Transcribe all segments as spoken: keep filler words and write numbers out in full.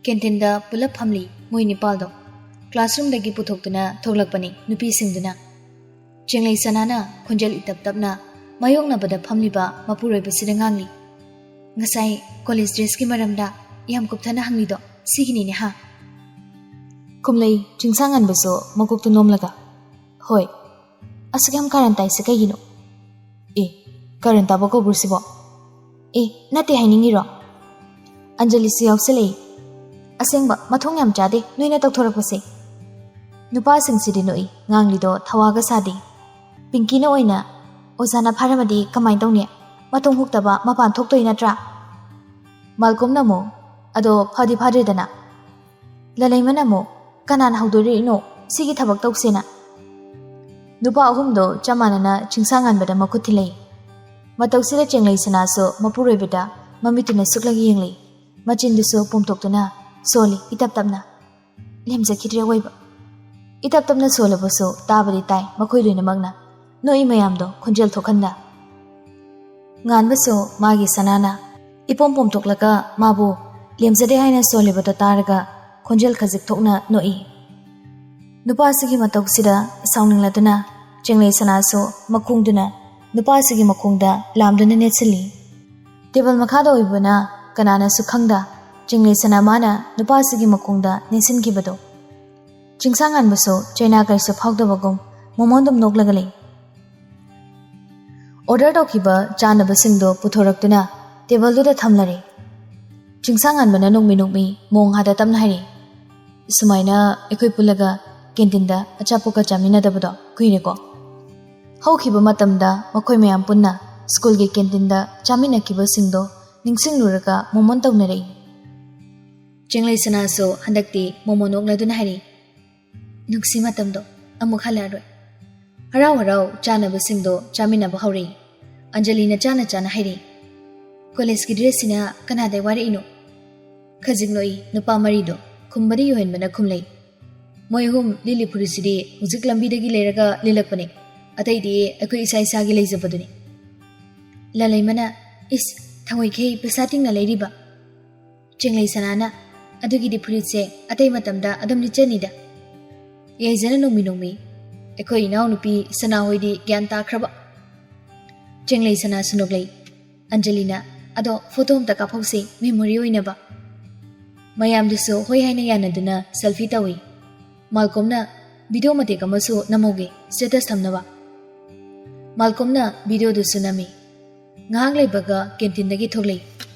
ꯀꯦꯟꯇꯤꯟꯗ ꯄꯨꯂꯞ ꯐꯝꯂꯤ ꯃꯣꯏ ꯅꯤꯄꯥꯜꯗꯣ꯫ ꯀ꯭ꯂꯥꯁꯔꯨꯝꯗꯒꯤ ꯄꯨꯊꯣꯛꯇꯨꯅ ꯊꯣꯛꯂꯛꯄꯅꯤ ꯅꯨꯄꯤꯁꯤꯡꯗꯨꯅ꯫ ꯆꯦꯡꯂꯩ ꯁꯅꯥꯅ ꯈꯣꯟꯖꯦꯜ ꯏꯇꯞ ꯇꯞꯅ ꯃꯥꯌꯣꯛꯅꯕꯗ ꯐꯝꯂꯤꯕ ꯃꯄꯨꯔꯣꯏꯕꯁꯤꯗ ꯉꯥꯡꯂꯤ꯫ "ꯉꯁꯥꯏ ꯀꯣꯂꯦꯖ ꯗ꯭ꯔꯦꯁꯀꯤ ꯃꯔꯝꯗ ꯌꯥꯝ ꯀꯨꯞꯊꯅ ꯍꯪꯂꯤꯗꯣ ꯁꯤꯒꯤꯅꯤꯅꯦ ꯍꯥ?" ꯈꯨꯝꯂꯩ ꯆꯤꯡꯁꯥꯡꯉꯥꯟꯕꯁꯨ ꯃꯀꯣꯛꯇꯨ ꯅꯣꯝꯂꯒ, "ꯍꯣꯏ, ꯑꯁꯨꯛ ꯌꯥꯝ ꯀꯥꯔꯟ ꯇꯥꯏꯁꯦ ꯀꯩꯒꯤꯅꯣ?" "ꯑꯦ, ꯀꯥꯔꯟ ꯇꯥꯕ ꯀꯧꯕ꯭ꯔꯣ ꯁꯤꯕꯣ?" "ꯑꯦ, ꯅꯠꯇꯦ ꯍꯥꯏꯅꯤꯡꯉꯤꯔꯣ?" ꯑꯟꯖꯂꯤꯁꯨ ꯌꯥꯎꯁꯜꯂꯛꯏ꯫ "ꯑꯁꯦꯡꯕ ꯃꯊꯣꯡ ꯌꯥꯝ ꯆꯥꯗꯦ ꯅꯣꯏꯅ ꯇꯧꯊꯣꯔꯛꯄꯁꯦ꯫" ꯅꯨꯄꯥꯁꯤꯡꯁꯤꯗꯤ ꯅꯣꯛꯏ, ꯉꯥꯡꯂꯤꯗꯣ ꯊꯋꯥꯒ ꯁꯥꯗꯦ꯫ ꯄꯤꯡꯀꯤꯅ ꯑꯣꯏꯅ, "ꯑꯣꯖꯥꯅ ꯐꯥꯔꯝꯃꯗꯤ ꯀꯃꯥꯏꯅ ꯇꯧꯅꯤ? ꯃꯇꯣꯡ ꯍꯨꯛꯇꯕ ꯃꯄꯥꯟ ꯊꯣꯛꯇꯣꯏ ꯅꯠꯇ꯭ꯔꯥ?" ꯃꯥꯜꯀꯣꯝꯅ ꯑꯃꯨꯛ, "ꯑꯗꯣ ꯐꯗꯤ ꯐꯗ꯭ꯔꯦꯗꯅ꯫" ꯂꯂꯩꯃꯅ ꯑꯃꯨꯛ, "ꯀꯅꯥꯅ ꯍꯧꯗꯣꯔꯤꯅꯣ ꯁꯤꯒꯤ ꯊꯕꯛ ꯇꯧꯁꯦꯅ?" ꯅꯨꯄꯥ ꯑꯍꯨꯝꯗꯣ ꯆꯞ ꯃꯥꯟꯅꯅ ꯆꯤꯡꯁꯥꯡꯉꯥꯟꯕꯗ ꯃꯈꯨꯠ ꯊꯤꯜꯂꯛꯏ꯫ ꯃꯇꯧꯁꯤꯗ ꯆꯦꯡꯂꯩ ꯁꯅꯥꯁꯨ ꯃꯄꯨꯔꯣꯏꯕꯗ ꯃꯃꯤꯠꯇꯨꯅ ꯁꯨꯛꯂꯒ ꯌꯦꯡꯂꯛꯏ꯫ ꯃꯆꯤꯟꯗꯨꯁꯨ ꯄꯣꯝꯊꯣꯛꯇꯨꯅ ꯁꯣꯜꯂꯤ ꯏꯇꯞ ꯇꯞꯅ꯫ ꯂꯦꯝꯖꯈꯤꯗ꯭ꯔꯦ ꯑꯣꯏꯕ꯫ ꯏꯇꯞ ꯇꯞꯅ ꯁꯣꯜꯂꯕꯁꯨ ꯇꯥꯕꯗꯤ ꯇꯥꯏ ꯃꯈꯣꯏ ꯂꯣꯏꯅꯃꯛꯅ꯫ ꯅꯣꯛꯏ ꯃꯌꯥꯝꯗꯣ ꯈꯣꯟꯖꯦꯜ ꯊꯣꯛꯍꯟꯗ꯫ ꯉꯥꯟꯕꯁꯨ ꯃꯥꯒꯤ ꯁꯅꯥꯅ ꯏꯄꯣꯝ ꯄꯣꯝꯊꯣꯛꯂꯒ ꯃꯥꯕꯨ ꯂꯦꯝꯖꯗꯦ ꯍꯥꯏꯅ ꯁꯣꯜꯂꯤꯕꯗꯣ ꯇꯥꯔꯒ ꯈꯣꯟꯖꯦꯜ ꯈꯖꯤꯛ ꯊꯣꯛꯅ ꯅꯣꯛꯏ꯫ ꯅꯨꯄꯥꯁꯤꯒꯤ ꯃꯇꯧꯁꯤꯗ ꯁꯥꯎꯅꯤꯡꯂꯗꯨꯅ ꯆꯦꯡꯂꯩ ꯁꯅꯥꯁꯨ ꯃꯈꯣꯡꯗꯨꯅ ꯅꯨꯄꯥꯁꯤꯒꯤ ꯃꯈꯣꯡꯗ ꯂꯥꯝꯗꯨꯅ ꯅꯦꯠꯁꯤꯜꯂꯤ꯫ ꯇꯦꯕꯜ ꯃꯈꯥꯗ ꯑꯣꯏꯕꯅ ꯀꯅꯥꯅꯁꯨ ꯈꯪꯗ ꯆꯤꯡꯂꯩ ꯁꯅꯥ ꯃꯥꯅ ꯅꯨꯄꯥꯁꯤꯒꯤ ꯃꯈꯣꯡꯗ ꯅꯦꯠꯁꯤꯟꯈꯤꯕꯗꯣ꯫ ꯆꯤꯡꯁꯥꯡꯉꯥꯟꯕꯁꯨ ꯆꯩꯅꯥ ꯀꯔꯤꯁꯨ ꯐꯥꯎꯗꯕꯒꯨꯝ ꯃꯣꯃꯣꯟꯗꯨꯝ ꯅꯣꯛꯂꯒ ꯂꯩ꯫ ꯑꯣꯔꯗꯔ ꯇꯧꯈꯤꯕ ꯆꯥꯅꯕꯁꯤꯡꯗꯣ ꯄꯨꯊꯣꯔꯛꯇꯨꯅ ꯇꯦꯕꯜꯗꯨꯗ ꯊꯝꯂꯔꯦ꯫ ꯆꯤꯡꯁꯥꯡꯉꯥꯟꯕꯅ ꯅꯣꯛꯃꯤ ꯅꯣꯛꯃꯤ ꯃꯣꯡ ꯍꯥꯗ ꯇꯞꯅ ꯍꯥꯏꯔꯛꯏ, "ꯁꯨꯃꯥꯏꯅ ꯑꯩꯈꯣꯏ ꯄꯨꯜꯂꯒ ꯀꯦꯟꯇꯤꯟꯗ ꯑꯆꯥꯄꯣꯠꯀ ꯆꯥꯃꯤꯟꯅꯗꯕꯗꯣ ꯀꯨꯏꯔꯦꯀꯣ꯫" ꯍꯧꯈꯤꯕ ꯃꯇꯝꯗ ꯃꯈꯣꯏ ꯃꯌꯥꯝ ꯄꯨꯟꯅ ꯁ꯭ꯀꯨꯜꯒꯤ ꯀꯦꯟꯇꯤꯟꯗ ꯆꯥꯃꯤꯟꯅꯈꯤꯕꯁꯤꯡꯗꯣ ꯅꯤꯡꯁꯤꯡꯂꯨꯔꯒ ꯃꯣꯃꯣꯟ ꯇꯧꯅꯔꯛꯏ꯫ ꯆꯤꯡꯂꯩ ꯁꯅꯥꯁꯨ ꯍꯟꯗꯛꯇꯤ ꯃꯣꯃꯣꯟ ꯅꯣꯛꯅꯗꯨꯅ ꯍꯥꯏꯔꯛꯏ, "ꯅꯨꯡꯁꯤ ꯃꯇꯝꯗꯣ ꯑꯃꯨꯛ ꯍꯜꯂꯛꯑꯔꯣꯏ꯫" ꯍꯔꯥꯎ ꯍꯔꯥꯎ ꯆꯥꯅꯕꯁꯤꯡꯗꯣ ꯆꯥꯃꯤꯟꯅꯕ ꯍꯧꯔꯛꯏ꯫ ꯑꯟꯖꯂꯤꯅ ꯆꯥꯅ ꯆꯥꯅ ꯍꯥꯏꯔꯛꯏ, "ꯀꯣꯂꯦꯖꯀꯤ ꯗ꯭ꯔꯦꯁꯁꯤꯅ ꯀꯅꯥꯗꯩ ꯋꯥꯔꯛꯏꯅꯣ?" ꯈꯖꯤꯛ ꯅꯣꯛꯏ ꯅꯨꯄꯥ ꯃꯔꯤꯗꯣ꯫ ꯈꯨꯝꯕꯗꯤ ꯌꯣꯍꯟꯕꯅ ꯈꯨꯝꯂꯩ, "ꯃꯣꯏ ꯑꯍꯨꯝ ꯂꯤꯠꯂꯤ ꯐꯨꯔꯤꯠꯁꯤꯗꯤ ꯍꯧꯖꯤꯛ ꯂꯝꯕꯤꯗꯒꯤ ꯂꯩꯔꯒ ꯂꯤꯠꯂꯛꯄꯅꯦ꯫ ꯑꯇꯩꯗꯤ ꯑꯩꯈꯣꯏ ꯏꯁꯥ ꯏꯁꯥꯒꯤ ꯂꯩꯖꯕꯗꯨꯅꯤ꯫" ꯂꯂꯩꯃꯅ, "ꯏꯁ, ꯊꯑꯣꯏꯈꯩ ꯄꯩꯁꯥ ꯇꯤꯡꯅ ꯂꯩꯔꯤꯕ?" ꯆꯤꯡꯂꯩ ꯁꯅꯥꯅ, ꯑꯗꯨꯒꯤꯗꯤ ꯐꯨꯔꯤꯠꯁꯦ ꯑꯇꯩ ꯃꯇꯝꯗ ꯑꯗꯨꯝ ꯂꯤꯠꯆꯅꯤꯗ꯫ ꯌꯥꯏꯖꯅ ꯅꯣꯡꯃꯤ ꯅꯣꯡꯃꯤ꯫ ꯑꯩꯈꯣꯏ ꯏꯅꯥꯎꯅꯨꯄꯤ ꯁꯅꯥ ꯍꯣꯏꯗꯤ ꯒ꯭ꯌꯥꯟ ꯇꯥꯈ꯭ꯔꯕ? ꯆꯦꯡꯂꯩ ꯁꯅꯥꯁꯨ ꯅꯣꯛꯂꯛꯏ꯫ ꯑꯟꯖꯂꯤꯅ, "ꯑꯗꯣ ꯐꯣꯇꯣ ꯑꯝꯇ ꯀꯥꯞꯍꯧꯁꯤ, ꯃꯦꯃꯣꯔꯤ ꯑꯣꯏꯅꯕ"꯫ ꯃꯌꯥꯝꯗꯨꯁꯨ ꯍꯣꯏ ꯍꯥꯏꯅ ꯌꯥꯅꯗꯨꯅ ꯁꯦꯜꯐꯤ ꯇꯧꯏ꯫ ꯃꯥꯜꯀꯣꯝꯅ ꯚꯤꯗꯤꯑꯣ ꯃꯇꯦꯛ ꯑꯃꯁꯨ ꯅꯝꯍꯧꯒꯦ, ꯁ꯭ꯇꯦꯇꯁ ꯊꯝꯅꯕ꯫ ꯃꯥꯜꯀꯣꯝꯅ ꯚꯤꯗꯤꯑꯣꯗꯨꯁꯨ ꯅꯝꯃꯤ꯫ ꯉꯥꯏꯍꯥꯛ ꯂꯩꯕꯒ ꯀꯦꯟꯇꯤꯟꯗꯒꯤ ꯊꯣꯛꯂꯛꯏ꯫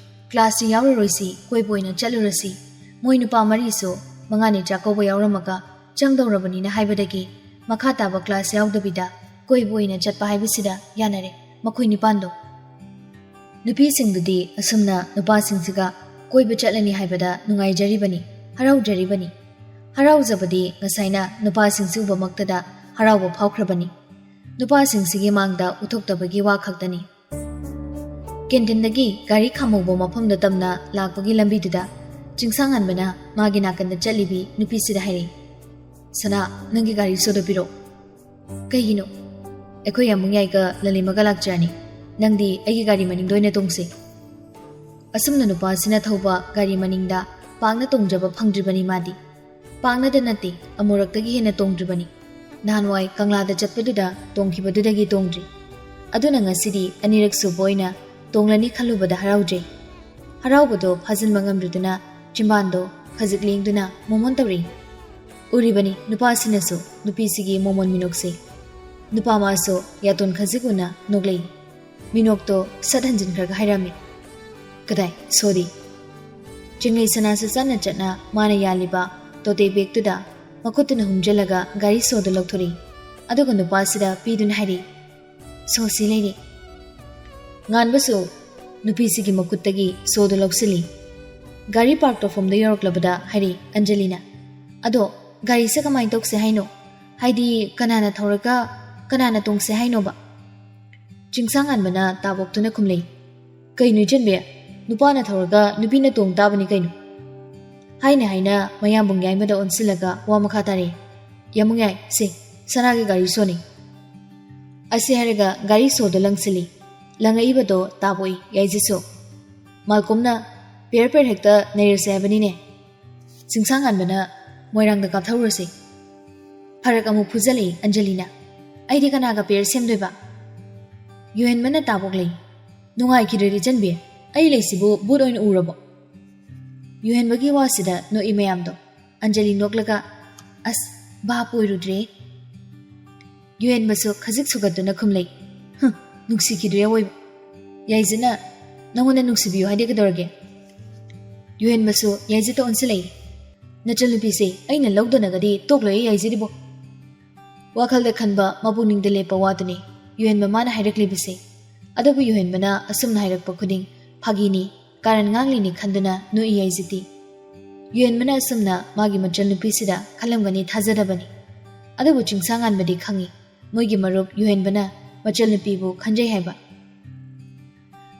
"ꯀ꯭ꯂꯥꯁꯁꯤ ꯌꯥꯎꯔꯔꯣꯏꯁꯤ, ꯀꯣꯏꯕ ꯑꯣꯏꯅ ꯆꯠꯂꯨꯔꯁꯤ꯫ ꯃꯣꯏ ꯅꯨꯄꯥ ꯃꯔꯤꯁꯨ ꯃꯉꯥꯅꯤ ꯆꯥꯛꯀꯧꯕ ꯌꯥꯎꯔꯝꯃꯒ ꯆꯪꯗꯧꯔꯕꯅꯤꯅ ꯍꯥꯏꯕꯗꯒꯤ ꯃꯈꯥ ꯇꯥꯕ ꯀ꯭ꯂꯥꯁ ꯌꯥꯎꯗꯕꯤꯗ ꯀꯣꯏꯕ ꯑꯣꯏꯅ ꯆꯠꯄ ꯍꯥꯏꯕꯁꯤꯗ ꯌꯥꯅꯔꯦ, ꯃꯈꯣꯏ ꯅꯤꯄꯥꯟꯗꯣ"꯫ ꯅꯨꯄꯤꯁꯤꯡꯗꯨꯗꯤ ꯑꯁꯨꯝꯅ ꯅꯨꯄꯥꯁꯤꯡꯁꯤꯒ ꯀꯣꯏꯕ ꯆꯠꯂꯅꯤ ꯍꯥꯏꯕꯗ ꯅꯨꯡꯉꯥꯏꯖꯔꯤꯕꯅꯤ, ꯍꯔꯥꯎꯖꯔꯤꯕꯅꯤ꯫ ꯍꯔꯥꯎꯖꯕꯗꯤ ꯉꯁꯥꯏꯅ ꯅꯨꯄꯥꯁꯤꯡꯁꯤ ꯎꯕꯃꯛꯇꯗ ꯍꯔꯥꯎꯕ ꯐꯥꯎꯈ꯭ꯔꯕꯅꯤ꯫ ꯅꯨꯄꯥꯁꯤꯡꯁꯤꯒꯤ ꯃꯥꯡꯗ ꯎꯠꯊꯣꯛꯇꯕꯒꯤ ꯋꯥ ꯈꯛꯇꯅꯤ꯫ ꯀꯦꯟꯇꯤꯟꯗꯒꯤ ꯒꯥꯔꯤ ꯈꯥꯝꯍꯧꯕ ꯃꯐꯝꯗ ꯇꯝꯅ ꯂꯥꯛꯄꯒꯤ ꯂꯝꯕꯤꯗꯨꯗ ꯆꯤꯡꯁꯥꯡꯍꯟꯕꯅ ꯃꯥꯒꯤ ꯅꯥꯀꯟꯗ ꯆꯠꯂꯤꯕꯤ ꯅꯨꯄꯤꯁꯤꯗ ꯍꯥꯏꯔꯛꯏ, "ꯁꯅꯥ, ꯅꯪꯒꯤ ꯒꯥꯔꯤ ꯁꯣꯗꯣ ꯄꯤꯔꯛꯑꯣ"꯫ "ꯀꯩꯒꯤꯅꯣ?" "ꯑꯩꯈꯣꯏ ꯌꯥꯝꯕꯨꯡ ꯌꯥꯏꯒ ꯂꯂꯤꯃꯒ ꯂꯥꯛꯆꯔꯅꯤ꯫ ꯅꯪꯗꯤ ꯑꯩꯒꯤ ꯒꯥꯔꯤ ꯃꯅꯤꯡꯗ ꯑꯣꯏꯅ ꯇꯣꯡꯁꯤ"꯫ ꯑꯁꯨꯝꯅ ꯅꯨꯄꯥꯁꯤꯅ ꯊꯧꯕ ꯒꯥꯔꯤ ꯃꯅꯤꯡꯗ ꯄꯥꯛꯅ ꯇꯣꯡꯖꯕ ꯐꯪꯗ꯭ꯔꯤꯕꯅꯤ ꯃꯥꯗꯤ꯫ ꯄꯥꯛꯅꯗ ꯅꯠꯇꯦ, ꯑꯃꯨꯔꯛꯇꯒꯤ ꯍꯦꯟꯅ ꯇꯣꯡꯗ꯭ꯔꯤꯕꯅꯤ꯫ ꯅꯍꯥꯟꯋꯥꯏ ꯀꯪꯂꯥꯗ ꯆꯠꯄꯗꯨꯗ ꯇꯣꯡꯈꯤꯕꯗꯨꯗꯒꯤ ꯇꯣꯡꯗ꯭ꯔꯤ꯫ ꯑꯗꯨꯅ ꯉꯁꯤꯗꯤ ꯑꯅꯤꯔꯛ ꯁꯨꯕ ꯑꯣꯏꯅ ꯇꯣꯡꯂꯅꯤ ꯈꯜꯂꯨꯕꯗ ꯍꯔꯥꯎꯖꯩ꯫ ꯍꯔꯥꯎꯕꯗꯣ ꯐꯥꯖꯤꯟꯕ ꯉꯝꯗ꯭ꯔꯗꯨꯅ ꯆꯤꯝꯕꯥꯟꯗꯣ ꯈꯖꯤꯛ ꯂꯦꯡꯗꯨꯅ ꯃꯣꯃꯣꯟ ꯇꯧꯔꯛꯏ꯫ ꯎꯔꯤꯕꯅꯤ ꯅꯨꯄꯥꯁꯤꯅꯁꯨ ꯅꯨꯄꯤꯁꯤꯒꯤ ꯃꯣꯃꯣꯟ ꯃꯤꯅꯣꯛꯁꯦ꯫ ꯅꯨꯄꯥ ꯃꯥꯁꯨ ꯌꯥꯇꯣꯟ ꯈꯖꯤꯛ ꯎꯅ ꯅꯣꯛꯂꯛꯏ꯫ ꯃꯤꯅꯣꯛꯇꯣ ꯁꯠ ꯍꯟꯖꯤꯟꯈ꯭ꯔꯒ ꯍꯥꯏꯔꯝꯃꯤ, "ꯀꯗꯥꯏ ꯁꯣꯗꯤ?" ꯆꯤꯡꯂꯩ ꯁꯅꯥꯁꯨ ꯆꯠꯅ ꯆꯠꯅ ꯃꯥꯅ ꯌꯥꯜꯂꯤꯕ ꯇꯣꯇꯦ ꯕꯦꯒꯇꯨꯗ ꯃꯈꯨꯠꯇꯨꯅ ꯍꯨꯝꯖꯤꯜꯂꯒ ꯒꯥꯔꯤ ꯁꯣꯗꯨ ꯂꯧꯊꯣꯔꯛꯏ꯫ ꯑꯗꯨꯒ ꯅꯨꯄꯥꯁꯤꯗ ꯄꯤꯗꯨꯅ ꯍꯥꯏꯔꯤ, "ꯁꯣꯁꯤ ꯂꯩꯔꯦ"꯫ ꯉꯥꯟꯕꯁꯨ ꯅꯨꯄꯤꯁꯤꯒꯤ ꯃꯈꯨꯠꯇꯒꯤ ꯁꯣꯗꯨ ꯂꯧꯁꯤꯜꯂꯤ꯫ ꯒꯥꯔꯤ ꯄꯥꯔꯛ ꯇꯧꯐꯝꯗ ꯌꯧꯔꯛꯂꯕꯗ ꯍꯥꯏꯔꯤ ꯑꯟꯖꯂꯤꯅ, "ꯑꯗꯣ ꯒꯥꯔꯤꯁꯦ ꯀꯃꯥꯏꯅ ꯇꯧꯁꯦ ꯍꯥꯏꯅꯣ? ꯍꯥꯏꯗꯤ ꯀꯅꯥꯅ ꯊꯧꯔꯒ ꯀꯅꯥꯅ ꯇꯣꯡꯁꯦ ꯍꯥꯏꯅꯣꯕ?" ꯆꯤꯡꯁꯥꯡꯉꯥꯟꯕꯅ ꯇꯥꯕꯣꯛꯇꯨꯅ ꯈꯨꯝꯂꯛꯏ, "ꯀꯩꯅꯣ ꯏꯆꯟꯕꯤ? ꯅꯨꯄꯥꯅ ꯊꯧꯔꯒ ꯅꯨꯄꯤꯅ ꯇꯣꯡ ꯇꯥꯕꯅꯤ ꯀꯩꯅꯣ?" ꯍꯥꯏꯅ ꯍꯥꯏꯅ ꯃꯌꯥꯝꯕꯨꯡ ꯌꯥꯏꯃꯗ ꯑꯣꯟꯁꯤꯜꯂꯒ ꯋꯥ ꯃꯈꯥ ꯇꯥꯔꯛꯏ, "ꯌꯥꯝꯕꯨꯡ ꯌꯥꯏ, ꯁꯦ, ꯁꯅꯥꯒꯤ ꯒꯥꯔꯤ ꯁꯣꯅꯤ"꯫ ꯑꯁꯤ ꯍꯥꯏꯔꯒ ꯒꯥꯔꯤ ꯁꯣꯗꯣ ꯂꯪꯁꯤꯜꯂꯤ꯫ ꯂꯪꯉꯛꯏꯕꯗꯣ ꯇꯥꯕꯣꯛꯏ ꯌꯥꯏꯖꯁꯨ꯫ ꯃꯥꯜꯀꯣꯝꯅ, "ꯄꯦꯔ ꯄꯦꯔ ꯍꯦꯛꯇ ꯅꯩꯔꯁꯦ ꯍꯥꯏꯕꯅꯤꯅꯦ"꯫ ꯆꯤꯡꯁꯥꯡꯉꯥꯟꯕꯅ ꯃꯣꯏꯔꯥꯡꯗ ꯀꯥꯞꯊꯧꯔꯨꯔꯁꯤ꯫ ꯐꯔꯛ ꯑꯃꯨꯛ ꯐꯨꯖꯜꯂꯛꯏ ꯑꯟꯖꯂꯤꯅ꯫ "ꯑꯩꯗꯤ ꯀꯅꯥꯒ pair ꯁꯦꯝꯗꯣꯏꯕ?" ꯌꯨꯍꯦꯟꯕꯅ ꯇꯥꯕꯣꯛ ꯂꯩ꯫ "ꯅꯨꯡꯉꯥꯏꯈꯤꯗ꯭ꯔꯗꯤ ꯏꯆꯟꯕꯤ, ꯑꯩ ꯂꯩꯁꯤꯕꯨ ꯚꯨꯠ ꯑꯣꯏꯅ ꯎꯔꯕꯣ?" ꯌꯨꯍꯦꯟꯕꯒꯤ ꯋꯥꯁꯤꯗ ꯅꯣꯛꯏ ꯃꯌꯥꯝꯗꯣ꯫ ꯑꯟꯖꯂꯤ ꯅꯣꯛꯂꯒ, "ꯑꯁ, ꯚꯥꯞ ꯑꯣꯏꯔꯨꯗ꯭ꯔꯦ꯫" ꯌꯨꯍꯦꯟꯕꯁꯨ ꯈꯖꯤꯛ ꯁꯨꯒꯠꯇꯨꯅ ꯈꯨꯝꯂꯩ꯫ "ꯍꯨꯝ, ꯅꯨꯡꯁꯤꯈꯤꯗ꯭ꯔꯦ ꯑꯋꯣꯏꯕ꯫ ꯌꯥꯏꯖꯅ ꯅꯉꯣꯟꯗ ꯅꯨꯡꯁꯤꯕꯤꯌꯨ ꯍꯥꯏꯗꯤ ꯀꯩꯗꯧꯔꯒꯦ?" ꯌꯨꯍꯦꯟꯕꯁꯨ ꯌꯥꯏꯖꯇ ꯑꯣꯟꯁꯤꯜꯂꯛꯏ꯫ "ꯅꯆꯟꯅꯨꯄꯤꯁꯦ ꯑꯩꯅ ꯂꯧꯗꯅꯒꯗꯤ ꯇꯣꯛꯂꯣꯏꯌꯦ ꯌꯥꯏꯖꯔꯤꯕꯣ꯫" ꯋꯥꯈꯜꯗ ꯈꯟꯕ ꯃꯄꯨꯛꯅꯤꯡꯗ ꯂꯦꯞꯄ ꯋꯥꯗꯨꯅꯤ ꯌꯨꯍꯦꯟꯕ ꯃꯥꯅ ꯍꯥꯏꯔꯛꯂꯤꯕꯁꯦ꯫ ꯑꯗꯨꯕꯨ ꯌꯨꯍꯦꯟꯕꯅ ꯑꯁꯨꯝꯅ ꯍꯥꯏꯔꯛꯄ ꯈꯨꯗꯤꯡ ꯐꯥꯒꯤꯅꯤ, ꯀꯥꯔꯟ ꯉꯥꯡꯂꯤꯅꯤ ꯈꯟꯗꯨꯅ ꯅꯣꯛꯏ ꯌꯥꯏꯖꯗꯤ꯫ ꯌꯨꯍꯦꯟꯕꯅ ꯑꯁꯨꯝꯅ ꯃꯥꯒꯤ ꯃꯆꯟꯅꯨꯄꯤꯁꯤꯗ ꯈꯜꯂꯝꯒꯅꯤ ꯊꯥꯖꯗꯕꯅꯤ꯫ ꯑꯗꯨꯕꯨ ꯆꯤꯡꯁꯥꯡꯉꯥꯟꯕꯗꯤ ꯈꯪꯏ, ꯃꯣꯏꯒꯤ ꯃꯔꯨꯞ ꯌꯨꯍꯦꯟꯕꯅ ꯃꯆꯟꯅꯨꯄꯤꯕꯨ ꯈꯟꯖꯩ ꯍꯥꯏꯕ꯫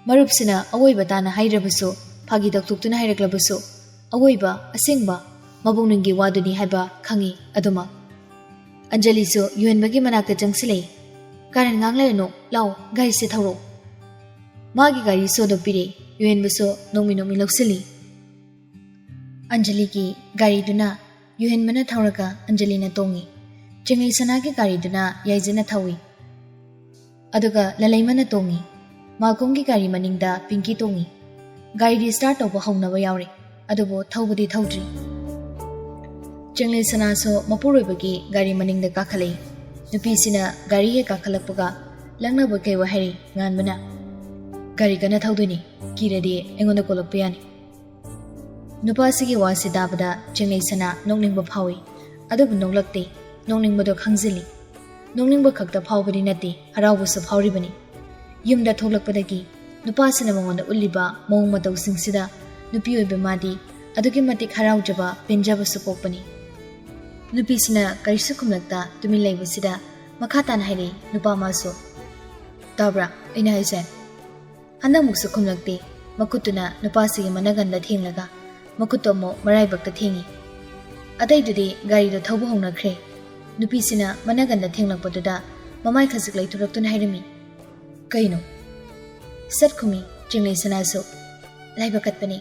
ꯃꯔꯨꯞꯁꯤꯅ ꯑꯋꯣꯏꯕ ꯇꯥꯅ ꯍꯥꯏꯔꯕꯁꯨ, ꯐꯥꯒꯤ ꯇꯧꯊꯣꯛꯇꯨꯅ ꯍꯥꯏꯔꯛꯂꯕꯁꯨ, ꯑꯋꯣꯏꯕ, ꯑꯁꯦꯡꯕ ꯃꯄꯨꯛꯅꯤꯡꯒꯤ ꯋꯥꯗꯨꯅꯤ ꯍꯥꯏꯕ ꯈꯪꯏ ꯑꯗꯨꯃꯛ꯫ ꯑꯟꯖꯂꯤꯁꯨ ꯌꯨꯍꯦꯟꯕꯒꯤ ꯃꯅꯥꯛꯇ ꯆꯪꯁꯤꯜꯂꯛꯏ꯫ "ꯀꯥꯔꯟ ꯉꯥꯡꯂꯔꯅꯨ, ꯂꯥꯛꯑꯣ, ꯒꯥꯔꯤꯁꯦ ꯊꯧꯔꯛꯑꯣ꯫" ꯃꯥꯒꯤ ꯒꯥꯔꯤ ꯁꯣꯗꯣ ꯄꯤꯔꯛꯏ꯫ ꯌꯨꯍꯦꯟꯕꯁꯨ ꯅꯣꯡꯃꯤ ꯅꯣꯡꯃꯤ ꯂꯧꯁꯤꯜꯂꯤ꯫ ꯑꯟꯖꯂꯤꯒꯤ ꯒꯥꯔꯤꯗꯨꯅ ꯌꯨꯍꯦꯟꯕꯅ ꯊꯧꯔꯒ ꯑꯟꯖꯂꯤꯅ ꯇꯣꯡꯉꯤ꯫ ꯆꯤꯡꯂꯩ ꯁꯅꯥꯒꯤ ꯒꯥꯔꯤꯗꯨꯅ ꯌꯥꯏꯖꯅ ꯊꯧꯏ꯫ ꯑꯗꯨꯒ ꯂꯂꯩꯃꯅ ꯇꯣꯡꯉꯤ꯫ ꯃꯥꯜꯀꯣꯝꯒꯤ ꯒꯥꯔꯤ ꯃꯅꯤꯡꯗ ꯄꯤꯡꯀꯤ ꯇꯣꯡꯉꯤ꯫ ꯒꯥꯔꯤꯗꯤ start ꯇꯧꯕ ꯍꯧꯅꯕ ꯌꯥꯎꯔꯦ, ꯑꯗꯨꯕꯨ ꯊꯧꯕꯗꯤ ꯊꯧꯗ꯭ꯔꯤ꯫ ꯆꯤꯡꯂꯩ ꯁꯅꯥꯁꯨ ꯃꯄꯨꯔꯣꯏꯕꯒꯤ ꯒꯥꯔꯤ ꯃꯅꯤꯡꯗ ꯀꯥꯈꯠꯂꯛꯏ꯫ ꯅꯨꯄꯤꯁꯤꯅ ꯒꯥꯔꯤ ꯍꯦꯛ ꯀꯥꯈꯠꯂꯛꯄꯒ ꯂꯛꯅꯕꯣꯏ ꯀꯩꯕꯣꯏ ꯍꯥꯏꯔꯤ ꯉꯥꯟꯕꯅ, "ꯒꯥꯔꯤ ꯀꯟꯅ ꯊꯧꯗꯣꯏꯅꯤ, ꯀꯤꯔꯗꯤ ꯑꯩꯉꯣꯟꯗ ꯀꯣꯜꯂꯛꯄ ꯌꯥꯅꯤ꯫" ꯅꯨꯄꯥꯁꯤꯒꯤ ꯋꯥꯁꯤ ꯇꯥꯕꯗ ꯆꯤꯡꯂꯩ ꯁꯅꯥ ꯅꯣꯛꯅꯤꯡꯕ ꯐꯥꯎꯏ꯫ ꯑꯗꯨꯕꯨ ꯅꯣꯛꯂꯛꯇꯦ, ꯅꯣꯛꯅꯤꯡꯕꯗꯣ ꯈꯪꯖꯤꯜꯂꯤ꯫ ꯅꯣꯛꯅꯤꯡꯕ ꯈꯛꯇ ꯐꯥꯎꯕꯗꯤ ꯅꯠꯇꯦ, ꯍꯔꯥꯎꯕꯁꯨ ꯐꯥꯎꯔꯤꯕꯅꯤ꯫ ꯌꯨꯝꯗ ꯊꯣꯛꯂꯛꯄꯗꯒꯤ ꯅꯨꯄꯥꯁꯤꯅ ꯃꯉꯣꯟꯗ ꯎꯠꯂꯤꯕ ꯃꯑꯣꯡ ꯃꯇꯧꯁꯤꯡꯁꯤꯗ ꯅꯨꯄꯤ ꯑꯣꯏꯕ ꯃꯥꯗꯤ ꯑꯗꯨꯛꯀꯤ ꯃꯇꯤꯛ ꯍꯔꯥꯎꯖꯕ, ꯄꯦꯟꯖꯕꯁꯨ ꯄꯣꯛꯄꯅꯤ꯫ ꯅꯨꯄꯤꯁꯤꯅ ꯀꯔꯤꯁꯨ ꯈꯨꯝꯂꯛꯇ ꯇꯨꯃꯤꯟ ꯂꯩꯕꯁꯤꯗ ꯃꯈꯥ ꯇꯥꯅ ꯍꯥꯏꯔꯛꯏ ꯅꯨꯄꯥ ꯑꯃꯁꯨ, "ꯇꯥꯕ꯭ꯔꯥ ꯑꯩꯅ ꯍꯥꯏꯁꯦ?" ꯍꯟꯗꯛꯃꯨꯛꯁꯨ ꯈꯨꯝꯂꯛꯇꯦ꯫ ꯃꯈꯨꯠꯇꯨꯅ ꯅꯨꯄꯥꯁꯤꯒꯤ ꯃꯅꯒꯟꯗ ꯊꯦꯡꯂꯒ ꯃꯈꯨꯠꯇꯣ ꯑꯃꯨꯛ ꯃꯔꯥꯏꯕꯛꯇ ꯊꯦꯡꯉꯤ꯫ ꯑꯇꯩꯗꯨꯗꯤ ꯒꯥꯔꯤꯗꯣ ꯊꯧꯕ ꯍꯧꯅꯈ꯭ꯔꯦ꯫ ꯅꯨꯄꯤꯁꯤꯅ ꯃꯅꯒꯟꯗ ꯊꯦꯡꯂꯛꯄꯗꯨꯗ ꯃꯃꯥꯏ ꯈꯖꯤꯛ ꯂꯩꯊꯣꯔꯛꯇꯨꯅ ꯍꯥꯏꯔꯝꯃꯤ, "ꯀꯩꯅꯣ?" ꯁꯠ ꯈꯨꯝꯃꯤ ꯆꯤꯡꯂꯩ ꯁꯅꯥꯁꯨ, "ꯂꯥꯏꯕꯛ ꯀꯠꯄꯅꯤ꯫"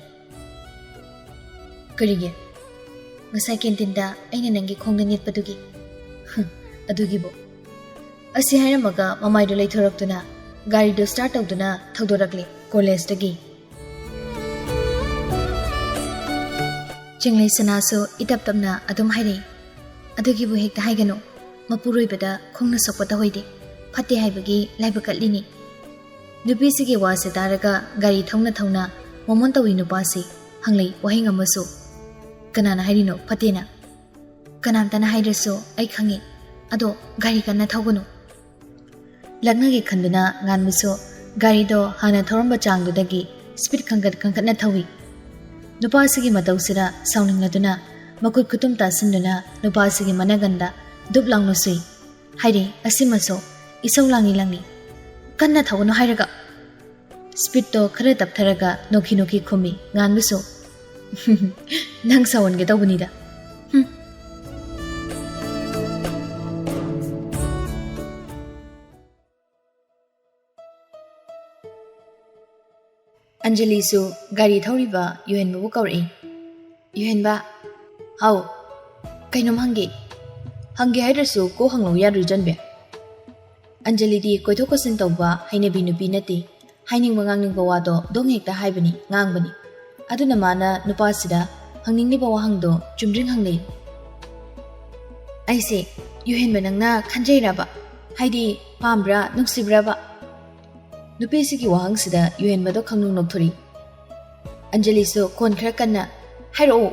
"ꯀꯔꯤꯒꯤ?" ꯉꯁꯥꯏ ꯀꯦꯟꯇꯤꯟꯗ ꯑꯩꯅ ꯅꯪꯒꯤ ꯈꯣꯡꯗ ꯅꯦꯠꯄꯗꯨꯒꯤ꯫ ꯍꯨꯝ, ꯑꯗꯨꯒꯤꯕꯨ꯫ ꯑꯁꯤ ꯍꯥꯏꯔꯝꯃꯒ ꯃꯃꯥꯏꯗꯨ ꯂꯩꯊꯣꯔꯛꯇꯨꯅ ꯒꯥꯔꯤꯗꯨ ꯁ꯭ꯇꯥꯔꯠ ꯇꯧꯗꯨꯅ ꯊꯧꯗꯣꯔꯛꯂꯦ ꯀꯣꯂꯦꯖꯇꯒꯤ꯫ ꯆꯤꯡꯂꯩ ꯁꯅꯥꯁꯨ ꯏꯇꯞ ꯇꯞꯅ ꯑꯗꯨꯝ ꯍꯥꯏꯔꯛꯏ, "ꯑꯗꯨꯒꯤꯕꯨ ꯍꯦꯛꯇ ꯍꯥꯏꯒꯅꯨ, ꯃꯄꯨꯔꯣꯏꯕꯗ ꯈꯣꯡꯅ ꯁꯣꯛꯄ ꯇꯧꯍꯩꯗꯦ, ꯐꯠꯇꯦ ꯍꯥꯏꯕꯒꯤ ꯂꯥꯏꯕꯛ ꯀꯠꯂꯤꯅꯤ꯫" ꯅꯨꯄꯤꯁꯤꯒꯤ ꯋꯥꯁꯦ ꯇꯥꯔꯒ ꯒꯥꯔꯤ ꯊꯧꯅ ꯊꯧꯅ ꯃꯣꯃꯣꯟ ꯇꯧꯏ ꯅꯨꯄꯥꯁꯤ ꯍꯪꯂꯛꯏ ꯋꯥꯍꯩ ꯑꯃꯁꯨ꯫ "ꯀꯅꯥꯅ ꯍꯥꯏꯔꯤꯅꯣ ꯐꯠꯇꯦꯅ?" "ꯀꯅꯥꯝꯇꯅ ꯍꯥꯏꯗ꯭ꯔꯁꯨ ꯑꯩ ꯈꯪꯉꯤ꯫ ꯑꯗꯣ ꯒꯥꯔꯤ ꯀꯟꯅ ꯊꯧꯒꯅꯨ꯫" ꯂꯛꯅꯒꯦ ꯈꯟꯗꯨꯅ ꯉꯥꯟꯕꯁꯨ ꯒꯥꯔꯤꯗꯣ ꯍꯥꯟꯅ ꯊꯧꯔꯝꯕ ꯆꯥꯡꯗꯨꯗꯒꯤ ꯁ꯭ꯄꯤꯗ ꯈꯪꯒꯠ ꯈꯪꯒꯠꯅ ꯊꯧꯏ꯫ ꯅꯨꯄꯥꯁꯤꯒꯤ ꯃꯇꯧꯁꯤꯗ ꯁꯥꯎꯅꯤꯡꯂꯗꯨꯅ ꯃꯈꯨꯠ ꯈꯨꯇꯨꯝ ꯇꯥꯁꯤꯟꯗꯨꯅ ꯅꯨꯄꯥꯁꯤꯒꯤ ꯃꯅꯒꯟꯗ ꯗꯨꯞ ꯂꯥꯎꯅ ꯁꯨꯏ꯫ ꯍꯥꯏꯔꯦ, ꯑꯁꯤꯃꯁꯨ ꯏꯁꯧ ꯂꯥꯡꯂꯤ ꯂꯥꯡꯂꯤ꯫ "ꯀꯟꯅ ꯊꯧꯒꯅꯨ ꯍꯥꯏꯔꯒ!" ꯁ꯭ꯄꯤꯗꯇꯣ ꯈꯔ ꯇꯞꯊꯔꯒ ꯅꯣꯛꯈꯤ ꯅꯣꯛꯈꯤ ꯈꯨꯝꯃꯤ ꯉꯥꯟꯕꯁꯨ꯫ "ꯅꯪ ꯁꯥꯎꯍꯟꯒꯦ ꯇꯧꯕꯅꯤꯗ꯫" ꯍꯨꯝ꯫ ꯑꯟꯖꯂꯤꯁꯨ ꯒꯥꯔꯤ ꯊꯧꯔꯤꯕ ꯌꯨꯍꯦꯟꯕꯕꯨ ꯀꯧꯔꯛꯏ꯫ "ꯌꯨꯍꯦꯟꯕ꯫" "ꯍꯥꯎ꯫" "ꯀꯩꯅꯣꯝ ꯍꯪꯒꯦ꯫" "ꯍꯪꯒꯦ ꯍꯥꯏꯗ꯭ꯔꯁꯨ ꯀꯣꯛ ꯍꯪꯂꯧ ꯌꯥꯗ꯭ꯔꯣ ꯏꯆꯟꯕꯤ?" ꯑꯟꯖꯂꯤꯗꯤ ꯀꯣꯏꯊꯣꯛ ꯀꯣꯏꯁꯤꯟ ꯇꯧꯕ ꯍꯩꯅꯕꯤ ꯅꯨꯄꯤ ꯅꯠꯇꯦ꯫ ꯍꯥꯏꯅꯤꯡꯕ ꯉꯥꯡꯅꯤꯡꯕ ꯋꯥꯗꯣ ꯗꯣꯡ ꯍꯦꯛꯇ ꯍꯥꯏꯕꯅꯤ, ꯉꯥꯡꯕꯅꯤ꯫ ꯑꯗꯨꯅ ꯃꯥꯅ ꯅꯨꯄꯥꯁꯤꯗ ꯍꯪꯅꯤꯡꯂꯤꯕ ꯋꯥꯍꯪꯗꯣ ꯆꯨꯝꯗ꯭ꯔꯤꯡ ꯍꯪꯂꯛꯏ꯫ "ꯑꯩꯁꯦ ꯌꯨꯍꯦꯟꯕ ꯅꯪꯅ ꯈꯟꯖꯩꯔꯕ? ꯍꯥꯏꯗꯤ ꯄꯥꯝꯕ꯭ꯔꯥ, ꯅꯨꯡꯁꯤꯕ꯭ꯔꯕ?" ꯅꯨꯄꯤꯁꯤꯒꯤ ꯋꯥꯍꯪꯁꯤꯗ ꯌꯨꯍꯦꯟꯕꯗꯣ ꯈꯪꯅꯣꯛ ꯅꯣꯛꯊꯣꯔꯛꯏ꯫ ꯑꯟꯖꯂꯤꯁꯨ ꯈꯣꯟ ꯈꯔ ꯀꯟꯅ, "ꯍꯥꯏꯔꯛꯑꯣ!"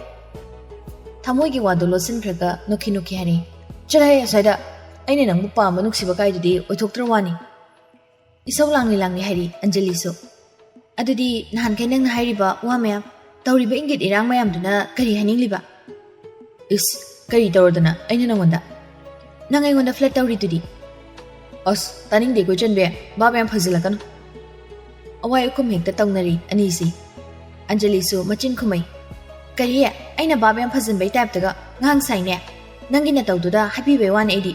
ꯊꯃꯣꯏꯒꯤ ꯋꯥꯗꯣ ꯂꯣꯠꯁꯤꯟꯈ꯭ꯔꯒ ꯅꯣꯛꯈꯤ ꯅꯣꯛꯈꯤ ꯍꯥꯏꯔꯛꯏ꯫ "ꯆꯠꯂꯍꯦ ꯑꯁ꯭ꯋꯥꯏꯗ! ꯑꯩꯅ ꯅꯪꯕꯨ ꯄꯥꯝꯕ ꯅꯨꯡꯁꯤꯕ ꯀꯥꯏꯗꯨꯗꯤ ꯑꯣꯏꯊꯣꯛꯇ꯭ꯔ ꯋꯥꯅꯤ꯫" ꯏꯁꯧ ꯂꯥꯡꯂꯤ ꯂꯥꯡꯂꯤ ꯍꯥꯏꯔꯤ ꯑꯟꯖꯂꯤꯁꯨ꯫ "ꯑꯗꯨꯗꯤ ꯅꯍꯥꯟꯈꯩ ꯅꯪꯅ ꯍꯥꯏꯔꯤꯕ ꯋꯥ ꯃꯌꯥꯝ, ꯇꯧꯔꯤꯕ ꯏꯪꯒꯤꯠ ꯏꯔꯥꯡ ꯃꯌꯥꯝꯗꯨꯅ ꯀꯔꯤ ꯍꯥꯏꯅꯤꯡꯂꯤꯕ?" "ꯏꯁ, ꯀꯔꯤ ꯇꯧꯔꯗꯅ ꯑꯩꯅ ꯅꯪꯉꯣꯟꯗ? ꯅꯪ ꯑꯩꯉꯣꯟꯗ ꯐ꯭ꯂꯔꯠ ꯇꯧꯔꯤꯗꯨꯗꯤ?" "ꯑꯁ, ꯇꯥꯅꯤꯡꯗꯦꯀꯣ ꯏꯆꯟꯕꯤ, ꯚꯥꯞ ꯌꯥꯝ ꯐꯖꯤꯜꯂꯛꯀꯅꯨ꯫" ꯑꯋꯥꯏ ꯑꯈꯨꯝ ꯍꯦꯛꯇ ꯇꯧꯅꯔꯤ ꯑꯅꯤꯁꯤ꯫ ꯑꯟꯖꯂꯤꯁꯨ ꯃꯆꯤꯟ ꯈꯨꯝꯃꯩ꯫ "ꯀꯔꯤ? ꯑꯩꯅ ꯚꯥꯞ ꯌꯥꯝ ꯐꯖꯤꯟꯕꯩ ꯇꯥꯏꯞꯇꯒ ꯉꯥꯡ ꯁꯥꯏꯅꯦ? ꯅꯪꯒꯤ ꯅꯇꯧꯗꯨꯗ ꯍꯥꯏꯕꯤꯕꯩ ꯋꯥꯅꯤ ꯑꯩꯗꯤ꯫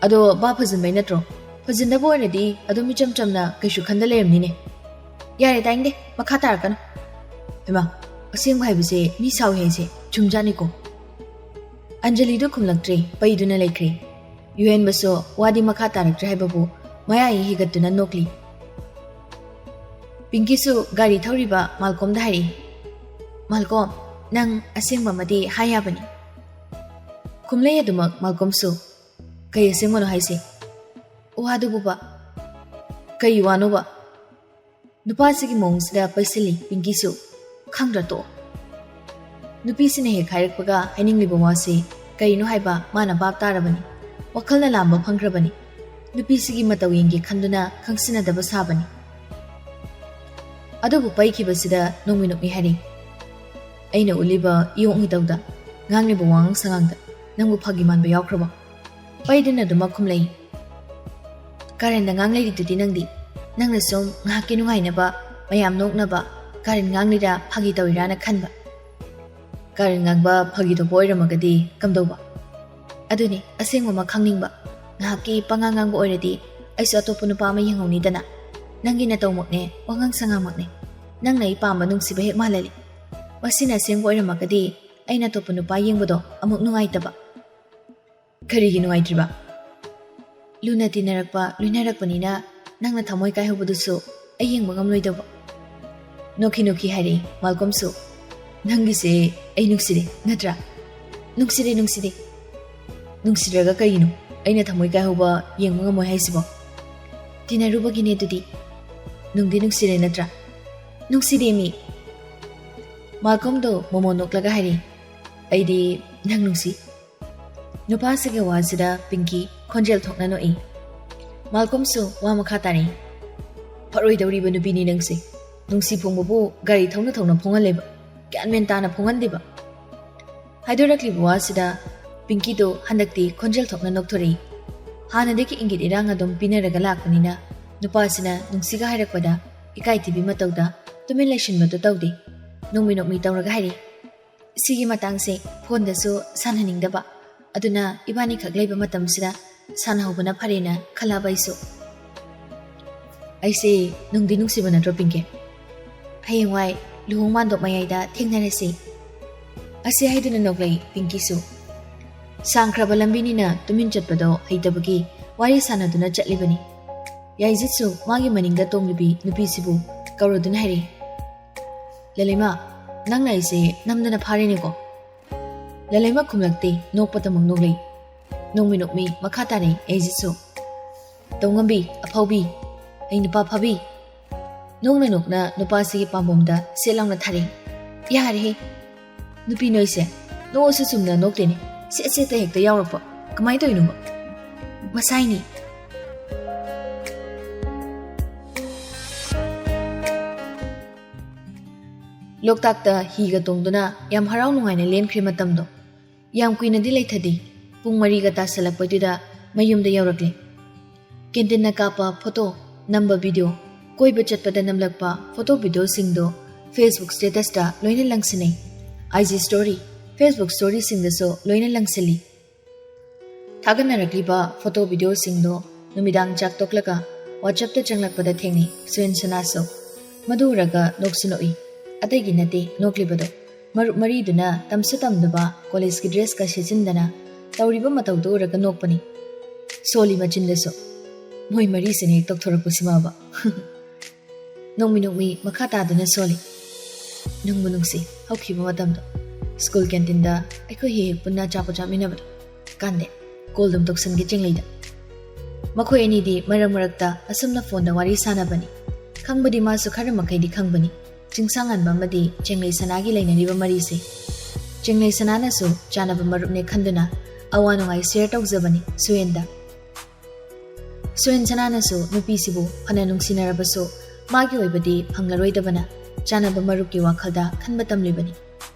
ꯑꯗꯣ ꯚꯥꯞ ꯐꯖꯤꯟꯕꯩ ꯅꯠꯇ꯭ꯔꯣ? ꯐꯖꯤꯟꯗꯕ ꯑꯣꯏꯔꯗꯤ ꯑꯗꯨꯝ ꯏꯆꯝ ꯆꯝꯅ ꯀꯩꯁꯨ ꯈꯟꯗ ꯂꯩꯔꯝꯅꯤꯅꯦ꯫ ꯌꯥꯔꯦ, ꯇꯥꯅꯤꯡꯗꯦ, ꯃꯈꯥ ꯇꯥꯔꯛꯀꯅꯨ꯫" ꯍꯩꯃꯥ, ꯑꯁꯦꯡꯕ ꯍꯥꯏꯕꯁꯦ ꯃꯤ ꯁꯥꯎꯏ ꯍꯥꯏꯁꯦ ꯆꯨꯝꯖꯥꯠꯅꯤꯀꯣ꯫ ꯑꯟꯖꯂꯤꯗꯨ ꯈꯨꯝꯂꯛꯇ꯭ꯔꯦ, ꯄꯩꯗꯨꯅ ꯂꯩꯈ꯭ꯔꯦ꯫ ꯌꯨꯍꯦꯟꯕꯁꯨ ꯋꯥꯗꯤ ꯃꯈꯥ ꯇꯥꯔꯛꯇ꯭ꯔꯦ ꯍꯥꯏꯕꯕꯨ ꯃꯌꯥꯏ ꯍꯤꯒꯠꯇꯨꯅ ꯅꯣꯛꯂꯤ꯫ ꯄꯤꯡꯀꯤꯁꯨ ꯒꯥꯔꯤ ꯊꯧꯔꯤꯕ ꯃꯥꯜꯀꯣꯝꯗ ꯍꯥꯏꯔꯛꯏ, "ꯃꯥꯜꯀꯣꯝ, ꯅꯪ ꯑꯁꯦꯡꯕ ꯑꯃꯗꯤ ꯍꯥꯏ ꯌꯥꯕꯅꯤ꯫" ꯈꯨꯝꯂꯩ ꯑꯗꯨꯃꯛ ꯃꯥꯜꯀꯣꯝꯁꯨ, "ꯀꯩ ꯑꯁꯦꯡꯕꯅꯣ ꯍꯥꯏꯁꯦ? ꯋꯥꯗꯨꯕꯨꯕ ꯀꯩ ꯋꯥꯅꯣꯕ?" ꯅꯨꯄꯥꯁꯤꯒꯤ ꯃꯑꯣꯡꯁꯤꯗ ꯄꯩꯁꯤꯜꯂꯤ ꯄꯤꯡꯀꯤꯁꯨ꯫ "ꯈꯪꯗ꯭ꯔ ꯇꯣꯛꯑꯣ꯫ ꯅꯨꯄꯤꯁꯤꯅ ꯍꯦꯛ ꯍꯥꯏꯔꯛꯄꯒ ꯍꯥꯏꯅꯤꯡꯂꯤꯕ ꯋꯥꯁꯤ ꯀꯔꯤꯅꯣ ꯍꯥꯏꯕ ꯃꯥꯅ ꯚꯥꯞ ꯇꯥꯔꯕꯅꯤ꯫ ꯋꯥꯈꯜꯅ ꯂꯥꯝꯕ ꯐꯪꯈ꯭ꯔꯕꯅꯤ꯫ ꯅꯨꯄꯤꯁꯤꯒꯤ ꯃꯇꯧ ꯌꯦꯡꯒꯦ ꯈꯟꯗꯨꯅ ꯈꯪꯁꯤꯟꯅꯗꯕ ꯁꯥꯕꯅꯤ꯫" ꯑꯗꯨꯕꯨ ꯄꯩꯈꯤꯕꯁꯤꯗ ꯅꯣꯡꯃꯤ ꯅꯣꯛꯃꯤ ꯍꯥꯏꯔꯤ, "ꯑꯩꯅ ꯎꯠꯂꯤꯕ ꯏꯌꯣꯛ ꯏꯇꯧꯗ, ꯉꯥꯡꯂꯤꯕ ꯋꯥꯉꯥꯡ ꯁꯉꯥꯡꯗ ꯅꯪꯕꯨ ꯐꯥꯒꯤ ꯃꯥꯟꯕ ꯌꯥꯎꯈ꯭ꯔꯕꯣ?" ꯄꯩꯗꯨꯅ ꯑꯗꯨꯃꯛ ꯈꯨꯝꯂꯩ, "ꯀꯥꯔꯟꯗ ꯉꯥꯡ ꯂꯩꯔꯤꯗꯨꯗꯤ ꯅꯪꯗꯤ꯫ ꯅꯪꯅ ꯁꯨꯝ ꯉꯥꯏꯍꯥꯛꯀꯤ ꯅꯨꯡꯉꯥꯏꯅꯕ, ꯃꯌꯥꯝ ꯅꯣꯛꯅꯕ ꯀꯥꯔꯟ ꯉꯥꯡꯂꯤꯔꯥ, ꯐꯥꯒꯤ ꯇꯧꯔꯤꯔꯥꯅ ꯈꯟꯕ꯫ ꯀꯥꯔꯟ ꯉꯥꯡꯕ ꯐꯥꯒꯤ ꯇꯧꯕ ꯑꯣꯏꯔꯝꯃꯒꯗꯤ ꯀꯝꯗꯧꯕ? ꯑꯗꯨꯅꯤ ꯑꯁꯦꯡꯕꯃꯛ ꯈꯪꯅꯤꯡꯕ꯫ ꯉꯥꯏꯍꯥꯛꯀꯤ ꯄꯉꯥꯡ ꯉꯥꯡꯕ ꯑꯣꯏꯔꯗꯤ ꯑꯩꯁꯨ ꯑꯇꯣꯞꯄ ꯅꯨꯄꯥ ꯑꯃ ꯌꯦꯡꯍꯧꯅꯤꯗꯅ꯫ ꯅꯪꯒꯤ ꯅꯇꯧꯃꯛꯅꯦ, ꯋꯥꯉꯥꯡ ꯁꯉꯥꯡꯃꯛꯅꯦ꯫ ꯅꯪꯅ ꯑꯩ ꯄꯥꯝꯕ ꯅꯨꯡꯁꯤꯕ ꯍꯦꯛ ꯃꯥꯜꯍꯜꯂꯤ꯫ ꯃꯁꯤꯅ ꯑꯁꯦꯡꯕ ꯑꯣꯏꯔꯝꯃꯒꯗꯤ ꯑꯩꯅ ꯑꯇꯣꯞꯄ ꯅꯨꯄꯥ ꯌꯦꯡꯕꯗꯣ ꯑꯃꯨꯛ ꯅꯨꯡꯉꯥꯏꯇꯕ꯫" "ꯀꯔꯤꯒꯤ ꯅꯨꯡꯉꯥꯏꯇ꯭ꯔꯤꯕ?" "ꯂꯨꯅ ꯇꯤꯟꯅꯔꯛꯄ, ꯂꯣꯏꯅꯔꯛꯄꯅꯤꯅ ꯅꯪꯅ ꯊꯃꯣꯏ ꯀꯥꯏꯍꯧꯕꯗꯨꯁꯨ ꯑꯩ ꯌꯦꯡꯕ ꯉꯝꯂꯣꯏꯗꯧꯕ꯫" ꯅꯣꯛꯈꯤ ꯅꯣꯛꯈꯤ ꯍꯥꯏꯔꯛꯏ ꯃꯥꯜꯀꯣꯝꯁꯨ, "ꯅꯪꯒꯤꯁꯦ ꯑꯩ ꯅꯨꯡꯁꯤꯔꯦ ꯅꯠꯇ꯭ꯔꯥ?" "ꯅꯨꯡꯁꯤꯔꯦ, ꯅꯨꯡꯁꯤꯔꯦ꯫" "ꯅꯨꯡꯁꯤꯔꯒ ꯀꯩꯒꯤꯅꯣ ꯑꯩꯅ ꯊꯃꯣꯏ ꯀꯥꯏꯍꯧꯕ ꯌꯦꯡꯕ ꯉꯝꯃꯣꯏ ꯍꯥꯏꯁꯤꯕꯣ?" "ꯇꯤꯟꯅꯔꯨꯕꯒꯤꯅꯦ ꯑꯗꯨꯗꯤ꯫ ꯅꯨꯡꯗꯤ ꯅꯨꯡꯁꯤꯔꯦ ꯅꯠꯇ꯭ꯔꯥ?" "ꯅꯨꯡꯁꯤꯗꯦ ꯃꯤ꯫" ꯃꯥꯜꯀꯣꯝꯗꯣ ꯃꯣꯃꯣꯟ ꯅꯣꯛꯂꯒ ꯍꯥꯏꯔꯛꯏ, "ꯑꯩꯗꯤ ꯅꯪ ꯅꯨꯡꯁꯤ꯫" ꯅꯨꯄꯥꯁꯤꯒꯤ ꯋꯥꯁꯤꯗ ꯄꯤꯡꯀꯤ ꯈꯣꯟꯖꯦꯜ ꯊꯣꯛꯅ ꯅꯣꯛꯏ꯫ ꯃꯥꯜꯀꯣꯝꯁꯨ ꯋꯥ ꯃꯈꯥ ꯇꯥꯔꯛꯏ, "ꯐꯔꯣꯏꯗꯧꯔꯤꯕ ꯅꯨꯄꯤꯅꯤ ꯅꯪꯁꯦ꯫ ꯅꯨꯡꯁꯤ ꯐꯣꯡꯕꯕꯨ ꯒꯥꯔꯤ ꯊꯧꯅ ꯊꯧꯅ ꯐꯣꯡꯍꯜꯂꯦꯕ꯫ ꯒ꯭ꯌꯥꯟ ꯃꯦꯟ ꯇꯥꯅ ꯐꯣꯡꯍꯟꯗꯦꯕ꯫" ꯍꯥꯏꯗꯣꯔꯛꯂꯤꯕ ꯋꯥꯁꯤꯗ ꯄꯤꯡꯀꯤꯗꯣ ꯍꯟꯗꯛꯇꯤ ꯈꯣꯟꯖꯦꯜ ꯊꯣꯛꯅ ꯅꯣꯛꯊꯣꯔꯛꯏ꯫ ꯍꯥꯟꯅꯗꯒꯤ ꯏꯪꯒꯤꯠ ꯏꯔꯥꯡ ꯑꯗꯨꯝ ꯄꯤꯅꯔꯒ ꯂꯥꯛꯄꯅꯤꯅ ꯅꯨꯄꯥꯁꯤꯅ ꯅꯨꯡꯁꯤꯒ ꯍꯥꯏꯔꯛꯄꯗ ꯏꯀꯥꯏ ꯊꯤꯕꯤ ꯃꯇꯧꯗ ꯇꯨꯃꯤꯟ ꯂꯩꯁꯤꯟꯕꯗꯨ ꯇꯧꯗꯦ꯫ ꯅꯣꯛꯃꯤ ꯅꯣꯛꯃꯤ ꯇꯧꯔꯒ ꯍꯥꯏꯔꯛꯏ, "ꯁꯤꯒꯤ ꯃꯇꯥꯡꯁꯦ ꯐꯣꯟꯗꯁꯨ ꯁꯥꯟꯅꯅꯤꯡꯗꯕ, ꯑꯗꯨꯅ ꯏꯕꯥꯅꯤꯈꯛ ꯂꯩꯕ ꯃꯇꯝꯁꯤꯗ ꯁꯥꯟꯅꯍꯧꯕꯅ ꯐꯔꯦꯅ ꯈꯜꯂꯕ ꯑꯩꯁꯨ꯫" "ꯑꯩꯁꯦ ꯅꯨꯡꯗꯤ ꯅꯨꯡꯁꯤꯕ ꯅꯠꯇ꯭ꯔꯣ ꯄꯤꯡꯀꯤ? ꯍꯌꯦꯡꯋꯥꯏ ꯂꯨꯍꯣꯡ ꯃꯥꯟꯗꯣꯞ ꯃꯌꯥꯏꯗ ꯊꯦꯡꯅꯔꯁꯤ꯫" ꯑꯁꯤ ꯍꯥꯏꯗꯨꯅ ꯅꯣꯛꯂꯛꯏ ꯄꯤꯡꯀꯤꯁꯨ꯫ ꯁꯥꯡꯈ꯭ꯔꯕ ꯂꯝꯕꯤꯅꯤꯅ ꯇꯨꯃꯤꯟ ꯆꯠꯄꯗꯣ ꯍꯩꯇꯕꯒꯤ ꯋꯥꯔꯤ ꯁꯥꯟꯅꯗꯨꯅ ꯆꯠꯂꯤꯕꯅꯤ꯫ ꯌꯥꯏꯖꯤꯠꯁꯨ ꯃꯥꯒꯤ ꯃꯅꯤꯡꯗ ꯇꯣꯡꯂꯤꯕꯤ ꯅꯨꯄꯤꯁꯤꯕꯨ ꯀꯧꯔꯗꯨꯅ ꯍꯥꯏꯔꯛꯏ, "ꯂꯂꯩꯃ, ꯅꯪꯅ ꯑꯩꯁꯦ ꯅꯝꯗꯅ ꯐꯥꯔꯤꯅꯦꯀꯣ?" ꯂꯂꯩꯃ ꯈꯨꯝꯂꯛꯇꯦ, ꯅꯣꯛꯄꯇꯃꯛ ꯅꯣꯛꯂꯛꯏ꯫ ꯅꯣꯡꯃꯤ ꯅꯣꯛꯃꯤ ꯃꯈꯥ ꯇꯥꯔꯛꯏ ꯌꯥꯏꯖꯤꯠꯁꯨ꯫ "ꯇꯧꯉꯝꯕꯤ, ꯑꯐꯥꯎꯕꯤ, ꯑꯩ ꯅꯨꯄꯥ ꯐꯥꯕꯤ!" ꯅꯣꯛꯅ ꯅꯣꯛꯅ ꯅꯨꯄꯥꯁꯤꯒꯤ ꯄꯥꯝꯕꯣꯝꯗ ꯁꯦꯠ ꯂꯥꯎꯅ ꯊꯥꯔꯛꯏ꯫ "ꯌꯥꯔꯦꯍꯦ, ꯅꯨꯄꯤ ꯅꯣꯏꯁꯦ ꯅꯣꯛꯑꯁꯨ ꯆꯨꯝꯅ ꯅꯣꯛꯇꯦꯅꯦ, ꯁꯦꯠ ꯁꯦꯠꯇ ꯍꯦꯛꯇ ꯌꯥꯎꯔꯛꯄ꯫ ꯀꯃꯥꯏꯅ ꯇꯧꯔꯤꯅꯣꯕ?" "ꯃꯁꯥꯏꯅꯤ꯫" ꯂꯣꯛꯇꯥꯛꯇ ꯍꯤꯒ ꯇꯣꯡꯗꯨꯅ ꯌꯥꯝ ꯍꯔꯥꯎ ꯅꯨꯡꯉꯥꯏꯅ ꯂꯦꯟꯈ꯭ꯔꯦ ꯃꯇꯝꯗꯣ꯫ ꯌꯥꯝ ꯀꯨꯏꯅꯗꯤ ꯂꯩꯊꯗꯦ꯫ ꯄꯨꯡ ꯃꯔꯤꯒ ꯇꯥꯁꯜꯂꯛꯄꯩꯗꯨꯗ ꯃꯌꯨꯝꯗ ꯌꯧꯔꯛꯂꯦ꯫ ꯀꯦꯟꯇꯤꯟꯅ ꯀꯥꯞꯄ ꯐꯣꯇꯣ, ꯅꯝꯕ ꯚꯤꯗꯤꯑꯣ, ꯀꯣꯏꯕ ꯆꯠꯄꯗ ꯅꯝꯂꯛꯄ ꯐꯣꯇꯣ ꯚꯤꯗꯤꯑꯣꯁꯤꯡꯗꯣ Facebook statusꯇ ꯂꯣꯏꯅ ꯂꯪꯁꯤꯟꯅꯩ꯫ I G story, Facebook storyꯁꯤꯡꯗꯁꯨ ꯂꯣꯏꯅ ꯂꯪꯁꯤꯜꯂꯤ꯫ ꯊꯥꯒꯠꯅꯔꯛꯂꯤꯕ ꯐꯣꯇꯣ ꯚꯤꯗꯤꯑꯣꯁꯤꯡꯗꯣ ꯅꯨꯃꯤꯗꯥꯡ ꯆꯥꯛ ꯇꯣꯛꯂꯒ WhatsAppꯇ ꯆꯪꯂꯛꯄꯗ ꯊꯦꯡꯅꯩ ꯁꯨꯌꯦꯟ ꯁꯅꯥꯁꯨ꯫ ꯃꯗꯨ ꯎꯔꯒ ꯅꯣꯛꯁꯨ ꯅꯣꯛꯏ꯫ ꯑꯇꯩꯒꯤ ꯅꯠꯇꯦ ꯅꯣꯛꯂꯤꯕꯗꯣ꯫ ꯃꯔꯨꯞ ꯃꯔꯤꯗꯨꯅ ꯇꯝꯁꯨ ꯇꯝꯗꯕ ꯀꯣꯂꯦꯖꯀꯤ ꯗ꯭ꯔꯦꯁꯀ ꯁꯦꯠꯆꯤꯟꯗꯅ ꯇꯧꯔꯤꯕ ꯃꯇꯧꯗꯨ ꯎꯔꯒ ꯅꯣꯛꯄꯅꯤ꯫ ꯁꯣꯜꯂꯤ ꯃꯆꯤꯟꯗꯁꯨ꯫ ꯃꯣꯏ ꯃꯔꯤꯁꯤꯅ ꯍꯦꯛ ꯇꯧꯊꯣꯔꯛꯄꯁꯤꯃꯕ꯫ ꯅꯣꯡꯃꯤ ꯅꯣꯡꯃꯤ ꯃꯈꯥ ꯇꯥꯗꯨꯅ ꯁꯣꯜꯂꯤ꯫ ꯅꯨꯡꯕꯨ ꯅꯨꯡꯁꯤ ꯍꯧꯈꯤꯕ ꯃꯇꯝꯗꯣ꯫ ꯁ꯭ꯀꯨꯜ ꯀꯦꯟꯇꯤꯟꯗ ꯑꯩꯈꯣꯏ ꯍꯦꯛ ꯍꯦꯛ ꯄꯨꯟꯅ ꯑꯆꯥꯄꯣꯠ ꯆꯥꯃꯤꯟꯅꯕꯗꯣ꯫ ꯀꯥꯟꯗꯦ꯫ ꯀꯣꯜ ꯑꯗꯨꯝ ꯇꯧꯁꯟꯒꯦ ꯆꯦꯡꯂꯩꯗ꯫ ꯃꯈꯣꯏ ꯑꯅꯤꯗꯤ ꯃꯔꯛ ꯃꯔꯛꯇ ꯑꯁꯨꯝꯅ ꯐꯣꯟꯗ ꯋꯥꯔꯤ ꯁꯥꯟꯅꯕꯅꯤ꯫ ꯈꯪꯕꯗꯤ ꯃꯥꯁꯨ ꯈꯔ ꯃꯈꯩꯗꯤ ꯈꯪꯕꯅꯤ꯫ ꯆꯤꯡꯁꯥꯡꯍꯟꯕ ꯑꯃꯗꯤ ꯆꯦꯡꯂꯩ ꯁꯅꯥꯒꯤ ꯂꯩꯅꯔꯤꯕ ꯃꯔꯤꯁꯦ꯫ ꯆꯦꯡꯂꯩ ꯁꯅꯥꯅꯁꯨ ꯆꯥꯟꯅꯕ ꯃꯔꯨꯞꯅꯦ ꯈꯟꯗꯨꯅ ꯑꯋꯥ ꯅꯨꯡꯉꯥꯏ ꯁꯤꯌꯔ ꯇꯧꯖꯕꯅꯤ ꯁꯨꯌꯦꯟꯗ꯫ ꯁꯨꯌꯦꯟ ꯁꯅꯥꯅꯁꯨ ꯅꯨꯄꯤꯁꯤꯕꯨ ꯐꯅ ꯅꯨꯡꯁꯤꯅꯔꯕꯁꯨ ꯃꯥꯒꯤ ꯑꯣꯏꯕꯗꯤ ꯐꯪꯂꯔꯣꯏꯗꯕꯅ ꯆꯥꯟꯅꯕ ꯃꯔꯨꯞꯀꯤ ꯋꯥꯈꯜꯗ ꯈꯟꯕ ꯇꯝꯂꯤꯕꯅꯤ꯫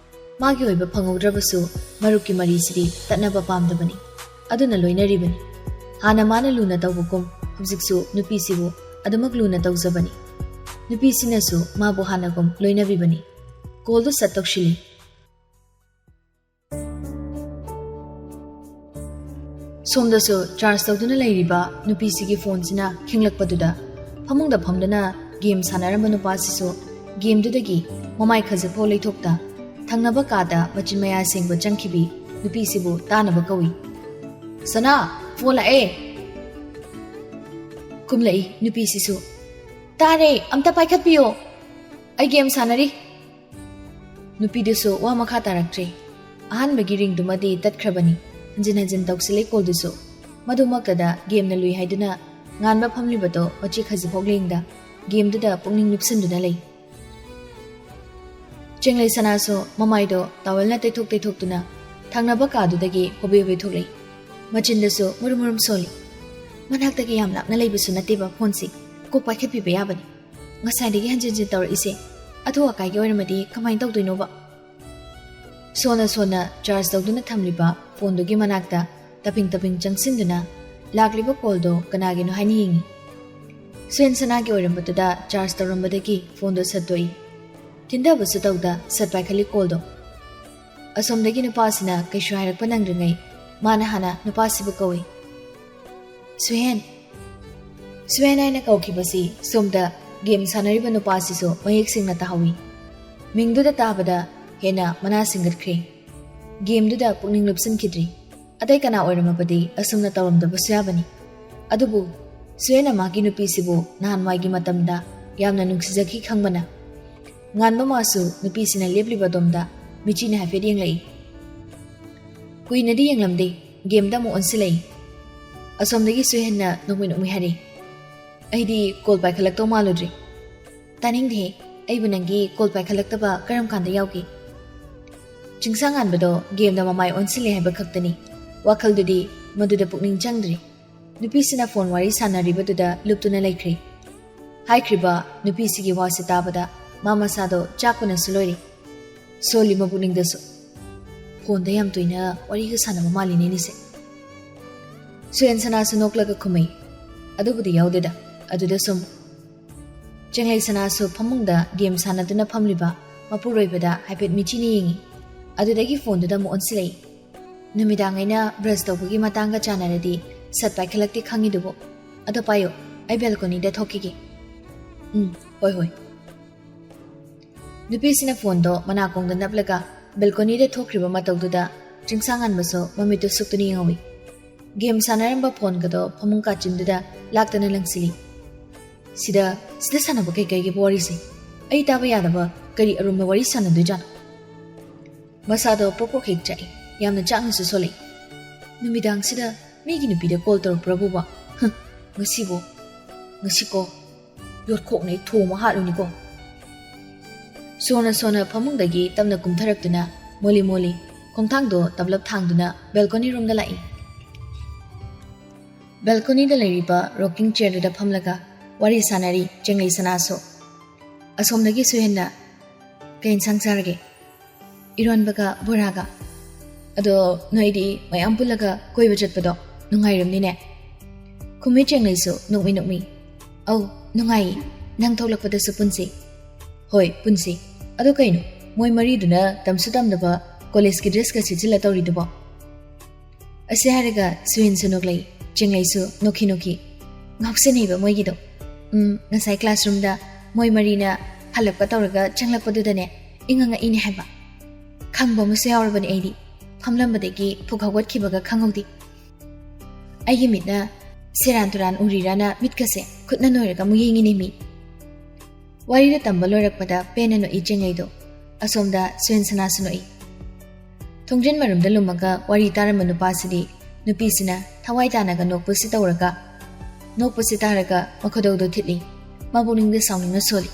ꯃꯥꯒꯤ ꯑꯣꯏꯕ ꯐꯪꯍꯧꯗ꯭ꯔꯕꯁꯨ ꯃꯔꯨꯞꯀꯤ ꯃꯔꯤꯁꯤꯗꯤ ꯇꯠꯅꯕ ꯄꯥꯝꯗꯕꯅꯤ꯫ ꯑꯗꯨꯅ ꯂꯣꯏꯅꯔꯤꯕꯅꯤ꯫ ꯍꯥꯟꯅ ꯃꯥꯅ ꯂꯨꯅ ꯇꯧꯕꯒꯨꯝ ꯍꯧꯖꯤꯛꯁꯨ ꯅꯨꯄꯤꯁꯤꯕꯨ ꯑꯗꯨꯃꯛ ꯂꯨꯅ ꯇꯧꯖꯕꯅꯤ꯫ ꯅꯨꯄꯤꯁꯤꯅꯁꯨ ꯃꯥꯕꯨ ꯍꯥꯟꯅꯒꯨꯝ ꯂꯣꯏꯅꯕꯤꯕꯅꯤ꯫ ꯀꯣꯜꯗꯨ ꯁꯠ ꯇꯧꯁꯤꯜꯂꯤ꯫ ꯁꯣꯝꯗꯁꯨ ꯆꯥꯔꯖ ꯇꯧꯗꯨꯅ ꯂꯩꯔꯤꯕ ꯅꯨꯄꯤꯁꯤꯒꯤ ꯐꯣꯟꯁꯤꯅ ꯈꯤꯡꯂꯛꯄꯗꯨꯗ ꯐꯃꯨꯡꯗ ꯐꯝꯗꯨꯅ ꯒꯦꯝ ꯁꯥꯟꯅꯔꯝꯕ ꯅꯨꯄꯥꯁꯤꯁꯨ ꯒꯦꯝꯗꯨꯗꯒꯤ ꯃꯃꯥꯏ ꯈꯖꯤꯛꯐꯥꯎ ꯂꯩꯊꯣꯛꯇ ꯊꯪꯅꯕ ꯀꯥꯗ ꯃꯆꯤꯟ ꯃꯌꯥ ꯁꯦꯡꯕ ꯆꯪꯈꯤꯕꯤ ꯅꯨꯄꯤꯁꯤꯕꯨ ꯇꯥꯅꯕ ꯀꯧꯏ꯫ "ꯁꯅꯥ, ꯐꯣꯟ ꯂꯥꯛꯑꯦ!" ꯈꯨꯝꯂꯛꯏ ꯅꯨꯄꯤꯁꯤꯁꯨ꯫ "ꯇꯥꯔꯦ, ꯑꯝꯇ ꯄꯥꯏꯈꯠꯄꯤꯌꯣ, ꯑꯩ ꯒꯦꯝ ꯁꯥꯟꯅꯔꯤ!" ꯅꯨꯄꯤꯗꯨꯁꯨ ꯋꯥ ꯃꯈꯥ ꯇꯥꯔꯛꯇ꯭ꯔꯦ꯫ ꯑꯍꯥꯟꯕꯒꯤ ꯔꯤꯡꯗꯨꯃꯗꯤ ꯇꯠꯈ꯭ꯔꯕꯅꯤ꯫ ꯍꯟꯖꯤꯟ ꯍꯟꯖꯤꯟ ꯇꯧꯁꯤꯜꯂꯦ ꯀꯣꯜꯗꯨꯁꯨ꯫ ꯃꯗꯨꯃꯛꯇꯗ ꯒꯦꯝꯅ ꯂꯨꯏ ꯍꯥꯏꯗꯨꯅ ꯉꯥꯟꯕ ꯐꯝꯂꯤꯕꯗꯣ ꯃꯆꯤ ꯈꯖꯤꯛꯐꯥꯎ ꯂꯦꯡꯗ ꯒꯦꯝꯗꯨꯗ ꯄꯨꯛꯅꯤꯡ ꯂꯨꯞꯁꯤꯟꯗꯨꯅ ꯂꯩ꯫ ꯆꯦꯡꯂꯩ ꯁꯅꯥꯁꯨ ꯃꯃꯥꯏꯗꯣ ꯇꯥꯋꯦꯜꯅ ꯇꯩꯊꯣꯛ ꯇꯩꯊꯣꯛꯇꯨꯅ ꯊꯪꯅꯕ ꯀꯥꯗꯨꯗꯒꯤ ꯍꯣꯕꯦ ꯍꯣꯕꯦ ꯊꯣꯛꯂꯛꯏ꯫ ꯃꯆꯤꯟꯗꯁꯨ ꯃꯨꯔꯨꯝ ꯃꯨꯔꯨꯝ ꯁꯣꯜꯂꯤ꯫ "ꯃꯅꯥꯛꯇꯒꯤ ꯌꯥꯝ ꯂꯥꯞꯅ ꯂꯩꯕꯁꯨ ꯅꯠꯇꯦꯕ ꯐꯣꯟꯁꯤ, ꯀꯣꯛ ꯄꯥꯏꯈꯠꯄꯤꯕ ꯌꯥꯕꯅꯤ꯫ ꯉꯁꯥꯏꯗꯒꯤ ꯍꯟꯖꯤꯟ ꯍꯟꯖꯤꯟ ꯇꯧꯔꯛꯏꯁꯦ ꯑꯊꯨ ꯑꯀꯥꯏꯒꯤ ꯑꯣꯏꯔꯝꯃꯗꯤ ꯀꯃꯥꯏꯅ ꯇꯧꯗꯣꯏꯅꯣꯕ?" ꯁꯣꯟꯅ ꯁꯣꯟꯅ ꯆꯥꯔꯖ ꯇꯧꯗꯨꯅ ꯊꯝꯂꯤꯕ ꯐꯣꯟꯗꯨꯒꯤ ꯃꯅꯥꯛꯇ ꯇꯞꯄꯤꯡ ꯇꯞꯄꯤꯡ ꯆꯪꯁꯤꯟꯗꯨꯅ ꯂꯥꯛꯂꯤꯕ ꯀꯣꯜꯗꯣ ꯀꯅꯥꯒꯤꯅꯣ ꯍꯥꯏꯅ ꯌꯦꯡꯉꯤ꯫ ꯁꯨꯍꯦꯟ ꯁꯅꯥꯒꯤ ꯑꯣꯏꯔꯝꯕꯗꯨꯗ ꯆꯥꯔꯖ ꯇꯧꯔꯝꯕꯗꯒꯤ ꯐꯣꯟꯗꯣ ꯁꯠꯇꯣꯛꯏ꯫ ꯊꯤꯟꯊꯕꯁꯨ ꯇꯧꯗ ꯁꯠ ꯄꯥꯏꯈꯠꯂꯤ ꯀꯣꯜꯗꯣ꯫ ꯑꯁꯣꯝꯗꯒꯤ ꯅꯨꯄꯥꯁꯤꯅ ꯀꯩꯁꯨ ꯍꯥꯏꯔꯛꯄ ꯅꯪꯗ꯭ꯔꯤꯉꯩ ꯃꯥꯅ ꯍꯥꯟꯅ ꯅꯨꯄꯥꯁꯤꯕꯨ ꯀꯧꯏ꯫ "ꯁꯨꯍꯦꯟ!" ꯁꯨꯍꯦꯟ ꯍꯥꯏꯅ ꯀꯧꯈꯤꯕꯁꯤ ꯁꯣꯝꯗ ꯒꯦꯝ ꯁꯥꯟꯅꯔꯤꯕ ꯅꯨꯄꯥꯁꯤꯁꯨ ꯃꯌꯦꯛ ꯁꯦꯡꯅ ꯇꯥꯍꯧꯏ꯫ ꯃꯤꯡꯗꯨꯗ ꯇꯥꯕꯗ ꯍꯦꯟꯅ ꯃꯅꯥ ꯁꯤꯡꯒꯠꯈ꯭ꯔꯦ꯫ ꯒꯦꯝꯗꯨꯗ ꯄꯨꯛꯅꯤꯡ ꯂꯨꯞꯁꯤꯟꯈꯤꯗ꯭ꯔꯤ꯫ ꯑꯇꯩ ꯀꯅꯥ ꯑꯣꯏꯔꯝꯃꯕꯗꯤ ꯑꯁꯨꯝꯅ ꯇꯧꯔꯝꯗꯕꯁꯨ ꯌꯥꯕꯅꯤ꯫ ꯑꯗꯨꯕꯨ ꯁꯨꯍꯦꯟꯅ ꯃꯥꯒꯤ ꯅꯨꯄꯤꯁꯤꯕꯨ ꯅꯍꯥꯟꯋꯥꯏꯒꯤ ꯃꯇꯝꯗ ꯌꯥꯝꯅ ꯅꯨꯡꯁꯤꯖꯈꯤ ꯈꯪꯕꯅ꯫ ꯉꯥꯟꯕ ꯃꯥꯁꯨ ꯅꯨꯄꯤꯁꯤꯅ ꯂꯦꯞꯂꯤꯕ ꯑꯗꯣꯝꯗ ꯃꯤꯆꯤꯅ ꯍꯥꯏꯐꯦꯠ ꯌꯦꯡꯂꯛꯏ꯫ ꯀꯨꯏꯅꯗꯤ ꯌꯦꯡꯂꯝꯗꯦ, ꯒꯦꯝꯗ ꯑꯃꯨꯛ ꯑꯣꯟꯁꯤꯜꯂꯛꯏ꯫ ꯑꯁꯣꯝꯗꯒꯤ ꯁꯨꯍꯦꯟꯅ ꯅꯣꯛꯃꯤ ꯅꯣꯛꯃꯤ ꯍꯥꯏꯔꯤ, "ꯑꯩꯗꯤ ꯀꯣꯜ ꯄꯥꯏꯈꯠꯂꯛꯇꯧ ꯃꯥꯜꯂꯨꯗ꯭ꯔꯦ꯫" "ꯇꯥꯅꯤꯡꯗꯦꯍꯦ, ꯑꯩꯕꯨ ꯅꯪꯒꯤ ꯀꯣꯜ ꯄꯥꯏꯈꯠꯂꯛꯇꯕ ꯀꯔꯝ ꯀꯥꯟꯗ ꯌꯥꯎꯒꯦ?" ꯆꯤꯡꯁꯥꯡꯉꯥꯟꯕꯗꯣ ꯒꯦꯝꯗ ꯃꯃꯥꯏ ꯑꯣꯟꯁꯤꯜꯂꯦ ꯍꯥꯏꯕ ꯈꯛꯇꯅꯤ꯫ ꯋꯥꯈꯜꯗꯨꯗꯤ ꯃꯗꯨꯗ ꯄꯨꯛꯅꯤꯡ ꯆꯪꯗ꯭ꯔꯤ꯫ ꯅꯨꯄꯤꯁꯤꯅ ꯐꯣꯟ ꯋꯥꯔꯤ ꯁꯥꯟꯅꯔꯤꯕꯗꯨꯗ ꯂꯨꯞꯇꯨꯅ ꯂꯩꯈ꯭ꯔꯦ꯫ ꯍꯥꯏꯈ꯭ꯔꯤꯕ ꯅꯨꯄꯤꯁꯤꯒꯤ ꯋꯥꯁꯤ ꯇꯥꯕꯗ ꯃꯥ ꯃꯁꯥꯗꯣ ꯆꯥꯛꯄꯅꯁꯨ ꯂꯣꯏꯔꯦ꯫ ꯁꯣꯜꯂꯤ ꯃꯄꯨꯛꯅꯤꯡꯗꯁꯨ꯫ "ꯐꯣꯟꯗ ꯌꯥꯝ ꯇꯣꯏꯅ ꯋꯥꯔꯤꯒ ꯁꯥꯟꯅꯕ ꯃꯥꯜꯂꯤꯅꯦ ꯑꯅꯤꯁꯦ꯫" ꯁꯨꯍꯦꯟ ꯁꯅꯥꯁꯨ ꯅꯣꯛꯂꯒ ꯈꯨꯝꯃꯩ꯫ "ꯑꯗꯨꯕꯨꯗꯤ ꯌꯥꯎꯗꯦꯗ, ꯑꯗꯨꯗ ꯁꯨꯝ꯫" ꯆꯦꯡꯂꯩ ꯁꯅꯥꯁꯨ ꯐꯃꯨꯡꯗ ꯒꯦꯝ ꯁꯥꯟꯅꯗꯨꯅ ꯐꯝꯂꯤꯕ ꯃꯄꯨꯔꯣꯏꯕꯗ ꯍꯥꯏꯐꯦꯠ ꯃꯤꯆꯤꯅ ꯌꯦꯡꯉꯤ꯫ ꯑꯗꯨꯗꯒꯤ ꯐꯣꯟꯗꯨꯗ ꯑꯃꯨꯛ ꯑꯣꯟꯁꯤꯜꯂꯛꯏ꯫ "ꯅꯨꯃꯤꯗꯥꯡ ꯑꯩꯅ ꯕ꯭ꯔꯁ ꯇꯧꯕꯒꯤ ꯃꯇꯥꯡꯒ ꯆꯥꯟꯅꯔꯗꯤ ꯁꯠ ꯄꯥꯏꯈꯠꯂꯛꯇꯦ ꯈꯪꯉꯤꯗꯨꯕꯨ꯫ ꯑꯗꯣ ꯄꯥꯏꯌꯨ, ꯑꯩ ꯕꯦꯜꯀꯣꯅꯤꯗ ꯊꯣꯛꯈꯤꯒꯦ꯫" "ꯎꯝ, ꯍꯣꯏ ꯍꯣꯏ꯫" ꯅꯨꯄꯤꯁꯤꯅ ꯐꯣꯟꯗꯣ ꯃꯅꯥꯀꯣꯡꯗ ꯅꯞꯂꯒ ꯕꯦꯜꯀꯣꯅꯤꯗ ꯊꯣꯛꯈ꯭ꯔꯤꯕ ꯃꯇꯧꯗꯨꯗ ꯆꯤꯡꯁꯥꯡꯉꯥꯟꯕꯁꯨ ꯃꯃꯤꯠꯇꯨ ꯁꯨꯛꯇꯨꯅ ꯌꯦꯡꯍꯧꯏ꯫ ꯒꯦꯝ ꯁꯥꯟꯅꯔꯝꯕ ꯐꯣꯟꯒꯗꯣ ꯐꯃꯨꯡ ꯀꯥꯆꯤꯟꯗꯨꯗ ꯂꯥꯛꯇꯅ ꯂꯪꯁꯤꯜꯂꯤ꯫ "ꯁꯤꯗ, ꯁꯤꯗ ꯁꯥꯟꯅꯕ ꯀꯩꯀꯩꯒꯤꯕꯨ ꯋꯥꯔꯤꯁꯦ? ꯑꯩ ꯇꯥꯕ ꯌꯥꯗꯕ ꯀꯔꯤ ꯑꯔꯨꯝꯕ ꯋꯥꯔꯤ ꯁꯥꯟꯅꯗꯣꯏꯖꯥꯠꯅꯣ?" ꯃꯁꯥꯗꯣ ꯄ꯭ꯔꯣꯛ ꯄ꯭ꯔꯣꯛ ꯍꯦꯛ ꯆꯥꯛꯏ꯫ ꯌꯥꯝꯅ ꯆꯥꯛꯅꯁꯨ ꯁꯣꯜꯂꯤ꯫ "ꯅꯨꯃꯤꯗꯥꯡꯁꯤꯗ ꯃꯤꯒꯤ ꯅꯨꯄꯤꯗ ꯀꯣꯜ ꯇꯧꯔꯛꯄ꯭ꯔꯕꯨꯕ? ꯍ, ꯉꯁꯤꯕꯨ, ꯉꯁꯤꯀꯣ, ꯌꯣꯠꯈꯣꯛꯅ ꯑꯩ ꯊꯣꯡꯕ ꯍꯥꯠꯂꯨꯅꯤꯀꯣ"꯫ ꯁꯣꯟꯅ ꯁꯣꯟꯅ ꯐꯃꯨꯡꯗꯒꯤ ꯇꯞꯅ ꯀꯨꯝꯊꯔꯛꯇꯨꯅ ꯃꯣꯂꯤ ꯃꯣꯂꯤ ꯈꯣꯡꯊꯥꯡꯗꯣ ꯇꯞꯂꯞ ꯊꯥꯡꯗꯨꯅ ꯕꯦꯜꯀꯣꯅꯤ ꯔꯣꯝꯗ ꯂꯥꯛꯏ꯫ ꯕꯦꯜꯀꯣꯅꯤꯗ ꯂꯩꯔꯤꯕ ꯔꯣꯀꯤꯡ ꯆꯤꯌꯔꯗꯨꯗ ꯐꯝꯂꯒ ꯋꯥꯔꯤ ꯁꯥꯟꯅꯔꯤ ꯆꯦꯡꯂꯩ ꯁꯅꯥꯁꯨ꯫ ꯑꯁꯣꯝꯗꯒꯤ ꯁꯨꯍꯦꯟꯅ, "ꯀꯩ ꯏꯟꯁꯥꯡ ꯆꯥꯔꯒꯦ?" "ꯏꯔꯣꯟꯕꯒ ꯕꯣꯔꯥꯒ꯫ ꯑꯗꯣ ꯅꯣꯏꯗꯤ ꯃꯌꯥꯝ ꯄꯨꯜꯂꯒ ꯀꯣꯏꯕ ꯆꯠꯄꯗꯣ ꯅꯨꯡꯉꯥꯏꯔꯝꯅꯤꯅꯦ?" ꯈꯨꯝꯃꯤ ꯆꯦꯡꯂꯩꯁꯨ ꯅꯣꯛꯃꯤ ꯅꯣꯛꯃꯤ꯫ "ꯑꯧ, ꯅꯨꯡꯉꯥꯏꯌꯦ꯫ ꯅꯪ ꯊꯣꯛꯂꯛꯄꯗꯁꯨ ꯄꯨꯟꯁꯤ꯫" "ꯍꯣꯏ, ꯄꯨꯟꯁꯤ꯫ ꯑꯗꯣ ꯀꯩꯅꯣ, ꯃꯣꯏ ꯃꯔꯤꯗꯨꯅ ꯇꯝꯁꯨ ꯇꯝꯗꯕ ꯀꯣꯂꯦꯖꯀꯤ ꯗ꯭ꯔꯦꯁꯀ ꯁꯦꯠꯆꯤꯜꯂ ꯇꯧꯔꯤꯗꯨꯕꯣ?" ꯑꯁꯤ ꯍꯥꯏꯔꯒ ꯁꯨꯍꯦꯟꯁꯨ ꯅꯣꯛꯂꯛꯏ, ꯆꯦꯡꯂꯩꯁꯨ ꯅꯣꯛꯈꯤ ꯅꯣꯛꯈꯤ꯫ "ꯉꯥꯎꯁꯟꯅꯩꯕ ꯃꯣꯏꯒꯤꯗꯣ꯫ ꯎꯝ, ꯉꯁꯥꯏ ꯀ꯭ꯂꯥꯁꯔꯨꯝꯗ ꯃꯣꯏ ꯃꯔꯤꯅ ꯐꯜꯂꯞꯀ ꯇꯧꯔꯒ ꯆꯪꯂꯛꯄꯗꯨꯗꯅꯦ, ꯏꯪꯉ ꯉꯛꯏꯅꯦ ꯍꯥꯏꯕ꯫ ꯈꯪꯕ ꯑꯃꯁꯨ ꯌꯥꯎꯔꯕꯅꯦ ꯑꯩꯗꯤ꯫ ꯐꯝꯂꯝꯕꯗꯒꯤ ꯐꯨꯛ ꯍꯧꯒꯠꯈꯤꯕꯒ ꯈꯪꯍꯧꯗꯦ꯫ ꯑꯩꯒꯤ ꯃꯤꯠꯅ ꯁꯦꯔꯥꯟ ꯇꯨꯔꯥꯟ ꯎꯔꯤꯔꯥꯅ ꯃꯤꯠꯀꯁꯦ ꯈꯨꯠꯅ ꯅꯣꯏꯔꯒ ꯑꯃꯨꯛ ꯌꯦꯡꯉꯤꯅꯦ ꯃꯤ꯫" ꯋꯥꯔꯤꯗꯣ ꯇꯝꯕ ꯂꯣꯏꯔꯛꯄꯗ ꯄꯦꯟꯅ ꯅꯣꯛꯏ ꯆꯦꯡꯂꯩꯗꯣ꯫ ꯑꯁꯣꯝꯗ ꯁꯨꯍꯦꯟ ꯁꯅꯥꯁꯨ ꯅꯣꯛꯏ꯫ ꯊꯣꯡꯖꯤꯟ ꯃꯔꯨꯝꯗ ꯂꯨꯝꯃꯒ ꯋꯥꯔꯤ ꯇꯥꯔꯝꯕ ꯅꯨꯄꯥꯁꯤꯗꯤ ꯅꯨꯄꯤꯁꯤꯅ ꯊꯋꯥꯏ ꯇꯥꯅꯒ ꯅꯣꯛꯄꯁꯤ ꯇꯧꯔꯒ, ꯅꯣꯛꯄꯁꯤ ꯇꯥꯔꯒ ꯃꯈꯨꯗꯧꯗꯣ ꯊꯤꯠꯂꯤ꯫ ꯃꯕꯨꯛꯅꯤꯡꯗ ꯁꯥꯎꯅꯤꯡꯅ ꯁꯣꯜꯂꯤ꯫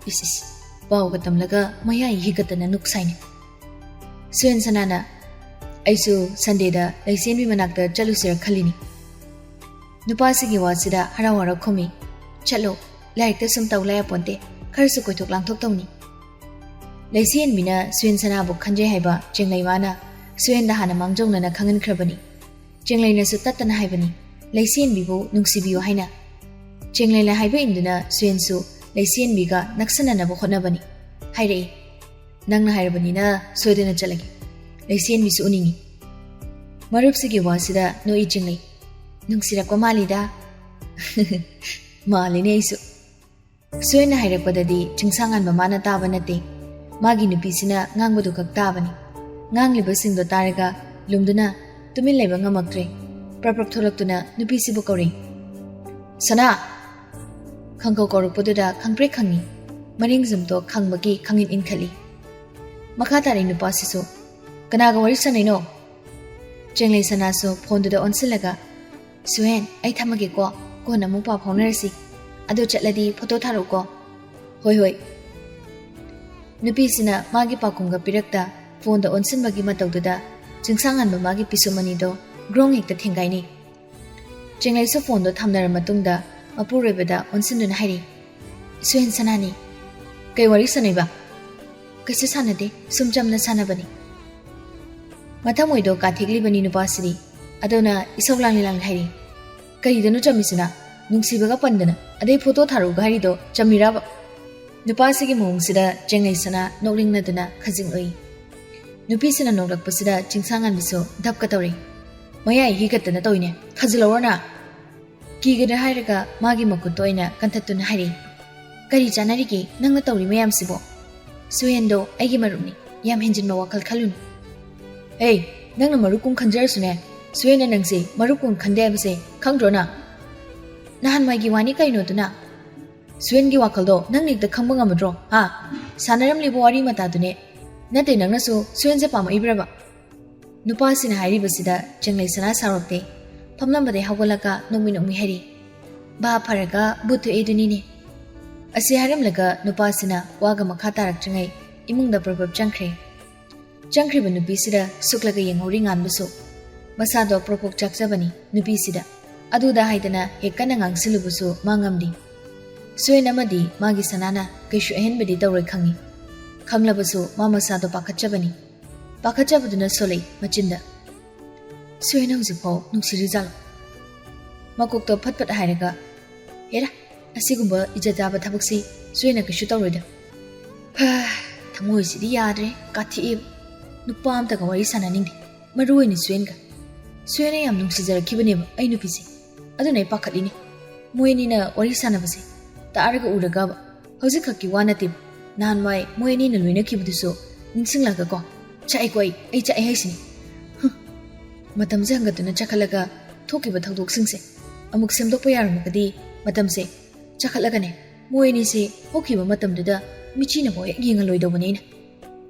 ꯏꯁ ꯏꯁ, ꯄꯥꯎꯒ ꯇꯝꯂꯒ ꯃꯌꯥꯏ ꯍꯤꯒꯠꯇꯅ ꯅꯣꯛꯁꯥꯏꯅꯦ꯫ ꯁꯨꯍꯦꯟ ꯁꯅꯥꯅ, "ꯑꯩꯁꯨ ꯁꯟꯗꯦꯗ ꯂꯩꯆꯦꯟꯕꯤ ꯃꯅꯥꯛꯇ ꯆꯠꯂꯨꯁꯤꯔ ꯈꯜꯂꯤꯅꯤ꯫" ꯅꯨꯄꯥꯁꯤꯒꯤ ꯋꯥꯁꯤꯗ ꯍꯔꯥꯎ ꯍꯔꯥꯎ ꯈꯨꯝꯃꯤ꯫ "ꯆꯠꯂꯣ, ꯂꯥꯏꯔꯤꯛꯇ ꯁꯨꯝ ꯇꯧ ꯂꯩ ꯌꯥꯄꯣꯟꯇꯦ, ꯈꯔꯁꯨ ꯀꯣꯏꯊꯣꯛ ꯂꯥꯡꯊꯣꯛ ꯇꯧꯅꯤ꯫" ꯂꯩꯆꯦꯟꯕꯤꯅ ꯁꯨꯍꯦꯟ ꯁꯅꯥꯕꯨ ꯈꯟꯖꯩ ꯍꯥꯏꯕ ꯆꯦꯡꯂꯩ ꯃꯥꯅ ꯁꯨꯍꯦꯟꯗ ꯍꯥꯟꯅ ꯃꯥꯡꯖꯧꯅꯅ ꯈꯪꯍꯟꯈ꯭ꯔꯕꯅꯤ꯫ ꯆꯦꯡꯂꯩꯅꯁꯨ ꯇꯠꯇꯅ ꯍꯥꯏꯕꯅꯤ, "ꯂꯩꯆꯦꯟꯕꯤꯕꯨ ꯅꯨꯡꯁꯤꯕꯤꯌꯨ" ꯍꯥꯏꯅ꯫ ꯆꯦꯡꯂꯩꯅ ꯍꯥꯏꯕ ꯏꯟꯗꯨꯅ ꯁꯨꯍꯦꯟꯁꯨ ꯂꯩꯆꯦꯟꯕꯤꯒ ꯅꯛꯁꯟꯅꯅꯕ ꯍꯣꯠꯅꯕꯅꯤ꯫ ꯍꯥꯏꯔꯛꯏ, "ꯅꯪꯅ ꯍꯥꯏꯔꯕꯅꯤꯅ ꯁꯣꯏꯗꯅ ꯆꯠꯂꯒꯦ꯫ ꯂꯩꯆꯦꯟꯕꯤꯁꯨ ꯎꯅꯤꯡꯉꯤ꯫ ꯃꯔꯨꯞꯁꯤꯒꯤ ꯋꯥꯁꯤꯗ ꯅꯣꯛꯏ ꯆꯤꯡꯂꯩ꯫ ꯅꯨꯡꯁꯤꯔꯛꯄ ꯃꯥꯜꯂꯤꯗ꯫" "ꯃꯥꯜꯂꯤꯅꯦ ꯑꯩꯁꯨ꯫" ꯁꯨꯍꯦꯟꯅ ꯍꯥꯏꯔꯛꯄꯗꯗꯤ ꯆꯤꯡꯁꯥꯡꯉꯥꯟꯕ ꯃꯥꯅ ꯇꯥꯕ ꯅꯠꯇꯦ, ꯃꯥꯒꯤ ꯅꯨꯄꯤꯁꯤꯅ ꯉꯥꯡꯕꯗꯨ ꯈꯛ ꯇꯥꯕꯅꯤ꯫ ꯉꯥꯡꯂꯤꯕꯁꯤꯡꯗꯣ ꯇꯥꯔꯒ ꯂꯨꯝꯗꯨꯅ ꯇꯨꯃꯤꯟ ꯂꯩꯕ ꯉꯝꯃꯛꯇ꯭ꯔꯦ꯫ ꯄ꯭ꯔꯞ ꯄ꯭ꯔꯞ ꯊꯣꯛꯂꯛꯇꯨꯅ ꯅꯨꯄꯤꯁꯤꯕꯨ ꯀꯧꯔꯤ꯫ "ꯁꯅꯥ!" ꯈꯪꯀꯧ ꯀꯧꯔꯛꯄꯗꯨꯗ ꯈꯪꯄ꯭ꯔꯦꯛ ꯈꯪꯉꯤ꯫ ꯃꯅꯤꯡ ꯖꯨꯝꯇꯣ ꯈꯪꯕꯒꯤ ꯈꯪꯏꯟ ꯏꯟꯈꯠꯂꯤ꯫ ꯃꯈꯥ ꯇꯥꯔꯤ ꯅꯨꯄꯥꯁꯤꯁꯨ, "ꯀꯅꯥꯒ ꯋꯥꯔꯤ ꯁꯥꯟꯅꯩꯅꯣ?" ꯆꯦꯡꯂꯩ ꯁꯅꯥꯁꯨ ꯐꯣꯟꯗꯨꯗ ꯑꯣꯟꯁꯤꯜꯂꯒ, "ꯁꯨꯍꯦꯟ, ꯑꯩ ꯊꯝꯃꯒꯦꯀꯣ, ꯀꯣꯟꯅ ꯑꯃꯨꯛ ꯄꯥꯎ ꯐꯥꯎꯅꯔꯁꯤ꯫ ꯑꯗꯣ ꯆꯠꯂꯗꯤ ꯐꯣꯇꯣ ꯊꯥꯔꯛꯎꯀꯣ꯫" "ꯍꯣꯏ, ꯍꯣꯏ꯫" ꯅꯨꯄꯤꯁꯤꯅ ꯃꯥꯒꯤ ꯄꯥꯎꯈꯨꯝꯒ ꯄꯤꯔꯛꯇ ꯐꯣꯟꯗ ꯑꯣꯟꯁꯤꯟꯕꯒꯤ ꯃꯇꯧꯗꯨꯗ ꯆꯤꯡꯁꯥꯡꯍꯟꯕ ꯃꯥꯒꯤ ꯄꯤꯁꯨꯝ ꯑꯅꯤꯗꯣ ꯒ꯭ꯔꯣꯡ ꯍꯦꯛꯇ ꯊꯦꯡꯒꯥꯏꯅꯩ꯫ ꯆꯦꯡꯂꯩꯁꯨ ꯐꯣꯟꯗꯣ ꯊꯝꯅꯔ ꯃꯇꯨꯡꯗ ꯃꯄꯨꯔꯣꯏꯕꯗ ꯑꯣꯟꯁꯤꯟꯗꯨꯅ ꯍꯥꯏꯔꯤ, "ꯁꯨꯍꯦꯟ ꯁꯅꯥꯅꯤ꯫ ꯀꯩ ꯋꯥꯔꯤ ꯁꯥꯟꯅꯩꯕ?" "ꯀꯩꯁꯨ ꯁꯥꯟꯅꯗꯦ, ꯁꯨꯝ ꯆꯝꯅ ꯁꯥꯟꯅꯕꯅꯤ꯫" ꯃꯊꯃꯣꯏꯗꯣ ꯀꯥꯊꯦꯛꯂꯤꯕꯅꯤ ꯅꯨꯄꯥꯁꯤꯗꯤ꯫ ꯑꯗꯨꯅ ꯏꯁꯧ ꯂꯥꯡꯂꯤ ꯂꯥꯡꯂꯤ ꯍꯥꯏꯔꯤ, "ꯀꯔꯤꯗꯅꯣ ꯆꯝꯃꯤꯁꯤꯅ? ꯅꯨꯡꯁꯤꯕꯒ ꯄꯟꯗꯅ, ꯑꯗꯩ ꯐꯣꯇꯣ ꯊꯥꯔꯛꯎꯒ ꯍꯥꯏꯔꯤꯗꯣ ꯆꯝꯃꯤꯔꯕ?" ꯅꯨꯄꯥꯁꯤꯒꯤ ꯃꯑꯣꯡꯁꯤꯗ ꯆꯦꯡꯂꯩꯁꯅꯥ ꯅꯣꯛꯅꯤꯡꯅꯗꯨꯅ ꯈꯖꯤꯡ ꯎꯏ꯫ ꯅꯨꯄꯤꯁꯤꯅ ꯅꯣꯛꯂꯛꯄꯁꯤꯗ ꯆꯤꯡꯁꯥꯡꯉꯥꯟꯕꯤꯁꯨ ꯙꯞꯀ ꯇꯧꯔꯤ꯫ "ꯃꯌꯥꯏ ꯍꯤꯒꯠꯇꯅ ꯇꯧꯏꯅꯦ, ꯊꯥꯖꯤꯜꯍꯧꯔꯣꯅ!" ꯀꯤꯒꯗ꯭ꯔꯥ ꯍꯥꯏꯔꯒ ꯃꯥꯒꯤ ꯃꯈꯨꯠꯇ ꯑꯣꯏꯅ ꯀꯟꯊꯠꯇꯨꯅ ꯍꯥꯏꯔꯤ, "ꯀꯔꯤ ꯆꯥꯟꯅꯔꯤꯒꯦ ꯅꯪꯅ ꯇꯧꯔꯤ ꯃꯌꯥꯝꯁꯤꯕꯣ? ꯁꯨꯍꯦꯟꯗꯣ ꯑꯩꯒꯤ ꯃꯔꯨꯞꯅꯤ, ꯌꯥꯝ ꯍꯦꯟꯖꯤꯟꯕ ꯋꯥꯈꯜ ꯈꯜꯂꯨꯅꯨ꯫" "ꯍꯦ, ꯅꯪꯅ ꯃꯔꯨꯞ ꯀꯨꯝ ꯈꯟꯖꯔꯁꯨꯅꯦ, ꯁꯨꯍꯦꯟꯅ ꯅꯪꯁꯦ ꯃꯔꯨꯞ ꯀꯨꯝ ꯈꯟꯗꯦ ꯍꯥꯏꯕꯁꯦ ꯈꯪꯗ꯭ꯔꯣ ꯅꯪ? ꯅꯍꯥꯟꯋꯥꯏꯒꯤ ꯋꯥꯅꯤ ꯀꯩꯅꯣ ꯑꯗꯨꯅ? ꯁꯨꯍꯦꯟꯒꯤ ꯋꯥꯈꯜꯗꯣ ꯅꯪꯅ ꯍꯦꯛꯇ ꯈꯪꯕ ꯉꯝꯃꯗ꯭ꯔꯣ, ꯍꯥ? ꯁꯥꯟꯅꯔꯝꯂꯤꯕ ꯋꯥꯔꯤ ꯃꯇꯥꯗꯨꯅꯦ꯫ ꯅꯠꯇꯦ, ꯅꯪꯅꯁꯨ ꯁꯨꯍꯦꯟꯁꯦ ꯄꯥꯝꯃꯛꯏꯕ꯭ꯔꯕ?" ꯅꯨꯄꯥꯁꯤꯅ ꯍꯥꯏꯔꯤꯕꯁꯤꯗ ꯆꯦꯡꯂꯩꯁꯅꯥ ꯁꯥꯎꯔꯛꯇꯦ꯫ ꯐꯝꯂꯝꯕꯗꯩ ꯍꯧꯒꯠꯂꯒ ꯅꯣꯛꯃꯤ ꯅꯣꯛꯃꯤ ꯍꯥꯏꯔꯤ, "ꯚꯥꯞ ꯐꯔꯒ ꯚꯨꯠ ꯊꯣꯛꯑꯦ ꯑꯗꯨꯅꯤꯅꯦ꯫" ꯑꯁꯤ ꯍꯥꯏꯔꯝꯂꯒ ꯅꯨꯄꯥꯁꯤꯅ ꯋꯥꯒ ꯃꯈꯥ ꯇꯥꯔꯛꯇ꯭ꯔꯤꯉꯩ ꯏꯃꯨꯡꯗ ꯄ꯭ꯔꯞ ꯄ꯭ꯔꯞ ꯆꯪꯈ꯭ꯔꯦ꯫ ꯆꯪꯈ꯭ꯔꯤꯕ ꯅꯨꯄꯤꯁꯤꯗ ꯁꯨꯛꯂꯒ ꯌꯦꯡꯍꯧꯔꯤ ꯉꯥꯟꯕꯁꯨ꯫ ꯃꯁꯥꯗꯣ ꯄ꯭ꯔꯣꯛ ꯄ꯭ꯔꯣꯛ ꯆꯥꯛꯆꯕꯅꯤ ꯅꯨꯄꯤꯁꯤꯗ꯫ ꯑꯗꯨꯗ ꯍꯥꯏꯗꯅ ꯍꯦꯛ ꯀꯟꯅ ꯉꯥꯡꯁꯤꯜꯂꯨꯕꯁꯨ ꯃꯥ ꯉꯝꯗꯦ꯫ ꯁꯨꯍꯦꯟ ꯑꯃꯗꯤ ꯃꯥꯒꯤ ꯁꯅꯥꯅ ꯀꯩꯁꯨ ꯑꯍꯦꯟꯕꯗꯤ ꯇꯧꯔꯣꯏ ꯈꯪꯉꯤ꯫ ꯈꯪꯂꯕꯁꯨ ꯃꯥ ꯃꯁꯥꯗꯣ ꯄꯥꯈꯠꯆꯕꯅꯤ꯫ ꯄꯥꯈꯠꯆꯕꯗꯨꯅ ꯁꯣꯜꯂꯛꯏ ꯃꯆꯤꯟꯗ꯫ "ꯁꯨꯍꯦꯟ ꯍꯧꯖꯤꯛꯐꯥꯎ ꯅꯨꯡꯁꯤꯔꯤꯖꯥꯠꯂꯣ?" ꯃꯀꯣꯛꯇꯣ ꯐꯠ ꯐꯠ ꯍꯥꯏꯔꯒ, "ꯍꯦꯔꯥ, ꯑꯁꯤꯒꯨꯝꯕ ꯏꯖꯠ ꯆꯥꯕ ꯊꯕꯛꯁꯤ ꯁꯨꯍꯦꯟꯅ ꯀꯩꯁꯨ ꯇꯧꯔꯣꯏꯗ꯫ ꯍꯥ, ꯊꯃꯣꯏꯁꯤꯗꯤ ꯌꯥꯗ꯭ꯔꯦ, ꯀꯥꯊꯦꯛꯑꯦꯕ꯫ ꯅꯨꯄꯥ ꯑꯝꯇꯒ ꯋꯥꯔꯤ ꯁꯥꯟꯅꯅꯤꯡꯗꯦ, ꯃꯔꯨ ꯑꯣꯏꯅ ꯁꯨꯍꯦꯟꯒ꯫ ꯁꯨꯍꯦꯟꯅ ꯌꯥꯝ ꯅꯨꯡꯁꯤꯖꯔꯛꯈꯤꯕꯅꯦꯕ ꯑꯩ ꯅꯨꯄꯤꯁꯦ꯫ ꯑꯗꯨꯅ ꯑꯩ ꯄꯥꯈꯠꯂꯤꯅꯦ꯫ ꯃꯣꯏ ꯑꯅꯤꯅ ꯋꯥꯔꯤ ꯁꯥꯟꯅꯕꯁꯦ ꯇꯥꯔꯒ ꯎꯔꯒ ꯍꯧꯖꯤꯛꯈꯛꯀꯤ ꯋꯥ ꯅꯠꯇꯦ, ꯅꯍꯥꯟꯋꯥꯏ ꯃꯣꯏ ꯑꯅꯤꯅ ꯂꯣꯏꯅꯈꯤꯕꯗꯨꯁꯨ ꯅꯤꯡꯁꯤꯡꯂꯒꯀꯣ, ꯆꯥꯛꯑꯦꯀꯣ ꯑꯩ, ꯑꯩ ꯆꯥꯛꯑꯦ ꯍꯥꯏꯁꯤꯅꯤ꯫ ꯍꯨꯝ꯫ ꯃꯇꯝꯁꯦ ꯍꯪꯒꯠꯇꯨꯅ ꯆꯠꯈꯠꯂꯒ ꯊꯣꯛꯈꯤꯕ ꯊꯧꯗꯣꯛꯁꯤꯡꯁꯦ ꯑꯃꯨꯛ ꯁꯦꯝꯗꯣꯛꯄ ꯌꯥꯔꯝꯃꯒꯗꯤ ꯃꯇꯝꯁꯦ ꯆꯠꯈꯠꯂꯒꯅꯦ, ꯃꯣꯏ ꯑꯅꯤꯁꯦ ꯍꯧꯈꯤꯕ ꯃꯇꯝꯗꯨꯗ ꯃꯤꯆꯤꯅꯐꯥꯎ ꯍꯦꯛ ꯌꯦꯡꯍꯜꯂꯣꯏꯗꯧꯕꯅꯦ ꯑꯩꯅ꯫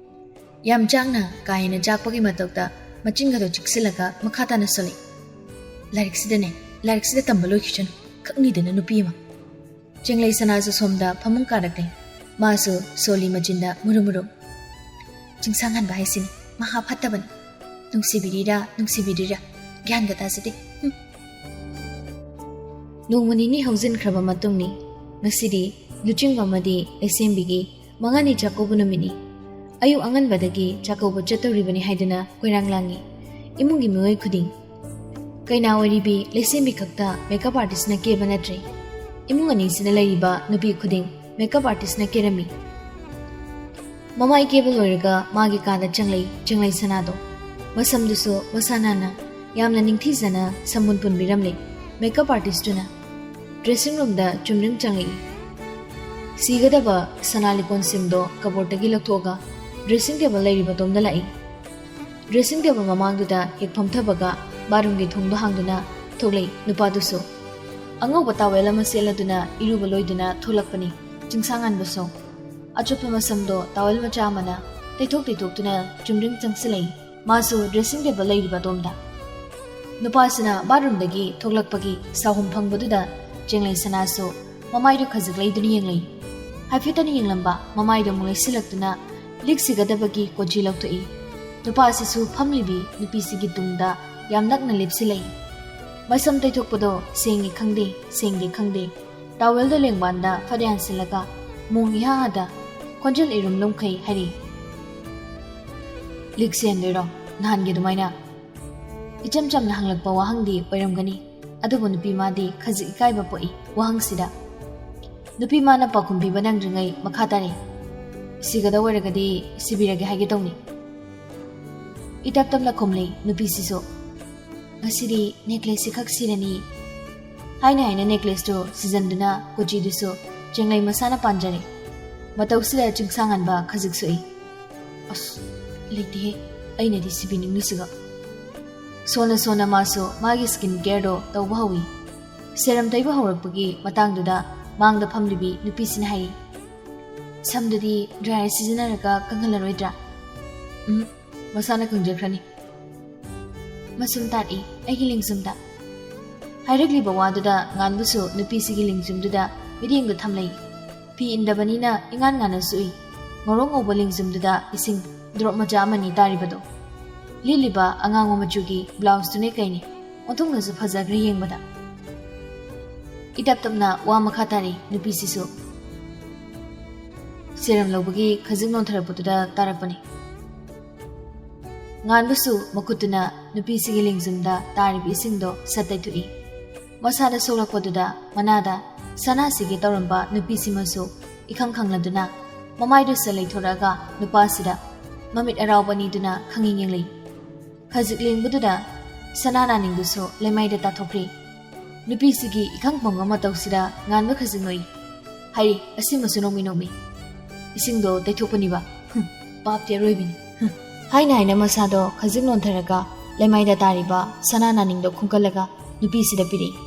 ꯌꯥꯝ ꯆꯥꯛꯅ ꯀꯥ ꯍꯦꯟꯅ ꯆꯥꯛꯄꯒꯤ ꯃꯇꯧꯗ ꯃꯆꯤꯟꯒꯗꯣ ꯆꯤꯛꯁꯤꯜꯂꯒ ꯃꯈꯥ ꯇꯥꯅ ꯁꯣꯜꯂꯤ꯫ ꯂꯥꯏꯔꯤꯛꯁꯤꯗꯅꯦ, ꯂꯥꯏꯔꯤꯛꯁꯤꯗ ꯇꯝꯕ ꯂꯣꯏꯈꯤꯁꯅꯨ, ꯈꯛꯅꯤꯗꯅ ꯅꯨꯄꯤ ꯑꯃ꯫ ꯆꯦꯡꯂꯩ ꯁꯅꯥꯁꯨ ꯁꯣꯝꯗ ꯐꯃꯨꯡ ꯀꯥꯔꯛꯂꯦ꯫ ꯃꯥꯁꯨ ꯁꯣꯂꯤ ꯃꯆꯤꯟꯗ ꯃꯨꯔꯨꯝ ꯃꯨꯔꯨꯝ꯫ ꯆꯤꯡꯁꯥꯡꯍꯟꯕ ꯍꯥꯏꯁꯤꯅꯤ, ꯃꯍꯥ ꯐꯠꯇꯕꯅꯤ꯫ ꯅꯨꯡꯁꯤꯕꯤꯔꯤꯔꯥ, ꯅꯨꯡꯁꯤꯕꯤꯔꯤꯔꯥ, ꯒ꯭ꯌꯥꯟꯒ ꯇꯥꯖꯗꯦ꯫ ꯍꯨꯝ꯫ ꯅꯣꯡꯃ ꯅꯤꯅꯤ ꯍꯧꯖꯤꯟꯈ꯭ꯔꯕ ꯃꯇꯨꯡꯅꯤ꯫ ꯉꯁꯤꯗꯤ ꯂꯨꯆꯤꯡꯕ ꯑꯃꯗꯤ ꯂꯩꯁꯦꯝꯕꯤꯒꯤ ꯃꯉꯥꯅꯤ ꯆꯥꯛꯀꯧꯕ ꯅꯨꯃꯤꯠꯅꯤ꯫ ꯑꯌꯨꯛ ꯑꯉꯟꯕꯗꯒꯤ ꯆꯥꯛꯀꯧꯕ ꯆꯠꯇꯧꯔꯤꯕꯅꯤ ꯍꯥꯏꯗꯨꯅ ꯀꯣꯏꯔꯥꯡ ꯂꯥꯡꯉꯤ ꯏꯃꯨꯡꯒꯤ ꯃꯤꯑꯣꯏ ꯈꯨꯗꯤꯡ꯫ ꯀꯩꯅꯥ ꯑꯣꯏꯔꯤꯕꯤ ꯂꯩꯁꯦꯝꯕꯤ ꯈꯛꯇ ꯃꯦꯀꯞ ꯑꯥꯔꯇꯤꯁꯅ ꯀꯦꯕ ꯅꯠꯇ꯭ꯔꯦ꯫ ꯏꯃꯨꯡ ꯑꯅꯤꯁꯤꯅ ꯂꯩꯔꯤꯕ ꯅꯨꯄꯤ ꯈꯨꯗꯤꯡ ꯃꯦꯀꯞ ꯑꯥꯔꯇꯤꯁꯅ ꯀꯦꯔꯝꯃꯤ꯫ ꯃꯃꯥꯏ ꯀꯦꯕ ꯂꯣꯏꯔꯒ ꯃꯥꯒꯤ ꯀꯥꯗ ꯆꯪꯂꯛꯏ ꯆꯦꯡꯂꯩ ꯁꯅꯥꯗꯣ꯫ ꯃꯁꯝꯗꯨꯁꯨ ꯃꯁꯥ ꯅꯥꯟꯅ, ꯌꯥꯝꯅ ꯅꯤꯡꯊꯤꯖꯅ ꯁꯝꯕꯨꯟ ꯄꯨꯟꯕꯤꯔꯝꯂꯦ ꯃꯦꯀꯞ ꯑꯥꯔꯇꯤꯁꯇꯨꯅ꯫ ꯗ꯭ꯔꯦꯁꯤꯡ ꯔꯨꯝꯗ ꯆꯨꯝꯗ꯭ꯔꯤꯡ ꯆꯪꯂꯛꯏ꯫ ꯁꯤꯒꯗꯕ ꯁꯅꯥ ꯂꯤꯀꯣꯟꯁꯤꯡꯗꯣ ꯀꯕꯣꯔꯗꯇꯒꯤ ꯂꯧꯊꯣꯛꯑꯒ ꯗ꯭ꯔꯦꯁꯤꯡ ꯇꯦꯕꯜ ꯂꯩꯔꯤꯕ ꯇꯣꯝꯗ ꯂꯥꯛꯏ꯫ ꯗ꯭ꯔꯦꯁꯤꯡ ꯇꯦꯕꯜ ꯃꯃꯥꯡꯗꯨꯗ ꯍꯦꯛ ꯐꯝꯊꯕꯒ ꯕꯥꯠꯔꯨꯝꯒꯤ ꯊꯣꯡꯗꯣ ꯍꯥꯡꯗꯨꯅ ꯊꯣꯛꯂꯛꯏ ꯅꯨꯄꯥꯗꯨꯁꯨ꯫ ꯑꯉꯧꯕ ꯇꯥꯋꯦꯜ ꯑꯃ ꯁꯦꯠꯂꯗꯨꯅ ꯏꯔꯨꯕ ꯂꯣꯏꯗꯨꯅ ꯊꯣꯛꯂꯛꯄꯅꯤ ꯆꯤꯡꯁꯥꯡꯉꯥꯟꯕꯁꯨ꯫ ꯑꯆꯣꯠꯄ ꯃꯁꯝꯗꯣ ꯇꯥꯋꯦꯜ ꯃꯆꯥ ꯑꯃꯅ ꯇꯩꯊꯣꯛ ꯇꯩꯊꯣꯛꯇꯨꯅ ꯆꯨꯝꯗ꯭ꯔꯤꯡ ꯆꯪꯁꯤꯜꯂꯛꯏ꯫ ꯃꯥꯁꯨ ꯗ꯭ꯔꯦꯁꯤꯡ ꯇꯦꯕꯜ ꯂꯩꯔꯤꯕ ꯑꯗꯣꯝꯗ꯫ ꯅꯨꯄꯥꯁꯤꯅ ꯕꯥꯠꯔꯨꯝꯗꯒꯤ ꯊꯣꯛꯂꯛꯄꯒꯤ ꯁꯥꯍꯨꯝ ꯐꯪꯕꯗꯨꯗ ꯆꯦꯡꯂꯩ ꯁꯅꯥꯁꯨ ꯃꯃꯥꯏꯗꯨ ꯈꯖꯤꯛ ꯂꯩꯗꯨꯅ ꯌꯦꯡꯂꯛꯏ꯫ ꯍꯥꯏꯐꯦꯠꯇꯅ ꯌꯦꯡꯂꯝꯕ ꯃꯃꯥꯏꯗꯣ ꯑꯃꯨꯛ ꯂꯩꯁꯤꯜꯂꯛꯇꯨꯅ ꯂꯤꯛꯁꯤꯒꯗꯕꯒꯤ ꯀꯣꯆꯤ ꯂꯧꯊꯣꯛꯏ꯫ ꯅꯨꯄꯥꯁꯤꯁꯨ ꯐꯝꯂꯤꯕꯤ ꯅꯨꯄꯤꯁꯤꯒꯤ ꯇꯨꯡꯗ ꯌꯥꯝ ꯅꯛꯅ ꯂꯦꯞꯁꯤꯜꯂꯛꯏ꯫ ꯃꯁꯝ ꯇꯩꯊꯣꯛꯄꯗꯣ ꯁꯦꯡꯉꯤ ꯈꯪꯗꯦ, ꯁꯦꯡꯗꯦ ꯈꯪꯗꯦ, ꯇꯥꯋꯦꯜꯗꯣ ꯂꯦꯡꯕꯥꯟꯗ ꯐꯠ ꯌꯥꯟꯁꯤꯜꯂꯒ ꯃꯣꯡ ꯏꯍꯥ ꯍꯥꯗ ꯈꯣꯟꯖꯦꯜ ꯏꯔꯨꯝ ꯂꯨꯝꯈꯩ ꯍꯥꯏꯔꯤ꯫ "ꯂꯤꯛ ꯁꯦꯡꯗꯣꯏꯔꯣ ꯅꯍꯥꯟꯒꯤ ꯑꯗꯨꯃꯥꯏꯅ?" ꯏꯆꯝ ꯆꯝꯅ ꯍꯪꯂꯛꯄ ꯋꯥꯍꯪꯗꯤ ꯑꯣꯏꯔꯝꯒꯅꯤ, ꯑꯗꯨꯕꯨ ꯅꯨꯄꯤ ꯃꯥꯗꯤ ꯈꯖꯤꯛ ꯏꯀꯥꯏꯕ ꯄꯣꯛꯏ ꯋꯥꯍꯪꯁꯤꯗ꯫ ꯅꯨꯄꯤ ꯃꯥꯅ ꯄꯥꯎꯈꯨꯝ ꯄꯤꯕ ꯅꯪꯗ꯭ꯔꯤꯉꯩ ꯃꯈꯥ ꯇꯥꯔꯛꯏ꯫ "ꯁꯤꯒꯗꯧ ꯑꯣꯏꯔꯒꯗꯤ ꯁꯤꯕꯤꯔꯒꯦ ꯍꯥꯏꯒꯦ ꯇꯧꯅꯤ꯫" ꯏꯇꯞ ꯇꯞꯅ ꯈꯨꯝꯂꯤ ꯅꯨꯄꯤꯁꯤꯁꯨ꯫ "ꯉꯁꯤꯗꯤ ꯅꯦꯀ꯭ꯂꯦꯁꯁꯤ ꯈꯛ ꯁꯤꯔꯅꯤ" ꯍꯥꯏꯅ ꯍꯥꯏꯅ ꯅꯦꯀ꯭ꯂꯦꯁꯇꯨ ꯁꯤꯖꯟꯗꯨꯅ ꯀꯣꯆꯤꯗꯨꯁꯨ ꯆꯦꯡꯂꯩ ꯃꯁꯥꯅ ꯄꯥꯟꯖꯔꯦ꯫ ꯃꯇꯧꯁꯤꯗ ꯆꯤꯡꯁꯥꯡꯍꯟꯕ ꯈꯖꯤꯛ ꯁꯣꯛꯏ꯫ ꯑꯁ, ꯂꯩꯇꯦꯍꯦ, ꯑꯩꯅꯗꯤ ꯁꯤꯕꯤꯅꯤꯡꯂꯤꯁꯤꯒ꯫ ꯁꯣꯟꯅ ꯁꯣꯟꯅ ꯃꯥꯁꯨ ꯃꯥꯒꯤ ꯁ꯭ꯀꯤꯟ ꯀꯦꯌꯔꯗꯣ ꯇꯧꯕ ꯍꯧꯏ꯫ ꯁꯦꯔꯝ ꯇꯩꯕ ꯍꯧꯔꯛꯄꯒꯤ ꯃꯇꯥꯡꯗꯨꯗ ꯃꯥꯡꯗ ꯐꯝꯂꯤꯕꯤ ꯅꯨꯄꯤꯁꯤꯅ ꯍꯥꯏꯔꯤ, "ꯁꯝꯗꯨꯗꯤ ꯗ꯭ꯔꯥꯏꯌꯔ ꯁꯤꯖꯤꯟꯅꯔꯒ ꯀꯪꯍꯜꯂꯔꯣꯏꯗ꯭ꯔꯥ?" "ꯎꯝ, ꯃꯁꯥꯅ ꯀꯪꯖꯈ꯭ꯔꯅꯤ꯫ ꯃꯁꯨꯝ ꯇꯥꯔꯛꯏ ꯑꯩꯒꯤ ꯂꯦꯡꯖꯨꯝꯗ꯫" ꯍꯥꯏꯔꯛꯂꯤꯕ ꯋꯥꯗꯨꯗ ꯉꯥꯟꯕꯁꯨ ꯅꯨꯄꯤꯁꯤꯒꯤ ꯂꯦꯡꯖꯨꯝꯗꯨꯗ ꯃꯤꯠꯌꯦꯡꯗꯨ ꯊꯝꯂꯩ꯫ ꯐꯤ ꯏꯟꯗꯕꯅꯤꯅ ꯏꯉꯥꯟ ꯉꯥꯟꯅ ꯁꯨꯏ꯫ ꯉꯧꯔꯣꯛ ꯉꯧꯕ ꯂꯦꯡꯖꯨꯝꯗꯨꯗ ꯏꯁꯤꯡ ꯗ꯭ꯔꯣꯞ ꯃꯆꯥ ꯑꯃꯅꯤ ꯇꯥꯔꯤꯕꯗꯣ꯫ ꯂꯤꯠꯂꯤꯕ ꯑꯉꯥꯡꯕ ꯃꯆꯨꯒꯤ ꯕ꯭ꯂꯥꯎꯁꯇꯨꯅꯦ ꯀꯩꯅꯦ, ꯑꯣꯟꯊꯣꯛꯅꯁꯨ ꯐꯖꯈ꯭ꯔꯦ ꯌꯦꯡꯕꯗ꯫ ꯏꯇꯞ ꯇꯞꯅ ꯋꯥ ꯃꯈꯥ ꯇꯥꯔꯤ ꯅꯨꯄꯤꯁꯤꯁꯨ꯫ ꯁꯦꯔꯝ ꯂꯧꯕꯒꯤ ꯈꯖꯤꯛ ꯅꯣꯟꯊꯔꯛꯄꯗꯨꯗ ꯇꯥꯔꯛꯄꯅꯤ꯫ ꯉꯥꯟꯕꯁꯨ ꯃꯈꯨꯠꯇꯨꯅ ꯅꯨꯄꯤꯁꯤꯒꯤ ꯂꯦꯡꯖꯨꯝꯗ ꯇꯥꯔꯤꯕ ꯏꯁꯤꯡꯗꯣ ꯁꯠ ꯇꯩꯊꯣꯛꯏ꯫ ꯃꯁꯥꯗ ꯁꯣꯛꯂꯛꯄꯗꯨꯗ ꯃꯅꯥꯗ ꯁꯅꯥ ꯁꯤꯒꯦ ꯇꯧꯔꯝꯕ ꯅꯨꯄꯤꯁꯤꯃꯁꯨ ꯏꯈꯪ ꯈꯪꯂꯗꯨꯅ ꯃꯃꯥꯏꯗꯨ ꯁꯠ ꯂꯩꯊꯣꯔꯛꯑꯒ ꯅꯨꯄꯥꯁꯤꯗ ꯃꯃꯤꯠ ꯑꯔꯥꯎꯕ ꯑꯅꯤꯗꯨꯅ ꯈꯪꯌꯦꯡ ꯌꯦꯡꯂꯤ꯫ ꯈꯖꯤꯛ ꯂꯦꯡꯕꯗꯨꯗ ꯁꯅꯥ ꯅꯥꯅꯤꯡꯗꯨꯁꯨ ꯂꯩꯃꯥꯏꯗ ꯇꯥꯊꯣꯛꯈ꯭ꯔꯦ꯫ ꯅꯨꯄꯤꯁꯤꯒꯤ ꯏꯈꯪ ꯐꯪꯕ ꯃꯇꯧꯁꯤꯗ ꯉꯥꯟꯕ ꯈꯖꯤꯛ ꯅꯣꯛꯏ꯫ ꯍꯥꯏꯔꯤ, ꯑꯁꯤꯃꯁꯨ ꯅꯣꯛꯃꯤ ꯅꯣꯛꯃꯤ꯫ ꯏꯁꯤꯡꯗꯣ ꯇꯩꯊꯣꯛꯄꯅꯤꯕ꯫ ꯍꯨꯝ, ꯄꯥꯞꯇꯤ ꯑꯔꯣꯏꯕꯤꯅꯤ꯫ ꯍꯨꯝ꯫ ꯍꯥꯏꯅ ꯍꯥꯏꯅ ꯃꯁꯥꯗꯣ ꯈꯖꯤꯛ ꯅꯣꯟꯊꯔꯒ ꯂꯩꯃꯥꯏꯗ ꯇꯥꯔꯤꯕ ꯁꯅꯥ ꯅꯥꯅꯤꯡꯗꯣ ꯈꯨꯝꯀꯠꯂꯒ ꯅꯨꯄꯤꯁꯤꯗ ꯄꯤꯔꯛꯏ꯫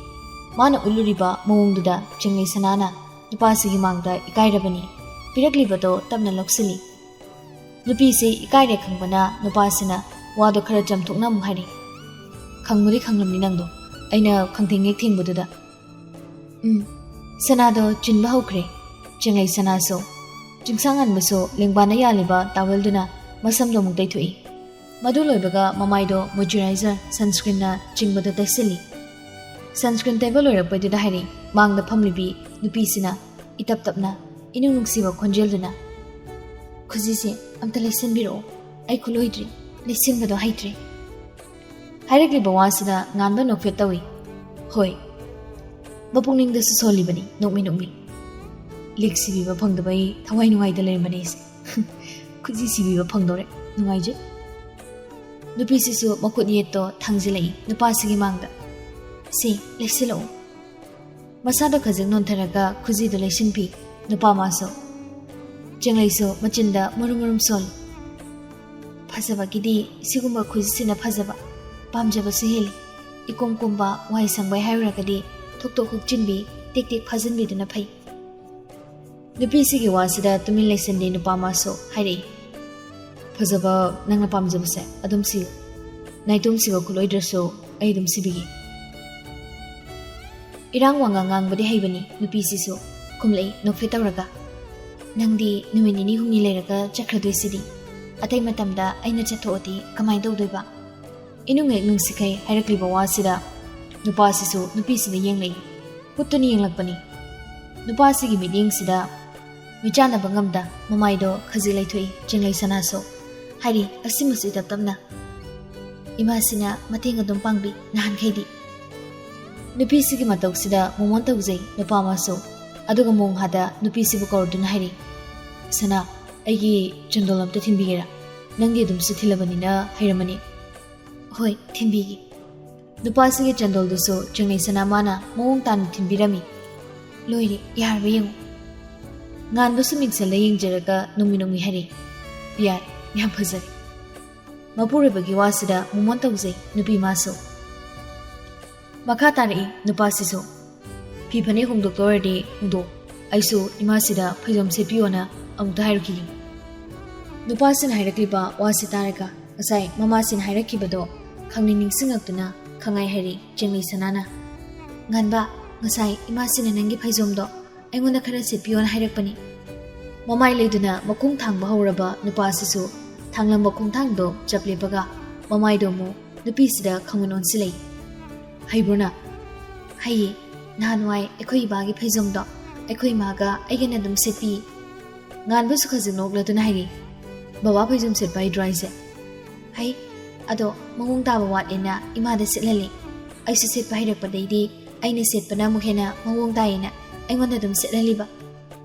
ꯃꯥꯅ ꯎꯠꯂꯨꯔꯤꯕ ꯃꯑꯣꯡꯗꯨꯗ ꯆꯤꯡꯂꯩ ꯁꯅꯥꯅ ꯅꯨꯄꯥꯁꯤꯒꯤ ꯃꯥꯡꯗ ꯏꯀꯥꯏꯔꯕꯅꯤ꯫ ꯄꯤꯔꯛꯂꯤꯕꯗꯣ ꯇꯞꯅ ꯂꯧꯁꯤꯜꯂꯤ꯫ ꯅꯨꯄꯤꯁꯤ ꯏꯀꯥꯏꯔꯦ ꯈꯪꯕꯅ ꯅꯨꯄꯥꯁꯤꯅ ꯋꯥꯗꯣ ꯈꯔ ꯆꯝꯊꯣꯛꯅ ꯑꯃꯨꯛ ꯍꯥꯏꯔꯤ꯫ "ꯈꯪꯕꯨꯗꯤ ꯈꯪꯂꯝꯅꯤ ꯅꯪꯗꯣ, ꯑꯩꯅ ꯈꯪꯊꯦꯡ ꯍꯦꯛ ꯊꯦꯡꯕꯗꯨꯗ꯫" ꯎꯝ, ꯁꯅꯥꯗꯣ ꯆꯤꯟꯕ ꯍꯧꯈ꯭ꯔꯦ꯫ ꯆꯦꯡꯂꯩ ꯁꯅꯥꯁꯨ꯫ ꯆꯤꯡꯁꯥꯡꯍꯟꯕꯁꯨ ꯂꯦꯡꯕꯥꯟꯅ ꯌꯥꯜꯂꯤꯕ ꯇꯥꯋꯦꯜꯗꯨꯅ ꯃꯁꯝꯗꯣ ꯑꯃꯨꯛ ꯇꯩꯊꯣꯛꯏ꯫ ꯃꯗꯨ ꯂꯣꯏꯕꯒ ꯃꯃꯥꯏꯗꯣ ꯃꯣꯏꯆꯔꯥꯏꯖꯔ, ꯁꯟꯁꯀ꯭ꯔꯤꯟꯅ ꯆꯤꯡꯕꯗꯣ ꯇꯩꯁꯤꯜꯂꯤ꯫ ꯁꯟꯁꯀ꯭ꯔꯤꯟ ꯇꯩꯕ ꯂꯣꯏꯔꯛꯄꯩꯗꯨꯗ ꯍꯥꯏꯔꯤ, ꯃꯥꯡꯗ ꯐꯝꯂꯤꯕꯤ ꯅꯨꯄꯤꯁꯤꯅ ꯏꯇꯞ ꯇꯞꯅ, ꯏꯅꯨꯡ ꯅꯨꯡꯁꯤꯕ ꯈꯣꯟꯖꯦꯜꯗꯨꯅ, "ꯈꯨꯖꯤꯁꯦ ꯑꯝꯇ ꯂꯩꯁꯤꯟꯕꯤꯔꯛꯑꯣ, ꯑꯩ ꯈꯨꯠ ꯂꯣꯏꯗ꯭ꯔꯤ, ꯂꯩꯁꯤꯟꯕꯗꯣ ꯍꯩꯇ꯭ꯔꯦ꯫" ꯍꯥꯏꯔꯛꯂꯤꯕ ꯋꯥꯁꯤꯗ ꯉꯥꯟꯕ ꯅꯣꯛꯐꯦꯠ ꯇꯧꯏ꯫ ꯍꯣꯏ, ꯃꯄꯨꯛꯅꯤꯡꯗꯁꯨ ꯁꯣꯜꯂꯤꯕꯅꯤ, ꯅꯣꯛꯃꯤ ꯅꯣꯛꯃꯤ꯫ ꯂꯤꯛ ꯁꯤꯕꯤꯕ ꯐꯪꯗꯕꯩ ꯊꯋꯥꯏ ꯅꯨꯡꯉꯥꯏꯇ ꯂꯩꯔꯝꯕꯅꯦ ꯑꯩꯁꯦ꯫ ꯈꯨꯖꯤ ꯁꯤꯕꯤꯕ ꯐꯪꯗꯧꯔꯦ, ꯅꯨꯡꯉꯥꯏꯖꯩ꯫ ꯅꯨꯄꯤꯁꯤꯁꯨ ꯃꯈꯨꯠ ꯌꯦꯠꯇꯣ ꯊꯥꯡꯖꯤꯜꯂꯛꯏ ꯅꯨꯄꯥꯁꯤꯒꯤ ꯃꯥꯡꯗ꯫ "ꯁꯤ, ꯂꯩꯁꯤꯜꯂꯛꯎ꯫" ꯃꯁꯥꯗꯣ ꯈꯖꯤꯛ ꯅꯣꯟꯊꯔꯒ ꯈꯨꯖꯤꯗꯨ ꯂꯩꯁꯤꯟꯕꯤ꯫ ꯅꯨꯄꯥ ꯃꯥꯁꯨ꯫ ꯆꯦꯡꯂꯩꯁꯨ ꯃꯆꯤꯟꯗ ꯃꯔꯨꯝ ꯃꯔꯨꯝ ꯁꯣꯜꯂꯤ꯫ ꯐꯖꯕꯒꯤꯗꯤ ꯁꯤꯒꯨꯝꯕ ꯈꯨꯖꯤꯁꯤꯅ ꯐꯖꯕ, ꯄꯥꯝꯖꯕꯁꯨ ꯍꯦꯜꯂꯤ꯫ ꯏꯀꯣꯝ ꯀꯣꯝꯕ, ꯋꯥꯏ ꯁꯪꯕꯩ ꯍꯥꯏꯔꯨꯔꯒꯗꯤ ꯊꯣꯛ ꯊꯣꯛ ꯍꯨꯛꯆꯤꯟꯕꯤ, ꯇꯦꯛ ꯇꯦꯛ ꯐꯥꯖꯤꯟꯕꯤꯗꯨꯅ ꯐꯩ꯫ ꯅꯨꯄꯤꯁꯤꯒꯤ ꯋꯥꯁꯤꯗ ꯇꯨꯃꯤꯟ ꯂꯩꯁꯤꯟꯗꯦ ꯅꯨꯄꯥ ꯃꯥꯁꯨ ꯍꯥꯏꯔꯛꯏ, "ꯐꯖꯕ, ꯅꯪꯅ ꯄꯥꯝꯖꯕꯁꯦ ꯑꯗꯨꯝ ꯁꯤꯌꯨ꯫ ꯅꯥꯏꯇꯣꯝ ꯁꯤꯕ ꯈꯨꯠꯂꯣꯏꯗ꯭ꯔꯁꯨ ꯑꯩ ꯑꯗꯨꯝ ꯁꯤꯕꯤꯒꯦ꯫" ꯏꯔꯥꯡ ꯋꯥꯉꯥꯡ ꯉꯥꯡꯕꯗꯤ ꯍꯩꯕꯅꯤ ꯅꯨꯄꯤꯁꯤꯁꯨ꯫ ꯈꯨꯝꯂꯛꯏ ꯅꯣꯛꯐꯦꯠ ꯇꯧꯔꯒ, "ꯅꯪꯗꯤ ꯅꯨꯃꯤꯠ ꯅꯤꯅꯤ ꯍꯨꯝꯅꯤ ꯂꯩꯔꯒ ꯆꯠꯈ꯭ꯔꯗꯣꯏꯁꯤꯗꯤ꯫ ꯑꯇꯩ ꯃꯇꯝꯗ ꯑꯩꯅ ꯆꯠꯊꯣꯛꯑꯗꯤ ꯀꯃꯥꯏꯅ ꯇꯧꯗꯣꯏꯕ?" ꯏꯅꯨꯡ ꯍꯦꯛ ꯅꯨꯡꯁꯤꯈꯩ ꯍꯥꯏꯔꯛꯂꯤꯕ ꯋꯥꯁꯤꯗ ꯅꯨꯄꯥꯁꯤꯁꯨ ꯅꯨꯄꯤꯁꯤꯗ ꯌꯦꯡꯂꯛꯏ꯫ ꯍꯨꯠꯇꯨꯅ ꯌꯦꯡꯂꯛꯄꯅꯤ꯫ ꯅꯨꯄꯥꯁꯤꯒꯤ ꯃꯤꯠꯌꯦꯡꯁꯤꯗ ꯃꯤꯆꯥꯟꯅꯕ ꯉꯝꯗ ꯃꯃꯥꯏꯗꯣ ꯈꯖꯤꯛ ꯂꯩꯊꯣꯛꯏ ꯆꯦꯡꯂꯩ ꯁꯅꯥꯁꯨ꯫ ꯍꯥꯏꯔꯤ ꯑꯁꯤꯃꯁꯨ ꯏꯇꯞ ꯇꯞꯅ, "ꯏꯃꯥꯁꯤꯅ ꯃꯇꯦꯡ ꯑꯗꯨꯝ ꯄꯥꯡꯕꯤ ꯅꯍꯥꯟꯈꯩꯗꯤ꯫" ꯅꯨꯄꯤꯁꯤꯒꯤ ꯃꯇꯧꯁꯤꯗ ꯃꯣꯃꯣꯟ ꯇꯧꯖꯩ ꯅꯨꯄꯥ ꯑꯃꯁꯨ꯫ ꯑꯗꯨꯒ ꯃꯣꯡꯍꯥꯗ ꯅꯨꯄꯤꯁꯤꯕꯨ ꯀꯧꯔꯗꯨꯅ ꯍꯥꯏꯔꯤ, "ꯁꯅꯥ, ꯑꯩꯒꯤ ꯆꯟꯗꯣꯜ ꯑꯝꯇ ꯊꯤꯟꯕꯤꯒꯦꯔꯥ? ꯅꯪꯗꯤ ꯑꯗꯨꯝꯁꯨ ꯊꯤꯜꯂꯕꯅꯤꯅ ꯍꯩꯔꯝꯃꯅꯤ꯫" "ꯍꯣꯏ, ꯊꯤꯟꯕꯤꯒꯦ꯫" ꯅꯨꯄꯥꯁꯤꯒꯤ ꯆꯟꯗꯣꯜꯗꯨꯁꯨ ꯆꯦꯡꯂꯩ ꯁꯅꯥ ꯃꯥꯅ ꯃꯑꯣꯡ ꯇꯥꯅ ꯊꯤꯟꯕꯤꯔꯝꯃꯤ꯫ ꯂꯣꯏꯔꯦ, ꯌꯥꯔꯕ ꯌꯦꯡꯉꯨ꯫ ꯉꯥꯟꯕꯁꯨ ꯃꯤꯡꯁꯦꯜꯗ ꯌꯦꯡꯖꯔꯒ ꯅꯣꯡꯃꯤ ꯅꯣꯡꯃꯤ ꯍꯥꯏꯔꯛꯏ, "ꯌꯥꯔꯦ, ꯌꯥꯝ ꯐꯖꯔꯦ꯫" ꯃꯄꯨꯔꯣꯏꯕꯒꯤ ꯋꯥꯁꯤꯗ ꯃꯣꯃꯣꯟ ꯇꯧꯖꯩ ꯅꯨꯄꯤ ꯃꯥꯁꯨ꯫ ꯃꯈꯥ ꯇꯥꯔꯛꯏ ꯅꯨꯄꯥꯁꯤꯁꯨ, "ꯐꯤ ꯐꯅꯦꯛ ꯍꯣꯡꯗꯣꯛꯇꯣꯔꯗꯤ ꯍꯣꯡꯗꯣꯛ, ꯑꯩꯁꯨ ꯏꯃꯥꯁꯤꯗ ꯐꯩꯖꯣꯝ ꯁꯦꯠꯄꯤꯌꯣꯅ ꯑꯃꯨꯛꯇ ꯍꯥꯏꯔꯨꯈꯤꯒꯦ꯫" ꯅꯨꯄꯥꯁꯤꯅ ꯍꯥꯏꯔꯛꯂꯤꯕ ꯋꯥꯁꯤ ꯇꯥꯔꯒ ꯉꯁꯥꯏ ꯃꯃꯥꯁꯤꯅ ꯍꯥꯏꯔꯛꯈꯤꯕꯗꯣ ꯈꯪꯅꯤꯡ ꯅꯤꯡꯁꯤꯡꯉꯛꯇꯨꯅ ꯈꯪꯉꯥꯏ ꯍꯥꯏꯔꯤ ꯆꯦꯡꯂꯩ ꯁꯅꯥꯅ꯫ "ꯉꯥꯟꯕ, ꯉꯁꯥꯏ ꯏꯃꯥꯁꯤꯅ ꯅꯪꯒꯤ ꯐꯩꯖꯣꯝꯗꯣ ꯑꯩꯉꯣꯟꯗ ꯈꯔ ꯁꯦꯠꯄꯤꯌꯣꯅ ꯍꯥꯏꯔꯛꯄꯅꯤ꯫" ꯃꯃꯥꯏ ꯂꯩꯗꯨꯅ ꯃꯈꯣꯡ ꯊꯥꯡꯕ ꯍꯧꯔꯕ ꯅꯨꯄꯥꯁꯤꯁꯨ ꯊꯥꯡꯂꯝꯕ ꯈꯣꯡꯊꯥꯡꯗꯣ ꯆꯞ ꯂꯦꯞꯄꯒ ꯃꯃꯥꯏꯗꯣ ꯑꯃꯨꯛ ꯅꯨꯄꯤꯁꯤꯗ ꯈꯪꯑꯣꯟ ꯑꯣꯟꯁꯤꯜꯂꯛꯏ꯫ "ꯍꯩꯕ꯭ꯔꯣ ꯅꯪ?" "ꯍꯩꯌꯦ꯫ ꯅꯍꯥꯟꯋꯥꯏ ꯑꯩꯈꯣꯏ ꯏꯕꯥꯒꯤ ꯐꯩꯖꯣꯝꯗꯣ ꯑꯩꯈꯣꯏ ꯏꯃꯥꯒ ꯑꯩꯒꯅ ꯑꯗꯨꯝ ꯁꯦꯠꯄꯤ꯫" ꯉꯥꯟꯕꯁꯨ ꯈꯖꯤꯛ ꯅꯣꯛꯂꯗꯨꯅ ꯍꯥꯏꯔꯤ, "ꯕꯕꯥ ꯐꯩꯖꯣꯝ ꯁꯦꯠꯄ ꯍꯩꯗ꯭ꯔꯣ ꯍꯥꯏꯁꯦ?" "ꯍꯩ꯫ ꯑꯗꯣ ꯃꯑꯣꯡ ꯇꯥꯕ ꯋꯥꯠꯂꯦꯅ ꯏꯃꯥꯗ ꯁꯦꯠꯍꯜꯂꯤ꯫ ꯑꯩꯁꯨ ꯁꯦꯠꯄ ꯍꯩꯔꯛꯄꯗꯩꯗꯤ ꯑꯩꯅ ꯁꯦꯠꯄꯅ ꯑꯃꯨꯛ ꯍꯦꯟꯅ ꯃꯑꯣꯡ ꯇꯥꯏꯌꯦꯅ ꯑꯩꯉꯣꯟꯗ ꯑꯗꯨꯝ ꯁꯦꯠꯍꯜꯂꯤꯕ꯫"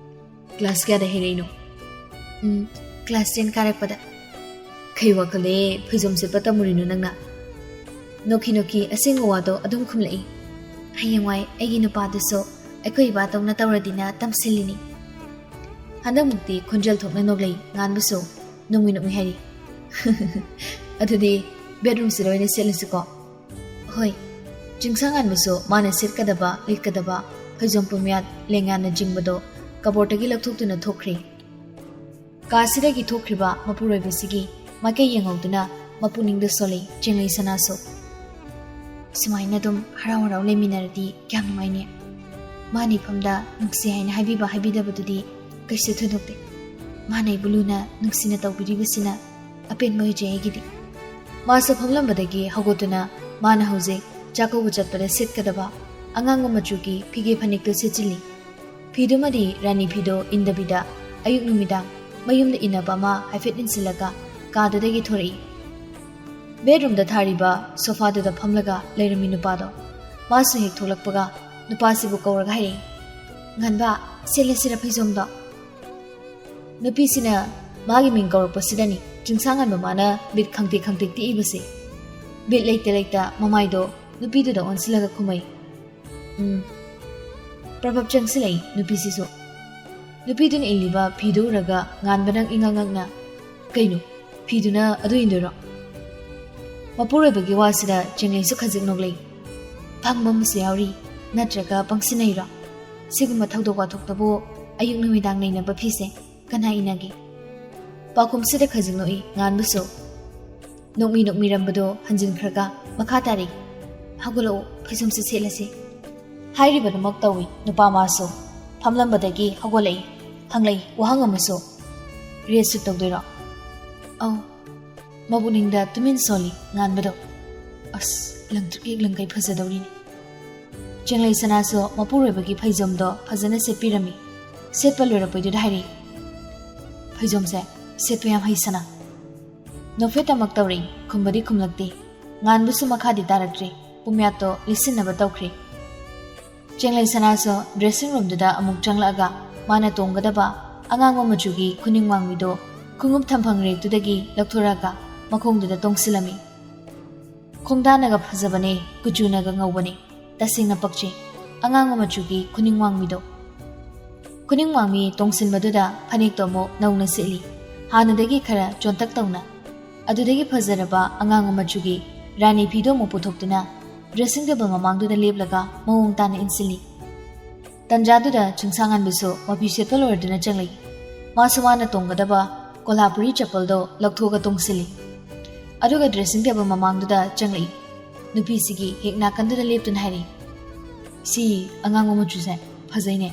"ꯀ꯭ꯂꯥꯁ ꯀꯌꯥꯗ ꯍꯩꯔꯛꯏꯅꯣ?" "ꯎꯝ, ꯀ꯭ꯂꯥꯁ ꯇꯦꯟ ꯀꯥꯔꯛꯄꯗ꯫" "ꯀꯩ ꯋꯥꯈꯜꯗ ꯐꯩꯖꯣꯝ ꯁꯦꯠꯄ ꯇꯝꯃꯨꯔꯤꯅꯣ ꯅꯪꯅ?" ꯅꯣꯛꯈꯤ ꯅꯣꯛꯈꯤ ꯑꯁꯦꯡꯕ ꯋꯥꯗꯣ ꯑꯗꯨꯝ ꯈꯨꯝꯂꯛꯏ꯫ ꯍꯌꯦꯡꯋꯥꯏ ꯑꯩꯒꯤ ꯅꯨꯄꯥꯗꯨꯁꯨ ꯑꯩꯈꯣꯏ ꯏꯕꯥꯗꯧꯅ ꯇꯧꯔꯗꯤꯅ ꯇꯝꯁꯤꯜꯂꯤꯅꯤ꯫ ꯍꯟꯗꯛꯃꯨꯛꯇꯤ ꯈꯣꯟꯖꯦꯜ ꯊꯣꯛꯅ ꯅꯣꯛꯂꯩ ꯉꯥꯟꯕꯁꯨ ꯅꯣꯡꯃꯤ ꯅꯣꯛꯃꯤ ꯍꯥꯏꯔꯤ꯫ ꯑꯗꯨꯗꯤ ꯕꯦꯗꯔꯨꯝꯁꯤꯗ ꯑꯣꯏꯅ ꯁꯦꯠꯂꯁꯤꯀꯣ꯫ ꯍꯣꯏ, ꯆꯤꯡꯁꯥꯡ ꯉꯥꯟꯕꯁꯨ ꯃꯥꯅ ꯁꯦꯠꯀꯗꯕ ꯂꯤꯠꯀꯗꯕ ꯐꯩꯖꯣꯝ ꯄꯨꯝꯌꯥꯠ ꯂꯦꯡꯌꯥꯟꯅ ꯆꯤꯡꯕꯗꯣ ꯀꯕꯣꯔꯗꯒꯤ ꯂꯧꯊꯣꯛꯇꯨꯅ ꯊꯣꯛꯈ꯭ꯔꯦ꯫ ꯀꯥꯁꯤꯗꯒꯤ ꯊꯣꯛꯈ꯭ꯔꯤꯕ ꯃꯄꯨꯔꯣꯏꯕꯁꯤꯒꯤ ꯃꯥꯏꯀꯩ ꯌꯦꯡꯍꯧꯗꯨꯅ ꯃꯄꯨꯛꯅꯤꯡꯗ ꯁꯣꯜꯂꯤ ꯆꯦꯡꯂꯩ ꯁꯅꯥꯁꯨ꯫ ꯁꯨꯃꯥꯏꯅ ꯑꯗꯨꯝ ꯍꯔꯥꯎ ꯍꯔꯥꯎ ꯂꯩꯃꯤꯟꯅꯔꯗꯤ ꯀꯌꯥꯝ ꯅꯨꯡꯉꯥꯏꯅꯤ꯫ ꯃꯥꯅ ꯏꯐꯝꯗ ꯅꯨꯡꯁꯤ ꯍꯥꯏꯅ ꯍꯥꯏꯕꯤꯕ ꯍꯥꯏꯕꯤꯗꯕꯗꯨꯗꯤ ꯀꯩꯁꯨ ꯊꯣꯏꯗꯣꯛꯇꯦ꯫ ꯃꯥꯅ ꯑꯩꯕꯨ ꯂꯨꯅ ꯅꯨꯡꯁꯤꯅ ꯇꯧꯕꯤꯔꯤꯕꯁꯤꯅ ꯑꯄꯦꯟꯕ ꯑꯣꯏꯖꯩ ꯑꯩꯒꯤꯗꯤ꯫ ꯃꯥꯁꯨ ꯐꯝꯂꯝꯕꯗꯒꯤ ꯍꯧꯒꯠꯇꯨꯅ ꯃꯥꯅ ꯍꯧꯖꯤꯛ ꯆꯥꯛꯀꯧꯕ ꯆꯠꯄꯗ ꯁꯦꯠꯀꯗꯕ ꯑꯉꯥꯡꯕ ꯃꯆꯨꯒꯤ ꯐꯤꯒꯦ ꯐꯅꯦꯛꯇꯨ ꯁꯦꯠꯆꯤꯜꯂꯤ꯫ ꯐꯤꯗꯨꯃꯗꯤ ꯔꯥꯅꯤ ꯐꯤꯗꯣ ꯏꯟꯗꯕꯤꯗ ꯑꯌꯨꯛ ꯅꯨꯃꯤꯗꯥꯡ ꯃꯌꯨꯝꯗ ꯏꯟꯅꯕ ꯑꯃ ꯍꯥꯏꯐꯦꯠ ꯏꯟꯁꯤꯜꯂꯒ ꯀꯥꯗꯨꯗꯒꯤ ꯊꯣꯔꯛꯏ꯫ ꯕꯦꯗꯔꯨꯝꯗ ꯊꯥꯔꯤꯕ ꯁꯣꯐꯥꯗꯨꯗ ꯐꯝꯂꯒ ꯂꯩꯔꯝꯃꯤ ꯅꯨꯄꯥꯗꯣ꯫ ꯃꯥꯁꯨ ꯍꯦꯛ ꯊꯣꯛꯂꯛꯄꯒ ꯅꯨꯄꯥꯁꯤꯕꯨ ꯀꯧꯔꯒ ꯍꯥꯏꯔꯛꯏ, "ꯉꯟꯕ, ꯁꯦꯠꯂꯁꯤꯔ ꯐꯩꯖꯣꯝꯗꯣ?" ꯅꯨꯄꯤꯁꯤꯅ ꯃꯥꯒꯤ ꯃꯤꯡ ꯀꯧꯔꯛꯄꯁꯤꯗꯅꯤ ꯆꯤꯡꯁꯥꯡ ꯉꯟꯕ ꯃꯥꯅ ꯕꯤꯠ ꯈꯪꯇꯦꯛ ꯈꯪꯇꯦꯛ ꯇꯦꯛꯏꯕꯁꯦ꯫ ꯕꯤꯠ ꯂꯩꯇ ꯂꯩꯇ ꯃꯃꯥꯏꯗꯣ ꯅꯨꯄꯤꯗꯨꯗ ꯑꯣꯟꯁꯤꯜꯂꯒ ꯈꯨꯝꯃꯩ꯫ ꯎꯝ꯫ ꯄ꯭ꯔꯚꯞ ꯆꯪꯁꯤꯜꯂꯛꯏ ꯅꯨꯄꯤꯁꯤꯁꯨ꯫ ꯅꯨꯄꯤꯗꯨꯅ ꯏꯜꯂꯤꯕ ꯐꯤꯗꯨ ꯎꯔꯒ ꯉꯥꯟꯕꯅ ꯏꯉꯛ ꯉꯛꯅ, "ꯀꯩꯅꯣ, ꯐꯤꯗꯨꯅ ꯑꯗꯨ ꯏꯟꯗꯣꯏꯔꯣ?" ꯃꯄꯨꯔꯣꯏꯕꯒꯤ ꯋꯥꯁꯤꯗ ꯆꯦꯡꯂꯩꯁꯨ ꯈꯖꯤꯛ ꯅꯣꯛꯂꯛꯏ꯫ ꯐꯪꯕ ꯑꯃꯁꯨ ꯌꯥꯎꯔꯤ, ꯅꯠꯇ꯭ꯔꯒ ꯄꯪꯁꯤꯟꯅꯩꯔꯣ? ꯁꯤꯒꯨꯝꯕ ꯊꯧꯗꯣꯛ ꯋꯥꯊꯣꯛꯇꯕꯨ ꯑꯌꯨꯛ ꯅꯨꯃꯤꯗꯥꯡ ꯅꯩꯅꯕ ꯐꯤꯁꯦ ꯀꯅꯥ ꯏꯟꯅꯒꯦ? ꯄꯥꯎꯈꯨꯝꯁꯤꯗ ꯈꯖꯤꯛ ꯅꯣꯛꯏ ꯉꯥꯟꯕꯁꯨ꯫ ꯅꯣꯛꯃꯤ ꯅꯣꯛꯃꯤꯔꯝꯕꯗꯣ ꯍꯟꯖꯤꯟꯈ꯭ꯔꯒ ꯃꯈꯥ ꯇꯥꯔꯛꯏ, "ꯍꯧꯒꯠꯂꯛꯎ, ꯐꯩꯖꯣꯝꯁꯦ ꯁꯦꯠꯂꯁꯤ꯫" ꯍꯥꯏꯔꯤꯕꯗꯨꯃꯛ ꯇꯧꯏ ꯅꯨꯄꯥ ꯃꯥꯁꯨ꯫ ꯐꯝꯂꯝꯕꯗꯒꯤ ꯍꯧꯒꯠꯂꯛꯏ꯫ ꯍꯪꯂꯛꯏ ꯋꯥꯍꯪ ꯑꯃꯁꯨ, "ꯔꯦꯁꯁꯨ ꯇꯧꯗꯣꯏꯔꯣ?" "ꯑꯧ꯫" ꯃꯕꯨꯛꯅꯤꯡꯗ ꯇꯨꯃꯤꯟ ꯁꯣꯜꯂꯤ ꯉꯥꯟꯕꯗꯣ꯫ "ꯑꯁ, ꯂꯪꯇ꯭ꯔꯤꯛ ꯂꯪꯒꯩ ꯐꯖꯗꯧꯔꯤꯅꯤ꯫" ꯆꯦꯡꯂꯩ ꯁꯅꯥꯁꯨ ꯃꯄꯨꯔꯣꯏꯕꯒꯤ ꯐꯩꯖꯣꯝꯗꯣ ꯐꯖꯅ ꯁꯦꯠꯄꯤꯔꯝꯃꯤ꯫ ꯁꯦꯠꯄ ꯂꯣꯏꯔꯛꯄꯩꯗꯨꯗ ꯍꯥꯏꯔꯛꯏ, "ꯐꯩꯖꯣꯝꯁꯦ ꯁꯦꯠꯄ ꯌꯥꯝ ꯍꯩ ꯁꯅꯥ꯫" ꯅꯣꯛꯐꯦꯠꯇꯃꯛ ꯇꯧꯔꯛꯏ, ꯈꯨꯝꯕꯗꯤ ꯈꯨꯝꯂꯛꯇꯦ꯫ ꯉꯥꯟꯕꯁꯨ ꯃꯈꯥꯗꯤ ꯇꯥꯔꯛꯇ꯭ꯔꯦ, ꯄꯨꯝꯌꯥꯠꯇꯣ ꯂꯤꯠꯁꯤꯟꯅꯕ ꯇꯧꯈ꯭ꯔꯦ꯫ ꯆꯦꯡꯂꯩ ꯁꯅꯥꯁꯨ dressing roomꯗꯨꯗ ꯑꯃꯨꯛ ꯆꯪꯂꯛꯑꯒ ꯃꯥꯅ ꯇꯣꯡꯒꯗꯕ ꯑꯉꯥꯡꯕ ꯃꯆꯨꯒꯤ ꯈꯨꯅꯤꯡ ꯋꯥꯡꯕꯤꯗꯣ ꯈꯣꯡꯎꯞ ꯊꯝꯐꯝ ꯔꯦꯛꯇꯨꯗꯒꯤ ꯂꯧꯊꯣꯔꯛꯑꯒ ꯃꯈꯣꯡꯗꯨꯗ ꯇꯣꯡꯁꯤꯜꯂꯝꯃꯤ꯫ ꯈꯣꯡꯗꯥꯅꯒ ꯐꯖꯕꯅꯦ, ꯀꯨꯆꯨꯅꯒ ꯉꯧꯕꯅꯦ꯫ ꯇꯁꯦꯡꯅ ꯄꯛꯆꯩ, ꯑꯉꯥꯡꯕ ꯃꯆꯨꯒꯤ ꯈꯨꯅꯤꯡ ꯋꯥꯡꯕꯤꯗꯣ꯫ ꯈꯨꯅꯤꯡ ꯋꯥꯡꯕꯤ ꯇꯣꯡꯁꯤꯟꯕꯗꯨꯗ ꯐꯅꯦꯛꯇꯣ ꯑꯃꯨꯛ ꯅꯧꯅ ꯁꯦꯠꯂꯤ, ꯍꯥꯟꯅꯗꯒꯤ ꯈꯔ ꯆꯣꯟꯇꯛ ꯇꯧꯅ꯫ ꯑꯗꯨꯗꯒꯤ ꯐꯖꯔꯕ ꯑꯉꯥꯡꯕ ꯃꯆꯨꯒꯤ ꯔꯥꯅꯤ ꯐꯤꯗꯣ ꯑꯃꯨꯛ ꯄꯨꯊꯣꯛꯇꯨꯅ dressing table ꯃꯃꯥꯡꯗꯨꯗ ꯂꯦꯞꯂꯒ ꯃꯑꯣꯡ ꯇꯥꯅ ꯏꯟꯁꯤꯜꯂꯤ꯫ ꯇꯟꯖꯥꯗꯨꯗ ꯆꯤꯡꯁꯥꯡꯉꯥꯟꯕꯁꯨ ꯃꯐꯤ ꯁꯦꯠꯄ ꯂꯣꯏꯔꯗꯨꯅ ꯆꯪꯂꯛꯏ꯫ ꯃꯥꯁꯨ ꯃꯥꯅ ꯇꯣꯡꯒꯗꯕ ꯀꯣꯂꯥꯄꯨꯔꯤ ꯆꯄꯜꯗꯣ ꯂꯧꯊꯣꯛꯑꯒ ꯇꯣꯡꯁꯤꯜꯂꯤ꯫ ꯑꯗꯨꯒ dressing table ꯃꯃꯥꯡꯗꯨꯗ ꯆꯪꯂꯛꯏ꯫ ꯅꯨꯄꯤꯁꯤꯒꯤ ꯍꯦꯛ ꯅꯥꯀꯟꯗꯨꯗ ꯂꯦꯞꯇꯨꯅ ꯍꯥꯏꯔꯛꯏ, "ꯁꯤ ꯑꯉꯥꯡꯕ ꯃꯆꯨꯁꯦ ꯐꯖꯩꯅꯦ?"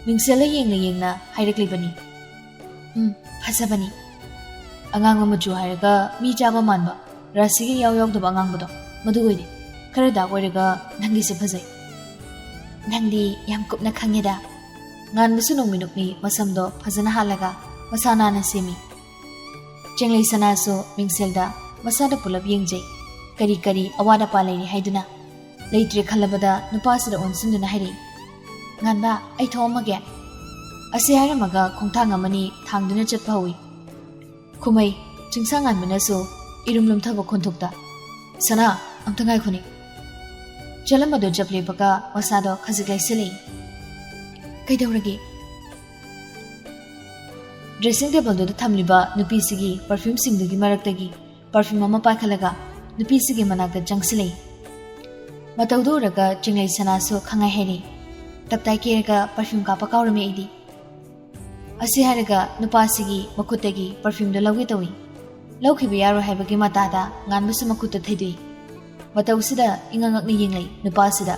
ꯃꯤꯡꯁꯦꯜꯗ ꯌꯦꯡꯅ ꯌꯦꯡꯅ ꯍꯥꯏꯔꯛꯂꯤꯕꯅꯤ꯫ "ꯎꯝ, ꯐꯖꯕꯅꯤ꯫ ꯑꯉꯥꯡꯕ ꯃꯆꯨ ꯍꯥꯏꯔꯒ ꯃꯤ ꯆꯥꯕ ꯃꯥꯟꯕ, ꯔꯥꯁꯤꯒ ꯏꯌꯥꯎ ꯌꯥꯎꯗꯕ ꯑꯉꯥꯡꯕꯗꯣ, ꯃꯗꯨ ꯑꯣꯏꯗꯦ꯫ ꯈꯔ dark ꯑꯣꯏꯔꯒ ꯅꯪꯒꯤꯁꯦ ꯐꯖꯩ꯫ ꯅꯪꯗꯤ ꯌꯥꯝ ꯀꯨꯞꯅ ꯈꯪꯉꯦꯗ꯫" ꯉꯥꯟꯕꯁꯨ ꯅꯣꯡꯃꯤ ꯅꯣꯛꯃꯤ, ꯃꯁꯝꯗꯣ ꯐꯖꯅ ꯍꯥꯠꯂꯒ ꯃꯁꯥ ꯅꯥꯟꯅ ꯁꯦꯝꯃꯤ꯫ ꯆꯦꯡꯂꯩ ꯁꯅꯥꯁꯨ ꯃꯤꯡꯁꯦꯜꯗ ꯃꯁꯥꯗ ꯄꯨꯂꯞ ꯌꯦꯡꯖꯩ, ꯀꯔꯤ ꯀꯔꯤ ꯑꯋꯥꯠ ꯑꯄꯥ ꯂꯩꯔꯤ ꯍꯥꯏꯗꯨꯅ꯫ ꯂꯩꯇ꯭ꯔꯦ ꯈꯜꯂꯕꯗ ꯅꯨꯄꯥꯁꯤꯗ ꯑꯣꯟꯁꯤꯟꯗꯨꯅ ꯍꯥꯏꯔꯛꯏ, "ꯉꯥꯟꯕ, ꯑꯩ ꯊꯣꯛꯑꯝꯃꯒꯦ꯫" ꯑꯁꯤ ꯍꯥꯏꯔꯝꯃꯒ ꯈꯣꯡꯊꯥꯡ ꯑꯃꯅꯤ ꯊꯥꯡꯗꯨꯅ ꯆꯠꯄ ꯍꯧꯏ꯫ ꯈꯨꯃꯩ, ꯆꯤꯡꯁꯥꯡꯉꯥꯟꯕꯅꯁꯨ ꯏꯔꯨꯝ ꯂꯨꯝꯊꯕ ꯈꯣꯟꯊꯣꯛꯇ, "ꯁꯅꯥ, ꯑꯝꯇ ꯉꯥꯏꯈꯣꯅꯦ꯫" ꯆꯠꯂꯝꯕꯗꯣ ꯆꯞ ꯂꯦꯞꯄꯒ ꯃꯁꯥꯗꯣ ꯈꯖꯤꯛ ꯂꯩꯁꯤꯜꯂꯛꯏ꯫ "ꯀꯩꯗꯧꯔꯒꯦ?" Dressing tableꯗꯨꯗ ꯊꯝꯂꯤꯕ ꯅꯨꯄꯤꯁꯤꯒꯤ perfumeꯁꯤꯡꯗꯨꯒꯤ ꯃꯔꯛꯇꯒꯤ perfume ꯑꯃ ꯄꯥꯏꯈꯠꯂꯒ ꯅꯨꯄꯤꯁꯤꯒꯤ ꯃꯅꯥꯛꯇ ꯆꯪꯁꯤꯜꯂꯛꯏ꯫ ꯃꯇꯧꯗꯨ ꯎꯔꯒ ꯆꯤꯡꯂꯩ ꯁꯅꯥꯁꯨ ꯈꯪꯍꯥꯏ ꯍꯥꯏꯔꯛꯏ, "ꯇꯞꯇꯥꯏ ꯀꯦꯔꯒ perfume ꯀꯥꯞꯄ ꯀꯥꯎꯔꯝꯃꯦ ꯑꯩꯗꯤ꯫" ꯑꯁꯤ ꯍꯥꯏꯔꯒ ꯅꯨꯄꯥꯁꯤꯒꯤ ꯃꯈꯨꯠꯇꯒꯤ perfumeꯗꯣ ꯂꯧꯒꯦ ꯇꯧꯏ꯫ ꯂꯧꯈꯤꯕ ꯌꯥꯔꯣꯏ ꯍꯥꯏꯕꯒꯤ ꯃꯇꯥꯗ ꯉꯥꯟꯕꯁꯨ ꯃꯈꯨꯠꯇ ꯊꯩꯗꯣꯛꯏ꯫ ꯃꯇꯧꯁꯤꯗ ꯏꯉꯛ ꯉꯛꯅ ꯌꯦꯡꯂꯛꯏ ꯅꯨꯄꯥꯁꯤꯗ꯫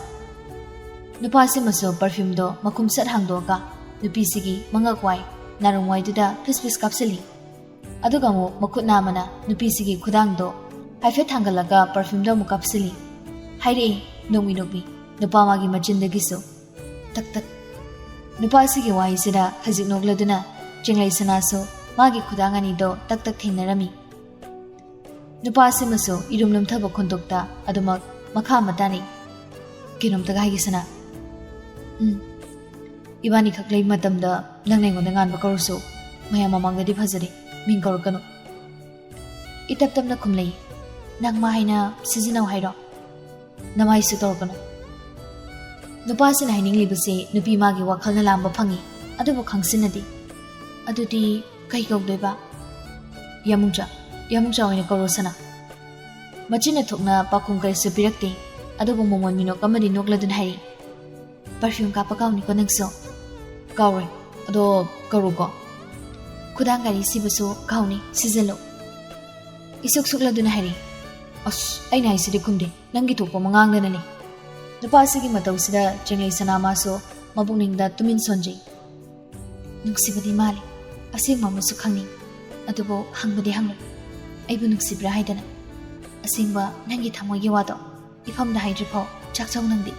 ꯅꯨꯄꯥꯁꯤꯃꯁꯨ perfumeꯗꯣ ꯃꯈꯨꯝ ꯁꯠ ꯍꯥꯡꯗꯣꯛꯑꯒ ꯅꯨꯄꯤꯁꯤꯒꯤ ꯃꯉꯛ ꯋꯥꯏ, ꯅꯥꯔꯨꯝ ꯋꯥꯏꯗꯨꯗ ꯐꯤꯁ ꯐꯤꯁ ꯀꯥꯞꯁꯤꯜꯂꯤ꯫ ꯑꯗꯨꯒ ꯑꯃꯨꯛ ꯃꯈꯨꯠ ꯅꯥꯝꯃꯅ ꯅꯨꯄꯤꯁꯤꯒꯤ ꯈꯨꯗꯥꯡꯗꯣ ꯍꯥꯏꯐꯦꯠ ꯊꯥꯡꯒꯠꯂꯒ perfumeꯗꯣ ꯑꯃꯨꯛ ꯀꯥꯞꯁꯤꯜꯂꯤ꯫ ꯍꯥꯏꯔꯛꯏ ꯅꯣꯛꯃꯤ ꯅꯣꯛꯃꯤ ꯅꯨꯄꯥ ꯃꯥꯒꯤ ꯃꯆꯤꯟꯗꯒꯤꯁꯨ꯫ ꯇꯛ ꯇꯛ꯫ ꯅꯨꯄꯥꯁꯤꯒꯤ ꯋꯥꯍꯩꯁꯤꯗ ꯈꯖꯤꯛ ꯅꯣꯛꯂꯗꯨꯅ ꯆꯤꯡꯂꯩ ꯁꯅꯥꯁꯨ ꯃꯥꯒꯤ ꯈꯨꯗꯥꯡ ꯑꯅꯤꯗꯣ ꯇꯛ ꯇꯛ ꯊꯦꯡꯅꯔꯝꯃꯤ꯫ ꯅꯨꯄꯥꯁꯤꯃꯁꯨ ꯏꯔꯨꯝ ꯂꯨꯝꯊꯕ ꯈꯣꯟꯊꯣꯛꯇ ꯑꯗꯨꯃꯛ ꯃꯈꯥ ꯑꯃ ꯇꯥꯅꯩ꯫ "ꯀꯩꯅꯣꯝꯇꯒ ꯍꯥꯏꯒꯦ ꯁꯅꯥ꯫ ꯎꯝ, ꯏꯕꯥꯅꯤꯈꯛ ꯂꯩ ꯃꯇꯝꯗ ꯅꯪꯅ ꯑꯩꯉꯣꯟꯗ ꯉꯥꯟꯕ ꯀꯧꯔꯁꯨ ꯃꯌꯥꯝ ꯃꯃꯥꯡꯗꯗꯤ ꯐꯖꯗꯦ, ꯃꯤꯡ ꯀꯧꯔꯛꯀꯅꯨ꯫" ꯏꯇꯞ ꯇꯞꯅ ꯈꯨꯝꯂꯛꯏ꯫ "ꯅꯪ ꯃꯥ ꯍꯥꯏꯅ ꯁꯤꯖꯤꯟꯅꯧ ꯍꯥꯏꯔꯣ?" ꯅꯃꯥꯏꯁꯨ ꯇꯧꯔꯛꯀꯅꯨ꯫ ꯅꯨꯄꯥꯁꯤꯅ ꯍꯥꯏꯅꯤꯡꯂꯤꯕꯁꯤ ꯅꯨꯄꯤ ꯃꯥꯒꯤ ꯋꯥꯈꯜꯅ ꯂꯥꯝꯕ ꯐꯪꯏ, ꯑꯗꯨꯕꯨ ꯈꯪꯁꯤꯟꯅꯗꯦ꯫ ꯑꯗꯨꯗꯤ ꯀꯩ ꯀꯧꯗꯣꯏꯕ? ꯌꯥꯃꯨꯡꯆꯥ, ꯌꯥꯃꯨꯡꯆꯥ ꯑꯣꯏꯅ ꯀꯧꯔꯣ ꯁꯅꯥ꯫ ꯃꯆꯤꯟꯅ ꯊꯣꯛꯅ ꯄꯥꯎꯈꯨꯝ ꯀꯔꯤꯁꯨ ꯄꯤꯔꯛꯇꯦ, ꯑꯗꯨꯕꯨ ꯃꯣꯃꯣꯟ ꯃꯤꯅꯣꯛ ꯑꯃꯗꯤ ꯅꯣꯛꯂꯗꯨꯅ ꯍꯥꯏꯔꯤ, "Perfume ꯀꯥꯞꯄ ꯀꯥꯎꯅꯤꯀꯣ ꯅꯪꯁꯨ?" "ꯀꯥꯎꯔꯣꯏ, ꯑꯗꯣ ꯀꯧꯔꯨꯀꯣ꯫ ꯈꯨꯗꯥꯡ ꯒꯥꯔꯤ ꯁꯤꯕꯁꯨ ꯀꯥꯎꯅꯤ, ꯁꯤꯖꯜꯂꯨ꯫" ꯏꯁꯨꯛ ꯁꯨꯛꯂꯗꯨꯅ ꯍꯥꯏꯔꯤ, "ꯑꯁ, ꯑꯩꯅ ꯍꯥꯏꯁꯤꯗꯤ ꯈꯨꯝꯗꯦ, ꯅꯪꯒꯤ ꯊꯣꯛꯄ ꯃꯉꯥꯡꯗꯅꯅꯤ꯫" ꯅꯨꯄꯥꯁꯤꯒꯤ ꯃꯇꯧꯁꯤꯗ ꯆꯦꯡꯂꯩ ꯁꯅꯥ ꯃꯥꯁꯨ ꯃꯄꯨꯛꯅꯤꯡꯗ ꯇꯨꯃꯤꯟ ꯁꯣꯟꯖꯩ꯫ ꯅꯨꯡꯁꯤꯕꯗꯤ ꯃꯥꯜꯂꯤ, ꯑꯁꯦꯡꯕ ꯑꯃꯁꯨ ꯈꯪꯅꯤꯡ, ꯑꯗꯨꯕꯨ ꯍꯪꯕꯗꯤ ꯍꯪꯂꯣꯏ꯫ ꯑꯩꯕꯨ ꯅꯨꯡꯁꯤꯕ꯭ꯔꯥ ꯍꯥꯏꯗꯅ꯫ ꯑꯁꯦꯡꯕ ꯅꯪꯒꯤ ꯊꯃꯣꯏꯒꯤ ꯋꯥꯗꯣ ꯏꯐꯝꯗ ꯍꯥꯏꯗ꯭ꯔꯤꯐꯥꯎ ꯆꯥꯛ ꯆꯥꯎ ꯅꯪꯗꯤ꯫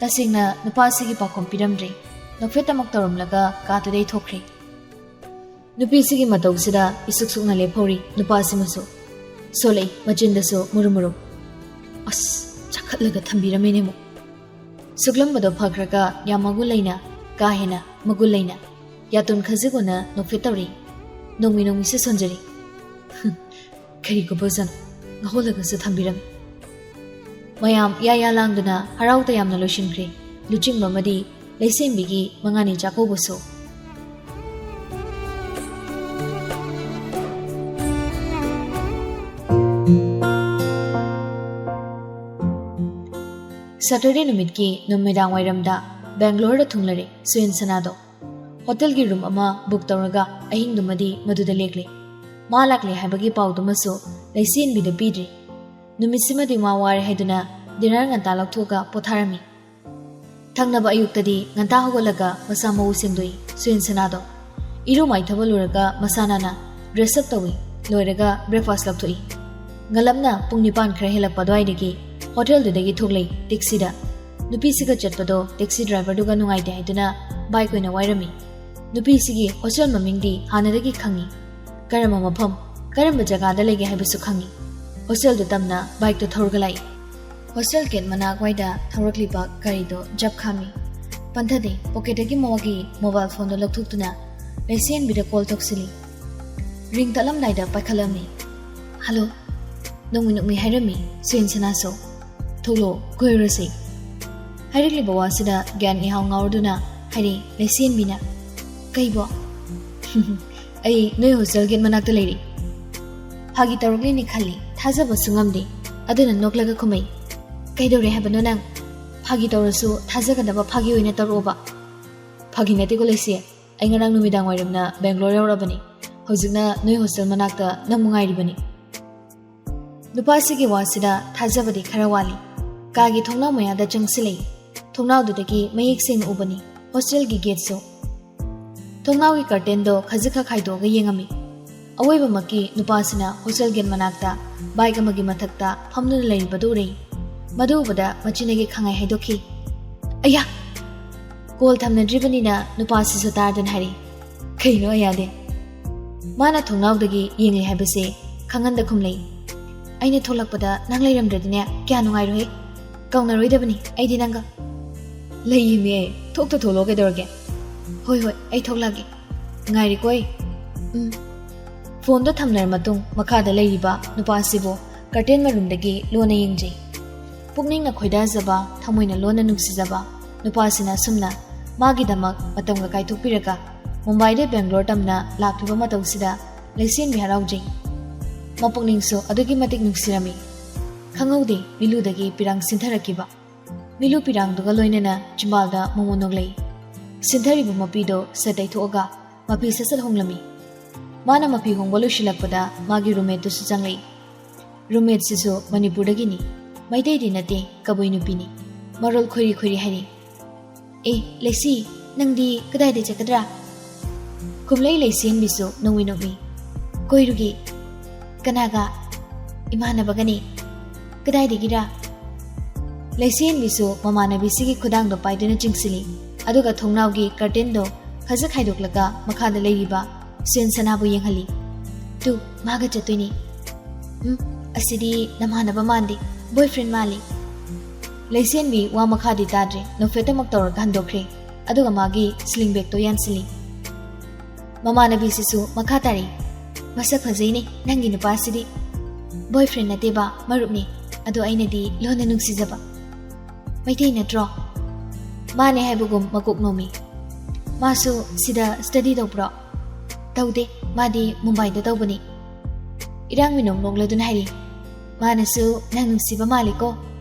ꯇꯁꯦꯡꯅ ꯅꯨꯄꯥꯁꯤꯒꯤ ꯄꯥꯎꯈꯨꯝ ꯄꯤꯔꯝꯗ꯭ꯔꯦ꯫ ꯅꯣꯛꯐꯦꯠ ꯑꯃꯨꯛ ꯇꯧꯔꯝꯂꯒ ꯀꯥꯗꯨꯗꯩ ꯊꯣꯛꯈ꯭ꯔꯦ꯫ ꯅꯨꯄꯤꯁꯤꯒꯤ ꯃꯇꯧꯁꯤꯗ ꯏꯁꯨꯛ ꯁꯨꯛꯅ ꯂꯦꯞꯍꯧꯔꯤ ꯅꯨꯄꯥꯁꯤꯃꯁꯨ꯫ ꯁꯣꯜꯂꯛꯏ ꯃꯆꯤꯟꯗꯁꯨ ꯃꯨꯔꯨꯝ ꯃꯨꯔꯨꯝ꯫ ꯑꯁ, ꯆꯥꯈꯠꯂꯒ ꯊꯝꯕꯤꯔꯝꯃꯦꯅꯦ ꯑꯃꯨꯛ꯫ ꯁꯨꯛꯂꯝꯕꯗꯣ ꯐꯈ꯭ꯔꯒ ꯌꯥꯝ ꯃꯒꯨꯟ ꯂꯩꯅ, ꯀꯥ ꯍꯦꯟꯅ ꯃꯒꯨꯟ ꯂꯩꯅ ꯌꯥꯇꯨꯟ ꯈꯖꯤꯛ ꯎꯅ ꯅꯣꯛꯐꯦꯠ ꯇꯧꯔꯤ꯫ ꯅꯣꯡꯃꯤ ꯅꯣꯡꯃꯤꯁꯨ ꯁꯣꯟꯖꯔꯤ꯫ ꯀꯔꯤ ꯈꯨꯕꯖꯪ, ꯉꯥꯍꯣꯜꯂꯒꯁꯨ ꯊꯝꯕꯤꯔꯝꯃꯤ꯫ ꯃꯌꯥꯝ ꯌꯥ ꯌꯥ ꯂꯥꯡꯗꯨꯅ ꯍꯔꯥꯎ ꯇꯌꯥꯝꯅ ꯂꯣꯏꯁꯤꯟꯈ꯭ꯔꯦ꯫ ꯂꯨꯆꯤꯡꯕ ꯑꯃꯗꯤ ꯂꯩꯁꯦꯝꯕꯤꯒꯤ ꯃꯉꯥꯅꯤ ꯆꯥꯛꯀꯧꯕꯁꯨ꯫ ꯁꯇꯔꯗꯦ ꯅꯨꯃꯤꯠꯀꯤ ꯅꯨꯃꯤꯗꯥꯡ ꯋꯥꯏꯔꯝꯗ ꯕꯦꯡꯒ꯭ꯂꯣꯔꯗ ꯊꯨꯡꯂꯔꯦ ꯁꯨꯌꯦꯟ ꯁꯅꯥꯗꯣ꯫ ꯍꯣꯇꯦꯜꯒꯤ ꯔꯨꯝ ꯑꯃ ꯕꯨꯛ ꯇꯧꯔꯒ ꯑꯍꯤꯡꯗꯨꯃꯗꯤ ꯃꯗꯨꯗ ꯂꯦꯛꯂꯦ꯫ ꯃꯥ ꯂꯥꯛꯂꯦ ꯍꯥꯏꯕꯒꯤ ꯄꯥꯎꯗꯨꯃꯁꯨ ꯂꯩꯁꯦꯝꯕꯤꯗ ꯄꯤꯗ꯭ꯔꯤ꯫ ꯅꯨꯃꯤꯠꯁꯤꯃꯗꯤ ꯃꯥ ꯋꯥꯔꯦ ꯍꯥꯏꯗꯨꯅ ꯗꯤꯅꯔ ꯉꯟꯇꯥ ꯂꯧꯊꯣꯛꯑꯒ ꯄꯣꯊꯥꯔꯝꯃꯤ꯫ ꯊꯪꯅꯕ ꯑꯌꯨꯛꯇꯗꯤ ꯉꯟꯇꯥ ꯍꯧꯒꯠꯂꯒ ꯃꯁꯥ ꯃꯎ ꯁꯦꯡꯗꯣꯛꯏ ꯁꯨꯌꯦꯟ ꯁꯅꯥꯗꯣ꯫ ꯏꯔꯨ ꯃꯥꯏꯊꯕ ꯂꯣꯏꯔꯒ ꯃꯁꯥ ꯅꯥꯟꯅ ꯗ꯭ꯔꯦꯁ ꯑꯞ ꯇꯧꯏ꯫ ꯂꯣꯏꯔꯒ ꯕ꯭ꯔꯦꯛꯐꯥꯁ ꯂꯧꯊꯣꯛꯏ꯫ ꯉꯜꯂꯞꯅ ꯄꯨꯡ ꯅꯤꯄꯥꯟ ꯈꯔ ꯍꯦꯜꯂꯛꯄ ꯑꯗꯨꯋꯥꯏꯗꯒꯤ ꯍꯣꯇꯦꯜꯗꯨꯗꯒꯤ ꯊꯣꯛꯂꯛꯏ ꯇꯦꯛꯁꯤꯗ꯫ ꯅꯨꯄꯤꯁꯤꯒ ꯆꯠꯄꯗꯣ ꯇꯦꯛꯁꯤ ꯗ꯭ꯔꯥꯏꯚꯔꯗꯨꯒ ꯅꯨꯡꯉꯥꯏꯇꯦ ꯍꯥꯏꯗꯨꯅ ꯕꯥꯏꯛ ꯑꯣꯏꯅ ꯋꯥꯏꯔꯝꯃꯤ꯫ ꯅꯨꯄꯤꯁꯤꯒꯤ ꯍꯣꯁꯇꯦꯜ ꯃꯃꯤꯡꯗꯤ ꯍꯥꯟꯅꯗꯒꯤ ꯈꯪꯉꯤ꯫ ꯀꯔꯝꯕ ꯃꯐꯝ, ꯀꯔꯝꯕ ꯖꯒꯥꯗ ꯂꯩꯒꯦ ꯍꯥꯏꯕꯁꯨ ꯈꯪꯉꯤ꯫ ꯍꯣꯁꯇꯦꯜꯗꯨ ꯇꯝꯅ ꯕꯥꯏꯛꯇꯣ ꯊꯧꯔꯒ ꯂꯥꯛꯏ꯫ ꯍꯣꯁꯇꯦꯜ ꯒꯦꯠ ꯃꯅꯥꯛ ꯋꯥꯏꯗ ꯊꯧꯔꯛꯂꯤꯕ ꯒꯥꯔꯤꯗꯣ ꯖꯞ ꯈꯥꯝꯃꯤ꯫ ꯄꯟꯊꯗꯦ, ꯄꯣꯀꯦꯠꯇꯒꯤ ꯃꯥꯒꯤ ꯃꯣꯕꯥꯏꯜ ꯐꯣꯟꯗꯣ ꯂꯧꯊꯣꯛꯇꯨꯅ ꯂꯩꯁꯦꯝꯕꯤꯗ ꯀꯣꯜ ꯇꯧꯁꯤꯜꯂꯤ꯫ ꯔꯤꯡ ꯇꯠꯂꯝꯗꯥꯏꯗ ꯄꯥꯏꯈꯠꯂꯝꯃꯤ꯫ "ꯍꯜꯂꯣ?" ꯅꯣꯡꯃꯤ ꯅꯣꯡꯃꯤ ꯍꯥꯏꯔꯝꯃꯤ ꯁꯨꯌꯦꯟ ꯁꯅꯥꯁꯨ꯫ ꯊꯣꯛꯂꯣ, ꯀꯣꯏꯔꯨꯔꯁꯤ꯫ ꯍꯥꯏꯔꯛꯂꯤꯕ ꯋꯥꯁꯤꯗ ꯒ꯭ꯌꯥꯟ ꯏꯍꯥꯎ ꯉꯥꯎꯔꯗꯨꯅ ꯍꯥꯏꯔꯤ ꯂꯩꯁꯦꯟꯕꯤꯅ, "ꯀꯩꯕꯣ?" "ꯑꯩ ꯅꯣꯏ ꯍꯣꯁꯇꯦꯜ ꯒꯦꯠ ꯃꯅꯥꯛꯇ ꯂꯩꯔꯤ꯫" ꯐꯥꯒꯤ ꯇꯧꯔꯛꯂꯤꯅꯤ ꯈꯜꯂꯤ, ꯊꯥꯖꯕꯁꯨ ꯉꯝꯗꯦ꯫ ꯑꯗꯨꯅ ꯅꯣꯛꯂꯒ ꯈꯨꯝꯃꯩ, "ꯀꯩꯗꯧꯔꯦ ꯍꯥꯏꯕꯅꯣ ꯅꯪ? ꯐꯥꯒꯤ ꯇꯧꯔꯁꯨ ꯊꯥꯖꯒꯗꯕ ꯐꯥꯒꯤ ꯑꯣꯏꯅ ꯇꯧꯔꯛꯑꯣꯕ꯫" "ꯐꯥꯒꯤ ꯅꯠꯇꯦꯀꯣ ꯂꯩꯁꯦ, ꯑꯩ ꯉꯔꯥꯡ ꯅꯨꯃꯤꯗꯥꯡ ꯋꯥꯏꯔꯝꯅ ꯕꯦꯡꯒ꯭ꯂꯣꯔ ꯌꯧꯔꯛꯑꯕꯅꯤ꯫ ꯍꯧꯖꯤꯛꯅ ꯅꯣꯏ ꯍꯣꯁꯇꯦꯜ ꯃꯅꯥꯛꯇ ꯅꯪꯕꯨ ꯉꯥꯏꯔꯤꯕꯅꯤ꯫" ꯅꯨꯄꯥꯁꯤꯒꯤ ꯋꯥꯁꯤꯗ ꯊꯥꯖꯕꯗꯤ ꯈꯔ ꯋꯥꯠꯂꯤ꯫ ꯀꯥꯒꯤ ꯊꯣꯡꯅꯥꯎ ꯃꯌꯥꯗ ꯆꯪꯁꯤꯜꯂꯛꯏ꯫ ꯊꯣꯡꯅꯥꯎꯗꯨꯗꯒꯤ ꯃꯌꯦꯛ ꯁꯦꯡꯅ ꯎꯕꯅꯤ ꯍꯣꯁꯇꯦꯜꯒꯤ ꯒꯦꯠꯁꯨ꯫ ꯊꯣꯡꯅꯥꯎꯒꯤ ꯀꯔꯇꯦꯟꯗꯣ ꯈꯖꯤꯛꯈꯛ ꯍꯥꯏꯗꯣꯛꯑꯒ ꯌꯦꯡꯉꯝꯃꯤ꯫ ꯑꯋꯣꯏꯕꯃꯛꯀꯤ ꯅꯨꯄꯥꯁꯤꯅ ꯍꯣꯁꯇꯦꯜ ꯒꯦꯠ ꯃꯅꯥꯛꯇ ꯕꯥꯏꯛ ꯑꯃꯒꯤ ꯃꯊꯛꯇ ꯐꯝꯗꯨꯅ ꯂꯩꯔꯤꯕꯗꯨ ꯎꯔꯛꯏ꯫ ꯃꯗꯨ ꯎꯕꯗ ꯃꯆꯤꯟꯗꯒꯤ ꯈꯪꯍꯥꯏ ꯍꯥꯏꯗꯣꯛꯈꯤ, "ꯑꯌꯥ!" ꯀꯣꯜ ꯊꯝꯅꯗ꯭ꯔꯤꯕꯅꯤꯅ ꯅꯨꯄꯥꯁꯤꯁꯨ ꯇꯥꯗꯅ ꯍꯥꯏꯔꯤ, "ꯀꯩꯅꯣ ꯑꯌꯥꯗꯦ?" ꯃꯥꯅ ꯊꯣꯡꯅꯥꯎꯗꯒꯤ ꯌꯦꯡꯂꯤ ꯍꯥꯏꯕꯁꯦ ꯈꯪꯍꯟꯗ ꯈꯨꯝꯂꯛꯏ꯫ "ꯑꯩꯅ ꯊꯣꯛꯂꯛꯄꯗ ꯅꯪ ꯂꯩꯔꯝꯗ꯭ꯔꯗꯤꯅꯦ ꯀꯌꯥ ꯅꯨꯡꯉꯥꯏꯔꯣꯏ꯫ ꯀꯧꯅꯔꯣꯏꯗꯕꯅꯤ ꯑꯩꯗꯤ ꯅꯪꯒ꯫" "ꯂꯩꯌꯦꯃꯤ ꯑꯩ, ꯊꯣꯛꯇ ꯊꯣꯛꯂꯛꯑꯣ ꯀꯩꯗꯧꯔꯒꯦ?" "ꯍꯣꯏ ꯍꯣꯏ, ꯑꯩ ꯊꯣꯛꯂꯛꯑꯒꯦ꯫ ꯉꯥꯏꯔꯤꯀꯣ ꯑꯩ꯫" "ꯎꯝ꯫" ꯐꯣꯟꯗꯣ ꯊꯝꯅꯔ ꯃꯇꯨꯡ ꯃꯈꯥꯗ ꯂꯩꯔꯤꯕ ꯅꯨꯄꯥꯁꯤꯕꯨ ꯀꯔꯇꯦꯟ ꯃꯔꯨꯝꯗꯒꯤ ꯂꯣꯟꯅ ꯌꯦꯡꯖꯩ꯫ ꯄꯨꯛꯅꯤꯡꯅ ꯈꯣꯏꯗꯥꯖꯕ, ꯊꯃꯣꯏꯅ ꯂꯣꯟꯅ ꯅꯨꯡꯁꯤꯖꯕ ꯅꯨꯄꯥꯁꯤꯅ ꯑꯁꯨꯝꯅ ꯃꯥꯒꯤꯗꯃꯛ ꯃꯇꯝꯒ ꯀꯥꯏꯊꯣꯛꯄꯤꯔꯒ ꯃꯨꯝꯕꯥꯏꯗ ꯕꯦꯡꯒ꯭ꯂꯣꯔ ꯇꯝꯅ ꯂꯥꯛꯂꯤꯕ ꯃꯇꯧꯁꯤꯗ ꯂꯩꯁꯦꯟꯕꯤ ꯍꯔꯥꯎꯖꯩ꯫ ꯃꯄꯨꯛꯅꯤꯡꯁꯨ ꯑꯗꯨꯛꯀꯤ ꯃꯇꯤꯛ ꯅꯨꯡꯁꯤꯔꯝꯃꯤ꯫ ꯈꯪꯍꯧꯗꯦ ꯃꯤꯂꯨꯗꯒꯤ ꯄꯤꯔꯥꯡ ꯁꯤꯟꯊꯔꯛꯈꯤꯕ꯫ ꯃꯤꯂꯨ ꯄꯤꯔꯥꯡꯗꯨꯒ ꯂꯣꯏꯅꯅ ꯆꯤꯝꯕꯥꯜꯗ ꯃꯣꯃꯣꯟ ꯅꯣꯛꯂꯛꯏ꯫ ꯁꯤꯟꯊꯔꯤꯕ ꯃꯄꯤꯗꯣ ꯁꯠ ꯇꯩꯊꯣꯛꯑꯒ ꯃꯄꯤ ꯁꯠ ꯁꯠ ꯍꯣꯡꯂꯝꯃꯤ꯫ ꯃꯥꯅ ꯃꯄꯤ ꯍꯣꯡꯕ ꯂꯣꯏꯁꯤꯜꯂꯛꯄꯗ ꯃꯥꯒꯤ ꯔꯨꯝꯃꯦꯠꯇꯨꯁꯨ ꯆꯪꯂꯛꯏ꯫ ꯔꯨꯝꯃꯦꯠꯁꯤꯁꯨ ꯃꯅꯤꯄꯨꯔꯗꯒꯤꯅꯤ, ꯃꯩꯇꯩꯗꯤ ꯅꯠꯇꯦ, ꯀꯕꯨꯏ ꯅꯨꯄꯤꯅꯤ꯫ ꯃꯔꯣꯜ ꯈꯣꯏꯔꯤ ꯈꯣꯏꯔꯤ ꯍꯥꯏꯔꯤ, "ꯑꯦ, ꯂꯩꯁꯤ, ꯅꯪꯗꯤ ꯀꯗꯥꯏꯗ ꯆꯠꯀꯗ꯭ꯔꯥ?" ꯈꯨꯝꯂꯩ ꯂꯩꯁꯦꯟꯕꯤꯁꯨ ꯅꯣꯡꯃꯤ ꯅꯣꯡꯃꯤ, "ꯀꯣꯏꯔꯨꯒꯦ꯫" "ꯀꯅꯥꯒ?" "ꯏꯃꯥꯟꯅꯕꯒꯅꯤ꯫" "ꯀꯗꯥꯏꯗꯒꯤꯔ?" ꯂꯩꯁꯦꯟꯕꯤꯁꯨ ꯃꯃꯥꯟꯅꯕꯤꯁꯤꯒꯤ ꯈꯨꯗꯥꯡꯗꯣ ꯄꯥꯏꯗꯨꯅ ꯆꯤꯡꯁꯤꯜꯂꯤ, ꯑꯗꯨꯒ ꯊꯣꯡꯅꯥꯎꯒꯤ ꯀꯔꯇꯦꯟꯗꯣ ꯈꯖꯤꯛ ꯍꯥꯏꯗꯣꯛꯂꯒ ꯃꯈꯥꯗ ꯂꯩꯔꯤꯕ ꯁꯦꯟ ꯁꯅꯥꯕꯨ ꯌꯦꯡꯍꯜꯂꯤ꯫ "ꯇꯨ, ꯃꯥꯒ ꯆꯠꯇꯣꯏꯅꯤ꯫" "ꯎꯝ, ꯑꯁꯤꯗꯤ ꯅꯃꯥꯟꯅꯕ ꯃꯥꯟꯗꯦ, ꯕꯣꯏꯐ꯭ꯔꯦꯟ ꯃꯥꯜꯂꯤ꯫" ꯂꯩꯁꯦꯟꯕꯤ ꯋꯥ ꯃꯈꯥꯗꯤ ꯇꯥꯗ꯭ꯔꯦ, ꯅꯣꯛꯐꯦꯠꯇꯃꯛ ꯇꯧꯔꯒ ꯍꯟꯗꯣꯛꯈ꯭ꯔꯦ꯫ ꯑꯗꯨꯒ ꯃꯥꯒꯤ ꯁ꯭ꯂꯤꯡ ꯕꯦꯒꯇꯣ ꯌꯥꯟꯁꯤꯜꯂꯤ꯫ ꯃꯃꯥꯟꯅꯕꯤꯁꯤꯁꯨ ꯃꯈꯥ ꯇꯥꯔꯛꯏ, "ꯃꯁꯛ ꯐꯖꯩꯅꯦ ꯅꯪꯒꯤ ꯅꯨꯄꯥꯁꯤꯗꯤ꯫" "ꯕꯣꯏꯐ꯭ꯔꯦꯟ ꯅꯠꯇꯦꯕ, ꯃꯔꯨꯞꯅꯤ꯫" ꯑꯗꯣ ꯑꯩꯅꯗꯤ ꯂꯣꯟꯅ ꯅꯨꯡꯁꯤꯖꯕ꯫ ꯃꯩꯇꯩ ꯅꯠꯇ꯭ꯔꯣ? ꯃꯥꯅꯦ ꯍꯥꯏꯕꯒꯨꯝ ꯃꯀꯣꯛ ꯅꯣꯝꯃꯤ꯫ ꯃꯥꯁꯨ ꯁꯤꯗ study ꯇꯧꯕ꯭ꯔꯣ? ꯇꯧꯗꯦ, ꯃꯥꯗꯤ ꯃꯨꯝꯕꯥꯏꯗ ꯇꯧꯕꯅꯤ꯫ ꯏꯔꯥꯡ ꯃꯤꯅꯣꯛ ꯅꯣꯛꯂꯗꯨꯅ ꯍꯥꯏꯔꯤ, ꯃꯥꯅꯁꯨ ꯅꯪ ꯅꯨꯡꯁꯤꯕ ꯃꯥꯜꯂꯤꯀꯣ,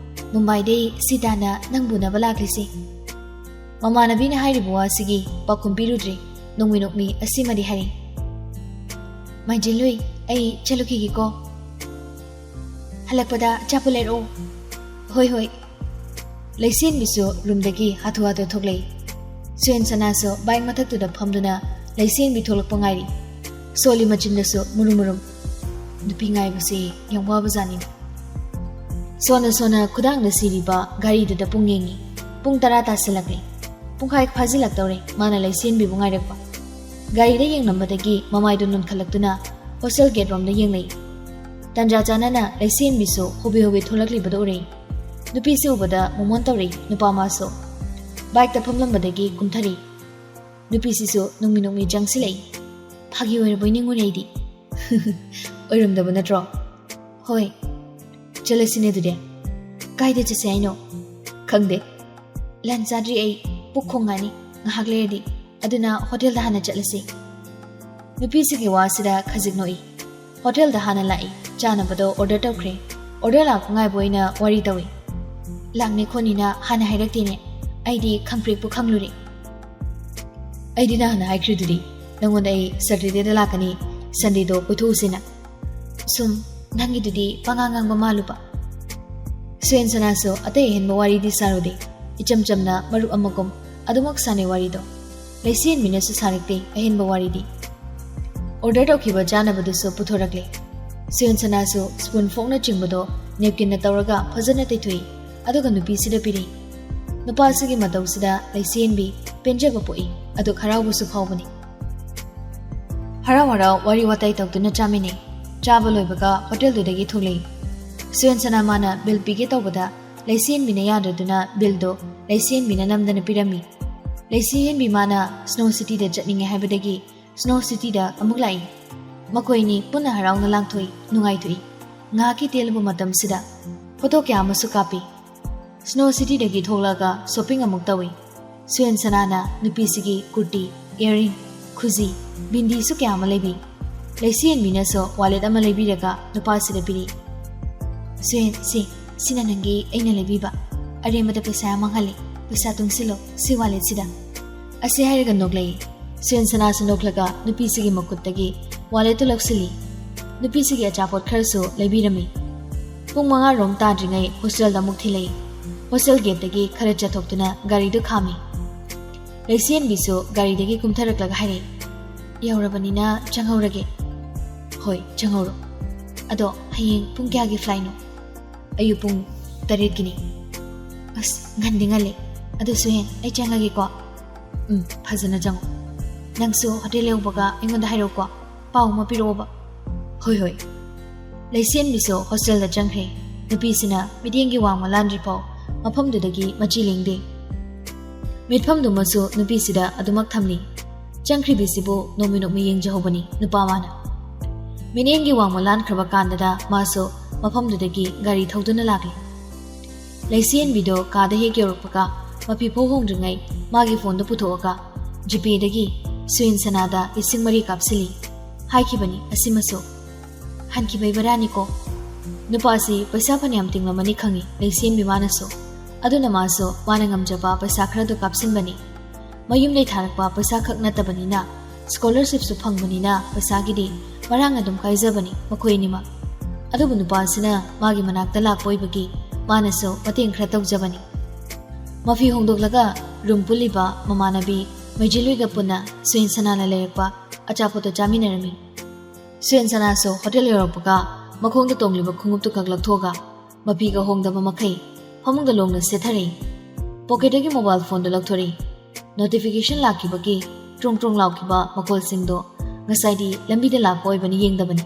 ꯃꯨꯝꯕꯥꯏꯗꯩ ꯁꯤꯇꯥꯅ ꯅꯪ ꯎꯅꯕ ꯂꯥꯛꯂꯤꯁꯦ꯫ ꯃꯃꯥꯟꯅꯕꯤꯅ ꯍꯥꯏꯔꯤꯕ ꯋꯥꯁꯤꯒꯤ ꯄꯥꯎꯈꯨꯝ ꯄꯤꯔꯨꯗ꯭ꯔꯦ꯫ ꯅꯣꯡꯃꯤ ꯅꯣꯛꯃꯤ ꯑꯁꯤꯃꯗꯤ ꯍꯥꯏꯔꯤ, ꯃꯥꯏꯖꯤꯜꯂꯨꯏ, ꯑꯩ ꯆꯠꯂꯨꯈꯤꯒꯦꯀꯣ꯫ ꯍꯜꯂꯛꯄꯗ ꯑꯆꯥꯄꯣꯠ ꯂꯩꯔꯛꯑꯣ꯫ ꯍꯣꯏ ꯍꯣꯏ꯫ ꯂꯩꯁꯦꯟꯕꯤꯁꯨ ꯔꯨꯝꯗꯒꯤ ꯍꯥꯊꯨ ꯍꯥꯊꯨ ꯊꯣꯛꯂꯛꯏ꯫ ꯁꯨꯌꯦꯟ ꯁꯅꯥꯁꯨ ꯕꯥꯏꯛ ꯃꯊꯛꯇꯨꯗ ꯐꯝꯗꯨꯅ ꯂꯩꯁꯦꯟꯕꯤ ꯊꯣꯛꯂꯛꯄ ꯉꯥꯏꯔꯤ꯫ ꯁꯣꯂꯤ ꯃꯆꯤꯟꯗꯁꯨ ꯃꯨꯔꯨꯝ ꯃꯨꯔꯨꯝ꯫ ꯅꯨꯄꯤ ꯉꯥꯏꯕꯁꯦ ꯌꯥꯝ ꯋꯥꯕꯖꯥꯠꯅꯤꯅꯦ꯫ ꯁꯣꯟꯅ ꯁꯣꯟꯅ ꯈꯨꯗꯥꯡꯗ ꯁꯤꯔꯤꯕ ꯘꯔꯤꯗꯨꯗ ꯄꯨꯡ ꯌꯦꯡꯉꯤ꯫ ꯄꯨꯡ ꯇꯔꯥ ꯇꯥꯁꯤꯜꯂꯛꯂꯦ꯫ ꯄꯨꯡꯈꯥꯏ ꯐꯥꯖꯤꯜꯂꯛꯇꯧꯔꯦ ꯃꯥꯅ ꯂꯩꯁꯦꯟꯕꯤꯕꯨ ꯉꯥꯏꯔꯛꯄ꯫ ꯒꯥꯔꯤꯗ ꯌꯦꯡꯂꯝꯕꯗꯒꯤ ꯃꯃꯥꯏꯗꯨ ꯅꯣꯟꯈꯠꯂꯛꯇꯨꯅ hostel gate ꯔꯣꯝꯗ ꯌꯦꯡꯂꯛꯏ꯫ ꯇꯟꯖꯥ ꯆꯥꯅꯅ ꯂꯩꯁꯦꯟꯕꯤꯁꯨ ꯍꯣꯕꯦ ꯍꯣꯕꯦ ꯊꯣꯛꯂꯛꯂꯤꯕꯗꯨ ꯎꯔꯛꯏ꯫ ꯅꯨꯄꯤꯁꯤ ꯎꯕꯗ ꯃꯣꯃꯣꯟ ꯇꯧꯔꯛꯏ ꯅꯨꯄꯥ ꯃꯥꯁꯨ꯫ ꯕꯥꯏꯛꯇ ꯐꯝꯂꯝꯕꯗꯒꯤ ꯀꯨꯝꯊꯔꯛꯏ꯫ ꯅꯨꯄꯤꯁꯤꯁꯨ ꯅꯨꯡꯃꯤ ꯅꯨꯡꯃꯤ ꯆꯪꯁꯤꯜꯂꯛꯏ꯫ ꯐꯥꯒꯤ ꯑꯣꯏꯔꯕꯣꯏ ꯅꯤꯡꯉꯨꯔꯦ ꯑꯩꯗꯤ꯫ ꯑꯣꯏꯔꯝꯗꯕ ꯅꯠꯇ꯭ꯔꯣ? ꯍꯣꯏ꯫ ꯆꯠꯂꯁꯤꯅꯦ ꯑꯗꯨꯗꯤ꯫ ꯀꯥꯏꯗ ꯆꯠꯁꯦ ꯍꯥꯏꯅꯣ? ꯈꯪꯗꯦ꯫ ꯂꯟ ꯆꯥꯗ꯭ꯔꯤ ꯑꯩ, ꯄꯨꯛ ꯈꯣꯡꯉꯅꯤ ꯉꯥꯏꯍꯥꯛ ꯂꯩꯔꯗꯤ꯫ ꯑꯗꯨꯅ ꯍꯣꯇꯦꯜꯗ ꯍꯥꯟꯅ ꯆꯠꯂꯁꯤ꯫ ꯅꯨꯄꯤꯁꯤꯒꯤ ꯋꯥꯁꯤꯗ ꯈꯖꯤꯛ ꯅꯣꯛꯏ꯫ ꯍꯣꯇꯦꯜꯗ ꯍꯥꯟꯅ ꯂꯥꯛꯏ, ꯆꯥꯅꯕꯗꯣ order ꯇꯧꯈ꯭ꯔꯦ꯫ Order ꯂꯥꯛꯄ ꯉꯥꯏꯕ ꯑꯣꯏꯅ ꯋꯥꯔꯤ ꯇꯧꯏ꯫ ꯂꯥꯛꯅꯤ ꯈꯣꯠꯅꯤꯅ ꯍꯥꯟꯅ ꯍꯥꯏꯔꯛꯇꯦꯅꯦ, ꯑꯩꯗꯤ ꯈꯪꯄ꯭ꯔꯦꯛꯄꯨ ꯈꯪꯂꯨꯔꯦ꯫ ꯑꯩꯗꯤ ꯅꯍꯥꯟ ꯍꯥꯏꯈ꯭ꯔꯤꯗꯨꯗꯤ, ꯅꯪꯉꯣꯟꯗ ꯑꯩ Saturdayꯗ ꯂꯥꯛꯀꯅꯤ, Sundayꯗꯣ ꯀꯣꯏꯊꯣꯛꯎꯁꯤꯅ꯫ ꯁꯨꯝ ꯅꯪꯒꯤꯗꯨꯗꯤ ꯄꯉꯥꯡ ꯉꯥꯡꯕ ꯃꯥꯜꯂꯨꯕ꯫ ꯁꯨꯌꯦꯟ ꯁꯅꯥꯁꯨ ꯑꯇꯩ ꯑꯍꯦꯟꯕ ꯋꯥꯔꯤꯗꯤ ꯁꯥꯔꯨꯗꯦ, ꯏꯆꯝ ꯆꯝꯅ ꯃꯔꯨꯞ ꯑꯃꯒꯨꯝ ꯑꯗꯨꯃꯛ ꯁꯥꯟꯅꯩ ꯋꯥꯔꯤꯗꯣ꯫ ꯂꯩꯁꯦꯟꯕꯤꯅꯁꯨ ꯁꯥꯔꯛꯇꯦ ꯑꯍꯦꯟꯕ ꯋꯥꯔꯤꯗꯤ꯫ Order ꯇꯧꯈꯤꯕ ꯆꯥꯅꯕꯗꯨꯁꯨ ꯄꯨꯊꯣꯔꯛꯂꯦ꯫ ꯁꯨꯌꯦꯟ ꯁꯅꯥꯁꯨ spoon forkꯅꯆꯤꯡꯕꯗꯣ napkinꯅ ꯇꯧꯔꯒ ꯐꯖꯅ ꯇꯩꯊꯣꯛꯏ, ꯑꯗꯨꯒ ꯅꯨꯄꯤꯁꯤꯗ ꯄꯤꯔꯤ꯫ ꯅꯨꯄꯥꯁꯤꯒꯤ ꯃꯇꯧꯁꯤꯗ ꯂꯩꯁꯦꯟꯕꯤ ꯄꯦꯟꯖꯕ ꯄꯣꯛꯏ, ꯑꯗꯨꯒ ꯍꯔꯥꯎꯕꯁꯨ ꯐꯥꯎꯕꯅꯤ꯫ ꯍꯔꯥꯎ ꯍꯔꯥꯎ ꯋꯥꯔꯤ ꯋꯥꯇꯥꯏ ꯇꯧꯗꯨꯅ ꯆꯥꯃꯤꯟꯅꯩ꯫ ꯆꯥꯕ ꯂꯣꯏꯕꯒ ꯍꯣꯇꯦꯜꯗꯨꯗꯒꯤ ꯊꯣꯛꯂꯛꯏ꯫ ꯁꯨꯌꯦꯟ ꯁꯅꯥ ꯃꯥꯅ bill ꯄꯤꯒꯦ ꯇꯧꯕꯗ ꯂꯩꯁꯦꯟꯕꯤꯅ ꯌꯥꯗꯗꯨꯅ billꯗꯣ ꯂꯩꯁꯦꯟꯕꯤꯅ ꯅꯝꯗꯅ ꯄꯤꯔꯝꯃꯤ꯫ ꯂꯩꯁꯦꯟꯕꯤ ꯃꯥꯅ Snow Cityꯗ ꯆꯠꯅꯤꯡꯉꯦ ꯍꯥꯏꯕꯗꯒꯤ Snow Cityꯗ ꯑꯃꯨꯛ ꯂꯥꯛꯏ꯫ ꯃꯈꯣꯏꯅꯤ ꯄꯨꯟꯅ ꯍꯔꯥꯎꯅ ꯂꯥꯡꯊꯣꯛꯏ, ꯅꯨꯡꯉꯥꯏꯊꯣꯛꯏ꯫ ꯉꯥꯏꯍꯥꯛꯀꯤ ꯇꯦꯜꯂꯕ ꯃꯇꯝꯁꯤꯗ ꯐꯣꯇꯣ ꯀꯌꯥ ꯑꯃꯁꯨ ꯀꯥꯞꯄꯤ꯫ ꯁ꯭ꯅꯣ ꯁꯤꯇꯤꯗꯒꯤ ꯊꯣꯛꯂꯛꯑꯒ ꯁꯣꯄꯤꯡ ꯑꯃꯨꯛ ꯇꯧꯏ꯫ ꯁꯨꯍꯦꯟ ꯁꯅꯥꯅ ꯅꯨꯄꯤꯁꯤꯒꯤ ꯀꯨꯔꯇꯤ, ꯏꯌꯥꯔꯤꯡ, ꯈꯨꯖꯤ, ꯕꯤꯟꯗꯤꯁꯨ ꯀꯌꯥ ꯑꯃ ꯂꯩꯕꯤ꯫ ꯂꯩꯁꯤꯌꯦꯟꯕꯤꯅꯁꯨ ꯋꯥꯂꯦꯠ ꯑꯃ ꯂꯩꯕꯤꯔꯒ ꯅꯨꯄꯥꯁꯤꯗ ꯄꯤꯔꯤ꯫ "ꯁꯨꯍꯦꯟ, ꯁꯤ, ꯁꯤꯅ ꯅꯪꯒꯤ ꯑꯩꯅ ꯂꯩꯕꯤꯕ꯫ ꯑꯔꯦꯝꯕꯗ ꯄꯩꯁꯥ ꯌꯥꯝ ꯃꯥꯡꯍꯜꯂꯤ꯫ ꯄꯩꯁꯥ ꯇꯨꯡꯁꯤꯜꯂꯣ ꯁꯤ ꯋꯥꯂꯦꯠꯁꯤꯗ"꯫ ꯑꯁꯤ ꯍꯥꯏꯔꯒ ꯅꯣꯛꯂꯛꯏ꯫ ꯁꯨꯍꯦꯟ ꯁꯅꯥꯁꯨ ꯅꯣꯛꯂꯒ ꯅꯨꯄꯤꯁꯤꯒꯤ ꯃꯈꯨꯠꯇꯒꯤ ꯋꯥꯂꯦꯠꯇꯨ ꯂꯧꯁꯤꯜꯂꯤ꯫ ꯅꯨꯄꯤꯁꯤꯒꯤ ꯑꯆꯥꯄꯣꯠ ꯈꯔꯁꯨ ꯂꯩꯕꯤꯔꯝꯃꯤ꯫ ꯄꯨꯡ ꯃꯉꯥ ꯔꯣꯝ ꯇꯥꯗ꯭ꯔꯤꯉꯩ ꯍꯣꯁꯇꯦꯜꯗ ꯑꯃꯨꯛ ꯊꯤꯜꯂꯛꯏ꯫ ꯍꯣꯁꯇꯦꯜ ꯒꯦꯠꯇꯒꯤ ꯈꯔ ꯆꯠꯊꯣꯛꯇꯨꯅ ꯒꯥꯔꯤꯗꯨ ꯈꯥꯝꯃꯤ꯫ ꯂꯩꯁꯦꯟꯕꯤꯁꯨ ꯒꯥꯔꯤꯗꯒꯤ ꯀꯨꯝꯊꯔꯛꯂꯒ ꯍꯥꯏꯔꯛꯏ, "ꯌꯧꯔꯕꯅꯤꯅ ꯆꯪꯍꯧꯔꯒꯦ"꯫ "ꯍꯣꯏ, ꯆꯪꯍꯧꯔꯣ꯫ ꯑꯗꯣ ꯍꯌꯦꯡ ꯄꯨꯡ ꯀꯌꯥꯒꯤ ꯐ꯭ꯂꯥꯏꯠꯅꯣ?" "ꯑꯌꯨꯛ ꯄꯨꯡ ꯇꯔꯦꯠꯀꯤꯅꯤ"꯫ "ꯑꯁ, ꯉꯟꯗꯤ ꯉꯜꯂꯦ꯫ ꯑꯗꯨꯁꯨ ꯍꯦꯟ ꯑꯩ ꯆꯪꯉꯒꯦꯀꯣ"꯫ "ꯎꯝ, ꯐꯖꯅ ꯆꯪꯉꯣ꯫ ꯅꯪꯁꯨ ꯍꯣꯇꯦꯜ ꯌꯧꯕꯒ ꯑꯩꯉꯣꯟꯗ ꯍꯥꯏꯔꯛꯎꯀꯣ꯫ ꯄꯥꯎ ꯑꯃ ꯄꯤꯔꯛꯑꯣꯕ"꯫ "ꯍꯣꯏ, ꯍꯣꯏ"꯫ ꯂꯩꯁꯦꯟꯕꯤꯁꯨ ꯍꯣꯁꯇꯦꯜꯗ ꯆꯪꯈ꯭ꯔꯦ꯫ ꯅꯨꯄꯤꯁꯤꯅ ꯃꯤꯠꯌꯦꯡꯒꯤ ꯋꯥꯡꯃ ꯂꯥꯟꯗ꯭ꯔꯤꯐꯥꯎ ꯃꯐꯝꯗꯨꯗꯒꯤ ꯃꯆꯤ ꯂꯦꯡꯗꯦ꯫ ꯃꯤꯠꯐꯝꯗꯨꯃꯁꯨ ꯅꯨꯄꯤꯁꯤꯗ ꯑꯗꯨꯃꯛ ꯊꯝꯂꯤ꯫ ꯆꯪꯈ꯭ꯔꯤꯕꯤꯁꯤꯕꯨ ꯅꯣꯡꯃ ꯅꯣꯡꯃ ꯌꯦꯡꯖꯍꯧꯕꯅꯤ ꯅꯨꯄꯥ ꯃꯥꯅ꯫ ꯃꯤꯠꯌꯦꯡꯒꯤ ꯋꯥꯡꯃ ꯂꯥꯟꯈ꯭ꯔꯕ ꯀꯥꯟꯗꯗ ꯃꯥꯁꯨ ꯃꯐꯝꯗꯨꯗꯒꯤ ꯒꯥꯔꯤ ꯊꯧꯗꯨꯅ ꯂꯥꯛꯂꯤ꯫ ꯂꯩꯁꯦꯟꯕꯤꯗꯣ ꯀꯥꯗ ꯍꯦꯛ ꯌꯧꯔꯛꯄꯒ ꯃꯐꯤ ꯐꯧ ꯍꯣꯡꯗ꯭ꯔꯤꯉꯩ ꯃꯥꯒꯤ ꯐꯣꯟꯗꯨ ꯄꯨꯊꯣꯛꯑꯒ ꯖꯤꯄꯦꯗꯒꯤ ꯁꯨꯍꯦꯟ ꯁꯅꯥꯗ ꯂꯤꯁꯤꯡ ꯃꯔꯤ ꯀꯥꯞꯁꯤꯜꯂꯤ꯫ ꯍꯥꯏꯈꯤꯕꯅꯤ ꯑꯁꯤꯃꯁꯨ꯫ ꯍꯟꯈꯤꯕꯩ ꯕꯔꯥꯅꯤꯀꯣ꯫ ꯅꯨꯄꯥꯁꯤ ꯄꯩꯁꯥ ꯐꯅꯌꯥꯝ ꯇꯤꯡꯂꯝꯃꯅꯤ ꯈꯪꯏ ꯂꯩꯁꯦꯟꯕꯤ ꯃꯥꯅꯁꯨ꯫ ꯑꯗꯨꯅ ꯃꯥꯁꯨ ꯃꯥꯅ ꯉꯝꯖꯕ ꯄꯩꯁꯥ ꯈꯔꯗꯨ ꯀꯥꯞꯁꯤꯟꯕꯅꯤ꯫ ꯃꯌꯨꯝꯗꯩ ꯊꯥꯔꯛꯄ ꯄꯩꯁꯥ ꯈꯛ ꯅꯠꯇꯕꯅꯤꯅ, ꯁ꯭ꯀꯣꯂꯔꯁꯤꯞꯁꯨ ꯐꯪꯕꯅꯤꯅ ꯄꯩꯁꯥꯒꯤꯗꯤ ꯃꯔꯥꯡ ꯑꯗꯨꯝ ꯀꯥꯏꯖꯕꯅꯤ ꯃꯈꯣꯏ ꯑꯅꯤꯃꯛ꯫ ꯑꯗꯨꯕꯨ ꯅꯨꯄꯥꯁꯤꯅ ꯃꯥꯒꯤ ꯃꯅꯥꯛꯇ ꯂꯥꯛꯄ ꯑꯣꯏꯕꯒꯤ ꯃꯥꯅꯁꯨ ꯃꯇꯦꯡ ꯈꯔ ꯇꯧꯖꯕꯅꯤ꯫ ꯃꯐꯤ ꯍꯣꯡꯗꯣꯛꯂꯒ ꯔꯨꯝ ꯄꯨꯜꯂꯤꯕ ꯃꯃꯥꯟꯅꯕꯤ ꯃꯩꯖꯤꯜꯂꯨꯏꯒ ꯄꯨꯟꯅ ꯁꯨꯍꯦꯟ ꯁꯅꯥꯅ ꯂꯩꯔꯛꯄ ꯑꯆꯥꯄꯣꯠꯇꯣ ꯆꯥꯃꯤꯟꯅꯔꯝꯃꯤ꯫ ꯁꯨꯍꯦꯟ ꯁꯅꯥꯁꯨ ꯍꯣꯇꯦꯜ ꯌꯧꯔꯛꯄꯒ ꯃꯈꯣꯡꯗ ꯇꯣꯡꯂꯤꯕ ꯈꯣꯡꯎꯞꯇꯨ ꯈꯛ ꯂꯧꯊꯣꯛꯑꯒ ꯃꯐꯤꯒ ꯍꯣꯡꯗꯕ ꯃꯈꯩ ꯐꯃꯨꯡꯗ ꯂꯣꯡꯅ ꯁꯦꯠꯊꯔꯛꯏ꯫ ꯄꯣꯀꯦꯠꯇꯒꯤ ꯃꯣꯕꯥꯏꯜ ꯐꯣꯟꯗꯨ ꯂꯧꯊꯣꯔꯛꯏ꯫ ꯅꯣꯇꯤꯐꯤꯀꯦꯁꯟ ꯂꯥꯛꯈꯤꯕꯒꯤ ꯇ꯭ꯔꯣꯡ ꯇ꯭ꯔꯣꯡ ꯂꯥꯎꯈꯤꯕ ꯃꯈꯣꯜꯁꯤꯡꯗꯣ ꯉꯁꯥꯏꯗꯤ ꯂꯝꯕꯤꯗ ꯂꯥꯛꯄ ꯑꯣꯏꯕꯅ ꯌꯦꯡꯗꯕꯅꯤ꯫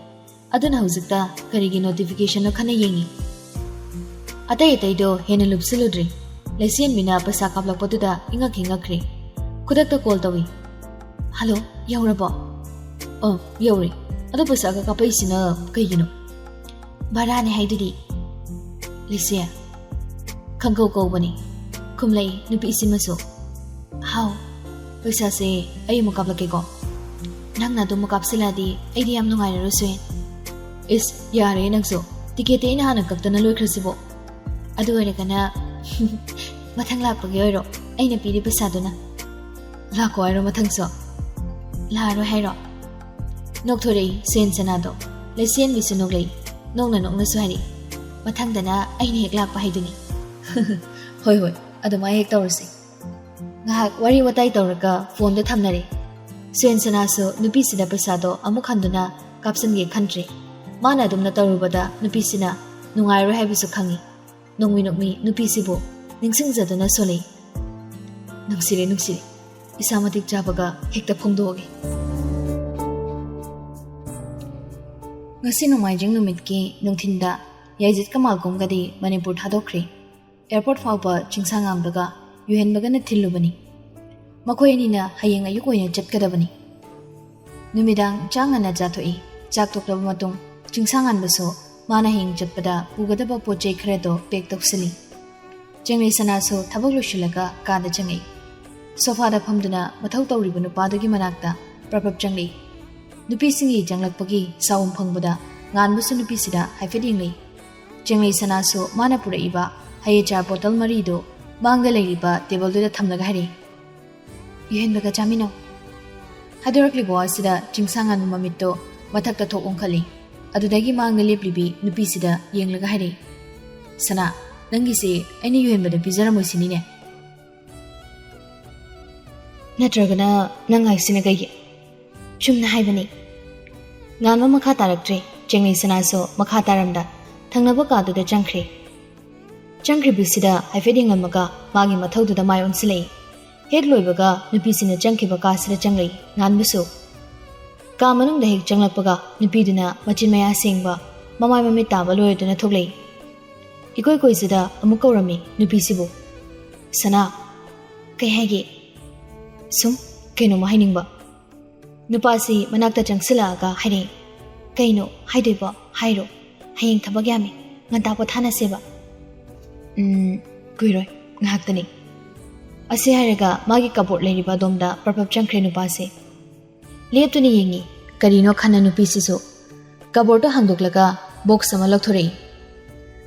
ꯑꯗꯨꯅ ꯍꯧꯖꯤꯛꯇ ꯀꯔꯤꯒꯤ ꯅꯣꯇꯤꯐꯤꯀꯦꯁꯟꯅꯣ ꯈꯟꯅ ꯌꯦꯡꯉꯤ꯫ ꯑꯇꯩ ꯑꯇꯩꯗꯣ ꯍꯦꯟꯅ ꯂꯨꯞꯁꯤꯜꯂꯨꯗ꯭ꯔꯤ꯫ ꯂꯩꯁꯦꯟꯕꯤꯅ ꯄꯩꯁꯥ ꯀꯥꯞꯂꯛꯄꯗꯨꯗ ꯏꯉꯛ ꯍꯦꯛ ꯉꯛꯈ꯭ꯔꯦ꯫ ꯈꯨꯗꯛꯇ ꯀꯣꯜ ꯇꯧꯏ꯫ "ꯍꯜꯂꯣ, ꯌꯧꯔꯕꯣ?" "ꯑ, ꯌꯧꯔꯦ꯫ ꯑꯗꯣ ꯄꯩꯁꯥꯒ ꯀꯥꯞꯄꯛꯏꯁꯤꯅ ꯀꯩꯒꯤꯅꯣ?" "ꯚꯔꯥꯅꯦ ꯍꯥꯏꯗꯨꯗꯤ"꯫ ꯂꯤꯁꯦ, ꯈꯪꯀꯧ ꯀꯧꯕꯅꯤ꯫ ꯈꯨꯝꯂꯛꯏ ꯅꯨꯄꯤꯁꯤꯃꯁꯨ꯫ ꯍꯥꯎ, ꯄꯩꯁꯥꯁꯦ ꯑꯩ ꯑꯃꯨꯛ ꯀꯥꯞꯂꯛꯀꯦꯀꯣ꯫ ꯅꯪꯅ ꯑꯗꯨꯝ ꯀꯥꯞꯁꯤꯜꯂꯛꯑꯗꯤ ꯑꯩꯗꯤ ꯌꯥꯝ ꯅꯨꯡꯉꯥꯏꯔꯔꯣꯏ ꯁꯨꯍꯦꯟ꯫ ꯏꯁ, ꯌꯥꯔꯦ ꯅꯪꯁꯨ꯫ ꯇꯤꯀꯦꯠꯇꯤ ꯑꯩꯅ ꯍꯥꯟꯅ ꯀꯛꯇꯅ ꯂꯣꯏꯈ꯭ꯔꯁꯤꯕꯣ꯫ ꯑꯗꯨ ꯑꯣꯏꯔꯒꯅ ꯃꯊꯪ ꯂꯥꯛꯄꯒꯤ ꯑꯣꯏꯔꯣ, ꯑꯩꯅ ꯄꯤꯔꯤ ꯄꯩꯁꯥꯗꯨꯅ꯫ ꯂꯥꯛꯀꯣ ꯍꯥꯏꯔꯣ ꯃꯊꯪꯁꯨ? ꯂꯥꯛꯑꯔꯣꯏ ꯍꯥꯏꯔꯣ? ꯅꯣꯛꯊꯣꯔꯛꯏ ꯁꯨꯍꯦꯟ ꯁꯅꯥꯗꯣ꯫ ꯂꯩꯁꯦꯟꯕꯤꯁꯨ ꯅꯣꯛꯂꯛꯏ꯫ ꯅꯣꯛꯅ ꯅꯣꯛꯅꯁꯨ ꯍꯥꯏꯔꯛꯏ, "ꯃꯊꯪꯗꯅ ꯑꯩꯅ ꯍꯦꯛ ꯂꯥꯛꯄ ꯍꯥꯏꯗꯨꯅꯤ꯫" "ꯍꯣꯏ, ꯍꯣꯏ, ꯑꯗꯨꯃꯥꯏ ꯍꯦꯛ ꯇꯧꯔꯁꯤ꯫" ꯉꯥꯏꯍꯥꯛ ꯋꯥꯔꯤ ꯋꯥꯇꯥꯏ ꯇꯧꯔꯒ ꯐꯣꯟꯗꯣ ꯊꯝꯅꯔꯦ꯫ ꯁꯨꯍꯦꯟ ꯁꯅꯥꯁꯨ ꯅꯨꯄꯤꯁꯤꯗ ꯄꯩꯁꯥꯗꯣ ꯑꯃꯨꯛ ꯍꯟꯗꯨꯅ ꯀꯥꯞꯁꯤꯟꯒꯦ ꯈꯟꯗ꯭ꯔꯦ꯫ ꯃꯥꯅ ꯑꯗꯨꯝꯅ ꯇꯧꯔꯨꯕꯗ ꯅꯨꯄꯤꯁꯤꯅ ꯅꯨꯡꯉꯥꯏꯔꯣꯏ ꯍꯥꯏꯕꯁꯨ ꯈꯪꯉꯤ꯫ ꯅꯣꯡꯃꯤ ꯅꯣꯡꯃꯤ ꯅꯨꯄꯤꯁꯤꯕꯨ ꯅꯤꯡꯁꯤꯡꯖꯗꯨꯅ ꯁꯣꯜꯂꯛꯏ꯫ ꯅꯨꯡꯁꯤꯔꯦ, ꯅꯨꯡꯁꯤꯔꯦ꯫ ꯏꯁꯥ ꯃꯇꯤꯛ ꯆꯥꯕꯒ ꯍꯦꯛꯇ ꯐꯣꯡꯗꯣꯛꯑꯒꯦ꯫ ꯉꯁꯤ ꯅꯣꯡꯃꯥꯏꯖꯤꯡ ꯅꯨꯃꯤꯠꯀꯤ ꯅꯨꯡꯊꯤꯟꯗ ꯌꯥꯏꯖꯤꯠꯀ ꯃꯥꯜꯒꯣꯝꯒꯗꯤ ꯃꯅꯤꯄꯨꯔ ꯊꯥꯗꯣꯛꯈ꯭ꯔꯦ꯫ ꯑꯦꯌꯔꯄꯣꯔꯠ ꯐꯥꯎꯕ ꯆꯤꯡꯁꯥꯡꯉꯥꯟꯕꯒ ꯌꯨꯍꯦꯟꯕꯒꯅ ꯊꯤꯜꯂꯨꯕꯅꯤ꯫ ꯃꯈꯣꯏ ꯑꯅꯤꯅ ꯍꯌꯦꯡ ꯑꯌꯨꯛ ꯑꯣꯏꯅ ꯆꯠꯀꯗꯕꯅꯤ꯫ ꯅꯨꯃꯤꯗꯥꯡ ꯆꯥꯛ ꯉꯟꯅ ꯆꯥꯊꯣꯛꯏ꯫ ꯆꯥꯛ ꯇꯣꯛꯂꯕ ꯃꯇꯨꯡ ꯆꯤꯡꯁꯥꯡꯉꯥꯟꯕꯁꯨ ꯃꯥꯅ ꯍꯌꯦꯡ ꯆꯠꯄꯗ ꯄꯨꯒꯗꯕ ꯄꯣꯠ ꯆꯩ ꯈꯔꯗꯣ ꯄꯦꯛ ꯇꯧꯁꯤꯜꯂꯤ꯫ ꯆꯦꯡꯂꯩ ꯁꯅꯥꯁꯨ ꯊꯕꯛ ꯂꯣꯏꯁꯤꯜꯂꯒ ꯀꯥꯗ ꯆꯪꯉꯛꯏ꯫ ꯁꯣꯐꯥꯗ ꯐꯝꯗꯨꯅ ꯃꯊꯧ ꯇꯧꯔꯤꯕ ꯅꯨꯄꯥꯗꯨꯒꯤ ꯃꯅꯥꯛꯇ ꯄ꯭ꯔꯞ ꯄ꯭ꯔꯞ ꯆꯪꯂꯛꯏ꯫ ꯅꯨꯄꯤꯁꯤꯡꯒꯤ ꯆꯪꯂꯛꯄꯒꯤ ꯁꯥꯎꯝ ꯐꯪꯕꯗ ꯉꯥꯟꯕꯁꯨ ꯅꯨꯄꯤꯁꯤꯗ ꯍꯥꯏꯐꯦꯠ ꯌꯦꯡꯂꯛꯏ꯫ ꯆꯦꯡꯂꯩ ꯁꯅꯥꯁꯨ ꯃꯥꯅ ꯄꯨꯔꯛꯏꯕ ꯍꯩ ꯑꯆꯥꯔ ꯕꯣꯇꯜ ꯃꯔꯤꯗꯨ ꯃꯥꯡꯗ ꯂꯩꯔꯤꯕ ꯇꯦꯕꯜꯗꯨꯗ ꯊꯝꯂꯒ ꯍꯥꯏꯔꯛꯏ, "ꯌꯨꯍꯦꯟꯕꯒ ꯆꯥꯃꯤꯟꯅꯧ꯫" ꯍꯥꯏꯗꯣꯔꯛꯂꯤꯕ ꯋꯥꯁꯤꯗ ꯆꯤꯡꯁꯥꯡꯉꯥꯟꯕ ꯃꯃꯤꯠꯇꯣ ꯃꯊꯛꯇ ꯊꯣꯛ ꯑꯣꯟꯈꯠꯂꯤ꯫ ꯑꯗꯨꯗꯒꯤ ꯃꯥꯡꯗ ꯂꯦꯞꯂꯤꯕꯤ ꯅꯨꯄꯤꯁꯤꯗ ꯌꯦꯡꯂꯒ ꯍꯥꯏꯔꯛꯏ, "ꯁꯅꯥ, ꯅꯪꯒꯤꯁꯦ ꯑꯩꯅ ꯌꯨꯍꯦꯟꯕꯗ ꯄꯤꯖꯔꯝꯃꯣꯏ ꯁꯤꯅꯤꯅꯦ?" "ꯅꯠꯇ꯭ꯔꯒꯅ ꯅꯪ ꯍꯥꯏꯁꯤꯅ ꯀꯩꯒꯤ?" "ꯆꯨꯝꯅ ꯍꯥꯏꯕꯅꯤ꯫" ꯉꯥꯟꯕ ꯃꯈꯥ ꯇꯥꯔꯛꯇ꯭ꯔꯦ꯫ ꯆꯦꯡꯂꯩ ꯁꯅꯥꯁꯨ ꯃꯈꯥ ꯇꯥꯔꯝꯗ ꯊꯪꯅꯕ ꯀꯥꯗꯨꯗ ꯆꯪꯈ꯭ꯔꯦ꯫ ꯆꯪꯈ꯭ꯔꯤꯕꯁꯤꯗ ꯍꯥꯏꯐꯦꯠ ꯌꯦꯡꯂꯝꯃꯒ ꯃꯥꯒꯤ ꯃꯊꯧꯗꯨꯗ ꯃꯥꯏ ꯑꯣꯟꯁꯤꯜꯂꯛꯏ꯫ ꯍꯦꯛ ꯂꯣꯏꯕꯒ ꯅꯨꯄꯤꯁꯤꯅ ꯆꯪꯈꯤꯕ ꯀꯥꯁꯤꯗ ꯆꯪꯂꯛꯏ ꯉꯥꯟꯕꯁꯨ꯫ ꯀꯥ ꯃꯅꯨꯡꯗ ꯍꯦꯛ ꯆꯪꯂꯛꯄꯒ ꯅꯨꯄꯤꯗꯨꯅ ꯃꯆꯤꯟ ꯃꯌꯥ ꯁꯦꯡꯕ, ꯃꯃꯥꯏ ꯃꯃꯤꯠ ꯇꯥꯕ ꯂꯣꯏꯔꯗꯨꯅ ꯊꯣꯛꯂꯛꯏ꯫ ꯏꯀꯣꯏ ꯀꯣꯏꯖꯗ ꯑꯃꯨꯛ ꯀꯧꯔꯝꯃꯤ ꯅꯨꯄꯤꯁꯤꯕꯨ꯫ "ꯁꯅꯥ꯫" "ꯀꯩ ꯍꯥꯏꯒꯦ?" "ꯁꯨꯝ ꯀꯩꯅꯣꯝꯃ ꯍꯥꯏꯅꯤꯡꯕ꯫" ꯅꯨꯄꯥꯁꯤ ꯃꯅꯥꯛꯇ ꯆꯪꯁꯤꯜꯂꯛꯑꯒ ꯍꯥꯏꯔꯛꯏ, "ꯀꯩꯅꯣ ꯍꯥꯏꯗꯣꯏꯕꯣ? ꯍꯥꯏꯔꯣ꯫ ꯍꯌꯦꯡ ꯊꯕꯛ ꯌꯥꯝꯃꯤ, ꯉꯟꯇꯥ ꯄꯣꯊꯥꯅꯁꯦꯕ꯫" "ꯎꯝ, ꯀꯨꯏꯔꯣꯏ, ꯉꯥꯏꯍꯥꯛꯇꯅꯤ"꯫ ꯑꯁꯤ ꯍꯥꯏꯔꯒ ꯃꯥꯒꯤ ꯀꯕꯣꯔꯗ ꯂꯩꯔꯤꯕ ꯑꯗꯣꯝꯗ ꯄ꯭ꯔꯞ ꯄ꯭ꯔꯞ ꯆꯪꯈ꯭ꯔꯦ ꯅꯨꯄꯥꯁꯦ꯫ ꯂꯦꯞꯇꯨꯅ ꯌꯦꯡꯉꯤ꯫ ꯀꯔꯤꯅꯣ ꯈꯟꯅ ꯅꯨꯄꯤꯁꯤꯁꯨ ꯀꯕꯣꯔꯗꯇꯣ ꯍꯥꯡꯗꯣꯛꯂꯒ ꯕꯣꯛꯁ ꯑꯃ ꯂꯧꯊꯣꯔꯛꯏ꯫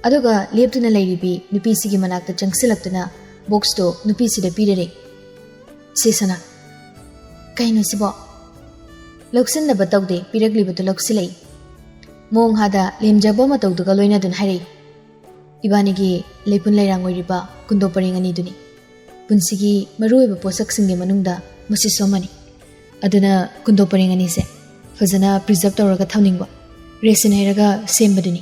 ꯑꯗꯨꯒ ꯂꯦꯞꯇꯨꯅ ꯂꯩꯔꯤꯕꯤ ꯅꯨꯄꯤꯁꯤꯒꯤ ꯃꯅꯥꯛꯇ ꯆꯪꯁꯤꯜꯂꯛꯇꯨꯅ ꯕꯣꯛꯁꯇꯣ ꯅꯨꯄꯤꯁꯤꯗ ꯄꯤꯔꯔꯦ꯫ "ꯁꯦ ꯁꯅꯥ"꯫ "ꯀꯩꯅꯣ ꯁꯤꯕꯣ?" ꯂꯧꯁꯤꯟꯅꯕ ꯇꯧꯗꯦ, ꯄꯤꯔꯛꯂꯤꯕꯗꯨ ꯂꯧꯁꯤꯜꯂꯛꯏ꯫ ꯃꯑꯣꯡ ꯍꯥꯗ ꯂꯦꯝꯖꯕ ꯃꯇꯧꯗꯨꯒ ꯂꯣꯏꯅꯗꯨꯅ ꯍꯥꯏꯔꯛꯏ꯫ "ꯏꯕꯥꯅꯤꯒꯤ ꯂꯩꯄꯨꯟ ꯂꯩꯔꯥꯡ ꯑꯣꯏꯔꯤꯕ ꯀꯨꯟꯗꯣ ꯄꯔꯦꯡ ꯑꯅꯤꯗꯨꯅꯤ꯫ ꯄꯨꯟꯁꯤꯒꯤ ꯃꯔꯨꯑꯣꯏꯕ ꯄꯣꯠꯁꯛꯁꯤꯡꯒꯤ ꯃꯅꯨꯡꯗ ꯃꯁꯤꯁꯨ ꯑꯃꯅꯤ꯫ ꯑꯗꯨꯅ ꯀꯨꯟꯗꯣ ꯄꯔꯦꯡ ꯑꯅꯤꯁꯦ ꯐꯖꯅ ꯄ꯭ꯔꯤꯖꯔꯕ ꯇꯧꯔꯒ ꯊꯝꯅꯤꯡꯕ, ꯔꯦꯁꯤꯟ ꯍꯩꯔꯒ ꯁꯦꯝꯕꯗꯨꯅꯤ"꯫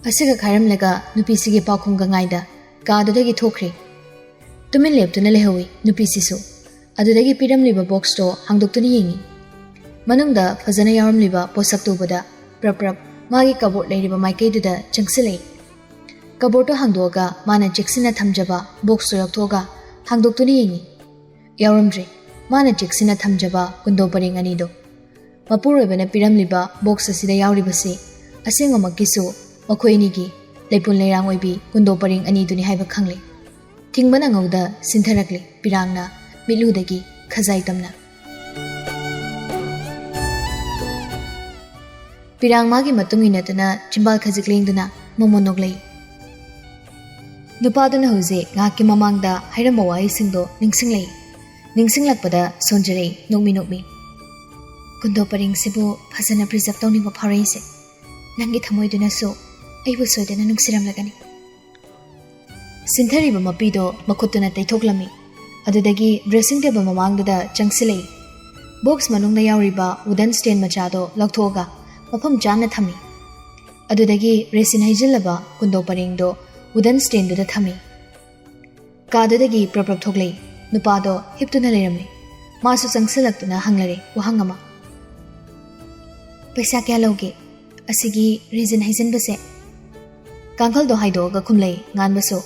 ꯑꯁꯤꯒ ꯈꯥꯏꯔꯝꯂꯒ ꯅꯨꯄꯤꯁꯤꯒꯤ ꯄꯥꯎꯈꯨꯝꯒ ꯉꯥꯏꯗ ꯀꯥꯗꯨꯗꯒꯤ ꯊꯣꯛꯈ꯭ꯔꯦ꯫ ꯇꯨꯃꯤꯟ ꯂꯦꯞꯇꯨꯅ ꯂꯩꯍꯧꯏ ꯅꯨꯄꯤꯁꯤꯁꯨ꯫ ꯑꯗꯨꯗꯒꯤ ꯄꯤꯔꯝꯂꯤꯕ ꯕꯣꯛꯁꯇꯣ ꯍꯥꯡꯗꯣꯛꯇꯨꯅ ꯌꯦꯡꯉꯤ꯫ ꯃꯅꯨꯡꯗ ꯐꯖꯅ ꯌꯥꯎꯔꯝꯂꯤꯕ ꯄꯣꯠꯁꯛꯇꯨ ꯎꯕꯗ ꯄ꯭ꯔꯞ ꯄ꯭ꯔꯞ ꯃꯥꯒꯤ ꯀꯕꯣꯔꯗ ꯂꯩꯔꯤꯕ ꯃꯥꯏꯀꯩꯗꯨꯗ ꯆꯪꯁꯤꯜꯂꯛꯏ꯫ ꯀꯕꯣꯔꯗꯇꯣ ꯍꯥꯡꯗꯣꯛꯑꯒ ꯃꯥꯅ ꯆꯦꯛꯁꯤꯟꯅ ꯊꯝꯖꯕ ꯕꯣꯛꯁꯇꯨ ꯂꯧꯊꯣꯛꯑꯒ ꯍꯥꯡꯗꯣꯛꯇꯨꯅ ꯌꯦꯡꯉꯤ꯫ ꯌꯥꯎꯔꯝꯗ꯭ꯔꯦ꯫ ꯃꯥꯅ ꯆꯦꯛꯁꯤꯟꯅ ꯊꯝꯖꯕ ꯀꯨꯟꯗꯣ ꯄꯔꯦꯡ ꯑꯅꯤꯗꯣ꯫ ꯃꯄꯨꯔꯣꯏꯕꯅ ꯄꯤꯔꯝꯂꯤꯕ ꯕꯣꯛꯁ ꯑꯁꯤꯗ ꯌꯥꯎꯔꯤꯕꯁꯤ ꯑꯁꯦꯡꯕꯃꯛꯀꯤꯁꯨ ꯃꯈꯣꯏ ꯑꯅꯤꯒꯤ ꯂꯩꯄꯨꯟ ꯂꯩꯔꯥꯡ ꯑꯣꯏꯕꯤ ꯀꯨꯟꯗꯣ ꯄꯔꯦꯡ ꯑꯅꯤꯗꯨꯅꯤ ꯍꯥꯏꯕ ꯈꯪꯂꯦ꯫ ꯊꯤꯡꯕ ꯅꯪꯍꯧꯗ ꯁꯤꯟꯊꯔꯛꯂꯦ ꯄꯤꯔꯥꯡꯅ ꯃꯤꯠꯂꯨꯗꯒꯤ ꯈꯖꯥꯏ ꯇꯝꯅ꯫ ꯄꯤꯔꯥꯡ ꯃꯥꯒꯤ ꯃꯇꯨꯡ ꯏꯟꯅꯗꯨꯅ ꯆꯤꯝꯕꯥꯜ ꯈꯖꯤꯛ ꯂꯦꯡꯗꯨꯅ ꯃꯣꯃꯣꯟ ꯅꯣꯛꯂꯛꯏ꯫ ꯅꯨꯄꯥꯗꯨꯅ ꯍꯧꯖꯤꯛ ꯉꯥꯏꯍꯥꯛꯀꯤ ꯃꯃꯥꯡꯗ ꯍꯥꯏꯔꯝꯕ ꯋꯥꯍꯩꯁꯤꯡꯗꯣ ꯅꯤꯡꯁꯤꯡꯂꯛꯏ꯫ ꯅꯤꯡꯁꯤꯡꯂꯛꯄꯗ ꯁꯣꯟꯖꯔꯛꯏ, ꯅꯣꯛꯃꯤ ꯅꯣꯛꯃꯤ꯫ "ꯀꯨꯟꯗꯣ ꯄꯔꯦꯡꯁꯤꯕꯨ ꯐꯖꯅ ꯄ꯭ꯔꯤꯖꯔꯕ ꯇꯧꯅꯤꯡꯕ ꯐꯥꯎꯔꯛꯏꯁꯦ꯫ ꯅꯪꯒꯤ ꯊꯃꯣꯏꯗꯨꯅꯁꯨ ꯑꯩꯕꯨ ꯁꯣꯏꯗꯅ ꯅꯨꯡꯁꯤꯔꯝꯂꯒꯅꯤ"꯫ ꯁꯤꯟꯊꯔꯤꯕ ꯃꯄꯤꯗꯣ ꯃꯈꯨꯠꯇꯨꯅ ꯇꯩꯊꯣꯛꯂꯝꯃꯤ꯫ ꯑꯗꯨꯗꯒꯤ ꯗ꯭ꯔꯦꯁꯤꯡ ꯇꯦꯕꯜ ꯃꯃꯥꯡꯗꯨꯗ ꯆꯪꯁꯤꯜꯂꯛꯏ꯫ ꯕꯣꯛꯁ ꯃꯅꯨꯡꯗ ꯌꯥꯎꯔꯤꯕ ꯋꯨꯗꯟ ꯁ꯭ꯇꯦꯟ ꯃꯆꯥꯗꯣ ꯂꯧꯊꯣꯛꯑꯒ ꯃꯐꯝ ꯆꯥꯅ ꯊꯝꯃꯤ꯫ ꯑꯗꯨꯗꯒꯤ ꯔꯦꯁꯤꯟ ꯍꯩꯖꯤꯜꯂꯕ ꯀꯨꯟꯗꯣ ꯄꯔꯦꯡꯗꯣ ꯋꯨꯗꯟ ꯁ꯭ꯇꯦꯟꯗꯨꯗ ꯊꯝꯃꯤ꯫ ꯀꯥꯗꯨꯗꯒꯤ ꯄ꯭ꯔꯞ ꯄ꯭ꯔꯞ ꯊꯣꯛꯂꯛꯏ꯫ ꯅꯨꯄꯥꯗꯣ ꯍꯤꯞꯇꯨꯅ ꯂꯩꯔꯝꯃꯤ꯫ ꯃꯥꯁꯨ ꯆꯪꯁꯤꯜꯂꯛꯇꯨꯅ ꯍꯪꯂꯔꯦ ꯋꯥꯍꯪ ꯑꯃ꯫ "ꯄꯩꯁꯥ ꯀꯌꯥ ꯂꯧꯒꯦ ꯑꯁꯤꯒꯤ ꯔꯦꯁꯤꯟ ꯍꯩꯖꯤꯟꯕꯁꯦ?" ꯀꯥꯡꯈꯜꯗꯣ ꯍꯥꯏꯗꯣꯛꯑꯒ ꯈꯨꯝꯂꯛꯏ ꯉꯥꯟꯕꯁꯨ꯫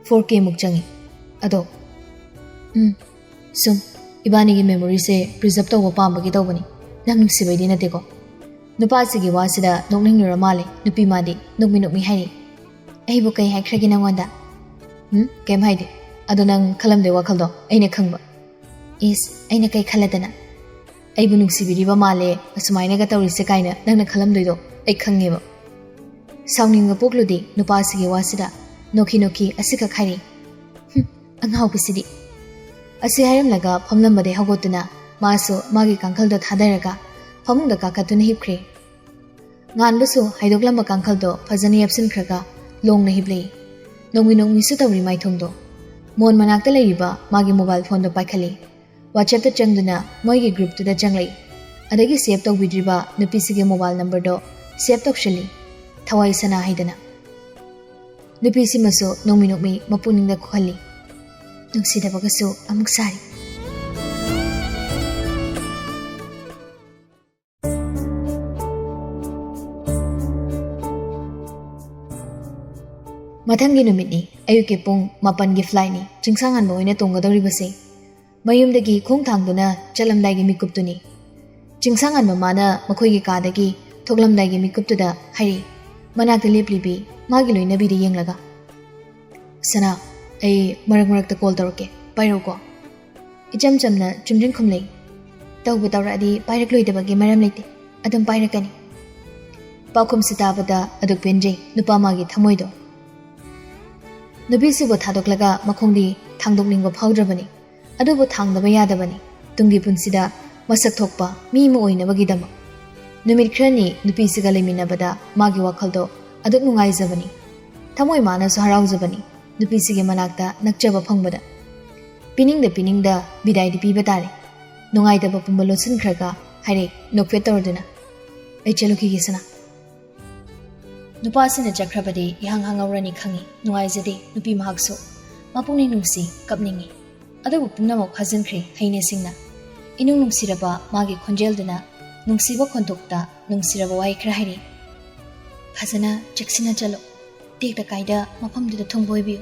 "ꯐꯣꯔ ꯀꯦ ꯃꯨꯛ ꯆꯪꯉꯤ꯫ ꯑꯗꯣ"꯫ "ꯎꯝ, ꯁꯨꯝ, ꯏꯕꯥꯅꯤꯒꯤ ꯃꯦꯃꯣꯔꯤꯁꯦ ꯄ꯭ꯔꯤꯖꯔꯕ ꯇꯧꯕ ꯄꯥꯝꯕꯒꯤ ꯇꯧꯕꯅꯤ, ꯅꯪ ꯅꯨꯡꯁꯤꯕꯩꯗꯤ ꯅꯠꯇꯦꯀꯣ"꯫ ꯅꯨꯄꯥꯁꯤꯒꯤ ꯋꯥꯁꯤꯗ ꯅꯣꯛꯅꯤꯡꯂꯨꯔ ꯃꯥꯜꯂꯦ ꯅꯨꯄꯤ ꯃꯥꯗꯤ ꯅꯣꯛꯃꯤ ꯅꯣꯛꯃꯤ ꯍꯥꯏꯔꯤ꯫ ꯑꯩꯕꯨ ꯀꯩ ꯍꯥꯏꯈ꯭ꯔꯒꯦ ꯅꯪꯉꯣꯟꯗ? ꯎꯝ, ꯀꯩꯝ ꯍꯥꯏꯗꯦ꯫ ꯑꯗꯣ ꯅꯪ ꯈꯜꯂꯝꯗꯣꯏ ꯋꯥꯈꯜꯗꯣ ꯑꯩꯅ ꯈꯪꯕ꯫ ꯏꯁ, ꯑꯩꯅ ꯀꯩ ꯈꯜꯂꯗꯅ? ꯑꯩꯕꯨ ꯅꯨꯡꯁꯤꯕꯤꯔꯤꯕ ꯃꯥꯜꯂꯦ, ꯑꯁꯨꯃꯥꯏꯅꯒ ꯇꯧꯔꯤꯁꯦ ꯀꯥꯏꯅ ꯅꯪꯅ ꯈꯜꯂꯝꯗꯣꯏꯗꯣ ꯑꯩ ꯈꯪꯉꯦꯕ꯫ ꯁꯥꯎꯅꯤꯡꯕ ꯄꯣꯛꯂꯨꯗꯦ ꯅꯨꯄꯥꯁꯤꯒꯤ ꯋꯥꯁꯤꯗ꯫ ꯅꯣꯛꯈꯤ ꯅꯣꯛꯈꯤ ꯑꯁꯤꯈꯛ ꯍꯥꯏꯔꯤ꯫ "ꯍꯨꯝ, ꯑꯉꯥꯎꯕꯤꯁꯤꯗꯤ!" ꯑꯁꯤ ꯍꯥꯏꯔꯝꯂꯒ ꯐꯝꯂꯝꯕꯗꯩ ꯍꯧꯒꯠꯇꯨꯅ ꯃꯥꯁꯨ ꯃꯥꯒꯤ ꯀꯥꯡꯈꯜꯗꯣ ꯊꯥꯗꯔꯒ ꯐꯃꯨꯡꯗ ꯀꯥꯈꯠꯇꯨꯅ ꯍꯤꯞꯈ꯭ꯔꯦ꯫ ꯉꯥꯟꯕꯁꯨ ꯍꯥꯏꯗꯣꯛꯂꯝꯕ ꯀꯥꯡꯈꯜꯗꯣ ꯐꯖꯅ ꯌꯥꯞꯁꯤꯟꯈ꯭ꯔꯒ ꯂꯣꯡꯅ ꯍꯤꯞꯂꯛꯏ꯫ ꯅꯣꯡꯃꯤ ꯅꯣꯡꯃꯤꯁꯨ ꯇꯧꯔꯤ ꯃꯥꯏꯊꯣꯡꯗꯣ꯫ ꯃꯣꯟ ꯃꯅꯥꯛꯇ ꯂꯩꯔꯤꯕ ꯃꯥꯒꯤ ꯃꯣꯕꯥꯏꯜ ꯐꯣꯟꯗꯣ ꯄꯥꯏꯈꯠꯂꯤ꯫ WhatsApp-ꯇ ꯆꯪꯗꯨꯅ ꯃꯣꯏꯒꯤ group-ꯇꯨꯗ ꯆꯪꯂꯛꯏ꯫ ꯑꯗꯒꯤ save ꯇꯧꯕꯤꯗ꯭ꯔꯤꯕ ꯅꯨꯄꯤꯁꯤꯒꯤ ꯃꯣꯕꯥꯏꯜ ꯅꯝꯕꯔꯗꯣ save ꯇꯧꯁꯤꯜꯂꯤ꯫ ꯊꯋꯥꯏ ꯁꯅꯥ ꯍꯥꯏꯗꯅ꯫ ꯅꯨꯄꯤꯁꯤꯃꯁꯨ ꯅꯣꯡꯃꯤ ꯅꯣꯡꯃꯤ ꯃꯄꯨꯛꯅꯤꯡꯗ ꯀꯣꯛꯍꯜꯂꯤ꯫ ꯅꯨꯡꯁꯤꯗꯕꯒꯁꯨ ꯑꯃꯨꯛ ꯁꯥꯔꯤ꯫ ꯃꯊꯪꯒꯤ ꯅꯨꯃꯤꯠꯅꯤ꯫ ꯑꯌꯨꯛꯀꯤ ꯄꯨꯡ ꯃꯥꯄꯟꯒꯤ flight-ꯅꯤ ꯆꯤꯡꯁꯥꯡꯉꯥꯟꯕ ꯍꯣꯏꯅ ꯇꯣꯡꯒꯗꯧꯔꯤꯕꯁꯦ꯫ ꯃꯌꯨꯝꯗꯒꯤ ꯈꯣꯡ ꯊꯥꯡꯗꯨꯅ ꯆꯠꯂꯝꯗꯥꯏꯒꯤ ꯃꯤꯀꯨꯞꯇꯨꯅꯤ꯫ ꯆꯤꯡꯁꯥꯡꯉꯥꯟꯕ ꯃꯥꯅ ꯃꯈꯣꯏꯒꯤ ꯀꯥꯗꯒꯤ ꯊꯣꯛꯂꯝꯗꯥꯏꯒꯤ ꯃꯤꯀꯨꯞꯇꯨꯗ ꯍꯥꯏꯔꯤ, ꯃꯅꯥꯛꯇ ꯂꯦꯞꯂꯤꯕꯤ ꯃꯥꯒꯤ ꯂꯣꯏꯅꯕꯤꯗ ꯌꯦꯡꯂꯒ꯫ "ꯁꯅꯥ, ꯑꯩ ꯃꯔꯛ ꯃꯔꯛꯇ call ꯇꯧꯔꯛꯀꯦ, ꯄꯥꯏꯔꯛꯎꯀꯣ꯫" ꯏꯆꯝ ꯆꯝꯅ ꯆꯨꯝꯗ꯭ꯔꯤꯡ ꯈꯨꯝꯂꯩ꯫ "ꯇꯧꯕ ꯇꯧꯔꯛꯑꯗꯤ ꯄꯥꯏꯔꯛꯂꯣꯏꯗꯕꯒꯤ ꯃꯔꯝ ꯂꯩꯇꯦ, ꯑꯗꯨꯝ ꯄꯥꯏꯔꯛꯀꯅꯤ꯫" ꯄꯥꯎꯈꯨꯝꯁꯤ ꯇꯥꯕꯗ ꯑꯗꯨꯛ ꯄꯦꯟꯖꯩ ꯅꯨꯄꯥ ꯃꯥꯒꯤ ꯊꯃꯣꯏꯗꯣ꯫ ꯅꯨꯄꯤꯁꯤꯕꯨ ꯊꯥꯗꯣꯛꯂꯒ ꯃꯈꯣꯡꯗꯤ ꯊꯥꯡꯗꯣꯛꯅꯤꯡꯕ ꯐꯥꯎꯗ꯭ꯔꯕꯅꯤ꯫ ꯑꯗꯨꯕꯨ ꯊꯥꯡꯗꯕ ꯌꯥꯗꯕꯅꯤ꯫ ꯇꯨꯡꯒꯤ ꯄꯨꯟꯁꯤꯗ ꯃꯁꯛ ꯊꯣꯛꯄ ꯃꯤ ꯑꯃ ꯑꯣꯏꯅꯕꯒꯤꯗꯃꯛ꯫ ꯅꯨꯃꯤꯠ ꯈꯔꯅꯤ ꯅꯨꯄꯤꯁꯤꯒ ꯂꯩꯃꯤꯟꯅꯕꯗ ꯃꯥꯒꯤ ꯋꯥꯈꯜꯗꯣ ꯑꯗꯨꯛ ꯅꯨꯡꯉꯥꯏꯖꯕꯅꯤ꯫ ꯊꯃꯣꯏ ꯃꯥꯅꯁꯨ ꯍꯔꯥꯎꯖꯕꯅꯤ ꯅꯨꯄꯤꯁꯤꯒꯤ ꯃꯅꯥꯛꯇ ꯅꯛꯆꯕ ꯐꯪꯕꯗ꯫ ꯄꯤꯅꯤꯡꯗ ꯄꯤꯅꯤꯡꯗ ꯕꯤꯗꯥꯏꯗꯤ ꯄꯤꯕ ꯇꯥꯔꯦ꯫ ꯅꯨꯡꯉꯥꯏꯇꯕ ꯄꯨꯝꯕ ꯂꯣꯠꯁꯤꯟꯈ꯭ꯔꯒ ꯍꯥꯏꯔꯦ ꯅꯣꯛꯐꯦꯠ ꯇꯧꯔꯗꯨꯅ, "ꯑꯩ ꯆꯠꯂꯨꯈꯤꯒꯦ ꯁꯅꯥ꯫" ꯅꯨꯄꯥꯁꯤꯅ ꯆꯠꯈ꯭ꯔꯕꯗꯤ ꯏꯍꯥꯡ ꯍꯥꯡꯍꯧꯔꯅꯤ ꯈꯪꯏ꯫ ꯅꯨꯡꯉꯥꯏꯖꯗꯦ ꯅꯨꯄꯤ ꯃꯍꯥꯛꯁꯨ꯫ ꯃꯄꯨꯛꯅꯤꯡ ꯅꯨꯡꯁꯤ, ꯀꯞꯅꯤꯡꯏ꯫ ꯑꯗꯨꯕꯨ ꯄꯨꯝꯅꯃꯛ ꯐꯥꯖꯤꯟꯈ꯭ꯔꯦ ꯍꯩꯅ ꯁꯤꯡꯅ꯫ ꯏꯅꯨꯡ ꯅꯨꯡꯁꯤꯔꯕ ꯃꯥꯒꯤ ꯈꯣꯟꯖꯦꯜꯗꯨꯅ ꯅꯨꯡꯁꯤꯕ ꯈꯣꯟꯊꯣꯛꯇ ꯅꯨꯡꯁꯤꯔꯕ ꯋꯥꯍꯩ ꯈꯔ ꯍꯥꯏꯔꯤ꯫ "ꯐꯖꯅ ꯆꯦꯛꯁꯤꯟꯅ ꯆꯠꯂꯨ꯫ ꯇꯦꯛꯇ ꯀꯥꯏꯗ ꯃꯐꯝꯗꯨꯗ ꯊꯨꯡꯕ ꯑꯣꯏꯕꯤꯌꯨ꯫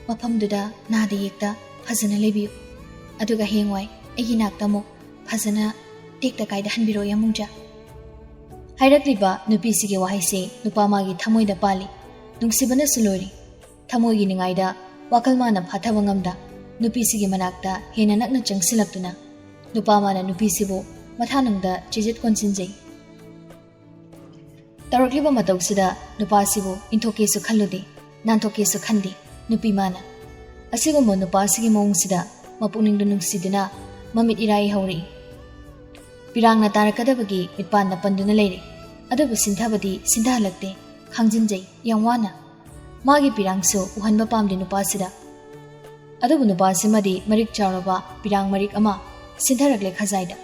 ꯃꯐꯝꯗꯨꯗ ꯅꯥꯗ ꯌꯦꯛꯇ ꯐꯖꯅ ꯂꯩꯕꯤꯌꯨ꯫ ꯑꯗꯨꯒ ꯍꯌꯦꯡꯋꯥꯏ ꯑꯩꯒꯤ ꯅꯥꯛꯇ ꯑꯃꯨꯛ ꯐꯖꯅ ꯇꯦꯛꯇ ꯀꯥꯏꯗ ꯍꯟꯕꯤꯔꯛꯑꯣ ꯌꯥꯃꯨꯡꯖꯥ꯫" ꯍꯥꯏꯔꯛꯂꯤꯕ ꯅꯨꯄꯤꯁꯤꯒꯤ ꯋꯥꯍꯩꯁꯦ ꯅꯨꯄꯥ ꯃꯥꯒꯤ ꯊꯃꯣꯏꯗ ꯄꯥꯜꯂꯤ꯫ ꯅꯨꯡꯁꯤꯕꯅꯁꯨ ꯂꯣꯏꯔꯦ꯫ ꯊꯃꯣꯏꯒꯤ ꯅꯤꯡꯉꯥꯏꯗ ꯋꯥꯈꯜ ꯃꯥꯅ ꯐꯥꯊꯕ ꯉꯝꯗ ꯅꯨꯄꯤꯁꯤꯒꯤ ꯃꯅꯥꯛꯇ ꯍꯦꯟꯅ ꯅꯛꯅ ꯆꯪꯁꯤꯜꯂꯛꯇꯨꯅ ꯅꯨꯄꯥ ꯃꯥꯅ ꯅꯨꯄꯤꯁꯤꯕꯨ ꯃꯊꯥꯅꯨꯡꯗ ꯆꯤꯖꯤꯠ ꯀꯣꯟꯁꯤꯟꯖꯩ꯫ ꯇꯧꯔꯛꯂꯤꯕ ꯃꯇꯧꯁꯤꯗ ꯅꯨꯄꯥꯁꯤꯕꯨ ꯏꯟꯊꯣꯛꯀꯦꯁꯨ ꯈꯜꯂꯨꯗꯦ, ꯅꯥꯟꯊꯣꯛꯀꯦꯁꯨ ꯈꯟꯗꯦ ꯅꯨꯄꯤ ꯃꯥꯅ꯫ ꯑꯁꯤꯒꯨꯝꯕ ꯅꯨꯄꯥꯁꯤꯒꯤ ꯃꯑꯣꯡꯁꯤꯗ ꯃꯄꯨꯛꯅꯤꯡꯗ ꯅꯨꯡꯁꯤꯗꯨꯅ ꯃꯃꯤꯠ ꯏꯔꯥꯏ ꯍꯧꯔꯛꯏ꯫ ꯄꯤꯔꯥꯡꯅ ꯇꯥꯔꯛꯀꯗꯕꯒꯤ ꯃꯤꯠꯄꯥꯟꯗ ꯄꯟꯗꯨꯅ ꯂꯩꯔꯦ꯫ ꯑꯗꯨꯕꯨ ꯁꯤꯟꯊꯕꯗꯤ ꯁꯤꯟꯊꯍꯜꯂꯛꯇꯦ, ꯈꯥꯡꯖꯤꯟꯖꯩ ꯌꯥꯝ ꯋꯥꯅ꯫ ꯃꯥꯒꯤ ꯄꯤꯔꯥꯡꯁꯨ ꯎꯍꯟꯕ ꯄꯥꯝꯗꯦ ꯅꯨꯄꯥꯁꯤꯗ꯫ ꯑꯗꯨꯕꯨ ꯅꯨꯄꯥꯁꯤꯃꯗꯤ ꯃꯔꯤꯛ ꯆꯥꯎꯔꯕ ꯄꯤꯔꯥꯡ ꯃꯔꯤꯛ ꯑꯃ ꯁꯤꯟꯊꯔꯛꯂꯦ ꯈꯖꯥꯏꯗ꯫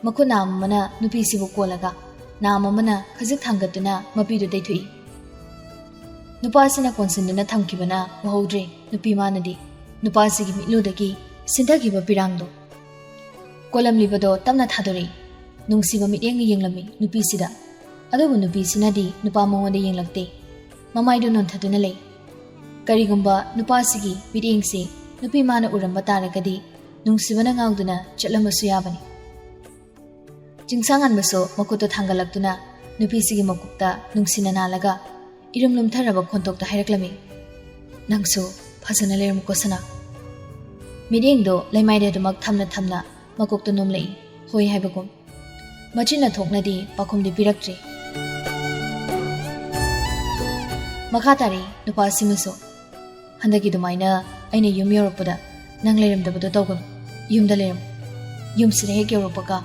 ꯃꯈꯨꯠ ꯅꯥꯝ ꯑꯃꯅ ꯅꯨꯄꯤꯁꯤꯕꯨ ꯀꯣꯜꯂꯒ ꯅꯥꯝ ꯑꯃꯅ ꯈꯖꯤꯛ ꯊꯥꯡꯒꯠꯇꯨꯅ ꯃꯄꯤꯗꯨ ꯇꯩꯊꯣꯛꯏ꯫ ꯅꯨꯄꯥꯁꯤꯅ ꯀꯣꯟꯁꯤꯟꯗꯨꯅ ꯊꯝꯈꯤꯕꯅ ꯎꯍꯧꯗ꯭ꯔꯦ ꯅꯨꯄꯤ ꯃꯥꯅꯗꯤ꯫ ꯅꯨꯄꯥꯁꯤꯒꯤ ꯃꯤꯠꯂꯨꯗꯒꯤ ꯁꯤꯟꯊꯈꯤꯕ ꯄꯤꯔꯥꯡꯗꯣ ꯀꯣꯜꯂꯝꯂꯤꯕꯗꯣ ꯇꯞꯅ ꯊꯥꯗꯣꯔꯛꯏ꯫ ꯅꯨꯡꯁꯤꯕ ꯃꯤꯠꯌꯦꯡꯅ ꯌꯦꯡꯂꯝꯃꯤ ꯅꯨꯄꯤꯁꯤꯗ꯫ ꯑꯗꯨꯕꯨ ꯅꯨꯄꯤꯁꯤꯅꯗꯤ ꯅꯨꯄꯥ ꯃꯉꯣꯟꯗ ꯌꯦꯡꯂꯛꯇꯦ꯫ ꯃꯃꯥꯏꯗꯨ ꯅꯣꯟꯊꯗꯨꯅ ꯂꯩ꯫ ꯀꯔꯤꯒꯨꯝꯕ ꯅꯨꯄꯥꯁꯤꯒꯤ ꯃꯤꯠꯌꯦꯡꯁꯤ ꯅꯨꯄꯤ ꯃꯥꯅ ꯎꯔꯝꯕ ꯇꯥꯔꯒꯗꯤ ꯅꯨꯡꯁꯤꯕꯅ ꯉꯥꯎꯗꯨꯅ ꯆꯠꯂꯝꯕꯁꯨ ꯌꯥꯕꯅꯤ꯫ ꯆꯤꯡꯁꯥꯡꯉꯥꯟꯕꯁꯨ ꯃꯈꯨꯠꯇꯨ ꯊꯥꯡꯒꯠꯂꯛꯇꯨꯅ ꯅꯨꯄꯤꯁꯤꯒꯤ ꯃꯀꯣꯛꯇ ꯅꯨꯡꯁꯤꯅ ꯅꯥꯜꯂꯒ ꯏꯔꯨꯝ ꯂꯨꯝꯊꯔꯕ ꯈꯣꯟꯊꯣꯛꯇ ꯍꯥꯏꯔꯛꯂꯝꯃꯤ, "ꯅꯪꯁꯨ ꯐꯖꯅ ꯂꯩꯔꯝꯃꯨꯀꯣ ꯁꯅꯥ꯫" ꯃꯤꯠꯌꯦꯡꯗꯣ ꯂꯩꯃꯥꯏꯗ ꯑꯗꯨꯃꯛ ꯊꯝꯅ ꯊꯝꯅ ꯃꯀꯣꯛꯇ ꯅꯣꯝꯂꯛꯏ, ꯍꯣꯏ ꯍꯥꯏꯕꯒꯨꯝ꯫ ꯃꯆꯤꯟꯅ ꯊꯣꯛꯅꯗꯤ ꯄꯥꯎꯈꯨꯝꯗꯤ ꯄꯤꯔꯛꯇ꯭ꯔꯤ꯫ ꯃꯈꯥ ꯇꯥꯔꯛꯏ ꯅꯨꯄꯥꯁꯤꯃꯁꯨ, "ꯍꯟꯗꯛꯀꯤ ꯑꯗꯨꯃꯥꯏꯅ ꯑꯩꯅ ꯌꯨꯝ ꯌꯧꯔꯛꯄꯗ ꯅꯪ ꯂꯩꯔꯝꯗꯕꯗꯣ ꯇꯧꯒꯅꯨ꯫ ꯌꯨꯝꯗ ꯂꯩꯔꯝꯃꯨ꯫ ꯌꯨꯝꯁꯤꯗ ꯍꯦꯛ ꯌꯧꯔꯛꯄꯒ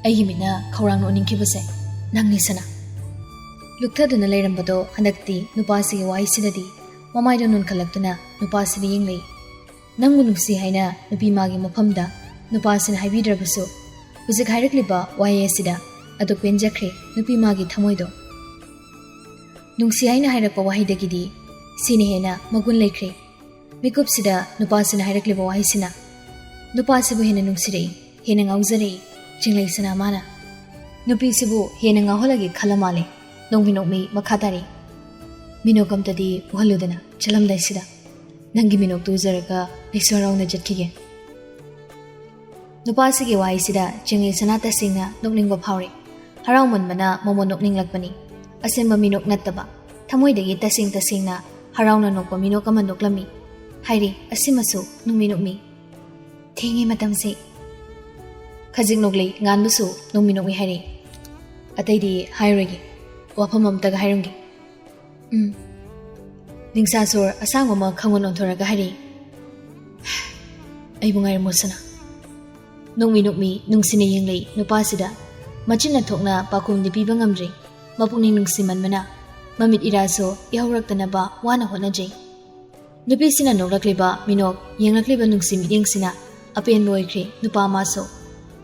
ꯑꯩꯒꯤ ꯃꯤꯠꯅ ꯈꯧꯔꯥꯡꯅ ꯎꯅꯤꯡꯈꯤꯕꯁꯦ ꯅꯪꯅꯤ ꯁꯅꯥ꯫" ꯂꯨꯞꯊꯗꯨꯅ ꯂꯩꯔꯝꯕꯗꯣ ꯍꯟꯗꯛꯇꯤ ꯅꯨꯄꯥꯁꯤꯒꯤ ꯋꯥꯍꯩꯁꯤꯗꯗꯤ ꯃꯃꯥꯏꯗꯣ ꯅꯣꯟꯈꯠꯂꯛꯇꯨꯅ ꯅꯨꯄꯥꯁꯤꯗ ꯌꯦꯡꯂꯛꯏ꯫ ꯅꯪꯕꯨ ꯅꯨꯡꯁꯤ ꯍꯥꯏꯅ ꯅꯨꯄꯤ ꯃꯥꯒꯤ ꯃꯐꯝꯗ ꯅꯨꯄꯥꯁꯤꯅ ꯍꯥꯏꯕꯤꯗ꯭ꯔꯕꯁꯨ, ꯍꯧꯖꯤꯛ ꯍꯥꯏꯔꯛꯂꯤꯕ ꯋꯥꯍꯩ ꯑꯁꯤꯗ ꯑꯗꯨꯛ ꯄꯦꯟꯖꯈ꯭ꯔꯦ ꯅꯨꯄꯤ ꯃꯥꯒꯤ ꯊꯃꯣꯏꯗꯣ꯫ ꯅꯨꯡꯁꯤ ꯍꯥꯏꯅ ꯍꯥꯏꯔꯛꯄ ꯋꯥꯍꯩꯗꯒꯤꯗꯤ ꯁꯤꯅ ꯍꯦꯟꯅ ꯃꯒꯨꯟ ꯂꯩꯈ꯭ꯔꯦ꯫ ꯃꯤꯀꯨꯞꯁꯤꯗ ꯅꯨꯄꯥꯁꯤꯅ ꯍꯥꯏꯔꯛꯂꯤꯕ ꯋꯥꯍꯩꯁꯤꯅ ꯅꯨꯄꯥꯁꯤꯕꯨ ꯍꯦꯟꯅ ꯅꯨꯡꯁꯤꯔꯛꯏ, ꯍꯦꯟꯅ ꯉꯥꯎꯖꯔꯛꯏ ꯆꯤꯡꯂꯩ ꯁꯅꯥ ꯃꯥꯅ꯫ ꯅꯨꯄꯤꯁꯤꯕꯨ ꯍꯦꯟꯅ ꯉꯥꯎꯍꯜꯂꯒꯦ ꯈꯜꯂ ꯃꯥꯜꯂꯦ꯫ ꯅꯣꯡꯃꯤ ꯅꯣꯛꯃꯤ ꯃꯈꯥ ꯇꯥꯔꯛꯏ꯫ "ꯃꯤꯅꯣꯛ ꯑꯝꯇꯗꯤ ꯎꯍꯜꯂꯨꯗꯅ ꯆꯠꯂꯝꯗꯥꯏꯁꯤꯗ꯫ ꯅꯪꯒꯤ ꯃꯤꯅꯣꯛꯇꯨ ꯎꯖꯔꯒ ꯑꯩꯁꯨ ꯍꯔꯥꯎꯅ ꯆꯠꯈꯤꯒꯦ꯫" ꯅꯨꯄꯥꯁꯤꯒꯤ ꯋꯥꯍꯩꯁꯤꯗ ꯆꯤꯡꯂꯩ ꯁꯅꯥ ꯇꯁꯦꯡꯅ ꯅꯣꯛꯅꯤꯡꯕ ꯐꯥꯎꯔꯦ꯫ ꯍꯔꯥꯎꯃꯟꯕꯅ ꯃꯃꯣꯟ ꯅꯣꯛꯅꯤꯡꯂꯛꯄꯅꯤ꯫ ꯑꯁꯦꯡꯕ ꯃꯤꯅꯣꯛ ꯅꯠꯇꯕ꯫ ꯊꯃꯣꯏꯗꯒꯤ ꯇꯁꯦꯡ ꯇꯁꯦꯡꯅ ꯍꯔꯥꯎꯅ ꯅꯣꯛꯄ ꯃꯤꯅꯣꯛ ꯑꯃ ꯅꯣꯛꯂꯝꯃꯤ꯫ ꯍꯥꯏꯔꯤ, ꯑꯁꯤꯃꯁꯨ ꯅꯨꯡꯃꯤ ꯅꯣꯛꯃꯤ꯫ ꯊꯦꯡꯉꯦ ꯃꯇꯝꯁꯦ꯫ ꯈꯖꯤꯛ ꯅꯣꯛꯂꯤ ꯉꯥꯟꯕꯁꯨ ꯅꯣꯡꯃꯤ ꯅꯣꯛꯃꯤ ꯍꯥꯏꯔꯛꯏ꯫ ꯑꯇꯩꯗꯤ ꯍꯥꯏꯔꯣꯏꯒꯦ, ꯋꯥꯐꯝ ꯑꯃꯇꯒ ꯍꯥꯏꯔꯝꯒꯦ꯫ ꯎꯝ꯫ ꯅꯤꯡꯁꯥ ꯁꯣꯔ ꯑꯁꯥꯡꯕ ꯑꯃ ꯈꯪꯑꯣꯟ ꯑꯣꯟꯊꯣꯔꯒ ꯍꯥꯏꯔꯛꯏ꯫ ꯑꯩꯕꯨ ꯉꯥꯏꯔꯝꯃꯣ ꯁꯅꯥ꯫ ꯅꯣꯡꯃꯤ ꯅꯣꯛꯃꯤ ꯅꯨꯡꯁꯤꯅ ꯌꯦꯡꯂꯛꯏ ꯅꯨꯄꯥꯁꯤꯗ꯫ ꯃꯆꯤꯟꯅ ꯊꯣꯛꯅ ꯄꯥꯎꯈꯨꯝꯗꯤ ꯄꯤꯕ ꯉꯝꯗ꯭ꯔꯤ꯫ ꯃꯄꯨꯛꯅꯤꯡ ꯅꯨꯡꯁꯤꯃꯟꯕꯅ ꯃꯃꯤꯠ ꯏꯔꯥꯁꯨ ꯏꯍꯧꯔꯛꯇꯅꯕ ꯋꯥꯅ ꯍꯣꯠꯅꯖꯩ꯫ ꯅꯨꯄꯤꯁꯤꯅ ꯅꯣꯛꯂꯛꯂꯤꯕ ꯃꯤꯅꯣꯛ, ꯌꯦꯡꯂꯛꯂꯤꯕ ꯅꯨꯡꯁꯤ ꯃꯤꯠꯌꯦꯡꯁꯤꯅ ꯑꯄꯦꯟꯕ ꯑꯣꯏꯈ꯭ꯔꯦ ꯅꯨꯄꯥ ꯑꯃꯁꯨ꯫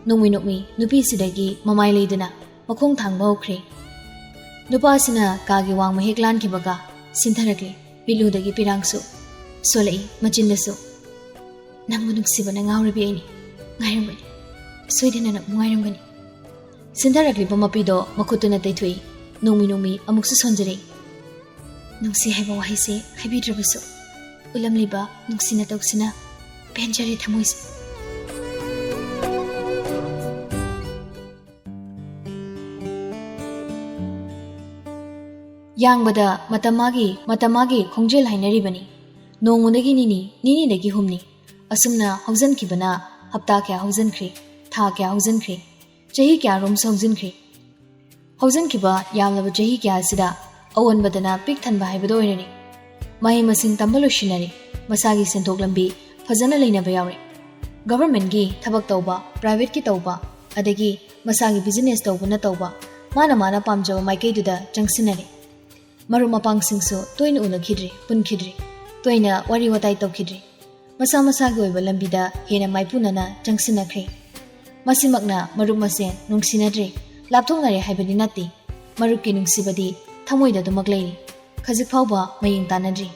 ꯅꯣꯡꯃꯤ ꯅꯣꯛꯃꯤ ꯅꯨꯄꯤꯁꯤꯗꯒꯤ ꯃꯃꯥꯏ ꯂꯩꯗꯨꯅ ꯃꯈꯣꯡ ꯊꯥꯡꯕ ꯍꯧꯈ꯭ꯔꯦ꯫ ꯅꯨꯄꯥꯁꯤꯅ ꯀꯥꯒꯤ ꯋꯥꯡꯃ ꯍꯦꯛ ꯂꯥꯟꯈꯤꯕꯒ ꯁꯤꯟꯊꯔꯛꯂꯦ ꯄꯤꯠꯂꯨꯗꯒꯤ ꯄꯤꯔꯥꯡꯁꯨ꯫ ꯁꯣꯜꯂꯛꯏ ꯃꯆꯤꯟꯗꯁꯨ, "ꯅꯪꯕꯨ ꯅꯨꯡꯁꯤꯕꯅ ꯉꯥꯎꯔꯕꯤ ꯑꯩꯅꯤ꯫ ꯉꯥꯏꯔꯝꯒꯅꯤ꯫ ꯁꯣꯏꯗꯅ ꯅꯪꯕꯨ ꯉꯥꯏꯔꯝꯒꯅꯤ꯫" ꯁꯤꯟꯊꯔꯛꯂꯤꯕ ꯃꯄꯤꯗꯣ ꯃꯈꯨꯠꯇꯨꯅ ꯇꯩꯊꯣꯛꯏ꯫ ꯅꯣꯡꯃꯤ ꯅꯣꯡꯃꯤ ꯑꯃꯨꯛꯁꯨ ꯁꯣꯟꯖꯔꯛꯏ꯫ ꯅꯨꯡꯁꯤ ꯍꯥꯏꯕ ꯋꯥꯍꯩꯁꯦ ꯍꯥꯏꯕꯤꯗ꯭ꯔꯕꯁꯨ, ꯎꯠꯂꯝꯂꯤꯕ ꯅꯨꯡꯁꯤ ꯅꯇꯧꯁꯤꯅ ꯄꯦꯟꯖꯔꯦ ꯊꯃꯣꯏꯁꯦ꯫ ꯌꯥꯡꯕꯗ ꯃꯇꯝ ꯃꯥꯒꯤ, ꯃꯇꯝ ꯃꯥꯒꯤ ꯈꯣꯡꯖꯦꯜ ꯍꯥꯏꯅꯔꯤꯕꯅꯤ꯫ ꯅꯣꯡꯃꯗꯒꯤ ꯅꯤꯅꯤ, ꯅꯤꯅꯤꯗꯒꯤ ꯍꯨꯝꯅꯤ, ꯑꯁꯨꯝꯅ ꯍꯧꯖꯤꯟꯈꯤꯕꯅ ꯍꯞꯇꯥ ꯀꯌꯥ ꯍꯧꯖꯤꯟꯈ꯭ꯔꯦ, ꯊꯥ ꯀꯌꯥ ꯍꯧꯖꯤꯟꯈ꯭ꯔꯦ, ꯆꯍꯤ ꯀꯌꯥꯔꯣꯝꯁꯨ ꯍꯧꯖꯤꯟꯈ꯭ꯔꯦ꯫ ꯍꯧꯖꯤꯟꯈꯤꯕ ꯌꯥꯝꯂꯕ ꯆꯍꯤ ꯀꯌꯥ ꯑꯁꯤꯗ ꯑꯑꯣꯟꯕꯗꯅ ꯄꯤꯛ ꯊꯟꯕ ꯍꯥꯏꯕꯗꯨ ꯑꯣꯏꯔꯅꯤ꯫ ꯃꯍꯩ ꯃꯁꯤꯡ ꯇꯝꯕ ꯂꯣꯏꯁꯤꯟꯅꯔꯦ, ꯃꯁꯥꯒꯤ ꯁꯦꯟꯊꯣꯛ ꯂꯝꯕꯤ ꯐꯖꯅ ꯂꯩꯅꯕ ꯌꯥꯎꯔꯦ꯫ ꯒꯚꯔꯟꯃꯦꯟꯠꯀꯤ ꯊꯕꯛ ꯇꯧꯕ, ꯄ꯭ꯔꯥꯏꯚꯦꯠꯀꯤ ꯇꯧꯕ, ꯑꯗꯒꯤ ꯃꯁꯥꯒꯤ ꯕꯤꯖꯤꯅꯦꯁ ꯇꯧꯕꯅ ꯇꯧꯕ, ꯃꯥꯅ ꯃꯥꯅ ꯄꯥꯝꯖꯕ ꯃꯥꯏꯀꯩꯗꯨꯗ ꯆꯪꯁꯤꯟꯅꯔꯦ꯫ ꯃꯔꯨꯞ ꯃꯄꯥꯡꯁꯤꯡꯁꯨ ꯇꯣꯏꯅ ꯎꯅꯈꯤꯗ꯭ꯔꯦ, ꯄꯨꯟꯈꯤꯗ꯭ꯔꯦ, ꯇꯣꯏꯅ ꯋꯥꯔꯤ ꯋꯥꯇꯥꯏ ꯇꯧꯈꯤꯗ꯭ꯔꯦ꯫ ꯃꯁꯥ ꯃꯁꯥꯒꯤ ꯑꯣꯏꯕ ꯂꯝꯕꯤꯗ ꯍꯦꯟꯅ ꯃꯥꯏꯄꯨꯅꯅ ꯆꯪꯁꯤꯟꯅꯈ꯭ꯔꯦ꯫ ꯃꯁꯤꯃꯛꯅ ꯃꯔꯨꯞ ꯃꯁꯦꯟ ꯅꯨꯡꯁꯤꯅꯗ꯭ꯔꯦ, ꯂꯥꯞꯊꯣꯛꯅꯔꯦ ꯍꯥꯏꯕꯗꯤ ꯅꯠꯇꯦ꯫ ꯃꯔꯨꯞꯀꯤ ꯅꯨꯡꯁꯤꯕꯗꯤ ꯊꯃꯣꯏꯗ ꯑꯗꯨꯃꯛ ꯂꯩꯔꯤ꯫ ꯈꯖꯤꯛ ꯐꯥꯎꯕ ꯃꯌꯦꯡ ꯇꯥꯅꯗ꯭ꯔꯤ꯫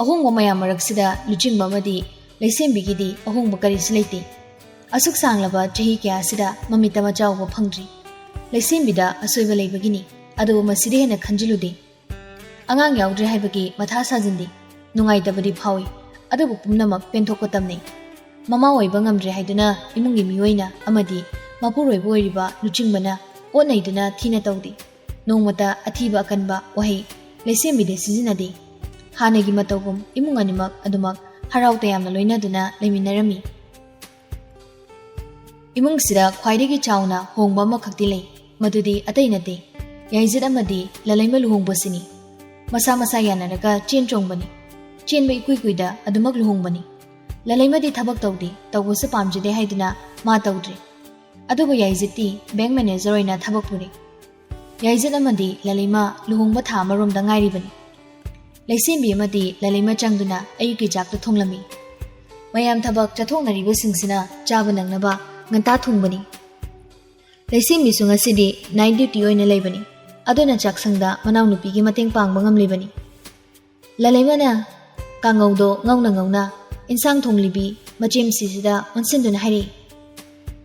ꯑꯍꯣꯡꯕ ꯃꯌꯥꯝ ꯃꯔꯛꯁꯤꯗ ꯂꯨꯆꯤꯡꯕ ꯑꯃꯗꯤ ꯂꯩꯁꯦꯝꯕꯤꯒꯤꯗꯤ ꯑꯍꯣꯡꯕ ꯀꯔꯤꯁꯨ ꯂꯩꯇꯦ꯫ ꯑꯁꯨꯛ ꯁꯥꯡꯂꯕ ꯆꯍꯤ ꯀꯌꯥ ꯑꯁꯤꯗ ꯃꯃꯤꯠꯇ ꯃꯆꯥ ꯎꯕ ꯐꯪꯗ꯭ꯔꯤ꯫ ꯂꯩꯁꯦꯝꯕꯤꯗ ꯑꯁꯣꯏꯕ ꯂꯩꯕꯒꯤꯅꯤ, ꯑꯗꯨꯕꯨ ꯃꯁꯤꯗ ꯍꯦꯟꯅ ꯈꯟꯖꯤꯜꯂꯨꯗꯦ꯫ ꯑꯉꯥꯡ ꯌꯥꯎꯗ꯭ꯔꯦ ꯍꯥꯏꯕꯒꯤ ꯃꯊꯥ ꯁꯥꯖꯤꯟꯗꯦ꯫ ꯅꯨꯡꯉꯥꯏꯇꯕꯗꯤ ꯐꯥꯎꯏ, ꯑꯗꯨꯕꯨ ꯄꯨꯝꯅꯃꯛ ꯄꯦꯟꯊꯣꯛꯄ ꯇꯝꯅꯩ꯫ ꯃꯃꯥ ꯑꯣꯏꯕ ꯉꯝꯗ꯭ꯔꯦ ꯍꯥꯏꯗꯨꯅ ꯏꯃꯨꯡꯒꯤ ꯃꯤꯑꯣꯏꯅ ꯑꯃꯗꯤ ꯃꯄꯨꯔꯣꯏꯕ ꯑꯣꯏꯔꯤꯕ ꯂꯨꯆꯤꯡꯕꯅ ꯑꯣꯠ ꯅꯩꯗꯨꯅ ꯊꯤꯅ ꯇꯧꯗꯦ꯫ ꯅꯣꯡꯃꯇ ꯑꯊꯤꯕ ꯑꯀꯟꯕ ꯋꯥꯍꯩ ꯂꯩꯁꯦꯝꯕꯤꯗꯤ ꯁꯤꯖꯤꯟꯅꯗꯦ꯫ ꯍꯥꯟꯅꯒꯤ ꯃꯇꯧꯒꯨꯝ ꯏꯃꯨꯡ ꯑꯅꯤꯃꯛ ꯑꯗꯨꯃꯛ ꯍꯔꯥꯎ ꯇꯌꯥꯝꯅ ꯂꯣꯏꯅꯗꯨꯅ ꯂꯩꯃꯤꯟꯅꯔꯝꯃꯤ꯫ ꯏꯃꯨꯡꯁꯤꯗ ꯈ꯭ꯋꯥꯏꯗꯒꯤ ꯆꯥꯎꯅ ꯍꯣꯡꯕ ꯑꯃꯈꯛꯇꯤ ꯂꯩ, ꯃꯗꯨꯗꯤ ꯑꯇꯩ ꯅꯠꯇꯦ, ꯌꯥꯏꯖꯠ ꯑꯃꯗꯤ ꯂꯂꯩꯃ ꯂꯨꯍꯣꯡꯕꯁꯤꯅꯤ꯫ ꯃꯁꯥ ꯃꯁꯥ ꯌꯥꯅꯔꯒ ꯆꯦꯟ ꯆꯣꯡꯕꯅꯤ꯫ ꯆꯦꯟꯕ ꯏꯀꯨꯏ ꯀꯨꯏꯗ ꯑꯗꯨꯃꯛ ꯂꯨꯍꯣꯡꯕꯅꯤ꯫ ꯂꯂꯩꯃꯗꯤ ꯊꯕꯛ ꯇꯧꯗꯦ, ꯇꯧꯕꯁꯨ ꯄꯥꯝꯖꯗꯦ ꯍꯥꯏꯗꯨꯅ ꯃꯥ ꯇꯧꯗ꯭ꯔꯦ꯫ ꯑꯗꯨꯕꯨ ꯌꯥꯏꯖꯠꯇꯤ ꯕꯦꯡꯛ ꯃꯦꯅꯦꯖꯔ ꯑꯣꯏꯅ ꯊꯕꯛ ꯄꯨꯔꯤ꯫ ꯌꯥꯏꯖꯠ ꯑꯃꯗꯤ ꯂꯂꯩꯃ ꯂꯨꯍꯣꯡꯕ ꯊꯥ ꯑꯃꯔꯣꯝꯗ ꯉꯥꯏꯔꯤꯕꯅꯤ꯫ ꯂꯩꯁꯦꯝꯕꯤ ꯑꯃꯗꯤ ꯂꯂꯩꯃ ꯆꯪꯗꯨꯅ ꯑꯌꯨꯛꯀꯤ ꯆꯥꯛꯇ ꯊꯣꯡꯂꯝꯃꯤ꯫ ꯃꯌꯥꯝ ꯊꯕꯛ ꯆꯠꯊꯣꯛꯅꯔꯤꯕꯁꯤꯡꯁꯤꯅ ꯆꯥꯕ ꯅꯪꯅꯕ ꯉꯟꯇꯥ ꯊꯣꯡꯕꯅꯤ꯫ ꯂꯩꯁꯦꯝꯕꯤꯁꯨ ꯉꯁꯤꯗꯤ ꯅꯥꯏꯠ ꯗ꯭ꯌꯨꯇꯤ ꯑꯣꯏꯅ ꯂꯩꯕꯅꯤ꯫ ꯑꯗꯨꯅ ꯆꯥꯛꯁꯪꯗ ꯃꯅꯥꯎꯅꯨꯄꯤꯒꯤ ꯃꯇꯦꯡ ꯄꯥꯡꯕ ꯉꯝꯂꯤꯕꯅꯤ꯫ ꯂꯂꯩꯃꯅ ꯀꯥꯡꯉꯧꯗꯣ ꯉꯧꯅ ꯉꯧꯅ ꯏꯟꯁꯥꯡ ꯊꯣꯡꯂꯤꯕꯤ ꯃꯆꯦꯝꯁꯤꯁꯤꯗ ꯑꯣꯟꯁꯤꯟꯗꯨꯅ ꯍꯥꯏꯔꯛꯏ,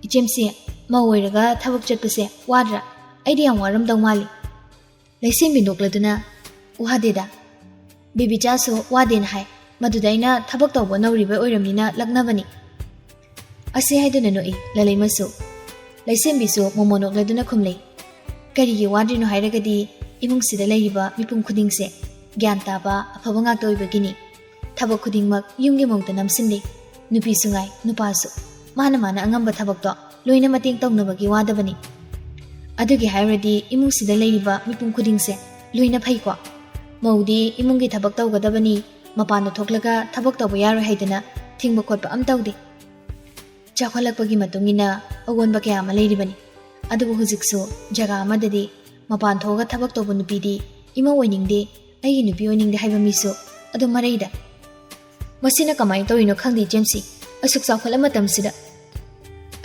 "ꯏꯆꯦꯝꯁꯤ, ꯃꯧ ꯑꯣꯏꯔꯒ ꯊꯕꯛ ꯆꯠꯄꯁꯦ ꯋꯥꯗ꯭ꯔꯥ? ꯑꯩꯗꯤ ꯌꯥꯝ ꯋꯥꯔꯝꯗꯧ ꯃꯥꯜꯂꯤ꯫" ꯂꯩꯁꯦꯝꯕꯤ ꯅꯣꯛꯂꯗꯨꯅ, "ꯋꯥꯗꯦꯗ꯫ ꯕꯦꯕꯤꯆꯥꯁꯨ ꯋꯥꯗꯦꯅ ꯍꯥꯏ꯫ ꯃꯗꯨꯗ ꯑꯩꯅ ꯊꯕꯛ ꯇꯧꯕ ꯅꯧꯔꯤꯕ ꯑꯣꯏꯔꯝꯅꯤꯅ ꯂꯛꯅꯕꯅꯤ꯫" ꯑꯁꯤ ꯍꯥꯏꯗꯨꯅ ꯅꯣꯛꯏ ꯂꯂꯩꯃꯁꯨ꯫ ꯂꯩꯁꯦꯝꯕꯤꯁꯨ ꯃꯣꯃꯣꯟ ꯅꯣꯛꯂꯗꯨꯅ ꯈꯨꯝꯂꯩ, "ꯀꯔꯤꯒꯤ ꯋꯥꯗ꯭ꯔꯤꯅꯣ ꯍꯥꯏꯔꯒꯗꯤ ꯏꯃꯨꯡꯁꯤꯗ ꯂꯩꯔꯤꯕ ꯃꯤꯄꯨꯝ ꯈꯨꯗꯤꯡꯁꯦ ꯒ꯭ꯌꯥꯟ ꯇꯥꯕ ꯑꯐꯕ ꯉꯥꯛꯇ ꯑꯣꯏꯕꯒꯤꯅꯤ꯫ ꯊꯕꯛ ꯈꯨꯗꯤꯡꯃꯛ ꯌꯨꯝꯒꯤ ꯃꯧꯗ ꯅꯝꯁꯤꯟꯗꯦ꯫ ꯅꯨꯄꯤꯁꯨ ꯉꯥꯏ, ꯅꯨꯄꯥꯁꯨ꯫ ꯃꯥꯅ ꯃꯥꯅ ꯑꯉꯝꯕ ꯊꯕꯛꯇꯣ ꯂꯣꯏꯅ ꯃꯇꯦꯡ ꯇꯧꯅꯕꯒꯤ ꯋꯥꯗꯕꯅꯤ꯫ ꯑꯗꯨꯒꯤ ꯍꯥꯏꯔꯨꯔꯗꯤ ꯏꯃꯨꯡꯁꯤꯗ ꯂꯩꯔꯤꯕ ꯃꯤꯄꯨꯝ ꯈꯨꯗꯤꯡꯁꯦ ꯂꯣꯏꯅ ꯐꯩꯀꯣ꯫ ꯃꯧꯗꯤ ꯏꯃꯨꯡꯒꯤ ꯊꯕꯛ ꯇꯧꯒꯗꯕꯅꯤ, ꯃꯄꯥꯟꯗ ꯊꯣꯛꯂꯒ ꯊꯕꯛ ꯇꯧꯕ ꯌꯥꯔꯣꯏ ꯍꯥꯏꯗꯅ ꯊꯤꯡꯕ ꯈꯣꯠꯄ ꯑꯝ ꯇꯧꯗꯦ꯫ ꯆꯥꯎꯈꯠꯂꯛꯄꯒꯤ ꯃꯇꯨꯡ ꯏꯟꯅ ꯑꯑꯣꯟꯕ ꯀꯌꯥ ꯑꯃ ꯂꯩꯔꯤꯕꯅꯤ꯫ ꯑꯗꯨꯕꯨ ꯍꯧꯖꯤꯛꯁꯨ ꯖꯒꯥ ꯑꯃꯗꯗꯤ ꯃꯄꯥꯟ ꯊꯣꯛꯑꯒ ꯊꯕꯛ ꯇꯧꯕ ꯅꯨꯄꯤꯗꯤ ꯏꯃꯧ ꯑꯣꯏꯅꯤꯡꯗꯦ, ꯑꯩꯒꯤ ꯅꯨꯄꯤ ꯑꯣꯏꯅꯤꯡꯗꯦ ꯍꯥꯏꯕ ꯃꯤꯁꯨ ꯑꯗꯨꯝ ꯃꯔꯩꯗ꯫ ꯃꯁꯤꯅ ꯀꯃꯥꯏꯅ ꯇꯧꯔꯤꯅꯣ ꯈꯪꯗꯦ ꯏꯆꯦꯝꯁꯤ, ꯑꯁꯨꯛ ꯆꯥꯎꯈꯠꯂ ꯃꯇꯝꯁꯤꯗ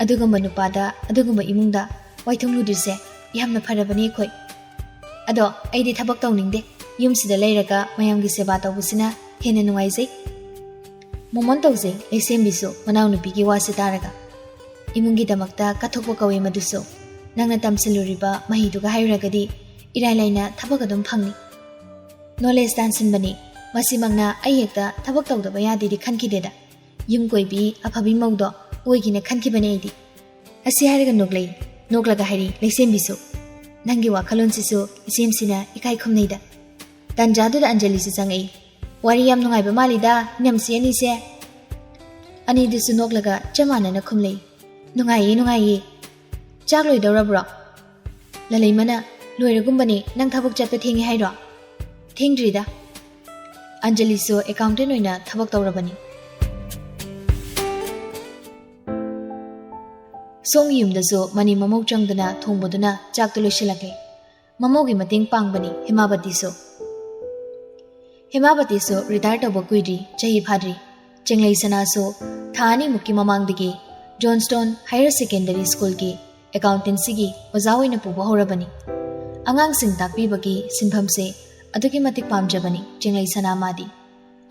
ꯑꯗꯨꯒꯨꯝꯕ ꯅꯨꯄꯥꯗ, ꯑꯗꯨꯒꯨꯝꯕ ꯏꯃꯨꯡꯗ ꯋꯥꯏꯊꯨꯡꯂꯨꯗ꯭ꯔꯤꯁꯦ ꯌꯥꯝꯅ ꯐꯔꯕꯅꯤ ꯑꯩꯈꯣꯏ꯫ ꯑꯗꯣ ꯑꯩꯗꯤ ꯊꯕꯛ ꯇꯧꯅꯤꯡꯗꯦ, ꯌꯨꯝꯁꯤꯗ ꯂꯩꯔꯒ ꯃꯌꯥꯝꯒꯤ ꯁꯦꯕꯥ ꯇꯧꯕꯁꯤꯅ ꯍꯦꯟꯅ ꯅꯨꯡꯉꯥꯏꯖꯩ꯫" ꯃꯣꯃꯣꯟ ꯇꯧꯖꯩ ꯂꯩꯁꯦꯝꯕꯤꯁꯨ ꯃꯅꯥꯎꯅꯨꯄꯤꯒꯤ ꯋꯥꯁꯤ ꯇꯥꯔꯒ꯫ "ꯏꯃꯨꯡꯒꯤꯗꯃꯛꯇ ꯀꯠꯊꯣꯛꯄ ꯀꯧꯏ ꯃꯗꯨꯁꯨ꯫ ꯅꯪꯅ ꯇꯝꯁꯤꯜꯂꯨꯔꯤꯕ ꯃꯍꯩꯗꯨꯒ ꯍꯥꯏꯔꯨꯔꯒꯗꯤ ꯏꯔꯥꯏ ꯂꯥꯏꯅ ꯊꯕꯛ ꯑꯗꯨꯝ ꯐꯪꯅꯤ꯫" "ꯅꯣꯂꯦꯖ ꯇꯥꯟꯁꯤꯟꯕꯅꯤ, ꯃꯁꯤꯃꯛꯅ ꯑꯩ ꯍꯦꯛꯇ ꯊꯕꯛ ꯇꯧꯗꯕ ꯌꯥꯗꯦꯗꯤ ꯈꯟꯈꯤꯗꯦꯗ꯫ ꯌꯨꯝ ꯀꯣꯏꯕꯤ ꯑꯐꯕꯤ ꯃꯧꯗꯣ ꯑꯣꯏꯒꯦꯅ ꯈꯟꯈꯤꯕꯅꯦ ꯑꯩꯗꯤ꯫" ꯑꯁꯤ ꯍꯥꯏꯔꯒ ꯅꯣꯛꯂꯛꯏ꯫ ꯅꯣꯛꯂꯒ ꯍꯥꯏꯔꯤ ꯂꯩꯁꯦꯝꯕꯤꯁꯨ, "ꯅꯪꯒꯤ ꯋꯥꯈꯜꯂꯣꯟꯁꯤꯁꯨ ꯏꯆꯦꯝꯁꯤꯅ ꯏꯀꯥꯏ ꯈꯨꯝꯅꯩꯗ꯫" ꯇꯥꯟꯖꯥꯗꯨꯗ ꯑꯟꯖꯂꯤꯁꯨ ꯆꯪꯉꯛꯏ꯫ "ꯋꯥꯔꯤ ꯌꯥꯝ ꯅꯨꯡꯉꯥꯏꯕ ꯃꯥꯜꯂꯤꯗ, ꯏꯅꯝꯁꯤ ꯑꯅꯤꯁꯦ?" ꯑꯅꯤꯗꯨꯁꯨ ꯅꯣꯛꯂꯒ ꯆꯞ ꯃꯥꯟꯅꯅ ꯈꯨꯝꯂꯛꯏ꯫ "ꯅꯨꯡꯉꯥꯏꯌꯦ, ꯅꯨꯡꯉꯥꯏꯌꯦ꯫ ꯆꯥꯛ ꯂꯣꯏꯗꯧꯔꯕ꯭ꯔꯣ?" ꯂꯂꯩꯃꯅ, "ꯂꯣꯏꯔꯒꯨꯝꯕꯅꯤ, ꯅꯪ ꯊꯕꯛ ꯆꯠꯄ ꯊꯦꯡꯉꯦ ꯍꯥꯏꯔꯣ?" "ꯊꯦꯡꯗ꯭ꯔꯤꯗ꯫ ꯑꯟꯖꯂꯤꯁꯨ ꯑꯦꯀꯥꯎꯟꯇꯦꯟ ꯑꯣꯏꯅ ꯊꯕꯛ ꯇꯧꯔꯕꯅꯤ꯫" ꯁꯣꯝꯒꯤ ꯌꯨꯝꯗꯁꯨ ꯃꯅꯤ ꯃꯃꯧ ꯆꯪꯗꯨꯅ ꯊꯣꯡꯕꯗꯨꯅ ꯆꯥꯛꯇꯨ ꯂꯣꯏꯁꯤꯜꯂꯛꯂꯦ꯫ ꯃꯃꯧꯒꯤ ꯃꯇꯦꯡ ꯄꯥꯡꯕꯅꯤ ꯍꯦꯃꯥꯕꯇꯤꯁꯨ꯫ ꯍꯦꯃꯥꯕꯇꯤꯁꯨ ꯔꯤꯇꯥꯌꯔ ꯇꯧꯕ ꯀꯨꯏꯗ꯭ꯔꯤ, ꯆꯍꯤ ꯐꯥꯗ꯭ꯔꯤ꯫ ꯆꯦꯡꯂꯩ ꯁꯅꯥꯁꯨ ꯊꯥ ꯑꯅꯤꯃꯨꯛꯀꯤ ꯃꯃꯥꯡꯗꯒꯤ ꯖꯣꯟꯁꯇꯣꯟ ꯍꯥꯌꯔ ꯁꯦꯀꯦꯟꯗꯔꯤ ꯁ꯭ꯀꯨꯜꯒꯤ ꯑꯦꯀꯥꯎꯟꯇꯦꯟꯁꯤꯒꯤ ꯑꯣꯖꯥ ꯑꯣꯏꯅ ꯄꯨꯕ ꯍꯧꯔꯕꯅꯤ꯫ ꯑꯉꯥꯡꯁꯤꯡ ꯇꯥꯛꯄꯤꯕꯒꯤ ꯁꯤꯟꯐꯝꯁꯦ ꯑꯗꯨꯛꯀꯤ ꯃꯇꯤꯛ ꯄꯥꯝꯖꯕꯅꯤ ꯆꯦꯡꯂꯩ ꯁꯅꯥ ꯃꯥꯗꯤ꯫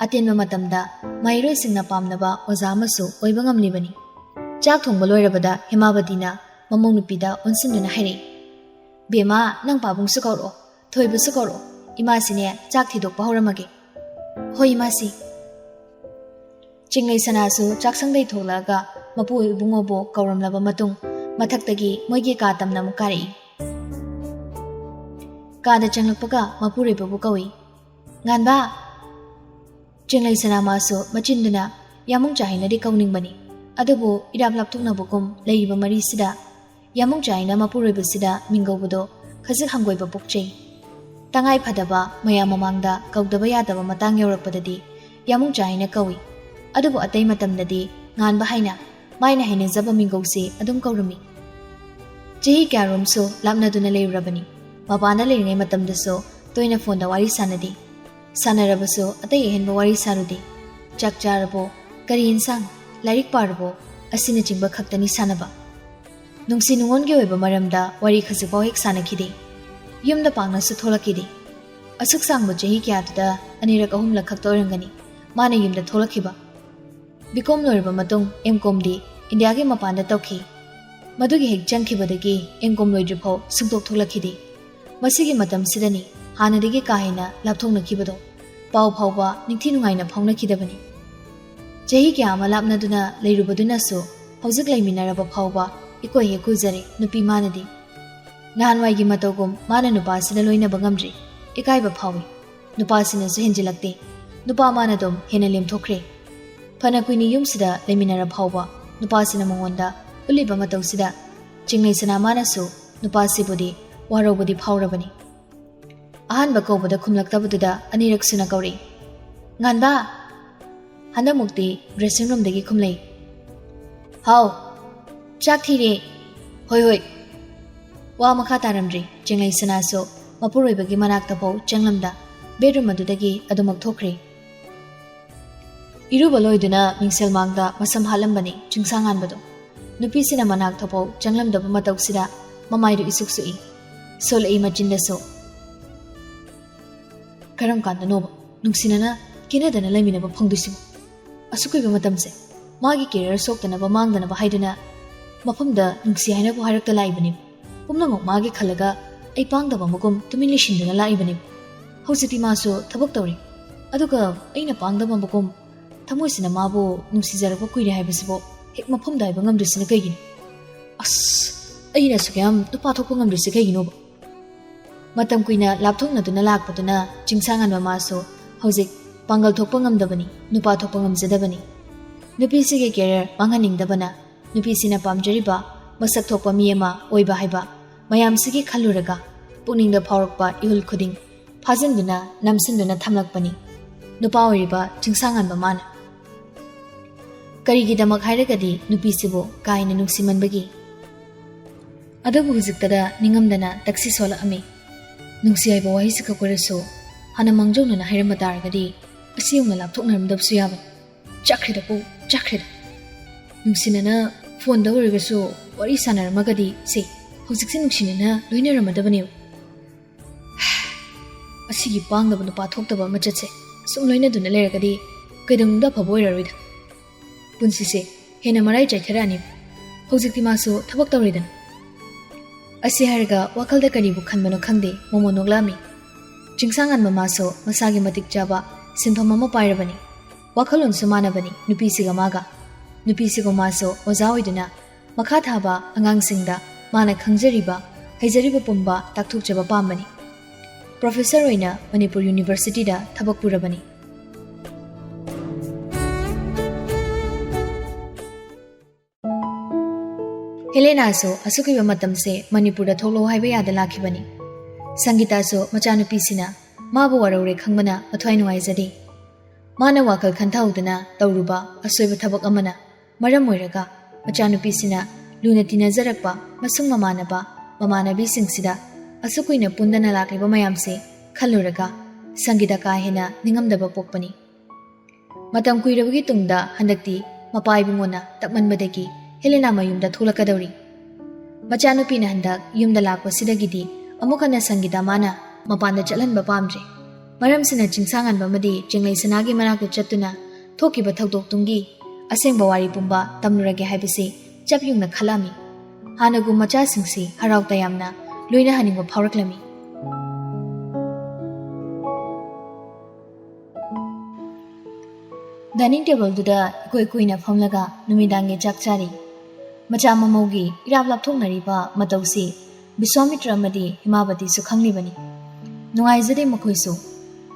ꯑꯇꯦꯟꯕ ꯃꯇꯝꯗ ꯃꯍꯩꯔꯣꯏꯁꯤꯡꯅ ꯄꯥꯝꯅꯕ ꯑꯣꯖꯥ ꯑꯃꯁꯨ ꯑꯣꯏꯕ ꯉꯝꯂꯤꯕꯅꯤ꯫ ꯆꯥꯛ ꯊꯣꯡꯕ ꯂꯣꯏꯔꯕꯗ ꯍꯦꯃꯥꯕꯇꯤꯅ ꯃꯃꯧ ꯅꯨꯄꯤꯗ ꯑꯣꯟꯁꯤꯟꯗꯨꯅ ꯍꯥꯏꯔꯛꯏ, "ꯕꯦꯝꯃ, ꯅꯪ ꯄꯥꯕꯨꯡꯁꯨ ꯀꯧꯔꯛꯑꯣ, ꯊꯣꯏꯕꯁꯨ ꯀꯧꯔꯛꯑꯣ, ꯏꯃꯥꯁꯤꯅꯦ ꯆꯥꯛ ꯊꯤꯗꯣꯛꯄ ꯍꯧꯔꯝꯃꯒꯦ꯫" "ꯍꯣꯏ ꯏꯃꯥꯁꯤ꯫" ꯆꯤꯡꯂꯩ ꯁꯅꯥꯁꯨ ꯆꯥꯛꯁꯪꯗꯩ ꯊꯣꯛꯂꯛꯑꯒ ꯃꯄꯨ ꯏꯕꯨꯡꯉꯣꯕꯨ ꯀꯧꯔꯝꯂꯕ ꯃꯇꯨꯡ ꯃꯊꯛꯇꯒꯤ ꯃꯣꯏꯒꯤ ꯀꯥ ꯇꯝꯅ ꯑꯃꯨꯛ ꯀꯥꯔꯛꯏ꯫ ꯀꯥꯗ ꯆꯪꯂꯛꯄꯒ ꯃꯄꯨꯔꯣꯏꯕꯕꯨ ꯀꯧꯏ꯫ "ꯉꯥꯟꯕ!" ꯆꯤꯡꯂꯩ ꯁꯅꯥ ꯃꯥꯁꯨ ꯃꯆꯤꯟꯗꯨꯅ ꯌꯥꯃꯨꯡ ꯆꯥꯏꯅꯗꯤ ꯀꯧꯅꯤꯡꯕꯅꯤ, ꯑꯗꯨꯕꯨ ꯏꯔꯥꯞ ꯂꯥꯞꯊꯣꯛꯅꯕꯒꯨꯝ ꯂꯩꯔꯤꯕ ꯃꯔꯤꯁꯤꯗ ꯌꯥꯃꯨꯡ ꯆꯥꯏꯅ ꯃꯄꯨꯔꯣꯏꯕꯁꯤꯗ ꯃꯤꯡ ꯀꯧꯕꯗꯣ ꯈꯖꯤꯛ ꯍꯪꯒꯣꯏꯕ ꯄꯣꯛꯆꯩ꯫ ꯇꯉꯥꯏ ꯐꯗꯕ ꯃꯌꯥꯝ ꯃꯃꯥꯡꯗ ꯀꯧꯗꯕ ꯌꯥꯗꯕ ꯃꯇꯥꯡ ꯌꯧꯔꯛꯄꯗꯗꯤ ꯌꯥꯃꯨꯡ ꯆꯥꯏꯅ ꯀꯧꯏ, ꯑꯗꯨꯕꯨ ꯑꯇꯩ ꯃꯇꯝꯗꯗꯤ ꯉꯥꯟꯕ ꯍꯥꯏꯅ ꯃꯥꯏꯅ ꯍꯩꯅꯖꯕ ꯃꯤꯡꯒꯧꯁꯤ ꯑꯗꯨꯝ ꯀꯧꯔꯝꯃꯤ꯫ ꯆꯍꯤ ꯀꯌꯥꯔꯣꯝꯁꯨ ꯂꯥꯞꯅꯗꯨꯅ ꯂꯩꯔꯨꯔꯕꯅꯤ꯫ ꯃꯄꯥꯟꯗ ꯂꯩꯔꯤꯉꯩ ꯃꯇꯝꯗꯁꯨ ꯇꯣꯏꯅ ꯐꯣꯟꯗ ꯋꯥꯔꯤ ꯁꯥꯟꯅꯗꯦ꯫ ꯁꯥꯟꯅꯔꯕꯁꯨ ꯑꯇꯩ ꯑꯍꯦꯟꯕ ꯋꯥꯔꯤ ꯁꯥꯔꯨꯗꯦ꯫ "ꯆꯥꯛ ꯆꯥꯔꯕꯣ? ꯀꯔꯤ ꯏꯟꯁꯥꯡ? ꯂꯥꯏꯔꯤꯛ ꯄꯥꯔꯕꯣ?" ꯑꯁꯤꯅꯆꯤꯡꯕ ꯈꯛꯇꯅꯤ ꯁꯥꯟꯅꯕ꯫ ꯅꯨꯡꯁꯤ ꯅꯨꯡꯉꯣꯟꯒꯤ ꯑꯣꯏꯕ ꯃꯔꯝꯗ ꯋꯥꯔꯤ ꯈꯖꯤꯛꯐꯥꯎ ꯍꯦꯛ ꯁꯥꯟꯅꯈꯤꯗꯦ꯫ ꯌꯨꯝꯗ ꯄꯥꯛꯅꯁꯨ ꯊꯣꯛꯂꯛꯈꯤꯗꯦ꯫ ꯑꯁꯨꯛ ꯁꯥꯡꯕ ꯆꯍꯤ ꯀꯌꯥꯗꯨꯗ ꯑꯅꯤꯔꯛ ꯑꯍꯨꯝꯂꯛ ꯈꯛꯇ ꯑꯣꯏꯔꯝꯒꯅꯤ ꯃꯥꯅ ꯌꯨꯝꯗ ꯊꯣꯛꯂꯛꯈꯤꯕ꯫ ꯕꯤ ꯀꯣꯝ ꯂꯣꯏꯔꯕ ꯃꯇꯨꯡ ꯑꯦꯝ ꯀꯣꯝꯗꯤ ꯏꯟꯗꯤꯌꯥꯒꯤ ꯃꯄꯥꯟꯗ ꯇꯧꯈꯤ꯫ ꯃꯗꯨꯒꯤ ꯍꯦꯛ ꯆꯪꯈꯤꯕꯗꯒꯤ ꯑꯦꯝ ꯀꯣꯝ ꯂꯣꯏꯗ꯭ꯔꯤꯐꯥꯎ ꯁꯨꯡꯊꯣꯛ ꯊꯣꯛꯂꯛꯈꯤꯗꯦ꯫ ꯃꯁꯤꯒꯤ ꯃꯇꯝꯁꯤꯗꯅꯤ ꯍꯥꯟꯅꯗꯒꯤ ꯀꯥ ꯍꯦꯟꯅ ꯂꯥꯞꯊꯣꯛꯅꯈꯤꯕꯗꯣ꯫ ꯄꯥꯎ ꯐꯥꯎꯕ ꯅꯤꯡꯊꯤ ꯅꯨꯡꯉꯥꯏꯅ ꯐꯥꯎꯅꯈꯤꯗꯕꯅꯤ꯫ ꯆꯍꯤ ꯀꯌꯥ ꯑꯃ ꯂꯥꯞꯅꯗꯨꯅ ꯂꯩꯔꯨꯕꯗꯨꯅꯁꯨ ꯍꯧꯖꯤꯛ ꯂꯩꯃꯤꯟꯅꯔꯕ ꯐꯥꯎꯕ ꯏꯀꯣꯏ ꯍꯦꯛ ꯀꯣꯏꯖꯔꯦ ꯅꯨꯄꯤ ꯃꯥꯅꯗꯤ꯫ ꯅꯍꯥꯟꯋꯥꯏꯒꯤ ꯃꯇꯧꯒꯨꯝ ꯃꯥꯅ ꯅꯨꯄꯥꯁꯤꯗ ꯂꯣꯏꯅꯕ ꯉꯝꯗ꯭ꯔꯤ꯫ ꯏꯀꯥꯏꯕ ꯐꯥꯎꯏ꯫ ꯅꯨꯄꯥꯁꯤꯅꯁꯨ ꯍꯦꯟꯖꯤꯜꯂꯛꯇꯦ꯫ ꯅꯨꯄꯥ ꯃꯥꯅ ꯑꯗꯨꯝ ꯍꯦꯟꯅ ꯂꯦꯝꯊꯣꯛꯈ꯭ꯔꯦ꯫ ꯐꯅ ꯀꯨꯏꯅ ꯌꯨꯝꯁꯤꯗ ꯂꯩꯃꯤꯟꯅꯔ ꯐꯥꯎꯕ ꯅꯨꯄꯥꯁꯤꯅ ꯃꯉꯣꯟꯗ ꯎꯠꯂꯤꯕ ꯃꯇꯧꯁꯤꯗ ꯆꯤꯡꯂꯩꯁꯅꯥ ꯃꯥꯅꯁꯨ ꯅꯨꯄꯥꯁꯤꯕꯨꯗꯤ ꯋꯥꯔꯧꯕꯗꯤ ꯐꯥꯎꯔꯕꯅꯤ꯫ ꯑꯍꯥꯟꯕ ꯀꯧꯕꯗ ꯈꯨꯝꯂꯛꯇꯕꯗꯨꯗ ꯑꯅꯤꯔꯛ ꯁꯨꯅ ꯀꯧꯔꯛꯏ꯫ "ꯉꯥꯟꯕ!" ꯍꯟꯗꯛꯃꯨꯛꯇꯤ dressing roomꯗꯒꯤ ꯈꯨꯝꯂꯛꯏ꯫ "ꯍꯥꯎ, ꯆꯥꯛ ꯊꯤꯔꯦ꯫" "ꯍꯣꯏ, ꯍꯣꯏ꯫" ꯋꯥ ꯃꯈꯥ ꯇꯥꯔꯝꯗ꯭ꯔꯤ꯫ ꯆꯤꯡꯂꯩꯁꯅꯥꯁꯨ ꯃꯄꯨꯔꯣꯏꯕꯒꯤ ꯃꯅꯥꯛꯇ ꯐꯥꯎ ꯆꯪꯂꯝꯗ bedroom ꯑꯗꯨꯗꯒꯤ ꯑꯗꯨꯃꯛ ꯊꯣꯛꯈ꯭ꯔꯦ꯫ ꯏꯔꯨꯕ ꯂꯣꯏꯗꯨꯅ ꯃꯤꯡꯁꯦꯜ ꯃꯥꯡꯗ ꯃꯁꯝ ꯍꯥꯠꯂꯝꯕꯅꯤ ꯆꯤꯡꯁꯥꯡꯉꯥꯟꯕꯗꯣ꯫ ꯅꯨꯄꯤꯁꯤꯅ ꯃꯅꯥꯛꯇ ꯐꯥꯎ ꯆꯪꯂꯝꯗꯕ ꯃꯇꯧꯁꯤꯗ ꯃꯃꯥꯏꯗꯨ ꯏꯁꯨꯛ ꯁꯨꯛꯏ꯫ ꯁꯣꯜꯂꯛꯏ ꯃꯆꯤꯟꯗꯁꯨ꯫ "ꯀꯔꯝ ꯀꯥꯟꯗꯅꯣꯕ ꯅꯨꯡꯁꯤꯅꯅ ꯀꯦꯅꯗꯅ ꯂꯩꯃꯤꯟꯅꯕ ꯐꯪꯗꯣꯏꯁꯤꯕꯣ? ꯑꯁꯨꯛ ꯀꯨꯏꯕ ꯃꯇꯝꯁꯦ ꯃꯥꯒꯤ career ꯁꯣꯛꯇꯅꯕ ꯃꯥꯡꯗꯅꯕ ꯍꯥꯏꯗꯨꯅ ꯃꯐꯝꯗ ꯅꯨꯡꯁꯤ ꯍꯥꯏꯅꯕꯨ ꯍꯥꯏꯔꯛꯇ ꯂꯥꯛꯏꯕꯅꯤ꯫ ꯄꯨꯝꯅꯃꯛ ꯃꯥꯒꯤ ꯈꯜꯂꯒ ꯑꯩ ꯄꯥꯡꯗꯕ ꯑꯃꯒꯨꯝ ꯇꯨꯃꯤꯟ ꯂꯩꯁꯤꯟꯗꯨꯅ ꯂꯥꯛꯏꯕꯅꯤ꯫ ꯍꯧꯖꯤꯛꯇꯤ ꯃꯥꯁꯨ ꯊꯕꯛ ꯇꯧꯔꯤ꯫ ꯑꯗꯨꯒ ꯑꯩꯅ ꯄꯥꯡꯗꯕ ꯑꯃꯒꯨꯝ ꯊꯃꯣꯏꯁꯤꯅ ꯃꯥꯕꯨ ꯅꯨꯡꯁꯤꯖꯔꯛꯄ ꯀꯨꯏꯔꯦ ꯍꯥꯏꯕꯁꯤꯕꯨ ꯍꯦꯛ ꯃꯐꯝꯗ ꯍꯥꯏꯕ ꯉꯝꯗ꯭ꯔꯤꯁꯤꯅ ꯀꯩꯒꯤꯅꯣ? ꯑꯁ, ꯑꯩꯅ ꯑꯁꯨꯛ ꯌꯥꯝ ꯅꯨꯄꯥ ꯊꯣꯛꯄ ꯉꯝꯗ꯭ꯔꯤꯁꯤ ꯀꯩꯒꯤꯅꯣꯕ?" ꯃꯇꯝ ꯀꯨꯏꯅ ꯂꯥꯞꯊꯣꯛꯅꯗꯨꯅ ꯂꯥꯛꯄꯗꯨꯅ ꯆꯤꯡꯁꯥꯡꯉꯥꯟꯕ ꯃꯥꯁꯨ ꯍꯧꯖꯤꯛ ꯄꯥꯡꯒꯜ ꯊꯣꯛꯄ ꯉꯝꯗꯕꯅꯤ, ꯅꯨꯄꯥ ꯊꯣꯛꯄ ꯉꯝꯖꯗꯕꯅꯤ꯫ ꯅꯨꯄꯤꯁꯤꯒꯤ career ꯃꯥꯡꯍꯟꯅꯤꯡꯗꯕꯅ ꯅꯨꯄꯤꯁꯤꯅ ꯄꯥꯝꯖꯔꯤꯕ ꯃꯁꯛ ꯊꯣꯛꯄ ꯃꯤ ꯑꯃ ꯑꯣꯏꯕ ꯍꯥꯏꯕ ꯃꯌꯥꯝꯁꯤꯒꯤ ꯈꯜꯂꯨꯔꯒ ꯄꯨꯛꯅꯤꯡꯗ ꯐꯥꯎꯔꯛꯄ ꯏꯍꯨꯜ ꯈꯨꯗꯤꯡ ꯐꯥꯖꯤꯟꯗꯨꯅ, ꯅꯝꯁꯤꯟꯗꯨꯅ ꯊꯝꯂꯛꯄꯅꯤ ꯅꯨꯄꯥ ꯑꯣꯏꯔꯤꯕ ꯆꯤꯡꯁꯥꯡꯉꯥꯟꯕ ꯃꯥꯅ꯫ ꯀꯔꯤꯒꯤꯗꯃꯛ ꯍꯥꯏꯔꯒꯗꯤ ꯅꯨꯄꯤꯁꯤꯕꯨ ꯀꯥ ꯍꯦꯟꯅ ꯅꯨꯡꯁꯤꯃꯟꯕꯒꯤ꯫ ꯑꯗꯨꯕꯨ ꯍꯧꯖꯤꯛꯇꯗ ꯅꯤꯡꯉꯝꯗꯅ ꯇꯛꯁꯤ ꯁꯣꯜꯂꯛꯑꯝꯃꯤ꯫ ꯅꯨꯡꯁꯤ ꯍꯥꯏꯕ ꯋꯥꯍꯩꯁꯤ ꯀꯛ ꯑꯣꯏꯔꯁꯨ ꯍꯥꯟꯅ ꯃꯥꯡꯖꯧꯅꯅ ꯍꯥꯏꯔꯝꯕ ꯇꯥꯔꯒꯗꯤ ꯑꯁꯤ ꯌꯧꯅ ꯂꯥꯞꯊꯣꯛꯅꯔꯝꯗꯕꯁꯨ ꯌꯥꯕ꯫ ꯆꯠꯈ꯭ꯔꯦꯗ ꯄꯨ, ꯆꯠꯈ꯭ꯔꯦꯗ꯫ ꯅꯨꯡꯁꯤꯅꯅ phoneꯗ ꯑꯣꯏꯔꯒꯁꯨ ꯋꯥꯔꯤ ꯁꯥꯟꯅꯔꯝꯃꯒꯗꯤ ꯁꯦ, ꯍꯧꯖꯤꯛꯁꯦ ꯅꯨꯡꯁꯤꯅꯅ ꯂꯣꯏꯅꯔꯝꯃꯗꯕꯅꯦꯕ꯫ ꯑꯁꯤꯒꯤ ꯄꯥꯡꯗꯕ ꯅꯨꯄꯥ ꯊꯣꯛꯇꯕ ꯃꯆꯠꯁꯦ ꯁꯨꯝ ꯂꯣꯏꯅꯗꯨꯅ ꯂꯩꯔꯒꯗꯤ ꯀꯩꯗꯧꯅꯨꯡꯗ ꯑꯐꯕ ꯑꯣꯏꯔꯔꯣꯏꯗ꯫ ꯄꯨꯟꯁꯤꯁꯦ ꯍꯦꯟꯅ ꯃꯔꯥꯏ ꯆꯥꯏꯊꯔꯛꯑꯅꯤ꯫ ꯍꯧꯖꯤꯛꯇꯤ ꯃꯥꯁꯨ ꯊꯕꯛ ꯇꯧꯔꯤꯗꯅ꯫ ꯑꯁꯤ ꯍꯥꯏꯔꯒ ꯋꯥꯈꯜꯗ ꯀꯔꯤꯕꯨ ꯈꯟꯕꯅꯣ ꯈꯪꯗꯦ, ꯃꯣꯃꯣ ꯅꯣꯛꯂꯛꯑꯝꯃꯤ꯫ ꯆꯤꯡꯁꯥꯡꯉꯥꯟꯕ ꯃꯥꯁꯨ ꯃꯁꯥꯒꯤ ꯃꯇꯤꯛ ꯆꯥꯕ ꯁꯤꯟꯐꯝ ꯑꯃ ꯄꯥꯏꯔꯕꯅꯤ꯫ ꯋꯥꯈꯜꯂꯣꯟꯁꯨ ꯃꯥꯟꯅꯕꯅꯤ ꯅꯨꯄꯤꯁꯤꯒ ꯃꯥꯒ꯫ ꯅꯨꯄꯤꯁꯤꯕꯨ ꯃꯥꯁꯨ ꯑꯣꯖꯥ ꯑꯣꯏꯗꯨꯅ ꯃꯈꯥ ꯊꯥꯕ ꯑꯉꯥꯡꯁꯤꯡꯗ ꯃꯥꯅ ꯈꯪꯖꯔꯤꯕ, ꯍꯩꯖꯔꯤꯕ ꯄꯨꯝꯕ ꯇꯥꯛꯊꯣꯛꯆꯕ ꯄꯥꯝꯕꯅꯤ꯫ ꯄ꯭ꯔꯣꯐꯦꯁꯔ ꯑꯣꯏꯅ ꯃꯅꯤꯄꯨꯔ ꯌꯨꯅꯤꯚꯔꯁꯤꯇꯤꯗ ꯊꯕꯛ ꯄꯨꯔꯕꯅꯤ꯫ ꯍꯦꯂꯦꯅꯥꯁꯨ ꯑꯁꯨꯛ ꯀꯨꯏꯕ ꯃꯇꯝꯁꯦ ꯃꯅꯤꯄꯨꯔꯗ ꯊꯣꯛꯂꯛꯑꯣ ꯍꯥꯏꯕ ꯌꯥꯗ ꯂꯥꯛꯈꯤꯕꯅꯤ꯫ ꯁꯪꯒꯤꯇꯥꯁꯨ ꯃꯆꯥꯅꯨꯄꯤꯁꯤꯅ ꯃꯥꯕꯨ ꯋꯥꯔꯧꯔꯦ ꯈꯪꯕꯅ ꯃꯊ꯭ꯋꯥꯏ ꯅꯨꯡꯉꯥꯏꯖꯗꯦ꯫ ꯃꯥꯅ ꯋꯥꯈꯜ ꯈꯟꯊꯍꯧꯗꯅ ꯇꯧꯔꯨꯕ ꯑꯁꯣꯏꯕ ꯊꯕꯛ ꯑꯃꯅ ꯃꯔꯝ ꯑꯣꯏꯔꯒ ꯃꯆꯥꯅꯨꯄꯤꯁꯤꯅ ꯂꯨꯅ ꯇꯤꯟꯅꯖꯔꯛꯄ ꯃꯁꯨꯡ ꯃꯃꯥꯟꯅꯕ, ꯃꯃꯥꯟꯅꯕꯤꯁꯤꯡꯁꯤꯗ ꯑꯁꯨꯛ ꯀꯨꯏꯅ ꯄꯨꯟꯗꯅ ꯂꯥꯛꯂꯤꯕ ꯃꯌꯥꯝꯁꯦ ꯈꯜꯂꯨꯔꯒ ꯁꯪꯒꯤꯇꯥ ꯀꯥ ꯍꯦꯟꯅ ꯅꯤꯡꯉꯝꯗꯕ ꯄꯣꯛꯄꯅꯤ꯫ ꯃꯇꯝ ꯀꯨꯏꯔꯕꯒꯤ ꯇꯨꯡꯗ ꯍꯟꯗꯛꯇꯤ ꯃꯄꯥ ꯏꯕꯨꯡꯉꯣꯅ ꯇꯛꯃꯟꯕꯗꯒꯤ ꯍꯦꯂꯦꯅꯥ ꯃꯌꯨꯝꯗ ꯊꯣꯛꯂꯛꯀꯗꯧꯔꯤ꯫ ꯃꯆꯥꯅꯨꯄꯤꯅ ꯍꯟꯗꯛ ꯌꯨꯝꯗ ꯂꯥꯛꯄꯁꯤꯗꯒꯤꯗꯤ ꯑꯃꯨꯛ ꯍꯟꯅ ꯁꯪꯒꯤꯇꯥ ꯃꯥꯅ ꯃꯄꯥꯟꯗ ꯆꯠꯍꯟꯕ ꯄꯥꯝꯗ꯭ꯔꯦ꯫ ꯃꯔꯝꯁꯤꯅ ꯆꯤꯡꯁꯥꯡꯉꯥꯟꯕ ꯑꯃꯗꯤ ꯆꯤꯡꯂꯩ ꯁꯅꯥꯒꯤ ꯃꯅꯥꯛꯇ ꯆꯠꯇꯨꯅ ꯊꯣꯛꯈꯤꯕ ꯊꯧꯗꯣꯛꯇꯨꯡꯒꯤ ꯑꯁꯦꯡꯕ ꯋꯥꯔꯤ ꯄꯨꯝꯕ ꯇꯝꯂꯨꯔꯒꯦ ꯍꯥꯏꯕꯁꯤ ꯆꯞ ꯌꯨꯡꯅ ꯈꯜꯂꯝꯃꯤ꯫ ꯍꯥꯟꯅꯒꯨꯝ ꯃꯆꯥꯁꯤꯡꯁꯤ ꯍꯔꯥꯎ ꯇꯌꯥꯝꯅ ꯂꯣꯏꯅꯍꯟꯅꯤꯡꯕ ꯐꯥꯎꯔꯛꯂꯝꯃꯤ꯫ ꯗꯥꯏꯅꯤꯡ ꯇꯦꯕꯜꯗꯨꯗ ꯏꯀꯣꯏ ꯀꯣꯏꯅ ꯐꯝꯂꯒ ꯅꯨꯃꯤꯗꯥꯡꯒꯤ ꯆꯥꯛ ꯆꯥꯔꯤ꯫ ꯃꯆꯥ ꯃꯃꯧꯒꯤ ꯏꯔꯥꯞ ꯂꯥꯞꯊꯣꯛꯅꯔꯤꯕ ꯃꯇꯧꯁꯤ ꯕꯤꯁ꯭ꯋꯥꯃꯤꯇ꯭ꯔ ꯑꯃꯗꯤ ꯍꯦꯃꯥꯕꯇꯤꯁꯨ ꯈꯪꯂꯤꯕꯅꯤ꯫ ꯅꯨꯡꯉꯥꯏꯖꯗꯦ ꯃꯈꯣꯏꯁꯨ꯫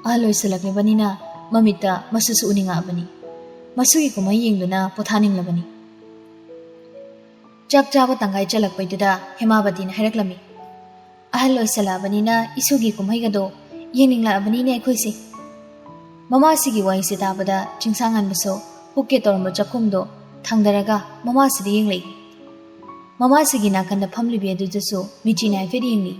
ꯑꯍꯜ ꯑꯣꯏꯁꯤꯜꯂꯛꯂꯤꯕꯅꯤꯅ ꯃꯃꯤꯠꯇ ꯃꯆꯨꯁꯨ ꯎꯅꯤꯡꯉꯛꯑꯕꯅꯤ꯫ ꯃꯁꯨꯒꯤ ꯀꯨꯝꯍꯩ ꯌꯦꯡꯗꯨꯅ ꯄꯣꯊꯥꯅꯤꯡꯂꯕꯅꯤ꯫ ꯆꯥꯛ ꯆꯥꯕ ꯇꯪꯈꯥꯏ ꯆꯜꯂꯛꯄꯩꯗꯨꯗ ꯍꯦꯃꯥꯕꯇꯤꯅ ꯍꯥꯏꯔꯛꯂꯝꯃꯤ, "ꯑꯍꯜ ꯑꯣꯏꯁꯜꯂꯛꯑꯕꯅꯤꯅ ꯏꯁꯨꯒꯤ ꯀꯨꯝꯍꯩꯒꯗꯣ ꯌꯦꯡꯅꯤꯡꯂꯛꯑꯕꯅꯤꯅꯦ ꯑꯩꯈꯣꯏꯁꯦ꯫" ꯃꯃꯥꯁꯤꯒꯤ ꯋꯥꯍꯩꯁꯦ ꯇꯥꯕꯗ ꯆꯤꯡꯁꯥꯡꯉꯥꯟꯕꯁꯨ ꯍꯨꯛꯀꯦ ꯇꯧꯔꯝꯕ ꯆꯥꯛꯈꯨꯝꯗꯣ ꯊꯥꯡꯗꯔꯒ ꯃꯃꯥꯁꯤꯗ ꯌꯦꯡꯂꯛꯏ꯫ ꯃꯃꯥꯁꯤꯒꯤ ꯅꯥꯀꯟꯗ ꯐꯝꯂꯤꯕꯤ ꯑꯗꯨꯗꯁꯨ ꯃꯤꯆꯤꯅ ꯍꯥꯏꯐꯦꯠ ꯌꯦꯡꯂꯤ꯫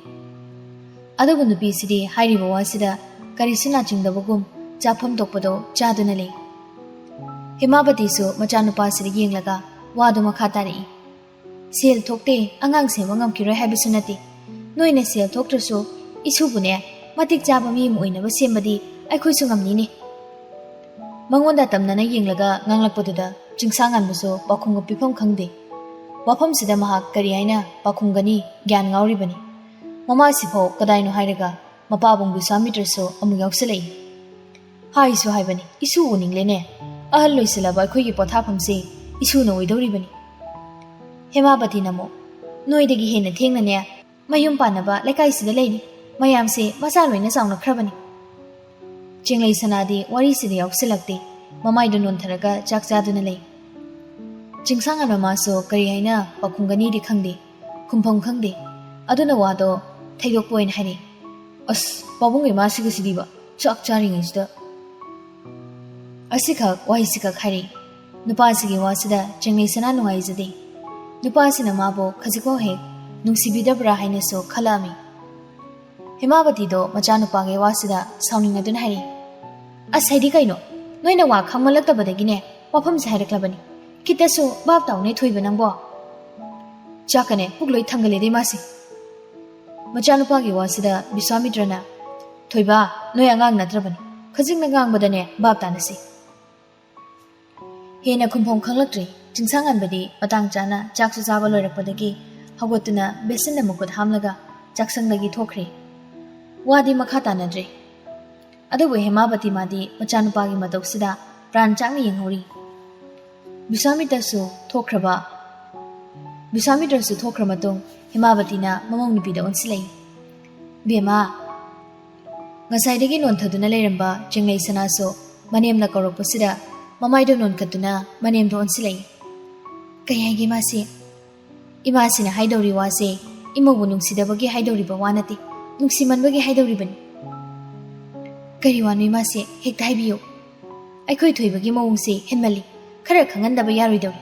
ꯑꯗꯨꯕꯨ ꯅꯨꯄꯤꯁꯤꯗꯤ ꯍꯥꯏꯔꯤꯕ ꯋꯥꯁꯤꯗ ꯀꯔꯤꯁꯨ ꯅꯥꯆꯤꯡꯗꯕꯒꯨꯝ ꯆꯥꯐꯝ ꯊꯣꯛꯄꯗꯣ ꯆꯥꯗꯨꯅ ꯂꯩ꯫ ꯍꯦꯃꯥꯕꯇꯤꯁꯨ ꯃꯆꯥꯅꯨꯄꯥꯁꯤꯗ ꯌꯦꯡꯂꯒ ꯋꯥꯗꯨ ꯃꯈꯥ ꯇꯥꯔꯛꯏ꯫ "ꯁꯦꯜ ꯊꯣꯛꯇꯦ, ꯑꯉꯥꯡ ꯁꯦꯝꯕ ꯉꯝꯈꯤꯔꯣꯏ ꯍꯥꯏꯕꯁꯨ ꯅꯠꯇꯦ꯫ ꯅꯣꯏꯅ ꯁꯦꯜ ꯊꯣꯛꯇ꯭ꯔꯁꯨ ꯏꯁꯨꯕꯨꯅꯦ ꯃꯇꯤꯛ ꯆꯥꯕ ꯃꯤ ꯑꯃ ꯑꯣꯏꯅꯕ ꯁꯦꯝꯕꯗꯤ ꯑꯩꯈꯣꯏꯁꯨ ꯉꯝꯅꯤꯅꯦ꯫" ꯃꯉꯣꯟꯗ ꯇꯝꯅꯅ ꯌꯦꯡꯂꯒ ꯉꯥꯡꯂꯛꯄꯗꯨꯗ ꯆꯤꯡꯁꯥꯡꯉꯥꯟꯕꯁꯨ ꯄꯥꯎꯈꯨꯝꯒ ꯄꯤꯐꯝ ꯈꯪꯗꯦ꯫ ꯋꯥꯐꯝꯁꯤꯗ ꯃꯍꯥꯛ ꯀꯔꯤ ꯍꯥꯏꯅ ꯄꯥꯎꯈꯨꯝꯒꯅꯤ ꯒ꯭ꯌꯥꯟ ꯉꯥꯎꯔꯤꯕꯅꯤ꯫ ꯃꯃꯥꯁꯤꯐꯥꯎ ꯀꯗꯥꯏꯅꯣ ꯍꯥꯏꯔꯒ ꯃꯄꯥꯕꯨꯡ ꯕꯤꯁ꯭ꯋꯥꯃꯤꯇ꯭ꯔꯁꯨ ꯑꯃꯨꯛ ꯌꯥꯎꯁꯤꯜꯂꯛꯏ꯫ ꯍꯥꯏꯁꯨ ꯍꯥꯏꯕꯅꯤ, ꯏꯁꯨ ꯎꯅꯤꯡꯂꯦꯅꯦ꯫ ꯑꯍꯜ ꯂꯣꯏꯁꯤꯜꯂꯕ ꯑꯩꯈꯣꯏꯒꯤ ꯄꯣꯊꯥꯐꯝꯁꯦ ꯏꯁꯨꯅ ꯑꯣꯏꯗꯧꯔꯤꯕꯅꯤ꯫ ꯍꯦꯃꯥꯕꯇꯤꯅ ꯑꯃꯨꯛ, "ꯅꯣꯏꯗꯒꯤ ꯍꯦꯟꯅ ꯊꯦꯡꯅꯅꯦ ꯃꯌꯨꯝ ꯄꯥꯟꯅꯕ ꯂꯩꯀꯥꯏꯁꯤꯗ ꯂꯩꯔꯤ꯫ ꯃꯌꯥꯝꯁꯦ ꯃꯆꯥ ꯂꯣꯏꯅ ꯆꯥꯎꯅꯈ꯭ꯔꯕꯅꯤ꯫ ꯆꯦꯡꯂꯩ ꯁꯅꯥꯗꯤ ꯋꯥꯔꯤꯁꯤꯗ ꯌꯥꯎꯁꯤꯜꯂꯛꯇꯦ꯫ ꯃꯃꯥꯏꯗꯨ ꯅꯣꯟꯊꯔꯒ ꯆꯥꯛ ꯆꯥꯗꯨꯅ ꯂꯩ꯫ ꯆꯤꯡꯁꯥꯡ ꯉꯟꯕ ꯃꯥꯁꯨ ꯀꯔꯤ ꯍꯥꯏꯅ ꯄꯥꯎꯈꯨꯝꯒꯅꯤꯗꯤ ꯈꯪꯗꯦ, ꯈꯨꯝꯐꯝ ꯈꯪꯗꯦ꯫ ꯑꯗꯨꯅ ꯋꯥꯗꯣ ꯊꯩꯗꯣꯛꯄ ꯑꯣꯏꯅ ꯍꯥꯏꯔꯛꯏ꯫ "ꯑꯁ, ꯄꯥꯕꯨꯡ ꯏꯃꯥꯁꯤꯒꯁꯤꯗꯤꯕ, ꯆꯥꯛ ꯆꯥꯔꯤꯉꯩꯁꯤꯗ"꯫ ꯑꯁꯤꯈꯛ ꯋꯥꯍꯩꯁꯤꯈꯛ ꯍꯥꯏꯔꯛꯏ꯫ ꯅꯨꯄꯥꯁꯤꯒꯤ ꯋꯥꯁꯤꯗ ꯆꯦꯡꯂꯩ ꯁꯅꯥ ꯅꯨꯡꯉꯥꯏꯖꯗꯦ꯫ ꯅꯨꯄꯥꯁꯤꯅ ꯃꯥꯕꯨ ꯈꯖꯤꯛꯐꯥꯎ ꯍꯦꯛ ꯅꯨꯡꯁꯤꯕꯤꯗꯕ꯭ꯔꯥ ꯍꯥꯏꯅꯁꯨ ꯈꯜꯂꯛꯑꯝꯃꯤ꯫ ꯍꯦꯃꯥꯕꯇꯤꯗꯣ ꯃꯆꯥꯅꯨꯄꯥꯒꯤ ꯋꯥꯁꯤꯗ ꯁꯥꯎꯅꯤꯡꯅꯗꯨꯅ ꯍꯥꯏꯔꯛꯏ꯫ "ꯑꯁ, ꯍꯥꯏꯗꯤ ꯀꯩꯅꯣ? ꯅꯣꯏꯅ ꯋꯥ ꯈꯪꯃꯜꯂꯛꯇꯕꯗꯒꯤꯅꯦ ꯋꯥꯐꯝꯁꯦ ꯍꯥꯏꯔꯛꯂꯕꯅꯤ꯫ ꯈꯤꯇꯁꯨ ꯚꯥꯞ ꯇꯥꯎꯅꯦ ꯊꯣꯏꯕ ꯅꯪꯕꯣ"꯫ ꯆꯥꯛꯀꯅꯦ ꯄꯨꯛ ꯂꯣꯏ ꯊꯪꯒꯠꯂꯦꯗꯩ ꯃꯥꯁꯦ꯫ ꯃꯆꯥꯅꯨꯄꯥꯒꯤ ꯋꯥꯁꯤꯗ ꯕꯤꯁ꯭ꯋꯥꯃꯤꯇ꯭ꯔꯅ, "ꯊꯣꯏꯕ, ꯅꯣꯏ ꯑꯉꯥꯡ ꯅꯠꯇ꯭ꯔꯕꯅꯤ꯫ ꯈꯖꯤꯛꯅ ꯉꯥꯡꯕꯗꯅꯦ ꯚꯥꯞ ꯇꯥꯅꯁꯤ"꯫ ꯍꯦꯟꯅ ꯈꯨꯝꯐꯝ ꯈꯪꯂꯛꯇ꯭ꯔꯦ꯫ ꯆꯤꯡꯁꯥꯡꯉꯟꯕꯗꯤ ꯃꯇꯥꯡ ꯆꯥꯅ ꯆꯥꯛꯁꯨ ꯆꯥꯕ ꯂꯣꯏꯔꯛꯄꯗꯒꯤ ꯍꯧꯒꯠꯇꯨꯅ ꯕꯦꯁꯤꯟꯗ ꯃꯈꯨꯠ ꯍꯥꯝꯂꯒ ꯆꯥꯛꯁꯪꯗꯒꯤ ꯊꯣꯛꯈ꯭ꯔꯦ꯫ ꯋꯥꯗꯤ ꯃꯈꯥ ꯇꯥꯅꯗ꯭ꯔꯦ꯫ ꯑꯗꯨꯕꯨ ꯍꯦꯃꯥꯕꯇꯤ ꯃꯥꯗꯤ ꯃꯆꯥꯅꯨꯄꯥꯒꯤ ꯃꯇꯧꯁꯤꯗ ꯄ꯭ꯔꯥꯟ ꯆꯥꯛꯅ ꯌꯦꯡꯍꯧꯔꯤ꯫ ꯕꯤꯁ꯭ꯋꯥꯃꯤꯇ꯭ꯔꯁꯨ ꯊꯣꯛꯈ꯭ꯔꯕ꯫ ꯕꯤꯁ꯭ꯋꯥꯃꯤꯇ꯭ꯔꯁꯨ ꯊꯣꯛꯈ꯭ꯔ ꯃꯇꯨꯡ ꯍꯦꯃꯥꯕꯇꯤꯅ ꯃꯃꯧ ꯅꯨꯄꯤꯗ ꯑꯣꯟꯁꯤꯜꯂꯛꯏ꯫ "ꯕꯦꯝꯃ"꯫ ꯉꯁꯥꯏꯗꯒꯤ ꯅꯣꯟꯊꯗꯨꯅ ꯂꯩꯔꯝꯕ ꯆꯦꯡꯂꯩ ꯁꯅꯥꯁꯨ ꯃꯅꯦꯝꯅ ꯀꯧꯔꯛꯄꯁꯤꯗ ꯃꯃꯥꯏꯗꯣ ꯅꯣꯟꯈꯠꯇꯨꯅ ꯃꯅꯦꯝꯗ ꯑꯣꯟꯁꯤꯜꯂꯛꯏ꯫ "ꯀꯩ ꯍꯥꯏꯒꯦ ꯃꯥꯁꯤ?" "ꯏꯃꯥꯁꯤꯅ ꯍꯥꯏꯗꯧꯔꯤ ꯋꯥꯁꯦ ꯏꯃꯧꯕꯨ ꯅꯨꯡꯁꯤꯗꯕꯒꯤ ꯍꯥꯏꯗꯧꯔꯤꯕ ꯋꯥ ꯅꯠꯇꯦ, ꯅꯨꯡꯁꯤꯃꯟꯕꯒꯤ ꯍꯥꯏꯗꯧꯔꯤꯕꯅꯤ"꯫ "ꯀꯔꯤ ꯋꯥꯅꯣ ꯏꯃꯥꯁꯦ? ꯍꯦꯛꯇ ꯍꯥꯏꯕꯤꯌꯨ"꯫ "ꯑꯩꯈꯣꯏ ꯊꯣꯏꯕꯒꯤ ꯃꯑꯣꯡꯁꯦ ꯍꯦꯟꯃꯜꯂꯤ, ꯈꯔ ꯈꯪꯍꯟꯗꯕ ꯌꯥꯔꯣꯏꯗꯧꯔꯤ꯫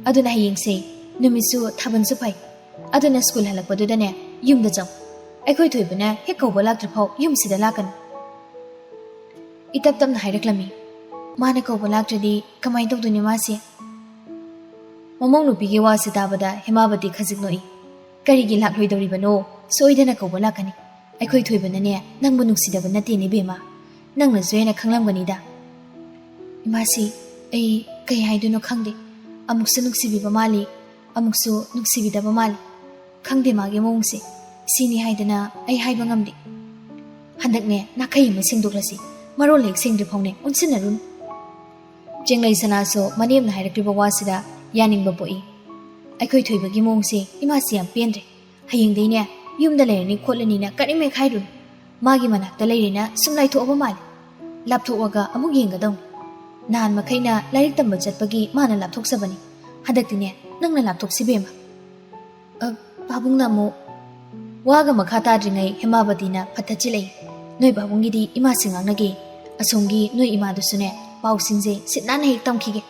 ꯑꯗꯨꯅ ꯍꯌꯦꯡꯁꯦ ꯅꯨꯃꯤꯠꯁꯨ ꯊꯥꯕꯜꯁꯨ ꯐꯩ, ꯑꯗꯨꯅ ꯁ꯭ꯀꯨꯜ ꯍꯜꯂꯛꯄꯗꯨꯗꯅꯦ ꯌꯨꯝꯗ ꯆꯪꯉꯨ꯫ ꯑꯩꯈꯣꯏ ꯊꯣꯏꯕꯅ ꯍꯦꯛ ꯀꯧꯕ ꯂꯥꯛꯇ꯭ꯔꯤꯐꯥꯎ ꯌꯨꯝꯁꯤꯗ ꯂꯥꯛꯀꯅꯨ"꯫ ꯏꯇꯞ ꯇꯞꯅ ꯍꯥꯏꯔꯛꯂꯝꯃꯤ꯫ "ꯃꯥꯅ ꯀꯧꯕ ꯂꯥꯛꯇ꯭ꯔꯗꯤ ꯀꯃꯥꯏꯅ ꯇꯧꯗꯣꯏꯅꯣ ꯃꯥꯁꯦ?" ꯃꯃꯧ ꯅꯨꯄꯤꯒꯤ ꯋꯥꯁꯤ ꯇꯥꯕꯗ ꯍꯦꯃꯥꯕꯇꯤ ꯈꯖꯤꯛ ꯅꯣꯛꯏ꯫ "ꯀꯔꯤꯒꯤ ꯂꯥꯛꯂꯣꯏꯗꯧꯔꯤꯕꯅꯣ? ꯁꯣꯏꯗꯅ ꯀꯧꯕ ꯂꯥꯛꯀꯅꯤ꯫ ꯑꯩꯈꯣꯏ ꯊꯣꯏꯕꯅꯅꯦ ꯅꯪꯕꯨ ꯅꯨꯡꯁꯤꯗꯕ ꯅꯠꯇꯦꯅꯦ ꯕꯦꯝꯃ꯫ ꯅꯪꯅꯁꯨ ꯍꯦꯟꯅ ꯈꯪꯂꯝꯒꯅꯤꯗ"꯫ "ꯏꯃꯥꯁꯤ, ꯑꯩ ꯀꯩ ꯍꯥꯏꯗꯣꯏꯅꯣ ꯈꯪꯗꯦ꯫ ꯑꯃꯨꯛꯁꯨ ꯅꯨꯡꯁꯤꯕꯤꯕ ꯃꯥꯜꯂꯤ, ꯑꯃꯨꯛꯁꯨ ꯅꯨꯡꯁꯤꯕꯤꯗꯕ ꯃꯥꯜꯂꯤ꯫ ꯈꯪꯗꯦ ꯃꯥꯒꯤ ꯃꯑꯣꯡꯁꯦ꯫ ꯁꯤꯅꯤ ꯍꯥꯏꯗꯅ ꯑꯩ ꯍꯥꯏꯕ ꯉꯝꯗꯦ꯫ ꯍꯟꯗꯛꯅꯦ ꯅꯥꯈꯩ ꯑꯃ ꯁꯦꯡꯗꯣꯛꯂꯁꯤ꯫ ꯃꯔꯣꯜ ꯍꯦꯛ ꯁꯦꯡꯗ꯭ꯔꯤ ꯐꯥꯎꯅꯦ ꯑꯣꯟꯁꯤꯟꯅꯔꯨꯅꯨ"꯫ ꯆꯦꯡꯂꯩ ꯁꯅꯥꯁꯨ ꯃꯅꯦꯝꯅ ꯍꯥꯏꯔꯛꯂꯤꯕ ꯋꯥꯁꯤꯗ ꯌꯥꯅꯤꯡꯕ ꯄꯣꯛꯏ꯫ "ꯑꯩꯈꯣꯏ ꯊꯣꯏꯕꯒꯤ ꯃꯑꯣꯡꯁꯦ ꯏꯃꯥꯁꯤ ꯌꯥꯝ ꯄꯦꯟꯗ꯭ꯔꯦ꯫ ꯍꯌꯦꯡꯗꯩꯅꯦ ꯌꯨꯝꯗ ꯂꯩꯔꯅꯤ ꯈꯣꯠꯂꯅꯤꯅ ꯀꯔꯤꯝ ꯍꯦꯛ ꯍꯥꯏꯔꯨꯅꯨ꯫ ꯃꯥꯒꯤ ꯃꯅꯥꯛꯇ ꯂꯩꯔꯦꯅ ꯁꯨꯝ ꯂꯥꯏꯊꯣꯛꯑꯕ ꯃꯥꯜꯂꯦ꯫ ꯂꯥꯞꯊꯣꯛꯑꯒ ꯑꯃꯨꯛ ꯌꯦꯡꯒꯗꯧꯅꯤ꯫ ꯅꯍꯥꯟ ꯃꯈꯩꯅ ꯂꯥꯏꯔꯤꯛ ꯇꯝꯕ ꯆꯠꯄꯒꯤ ꯃꯥꯅ ꯂꯥꯞꯊꯣꯛꯆꯕꯅꯤ꯫ ꯍꯟꯗꯛꯇꯤꯅꯦ, ꯅꯪꯅ ꯂꯥꯞꯊꯣꯛꯁꯤ ꯕꯦꯝꯃ꯫ ꯑ, ꯄꯥꯕꯨꯡꯅ ꯑꯃꯨꯛ ꯋꯥꯒ ꯃꯈꯥ ꯇꯥꯗ꯭ꯔꯤꯉꯩ ꯍꯦꯃꯥꯕꯇꯤꯅ ꯐꯠ ꯊꯠꯆꯤꯜꯂꯛꯏ꯫ ꯅꯣꯏ ꯄꯥꯕꯨꯡꯒꯤꯗꯤ ꯏꯃꯥꯁꯤ ꯉꯥꯡꯅꯒꯦ꯫ ꯑꯁꯣꯝꯒꯤ ꯅꯣꯏ ꯏꯃꯥꯗꯨꯁꯨꯅꯦ, ꯄꯥꯎꯁꯤꯡꯁꯦ ꯁꯤꯠ ꯅꯥꯟꯅ ꯍꯦꯛ ꯇꯝꯈꯤꯒꯦ꯫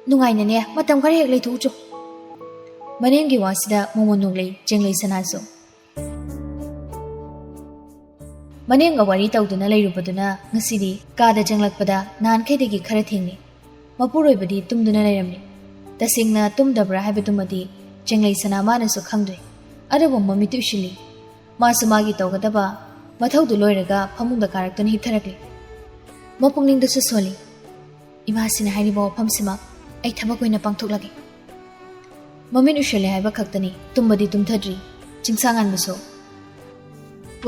ꯅꯨꯡꯉꯥꯏꯅꯅꯦ, ꯃꯇꯝ ꯈꯔ ꯍꯦꯛ ꯂꯩꯊꯣꯛꯎꯆꯣ꯫ ꯃꯅꯦꯝꯒꯤ ꯋꯥꯁꯤꯗ ꯃꯣꯃꯣꯟ ꯅꯣꯛꯂꯛꯏ ꯆꯦꯡꯂꯩ ꯁꯅꯥꯁꯨ꯫ ꯃꯅꯦꯝꯒ ꯋꯥꯔꯤ ꯇꯧꯗꯨꯅ ꯂꯩꯔꯨꯕꯗꯨꯅ ꯉꯁꯤꯗꯤ ꯀꯥꯗ ꯆꯪꯂꯛꯄꯗ ꯅꯍꯥꯟꯈꯩꯗꯒꯤ ꯈꯔ ꯊꯦꯡꯂꯤ꯫ ꯃꯄꯨꯔꯣꯏꯕꯗꯤ ꯇꯨꯝꯗꯨꯅ ꯂꯩꯔꯝꯂꯤ꯫ ꯇꯁꯦꯡꯅ ꯇꯨꯝꯗꯕ꯭ꯔꯥ ꯍꯥꯏꯕꯗꯨꯃꯗꯤ ꯆꯦꯡꯂꯩ ꯁꯅꯥ ꯃꯥꯅꯁꯨ ꯈꯪꯗ꯭ꯔꯦ꯫ ꯑꯗꯨꯕꯨ ꯃꯃꯤꯠꯇꯤ ꯎꯏꯁꯤꯜꯂꯤ꯫ ꯃꯥꯁꯨ ꯃꯥꯒꯤ ꯇꯧꯒꯗꯕ ꯃꯊꯧꯗꯨ ꯂꯣꯏꯔꯒ ꯐꯃꯨꯡꯗ ꯀꯥꯔꯛꯇꯨꯅ ꯍꯤꯞꯊꯔꯛꯂꯤ꯫ ꯃꯄꯨꯛꯅꯤꯡꯗꯁꯨ ꯁꯣꯜꯂꯤ꯫ ꯏꯃꯥꯁꯤꯅ ꯍꯥꯏꯔꯤꯕ ꯋꯥꯐꯝꯁꯤꯃꯛ ꯑꯩ ꯊꯕꯛ ꯑꯣꯏꯅ ꯄꯥꯡꯊꯣꯛꯂꯒꯦ꯫ ꯃꯃꯤꯠ ꯎꯏꯁꯤꯜꯂꯦ ꯍꯥꯏꯕ ꯈꯛꯇꯅꯤ, ꯇꯨꯝꯕꯗꯤ ꯇꯨꯝꯊꯗ꯭ꯔꯤ꯫ ꯆꯤꯡꯁꯥꯡꯉꯥꯟꯕꯁꯨ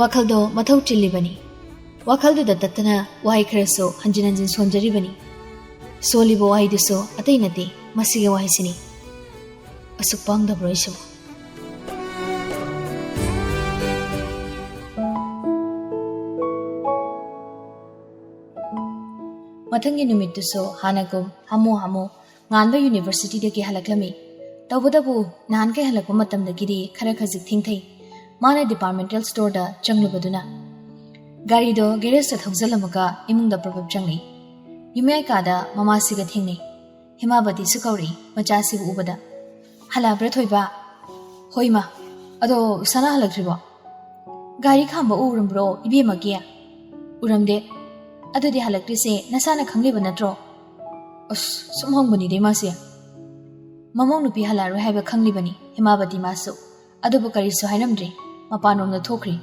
ꯋꯥꯈꯜꯗꯣ ꯃꯊꯧ ꯆꯤꯜꯂꯤꯕꯅꯤ꯫ ꯋꯥꯈꯜꯗꯨꯗ ꯇꯠꯇꯅ ꯋꯥꯍꯩ ꯈꯔꯁꯨ ꯍꯟꯖꯤꯟ ꯍꯟꯖꯤꯟ ꯁꯣꯟꯖꯔꯤꯕꯅꯤ꯫ ꯁꯣꯜꯂꯤꯕ ꯋꯥꯍꯩꯗꯨꯁꯨ ꯑꯇꯩ ꯅꯠꯇꯦ, ꯃꯁꯤꯒꯤ ꯋꯥꯍꯩꯁꯤꯅꯤ꯫ ꯑꯁꯨꯛ ꯄꯥꯡꯗꯕ꯭ꯔꯣ ꯑꯩꯁꯤꯕꯨ? ꯃꯊꯪꯒꯤ ꯅꯨꯃꯤꯠꯇꯨꯁꯨ ꯍꯥꯟꯅꯒꯨꯝ ꯍꯥꯃꯨ ꯍꯥꯃꯨ ꯉꯥꯟꯕ ꯌꯨꯅꯤꯚꯔꯁꯤꯇꯤꯗꯒꯤ ꯍꯜꯂꯛꯂꯝꯃꯤ꯫ ꯇꯧꯕꯇꯕꯨ ꯅꯍꯥꯟꯈꯩ ꯍꯜꯂꯛꯄ ꯃꯇꯝꯗꯒꯤꯗꯤ ꯈꯔ ꯈꯖꯤꯛ ꯊꯦꯡꯊꯩ꯫ ꯃꯥꯅ ꯗꯤꯄꯥꯔꯠꯃꯦꯟꯇꯦꯜ ꯁ꯭ꯇꯣꯔꯗ ꯆꯪꯂꯨꯕꯗꯨꯅ ꯒꯥꯔꯤꯗꯣ ꯒꯦꯔꯦꯖꯇ ꯊꯧꯖꯤꯜꯂꯝꯃꯒ ꯏꯃꯨꯡꯗ ꯄ꯭ꯔꯞ ꯄ꯭ꯔꯞ ꯆꯪꯂꯛꯏ꯫ ꯌꯨꯝꯌꯥꯏ ꯀꯥꯗ ꯃꯃꯥꯁꯤꯒ ꯊꯦꯡꯅꯩ꯫ ꯍꯦꯃꯥꯕꯇꯤꯁꯨ ꯀꯧꯔꯛꯏ ꯃꯆꯥꯁꯤꯕꯨ ꯎꯕꯗ꯫ "ꯍꯜꯂꯛꯑꯕ꯭ꯔꯥ ꯊꯣꯏꯕ?" "ꯍꯣꯏ ꯏꯃꯥ꯫ ꯑꯗꯣ ꯁꯅꯥ ꯍꯜꯂꯛꯇ꯭ꯔꯤꯕꯣ?" "ꯒꯥꯔꯤ ꯈꯥꯝꯕ ꯎꯔꯝꯕ꯭ꯔꯣ ꯏꯕꯦꯝꯃꯒꯤ?" "ꯎꯔꯝꯗꯦ꯫ ꯑꯗꯨꯗꯤ ꯍꯜꯂꯛꯇ꯭ꯔꯤꯁꯦ ꯅꯁꯥꯅ ꯈꯪꯂꯤꯕ ꯅꯠꯇ꯭ꯔꯣ?" "ꯑꯁ, ꯁꯨꯝ ꯍꯪꯕꯅꯤꯗ ꯏꯃꯥꯁꯦ꯫" ꯃꯃꯧ ꯅꯨꯄꯤ ꯍꯜꯂꯛꯑꯔꯣꯏ ꯍꯥꯏꯕ ꯈꯪꯂꯤꯕꯅꯤ ꯍꯦꯃꯥꯕꯇꯤ ꯃꯥꯁꯨ꯫ ꯑꯗꯨꯕꯨ ꯀꯔꯤꯁꯨ ꯍꯥꯏꯔꯝꯗ꯭ꯔꯦ꯫ ꯃꯄꯥꯟꯔꯣꯝꯗ ꯊꯣꯛꯈ꯭ꯔꯦ꯫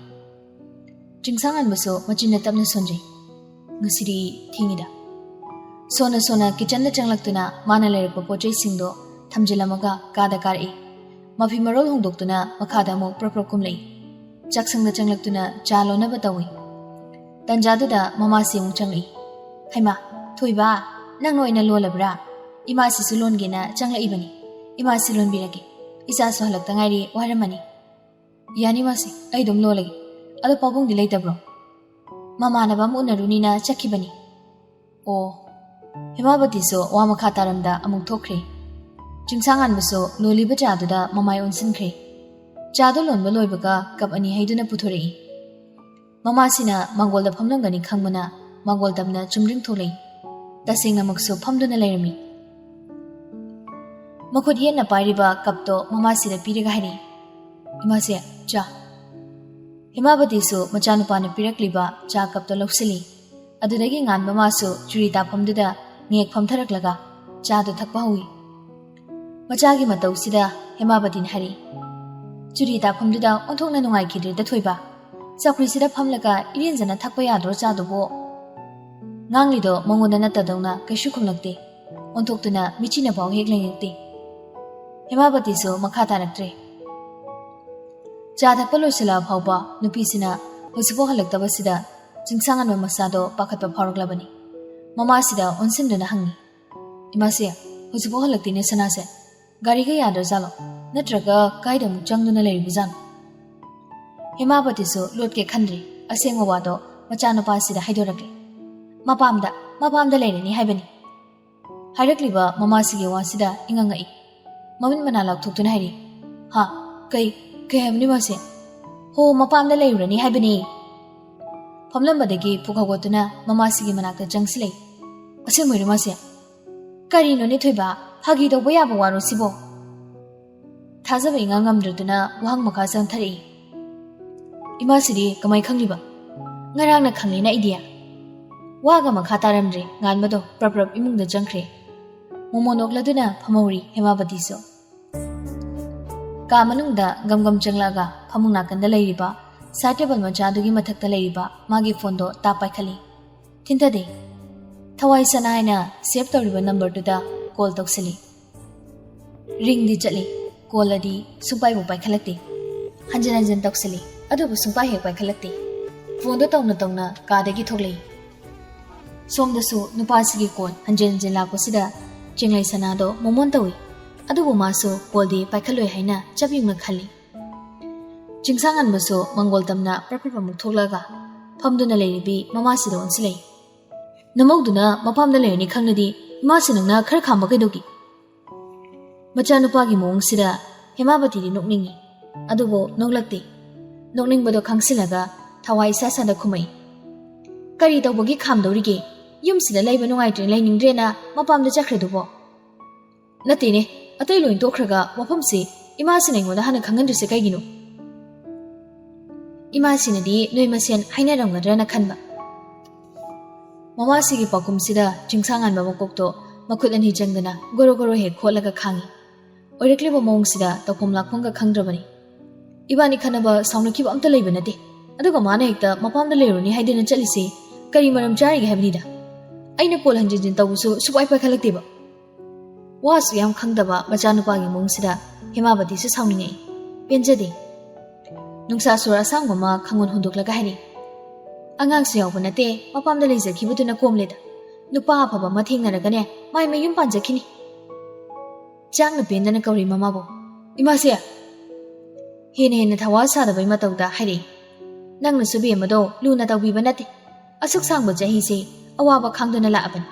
ꯆꯤꯡꯁꯥꯡꯉꯥꯟꯕꯁꯨ ꯃꯆꯤꯟꯅ ꯇꯞꯅ ꯁꯣꯟꯖꯩ꯫ "ꯉꯁꯤꯗꯤ ꯊꯦꯡꯉꯤꯗ꯫" ꯁꯣꯟꯅ ꯁꯣꯟꯅ ꯀꯤꯆꯟꯗ ꯆꯪꯂꯛꯇꯨꯅ ꯃꯥꯅ ꯂꯩꯔꯛꯄ ꯄꯣꯠ ꯆꯩꯁꯤꯡꯗꯣ ꯊꯝꯖꯤꯜꯂꯝꯃꯒ ꯀꯥꯗ ꯀꯥꯔꯛꯏ꯫ ꯃꯐꯤ ꯃꯔꯣꯜ ꯍꯣꯡꯗꯣꯛꯇꯨꯅ ꯃꯈꯥꯗ ꯑꯃꯨꯛ ꯄ꯭ꯔꯞ ꯄ꯭ꯔꯞ ꯀꯨꯝꯂꯛꯏ꯫ ꯆꯥꯛꯁꯪꯗ ꯆꯪꯂꯛꯇꯨꯅ ꯆꯥ ꯂꯣꯟꯅꯕ ꯇꯧꯏ꯫ ꯇꯟꯖꯥꯗꯨꯗ ꯃꯃꯥꯁꯤ ꯑꯃꯨꯛ ꯆꯪꯂꯛꯏ꯫ "ꯍꯩꯃꯥ, ꯊꯣꯏꯕ, ꯅꯪꯅ ꯑꯣꯏꯅ ꯂꯣꯜꯂꯕ꯭ꯔꯥ? ꯏꯃꯥꯁꯤꯁꯨ ꯂꯣꯟꯒꯦꯅ ꯆꯪꯂꯛꯏꯕꯅꯤ꯫ ꯏꯃꯥꯁꯤ ꯂꯣꯟꯕꯤꯔꯒꯦ꯫ ꯏꯆꯥꯁꯨ ꯍꯜꯂꯛꯇ ꯉꯥꯏꯔꯤ, ꯋꯥꯔꯝꯃꯅꯤ꯫" "ꯌꯥꯅꯤ ꯃꯥꯁꯤ, ꯑꯩ ꯑꯗꯨꯝ ꯂꯣꯜꯂꯒꯦ꯫ ꯑꯗꯣ ꯄꯥꯕꯨꯡꯗꯤ ꯂꯩꯇꯕ꯭ꯔꯣ?" "ꯃꯃꯥꯟꯅꯕ ꯑꯃ ꯎꯅꯔꯨꯅꯤꯅ ꯆꯠꯈꯤꯕꯅꯤ"꯫ ꯑꯣ꯫ ꯍꯦꯃꯥꯕꯇꯤꯁꯨ ꯋꯥ ꯃꯈꯥ ꯇꯥꯔꯝꯗ ꯑꯃꯨꯛ ꯊꯣꯛꯈ꯭ꯔꯦ꯫ ꯆꯤꯡꯁꯥꯡꯉꯥꯟꯕꯁꯨ ꯂꯣꯜꯂꯤꯕ ꯆꯥꯗꯨꯗ ꯃꯃꯥꯏ ꯑꯣꯟꯁꯤꯟꯈ꯭ꯔꯦ꯫ ꯆꯥꯗꯨ ꯂꯣꯟꯕ ꯂꯣꯏꯕꯒ ꯀꯞ ꯑꯅꯤ ꯍꯩꯗꯨꯅ ꯄꯨꯊꯣꯔꯛꯏ꯫ ꯃꯃꯥꯁꯤꯅ ꯃꯥꯡꯒꯣꯜꯗ ꯐꯝꯂꯝꯒꯅꯤ ꯈꯪꯕꯅ ꯃꯥꯡꯒꯣꯜ ꯇꯝꯅ ꯆꯨꯝꯗ꯭ꯔꯤꯡ ꯊꯣꯛꯂꯛꯏ꯫ ꯇꯁꯦꯡꯅꯃꯛꯁꯨ ꯐꯝꯗꯨꯅ ꯂꯩꯔꯝꯃꯤ꯫ ꯃꯈꯨꯠ ꯌꯦꯠꯅ ꯄꯥꯏꯔꯤꯕ ꯀꯞꯇꯣ ꯃꯃꯥꯁꯤꯗ ꯄꯤꯔꯒ ꯍꯥꯏꯔꯛꯏ, "ꯏꯃꯥꯁꯦ, ꯆꯥ"꯫ ꯍꯦꯃꯥꯕꯇꯤꯁꯨ ꯃꯆꯥꯅꯨꯄꯥꯅ ꯄꯤꯔꯛꯂꯤꯕ ꯆꯥ ꯀꯞꯇꯣ ꯂꯧꯁꯤꯜꯂꯤ꯫ ꯑꯗꯨꯗꯒꯤ ꯉꯥꯟꯕ ꯃꯥꯁꯨ ꯆꯨꯔꯤ ꯇꯥꯐꯝꯗꯨꯗ ꯉꯦꯛ ꯐꯝꯊꯔꯛꯂꯒ ꯆꯥꯗꯨ ꯊꯛꯄ ꯍꯧꯏ꯫ ꯃꯆꯥꯒꯤ ꯃꯇꯧꯁꯤꯗ ꯍꯦꯃꯥꯕꯇꯤꯅ ꯍꯥꯏꯔꯛꯏ, "ꯆꯨꯔꯤ ꯇꯥꯐꯝꯗꯨꯗ ꯑꯣꯟꯊꯣꯛꯅ ꯅꯨꯡꯉꯥꯏꯈꯤꯗ꯭ꯔꯦꯗ ꯊꯣꯏꯕ꯫ ꯆꯧꯀ꯭ꯔꯤꯁꯤꯗ ꯐꯝꯂꯒ ꯏꯔꯦꯟꯖꯅ ꯊꯛꯄ ꯌꯥꯗ꯭ꯔꯣ ꯆꯥꯗꯨꯕꯣ?" ꯉꯥꯡꯂꯤꯗꯣ ꯃꯉꯣꯟꯗ ꯅꯠꯇꯗꯧꯅ ꯀꯩꯁꯨ ꯈꯨꯝꯂꯛꯇꯦ꯫ ꯑꯣꯟꯊꯣꯛꯇꯨꯅ ꯃꯤꯆꯤꯅ ꯐꯥꯎ ꯍꯦꯛ ꯂꯦꯡꯉꯛꯇꯦ꯫ ꯍꯦꯃꯥꯕꯇꯤꯁꯨ ꯃꯈꯥ ꯇꯥꯔꯛꯇ꯭ꯔꯦ꯫ ꯆꯥ ꯊꯛꯄ ꯂꯣꯏꯁꯤꯜꯂꯛꯑ ꯐꯥꯎꯕ ꯅꯨꯄꯤꯁꯤꯅ ꯍꯧꯖꯤꯛꯐꯥꯎ ꯍꯜꯂꯛꯇꯕꯁꯤꯗ ꯆꯤꯡꯁꯥꯡꯉꯟꯕ ꯃꯆꯥꯗꯣ ꯄꯥꯈꯠꯄ ꯐꯥꯎꯔꯛꯂꯕꯅꯤ꯫ ꯃꯃꯥꯁꯤꯗ ꯑꯣꯟꯁꯤꯟꯗꯨꯅ ꯍꯪꯉꯤ, "ꯏꯃꯥꯁꯦ, ꯍꯧꯖꯤꯛꯐꯥꯎ ꯍꯜꯂꯛꯇꯦꯅꯦ ꯁꯅꯥꯁꯦ꯫ ꯒꯥꯔꯤꯒ ꯌꯥꯗ꯭ꯔꯖꯥꯠꯂꯣ? ꯅꯠꯇ꯭ꯔꯒ ꯀꯥꯏꯗ ꯑꯃꯨꯛ ꯆꯪꯗꯨꯅ ꯂꯩꯔꯤꯕꯖꯥꯠꯅꯣ?" ꯍꯦꯃꯥꯕꯇꯤꯁꯨ ꯂꯣꯠꯀꯦ ꯈꯟꯗ꯭ꯔꯤ꯫ ꯑꯁꯦꯡꯕ ꯋꯥꯗꯣ ꯃꯆꯥꯅꯨꯄꯥꯁꯤꯗ ꯍꯥꯏꯗꯣꯔꯛꯂꯦ꯫ "ꯃꯄꯥꯝꯗ, ꯃꯄꯥꯝꯗ ꯂꯩꯔꯅꯤ ꯍꯥꯏꯕꯅꯤ"꯫ ꯍꯥꯏꯔꯛꯂꯤꯕ ꯃꯃꯥꯁꯤꯒꯤ ꯋꯥꯁꯤꯗ ꯏꯉꯛ ꯉꯛꯏ꯫ ꯃꯃꯤꯠ ꯃꯅꯥ ꯂꯥꯎꯊꯣꯛꯇꯨꯅ ꯍꯥꯏꯔꯤ, "ꯍꯥ? ꯀꯩ, ꯀꯩ ꯍꯥꯏꯕꯅꯤ ꯃꯥꯁꯦ? ꯍꯣ, ꯃꯄꯥꯝꯗ ꯂꯩꯔꯨꯔꯅꯤ ꯍꯥꯏꯕꯅꯤ"꯫ ꯐꯝꯂꯝꯕꯗꯒꯤ ꯄꯨꯛ ꯍꯧꯒꯠꯇꯨꯅ ꯃꯃꯥꯁꯤꯒꯤ ꯃꯅꯥꯛꯇ ꯆꯪꯁꯤꯜꯂꯛꯏ꯫ "ꯑꯁꯦꯡꯕꯩꯔꯣ ꯃꯥꯁꯦ? ꯀꯔꯤꯅꯣꯅꯦ ꯊꯣꯏꯕ, ꯐꯥꯒꯤ ꯇꯧꯕ ꯌꯥꯕ ꯋꯥꯔꯣ ꯁꯤꯕꯣ?" ꯊꯥꯖꯕ ꯏꯉꯝ ꯉꯝꯗ꯭ꯔꯗꯨꯅ ꯋꯥꯍꯪ ꯃꯈꯥ ꯆꯪꯊꯔꯛꯏ꯫ "ꯏꯃꯥꯁꯤꯗꯤ ꯀꯃꯥꯏ ꯈꯪꯂꯤꯕ?" "ꯉꯔꯥꯡꯅ ꯈꯪꯂꯦꯅ ꯑꯩꯗꯤ"꯫ ꯋꯥꯒ ꯃꯈꯥ ꯇꯥꯔꯝꯗ꯭ꯔꯦ꯫ ꯉꯥꯟꯕꯗꯣ ꯄ꯭ꯔꯞ ꯄ꯭ꯔꯞ ꯏꯃꯨꯡꯗ ꯆꯪꯈ꯭ꯔꯦ꯫ ꯃꯣꯃꯣ ꯅꯣꯛꯂꯗꯨꯅ ꯐꯝꯍꯧꯔꯤ ꯍꯦꯃꯥꯕꯇꯤꯁꯨ꯫ ꯀꯥ ꯃꯅꯨꯡꯗ ꯒꯝ ꯒꯝ ꯆꯪꯂꯛꯑꯒ ꯐꯃꯨꯡ ꯅꯥꯀꯟꯗ ꯂꯩꯔꯤꯕ ꯁꯥꯏꯠ ꯇꯦꯕꯜ ꯃꯆꯥꯗꯨꯒꯤ ꯃꯊꯛꯇ ꯂꯩꯔꯤꯕ ꯃꯥꯒꯤ ꯐꯣꯟꯗꯣ ꯇꯥꯞ ꯄꯥꯏꯈꯠꯂꯤ꯫ ꯊꯤꯟꯊꯗꯦ꯫ ꯊꯋꯥꯏ ꯁꯅꯥ ꯍꯥꯏꯅ ꯁꯦꯚ ꯇꯧꯔꯤꯕ ꯅꯝꯕꯔꯗꯨꯗ ꯀꯣꯜ ꯇꯧꯁꯤꯜꯂꯤ꯫ ꯔꯤꯡꯗꯤ ꯆꯠꯂꯤ, ꯀꯣꯜ ꯑꯗꯤ ꯁꯨꯡꯄꯥꯏꯕꯨ ꯄꯥꯏꯈꯠꯂꯛꯇꯦ꯫ ꯍꯟꯖꯤꯟ ꯍꯟꯖꯤꯟ ꯇꯧꯁꯤꯜꯂꯤ, ꯑꯗꯨꯕꯨ ꯁꯨꯡꯄꯥꯏ ꯍꯦꯛ ꯄꯥꯏꯈꯠꯂꯛꯇꯦ꯫ ꯐꯣꯟꯗꯣ ꯇꯧꯅ ꯇꯧꯅ ꯀꯥꯗꯒꯤ ꯊꯣꯛꯂꯛꯏ꯫ ꯁꯣꯝꯗꯁꯨ ꯅꯨꯄꯥꯁꯤꯒꯤ ꯀꯣꯜ ꯍꯟꯖꯤꯟ ꯍꯟꯖꯤꯟ ꯂꯥꯛꯄꯁꯤꯗ ꯆꯦꯡꯂꯩ ꯁꯅꯥꯗꯣ ꯃꯣꯃꯣꯟ ꯇꯧꯏ꯫ ꯑꯗꯨꯕꯨ ꯃꯥꯁꯨ ꯀꯣꯜꯗꯤ ꯄꯥꯏꯈꯠꯂꯣꯏ ꯍꯥꯏꯅ ꯆꯞ ꯌꯨꯡꯅ ꯈꯜꯂꯤ꯫ ꯆꯤꯡꯁꯥꯡꯉꯥꯟꯕꯁꯨ ꯃꯪꯒꯣꯜ ꯇꯝꯅ ꯄ꯭ꯔꯞ ꯄ꯭ꯔꯞ ꯑꯃꯨꯛ ꯊꯣꯛꯂꯛꯑꯒ ꯐꯝꯗꯨꯅ ꯂꯩꯔꯤꯕꯤ ꯃꯃꯥꯁꯤꯗ ꯑꯣꯟꯁꯤꯜꯂꯛꯏ꯫ "ꯅꯃꯧꯗꯨꯅ ꯃꯄꯥꯝꯗ ꯂꯩꯔꯅꯤ ꯈꯪꯂꯗꯤ ꯏꯃꯥꯁꯤ ꯅꯪꯅ ꯈꯔ ꯈꯥꯝꯕ ꯀꯩꯗꯧꯒꯦ?" ꯃꯆꯥꯅꯨꯄꯥꯒꯤ ꯃꯑꯣꯡꯁꯤꯗ ꯍꯦꯃꯥꯕꯇꯤꯗꯤ ꯅꯣꯛꯅꯤꯡꯉꯤ꯫ ꯑꯗꯨꯕꯨ ꯅꯣꯛꯂꯛꯇꯦ꯫ ꯅꯣꯛꯅꯤꯡꯕꯗꯣ ꯈꯪꯁꯤꯜꯂꯒ ꯊꯋꯥꯏ ꯏꯁꯥ ꯁꯥꯗ ꯈꯨꯝꯃꯛꯏ꯫ "ꯀꯔꯤ ꯇꯧꯕꯒꯤ ꯈꯥꯝꯗꯧꯔꯤꯒꯦ? ꯌꯨꯝꯁꯤꯗ ꯂꯩꯕ ꯅꯨꯡꯉꯥꯏꯇ꯭ꯔꯦ, ꯂꯩꯅꯤꯡꯗ꯭ꯔꯦꯅ ꯃꯄꯥꯝꯗ ꯆꯠꯈ꯭ꯔꯗꯨꯕꯣ?" "ꯅꯠꯇꯦꯅꯦ, ꯑꯇꯩ ꯂꯣꯏ ꯇꯣꯛꯈ꯭ꯔꯒ ꯋꯥꯐꯝꯁꯤ ꯏꯃꯥꯁꯤꯅ ꯑꯩꯉꯣꯟꯗ ꯍꯥꯟꯅ ꯈꯪꯍꯟꯗ꯭ꯔꯤꯁꯦ ꯀꯩꯒꯤꯅꯣ?" "ꯏꯃꯥꯁꯤꯅꯗꯤ ꯅꯣꯏ ꯃꯁꯦꯟ ꯍꯥꯏꯅꯔꯝꯒꯗ꯭ꯔꯅ ꯈꯟꯕ꯫" ꯃꯃꯥꯁꯤꯒꯤ ꯄꯥꯎꯈꯨꯝꯁꯤꯗ ꯆꯤꯡꯁꯥꯡꯉꯥꯟꯕ ꯃꯀꯣꯛꯇꯣ ꯃꯈꯨꯠ ꯑꯅꯤ ꯆꯪꯗꯅ ꯒꯣꯔꯣ ꯒꯣꯔꯣ ꯍꯦꯛ ꯈꯣꯠꯂꯒ ꯈꯥꯡꯉꯤ꯫ ꯑꯣꯏꯔꯛꯂꯤꯕ ꯃꯑꯣꯡꯁꯤꯗ ꯇꯧꯐꯝ ꯂꯥꯛꯐꯝꯒ ꯈꯪꯗ꯭ꯔꯕꯅꯤ꯫ "ꯏꯕꯥꯅꯤ ꯈꯠꯅꯕ ꯁꯥꯎꯅꯈꯤꯕ ꯑꯝꯇ ꯂꯩꯕ ꯅꯠꯇꯦ, ꯑꯗꯨꯒ ꯃꯥꯅ ꯍꯦꯛꯇ ꯃꯄꯥꯝꯗ ꯂꯩꯔꯨꯅꯤ ꯍꯥꯏꯗꯅ ꯆꯠꯂꯤꯁꯦ ꯀꯔꯤ ꯃꯔꯝ ꯆꯥꯔꯤꯒꯦ ꯍꯥꯏꯕꯅꯤꯗ꯫ ꯑꯩꯅ ꯀꯣꯜ ꯍꯟꯖꯤꯟ ꯍꯟꯖꯤꯟ ꯇꯧꯕꯁꯨ ꯁꯨꯛꯄꯥꯏ ꯄꯥꯏꯈꯠꯂꯛꯇꯦꯕ꯫" ꯋꯥꯁꯨ ꯌꯥꯝ ꯈꯪꯗꯕ ꯃꯆꯥꯅꯨꯄꯥꯒꯤ ꯃꯑꯣꯡꯁꯤꯗ ꯍꯦꯃꯥꯕꯇꯤꯁꯨ ꯁꯥꯎꯅꯤꯡꯉꯛꯏ꯫ ꯄꯦꯟꯖꯗꯦ꯫ ꯅꯨꯡꯁꯥ ꯁꯣꯔ ꯑꯁꯥꯡꯕ ꯑꯃ ꯈꯪꯍꯣꯟ ꯍꯣꯟꯗꯣꯛꯂꯒ ꯍꯥꯏꯔꯛꯏ꯫ "ꯑꯉꯥꯡꯁꯨ ꯌꯥꯎꯕ ꯅꯠꯇꯦ, ꯃꯄꯥꯝꯗ ꯂꯩꯖꯈꯤꯕꯗꯨꯅ ꯀꯣꯝꯂꯦꯗ꯫ ꯅꯨꯄꯥ ꯑꯐꯕ ꯑꯃ ꯊꯦꯡꯅꯔꯒꯅꯦ, ꯃꯥꯏ ꯃꯌꯨꯝ ꯄꯥꯟꯖꯈꯤꯅꯤ꯫" ꯆꯥꯛꯅ ꯄꯦꯟꯗꯅ ꯀꯧꯔꯤ ꯃꯃꯥꯕꯨ꯫ "ꯏꯃꯥꯁꯦ!" ꯍꯦꯟꯅ ꯍꯦꯟꯅ ꯊꯋꯥ ꯁꯥꯗꯕꯩ ꯃꯇꯧꯗ ꯍꯥꯏꯔꯛꯏ꯫ "ꯅꯪꯅꯁꯨ ꯕꯦꯝꯃꯗꯣ ꯂꯨꯅ ꯇꯧꯕꯤꯕ ꯅꯠꯇꯦ꯫ ꯑꯁꯨꯛ ꯁꯥꯡꯕ ꯆꯍꯤꯁꯦ ꯑꯋꯥꯕ ꯈꯥꯡꯗꯨꯅ ꯂꯥꯛꯑꯕꯅꯤ꯫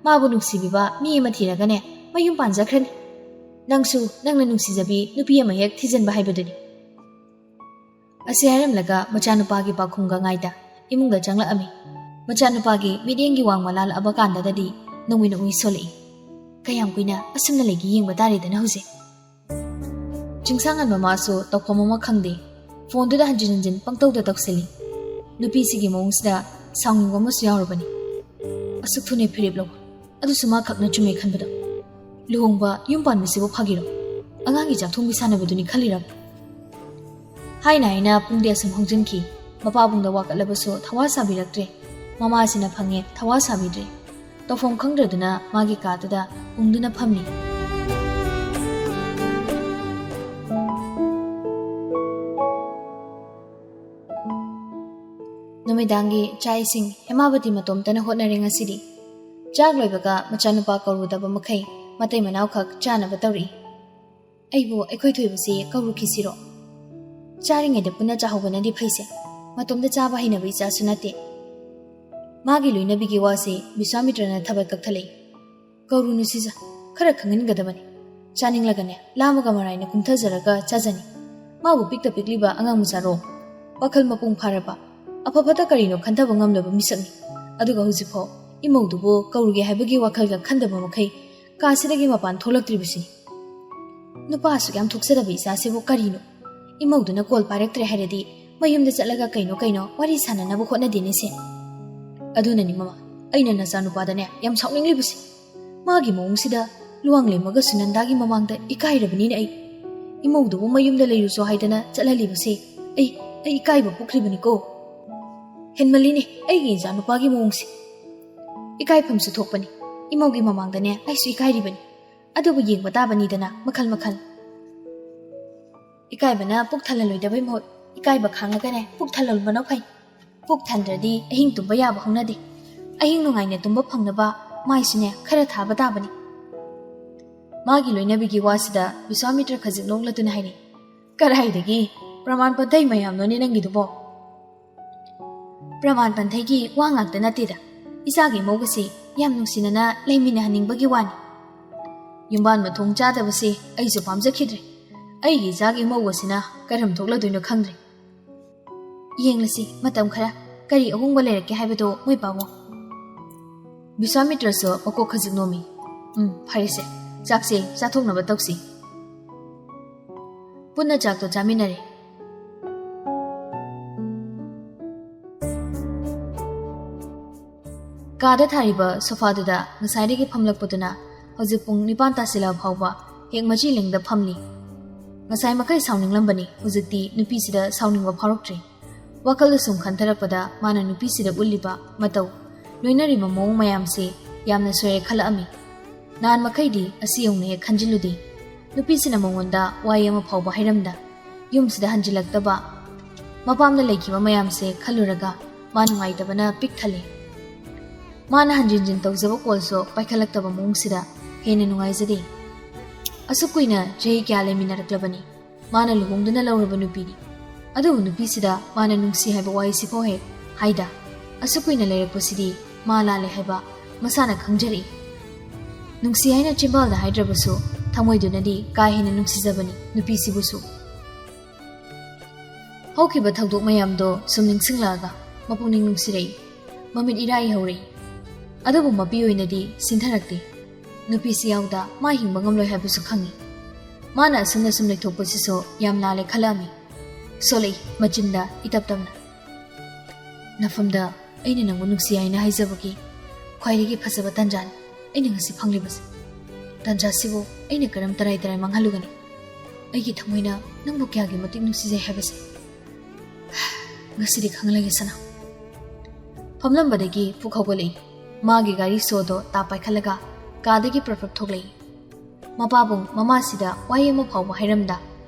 ꯃꯥꯕꯨ ꯅꯨꯡꯁꯤꯕꯤꯕ ꯃꯤ ꯑꯃ ꯊꯤꯔꯒꯅꯦ, ꯃꯌꯨꯝ ꯄꯥꯟꯖꯈ꯭ꯔꯅꯤ꯫ ꯅꯪꯁꯨ ꯅꯪꯅ ꯅꯨꯡꯁꯤꯖꯕꯤ ꯅꯨꯄꯤ ꯑꯃ ꯍꯦꯛ ꯊꯤꯖꯤꯟꯕ ꯍꯥꯏꯕꯗꯨꯅꯤ꯫" ꯑꯁꯤ ꯍꯥꯏꯔꯝꯂꯒ ꯃꯆꯥꯅꯨꯄꯥꯒꯤ ꯄꯥꯎꯈꯨꯝꯒ ꯉꯥꯏꯗ ꯏꯃꯨꯡꯗ ꯆꯪꯂꯛꯑꯝꯃꯤ꯫ ꯃꯆꯥꯅꯨꯄꯥꯒꯤ ꯃꯤꯠꯌꯦꯡꯒꯤ ꯋꯥꯡꯃ ꯂꯥꯜꯂꯛꯑꯕ ꯀꯥꯟꯗꯗꯗꯤ ꯅꯣꯡꯃꯩ ꯅꯣꯡꯃꯩ ꯁꯣꯜꯂꯛꯏ꯫ "ꯀꯌꯥꯝ ꯀꯨꯏꯅ ꯑꯁꯨꯝꯅ ꯂꯩꯒꯦ ꯌꯦꯡꯕ ꯇꯥꯔꯦꯗꯅ ꯍꯧꯖꯤꯛ꯫" ꯆꯤꯡꯁꯥꯡꯉꯟꯕ ꯃꯥꯁꯨ ꯇꯧꯐꯝ ꯑꯃ ꯈꯪꯗꯦ꯫ ꯐꯣꯟꯗꯨꯗ ꯍꯟꯖꯤꯟ ꯍꯟꯖꯤꯟ ꯄꯪꯇꯧꯗ ꯇꯧꯁꯤꯜꯂꯤ꯫ ꯅꯨꯄꯤꯁꯤꯒꯤ ꯃꯑꯣꯡꯁꯤꯗ ꯁꯥꯎꯅꯤꯡꯕ ꯑꯃꯁꯨ ꯌꯥꯎꯔꯕꯅꯤ꯫ "ꯑꯁꯨꯛ ꯊꯨꯅ ꯐꯤꯔꯦꯞ ꯂꯧꯕ, ꯑꯗꯨꯁꯨ ꯃꯥ ꯈꯛꯅ ꯆꯨꯝꯃꯦ ꯈꯟꯕꯗꯣ꯫ ꯂꯨꯍꯣꯡꯕ, ꯌꯨꯝ ꯄꯥꯟꯕꯁꯤꯕꯨ ꯐꯥꯒꯤꯔꯣ? ꯑꯉꯥꯡꯒꯤ ꯆꯥꯛꯊꯣꯡꯕꯤ ꯁꯥꯟꯅꯕꯗꯨꯅꯤ ꯈꯜꯂꯤꯔꯕ?" ꯍꯥꯏꯅ ꯍꯥꯏꯅ ꯄꯨꯡꯗꯤ ꯑꯁꯨꯝ ꯍꯧꯖꯤꯟꯈꯤ꯫ ꯃꯄꯥꯕꯨꯡꯗ ꯋꯥꯀꯠꯂꯕꯁꯨ ꯊꯋꯥ ꯁꯥꯕꯤꯔꯛꯇ꯭ꯔꯦ꯫ ꯃꯃꯥꯁꯤꯅ ꯐꯪꯉꯦ, ꯊꯋꯥ ꯁꯥꯕꯤꯗ꯭ꯔꯦ꯫ ꯇꯧꯐꯝ ꯈꯪꯗ꯭ꯔꯗꯨꯅ ꯃꯥꯒꯤ ꯀꯥꯗꯨꯗ ꯎꯪꯗꯨꯅ ꯐꯝꯂꯤ꯫ ꯅꯨꯃꯤꯗꯥꯡꯒꯤ ꯆꯥꯛ ꯏꯁꯤꯡ ꯍꯦꯃꯥꯕꯇꯤ ꯃꯇꯣꯝꯇꯅ ꯍꯣꯠꯅꯔꯦ ꯉꯁꯤꯗꯤ꯫ ꯆꯥꯛ ꯂꯣꯏꯕꯒ ꯃꯆꯥꯅꯨꯄꯥ ꯀꯧꯔꯨꯗꯕ ꯃꯈꯩ ꯃꯇꯩ ꯃꯅꯥꯎꯈꯛ ꯆꯥꯅꯕ ꯇꯧꯔꯛꯏ꯫ "ꯑꯩꯕꯨ ꯑꯩꯈꯣꯏ ꯊꯣꯏꯕꯁꯤ ꯀꯧꯔꯨꯈꯤꯁꯤꯔꯣ?" ꯆꯥꯔꯤꯉꯩꯗ ꯄꯨꯟꯅ ꯆꯥꯍꯧꯕꯅꯗꯤ ꯐꯩꯁꯦ꯫ ꯃꯇꯣꯝꯇ ꯆꯥꯕ ꯍꯩꯅꯕ ꯏꯆꯥꯁꯨ ꯅꯠꯇꯦ꯫ ꯃꯥꯒꯤ ꯂꯣꯏꯅꯕꯤꯒꯤ ꯋꯥꯁꯦ ꯕꯤꯁ꯭ꯋꯥꯃꯤꯇ꯭ꯔꯅ ꯊꯕꯛ ꯀꯛꯊꯠꯂꯛꯏ꯫ "ꯀꯧꯔꯨꯅꯨ ꯁꯤꯖ, ꯈꯔ ꯈꯪꯍꯟꯒꯗꯕꯅꯤ꯫ ꯆꯥꯅꯤꯡꯂꯒꯅꯦ, ꯂꯥꯝꯃꯒ ꯃꯔꯥꯏꯅ ꯀꯨꯝꯊꯖꯔꯒ ꯆꯥꯖꯅꯤ꯫ ꯃꯥꯕꯨ ꯄꯤꯛꯇ ꯄꯤꯛꯂꯤꯕ ꯑꯉꯥꯡ ꯃꯆꯥꯔꯣ? ꯋꯥꯈꯜ ꯃꯄꯨꯡ ꯐꯥꯔꯕ, ꯑꯐ ꯐꯠꯇ ꯀꯔꯤꯅꯣ ꯈꯟꯊꯕ ꯉꯝꯂꯕ ꯃꯤꯁꯛꯅꯤ꯫ ꯑꯗꯨꯒ ꯍꯧꯖꯤꯛꯐꯥꯎ ꯏꯃꯧꯗꯨꯕꯨ ꯀꯧꯔꯨꯒꯦ ꯍꯥꯏꯕꯒꯤ ꯋꯥꯈꯜꯒ ꯈꯟꯗꯕ ꯃꯈꯩ ꯀꯥꯁꯤꯗꯒꯤ ꯃꯄꯥꯟ ꯊꯣꯛꯂꯛꯇ꯭ꯔꯤꯕꯁꯤꯅꯤ꯫ ꯅꯨꯄꯥ ꯑꯁꯨꯛ ꯌꯥꯝ ꯊꯣꯛꯆꯗꯕ ꯏꯆꯥꯁꯤꯕꯨ ꯀꯔꯤꯅꯣ? ꯏꯃꯧꯗꯨꯅ ꯀꯣꯜ ꯄꯥꯏꯔꯛꯇ꯭ꯔꯦ ꯍꯥꯏꯔꯗꯤ ꯃꯌꯨꯝꯗ ꯆꯠꯂꯒ ꯀꯩꯅꯣ ꯀꯩꯅꯣ ꯋꯥꯔꯤ ꯁꯥꯟꯅꯅꯕ ꯍꯣꯠꯅꯗꯦꯅꯦ ꯁꯦ꯫ ꯑꯗꯨꯅꯅꯤ ꯃꯃꯥ, ꯑꯩꯅ ꯅꯆꯥꯅꯨꯄꯥꯗꯅꯦ ꯌꯥꯝ ꯁꯥꯎꯅꯤꯡꯂꯤꯕꯁꯦ꯫ ꯃꯥꯒꯤ ꯃꯑꯣꯡꯁꯤꯗ ꯂꯨꯋꯥꯡꯂꯦꯝꯃꯒ ꯁꯨꯅꯟꯗꯥꯒꯤ ꯃꯃꯥꯡꯗ ꯏꯀꯥꯏꯔꯕꯅꯤꯅꯦ ꯑꯩ꯫ ꯏꯃꯧꯗꯨꯕꯨ ꯃꯌꯨꯝꯗ ꯂꯩꯔꯨꯆꯣ ꯍꯥꯏꯗꯅ ꯆꯠꯍꯜꯂꯤꯕꯁꯦ ꯑꯩ, ꯑꯩ ꯏꯀꯥꯏꯕ ꯄꯣꯛꯈ꯭ꯔꯤꯕꯅꯤꯀꯣ꯫ ꯍꯦꯟꯃꯜꯂꯤꯅꯦ ꯑꯩꯒꯤ ꯏꯆꯥꯅꯨꯄꯥꯒꯤ ꯃꯑꯣꯡꯁꯦ꯫ ꯏꯀꯥꯏꯐꯝꯁꯨ ꯊꯣꯛꯄꯅꯤ꯫ ꯏꯃꯧꯒꯤ ꯃꯃꯥꯡꯗꯅꯦ ꯑꯩꯁꯨ ꯏꯀꯥꯏꯔꯤꯕꯅꯤ꯫ ꯑꯗꯨꯕꯨ ꯌꯦꯡꯕ ꯇꯥꯕꯅꯤꯗꯅ ꯃꯈꯜ ꯃꯈꯜ꯫ ꯏꯀꯥꯏꯕꯅ ꯄꯨꯛ ꯊꯜꯍꯜꯂꯣꯏꯗꯕꯩ ꯃꯍꯨꯠ ꯏꯀꯥꯏꯕ ꯈꯥꯡꯉꯒꯅꯦ ꯄꯨꯛ ꯊꯜꯍꯟꯕꯅ ꯐꯩ꯫ ꯄꯨꯛ ꯊꯟꯗ꯭ꯔꯗꯤ ꯑꯍꯤꯡ ꯇꯨꯝꯕ ꯌꯥꯕ ꯍꯧꯅꯗꯦ꯫ ꯑꯍꯤꯡ ꯅꯨꯡꯉꯥꯏꯅ ꯇꯨꯝꯕ ꯐꯪꯅꯕ ꯃꯥꯏꯁꯨꯅꯦ ꯈꯔ ꯊꯥꯕ ꯇꯥꯕꯅꯤ꯫ ꯃꯥꯒꯤ ꯂꯣꯏꯅꯕꯤꯒꯤ ꯋꯥꯁꯤꯗ ꯕꯤꯁ꯭ꯋꯥꯃꯤꯇ꯭ꯔ ꯈꯖꯤꯛ ꯅꯣꯛꯂꯗꯨꯅ ꯍꯥꯏꯔꯛꯏ, "ꯀꯗꯥꯏꯗꯒꯤ ꯄ꯭ꯔꯃꯥꯟ ꯄꯟꯊꯩ ꯃꯌꯥꯝꯅꯣꯅꯦ ꯅꯪꯒꯤꯗꯨꯕꯣ?" "ꯄ꯭ꯔꯃꯥꯟ ꯄꯟꯊꯩꯒꯤ ꯋꯥ ꯉꯥꯛꯇ ꯅꯠꯇꯦꯗ꯫ ꯏꯆꯥꯒꯤ ꯃꯧꯒꯁꯤ ꯌꯥꯝ ꯅꯨꯡꯁꯤꯅꯅ ꯂꯩꯃꯤꯟꯅꯍꯟꯅꯤꯡꯕꯒꯤ ꯋꯥꯅꯤ꯫ ꯌꯨꯝꯕꯥꯟ ꯃꯊꯣꯡ ꯆꯥꯗꯕꯁꯤ ꯑꯩꯁꯨ ꯄꯥꯝꯖꯈꯤꯗ꯭ꯔꯦ꯫ ꯑꯩꯒꯤ ꯏꯆꯥꯒꯤ ꯃꯧꯒꯁꯤꯅ ꯀꯔꯝ ꯊꯣꯛꯂꯗꯣꯏꯅꯣ ꯈꯪꯗ꯭ꯔꯦ꯫ ꯌꯦꯡꯂꯁꯤ ꯃꯇꯝ ꯈꯔ ꯀꯔꯤ ꯑꯍꯣꯡꯕ ꯂꯩꯔꯛꯀꯦ ꯍꯥꯏꯕꯗꯣ ꯃꯣꯏ ꯄꯥꯕꯨꯡ꯫" ꯕꯤꯁ꯭ꯋꯥꯃꯤꯇ꯭ꯔꯁꯨ ꯃꯀꯣꯛ ꯈꯖꯤꯛ ꯅꯣꯝꯃꯤ꯫ "ꯎꯝ, ꯐꯔꯦꯁꯦ, ꯆꯥꯛꯁꯦ ꯆꯥꯊꯣꯛꯅꯕ ꯇꯧꯁꯤ꯫" ꯄꯨꯟꯅ ꯆꯥꯛꯇꯣ ꯆꯥꯃꯤꯟꯅꯔꯦ꯫ ꯀꯥꯗ ꯊꯥꯔꯤꯕ ꯁꯣꯐꯥꯗꯨꯗ ꯉꯁꯥꯏꯗꯒꯤ ꯐꯝꯂꯛꯄꯗꯨꯅ ꯍꯧꯖꯤꯛ ꯄꯨꯡ ꯅꯤꯄꯥꯟ ꯇꯥꯁꯤꯜꯂꯛꯑ ꯐꯥꯎꯕ ꯍꯦꯛ ꯃꯆꯤ ꯂꯦꯡꯗ ꯐꯝꯂꯤ꯫ ꯉꯁꯥꯏ ꯃꯈꯩ ꯁꯥꯎꯅꯤꯡꯂꯝꯕꯅꯤ, ꯍꯧꯖꯤꯛꯇꯤ ꯅꯨꯄꯤꯁꯤꯗ ꯁꯥꯎꯅꯤꯡꯕ ꯐꯥꯎꯔꯛꯇ꯭ꯔꯦ꯫ ꯋꯥꯈꯜꯗ ꯁꯨꯝ ꯈꯟꯊꯔꯛꯄꯗ ꯃꯥꯅ ꯅꯨꯄꯤꯁꯤꯗ ꯎꯠꯂꯤꯕ ꯃꯇꯧ, ꯂꯣꯏꯅꯔꯤꯕ ꯃꯑꯣꯡ ꯃꯌꯥꯝꯁꯤ ꯌꯥꯝꯅ ꯁꯣꯏꯔꯦ ꯈꯜꯂꯛꯑꯝꯃꯤ꯫ ꯅꯍꯥꯟ ꯃꯈꯩꯗꯤ ꯑꯁꯤ ꯌꯧꯅ ꯍꯦꯛ ꯈꯟꯖꯤꯜꯂꯨꯗꯦ꯫ ꯅꯨꯄꯤꯁꯤꯅ ꯃꯉꯣꯟꯗ ꯋꯥꯍꯩ ꯑꯃ ꯐꯥꯎꯕ ꯍꯥꯏꯔꯝꯗ꯫ ꯌꯨꯝꯁꯤꯗ ꯍꯟꯖꯤꯜꯂꯛꯇꯕ, ꯃꯄꯥꯝꯗ ꯂꯩꯈꯤꯕ ꯃꯌꯥꯝꯁꯦ ꯈꯜꯂꯨꯔꯒ ꯃꯥ ꯅꯨꯡꯉꯥꯏꯇꯕꯅ ꯄꯤꯛ ꯊꯜꯂꯦ꯫ ꯃꯥꯅ ꯍꯟꯖꯤꯟ ꯍꯟꯖꯤꯟ ꯇꯧꯖꯕ ꯀꯣꯜꯁꯨ ꯄꯥꯏꯈꯠꯂꯛꯇꯕ ꯃꯑꯣꯡꯁꯤꯗ ꯍꯦꯟꯅ ꯅꯨꯡꯉꯥꯏꯖꯗꯦ꯫ ꯑꯁꯨꯛ ꯀꯨꯏꯅ ꯆꯍꯤ ꯀꯌꯥ ꯂꯩꯃꯤꯟꯅꯔꯛꯂꯕꯅꯤ꯫ ꯃꯥꯅ ꯂꯨꯍꯣꯡꯗꯨꯅ ꯂꯧꯔꯕ ꯅꯨꯄꯤꯅꯤ꯫ ꯑꯗꯨꯕꯨ ꯅꯨꯄꯤꯁꯤꯗ ꯃꯥꯅ ꯅꯨꯡꯁꯤ ꯍꯥꯏꯕ ꯋꯥꯍꯩꯁꯤꯐꯥꯎ ꯍꯦꯛ ꯍꯥꯏꯗ꯫ ꯑꯁꯨꯛ ꯀꯨꯏꯅ ꯂꯩꯔꯛꯄꯁꯤꯗꯤ ꯃꯥ ꯂꯥꯜꯂꯦ ꯍꯥꯏꯕ ꯃꯁꯥꯅ ꯈꯪꯖꯔꯛꯏ꯫ ꯅꯨꯡꯁꯤ ꯍꯥꯏꯅ ꯆꯤꯟꯕꯥꯜꯗ ꯍꯥꯏꯗ꯭ꯔꯕꯁꯨ ꯊꯃꯣꯏꯗꯨꯅꯗꯤ ꯀꯥ ꯍꯦꯟꯅ ꯅꯨꯡꯁꯤꯖꯕꯅꯤ ꯅꯨꯄꯤꯁꯤꯕꯨꯁꯨ꯫ ꯍꯧꯈꯤꯕ ꯊꯧꯗꯣꯛ ꯃꯌꯥꯝꯗꯣ ꯁꯨꯝ ꯅꯤꯡꯁꯤꯡꯂꯛꯑꯒ ꯃꯄꯨꯛꯅꯤꯡ ꯅꯨꯡꯁꯤꯔꯛꯏ꯫ ꯃꯃꯤꯠ ꯏꯔꯥ ꯏꯍꯧꯔꯛꯏ꯫ ꯑꯗꯨꯕꯨ ꯃꯄꯤ ꯑꯣꯏꯅꯗꯤ ꯁꯤꯟꯊꯔꯛꯇꯦ꯫ ꯅꯨꯄꯤꯁꯤ ꯌꯥꯎꯗ ꯃꯥ ꯍꯤꯡꯕ ꯉꯝꯂꯣꯏ ꯍꯥꯏꯕꯁꯨ ꯈꯪꯏ꯫ ꯃꯥꯅ ꯑꯁꯨꯝꯅ ꯁꯨꯝ ꯂꯩꯊꯣꯛꯄꯁꯤꯁꯨ ꯌꯥꯝ ꯂꯥꯜꯂꯦ ꯈꯜꯂꯛꯑꯝꯃꯤ꯫ ꯁꯣꯜꯂꯛꯏ ꯃꯆꯤꯟꯗ ꯏꯇꯞ ꯇꯞꯅ꯫ "ꯅꯐꯝꯗ ꯑꯩꯅ ꯅꯪꯕꯨ ꯅꯨꯡꯁꯤ ꯍꯥꯏꯅ ꯍꯥꯏꯖꯕꯒꯤ ꯈ꯭ꯋꯥꯏꯗꯒꯤ ꯐꯖꯕ ꯇꯥꯟꯖꯥꯅꯤ ꯑꯩꯅ ꯉꯁꯤ ꯐꯪꯂꯤꯕꯁꯦ꯫ ꯇꯥꯟꯖꯥꯁꯤꯕꯨ ꯑꯩꯅ ꯀꯔꯝ ꯇꯔꯥꯏ ꯇꯔꯥꯏ ꯃꯥꯡꯍꯜꯂꯨꯒꯅꯤ? ꯑꯩꯒꯤ ꯊꯃꯣꯏꯅ ꯅꯪꯕꯨ ꯀꯌꯥꯒꯤ ꯃꯇꯤꯛ ꯅꯨꯡꯁꯤꯖꯩ ꯍꯥꯏꯕꯁꯦ꯫ ꯉꯁꯤꯗꯤ ꯈꯪꯍꯜꯂꯒꯦ ꯁꯅꯥ꯫" ꯐꯝꯂꯝꯕꯗꯒꯤ ꯐꯨꯛ ꯍꯧꯒꯠꯂꯛꯏ꯫ ꯃꯥꯒꯤ ꯒꯥꯔꯤ ꯁꯣꯗꯣ ꯇꯥ ꯄꯥꯏꯈꯠꯂꯒ ꯀꯥꯗꯒꯤ ꯄ꯭ꯔꯞ ꯄ꯭ꯔꯞ ꯊꯣꯛꯂꯛꯏ꯫ ꯃꯄꯥꯕꯨꯡ ꯃꯃꯥꯁꯤꯗ ꯋꯥꯍꯩ ꯑꯃ ꯐꯥꯎꯕ ꯍꯥꯏꯔꯝꯗ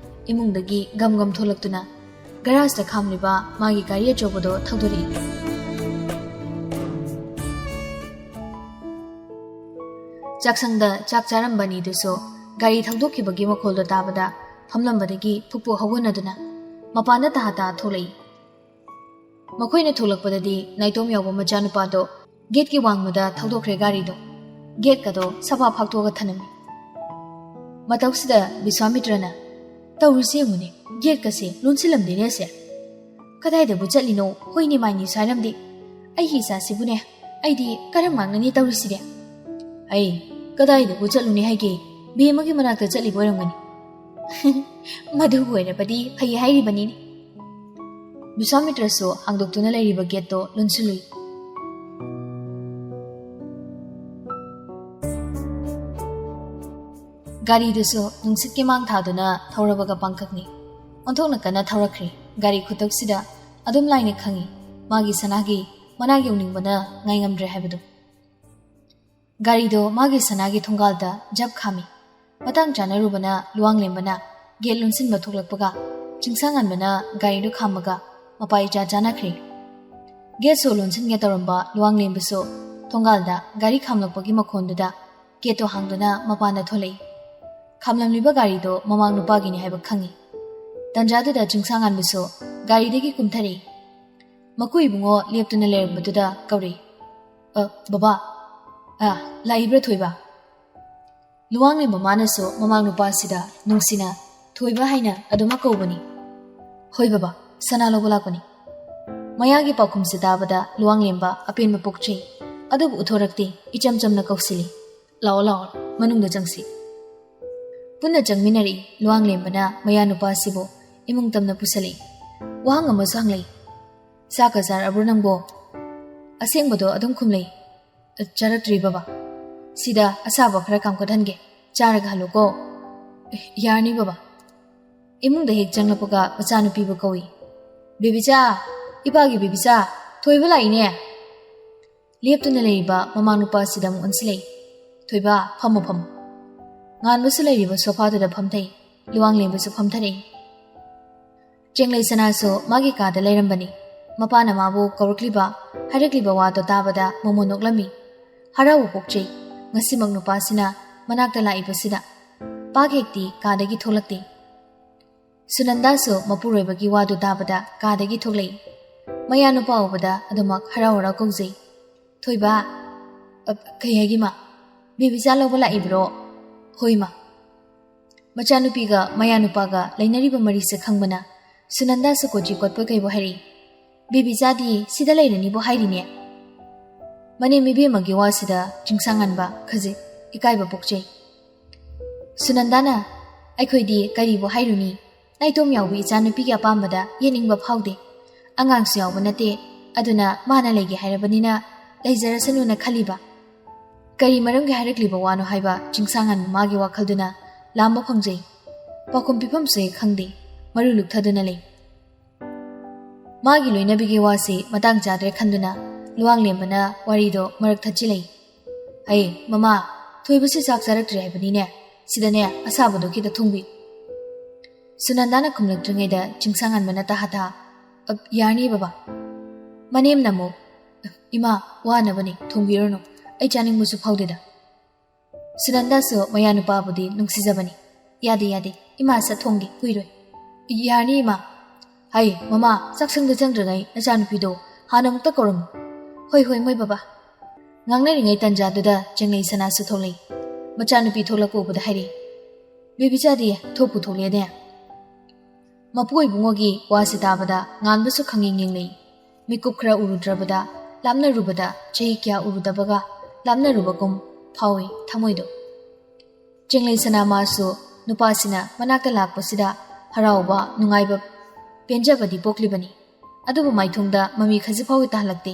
ꯏꯃꯨꯡꯗꯒꯤ ꯒꯝ ꯒꯝ ꯊꯣꯛꯂꯛꯇꯨꯅ ꯒꯔꯥꯖꯇ ꯈꯥꯝꯂꯤꯕ ꯃꯥꯒꯤ ꯒꯥꯔꯤ ꯑꯆꯧꯕꯗꯣ ꯊꯧꯗꯣꯔꯛꯏ꯫ ꯆꯥꯛꯁꯪꯗ ꯆꯥꯛ ꯆꯥꯔꯝꯕ ꯑꯅꯤꯗꯨꯁꯨ ꯒꯥꯔꯤ ꯊꯧꯗꯣꯛꯈꯤꯕꯒꯤ ꯃꯈꯣꯜꯗꯣ ꯇꯥꯕꯗ ꯐꯝꯂꯝꯕꯗꯒꯤ ꯐꯨꯛ ꯐꯨꯛ ꯍꯧꯒꯠꯅꯗꯨꯅ ꯃꯄꯥꯟꯗ ꯇꯥꯍꯥ ꯇꯥꯍꯥ ꯊꯣꯛꯂꯛꯏ꯫ ꯃꯈꯣꯏꯅ ꯊꯣꯛꯂꯛꯄꯗꯗꯤ ꯅꯥꯏꯇꯣꯝ ꯌꯥꯎꯕ ꯃꯆꯥꯅꯨꯄꯥꯗꯣ ꯒꯦꯠꯀꯤ ꯋꯥꯡꯃꯗ ꯊꯧꯗꯣꯛꯈ꯭ꯔꯦ ꯒꯥꯔꯤꯗꯣ꯫ ꯒꯦꯠꯀꯗꯣ ꯁꯕꯥ ꯐꯥꯛꯇꯣꯛꯑꯒ ꯊꯅꯝꯃꯤ꯫ ꯃꯇꯧꯁꯤꯗ ꯕꯤꯁ꯭ꯋꯥꯃꯤꯇ꯭ꯔꯅ, "ꯇꯧꯔꯤꯁꯤ ꯌꯦꯡꯉꯨꯅꯦ, ꯒꯦꯠꯀꯁꯦ ꯂꯣꯟꯁꯤꯜꯂꯝꯗꯦꯅꯦ ꯑꯁꯦ꯫ ꯀꯗꯥꯏꯗꯕꯨ ꯆꯠꯂꯤꯅꯣ? ꯍꯣꯏꯅꯦ ꯃꯥꯏꯅꯤ ꯁ꯭ꯋꯥꯏꯔꯝꯗꯤ꯫ ꯑꯩꯒꯤ ꯏꯆꯥꯁꯤꯕꯨꯅꯦ, ꯑꯩꯗꯤ ꯀꯔꯝ ꯉꯥꯡꯅꯅꯤ ꯇꯧꯔꯤꯁꯤꯗꯤ?" "ꯑꯩ ꯀꯗꯥꯏꯗꯕꯨ ꯆꯠꯂꯨꯅꯤ ꯍꯥꯏꯒꯦ? ꯕꯦꯝꯃꯒꯤ ꯃꯅꯥꯛꯇ ꯆꯠꯂꯤꯕ ꯑꯣꯏꯔꯝꯒꯅꯤ꯫" "ꯃꯗꯨꯕꯨ ꯑꯣꯏꯔꯕꯗꯤ ꯐꯩ ꯍꯥꯏꯔꯤꯕꯅꯤꯅꯦ꯫" ꯕꯤꯁ꯭ꯋꯥꯃꯤꯇ꯭ꯔꯁꯨ ꯍꯥꯡꯗꯣꯛꯇꯨꯅ ꯂꯩꯔꯤꯕ ꯒꯦꯠꯇꯣ ꯂꯣꯟꯁꯤꯜꯂꯨꯏ꯫ ꯒꯥꯔꯤꯗꯨꯁꯨ ꯅꯨꯡꯁꯤꯠꯀꯤ ꯃꯥꯡ ꯊꯥꯗꯨꯅ ꯊꯧꯔꯕꯒ ꯄꯥꯡꯈꯛꯅꯤ꯫ ꯑꯣꯟꯊꯣꯛꯅ ꯀꯟꯅ ꯊꯧꯔꯛꯈ꯭ꯔꯦ꯫ ꯒꯥꯔꯤ ꯈꯨꯇꯛꯁꯤꯗ ꯑꯗꯨꯝ ꯂꯥꯏꯅ ꯈꯪꯏ, ꯃꯥꯒꯤ ꯁꯅꯥꯒꯤ ꯃꯅꯥꯛ ꯌꯧꯅꯤꯡꯕꯅ ꯉꯥꯏꯉꯝꯗ꯭ꯔꯦ ꯍꯥꯏꯕꯗꯨ꯫ ꯒꯥꯔꯤꯗꯣ ꯃꯥꯒꯤ ꯁꯅꯥꯒꯤ ꯊꯣꯡꯒꯥꯜꯗ ꯖꯞ ꯈꯥꯝꯃꯤ꯫ ꯃꯇꯥꯡ ꯆꯥꯅꯔꯨꯕꯅ ꯂꯨꯋꯥꯡꯂꯦꯝꯕꯅ ꯒꯦꯠ ꯂꯣꯟꯁꯤꯟꯕ ꯊꯣꯛꯂꯛꯄꯒ ꯆꯤꯡꯁꯥꯡꯍꯟꯕꯅ ꯒꯥꯔꯤꯗꯨ ꯈꯥꯝꯃꯒ ꯃꯄꯥ ꯏꯆꯥ ꯆꯥꯅꯈ꯭ꯔꯦ꯫ ꯒꯦꯠꯁꯨ ꯂꯣꯟꯁꯤꯟꯒꯦ ꯇꯧꯔꯝꯕ ꯂꯨꯋꯥꯡꯂꯦꯝꯕꯁꯨ ꯊꯣꯡꯒꯥꯜꯗ ꯒꯥꯔꯤ ꯈꯥꯝꯂꯛꯄꯒꯤ ꯃꯈꯣꯟꯗꯨꯗ ꯒꯦꯠꯇꯣ ꯍꯥꯡꯗꯨꯅ ꯃꯄꯥꯟꯗ ꯊꯣꯛꯂꯛꯏ꯫ ꯈꯥꯝꯂꯝꯂꯤꯕ ꯒꯥꯔꯤꯗꯣ ꯃꯃꯥꯡ ꯅꯨꯄꯥꯒꯤꯅꯤ ꯍꯥꯏꯕ ꯈꯪꯏ꯫ ꯇꯟꯖꯥꯗꯨꯗ ꯆꯤꯡꯁꯥꯡꯉꯥꯟꯕꯁꯨ ꯒꯥꯔꯤꯗꯒꯤ ꯀꯨꯝꯊꯔꯛꯏ꯫ ꯃꯀꯨ ꯏꯕꯨꯡꯉꯣ ꯂꯦꯞꯇꯨꯅ ꯂꯩꯔꯝꯕꯗꯨꯗ ꯀꯧꯔꯛꯏ꯫ "ꯑ, ꯕꯕꯥ꯫ ꯑ, ꯂꯥꯛꯏꯕ꯭ꯔꯥ ꯊꯣꯏꯕ?" ꯂꯨꯋꯥꯡꯂꯦꯝꯕ ꯃꯥꯅꯁꯨ ꯃꯃꯥꯡ ꯅꯨꯄꯥꯁꯤꯗ ꯅꯨꯡꯁꯤꯅ "ꯊꯣꯏꯕ" ꯍꯥꯏꯅ ꯑꯗꯨꯃꯛ ꯀꯧꯕꯅꯤ꯫ "ꯍꯣꯏ ꯕꯕꯥ, ꯁꯅꯥ ꯂꯧꯕ ꯂꯥꯛꯄꯅꯤ꯫" ꯃꯌꯥꯒꯤ ꯄꯥꯎꯈꯨꯝꯁꯤ ꯇꯥꯕꯗ ꯂꯨꯋꯥꯡꯂꯦꯝꯕ ꯑꯄꯦꯟꯕ ꯄꯣꯛꯆꯩ꯫ ꯑꯗꯨꯕꯨ ꯎꯠꯊꯣꯔꯛꯇꯦ, ꯏꯆꯝ ꯆꯝꯅ ꯀꯧꯁꯤꯜꯂꯤ꯫ "ꯂꯥꯛꯑꯣ, ꯂꯥꯛꯑꯣ, ꯃꯅꯨꯡꯗ ꯆꯪꯁꯤ꯫" ꯄꯨꯟꯅ ꯆꯪꯃꯤꯟꯅꯔꯛꯏ꯫ ꯂꯨꯋꯥꯡꯂꯦꯝꯕꯅ ꯃꯌꯥ ꯅꯨꯄꯥꯁꯤꯕꯨ ꯏꯃꯨꯡ ꯇꯝꯅ ꯄꯨꯁꯜꯂꯛꯏ꯫ ꯋꯥꯍꯪ ꯑꯃꯁꯨ ꯍꯪꯂꯛꯏ꯫ "ꯆꯥꯛꯀ ꯆꯥꯔꯕ꯭ꯔꯣ ꯅꯪꯕꯣ?" ꯑꯁꯦꯡꯕꯗꯣ ꯑꯗꯨꯝ ꯈꯨꯝꯂꯛꯏ꯫ "ꯆꯥꯔꯛꯇ꯭ꯔꯤ ꯕꯕꯥ꯫ ꯁꯤꯗ ꯑꯁꯥꯕ ꯈꯔ ꯀꯥꯝꯈꯠꯍꯟꯒꯦ, ꯆꯥꯔꯒ ꯍꯜꯂꯨꯀꯣ꯫" "ꯑꯦ, ꯌꯥꯔꯅꯤ ꯕꯕꯥ꯫" ꯏꯃꯨꯡꯗ ꯍꯦꯛ ꯆꯪꯂꯛꯄꯒ ꯃꯆꯥꯅꯨꯄꯤꯕꯨ ꯀꯧꯏ꯫ "ꯕꯦꯕꯤꯆꯥ, ꯏꯄꯥꯒꯤ ꯕꯦꯕꯤꯆꯥ, ꯊꯣꯏꯕ ꯂꯥꯛꯏꯅꯦ꯫" ꯂꯦꯞꯇꯨꯅ ꯂꯩꯔꯤꯕ ꯃꯃꯥ ꯅꯨꯄꯥꯁꯤꯗ ꯑꯃꯨꯛ ꯑꯣꯟꯁꯤꯜꯂꯛꯏ꯫ "ꯊꯣꯏꯕ, ꯐꯝꯃꯣ, ꯐꯝꯃꯣ꯫" ꯉꯥꯟꯕꯁꯨ ꯂꯩꯔꯤꯕ ꯁꯣꯐꯥꯗꯨꯗ ꯐꯝꯊꯩ꯫ ꯂꯨꯋꯥꯡꯂꯦꯝꯕꯁꯨ ꯐꯝꯊꯔꯛꯏ꯫ ꯆꯦꯡꯂꯩ ꯁꯅꯥꯁꯨ ꯃꯥꯒꯤ ꯀꯥꯗ ꯂꯩꯔꯝꯕꯅꯤ꯫ ꯃꯄꯥꯅ ꯃꯥꯕꯨ ꯀꯧꯔꯛꯂꯤꯕ, ꯍꯥꯏꯔꯛꯂꯤꯕ ꯋꯥꯗꯣ ꯇꯥꯕꯗ ꯃꯃꯣꯟ ꯅꯣꯛꯂꯝꯃꯤ꯫ ꯍꯔꯥꯎꯕ ꯄꯣꯛꯆꯩ꯫ ꯉꯁꯤꯃꯛ ꯅꯨꯄꯥꯁꯤꯅ ꯃꯅꯥꯛꯇ ꯂꯥꯛꯏꯕꯁꯤꯗ꯫ ꯄꯥꯛ ꯍꯦꯛꯇꯤ ꯀꯥꯗꯒꯤ ꯊꯣꯛꯂꯛꯇꯦ꯫ ꯁꯨꯅꯟꯗꯥꯁꯨ ꯃꯄꯨꯔꯣꯏꯕꯒꯤ ꯋꯥꯗꯨ ꯇꯥꯕꯗ ꯀꯥꯗꯒꯤ ꯊꯣꯛꯂꯛꯏ꯫ ꯃꯌꯥ ꯅꯨꯄꯥ ꯎꯕꯗ ꯑꯗꯨꯃꯛ ꯍꯔꯥꯎ ꯍꯔꯥꯎ ꯀꯧꯖꯩ꯫ "ꯊꯣꯏꯕ꯫" "ꯑ, ꯀꯩ ꯍꯥꯏꯒꯦ ꯃꯥ?" "ꯕꯦꯕꯤꯆꯥ ꯂꯧꯕ ꯂꯥꯛꯏꯕ꯭ꯔꯣ?" "ꯍꯣꯏ ꯃꯥ꯫" ꯃꯆꯥꯅꯨꯄꯤꯒ ꯃꯌꯥ ꯅꯨꯄꯥꯒ ꯂꯩꯅꯔꯤꯕ ꯃꯔꯤꯁꯦ ꯈꯪꯕꯅ ꯁꯨꯅꯟꯗꯥꯁꯨ ꯀꯣꯆꯤ ꯀꯣꯠꯄꯣꯏ ꯀꯩꯕꯣꯏ ꯍꯥꯏꯔꯛꯏ꯫ "ꯕꯦꯕꯤꯆꯥꯗꯤ ꯁꯤꯗ ꯂꯩꯔꯅꯤꯕꯨ ꯍꯥꯏꯔꯤꯅꯦ꯫" ꯃꯅꯦꯝ ꯏꯕꯦꯝꯃꯒꯤ ꯋꯥꯁꯤꯗ ꯆꯤꯡꯁꯥꯡꯉꯥꯟꯕ ꯈꯖꯤꯛ ꯏꯀꯥꯏꯕ ꯄꯣꯛꯆꯩ꯫ ꯁꯨꯅꯟꯗꯥꯅ, "ꯑꯩꯈꯣꯏꯗꯤ ꯀꯔꯤꯕꯨ ꯍꯥꯏꯔꯨꯅꯤ? ꯅꯥꯏꯇꯣꯝ ꯌꯥꯎꯕꯤ ꯏꯆꯥꯅꯨꯄꯤꯒꯤ ꯑꯄꯥꯝꯕꯗ ꯌꯦꯠꯅꯤꯡꯕ ꯐꯥꯎꯗꯦ꯫ ꯑꯉꯥꯡꯁꯨ ꯌꯥꯎꯕ ꯅꯠꯇꯦ, ꯑꯗꯨꯅ ꯃꯥꯅ ꯂꯩꯒꯦ ꯍꯥꯏꯔꯕꯅꯤꯅ ꯂꯩꯖꯔꯁꯅꯨꯅ ꯈꯜꯂꯤꯕ꯫" ꯀꯔꯤ ꯃꯔꯝꯒꯤ ꯍꯥꯏꯔꯛꯂꯤꯕ ꯋꯥꯅꯣ ꯍꯥꯏꯕ ꯆꯤꯡꯁꯥꯡꯉꯥꯟꯕ ꯃꯥꯒꯤ ꯋꯥꯈꯜꯗꯨꯅ ꯂꯥꯝꯕ ꯐꯪꯖꯩ꯫ ꯄꯥꯎꯈꯨꯝ ꯄꯤꯐꯝꯁꯨ ꯍꯦꯛ ꯈꯪꯗꯦ, ꯃꯔꯨ ꯂꯨꯛꯊꯗꯨꯅ ꯂꯩ꯫ ꯃꯥꯒꯤ ꯂꯣꯏꯅꯕꯤꯒꯤ ꯋꯥꯁꯤ ꯃꯇꯥꯡ ꯆꯥꯗ꯭ꯔꯦ ꯈꯟꯗꯨꯅ ꯂꯨꯋꯥꯡꯂꯦꯝꯕꯅ ꯋꯥꯔꯤꯗꯣ ꯃꯔꯛ ꯊꯠꯆꯤꯜꯂꯛꯏ꯫ "ꯑꯩ, ꯃꯃꯥ, ꯊꯣꯏꯕꯁꯤ ꯆꯥꯛ ꯆꯥꯔꯛꯇ꯭ꯔꯤ ꯍꯥꯏꯕꯅꯤꯅꯦ꯫ ꯁꯤꯗꯅꯦ, ꯑꯁꯥꯕꯗꯣ ꯈꯤꯇ ꯊꯣꯡꯕꯤ꯫" ꯁꯨꯅꯟꯗꯥꯅ ꯈꯨꯝꯂꯛꯇ꯭ꯔꯤꯉꯩꯗ ꯆꯤꯡꯁꯥꯡꯉꯥꯟꯕꯅ ꯇꯥꯍꯥ ꯇꯥꯍꯥ, "ꯑ, ꯌꯥꯔꯅꯤ ꯕꯕꯥ꯫" ꯃꯅꯦꯝꯅ ꯑꯃꯨꯛ, "ꯏꯃꯥ, ꯋꯥꯅꯕꯅꯤ, ꯊꯣꯡꯕꯤꯔꯨꯅꯨ꯫ ꯑꯩ ꯆꯥꯅꯤꯡꯕꯁꯨ ꯐꯥꯎꯗꯦꯗ꯫" ꯁꯨꯅꯟꯗꯥꯁꯨ ꯃꯌꯥ ꯅꯨꯄꯥꯕꯨꯗꯤ ꯅꯨꯡꯁꯤꯖꯕꯅꯤ꯫ "ꯌꯥꯗꯦ, ꯌꯥꯗꯦ, ꯏꯃꯥ ꯁꯠ ꯊꯣꯡꯒꯦ, ꯀꯨꯏꯔꯣꯏ꯫" "ꯌꯥꯔꯅꯤ, ꯏꯃꯥ꯫ ꯍꯩ, ꯃꯃꯥ, ꯆꯥꯛꯁꯪꯗ ꯆꯪꯗ꯭ꯔꯤꯉꯩ ꯅꯆꯥꯅꯨꯄꯤꯗꯣ ꯍꯥꯟꯅ ꯑꯃꯨꯛꯇ ꯀꯧꯔꯝꯃꯨ꯫" "ꯍꯣꯏ, ꯍꯣꯏ, ꯃꯣꯏ ꯕꯕꯥ꯫" ꯉꯥꯡꯅꯔꯤꯉꯩ ꯇꯟꯖꯥꯗꯨꯗ ꯆꯦꯡꯂꯩ ꯁꯅꯥꯁꯨ ꯊꯣꯛꯂꯛꯏ꯫ ꯃꯆꯥꯅꯨꯄꯤ ꯊꯣꯛꯂꯛꯄ ꯎꯕꯗ ꯍꯥꯏꯔꯛꯏ, "ꯕꯦꯕꯤꯆꯥꯗꯤ ꯊꯣꯛꯄꯨ ꯊꯣꯛꯂꯛꯑꯦꯅꯦ?" ꯃꯄꯨ ꯏꯕꯨꯡꯉꯣꯒꯤ ꯋꯥꯁꯤ ꯇꯥꯕꯗ ꯉꯥꯟꯕꯁꯨ ꯈꯪꯌꯦꯡ ꯌꯦꯡꯂꯛꯏ꯫ ꯃꯤꯀꯨꯞ ꯈꯔ ꯎꯔꯨꯗ꯭ꯔꯕꯗ, ꯂꯥꯞꯅꯔꯨꯕꯗ ꯆꯍꯤ ꯀꯌꯥ ꯎꯔꯨꯗꯕꯒ ꯂꯥꯞꯅꯔꯨꯕꯒꯨꯝ ꯐꯥꯎꯏ ꯊꯃꯣꯏꯗꯣ꯫ ꯆꯦꯡꯂꯩ ꯁꯅꯥ ꯃꯥꯁꯨ ꯅꯨꯄꯥꯁꯤꯅ ꯃꯅꯥꯛꯇ ꯂꯥꯛꯄꯁꯤꯗ ꯍꯔꯥꯎꯕ, ꯅꯨꯡꯉꯥꯏꯕ, ꯄꯦꯟꯖꯕꯗꯤ ꯄꯣꯛꯂꯤꯕꯅꯤ꯫ ꯑꯗꯨꯕꯨ ꯃꯥꯏꯊꯣꯡꯗ ꯃꯃꯤ ꯈꯖꯤꯛ ꯐꯥꯎꯕ ꯇꯥꯍꯜꯂꯛꯇꯦ꯫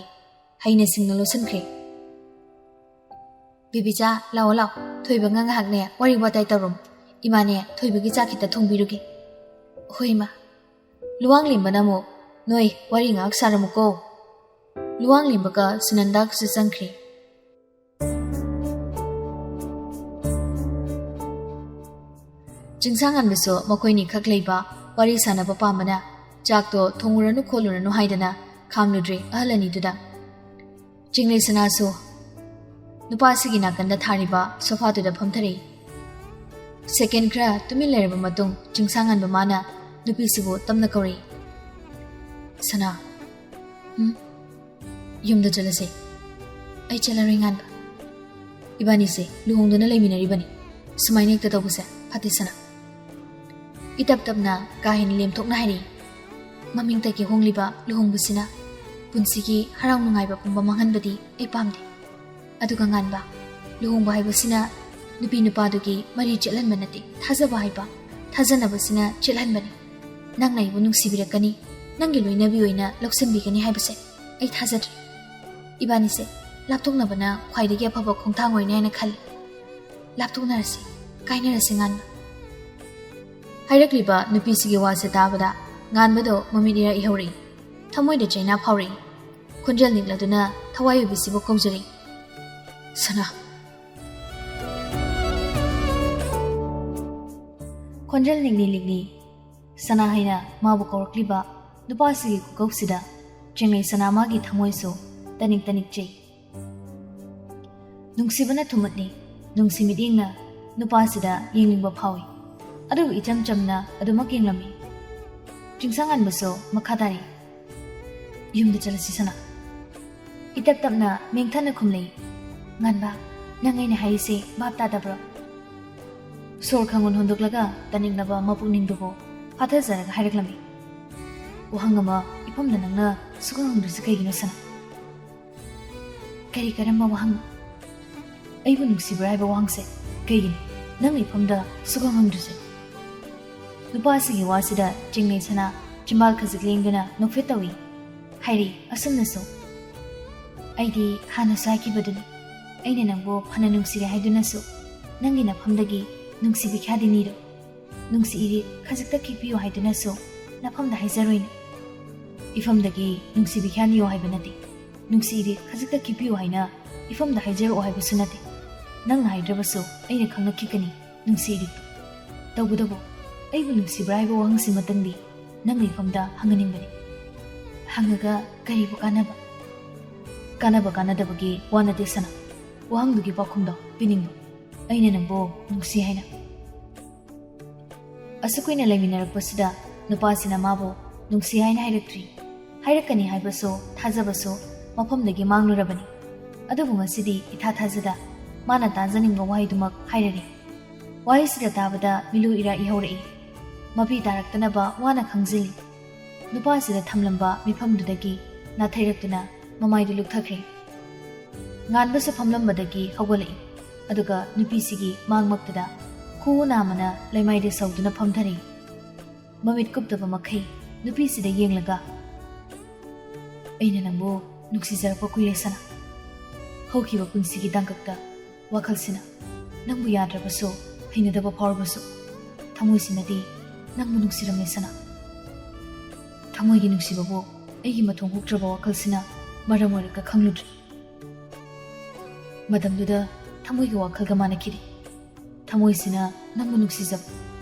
ꯍꯩꯅ ꯁꯤꯡꯅ ꯂꯣꯠꯁꯤꯟꯈ꯭ꯔꯦ꯫ "ꯕꯦꯕꯤꯆꯥ, ꯂꯥꯛꯑꯣ, ꯂꯥꯛꯑꯣ꯫ ꯊꯣꯏꯕꯒ ꯉꯥꯏꯍꯥꯛꯅꯦ ꯋꯥꯔꯤ ꯋꯥꯇꯥꯏ ꯇꯧꯔꯝꯃꯨ꯫ ꯏꯃꯥꯅꯦ ꯊꯣꯏꯕꯒꯤ ꯆꯥꯛ ꯈꯤꯇ ꯊꯣꯡꯕꯤꯔꯨꯒꯦ꯫" "ꯍꯣꯏ, ꯏꯃꯥ꯫" ꯂꯨꯋꯥꯡꯂꯦꯝꯕꯅ ꯑꯃꯨꯛ, "ꯅꯣꯏ ꯋꯥꯔꯤ ꯉꯥꯏꯍꯥꯛ ꯁꯥꯔꯝꯃꯨꯀꯣ꯫" ꯂꯨꯋꯥꯡꯂꯦꯝꯕꯒ ꯁꯨꯅꯟꯗꯥꯒꯁꯨ ꯆꯪꯈ꯭ꯔꯦ꯫ ꯆꯤꯡꯁꯥꯡꯉꯥꯟꯕꯁꯨ ꯃꯈꯣꯏꯅꯤ ꯈꯛ ꯂꯩꯕ ꯋꯥꯔꯤ ꯁꯥꯟꯅꯕ ꯄꯥꯝꯕꯅ ꯆꯥꯛꯇꯣ ꯊꯣꯡꯉꯨꯔꯅꯨ ꯈꯣꯠꯂꯨꯔꯅꯨ ꯍꯥꯏꯗꯅ ꯈꯥꯝꯂꯨꯗ꯭ꯔꯦ ꯑꯍꯜ ꯑꯅꯤꯗꯨꯗ꯫ ꯆꯤꯡꯂꯩ ꯁꯅꯥꯁꯨ ꯅꯨꯄꯥꯁꯤꯒꯤ ꯅꯥꯀꯟꯗ ꯊꯥꯔꯤꯕ ꯁꯣꯐꯥꯗꯨꯗ ꯐꯝꯊꯔꯛꯏ꯫ ꯁꯦꯀꯦꯟ ꯈꯔ ꯇꯨꯃꯤꯟ ꯂꯩꯔꯕ ꯃꯇꯨꯡ ꯆꯤꯡꯁꯥꯡꯉꯥꯟꯕ ꯃꯥꯅ ꯅꯨꯄꯤꯁꯤꯕꯨ ꯇꯞꯅ ꯀꯧꯔꯛꯏ, "ꯁꯅꯥ꯫" "ꯎꯝ?" "ꯌꯨꯝꯗ ꯆꯠꯂꯁꯦ꯫" "ꯑꯩ ꯆꯠꯂꯔꯣꯏ, ꯉꯥꯟꯕ꯫ ꯏꯕꯥꯅꯤꯁꯦ ꯂꯨꯍꯣꯡꯗꯨꯅ ꯂꯩꯃꯤꯟꯅꯔꯤꯕꯅꯤ꯫ ꯁꯨꯃꯥꯏꯅ ꯍꯦꯛꯇ ꯇꯧꯕꯁꯦ ꯐꯠꯇꯦ, ꯁꯅꯥ꯫" ꯏꯇꯞ ꯇꯞꯅ, ꯀꯥ ꯍꯦꯟꯅ ꯂꯦꯝꯊꯣꯛꯅ ꯍꯥꯏꯔꯛꯏ꯫ "ꯃꯃꯤꯡꯇꯒꯤ ꯍꯣꯡꯂꯤꯕ ꯂꯨꯍꯣꯡꯕꯁꯤꯅ ꯄꯨꯟꯁꯤꯒꯤ ꯍꯔꯥꯎ ꯅꯨꯡꯉꯥꯏꯕ ꯄꯨꯝꯕ ꯃꯥꯡꯍꯟꯕꯗꯤ ꯑꯩ ꯄꯥꯝꯗꯦ꯫ ꯑꯗꯨꯒ ꯉꯥꯟꯕ, ꯂꯨꯍꯣꯡꯕ ꯍꯥꯏꯕꯁꯤꯅ ꯅꯨꯄꯤ ꯅꯨꯄꯥꯗꯨꯒꯤ ꯃꯔꯤ ꯆꯦꯠꯍꯟꯕ ꯅꯠꯇꯦ, ꯊꯥꯖꯕ ꯍꯥꯏꯕ, ꯊꯥꯖꯅꯕꯁꯤꯅ ꯆꯦꯠꯍꯟꯕꯅꯤ꯫ ꯅꯪꯅ ꯑꯩꯕꯨ ꯅꯨꯡꯁꯤꯕꯤꯔꯛꯀꯅꯤ, ꯅꯪꯒꯤ ꯂꯣꯏꯅꯕꯤ ꯑꯣꯏꯅ ꯂꯧꯁꯤꯟꯕꯤꯒꯅꯤ ꯍꯥꯏꯕꯁꯦ ꯑꯩ ꯊꯥꯖꯗ꯭ꯔꯦ꯫ ꯏꯕꯥꯅꯤꯁꯦ ꯂꯥꯞꯊꯣꯛꯅꯕꯅ ꯈ꯭ꯋꯥꯏꯗꯒꯤ ꯑꯐꯕ ꯈꯣꯡꯊꯥꯡ ꯑꯣꯏꯅꯤ ꯍꯥꯏꯅ ꯈꯜꯂꯤ꯫ ꯂꯥꯞꯊꯣꯛꯅꯔꯁꯤ, ꯀꯥꯏꯅꯔꯁꯤ, ꯉꯥꯟꯕ꯫" ꯍꯥꯏꯔꯛꯂꯤꯕ ꯅꯨꯄꯤꯁꯤꯒꯤ ꯋꯥꯁꯦ ꯇꯥꯕꯗ ꯉꯥꯟꯕꯗꯣ ꯃꯃꯤꯠ ꯏꯔꯥ ꯏꯍꯧꯔꯛꯏ꯫ ꯊꯃꯣꯏꯗ ꯆꯩꯅꯥ ꯐꯥꯎꯔꯛꯏ꯫ ꯈꯣꯟꯖꯦꯜ ꯅꯤꯛꯂꯗꯨꯅ ꯊꯋꯥꯏ ꯑꯣꯏꯕꯤꯁꯤꯕꯨ ꯀꯧꯖꯔꯛꯏ, "ꯁꯅꯥ꯫" ꯈꯣꯟꯖꯦꯜ ꯅꯤꯛꯂꯤ ꯅꯤꯛꯂꯤ ꯁꯅꯥ ꯍꯥꯏꯅ ꯃꯥꯕꯨ ꯀꯧꯔꯛꯂꯤꯕ ꯅꯨꯄꯥꯁꯤꯒꯤ ꯈꯨꯀꯧꯁꯤꯗ ꯆꯤꯡꯂꯩ ꯁꯅꯥ ꯃꯥꯒꯤ ꯊꯃꯣꯏꯁꯨ ꯇꯅꯤꯛ ꯇꯅꯤꯛ ꯆꯩ꯫ ꯅꯨꯡꯁꯤꯕꯅ ꯊꯨꯝꯃꯠꯂꯤ꯫ ꯅꯨꯡꯁꯤ ꯃꯤꯠꯌꯦꯡꯅ ꯅꯨꯄꯥꯁꯤꯗ ꯌꯦꯡꯅꯤꯡꯕ ꯐꯥꯎꯏ꯫ ꯑꯗꯨꯕꯨ ꯏꯆꯝ ꯆꯝꯅ ꯑꯗꯨꯃꯛ ꯌꯦꯡꯂꯝꯃꯤ꯫ ꯆꯤꯡꯁꯥꯡ ꯉꯥꯟꯕꯁꯨ ꯃꯈꯥ ꯇꯥꯔꯤ꯫ "ꯌꯨꯝꯗ ꯆꯠꯂꯁꯤ ꯁꯅꯥ꯫" ꯏꯇꯞ ꯇꯞꯅ ꯃꯦꯡꯊꯅ ꯈꯨꯝꯂꯛꯏ꯫ "ꯉꯥꯟꯕ, ꯅꯪ ꯑꯩꯅ ꯍꯥꯏꯔꯤꯁꯦ ꯚꯥꯞ ꯇꯥꯗꯕ꯭ꯔꯣ?" ꯁꯣꯔ ꯈꯪꯍꯨꯟ ꯍꯣꯟꯗꯣꯛꯂꯒ ꯇꯥꯅꯤꯡꯂꯕ ꯃꯄꯨꯛꯅꯤꯡꯗꯨꯕꯨ ꯐꯥꯊꯖꯔꯒ ꯍꯥꯏꯔꯛꯂꯝꯃꯤ꯫ "ꯋꯥꯍꯪ ꯑꯃ ꯏꯐꯝꯗ ꯅꯪꯅ ꯁꯨꯛꯍꯪ ꯍꯪꯗ꯭ꯔꯤꯁꯤ ꯀꯩꯒꯤꯅꯣ ꯁꯅꯥ?" "ꯀꯔꯤ ꯀꯔꯝꯕ ꯋꯥꯍꯪ?" "ꯑꯩꯕꯨ ꯅꯨꯡꯁꯤꯕ꯭ꯔꯥ ꯍꯥꯏꯕ ꯋꯥꯍꯪꯁꯦ ꯀꯩꯒꯤꯅꯣ ꯅꯪꯅ ꯏꯐꯝꯗ ꯁꯨꯛꯍꯪ ꯍꯪꯗ꯭ꯔꯤꯁꯦ?" ꯅꯨꯄꯥꯁꯤꯒꯤ ꯋꯥꯁꯤꯗ ꯆꯤꯡꯅꯩ ꯁꯅꯥ ꯆꯤꯝꯕꯥꯜ ꯈꯖꯤꯛ ꯂꯦꯡꯗꯨꯅ ꯅꯣꯛꯐꯦꯠ ꯇꯧꯏ꯫ ꯍꯥꯏꯔꯤ ꯑꯁꯨꯝꯅꯁꯨ, "ꯑꯩꯗꯤ ꯍꯥꯟꯅꯁꯨ ꯍꯥꯏꯈꯤꯕꯗꯨꯅꯤ, ꯑꯩꯅ ꯅꯪꯕꯨ ꯐꯅ ꯅꯨꯡꯁꯤꯔꯦ ꯍꯥꯏꯗꯨꯅꯁꯨ ꯅꯪꯒꯤ ꯅꯐꯝꯗꯒꯤ ꯅꯨꯡꯁꯤ ꯕꯤꯈ꯭ꯌꯥꯗꯤ ꯅꯤꯔꯣꯏ꯫ ꯅꯨꯡꯁꯤ ꯏꯔꯤꯛ ꯈꯖꯤꯛꯇ ꯈꯤꯛꯄꯤꯌꯨ ꯍꯥꯏꯗꯨꯅꯁꯨ ꯅꯐꯝꯗ ꯍꯥꯏꯖꯔꯣꯏꯅꯦ꯫" "ꯏꯐꯝꯗꯒꯤ ꯅꯨꯡꯁꯤ ꯕꯤꯈ꯭ꯌꯥ ꯅꯤꯌꯣ ꯍꯥꯏꯕ ꯅꯠꯇꯦ, ꯅꯨꯡꯁꯤ ꯏꯔꯤꯛ ꯈꯖꯤꯛꯇ ꯈꯤꯛꯄꯤꯌꯨ ꯍꯥꯏꯅ ꯏꯐꯝꯗ ꯍꯥꯏꯖꯔꯛꯑꯣ ꯍꯥꯏꯕꯁꯨ ꯅꯠꯇꯦ꯫ ꯅꯪꯅ ꯍꯥꯏꯗ꯭ꯔꯕꯁꯨ ꯑꯩꯅ ꯈꯪꯅ ꯈꯤꯛꯀꯅꯤ ꯅꯨꯡꯁꯤ ꯏꯔꯤꯛꯇꯨ꯫ ꯇꯧꯕꯇꯕꯨ ꯑꯩꯕꯨ ꯅꯨꯡꯁꯤꯕ꯭ꯔꯥ ꯍꯥꯏꯕ ꯋꯥꯍꯪꯁꯤꯃꯇꯪꯗꯤ ꯅꯪꯅ ꯏꯐꯝꯗ ꯍꯪꯍꯟꯅꯤꯡꯕꯅꯤ꯫" "ꯍꯪꯉꯒ ꯀꯔꯤꯕꯨ ꯀꯥꯟꯅꯕ?" "ꯀꯥꯟꯅꯕ ꯀꯥꯟꯅꯗꯕꯒꯤ ꯋꯥ ꯅꯠꯇꯦ ꯁꯅꯥ, ꯋꯥꯍꯪꯗꯨꯒꯤ ꯄꯥꯎꯈꯨꯝꯗꯣ ꯄꯤꯅꯤꯡꯕ꯫ ꯑꯩꯅ ꯅꯪꯕꯨ ꯅꯨꯡꯁꯤ ꯍꯥꯏꯅ꯫" ꯑꯁꯨꯛ ꯀꯨꯏꯅ ꯂꯩꯃꯤꯟꯅꯔꯛꯄꯁꯤꯗ ꯅꯨꯄꯥꯁꯤꯅ ꯃꯥꯕꯨ ꯅꯨꯡꯁꯤ ꯍꯥꯏꯅ ꯍꯥꯏꯔꯛꯇ꯭ꯔꯤ꯫ ꯍꯥꯏꯔꯛꯀꯅꯤ ꯍꯥꯏꯕꯁꯨ ꯊꯥꯖꯕꯁꯨ ꯃꯐꯝꯗꯒꯤ ꯃꯥꯡꯂꯨꯔꯕꯅꯤ꯫ ꯑꯗꯨꯕꯨ ꯉꯁꯤꯗꯤ ꯏꯊꯥ ꯊꯥꯖꯗ ꯃꯥꯅ ꯇꯥꯖꯅꯤꯡꯕ ꯋꯥꯍꯩꯗꯨꯃꯛ ꯍꯥꯏꯔꯔꯦ꯫ ꯋꯥꯍꯩꯁꯤꯗ ꯇꯥꯕꯗ ꯃꯤꯂꯨ ꯏꯔꯥ ꯏꯍꯧꯔꯛꯏ꯫ ꯃꯄꯤ ꯇꯥꯔꯛꯇꯅꯕ ꯋꯥꯅ ꯈꯪꯖꯤꯜꯂꯤ꯫ ꯅꯨꯄꯥꯁꯤꯗ ꯊꯝꯂꯝꯕ ꯃꯤꯐꯝꯗꯨꯗꯒꯤ ꯅꯥꯊꯩꯔꯛꯇꯨꯅ ꯃꯃꯥꯏꯗꯨ ꯂꯨꯛꯊꯈ꯭ꯔꯦ꯫ ꯉꯥꯟꯕꯁꯨ ꯐꯝꯂꯝꯕꯗꯒꯤ ꯍꯧꯒꯠꯂꯛꯏ꯫ ꯑꯗꯨꯒ ꯅꯨꯄꯤꯁꯤꯒꯤ ꯃꯥꯡꯃꯛꯇꯨꯗ ꯈꯨꯎ ꯅꯥꯝꯃꯅ ꯂꯩꯃꯥꯏꯗ ꯁꯧꯗꯨꯅ ꯐꯝꯊꯔꯛꯏ꯫ ꯃꯃꯤꯠ ꯀꯨꯞꯇꯕ ꯃꯈꯩ ꯅꯨꯄꯤꯁꯤꯗ ꯌꯦꯡꯂꯒ, "ꯑꯩꯅ ꯅꯪꯕꯨ ꯅꯨꯡꯁꯤꯖꯔꯛꯄ ꯀꯨꯏꯔꯦ ꯁꯅꯥ꯫ ꯍꯧꯈꯤꯕ ꯄꯨꯟꯁꯤꯒꯤ ꯇꯥꯡꯀꯛꯇ ꯋꯥꯈꯜꯁꯤꯅ ꯅꯪꯕꯨ ꯌꯥꯗ꯭ꯔꯕꯁꯨ, ꯍꯩꯅꯗꯕ ꯐꯥꯎꯔꯕꯁꯨ, ꯊꯃꯣꯏꯁꯤꯅꯗꯤ ꯅꯪꯕꯨ ꯅꯨꯡꯁꯤꯔꯝꯂꯦ ꯁꯅꯥ꯫ ꯊꯃꯣꯏꯒꯤ ꯅꯨꯡꯁꯤꯕꯕꯨ ꯑꯩꯒꯤ ꯃꯊꯣꯡ ꯍꯨꯛꯇ꯭ꯔꯕ ꯋꯥꯈꯜꯁꯤꯅ ꯃꯔꯝ ꯑꯣꯏꯔꯒ ꯈꯪꯂꯨꯗ꯭ꯔꯤ꯫ ꯃꯇꯝꯗꯨꯗ ꯊꯃꯣꯏꯒ ꯋꯥꯈꯜꯒ ꯃꯥꯟꯅꯈꯤꯗꯦ꯫ ꯊꯃꯣꯏꯁꯤꯅ ꯅꯪꯕꯨ ꯅꯨꯡꯁꯤꯖꯕ,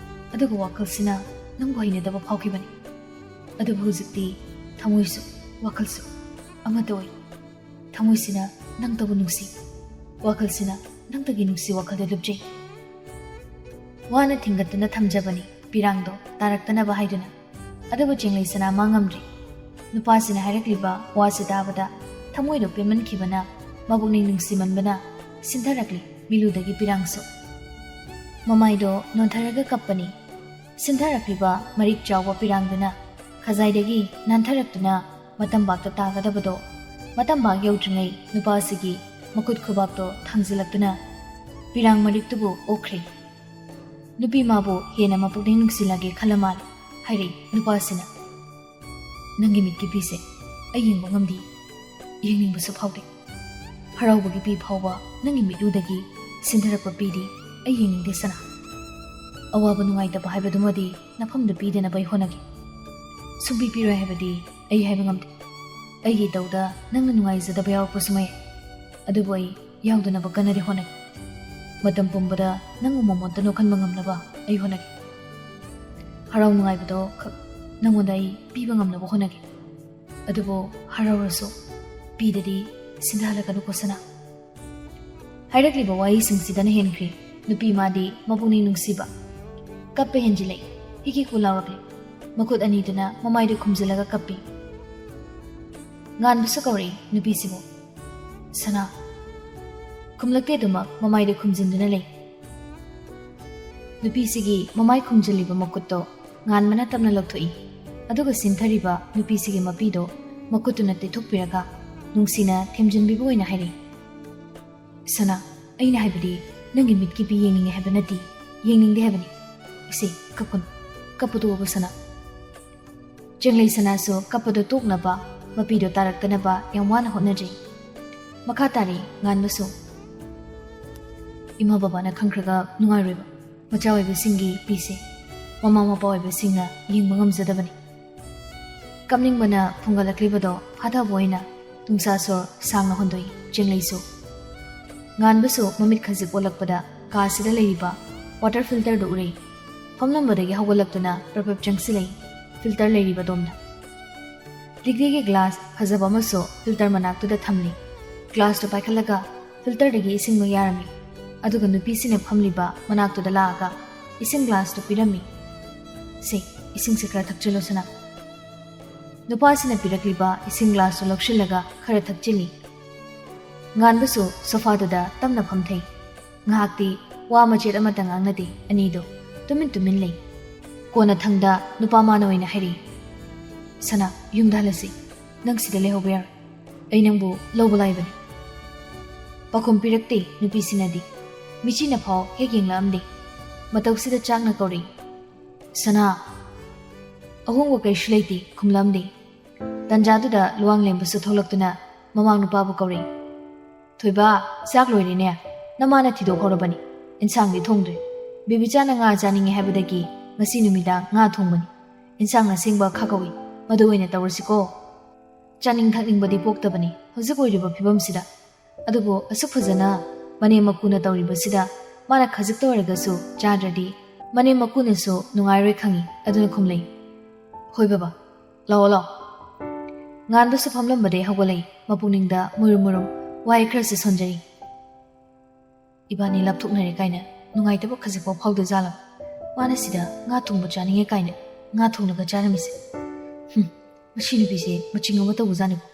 ꯑꯗꯨꯒ ꯋꯥꯈꯜꯁꯤꯅ ꯅꯪꯕꯨ ꯍꯩꯅꯗꯕ ꯐꯥꯎꯈꯤꯕꯅꯤ꯫ ꯑꯗꯨꯕꯨ ꯍꯧꯖꯤꯛꯇꯤ ꯊꯃꯣꯏꯁꯨ ꯋꯥꯈꯜꯁꯨ ꯑꯃꯠꯇ ꯑꯣꯏ꯫ ꯊꯃꯣꯏꯁꯤꯅ ꯅꯪꯇꯕꯨ ꯅꯨꯡꯁꯤ, ꯋꯥꯈꯜꯁꯤꯅ ꯅꯪꯇꯒꯤ ꯅꯨꯡꯁꯤ ꯋꯥꯈꯜꯗ ꯂꯨꯞꯆꯩ꯫ ꯋꯥꯅ ꯊꯤꯡꯒꯠꯇꯨꯅ ꯊꯝꯖꯕꯅꯤ ꯄꯤꯔꯥꯡꯗꯣ ꯇꯥꯔꯛꯇꯅꯕ ꯍꯥꯏꯗꯨꯅ꯫ ꯑꯗꯨꯕꯨ ꯆꯦꯡꯂꯩ ꯁꯅꯥ ꯃꯥ ꯉꯝꯗ꯭ꯔꯦ꯫ ꯅꯨꯄꯥꯁꯤꯅ ꯍꯥꯏꯔꯛꯂꯤꯕ ꯋꯥꯁꯤ ꯇꯥꯕꯗ ꯊꯃꯣꯏꯗꯣ ꯄꯦꯟꯃꯟꯈꯤꯕꯅ, ꯃꯄꯨꯛꯅꯤꯡ ꯅꯨꯡꯁꯤꯃꯟꯕꯅ ꯁꯤꯟꯊꯔꯛꯂꯤ ꯃꯤꯠꯂꯨꯗꯒꯤ ꯄꯤꯔꯥꯡꯁꯨ꯫ ꯃꯃꯥꯏꯗꯣ ꯅꯣꯟꯊꯔꯒ ꯀꯞꯄꯅꯤ꯫ ꯁꯤꯟꯊꯔꯛꯂꯤꯕ ꯃꯔꯤꯛ ꯆꯥꯎꯕ ꯄꯤꯔꯥꯡꯗꯨꯅ ꯈꯖꯥꯏꯗꯒꯤ ꯅꯥꯟꯊꯔꯛꯇꯨꯅ ꯃꯇꯝꯕꯥꯛꯇ ꯇꯥꯒꯗꯕꯗꯣ ꯃꯇꯝꯕꯥꯛ ꯌꯧꯗ꯭ꯔꯤꯉꯩ ꯅꯨꯄꯥꯁꯤꯒꯤ ꯃꯈꯨꯠ ꯈꯨꯕꯥꯛꯇꯣ ꯊꯥꯡꯖꯤꯜꯂꯛꯇꯨꯅ ꯄꯤꯔꯥꯡ ꯃꯔꯤꯛꯇꯨꯕꯨ ꯑꯣꯛꯈ꯭ꯔꯦ꯫ ꯅꯨꯄꯤ ꯃꯥꯕꯨ ꯍꯦꯟꯅ ꯃꯄꯨꯛꯅꯤꯡ ꯅꯨꯡꯁꯤꯂꯒꯦ ꯈꯜꯂ ꯃꯥꯜꯂꯦ ꯍꯥꯏꯔꯛꯏ ꯅꯨꯄꯥꯁꯤꯅ꯫ "ꯅꯪꯒꯤ ꯃꯤꯠꯀꯤ ꯄꯤꯁꯦ ꯑꯩ ꯌꯦꯡꯕ ꯉꯝꯗꯦ, ꯌꯦꯡꯅꯤꯡꯕꯁꯨ ꯐꯥꯎꯗꯦ꯫ ꯍꯔꯥꯎꯕꯒꯤ ꯄꯤ ꯐꯥꯎꯕ ꯅꯪꯒꯤ ꯃꯤꯠꯂꯨꯗꯒꯤ ꯁꯤꯟꯊꯔꯛꯄ ꯄꯤꯗꯤ ꯑꯩ ꯌꯦꯡꯅꯤꯡꯗꯦ ꯁꯅꯥ꯫ ꯑꯋꯥꯕ ꯅꯨꯡꯉꯥꯏꯇꯕ ꯍꯥꯏꯕꯗꯨꯃꯗꯤ ꯅꯐꯝꯗ ꯄꯤꯗꯅꯕ ꯑꯩ ꯍꯣꯠꯅꯒꯦ꯫ ꯁꯨꯡꯄꯤ ꯄꯤꯔꯣꯏ ꯍꯥꯏꯕꯗꯤ ꯑꯩ ꯍꯥꯏꯕ ꯉꯝꯗꯦ꯫ ꯑꯩꯒꯤ ꯏꯇꯧꯗ ꯅꯪꯅ ꯅꯨꯡꯉꯥꯏꯖꯗꯕ ꯌꯥꯎꯔꯛꯄꯁꯨ ꯃꯌꯥꯏ, ꯑꯗꯨꯕꯨ ꯑꯩ ꯌꯥꯎꯗꯅꯕ ꯀꯟꯅꯗꯤ ꯍꯣꯠꯅꯒꯦ꯫ ꯃꯇꯝ ꯄꯨꯝꯕꯗ ꯅꯪꯕꯨ ꯃꯃꯣꯟꯇ ꯅꯣꯛꯍꯟꯕ ꯉꯝꯅꯕ ꯑꯩ ꯍꯣꯠꯅꯒꯦ꯫ ꯍꯔꯥꯎ ꯅꯨꯡꯉꯥꯏꯕꯗꯣ ꯈꯛ ꯅꯪꯉꯣꯟꯗ ꯑꯩ ꯄꯤꯕ ꯉꯝꯅꯕ ꯍꯣꯠꯅꯒꯦ꯫ ꯑꯗꯨꯕꯨ ꯍꯔꯥꯎꯔꯁꯨ ꯄꯤꯗꯗꯤ ꯁꯤꯟꯊꯍꯜꯂꯛꯀꯅꯨꯀꯣ ꯁꯅꯥ꯫" ꯍꯥꯏꯔꯛꯂꯤꯕ ꯋꯥꯍꯩꯁꯤꯡꯁꯤꯗꯅ ꯍꯦꯟꯈ꯭ꯔꯦ ꯅꯨꯄꯤ ꯃꯥꯗꯤ ꯃꯄꯨꯛꯅꯤꯡ ꯅꯨꯡꯁꯤꯕ꯫ ꯀꯞꯄ ꯍꯦꯟꯖꯤꯜꯂꯛꯏ꯫ ꯍꯤꯀꯤ ꯈꯨ ꯂꯥꯎꯔꯛꯂꯦ꯫ ꯃꯈꯨꯠ ꯑꯅꯤꯗꯨꯅ ꯃꯃꯥꯏꯗꯨ ꯈꯨꯝꯖꯤꯜꯂꯒ ꯀꯞꯄꯤ꯫ ꯉꯥꯟꯕꯁꯨ ꯀꯧꯔꯛꯏ ꯅꯨꯄꯤꯁꯤꯕꯨ꯫ "ꯁꯅꯥ꯫" ꯈꯨꯝꯂꯛꯇꯦ ꯑꯗꯨꯃꯛ ꯃꯃꯥꯏꯗꯨ ꯈꯨꯝꯖꯤꯟꯗꯨꯅ ꯂꯩ꯫ ꯅꯨꯄꯤꯁꯤꯒꯤ ꯃꯃꯥꯏ ꯈꯨꯝꯖꯤꯜꯂꯤꯕ ꯃꯈꯨꯠꯇꯣ ꯉꯥꯟꯕꯅ ꯇꯞꯅ ꯂꯧꯊꯣꯛꯏ꯫ ꯑꯗꯨꯒ ꯁꯤꯟꯊꯔꯤꯕ ꯅꯨꯄꯤꯁꯤꯒꯤ ꯃꯄꯤꯗꯣ ꯃꯈꯨꯠꯇꯨꯅ ꯇꯩꯊꯣꯛꯄꯤꯔꯒ ꯅꯨꯡꯁꯤꯅ ꯊꯦꯝꯖꯤꯟꯕꯤꯕ ꯑꯣꯏꯅ ꯍꯥꯏꯔꯛꯏ꯫ "ꯁꯅꯥ, ꯑꯩꯅ ꯍꯥꯏꯕꯗꯤ ꯅꯪꯒꯤ ꯃꯤꯠꯀꯤ ꯄꯤ ꯌꯦꯡꯅꯤꯡꯉꯦ ꯍꯥꯏꯕ ꯅꯠꯇꯦ, ꯌꯦꯡꯅꯤꯡꯗꯦ ꯍꯥꯏꯕꯅꯤ꯫ ꯏꯁꯦ, ꯀꯞꯀꯅꯨ꯫ ꯀꯞꯄ ꯇꯣꯛꯑꯣꯕ ꯁꯅꯥ꯫" ꯆꯦꯡꯂꯩ ꯁꯅꯥꯁꯨ ꯀꯞꯄꯗꯣ ꯇꯣꯛꯅꯕ, ꯃꯄꯤꯗꯣ ꯇꯥꯔꯛꯇꯅꯕ ꯌꯥꯝ ꯋꯥꯅ ꯍꯣꯠꯅꯖꯩ꯫ ꯃꯈꯥ ꯇꯥꯔꯤ ꯉꯥꯟꯕꯁꯨ꯫ "ꯏꯃꯥ ꯕꯕꯥꯅ ꯈꯪꯈ꯭ꯔꯒ ꯅꯨꯡꯉꯥꯏꯔꯣꯏꯕ꯫ ꯃꯆꯥ ꯑꯣꯏꯕꯁꯤꯡꯒꯤ ꯄꯤꯁꯦ ꯃꯃꯥ ꯃꯄꯥ ꯑꯣꯏꯕꯁꯤꯡꯅ ꯌꯦꯡꯕ ꯉꯝꯖꯗꯕꯅꯤ꯫" ꯀꯞꯅꯤꯡꯕꯅ ꯐꯨꯡꯒꯠꯂꯛꯂꯤꯕꯗꯣ ꯐꯥꯊꯕ ꯑꯣꯏꯅ ꯅꯨꯡꯁꯥ ꯁꯣꯔ ꯁꯥꯡꯅ ꯍꯣꯟꯗꯣꯛꯏ ꯆꯦꯡꯂꯩꯁꯨ꯫ ꯉꯥꯟꯕꯁꯨ ꯃꯃꯤꯠ ꯈꯖꯤꯛ ꯑꯣꯜꯂꯛꯄꯗ ꯀꯥꯁꯤꯗ ꯂꯩꯔꯤꯕ ꯋꯥꯇꯔ ꯐꯤꯜꯇꯔꯗꯨ ꯎꯔꯛꯏ꯫ ꯐꯝꯂꯝꯕꯗꯒꯤ ꯍꯧꯒꯠꯂꯛꯇꯨꯅ ꯄ꯭ꯔꯞ ꯄ꯭ꯔꯞ ꯆꯪꯁꯤꯜꯂꯛꯏ ꯐꯤꯜꯇꯔ ꯂꯩꯔꯤꯕ ꯑꯗꯣꯝꯗ꯫ ꯂꯤꯛꯂꯤꯒꯤ ꯒ꯭ꯂꯥꯁ ꯐꯖꯕ ꯑꯃꯁꯨ ꯐꯤꯜꯇꯔ ꯃꯅꯥꯛꯇꯨꯗ ꯊꯝꯂꯤ꯫ ꯒ꯭ꯂꯥꯁꯇꯨ ꯄꯥꯏꯈꯠꯂꯒ ꯐꯤꯜꯇꯔꯗꯒꯤ ꯏꯁꯤꯡꯗꯨ ꯌꯥꯔꯝꯃꯤ꯫ ꯑꯗꯨꯒ ꯅꯨꯄꯤꯁꯤꯅ ꯐꯝꯂꯤꯕ ꯃꯅꯥꯛꯇꯨꯗ ꯂꯥꯛꯑꯒ ꯏꯁꯤꯡ ꯒ꯭ꯂꯥꯁꯇꯨ ꯄꯤꯔꯝꯃꯤ꯫ "ꯁꯦ, ꯏꯁꯤꯡꯁꯦ ꯈꯔ ꯊꯛꯆꯤꯜꯂꯣ ꯁꯅꯥ꯫ ꯅꯨꯄꯥꯁꯤꯅ ꯄꯤꯔꯛꯂꯤꯕ ꯏꯁꯤꯡ ꯒ꯭ꯂꯥꯁꯇꯨ ꯂꯧꯁꯤꯜꯂꯒ ꯈꯔ ꯊꯛꯆꯤꯜꯂꯤ꯫ ꯉꯥꯟꯕꯁꯨ ꯁꯣꯐꯥꯗꯨꯗ ꯇꯞꯅ ꯐꯝꯊꯩ꯫ ꯉꯥꯏꯍꯥꯛꯇꯤ ꯋꯥ ꯃꯆꯦꯠ ꯑꯃꯠꯇ ꯉꯥꯡꯅꯗꯦ ꯑꯅꯤꯗꯣ꯫ ꯇꯨꯃꯤꯟ ꯇꯨꯃꯤꯟ ꯂꯩ꯫ ꯀꯣꯟꯅꯊꯪꯗ ꯅꯨꯄꯥ ꯃꯥꯅ ꯑꯣꯏꯅ ꯍꯥꯏꯔꯛꯏ, "ꯁꯅꯥ, ꯌꯨꯝꯗ ꯍꯜꯂꯁꯤ꯫ ꯅꯪ ꯁꯤꯗ ꯂꯩꯍꯧꯕ ꯌꯥꯔꯣꯏ꯫ ꯑꯩ ꯅꯪꯕꯨ ꯂꯧꯕ ꯂꯥꯛꯏꯕꯅꯤ꯫" ꯄꯥꯎꯈꯨꯝ ꯄꯤꯔꯛꯇꯦ ꯅꯨꯄꯤꯁꯤꯅꯗꯤ꯫ ꯃꯤꯆꯤꯅ ꯐꯥꯎ ꯍꯦꯛ ꯌꯦꯡꯂꯛꯑꯝꯗꯦ꯫ ꯃꯇꯧꯁꯤꯗ ꯆꯥꯛꯅ ꯀꯧꯔꯛꯏ, "ꯁꯅꯥ!" ꯑꯍꯣꯡꯕ ꯀꯩꯁꯨ ꯂꯩꯇꯦ ꯈꯨꯝꯂꯝꯗꯦ꯫ ꯇꯟꯖꯥꯗꯨꯗ ꯂꯨꯋꯥꯡꯂꯦꯝꯕꯁꯨ ꯊꯣꯛꯂꯛꯇꯨꯅ ꯃꯃꯥꯡ ꯅꯨꯄꯥꯕꯨ ꯀꯧꯔꯛꯏ, "ꯊꯣꯏꯕ, ꯆꯥꯛ ꯂꯣꯏꯔꯦꯅꯦ꯫ ꯅꯃꯥꯅ ꯊꯤꯗꯣꯛꯍꯧꯔꯕꯅꯤ꯫ ꯏꯟꯁꯥꯡꯗꯤ ꯊꯣꯡꯗ꯭ꯔꯤ꯫ ꯕꯦꯕꯤꯆꯥꯅ ꯉꯥ ꯆꯥꯅꯤꯡꯉꯦ ꯍꯥꯏꯕꯗꯒꯤ ꯉꯁꯤ ꯅꯨꯃꯤꯗꯥꯡ ꯉꯥ ꯊꯣꯡꯕꯅꯤ꯫ ꯏꯟꯁꯥꯡ ꯑꯁꯦꯡꯕ ꯈꯥꯛꯍꯧꯏ꯫ ꯃꯗꯨ ꯑꯣꯏꯅ ꯇꯧꯔꯁꯤꯀꯣ꯫ ꯆꯥꯅꯤꯡ ꯊꯛꯅꯤꯡꯕꯗꯤ ꯄꯣꯛꯇꯕꯅꯤ ꯍꯧꯖꯤꯛ ꯑꯣꯏꯔꯤꯕ ꯐꯤꯕꯝꯁꯤꯗ꯫ ꯑꯗꯨꯕꯨ ꯑꯁꯨꯛ ꯐꯖꯅ ꯃꯅꯦꯝ ꯃꯀꯨꯅ ꯇꯧꯔꯤꯕꯁꯤꯗ ꯃꯥꯅ ꯈꯖꯤꯛꯇ ꯑꯣꯏꯔꯒꯁꯨ ꯆꯥꯗ꯭ꯔꯗꯤ ꯃꯅꯦꯝ ꯃꯀꯨꯅꯁꯨ ꯅꯨꯡꯉꯥꯏꯔꯣꯏ ꯈꯪꯏ꯫ ꯑꯗꯨꯅ ꯈꯨꯝꯂꯩ, ꯍꯣꯏ ꯕꯕꯥ, ꯂꯥꯛꯑꯣ ꯂꯥꯛꯑꯣ꯫" ꯉꯥꯟꯕꯁꯨ ꯐꯝꯂꯝꯕꯗꯩ ꯍꯧꯒꯠꯂꯛꯏ꯫ ꯃꯄꯨꯛꯅꯤꯡꯗ ꯃꯨꯔꯨꯝ ꯃꯨꯔꯨꯝ ꯋꯥꯍꯩ ꯈꯔꯁꯨ ꯁꯣꯟꯖꯔꯤ꯫ "ꯏꯕꯥꯅꯤ ꯂꯥꯞꯊꯣꯛꯅꯔꯦ ꯀꯥꯏꯅ ꯅꯨꯡꯉꯥꯏꯇꯕ ꯈꯖꯤꯛꯐꯥꯎ ꯐꯥꯎꯗꯖꯥꯠꯂꯣ? ꯃꯥꯅ ꯁꯤꯗ ꯉꯥ ꯊꯣꯡꯕ ꯆꯥꯅꯤꯡꯉꯦ ꯀꯥꯏꯅ ꯉꯥ ꯊꯣꯡꯂꯒ ꯆꯥꯔꯝꯃꯤꯁꯦ꯫ ꯍꯨꯝ, ꯃꯁꯤ ꯅꯨꯄꯤꯁꯦ ꯃꯆꯤꯡ ꯑꯃ ꯇꯧꯕꯖꯥꯠꯅꯤꯀꯣ꯫"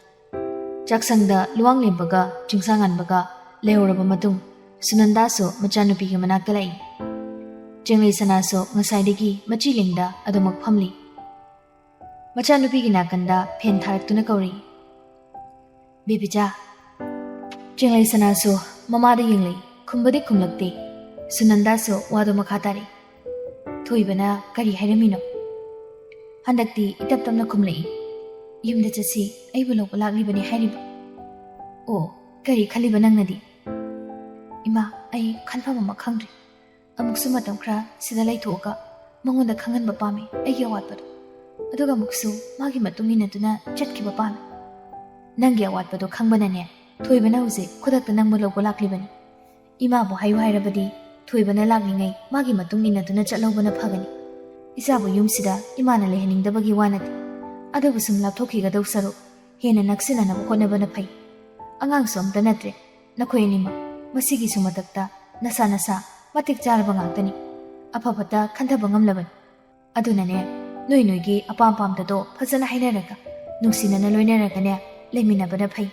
ꯆꯥꯛꯁꯪꯗ ꯂꯨꯋꯥꯡꯂꯦꯝꯕꯒ ꯆꯤꯡꯁꯥꯉꯥꯟꯕꯒ ꯂꯩꯍꯧꯔꯕ ꯃꯇꯨꯡ, ꯁꯨꯅꯟꯗꯥꯁꯨ ꯃꯆꯥꯅꯨꯄꯤꯒꯤ ꯃꯅꯥꯛꯇ ꯂꯥꯛꯏ꯫ ꯆꯦꯡꯂꯩ ꯁꯅꯥꯁꯨ ꯉꯁꯥꯏꯗꯒꯤ ꯃꯆꯤ ꯂꯦꯡꯗ ꯑꯗꯨꯃꯛ ꯐꯝꯂꯤ꯫ ꯃꯆꯥꯅꯨꯄꯤꯒꯤ ꯅꯥꯀꯟꯗ ꯐꯦꯟ ꯊꯥꯔꯛꯇꯨꯅ ꯀꯧꯔꯤ, "ꯕꯦꯕꯤꯆꯥ!" ꯆꯦꯡꯂꯩ ꯁꯅꯥꯁꯨ ꯃꯃꯥꯗ ꯌꯦꯡꯂꯛꯏ꯫ ꯈꯨꯝꯕꯗꯤ ꯈꯨꯝꯂꯛꯇꯦ꯫ ꯁꯨꯅꯟꯗꯥꯁꯨ ꯋꯥꯗꯨ ꯃꯈꯥ ꯇꯥꯔꯛꯏ, "ꯊꯣꯏꯕꯅ ꯀꯔꯤ ꯍꯥꯏꯔꯝꯃꯤꯅꯣ?" ꯍꯟꯗꯛꯇꯤ ꯏꯇꯞ ꯇꯞꯅ ꯈꯨꯝꯂꯛꯏ, "ꯌꯨꯝꯗ ꯆꯠꯁꯤ, ꯑꯩꯕꯨ ꯂꯧꯕ ꯂꯥꯛꯂꯤꯕꯅꯤ ꯍꯥꯏꯔꯤꯕ꯫" "ꯑꯣ, ꯀꯔꯤ ꯈꯜꯂꯤꯕ ꯅꯪꯅꯗꯤ?" "ꯏꯃꯥ, ꯑꯩ ꯈꯟꯐꯝ ꯑꯃ ꯈꯪꯗ꯭ꯔꯦ꯫ ꯑꯃꯨꯛꯁꯨ ꯃꯇꯝ ꯈꯔ ꯁꯤꯗ ꯂꯩꯊꯣꯛꯑꯒ ꯃꯉꯣꯟꯗ ꯈꯪꯍꯟꯕ ꯄꯥꯝꯃꯤ ꯑꯩꯒꯤ ꯑꯋꯥꯠꯄꯗꯣ꯫ ꯑꯗꯨꯒ ꯑꯃꯨꯛꯁꯨ ꯃꯥꯒꯤ ꯃꯇꯨꯡ ꯏꯟꯅꯗꯨꯅ ꯆꯠꯈꯤꯕ ꯄꯥꯝꯃꯤ꯫" "ꯅꯪꯒꯤ ꯑꯋꯥꯠꯄꯗꯣ ꯈꯪꯕꯅꯅꯦ ꯊꯣꯏꯕꯅ ꯍꯧꯖꯤꯛ ꯈꯨꯗꯛꯇ ꯅꯪꯕꯨ ꯂꯧꯕ ꯂꯥꯛꯂꯤꯕꯅꯤ꯫ ꯏꯃꯥꯕꯨ ꯍꯥꯏꯌꯨ ꯍꯥꯏꯔꯕꯗꯤ ꯊꯣꯏꯕꯅ ꯂꯥꯛꯂꯤꯉꯩ ꯃꯥꯒꯤ ꯃꯇꯨꯡ ꯏꯟꯅꯗꯨꯅ ꯆꯠꯍꯧꯕꯅ ꯐꯒꯅꯤ꯫ ꯏꯆꯥꯕꯨ ꯌꯨꯝꯁꯤꯗ ꯏꯃꯥꯅ ꯂꯩꯍꯟꯅꯤꯡꯗꯕꯒꯤ ꯋꯥ ꯅꯠꯇꯦ꯫ ꯑꯗꯨꯕꯨ ꯁꯨꯝ ꯂꯥꯞꯊꯣꯛꯈꯤꯒꯗꯧ ꯁꯔꯨꯛ ꯍꯦꯟꯅ ꯅꯛꯁꯤꯟꯅꯅꯕ ꯍꯣꯠꯅꯕꯅ ꯐꯩ꯫ ꯑꯉꯥꯡꯁꯨ ꯑꯝꯇ ꯅꯠꯇ꯭ꯔꯦ ꯅꯈꯣꯏ ꯑꯅꯤꯃꯛ꯫ ꯃꯁꯤꯒꯤꯁꯨ ꯃꯊꯛꯇ ꯅꯁꯥ ꯅꯁꯥ ꯃꯇꯤꯛ ꯆꯥꯔꯕ ꯉꯥꯛꯇꯅꯤ꯫ ꯑꯐ ꯐꯠꯇ ꯈꯟꯊꯕ ꯉꯝꯂꯕꯅꯤ꯫ ꯑꯗꯨꯅꯅꯦ, ꯅꯣꯏ ꯅꯣꯏꯒꯤ ꯑꯄꯥꯝ ꯄꯥꯝꯗꯗꯣ ꯐꯖꯅ ꯍꯥꯏꯅꯔꯒ, ꯅꯨꯡꯁꯤꯅꯅ ꯂꯣꯏꯅꯔꯒꯅꯦ, ꯂꯩꯃꯤꯟꯅꯕꯅ ꯐꯩ꯫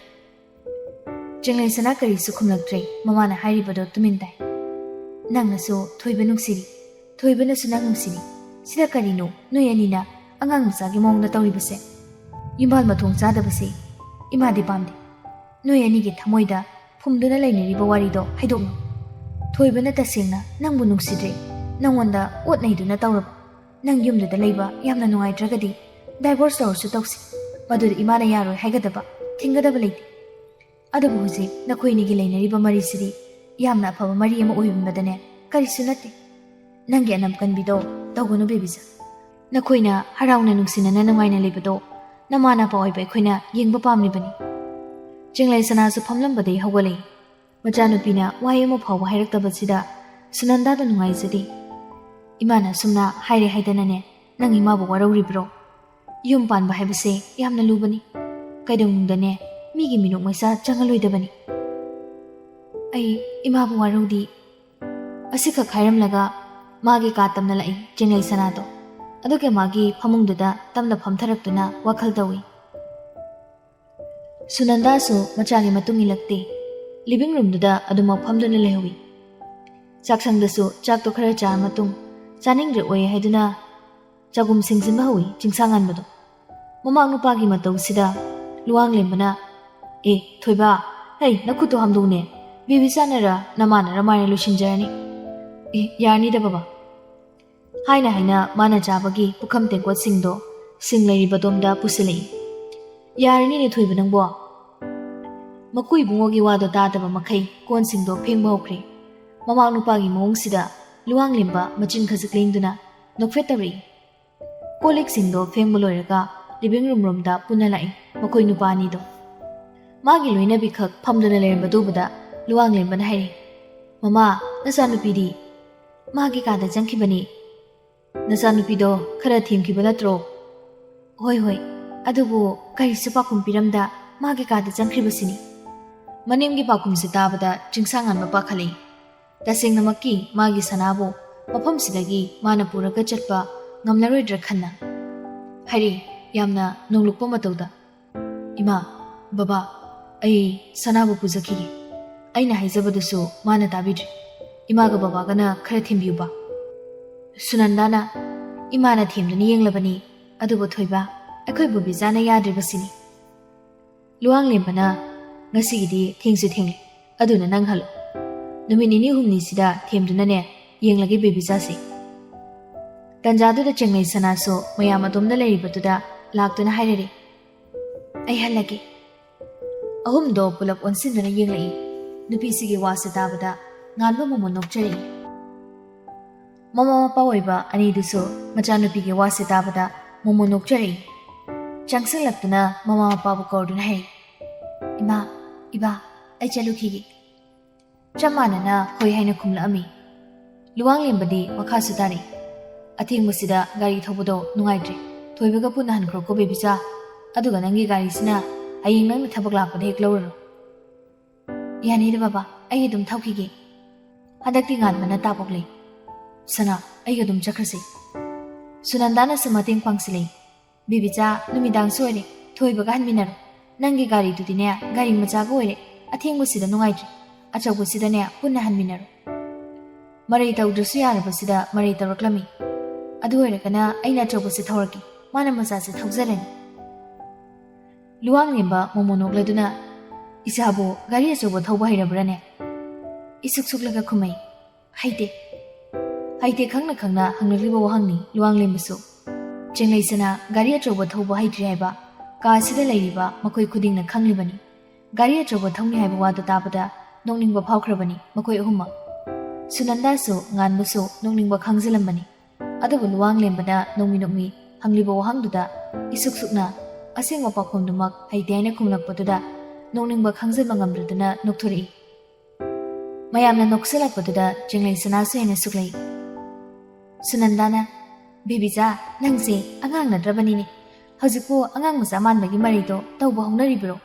ꯆꯤꯡꯂꯩꯁꯅꯥ ꯀꯔꯤꯁꯨ ꯈꯨꯝꯂꯛꯇ꯭ꯔꯦ꯫ ꯃꯃꯥꯅ ꯍꯥꯏꯔꯤꯕꯗꯣ ꯇꯨꯃꯤꯟ ꯇꯥꯏ꯫ "ꯅꯪꯅꯁꯨ ꯊꯣꯏꯕ ꯅꯨꯡꯁꯤꯔꯤ, ꯊꯣꯏꯕꯅꯁꯨ ꯅꯪ ꯅꯨꯡꯁꯤꯔꯤ꯫ ꯁꯤꯗ ꯀꯔꯤꯅꯣ ꯅꯣꯏ ꯑꯅꯤꯅ ꯑꯉꯥꯡ ꯃꯆꯥꯒꯤ ꯃꯑꯣꯡꯗ ꯇꯧꯔꯤꯕꯁꯦ? ꯌꯨꯝꯕꯥꯜ ꯃꯊꯣꯡ ꯆꯥꯗꯕꯁꯦ ꯏꯃꯥꯗꯤ ꯄꯥꯝꯗꯦ꯫ ꯅꯣꯏ ꯑꯅꯤꯒꯤ ꯊꯃꯣꯏꯗ ꯐꯨꯝꯗꯨꯅ ꯂꯩꯅꯔꯤꯕ ꯋꯥꯔꯤꯗꯣ ꯍꯥꯏꯗꯣꯛꯂꯣ꯫ ꯊꯣꯏꯕꯅ ꯇꯁꯦꯡꯅ ꯅꯪꯕꯨ ꯅꯨꯡꯁꯤꯗ꯭ꯔꯦ, ꯅꯪꯉꯣꯟꯗ ꯑꯣꯠ ꯅꯩꯗꯨꯅ ꯇꯧꯔꯕ꯫ ꯅꯪ ꯌꯨꯝꯗꯨꯗ ꯂꯩꯕ ꯌꯥꯝꯅ ꯅꯨꯡꯉꯥꯏꯇ꯭ꯔꯒꯗꯤ divorce ꯇꯧꯔꯁꯨ ꯇꯧꯁꯤ꯫ ꯃꯗꯨꯗ ꯏꯃꯥꯅ ꯌꯥꯔꯣꯏ ꯍꯥꯏꯒꯗꯕ, ꯊꯤꯡꯒꯗꯕ ꯂꯩꯇꯦ꯫ ꯑꯗꯨꯕꯨ ꯍꯧꯖꯤꯛ ꯅꯈꯣꯏ ꯑꯅꯤꯒꯤ ꯂꯩꯅꯔꯤꯕ ꯃꯔꯤꯁꯤꯗꯤ ꯌꯥꯝꯅ ꯑꯐꯕ ꯃꯔꯤ ꯑꯃ ꯑꯣꯏꯔꯝꯕꯗꯅꯦ ꯀꯔꯤꯁꯨ ꯅꯠꯇꯦ꯫ ꯅꯪꯒꯤ ꯑꯅꯝ ꯀꯟꯕꯤꯗꯣ ꯇꯧꯒꯅꯨ, ꯕꯦꯕꯤꯆꯥ꯫ ꯅꯈꯣꯏꯅ ꯍꯔꯥꯎꯅ ꯅꯨꯡꯁꯤꯅꯅ ꯅꯨꯡꯉꯥꯏꯅ ꯂꯩꯕꯗꯣ ꯅꯃꯥ ꯅꯄꯥ ꯑꯣꯏꯕ ꯑꯩꯈꯣꯏꯅ ꯌꯦꯡꯕ ꯄꯥꯝꯂꯤꯕꯅꯤ꯫" ꯆꯤꯡꯂꯩꯁꯅꯥꯁꯨ ꯐꯝꯂꯝꯕꯗꯩ ꯍꯧꯒꯠꯂꯛꯏ꯫ ꯃꯆꯥꯅꯨꯄꯤꯅ ꯋꯥꯍꯩ ꯑꯃ ꯐꯥꯎꯕ ꯍꯥꯏꯔꯛꯇꯕꯁꯤꯗ ꯁꯨꯅꯟꯗꯥꯗ ꯅꯨꯡꯉꯥꯏꯖꯗꯦ꯫ "ꯏꯃꯥꯅ ꯑꯁꯨꯝꯅ ꯍꯥꯏꯔꯦ ꯍꯥꯏꯗꯅꯅꯦ ꯅꯪ ꯏꯃꯥꯕꯨ ꯋꯥꯔꯧꯔꯤꯕ꯭ꯔꯣ? ꯌꯨꯝ ꯄꯥꯟꯕ ꯍꯥꯏꯕꯁꯦ ꯌꯥꯝꯅ ꯂꯨꯕꯅꯤ꯫ ꯀꯩꯗꯧꯅꯨꯡꯗꯅꯦ ꯃꯤꯒꯤ ꯃꯤꯅꯣꯛ ꯃꯩꯁꯥ ꯆꯪꯍꯜꯂꯣꯏꯗꯕꯅꯤ꯫" "ꯑꯩ ꯏꯃꯥꯕꯨ ꯋꯥꯔꯧꯗꯤ꯫" ꯑꯁꯤꯈꯛ ꯍꯥꯏꯔꯝꯂꯒ ꯃꯥꯒꯤ ꯀꯥ ꯇꯝꯅ ꯂꯥꯛꯏ ꯆꯤꯡꯂꯩ ꯁꯅꯥꯗꯣ꯫ ꯑꯗꯨꯒ ꯃꯥꯒꯤ ꯐꯃꯨꯡꯗꯨꯗ ꯇꯝꯅ ꯐꯝꯊꯔꯛꯇꯨꯅ ꯋꯥꯈꯜ ꯇꯧꯏ꯫ ꯁꯨꯅꯟꯗꯥꯁꯨ ꯃꯆꯥꯒꯤ ꯃꯇꯨꯡ ꯏꯜꯂꯛꯇꯦ꯫ ꯂꯤꯚꯤꯡ ꯔꯨꯝꯗꯨꯗ ꯑꯗꯨꯃꯛ ꯐꯝꯗꯨꯅ ꯂꯩꯍꯧꯏ꯫ ꯆꯥꯛꯁꯪꯗꯁꯨ ꯆꯥꯛꯇꯣ ꯈꯔ ꯆꯥꯔ ꯃꯇꯨꯡ ꯆꯥꯅꯤꯡꯗ꯭ꯔꯦ ꯑꯣꯏ ꯍꯥꯏꯗꯨꯅ ꯆꯒꯨꯝ ꯁꯤꯡꯖꯤꯟꯕ ꯍꯧꯏ ꯆꯤꯡꯁꯥꯡꯉꯥꯟꯕꯗꯣ꯫ ꯃꯃꯥꯛ ꯅꯨꯄꯥꯒꯤ ꯃꯇꯧꯁꯤꯗ ꯂꯨꯋꯥꯡꯂꯦꯝꯕꯅ, "ꯑꯦ, ꯊꯣꯏꯕ, ꯍꯩ, ꯅꯈꯨꯠꯇꯣ ꯍꯥꯝꯗꯣꯛꯅꯦ꯫ ꯕꯦꯕꯤꯆꯥꯅꯔ ꯅꯃꯥꯅꯔ ꯃꯥꯏꯅ ꯂꯣꯏꯁꯤꯟꯖꯔꯅꯤ꯫" "ꯑꯦ, ꯌꯥꯔꯅꯤꯗ ꯕꯕꯥ꯫" ꯍꯥꯏꯅ ꯍꯥꯏꯅ ꯃꯥꯅ ꯆꯥꯕꯒꯤ ꯄꯨꯈꯝ ꯇꯦꯡꯀꯣꯠꯁꯤꯡꯗꯣ ꯁꯤꯡ ꯂꯩꯔꯤꯕꯗꯣꯝꯗ ꯄꯨꯁꯤꯜꯂꯛꯏ꯫ "ꯌꯥꯔꯅꯤꯅꯦ ꯊꯣꯏꯕ ꯅꯪꯕꯣ꯫" ꯃꯀꯨ ꯏꯕꯨꯡꯉꯣꯒꯤ ꯋꯥꯗꯣ ꯇꯥꯗꯕ ꯃꯈꯩ ꯀꯣꯟꯁꯤꯡꯗꯣ ꯐꯦꯡꯕ ꯍꯧꯈ꯭ꯔꯦ꯫ ꯃꯃꯥꯛ ꯅꯨꯄꯥꯒꯤ ꯃꯑꯣꯡꯁꯤꯗ ꯂꯨꯋꯥꯡꯂꯦꯝꯕ ꯃꯆꯤꯟ ꯈꯖꯤꯛ ꯂꯦꯡꯗꯨꯅ ꯅꯣꯛꯐꯦꯠ ꯇꯧꯔꯛꯏ꯫ ꯀꯣꯜ ꯂꯤꯛꯁꯤꯡꯗꯣ ꯐꯦꯡꯕ ꯂꯣꯏꯔꯒ ꯂꯤꯚꯤꯡ ꯔꯨꯝ ꯔꯣꯝꯗ ꯄꯨꯟꯅ ꯂꯥꯛꯏ ꯃꯈꯣꯏ ꯅꯨꯄꯥ ꯑꯅꯤꯗꯣ꯫ ꯃꯥꯒꯤ ꯂꯣꯏꯅꯕꯤꯈꯛ ꯐꯝꯗꯨꯅ ꯂꯩꯔꯝꯕꯗꯨ ꯎꯕꯗ ꯂꯨꯋꯥꯡꯂꯦꯝꯕꯅ ꯍꯥꯏꯔꯛꯏ, "ꯃꯃꯥ, ꯅꯆꯥꯅꯨꯄꯤꯗꯤ?" "ꯃꯥꯒꯤ ꯀꯥꯗ ꯆꯪꯈꯤꯕꯅꯤ꯫" "ꯅꯆꯥꯅꯨꯄꯤꯗꯣ ꯈꯔ ꯊꯦꯝꯈꯤꯕ ꯅꯠꯇ꯭ꯔꯣ?" "ꯍꯣꯏ, ꯍꯣꯏ, ꯑꯗꯨꯕꯨ ꯀꯔꯤꯁꯨ ꯄꯥꯎꯈꯨꯝ ꯄꯤꯔꯝꯗ ꯃꯥꯒꯤ ꯀꯥꯗ ꯆꯪꯈ꯭ꯔꯤꯕꯁꯤꯅꯤ꯫" ꯃꯅꯦꯝꯒꯤ ꯄꯥꯎꯈꯨꯝꯁꯤ ꯇꯥꯕꯗ ꯆꯤꯡꯁꯥꯡꯉꯥꯟꯕ ꯄꯥꯈꯠꯂꯛꯏ꯫ ꯇꯁꯦꯡꯅꯃꯛꯀꯤ ꯃꯥꯒꯤ ꯁꯅꯥꯕꯨ ꯃꯐꯝꯁꯤꯗꯒꯤ ꯃꯥꯅ ꯄꯨꯔꯒ ꯆꯠꯄ ꯉꯝꯂꯔꯣꯏꯗ꯭ꯔꯥ ꯈꯟꯅ ꯍꯥꯏꯔꯛꯏ, ꯌꯥꯝꯅ ꯅꯣꯡꯂꯨꯛꯄ ꯃꯇꯧꯗ꯫ "ꯏꯃꯥ, ꯕꯕꯥ, ꯑꯩ ꯁꯅꯥꯕꯨ ꯄꯨꯖꯈꯤꯒꯦ꯫ ꯑꯩꯅ ꯍꯥꯏꯖꯕꯗꯨꯁꯨ ꯃꯥꯅ ꯇꯥꯕꯤꯗ꯭ꯔꯦ꯫ ꯏꯃꯥꯒ ꯕꯕꯥꯒꯅ ꯈꯔ ꯊꯦꯝꯕꯤꯌꯨꯕ꯫" ꯁꯨꯅꯟꯗꯥꯅ, "ꯏꯃꯥꯅ ꯊꯦꯝꯗꯨꯅ ꯌꯦꯡꯂꯕꯅꯤ, ꯑꯗꯨꯕꯨ ꯊꯣꯏꯕ, ꯑꯩꯈꯣꯏ ꯕꯣꯕꯤꯆꯥꯅ ꯌꯥꯗ꯭ꯔꯤꯕꯁꯤꯅꯤ꯫ ꯂꯨꯋꯥꯡꯂꯦꯝꯕꯅ, ꯉꯁꯤꯒꯤꯗꯤ ꯊꯦꯡꯁꯨ ꯊꯦꯡꯂꯦ, ꯑꯗꯨꯅ ꯅꯪ ꯍꯜꯂꯣ꯫ ꯅꯨꯃꯤꯠ ꯅꯤꯅꯤ ꯍꯨꯝꯅꯤꯁꯤꯗ ꯊꯦꯝꯗꯨꯅꯅꯦ ꯌꯦꯡꯂꯒꯦ ꯕꯦꯕꯤꯆꯥꯁꯦ꯫" ꯇꯟꯖꯥꯗꯨꯗ ꯆꯦꯡꯂꯩ ꯁꯅꯥꯁꯨ ꯃꯌꯥꯝ ꯑꯗꯣꯝꯗ ꯂꯩꯔꯤꯕꯗꯨꯗ ꯂꯥꯛꯇꯨꯅ ꯍꯥꯏꯔꯔꯦ, "ꯑꯩ ꯍꯜꯂꯒꯦ꯫" ꯑꯍꯨꯝꯗꯣ ꯄꯨꯂꯞ ꯑꯣꯟꯁꯤꯟꯗꯨꯅ ꯌꯦꯡꯂꯛꯏ꯫ ꯅꯨꯄꯤꯁꯤꯒꯤ ꯋꯥꯁꯦ ꯇꯥꯕꯗ ꯉꯥꯟꯕ ꯃꯣꯃꯣꯟ ꯅꯣꯛꯆꯔꯛꯏ꯫ ꯃꯃꯥ ꯃꯄꯥ ꯑꯣꯏꯕ ꯑꯅꯤꯗꯨꯁꯨ ꯃꯆꯥꯅꯨꯄꯤꯒꯤ ꯋꯥꯁꯦ ꯇꯥꯕꯗ ꯃꯣꯃꯣꯟ ꯅꯣꯛꯆꯔꯛꯏ꯫ ꯆꯪꯁꯤꯜꯂꯛꯇꯨꯅ ꯃꯃꯥ ꯃꯄꯥꯕꯨ ꯀꯧꯗꯨꯅ ꯍꯥꯏꯔꯛꯏ, "ꯏꯃꯥ, ꯏꯕꯥ, ꯑꯩ ꯆꯠꯂꯨꯈꯤꯒꯦ꯫" ꯆꯞ ꯃꯥꯟꯅꯅ ꯍꯣꯏ ꯍꯥꯏꯅ ꯈꯨꯝꯂꯛꯑꯝꯃꯤ꯫ ꯂꯨꯋꯥꯡꯂꯦꯝꯕꯗꯤ ꯃꯈꯥꯁꯨ ꯇꯥꯔꯛꯏ, "ꯑꯊꯦꯡꯕꯁꯤꯗ ꯒꯥꯔꯤ ꯊꯧꯕꯗꯣ ꯅꯨꯡꯉꯥꯏꯇ꯭ꯔꯦ꯫ ꯊꯣꯏꯕꯒ ꯄꯨꯟꯅ ꯍꯟꯈ꯭ꯔꯣꯀꯣ ꯕꯦꯕꯤꯆꯥ꯫ ꯑꯗꯨꯒ ꯅꯪꯒꯤ ꯒꯥꯔꯤꯁꯤꯅ ꯍꯌꯦꯡ ꯅꯪꯅ ꯊꯕꯛ ꯂꯥꯛꯄꯗ ꯍꯦꯛ ꯂꯧꯔꯔꯣ꯫" "ꯌꯥꯅꯤꯗ ꯕꯕꯥ, ꯑꯩ ꯑꯗꯨꯝ ꯊꯧꯈꯤꯒꯦ꯫" ꯍꯟꯗꯛꯇꯤ ꯉꯥꯟꯕꯅ ꯇꯥ ꯄꯣꯛꯂꯦ꯫ "ꯁꯅꯥ, ꯑꯩꯒ ꯑꯗꯨꯝ ꯆꯠꯈ꯭ꯔꯁꯤ꯫" ꯁꯨꯅꯟꯗꯥꯅꯁꯨ ꯃꯇꯦꯡ ꯄꯥꯡꯁꯤꯜꯂꯛꯏ꯫ "ꯕꯦꯕꯤꯆꯥ, ꯅꯨꯃꯤꯗꯥꯡꯁꯨ ꯑꯣꯏꯔꯦ, ꯊꯣꯏꯕꯒ ꯍꯟꯃꯤꯟꯅꯔꯣ꯫ ꯅꯪꯒꯤ ꯒꯥꯔꯤꯗꯨꯗꯤꯅꯦ, ꯒꯥꯔꯤ ꯃꯆꯥꯒ ꯑꯣꯏꯔꯦ, ꯑꯊꯦꯡꯕꯁꯤꯗ ꯅꯨꯡꯉꯥꯏꯇ꯭ꯔꯦ꯫ ꯑꯆꯧꯕꯁꯤꯗꯅꯦ ꯄꯨꯟꯅ ꯍꯟꯃꯤꯟꯅꯔꯣ꯫" ꯃꯔꯩ ꯇꯧꯗ꯭ꯔꯁꯨ ꯌꯥꯔꯕꯁꯤꯗ ꯃꯔꯩ ꯇꯧꯔꯛꯂꯝꯃꯤ꯫ "ꯑꯗꯨ ꯑꯣꯏꯔꯒꯅ ꯑꯩꯅ ꯑꯆꯧꯕꯁꯦ ꯊꯧꯔꯛꯀꯦ, ꯃꯥꯅ ꯃꯆꯥꯁꯦ ꯊꯧꯖꯔꯅꯤ꯫" ꯂꯨꯋꯥꯡꯂꯦꯝꯕ ꯃꯣꯃꯣꯟ ꯅꯣꯛꯂꯗꯨꯅ, "ꯏꯆꯥꯕꯨ ꯒꯥꯔꯤ ꯑꯆꯧꯕ ꯊꯧꯕ ꯍꯩꯔꯕ꯭ꯔꯥꯅꯦ?" ꯏꯁꯨꯛ ꯁꯨꯛꯂꯒ ꯈꯨꯝꯃꯩ, "ꯍꯩꯇꯦ꯫" ꯍꯩꯇꯦ ꯈꯪꯅ ꯈꯪꯅ ꯍꯪꯂꯛꯂꯤꯕ ꯋꯥꯍꯪꯅꯤ ꯂꯨꯋꯥꯡꯂꯦꯝꯕꯁꯨ꯫ ꯆꯦꯡꯂꯩꯁꯅꯥ ꯒꯥꯔꯤ ꯑꯆꯧꯕ ꯊꯧꯕ ꯍꯩꯇ꯭ꯔꯤ ꯍꯥꯏꯕ ꯀꯥ ꯑꯁꯤꯗ ꯂꯩꯔꯤꯕ ꯃꯈꯣꯏ ꯈꯨꯗꯤꯡꯅ ꯈꯪꯂꯤꯕꯅꯤ꯫ ꯒꯥꯔꯤ ꯑꯆꯧꯕ ꯊꯧꯅꯤ ꯍꯥꯏꯕ ꯋꯥꯗꯨ ꯇꯥꯕꯗ ꯅꯣꯛꯅꯤꯡꯕ ꯐꯥꯎꯈ꯭ꯔꯕꯅꯤ ꯃꯈꯣꯏ ꯑꯍꯨꯝꯃꯛ꯫ ꯁꯨꯅꯟꯗꯥꯁꯨ ꯉꯥꯟꯕꯁꯨ ꯅꯣꯛꯅꯤꯡꯕ ꯈꯥꯡꯖꯤꯜꯂꯝꯕꯅꯤ꯫ ꯑꯗꯨꯕꯨ ꯂꯨꯋꯥꯡꯂꯦꯝꯕꯅ ꯅꯣꯡꯃꯤ ꯅꯣꯛꯃꯤ ꯍꯪꯂꯤꯕ ꯋꯥꯍꯪꯗꯨꯗ ꯏꯁꯨꯛ ꯁꯨꯛꯅ ꯑꯁꯦꯡꯕ ꯄꯥꯎꯈꯨꯝꯗꯨꯃꯛ ꯍꯩꯇꯦ ꯍꯥꯏꯅ ꯈꯨꯝꯂꯛꯄꯗꯨꯗ ꯅꯣꯛꯅꯤꯡꯕ ꯈꯥꯡꯖꯤꯟꯕ ꯉꯝꯗ꯭ꯔꯗꯨꯅ ꯅꯣꯛꯊꯣꯔꯛꯏ꯫ ꯃꯌꯥꯝꯅ ꯅꯣꯛꯁꯤꯜꯂꯛꯄꯗꯨꯗ ꯆꯦꯡꯂꯩ ꯁꯅꯥꯁꯨ ꯍꯦꯟꯅ ꯁꯨꯛꯂꯩ꯫ ꯁꯨꯅꯟꯗꯥꯅ, "ꯕꯦꯕꯤꯆꯥ, ꯅꯪꯁꯦ ꯑꯉꯥꯡ ꯅꯠꯇ꯭ꯔꯕꯅꯤꯅꯦ꯫ ꯍꯧꯖꯤꯛꯄꯨ ꯑꯉꯥꯡ ꯃꯆꯥ ꯃꯥꯟꯕꯒꯤ ꯃꯔꯩꯗꯣ ꯇꯧꯕ ꯍꯧꯅꯔꯤꯕ꯭ꯔꯣ?"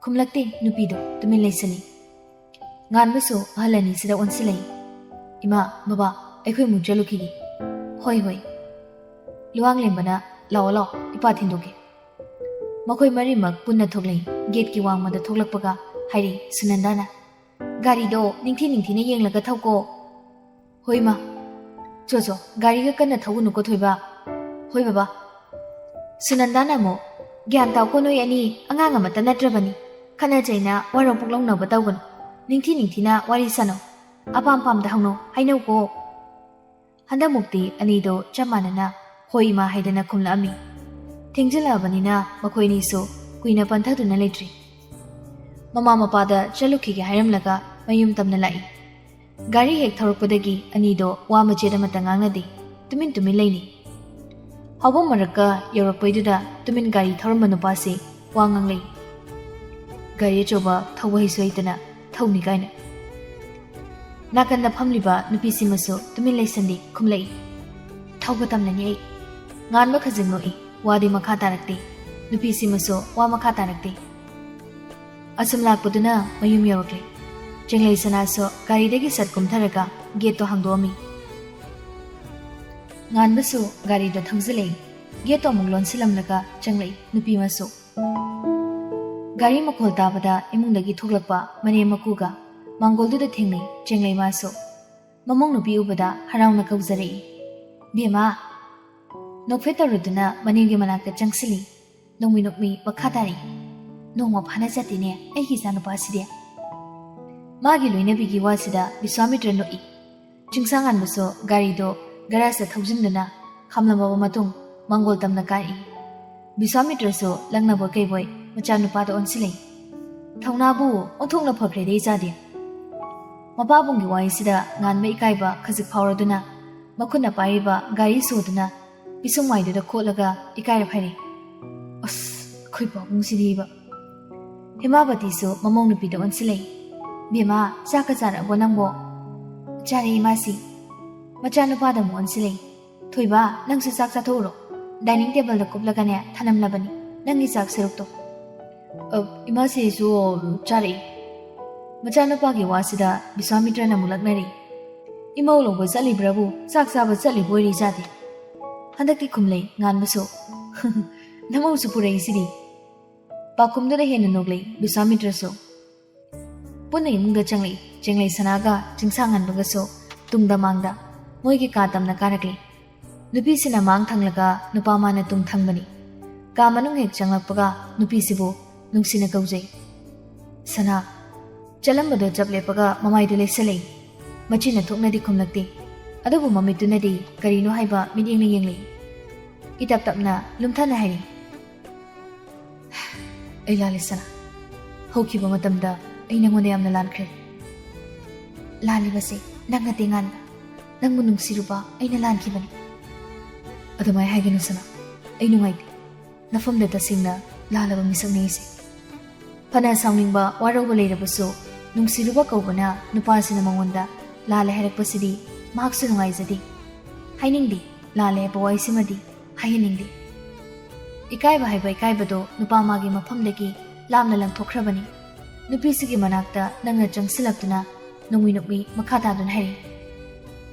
ꯈꯨꯝꯂꯛꯇꯦ ꯅꯨꯄꯤꯗꯣ, ꯇꯨꯃꯤꯟ ꯂꯩꯁꯤꯜꯂꯤ꯫ ꯉꯥꯟꯕꯁꯨ ꯑꯍꯜ ꯑꯅꯤꯁꯤꯗ ꯑꯣꯟꯁꯤꯜꯂꯛꯏ꯫ "ꯏꯃꯥ, ꯕꯕꯥ, ꯑꯩꯈꯣꯏ ꯑꯃꯨꯛ ꯆꯠꯂꯨꯈꯤꯒꯦ꯫" "ꯍꯣꯏ, ꯍꯣꯏ꯫" ꯂꯨꯋꯥꯡꯂꯦꯝꯕꯅ, "ꯂꯥꯛꯑꯣ, ꯂꯥꯛꯑꯣ, ꯏꯄꯥ ꯊꯤꯟꯗꯣꯛꯀꯦ"꯫ ꯃꯈꯣꯏ ꯃꯔꯤꯃꯛ ꯄꯨꯟꯅ ꯊꯣꯛꯂꯛꯏ꯫ ꯒꯦꯠꯀꯤ ꯋꯥꯡꯃꯗ ꯊꯣꯛꯂꯛꯄꯒ ꯍꯥꯏꯔꯤ ꯁꯨꯅꯟꯗꯥꯅ, "ꯒꯥꯔꯤꯗꯣ ꯅꯤꯡꯊꯤ ꯅꯤꯡꯊꯤꯅ ꯌꯦꯡꯂꯒ ꯊꯧꯀꯣ"꯫ "ꯍꯣꯏ, ꯃꯥ"꯫ "ꯆꯣ, ꯆꯣ, ꯒꯥꯔꯤꯒ ꯀꯟꯅ ꯊꯧꯒꯅꯨꯀꯣ, ꯊꯣꯏꯕ"꯫ "ꯍꯣꯏ, ꯕꯕꯥ"꯫ ꯁꯨꯅꯟꯗꯥꯅ ꯑꯃꯨꯛ, "ꯒ꯭ꯌꯥꯟ ꯇꯥꯎꯀꯣ, ꯅꯣꯏ ꯑꯅꯤ ꯑꯉꯥꯡ ꯑꯃꯠꯇ ꯅꯠꯇ꯭ꯔꯕꯅꯤ꯫ ꯈꯠꯅ ꯆꯩꯅ ꯋꯥꯔꯧ ꯄꯨꯛꯂꯧꯅꯕ ꯇꯧꯒꯅꯨ꯫ ꯅꯤꯡꯊꯤ ꯅꯤꯡꯊꯤꯅ ꯋꯥꯔꯤ ꯁꯥꯅꯧ꯫ ꯑꯄꯥꯝ ꯄꯥꯝꯗ ꯍꯧꯅꯧ, ꯍꯥꯏꯅꯧꯀꯣ"꯫ ꯍꯟꯗꯛꯃꯨꯛꯇꯤ ꯑꯅꯤꯗꯣ ꯆꯞ ꯃꯥꯟꯅꯅ "ꯍꯣꯏ, ꯏꯃꯥ" ꯍꯥꯏꯗꯅ ꯈꯨꯝꯂꯛꯑꯝꯃꯤ꯫ ꯊꯦꯡꯖꯤꯜꯂꯛꯑꯕꯅꯤꯅ ꯃꯈꯣꯏ ꯑꯅꯤꯁꯨ ꯀꯨꯏꯅ ꯄꯟꯊꯗꯨꯅ ꯂꯩꯇ꯭ꯔꯤ꯫ ꯃꯃꯥ ꯃꯄꯥꯗ ꯆꯠꯂꯨꯈꯤꯒꯦ ꯍꯥꯏꯔꯝꯂꯒ ꯃꯌꯨꯝ ꯇꯝꯅ ꯂꯥꯛꯏ꯫ ꯒꯥꯔꯤ ꯍꯦꯛ ꯊꯧꯔꯛꯄꯗꯒꯤ ꯑꯅꯤꯗꯣ ꯋꯥ ꯃꯆꯦꯠ ꯑꯃꯠꯇ ꯉꯥꯡꯅꯗꯦ꯫ ꯇꯨꯃꯤꯟ ꯇꯨꯃꯤꯟ ꯂꯩꯅꯩ꯫ ꯍꯥꯎꯕꯝ ꯃꯔꯛꯀ ꯌꯧꯔꯛꯄꯩꯗꯨꯗ ꯇꯨꯃꯤꯟ ꯒꯥꯔꯤ ꯊꯧꯔꯝꯕ ꯅꯨꯄꯥꯁꯤ ꯋꯥ ꯉꯥꯡꯂꯛꯏ꯫ "ꯒꯥꯔꯤ ꯑꯆꯧꯕ ꯊꯧꯕ ꯍꯩꯁꯨ ꯍꯩꯇꯅ ꯊꯧꯅꯤ ꯀꯥꯏꯅ"꯫ ꯅꯥꯀꯟꯗ ꯐꯝꯂꯤꯕ ꯅꯨꯄꯤꯁꯤꯃꯁꯨ ꯇꯨꯃꯤꯟ ꯂꯩꯁꯟꯗꯦ, ꯈꯨꯝꯂꯛꯏ꯫ "ꯊꯧꯕ ꯇꯝꯂꯅꯤ ꯑꯩ"꯫ ꯉꯥꯟꯕ ꯈꯖꯤꯛ ꯅꯣꯛꯏ, ꯋꯥꯗꯤ ꯃꯈꯥ ꯇꯥꯔꯛꯇꯦ꯫ ꯅꯨꯄꯤꯁꯤꯃꯁꯨ ꯋꯥ ꯃꯈꯥ ꯇꯥꯔꯛꯇꯦ꯫ ꯑꯁꯨꯝ ꯂꯥꯛꯄꯗꯨꯅ ꯃꯌꯨꯝ ꯌꯧꯔꯛꯂꯦ꯫ ꯆꯦꯡꯂꯩ ꯁꯅꯥꯁꯨ ꯒꯥꯔꯤꯗꯒꯤ ꯁꯠ ꯀꯨꯝꯊꯔꯒ ꯒꯦꯠꯇꯣ ꯍꯥꯡꯗꯣꯛꯑꯝꯃꯤ꯫ ꯉꯥꯟꯕꯁꯨ ꯒꯥꯔꯤꯗ ꯊꯧꯖꯤꯜꯂꯛꯏ꯫ ꯒꯦꯠꯇꯣ ꯑꯃꯨꯛ ꯂꯣꯟꯁꯤꯜꯂꯝꯂꯒ ꯆꯪꯂꯛꯏ ꯅꯨꯄꯤ ꯑꯃꯁꯨ꯫ ꯒꯥꯔꯤ ꯃꯈꯣꯜ ꯇꯥꯕꯗ ꯏꯃꯨꯡꯗꯒꯤ ꯊꯣꯛꯂꯛꯄ ꯃꯅꯦꯝ ꯃꯀꯨꯒ ꯃꯥꯡꯒꯣꯜꯗꯨꯗ ꯊꯦꯡꯅꯩ ꯆꯦꯡꯂꯩ ꯃꯥꯁꯨ꯫ ꯃꯃꯧ ꯅꯨꯄꯤ ꯎꯕꯗ ꯍꯔꯥꯎꯅ ꯀꯧꯖꯔꯛꯏ, "ꯕꯦꯝꯃ"꯫ ꯅꯣꯛꯐꯦꯠ ꯇꯧꯔꯗꯨꯅ ꯃꯅꯦꯝꯒꯤ ꯃꯅꯥꯛꯇ ꯆꯪꯁꯤꯜꯂꯤ꯫ ꯅꯣꯡꯃꯤ ꯅꯣꯛꯃꯤ ꯃꯈꯥ ꯇꯥꯔꯛꯏ, "ꯅꯣꯡꯃ ꯐꯥꯅ ꯆꯠꯇꯦꯅꯦ ꯑꯩꯒꯤ ꯏꯆꯥꯅꯨꯄꯥꯁꯤꯗꯤ"꯫ ꯃꯥꯒꯤ ꯂꯣꯏꯅꯕꯤꯒꯤ ꯋꯥꯁꯤꯗ ꯕꯤꯁ꯭ꯋꯥꯃꯤꯇ꯭ꯔ ꯅꯣꯛꯏ꯫ ꯆꯤꯡꯁꯥꯡꯉꯥꯟꯕꯁꯨ ꯒꯥꯔꯤꯗꯨ ꯒꯔꯥꯖꯇ ꯊꯧꯖꯤꯟꯗꯨꯅ ꯈꯥꯝꯂꯝꯃꯕ ꯃꯇꯨꯡ ꯃꯪꯒꯣꯜ ꯇꯝꯅ ꯀꯥꯔꯛꯏ꯫ ꯕꯤꯁ꯭ꯋꯥꯃꯤꯇ꯭ꯔꯁꯨ ꯂꯛꯅꯕꯣꯏ ꯀꯩꯕꯣꯏ ꯃꯆꯥꯅꯨꯄꯥꯗ ꯑꯣꯟꯁꯤꯜꯂꯤ꯫ "ꯊꯧꯅꯥꯕꯨ ꯑꯣꯟꯊꯣꯛꯅ ꯐꯈ꯭ꯔꯦꯗ ꯏꯆꯥꯗꯤ"꯫ ꯃꯄꯥꯕꯨꯡꯒꯤ ꯋꯥꯍꯩꯁꯤꯗ ꯉꯥꯟꯕ ꯏꯀꯥꯏꯕ ꯈꯖꯤꯛ ꯐꯥꯎꯔꯗꯨꯅ ꯃꯈꯨꯠꯅ ꯄꯥꯏꯔꯤꯕ ꯒꯥꯔꯤ ꯁꯣꯗꯨꯅ ꯄꯤꯁꯨꯝ ꯃꯥꯏꯗꯨꯗ ꯈꯣꯠꯂꯒ ꯏꯀꯥꯏꯔꯞ ꯍꯥꯏꯔꯛꯏ, "ꯑꯁ, ꯑꯩꯈꯣꯏ ꯄꯥꯕꯨꯡꯁꯤꯗꯤꯕ"꯫ ꯍꯦꯃꯥꯕꯇꯤꯁꯨ ꯃꯃꯧ ꯅꯨꯄꯤꯗ ꯑꯣꯟꯁꯤꯜꯂꯛꯏ꯫ "ꯕꯦꯝꯃ, ꯆꯥꯛꯀ ꯆꯥꯔꯕꯣ ꯅꯪꯕꯣ?" "ꯆꯥꯔꯦ ꯏꯃꯥꯁꯤ"꯫ ꯃꯆꯥꯅꯨꯄꯥꯗ ꯑꯃꯨꯛ ꯑꯣꯟꯁꯤꯜꯂꯛꯏ꯫ "ꯊꯣꯏꯕ, ꯅꯪꯁꯨ ꯆꯥꯛ ꯆꯥꯊꯣꯛꯎꯔꯣ꯫ ꯗꯥꯏꯅꯤꯡ ꯇꯦꯕꯜꯗ ꯀꯨꯞꯂꯒꯅꯦ ꯊꯅꯝꯂꯕꯅꯤ ꯅꯪꯒꯤ ꯆꯥꯛ ꯁꯔꯨꯛꯇꯣ"꯫ "ꯑ, ꯏꯃꯥꯁꯤꯁꯨ ꯆꯥꯔꯛꯏ"꯫ ꯃꯆꯥꯅꯨꯄꯥꯒꯤ ꯋꯥꯁꯤꯗ ꯕꯤꯁ꯭ꯋꯥꯃꯤꯇ꯭ꯔꯅ ꯑꯃꯨꯛ ꯂꯛꯅꯔꯤ꯫ "ꯏꯃꯧ ꯂꯧꯕ ꯆꯠꯂꯤꯕ꯭ꯔꯕꯨ ꯆꯥꯛ ꯆꯥꯕ ꯆꯠꯂꯤꯕ ꯑꯣꯏꯔꯤ ꯏꯆꯥꯗꯤ"꯫ ꯍꯟꯗꯛꯇꯤ ꯈꯨꯝꯂꯩ ꯉꯥꯟꯕꯁꯨ꯫ ꯅꯃꯧꯁꯨ ꯄꯨꯔꯛꯏꯁꯤꯗꯤ꯫ ꯄꯥꯎꯈꯨꯝꯗꯨꯗ ꯍꯦꯟꯅ ꯅꯣꯛꯂꯩ ꯕꯤꯁ꯭ꯋꯥꯃꯤꯇ꯭ꯔꯁꯨ꯫ ꯄꯨꯟꯅ ꯏꯃꯨꯡꯗ ꯆꯪꯂꯛꯏ꯫ ꯆꯦꯡꯂꯩ ꯁꯅꯥꯒ ꯆꯤꯡꯁꯥꯡ ꯉꯥꯟꯕꯒꯁꯨ ꯇꯨꯡꯗ ꯃꯥꯡꯗ ꯃꯣꯏꯒꯤ ꯀꯥ ꯇꯝꯅ ꯀꯥꯔꯛꯂꯤ꯫ ꯅꯨꯄꯤꯁꯤꯅ ꯃꯥꯡ ꯊꯪꯂꯒ ꯅꯨꯄꯥ ꯃꯥꯅ ꯇꯨꯡ ꯊꯪꯕꯅꯤ꯫ ꯀꯥ ꯃꯅꯨꯡ ꯍꯦꯛ ꯆꯪꯂꯛꯄꯒ ꯅꯨꯄꯤꯁꯤꯕꯨ ꯅꯨꯡꯁꯤꯅ ꯀꯧꯖꯩ꯫ "ꯁꯅꯥ!" ꯆꯠꯂꯝꯕꯗꯣ ꯆꯞ ꯂꯦꯞꯄꯒ ꯃꯃꯥꯏꯗꯨ ꯂꯩꯁꯜꯂꯛꯏ꯫ ꯃꯆꯤꯟꯅ ꯊꯣꯛꯅꯗꯤ ꯈꯨꯝꯂꯛꯇꯦ꯫ ꯑꯗꯨꯕꯨ ꯃꯃꯤꯠꯇꯨꯅꯗꯤ ꯀꯔꯤꯅꯣ ꯍꯥꯏꯕ ꯃꯤꯠꯌꯦꯡꯅ ꯌꯦꯡꯂꯛꯏ꯫ ꯏꯇꯞ ꯇꯞꯅ ꯂꯨꯝꯊꯅ ꯍꯥꯏꯔꯤ, "ꯑꯩ ꯂꯥꯜꯂꯦ ꯁꯅꯥ꯫ ꯍꯧꯈꯤꯕ ꯃꯇꯝꯗ ꯑꯩ ꯅꯉꯣꯟꯗ ꯌꯥꯝꯅ ꯂꯥꯟꯈ꯭ꯔꯦ꯫ ꯂꯥꯜꯂꯤꯕꯁꯦ ꯅꯪ ꯅꯠꯇꯦ ꯉꯥꯟꯕ꯫ ꯅꯪꯕꯨ ꯅꯨꯡꯁꯤꯔꯨꯕ ꯑꯩꯅ ꯂꯥꯟꯈꯤꯕꯅꯤ꯫ ꯑꯗꯨꯃꯥꯏ ꯍꯥꯏꯒꯅꯨ ꯁꯅꯥ꯫ ꯑꯩ ꯅꯨꯡꯉꯥꯏꯇꯦ꯫ ꯅꯐꯝꯗ ꯇꯁꯦꯡꯅ ꯂꯥꯜꯂꯕ ꯃꯤꯁꯛꯅꯤ ꯑꯩꯁꯦ꯫" ꯐꯅ ꯁꯥꯎꯅꯤꯡꯕ ꯋꯥꯔꯧꯕ ꯂꯩꯔꯕꯁꯨ ꯅꯨꯡꯁꯤꯔꯨꯕ ꯀꯧꯕꯅ ꯅꯨꯄꯥꯁꯤꯅ ꯃꯉꯣꯟꯗ ꯂꯥꯜꯂꯦ ꯍꯥꯏꯔꯛꯄꯁꯤꯗꯤ ꯃꯍꯥꯛꯁꯨ ꯅꯨꯡꯉꯥꯏꯖꯗꯦ꯫ ꯍꯥꯏꯅꯤꯡꯗꯦ ꯂꯥꯜꯂꯦ ꯍꯥꯏꯕ ꯋꯥꯍꯩꯁꯤꯃꯗꯤ ꯍꯥꯏꯍꯟꯅꯤꯡꯗꯦ꯫ ꯏꯀꯥꯏꯕ ꯍꯥꯏꯕ ꯏꯀꯥꯏꯕꯗꯣ ꯅꯨꯄꯥ ꯃꯥꯒꯤ ꯃꯐꯝꯗꯒꯤ ꯂꯥꯞꯅ ꯂꯪꯊꯣꯛꯈ꯭ꯔꯕꯅꯤ꯫ ꯅꯨꯄꯤꯁꯤꯒꯤ ꯃꯅꯥꯛꯇ ꯅꯪꯅ ꯆꯪꯁꯤꯜꯂꯛꯇꯨꯅ ꯅꯣꯡꯃꯤ ꯅꯣꯛꯃꯤ ꯃꯈꯥ ꯇꯥꯗꯨꯅ ꯍꯥꯏꯔꯛꯏ,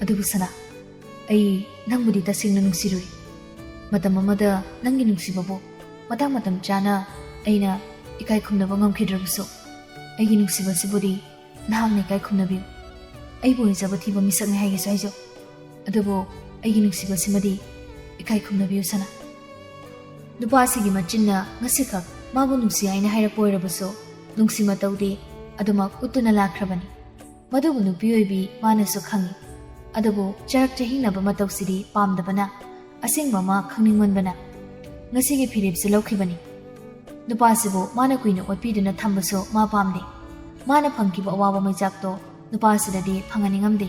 "ꯑꯗꯨꯕꯨ ꯁꯅꯥ, ꯑꯩ ꯅꯪꯕꯨꯗꯤ ꯇꯁꯦꯡꯅ ꯅꯨꯡꯁꯤꯔꯨꯏ꯫ ꯃꯇꯝ ꯑꯃꯗ ꯅꯪꯒꯤ ꯅꯨꯡꯁꯤꯕꯕꯨ ꯃꯇꯥꯡ ꯃꯇꯝ ꯆꯥꯅ ꯑꯩꯅ ꯏꯀꯥꯏ ꯈꯨꯝꯅꯕ ꯉꯝꯈꯤꯗ꯭ꯔꯕꯁꯨ, ꯑꯩꯒꯤ ꯅꯨꯡꯁꯤꯕꯁꯤꯕꯨꯗꯤ ꯅꯍꯥꯛꯅ ꯏꯀꯥꯏ ꯈꯨꯝꯅꯕꯤꯌꯨ꯫ ꯑꯩꯕꯨ ꯑꯣꯏꯖꯕ ꯊꯤꯕ ꯃꯤꯁꯛꯅꯤ ꯍꯥꯏꯒꯦꯁꯨ ꯍꯥꯏꯖꯧ꯫ ꯑꯗꯨꯕꯨ ꯑꯩꯒꯤ ꯅꯨꯡꯁꯤꯕꯁꯤꯃꯗꯤ ꯏꯀꯥꯏ ꯈꯨꯝꯅꯕꯤꯌꯨ ꯁꯅꯥ꯫" ꯅꯨꯄꯥꯁꯤꯒꯤ ꯃꯆꯤꯟꯅ ꯉꯁꯤꯈꯛ ꯃꯥꯕꯨ ꯅꯨꯡꯁꯤ ꯍꯥꯏꯅ ꯍꯥꯏꯔꯛꯄ ꯑꯣꯏꯔꯕꯁꯨ, ꯅꯨꯡꯁꯤ ꯃꯇꯧꯗꯤ ꯑꯗꯨꯃꯛ ꯎꯠꯇꯨꯅ ꯂꯥꯛꯈ꯭ꯔꯕꯅꯤ꯫ ꯃꯗꯨꯕꯨ ꯅꯨꯄꯤ ꯑꯣꯏꯕꯤ ꯃꯥꯅꯁꯨ ꯈꯪꯏ꯫ ꯑꯗꯨꯕꯨ ꯆꯔꯛ ꯆꯍꯤꯡꯅꯕ ꯃꯇꯧꯁꯤꯗꯤ ꯄꯥꯝꯗꯕꯅ, ꯑꯁꯦꯡꯕ ꯑꯃ ꯈꯪꯅꯤꯡꯃꯟꯕꯅ ꯉꯁꯤꯒꯤ ꯐꯤꯔꯦꯞꯁꯤ ꯂꯧꯈꯤꯕꯅꯤ꯫ ꯅꯨꯄꯥꯁꯤꯕꯨ ꯃꯥꯅ ꯀꯨꯏꯅ ꯑꯣꯠꯄꯤꯗꯨꯅ ꯊꯝꯕꯁꯨ ꯃꯥ ꯄꯥꯝꯗꯦ꯫ ꯃꯥꯅ ꯐꯪꯈꯤꯕ ꯑꯋꯥꯕ ꯃꯩꯆꯥꯛꯇꯣ ꯅꯨꯄꯥꯁꯤꯗꯗꯤ ꯐꯪꯍꯟꯅꯤꯡꯉꯝꯗꯦ꯫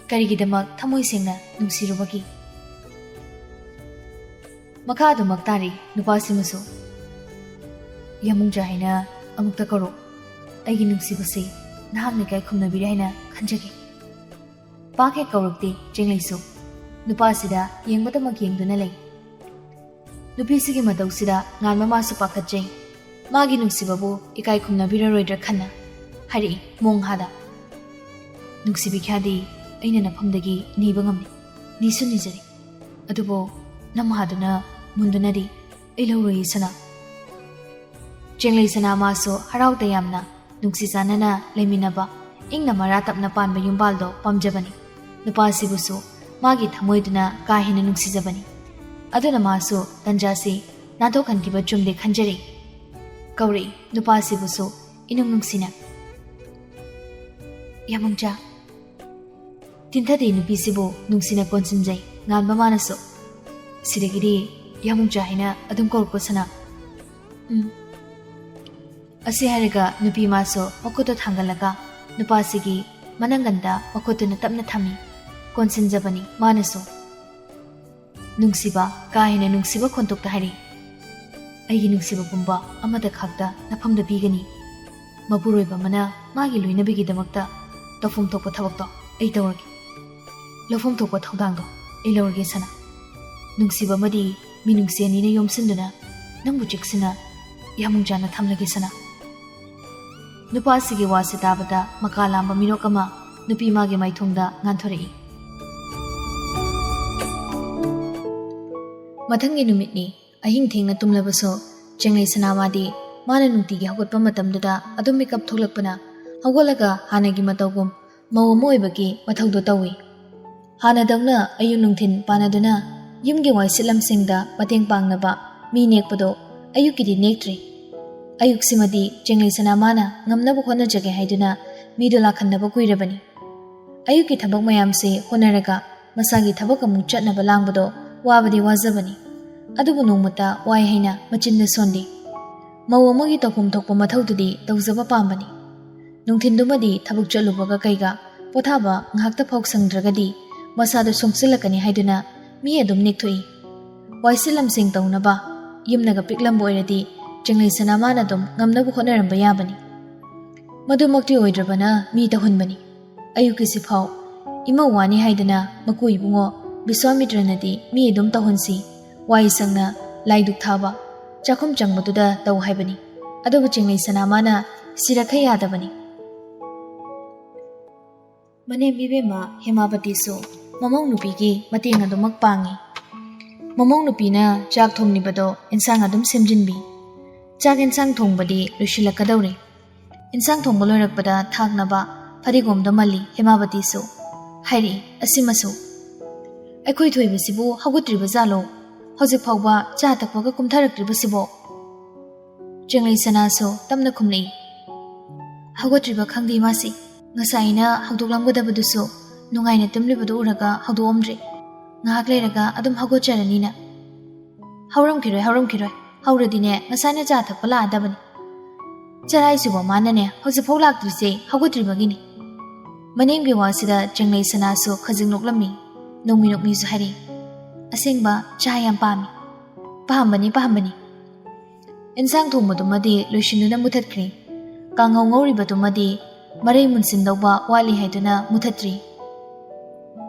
ꯀꯔꯤꯒꯤꯗꯃꯛ ꯊꯃꯣꯏ ꯁꯦꯡꯅ ꯅꯨꯡꯁꯤꯔꯨꯕꯒꯤ? ꯃꯈꯥ ꯑꯗꯨꯃꯛ ꯇꯥꯔꯤ ꯅꯨꯄꯥꯁꯤꯃꯁꯨ꯫ "ꯌꯥꯃꯨꯡꯖꯥ ꯍꯥꯏꯅ ꯑꯃꯨꯛꯇ ꯀꯧꯔꯣ꯫ ꯑꯩꯒꯤ ꯅꯨꯡꯁꯤꯕꯁꯤ ꯅꯍꯥꯛꯅ ꯏꯀꯥꯏ ꯈꯨꯝꯅꯕꯤꯔꯦ ꯍꯥꯏꯅ ꯈꯟꯖꯒꯦ꯫" ꯄꯥꯛ ꯍꯦꯛ ꯀꯧꯔꯛꯇꯦ ꯆꯦꯡꯂꯩꯁꯨ꯫ ꯅꯨꯄꯥꯁꯤꯗ ꯌꯦꯡꯕꯗꯃꯛ ꯌꯦꯡꯗꯨꯅ ꯂꯩ꯫ ꯅꯨꯄꯤꯁꯤꯒꯤ ꯃꯇꯧꯁꯤꯗ ꯉꯥꯟꯕ ꯃꯥꯁꯨ ꯄꯥꯈꯠꯆꯩ꯫ ꯃꯥꯒꯤ ꯅꯨꯡꯁꯤꯕꯕꯨ ꯏꯀꯥꯏ ꯈꯨꯝꯅꯕꯤꯔꯔꯣꯏꯗ꯭ꯔꯥ ꯈꯟꯅ ꯍꯥꯏꯔꯛꯏ ꯃꯣꯡꯍꯥꯗ, "ꯅꯨꯡꯁꯤꯕꯤ ꯈ꯭ꯌꯥꯗꯤ ꯑꯩꯅ ꯅꯐꯝꯗꯒꯤ ꯅꯤꯕ ꯉꯝꯃꯤ, ꯅꯤꯁꯨ ꯅꯤꯖꯔꯤ꯫ ꯑꯗꯨꯕꯨ ꯅꯃꯥꯗꯨꯅ ꯃꯨꯟꯗꯨꯅꯗꯤ ꯑꯩ ꯂꯧꯔꯣꯏꯌꯦ ꯁꯅꯥ꯫ ꯆꯦꯡꯂꯩ ꯁꯅꯥ ꯃꯥꯁꯨ ꯍꯔꯥꯎ ꯇꯌꯥꯝꯅ ꯅꯨꯡꯁꯤ ꯆꯥꯟꯅꯅ ꯂꯩꯃꯤꯟꯅꯕ, ꯏꯪꯅ ꯃꯔꯥ ꯇꯞꯅ ꯄꯥꯟꯕ ꯌꯨꯝꯕꯥꯜꯗꯣ ꯄꯥꯝꯖꯕꯅꯤ꯫ ꯅꯨꯄꯥꯁꯤꯕꯨꯁꯨ ꯃꯥꯒꯤ ꯊꯃꯣꯏꯗꯨꯅ ꯀꯥ ꯍꯦꯟꯅ ꯅꯨꯡꯁꯤꯖꯕꯅꯤ꯫ ꯑꯗꯨꯅ ꯃꯥꯁꯨ ꯇꯟꯖꯥꯁꯤ ꯅꯥꯟꯊꯣꯛꯍꯟꯈꯤꯕ ꯆꯨꯝꯗꯦ ꯈꯟꯖꯔꯤ꯫ ꯀꯧꯔꯛꯏ ꯅꯨꯄꯥꯁꯤꯕꯨꯁꯨ ꯏꯅꯨꯡ ꯅꯨꯡꯁꯤꯅ, "ꯌꯥꯃꯨꯡꯖꯥ!" ꯇꯤꯟꯊꯗꯦ ꯅꯨꯄꯤꯁꯤꯕꯨ ꯅꯨꯡꯁꯤꯅ ꯀꯣꯟꯁꯤꯟꯖꯩ ꯉꯥꯟꯕ ꯃꯥꯅꯁꯨ꯫ "ꯁꯤꯗꯒꯤꯗꯤ ꯌꯥꯃꯨꯡꯖꯥ ꯍꯥꯏꯅ ꯑꯗꯨꯝ ꯀꯧꯔꯛꯀꯣ ꯁꯅꯥ꯫" "ꯎꯝ꯫" ꯑꯁꯤ ꯍꯥꯏꯔꯒ ꯅꯨꯄꯤ ꯃꯥꯁꯨ ꯃꯈꯨꯠꯇꯣ ꯊꯥꯡꯒꯠꯂꯒ ꯅꯨꯄꯥꯁꯤꯒꯤ ꯃꯅꯪꯒꯟꯗ ꯃꯈꯨꯠꯇꯨꯅ ꯇꯞꯅ ꯊꯝꯃꯤ꯫ ꯀꯣꯟꯁꯤꯟꯖꯕꯅꯤ ꯃꯥꯅꯁꯨ꯫ ꯅꯨꯡꯁꯤꯕ, ꯀꯥ ꯍꯦꯟꯅ ꯅꯨꯡꯁꯤꯕ ꯈꯣꯟꯊꯣꯛꯇ ꯍꯥꯏꯔꯤ, "ꯑꯩꯒꯤ ꯅꯨꯡꯁꯤꯕ ꯄꯨꯝꯕ ꯑꯃꯗ ꯈꯛꯇ ꯅꯐꯝꯗ ꯄꯤꯒꯅꯤ꯫ ꯃꯄꯨꯔꯣꯏꯕ ꯑꯃꯅ ꯃꯥꯒꯤ ꯂꯣꯏꯅꯕꯤꯒꯤꯗꯃꯛꯇ ꯇꯧꯐꯝ ꯊꯣꯛꯄ ꯊꯕꯛꯇꯣ ꯑꯩ ꯇꯧꯔꯒꯦ꯫ ꯂꯧꯐꯝ ꯊꯣꯛꯄ ꯊꯧꯗꯥꯡꯗꯣ ꯑꯩ ꯂꯧꯔꯒꯦ ꯁꯅꯥ꯫ ꯅꯨꯡꯁꯤꯕ ꯑꯃꯗꯤ ꯃꯤꯅꯨꯡꯁꯤ ꯑꯅꯤꯅ ꯌꯣꯝꯁꯤꯟꯗꯨꯅ ꯅꯪꯕꯨ ꯆꯦꯛꯁꯤꯟꯅ ꯌꯥꯃꯨꯡꯖꯥꯅ ꯊꯝꯂꯒꯦ ꯁꯅꯥ꯫" ꯅꯨꯄꯥꯁꯤꯒꯤ ꯋꯥꯁꯤ ꯇꯥꯕꯗ ꯃꯀꯥ ꯂꯥꯝꯕ ꯃꯤꯅꯣꯛ ꯑꯃ ꯅꯨꯄꯤ ꯃꯥꯒꯤ ꯃꯥꯏꯊꯣꯡꯗ ꯉꯥꯟꯊꯣꯔꯛꯏ꯫ ꯃꯊꯪꯒꯤ ꯅꯨꯃꯤꯠꯅꯤ꯫ ꯑꯍꯤꯡ ꯊꯦꯡꯅ ꯇꯨꯝꯂꯕꯁꯨ ꯆꯦꯡꯂꯩ ꯁꯅꯥꯃꯥꯗꯤ ꯃꯥꯅ ꯅꯨꯡꯇꯤꯒꯤ ꯍꯧꯒꯠꯄ ꯃꯇꯝꯗꯨꯗ ꯑꯗꯨꯝ ꯃꯤꯀꯞ ꯊꯣꯛꯂꯛꯄꯅ ꯍꯧꯒꯠꯂꯒ ꯍꯥꯟꯅꯒꯤ ꯃꯇꯧꯒꯨꯝ ꯃꯧ ꯑꯃ ꯑꯣꯏꯕꯒꯤ ꯃꯊꯧꯗꯣ ꯇꯧꯏ꯫ ꯍꯥꯟꯅꯗꯧꯅ ꯑꯌꯨꯛ ꯅꯨꯡꯊꯤꯟ ꯄꯥꯟꯅꯗꯨꯅ ꯌꯨꯝꯒꯤ ꯋꯥꯏ ꯁꯤꯠꯂꯝꯁꯤꯡꯗ ꯃꯇꯦꯡ ꯄꯥꯡꯅꯕ ꯃꯤ ꯅꯦꯛꯄꯗꯣ ꯑꯌꯨꯛꯀꯤꯗꯤ ꯅꯦꯛꯇ꯭ꯔꯤ꯫ ꯑꯌꯨꯛꯁꯤꯃꯗꯤ ꯆꯦꯡꯂꯩ ꯁꯅꯥꯃꯥꯅ ꯉꯝꯅꯕ ꯍꯣꯠꯅꯖꯒꯦ ꯍꯥꯏꯗꯨꯅ ꯃꯤꯗꯣ ꯂꯥꯛꯍꯟꯅꯕ ꯀꯨꯏꯔꯕꯅꯤ꯫ ꯑꯌꯨꯛꯀꯤ ꯊꯕꯛ ꯃꯌꯥꯝꯁꯦ ꯍꯣꯠꯅꯔꯒ ꯃꯁꯥꯒꯤ ꯊꯕꯛ ꯑꯃꯨꯛ ꯆꯠꯅꯕ ꯂꯥꯡꯕꯗꯣ ꯋꯥꯕꯗꯤ ꯋꯥꯖꯕꯅꯤ꯫ ꯑꯗꯨꯕꯨ ꯅꯣꯡꯃꯇ ꯋꯥꯏ ꯍꯥꯏꯅ ꯃꯆꯤꯟꯗ ꯁꯣꯟꯗꯦ꯫ ꯃꯧ ꯑꯃꯒꯤ ꯇꯧꯐꯝ ꯊꯣꯛꯄ ꯃꯊꯧꯗꯨꯗꯤ ꯇꯧꯖꯕ ꯄꯥꯝꯕꯅꯤ꯫ ꯅꯨꯡꯊꯤꯟꯗꯨꯃꯗꯤ ꯊꯕꯛ ꯆꯠꯂꯨꯕꯒ ꯀꯩꯒ ꯄꯣꯊꯥꯕ ꯉꯥꯏꯍꯥꯛꯇ ꯐꯥꯎ ꯁꯪꯗ꯭ꯔꯒꯗꯤ ꯃꯁꯥꯗꯣ ꯁꯣꯛꯆꯤꯜꯂꯛꯀꯅꯤ ꯍꯥꯏꯗꯨꯅ ꯃꯤ ꯑꯗꯨꯝ ꯅꯦꯛꯊꯣꯛꯏ꯫ ꯋꯥꯏꯁꯤꯠ ꯂꯝꯁꯦꯡ ꯇꯧꯅꯕ ꯌꯨꯝꯅꯒ ꯄꯤꯛꯂꯝꯕ ꯑꯣꯏꯔꯗꯤ ꯆꯦꯡꯂꯩ ꯁꯅꯥꯃꯥꯅ ꯑꯗꯨꯝ ꯉꯝꯅꯕ ꯍꯣꯠꯅꯔꯝꯕ ꯌꯥꯕꯅꯤ꯫ ꯃꯗꯨꯃꯛꯇꯤ ꯑꯣꯏꯗ꯭ꯔꯕꯅ ꯃꯤ ꯇꯧꯍꯟꯕꯅꯤ꯫ ꯑꯌꯨꯛꯀꯤꯁꯤ ꯐꯥꯎ ꯏꯃꯧ ꯋꯥꯅꯤ ꯍꯥꯏꯗꯅ ꯃꯀꯨ ꯏꯕꯨꯡꯉꯣ ꯕꯤꯁ꯭ꯋꯥꯃꯤꯇ꯭ꯔꯅꯗꯤ ꯃꯤ ꯑꯗꯨꯝ ꯇꯧꯍꯟꯁꯤ, ꯋꯥꯏ ꯁꯪꯅ ꯂꯥꯏꯗꯨꯛ ꯊꯥꯕ, ꯆꯥꯛꯈꯨꯝ ꯆꯪꯕꯗꯨꯗ ꯇꯧ ꯍꯥꯏꯕꯅꯤ꯫ ꯑꯗꯨꯕꯨ ꯆꯤꯡꯂꯩ ꯁꯅꯥꯃꯥꯅ ꯁꯤꯔꯈꯩ ꯌꯥꯗꯕꯅꯤ꯫ ꯃꯅꯦꯝ ꯏꯕꯦꯝꯃ ꯍꯦꯃꯥꯕꯇꯤꯁꯨ ꯃꯃꯧ ꯅꯨꯄꯤꯒꯤ ꯃꯇꯦꯡ ꯑꯗꯨꯃꯛ ꯄꯥꯡꯉꯤ꯫ ꯃꯃꯧ ꯅꯨꯄꯤꯅ ꯆꯥꯛ ꯊꯣꯡꯂꯤꯕꯗꯣ ꯏꯟꯁꯥꯡ ꯑꯗꯨꯝ ꯁꯦꯝꯖꯤꯟꯕꯤ꯫ ꯆꯥꯛ ꯏꯟꯁꯥꯡ ꯊꯣꯡꯕꯗꯤ ꯂꯣꯏꯁꯤꯜꯂꯛꯀꯗꯧꯔꯦ꯫ ꯏꯟꯁꯥꯡ ꯊꯣꯡꯕ ꯂꯣꯏꯔꯛꯄꯗ ꯊꯥꯛꯅꯕ ꯐꯗꯤꯒꯣꯝꯗꯣ ꯃꯜꯂꯤ ꯍꯦꯃꯥꯕꯇꯤꯁꯨ꯫ ꯍꯥꯏꯔꯛꯏ ꯑꯁꯤꯃꯁꯨ꯫ "ꯑꯩꯈꯣꯏ ꯊꯣꯏꯕꯁꯤꯕꯨ ꯍꯧꯒꯠꯇ꯭ꯔꯤꯕ ꯖꯥꯠꯂꯣ? ꯍꯧꯖꯤꯛ ꯐꯥꯎꯕ ꯆꯥ ꯊꯛꯄꯒ ꯀꯨꯝꯊꯔꯛꯇ꯭ꯔꯤꯕꯁꯤꯕꯣ?" ꯆꯦꯡꯂꯩ ꯁꯅꯥꯁꯨ ꯇꯞꯅ ꯈꯨꯝꯂꯛꯏ, "ꯍꯧꯒꯠꯇ꯭ꯔꯤꯕ ꯈꯪꯗꯦ ꯃꯥꯁꯤ꯫ ꯉꯁꯥꯏ ꯑꯩꯅ ꯍꯧꯗꯣꯛꯂꯝꯒꯗꯕꯗꯨꯁꯨ ꯅꯨꯡꯉꯥꯏꯅ ꯇꯨꯝꯂꯤꯕꯗꯨ ꯎꯔꯒ ꯍꯧꯗꯣꯛꯑꯝꯗ꯭ꯔꯦ꯫ ꯉꯥꯏꯍꯥꯛ ꯂꯩꯔꯒ ꯑꯗꯨꯝ ꯍꯧꯒꯠꯆꯔꯅꯤꯅ꯫" "ꯍꯧꯔꯝꯈꯤꯔꯣꯏ, ꯍꯧꯔꯝꯈꯤꯔꯣꯏ꯫ ꯍꯧꯔꯗꯤꯅꯦ ꯉꯁꯥꯏꯅ ꯆꯥ ꯊꯛꯄ ꯂꯥꯛꯑꯗꯕꯅꯤ꯫ ꯆꯔꯥꯏꯁꯤꯕꯣ ꯃꯥꯅꯅꯦ ꯍꯧꯖꯤꯛꯐꯥꯎ ꯂꯥꯛꯇ꯭ꯔꯤꯁꯦ ꯍꯧꯒꯠꯇ꯭ꯔꯤꯕꯒꯤꯅꯤ꯫" ꯃꯅꯦꯝꯒꯤ ꯋꯥꯁꯤꯗ ꯆꯦꯡꯂꯩ ꯁꯅꯥꯁꯨ ꯈꯖꯤꯛ ꯅꯣꯛꯂꯝꯃꯤ꯫ ꯅꯣꯡꯃꯤ ꯅꯣꯛꯃꯤꯁꯨ ꯍꯥꯏꯔꯛꯏ, "ꯑꯁꯦꯡꯕ ꯆꯥ ꯌꯥꯝ ꯄꯥꯝꯃꯤ꯫ ꯄꯥꯝꯕꯅꯤ, ꯄꯥꯝꯕꯅꯤ꯫" ꯏꯟꯁꯥꯡ ꯊꯣꯡꯕꯗꯨꯃꯗꯤ ꯂꯣꯏꯁꯤꯟꯗꯨꯅ ꯃꯨꯊꯠꯈ꯭ꯔꯦ꯫ ꯀꯥꯡꯍꯧ ꯉꯧꯔꯤꯕꯗꯨꯃꯗꯤ ꯃꯔꯩ ꯃꯨꯟꯁꯤꯟꯗꯧꯕ ꯋꯥꯠꯂꯤ ꯍꯥꯏꯗꯨꯅ ꯃꯨꯊꯠꯇ꯭ꯔꯤ꯫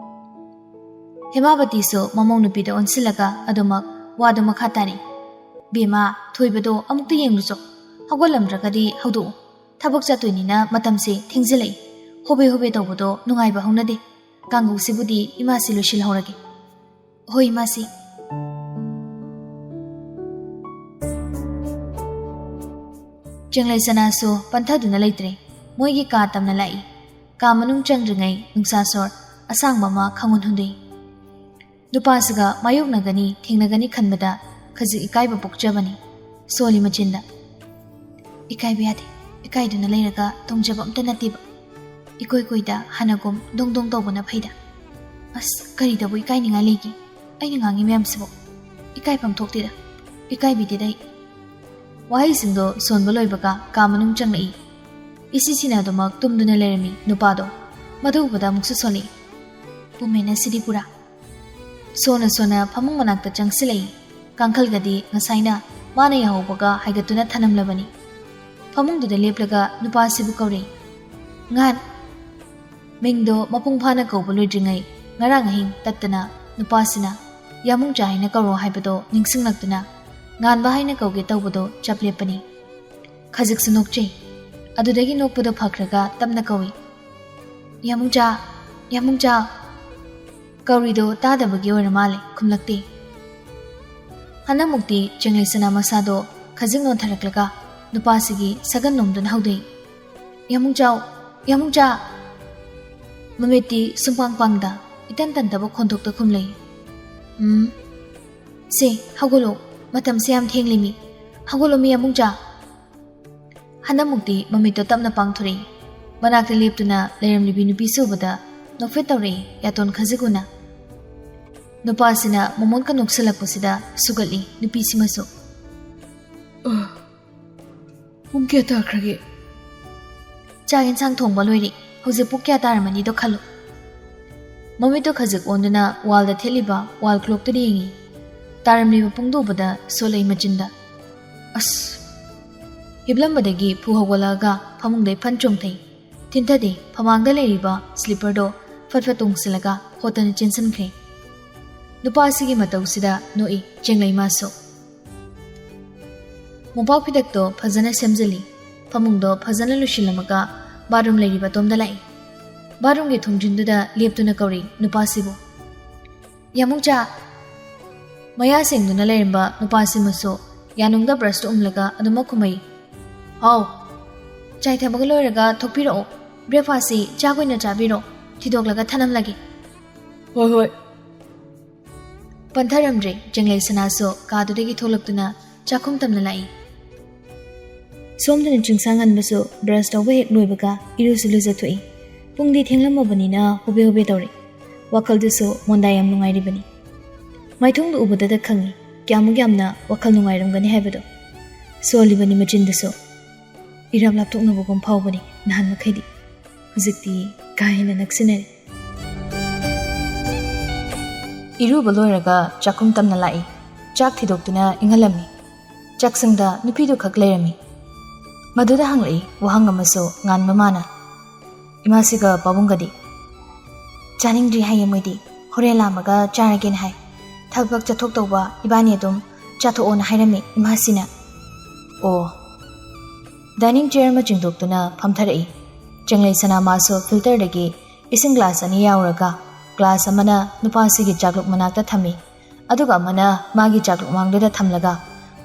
ꯍꯦꯃꯥꯕꯇꯤꯁꯨ ꯃꯃꯧ ꯅꯨꯄꯤꯗ ꯑꯣꯟꯁꯤꯜꯂꯒ ꯑꯗꯨꯃꯛ ꯋꯥꯗꯨ ꯃꯈꯥ ꯇꯥꯔꯤ꯫ "ꯕꯦꯝꯃ, ꯊꯣꯏꯕꯗꯣ ꯑꯃꯨꯛꯇ ꯌꯦꯡꯂꯨꯆꯣ꯫ ꯍꯧꯒꯠꯂꯝꯗ꯭ꯔꯒꯗꯤ ꯍꯧꯗꯣꯛꯎ꯫ ꯊꯕꯛ ꯆꯠꯇꯣꯏꯅꯤꯅ ꯃꯇꯝꯁꯦ ꯊꯦꯡꯖꯤꯜꯂꯛꯏ꯫ ꯍꯣꯕꯦ ꯍꯣꯕꯦ ꯇꯧꯕꯗꯣ ꯅꯨꯡꯉꯥꯏꯕ ꯍꯧꯅꯗꯦ꯫ ꯀꯥꯡꯒꯧꯁꯤꯕꯨꯗꯤ ꯏꯃꯥꯁꯤ ꯂꯣꯏꯁꯤꯜꯍꯧꯔꯒꯦ꯫" "ꯍꯣꯏ, ꯏꯃꯥꯁꯤ꯫" ꯆꯦꯡꯂꯩ ꯁꯅꯥꯁꯨ ꯄꯟꯊꯗꯨꯅ ꯂꯩꯇ꯭ꯔꯦ꯫ ꯃꯣꯏꯒꯤ ꯀꯥ ꯇꯝꯅ ꯂꯥꯛꯏ꯫ ꯀꯥ ꯃꯅꯨꯡ ꯆꯪꯗ꯭ꯔꯤꯉꯩ ꯅꯨꯡꯁꯥ ꯁꯣꯔ ꯑꯁꯥꯡꯕ ꯑꯃ ꯈꯪꯍꯨꯟ ꯍꯨꯟꯗꯣꯛꯏ꯫ ꯅꯨꯄꯥꯁꯤꯒ ꯃꯥꯌꯣꯛꯅꯒꯅꯤ, ꯊꯦꯡꯅꯒꯅꯤ ꯈꯟꯕꯗ ꯈꯖꯤꯛ ꯏꯀꯥꯏꯕ ꯄꯣꯛꯆꯕꯅꯤ꯫ ꯁꯣꯜꯂꯤ ꯃꯆꯤꯟꯗ, "ꯏꯀꯥꯏꯕ ꯌꯥꯗꯦ꯫ ꯏꯀꯥꯏꯗꯨꯅ ꯂꯩꯔꯒ ꯇꯣꯡꯖꯕ ꯑꯝꯇ ꯅꯠꯇꯦꯕ꯫ ꯏꯀꯣꯏ ꯀꯣꯏꯗ ꯍꯥꯟꯅꯒꯨꯝ ꯗꯣꯡ ꯗꯣꯡ ꯇꯧꯕꯅ ꯐꯩꯗ꯫ ꯑꯁ, ꯀꯔꯤꯗꯕꯨ ꯏꯀꯥꯏꯅꯤꯡꯉꯥꯏ ꯂꯩꯒꯦ? ꯑꯩꯅ ꯉꯥꯡꯉꯤ ꯃꯌꯥꯝꯁꯤꯕꯨ꯫ ꯏꯀꯥꯏꯐꯝ ꯊꯣꯛꯇꯦꯗ꯫ ꯏꯀꯥꯏꯕꯤꯗꯦꯗ ꯑꯩ꯫" ꯋꯥꯍꯩꯁꯤꯡꯗꯣ ꯁꯣꯟꯕ ꯂꯣꯏꯕꯒ ꯀꯥ ꯃꯅꯨꯡ ꯆꯪꯂꯛꯏ꯫ ꯏꯁꯤ ꯁꯤꯅ ꯑꯗꯨꯃꯛ ꯇꯨꯝꯗꯨꯅ ꯂꯩꯔꯝꯃꯤ ꯅꯨꯄꯥꯗꯣ꯫ ꯃꯗꯨ ꯎꯕꯗ ꯑꯃꯨꯛꯁꯨ ꯁꯣꯜꯂꯛꯏ꯫ "ꯄꯨꯝꯃꯦꯅ ꯁꯤꯗꯤ ꯄꯨꯔꯥ꯫" ꯁꯣꯟꯅ ꯁꯣꯟꯅ ꯐꯃꯨꯡ ꯃꯅꯥꯛꯇ ꯆꯪꯁꯤꯜꯂꯛꯏ꯫ ꯀꯥꯡꯈꯜꯒꯗꯤ ꯉꯁꯥꯏꯅ ꯃꯥꯅ ꯌꯥꯍꯧꯕꯒ ꯍꯥꯏꯒꯠꯇꯨꯅ ꯊꯅꯝꯂꯕꯅꯤ꯫ ꯐꯃꯨꯡꯗꯨꯗ ꯂꯦꯞꯂꯒ ꯅꯨꯄꯥꯁꯤꯕꯨ ꯀꯧꯔꯤ꯫ "ꯉꯥꯟ꯫" ꯃꯤꯡꯗꯣ ꯃꯄꯨꯡ ꯐꯥꯅ ꯀꯧꯕ ꯂꯣꯏꯗ꯭ꯔꯤꯉꯩ ꯉꯔꯥꯡ ꯑꯍꯤꯡ ꯇꯠꯇꯅ ꯅꯨꯄꯥꯁꯤꯅ "ꯌꯥꯃꯨꯡꯆꯥ" ꯍꯥꯏꯅ ꯀꯧꯔꯣ ꯍꯥꯏꯕꯗꯣ ꯅꯤꯡꯁꯤꯡꯂꯛꯇꯨꯅ ꯉꯥꯟꯕ ꯍꯥꯏꯅ ꯀꯧꯒꯦ ꯇꯧꯕꯗꯣ ꯆꯞ ꯂꯦꯞꯄꯅꯤ꯫ ꯈꯖꯤꯛꯁꯨ ꯅꯣꯛꯆꯩ꯫ ꯑꯗꯨꯗꯒꯤ ꯅꯣꯛꯄꯗꯣ ꯐꯈ꯭ꯔꯒ ꯇꯞꯅ ꯀꯧꯏ, "ꯌꯥꯃꯨꯡꯆꯥ, ꯌꯥꯃꯨꯡꯆꯥ!" ꯀꯧꯔꯤꯗꯣ ꯇꯥꯗꯕꯒꯤ ꯑꯣꯏꯔ ꯃꯥꯜꯂꯦ, ꯈꯨꯝꯂꯛꯇꯦ꯫ ꯍꯟꯗꯛꯃꯨꯛꯇꯤ ꯆꯦꯡꯂꯩꯁꯅꯥ ꯃꯁꯥꯗꯣ ꯈꯖꯤꯛ ꯅꯣꯟꯊꯔꯛꯂꯒ ꯅꯨꯄꯥꯁꯤꯒꯤ ꯁꯒꯟ ꯅꯣꯝꯗꯨꯅ ꯍꯧꯗꯩ꯫ "ꯌꯥꯃꯨꯡꯆꯥꯎ! ꯌꯥꯃꯨꯡꯆꯥ!" ꯃꯃꯤꯠꯇꯤ ꯁꯨꯡꯄꯥꯡ ꯄꯥꯡꯗ ꯏꯇꯟ ꯇꯟꯗꯕ ꯈꯣꯟꯊꯣꯛꯇ ꯈꯨꯝꯂꯩ꯫ "ꯎꯝ? ꯁꯦ, ꯍꯧꯒꯠꯂꯣ꯫ ꯃꯇꯝꯁꯦ ꯌꯥꯝ ꯊꯦꯡꯂꯤꯃꯤ꯫ ꯍꯧꯒꯠꯂꯣꯃꯤ ꯌꯥꯃꯨꯡꯆꯥ!" ꯍꯟꯗꯛꯃꯨꯛꯇꯤ ꯃꯃꯤꯠꯇꯣ ꯇꯞꯅ ꯄꯥꯡꯊꯣꯔꯛꯏ꯫ ꯃꯅꯥꯛꯇ ꯂꯦꯞꯇꯨꯅ ꯂꯩꯔꯝꯂꯤꯕꯤ ꯅꯨꯄꯤꯁꯤ ꯎꯕꯗ ꯅꯣꯛꯐꯦꯠ ꯇꯧꯔꯛꯏ, ꯌꯥꯇꯣꯟ ꯈꯖꯤꯛ ꯎꯅ꯫ ꯅꯨꯄꯥꯁꯤꯅ ꯃꯃꯣꯟꯀ ꯅꯣꯛꯁꯤꯜꯂꯛꯄꯁꯤꯗ ꯁꯨꯒꯠꯂꯤ ꯅꯨꯄꯤꯁꯤꯃꯁꯨ꯫ "ꯑ, ꯄꯨꯡ ꯀꯌꯥ ꯇꯥꯈ꯭ꯔꯒꯦ?" "ꯆꯥꯛ ꯌꯦꯟꯁꯥꯡ ꯊꯣꯡꯕ ꯂꯣꯏꯔꯦ꯫ ꯍꯧꯖꯤꯛ ꯄꯨꯡ ꯀꯌꯥ ꯇꯥꯔꯝꯃꯅꯤꯗꯣ ꯈꯜꯂꯣ꯫" ꯃꯃꯤꯠꯇꯣ ꯈꯖꯤꯛ ꯑꯣꯟꯗꯨꯅ ꯋꯥꯜꯗ ꯊꯦꯠꯂꯤꯕ ꯋꯥꯜ ꯀ꯭ꯂꯣꯛꯇꯨꯗ ꯌꯦꯡꯉꯤ꯫ ꯇꯥꯔꯝꯂꯤꯕ ꯄꯨꯡꯗꯣ ꯎꯕꯗ ꯁꯣꯜꯂꯛꯏ ꯃꯆꯤꯟꯗ꯫ ꯑꯁ! ꯍꯤꯞꯂꯝꯕꯗꯒꯤ ꯐꯨ ꯍꯧꯒꯠꯂꯛꯑꯒ ꯐꯃꯨꯡꯗꯩ ꯐꯟ ꯆꯣꯡꯊꯩ꯫ ꯊꯤꯟꯊꯗꯦ, ꯐꯃꯥꯡꯗ ꯂꯩꯔꯤꯕ ꯁ꯭ꯂꯤꯄꯔꯗꯣ ꯐꯠ ꯐꯠ ꯇꯣꯡꯁꯤꯜꯂꯒ ꯍꯣꯠꯇꯅ ꯆꯦꯟꯁꯤꯟꯈ꯭ꯔꯦ꯫ ꯅꯨꯄꯥ ꯑꯁꯤꯒꯤ ꯃꯇꯧꯁꯤꯗ ꯅꯣꯛꯏ ꯆꯦꯡꯂꯩꯃꯥꯁꯨ꯫ ꯃꯣꯝꯄꯥꯛ ꯐꯤꯗꯛꯇꯣ ꯐꯖꯅ ꯁꯦꯝꯖꯤꯜꯂꯤ꯫ ꯐꯃꯨꯡꯗꯣ ꯐꯖꯅ ꯂꯣꯏꯁꯤꯜꯂꯝꯃꯒ ꯕꯥꯠꯔꯨꯝ ꯂꯩꯔꯤꯕ ꯑꯗꯣꯝꯗ ꯂꯥꯛꯏ꯫ ꯕꯥꯠꯔꯨꯝꯒꯤ ꯊꯣꯡꯖꯤꯟꯗꯨꯗ ꯂꯦꯞꯇꯨꯅ ꯀꯧꯔꯤ ꯅꯨꯄꯥꯁꯤꯕꯨ꯫ "ꯌꯥꯃꯨꯡꯆꯥ!" ꯃꯌꯥ ꯁꯦꯡꯗꯨꯅ ꯂꯩꯔꯝꯕ ꯅꯨꯄꯥꯁꯤꯃꯁꯨ ꯌꯥꯅꯨꯡꯗ ꯕ꯭ꯔꯁꯇꯨ ꯎꯝꯂꯒ ꯑꯗꯨꯃꯛ ꯈꯨꯝꯃꯩ꯫ "ꯍꯥꯎ!" "ꯆꯥꯏꯊꯕꯒ ꯂꯣꯏꯔꯒ ꯊꯣꯛꯄꯤꯔꯛꯑꯣ꯫ ꯕ꯭ꯔꯦꯛꯐꯥꯁꯁꯤ ꯆꯥꯛ ꯑꯣꯏꯅ ꯆꯥꯕꯤꯔꯣ꯫ ꯊꯤꯗꯣꯛꯂꯒ ꯊꯅꯝꯂꯒꯦ꯫" "ꯍꯣꯏ, ꯍꯣꯏ꯫" ꯄꯟꯊꯔꯝꯗ꯭ꯔꯦ ꯆꯦꯡꯂꯩ ꯁꯅꯥꯁꯨ ꯀꯥꯗꯨꯗꯒꯤ ꯊꯣꯛꯂꯛꯇꯨꯅ ꯆꯥꯛꯈꯨꯝ ꯇꯝꯅ ꯂꯥꯛꯏ꯫ ꯁꯣꯝꯗꯅ ꯆꯤꯡꯁꯥꯡ ꯍꯟꯕꯁꯨ ꯕ꯭ꯔꯁ ꯇꯧꯕ ꯍꯦꯛ ꯂꯣꯏꯕꯒ ꯏꯔꯨꯁꯨ ꯂꯨꯖꯊꯣꯛꯏ꯫ ꯄꯨꯡꯗꯤ ꯊꯦꯡꯂꯝꯃꯕꯅꯤꯅ ꯍꯣꯕꯦ ꯍꯣꯕꯦ ꯇꯧꯔꯤ꯫ ꯋꯥꯈꯜꯗꯨꯁꯨ ꯃꯣꯟꯗꯥ ꯌꯥꯝ ꯅꯨꯡꯉꯥꯏꯔꯤꯕꯅꯤ꯫ ꯃꯥꯏꯊꯣꯡꯗꯨ ꯎꯕꯗꯗ ꯈꯪꯏ ꯀꯌꯥꯃꯨꯛ ꯌꯥꯝꯅ ꯋꯥꯈꯜ ꯅꯨꯡꯉꯥꯏꯔꯝꯒꯅꯤ ꯍꯥꯏꯕꯗꯣ꯫ ꯁꯣꯜꯂꯤꯕꯅꯤ ꯃꯆꯤꯟꯗꯨꯁꯨ꯫ ꯏꯔꯥꯞ ꯂꯥꯞꯊꯣꯛꯅꯕꯒꯨꯝ ꯐꯥꯎꯕꯅꯤ ꯅꯍꯥꯟ ꯃꯈꯩꯗꯤ꯫ ꯍꯧꯖꯤꯛꯇꯤ ꯀꯥ ꯍꯦꯟꯅ ꯅꯛꯁꯤꯟꯅꯔꯦ꯫ ꯏꯔꯨꯕ ꯂꯣꯏꯔꯒ ꯆꯥꯛꯈꯨꯝ ꯇꯝꯅ ꯂꯥꯛꯏ꯫ ꯆꯥꯛ ꯊꯤꯗꯣꯛꯇꯨꯅ ꯏꯪꯍꯜꯂꯝꯃꯤ꯫ ꯆꯥꯛꯁꯪꯗ ꯅꯨꯄꯤꯗꯨ ꯈꯛ ꯂꯩꯔꯝꯃꯤ꯫ ꯃꯗꯨꯗ ꯍꯪꯂꯛꯏ ꯋꯥꯍꯪ ꯑꯃꯁꯨ ꯉꯥꯟꯕ ꯃꯥꯅ꯫ "ꯏꯃꯥꯁꯤꯒ ꯄꯥꯕꯨꯡꯒꯗꯤ?" "ꯆꯥꯅꯤꯡꯗ꯭ꯔꯤ ꯍꯥꯏꯌꯦ ꯃꯣꯏꯗꯤ꯫ ꯍꯣꯔꯦꯟ ꯂꯥꯝꯃꯒ ꯆꯥꯔꯒꯦꯅ ꯍꯥꯏ꯫ ꯊꯕꯛ ꯆꯠꯊꯣꯛꯇꯧꯕ ꯏꯕꯥꯅꯤ ꯑꯗꯨꯝ ꯆꯥꯊꯣꯛꯑꯣꯅ ꯍꯥꯏꯔꯝꯃꯤ ꯏꯃꯥꯁꯤꯅ꯫" "ꯑꯣ꯫" ꯗꯥꯏꯅꯤꯡ ꯆꯤꯌꯔ ꯑꯃ ꯆꯤꯡꯗꯣꯛꯇꯨꯅ ꯐꯝꯊꯔꯛꯏ꯫ ꯆꯦꯡꯂꯩ ꯁꯅꯥ ꯃꯥꯁꯨ ꯐꯤꯜꯇꯔꯗꯒꯤ ꯏꯁꯤꯡ ꯒ꯭ꯂꯥꯁ ꯑꯅꯤ ꯌꯥꯎꯔꯒ ꯒ꯭ꯂꯥꯁ ꯑꯃꯅ ꯅꯨꯄꯥꯁꯤꯒꯤ ꯆꯥꯛꯂꯨꯛ ꯃꯅꯥꯛꯇ ꯊꯝꯃꯤ꯫ ꯑꯗꯨꯒ ꯑꯃꯅ ꯃꯥꯒꯤ ꯆꯥꯛꯂꯨꯛ ꯃꯥꯡꯗꯨꯗ ꯊꯝꯂꯒ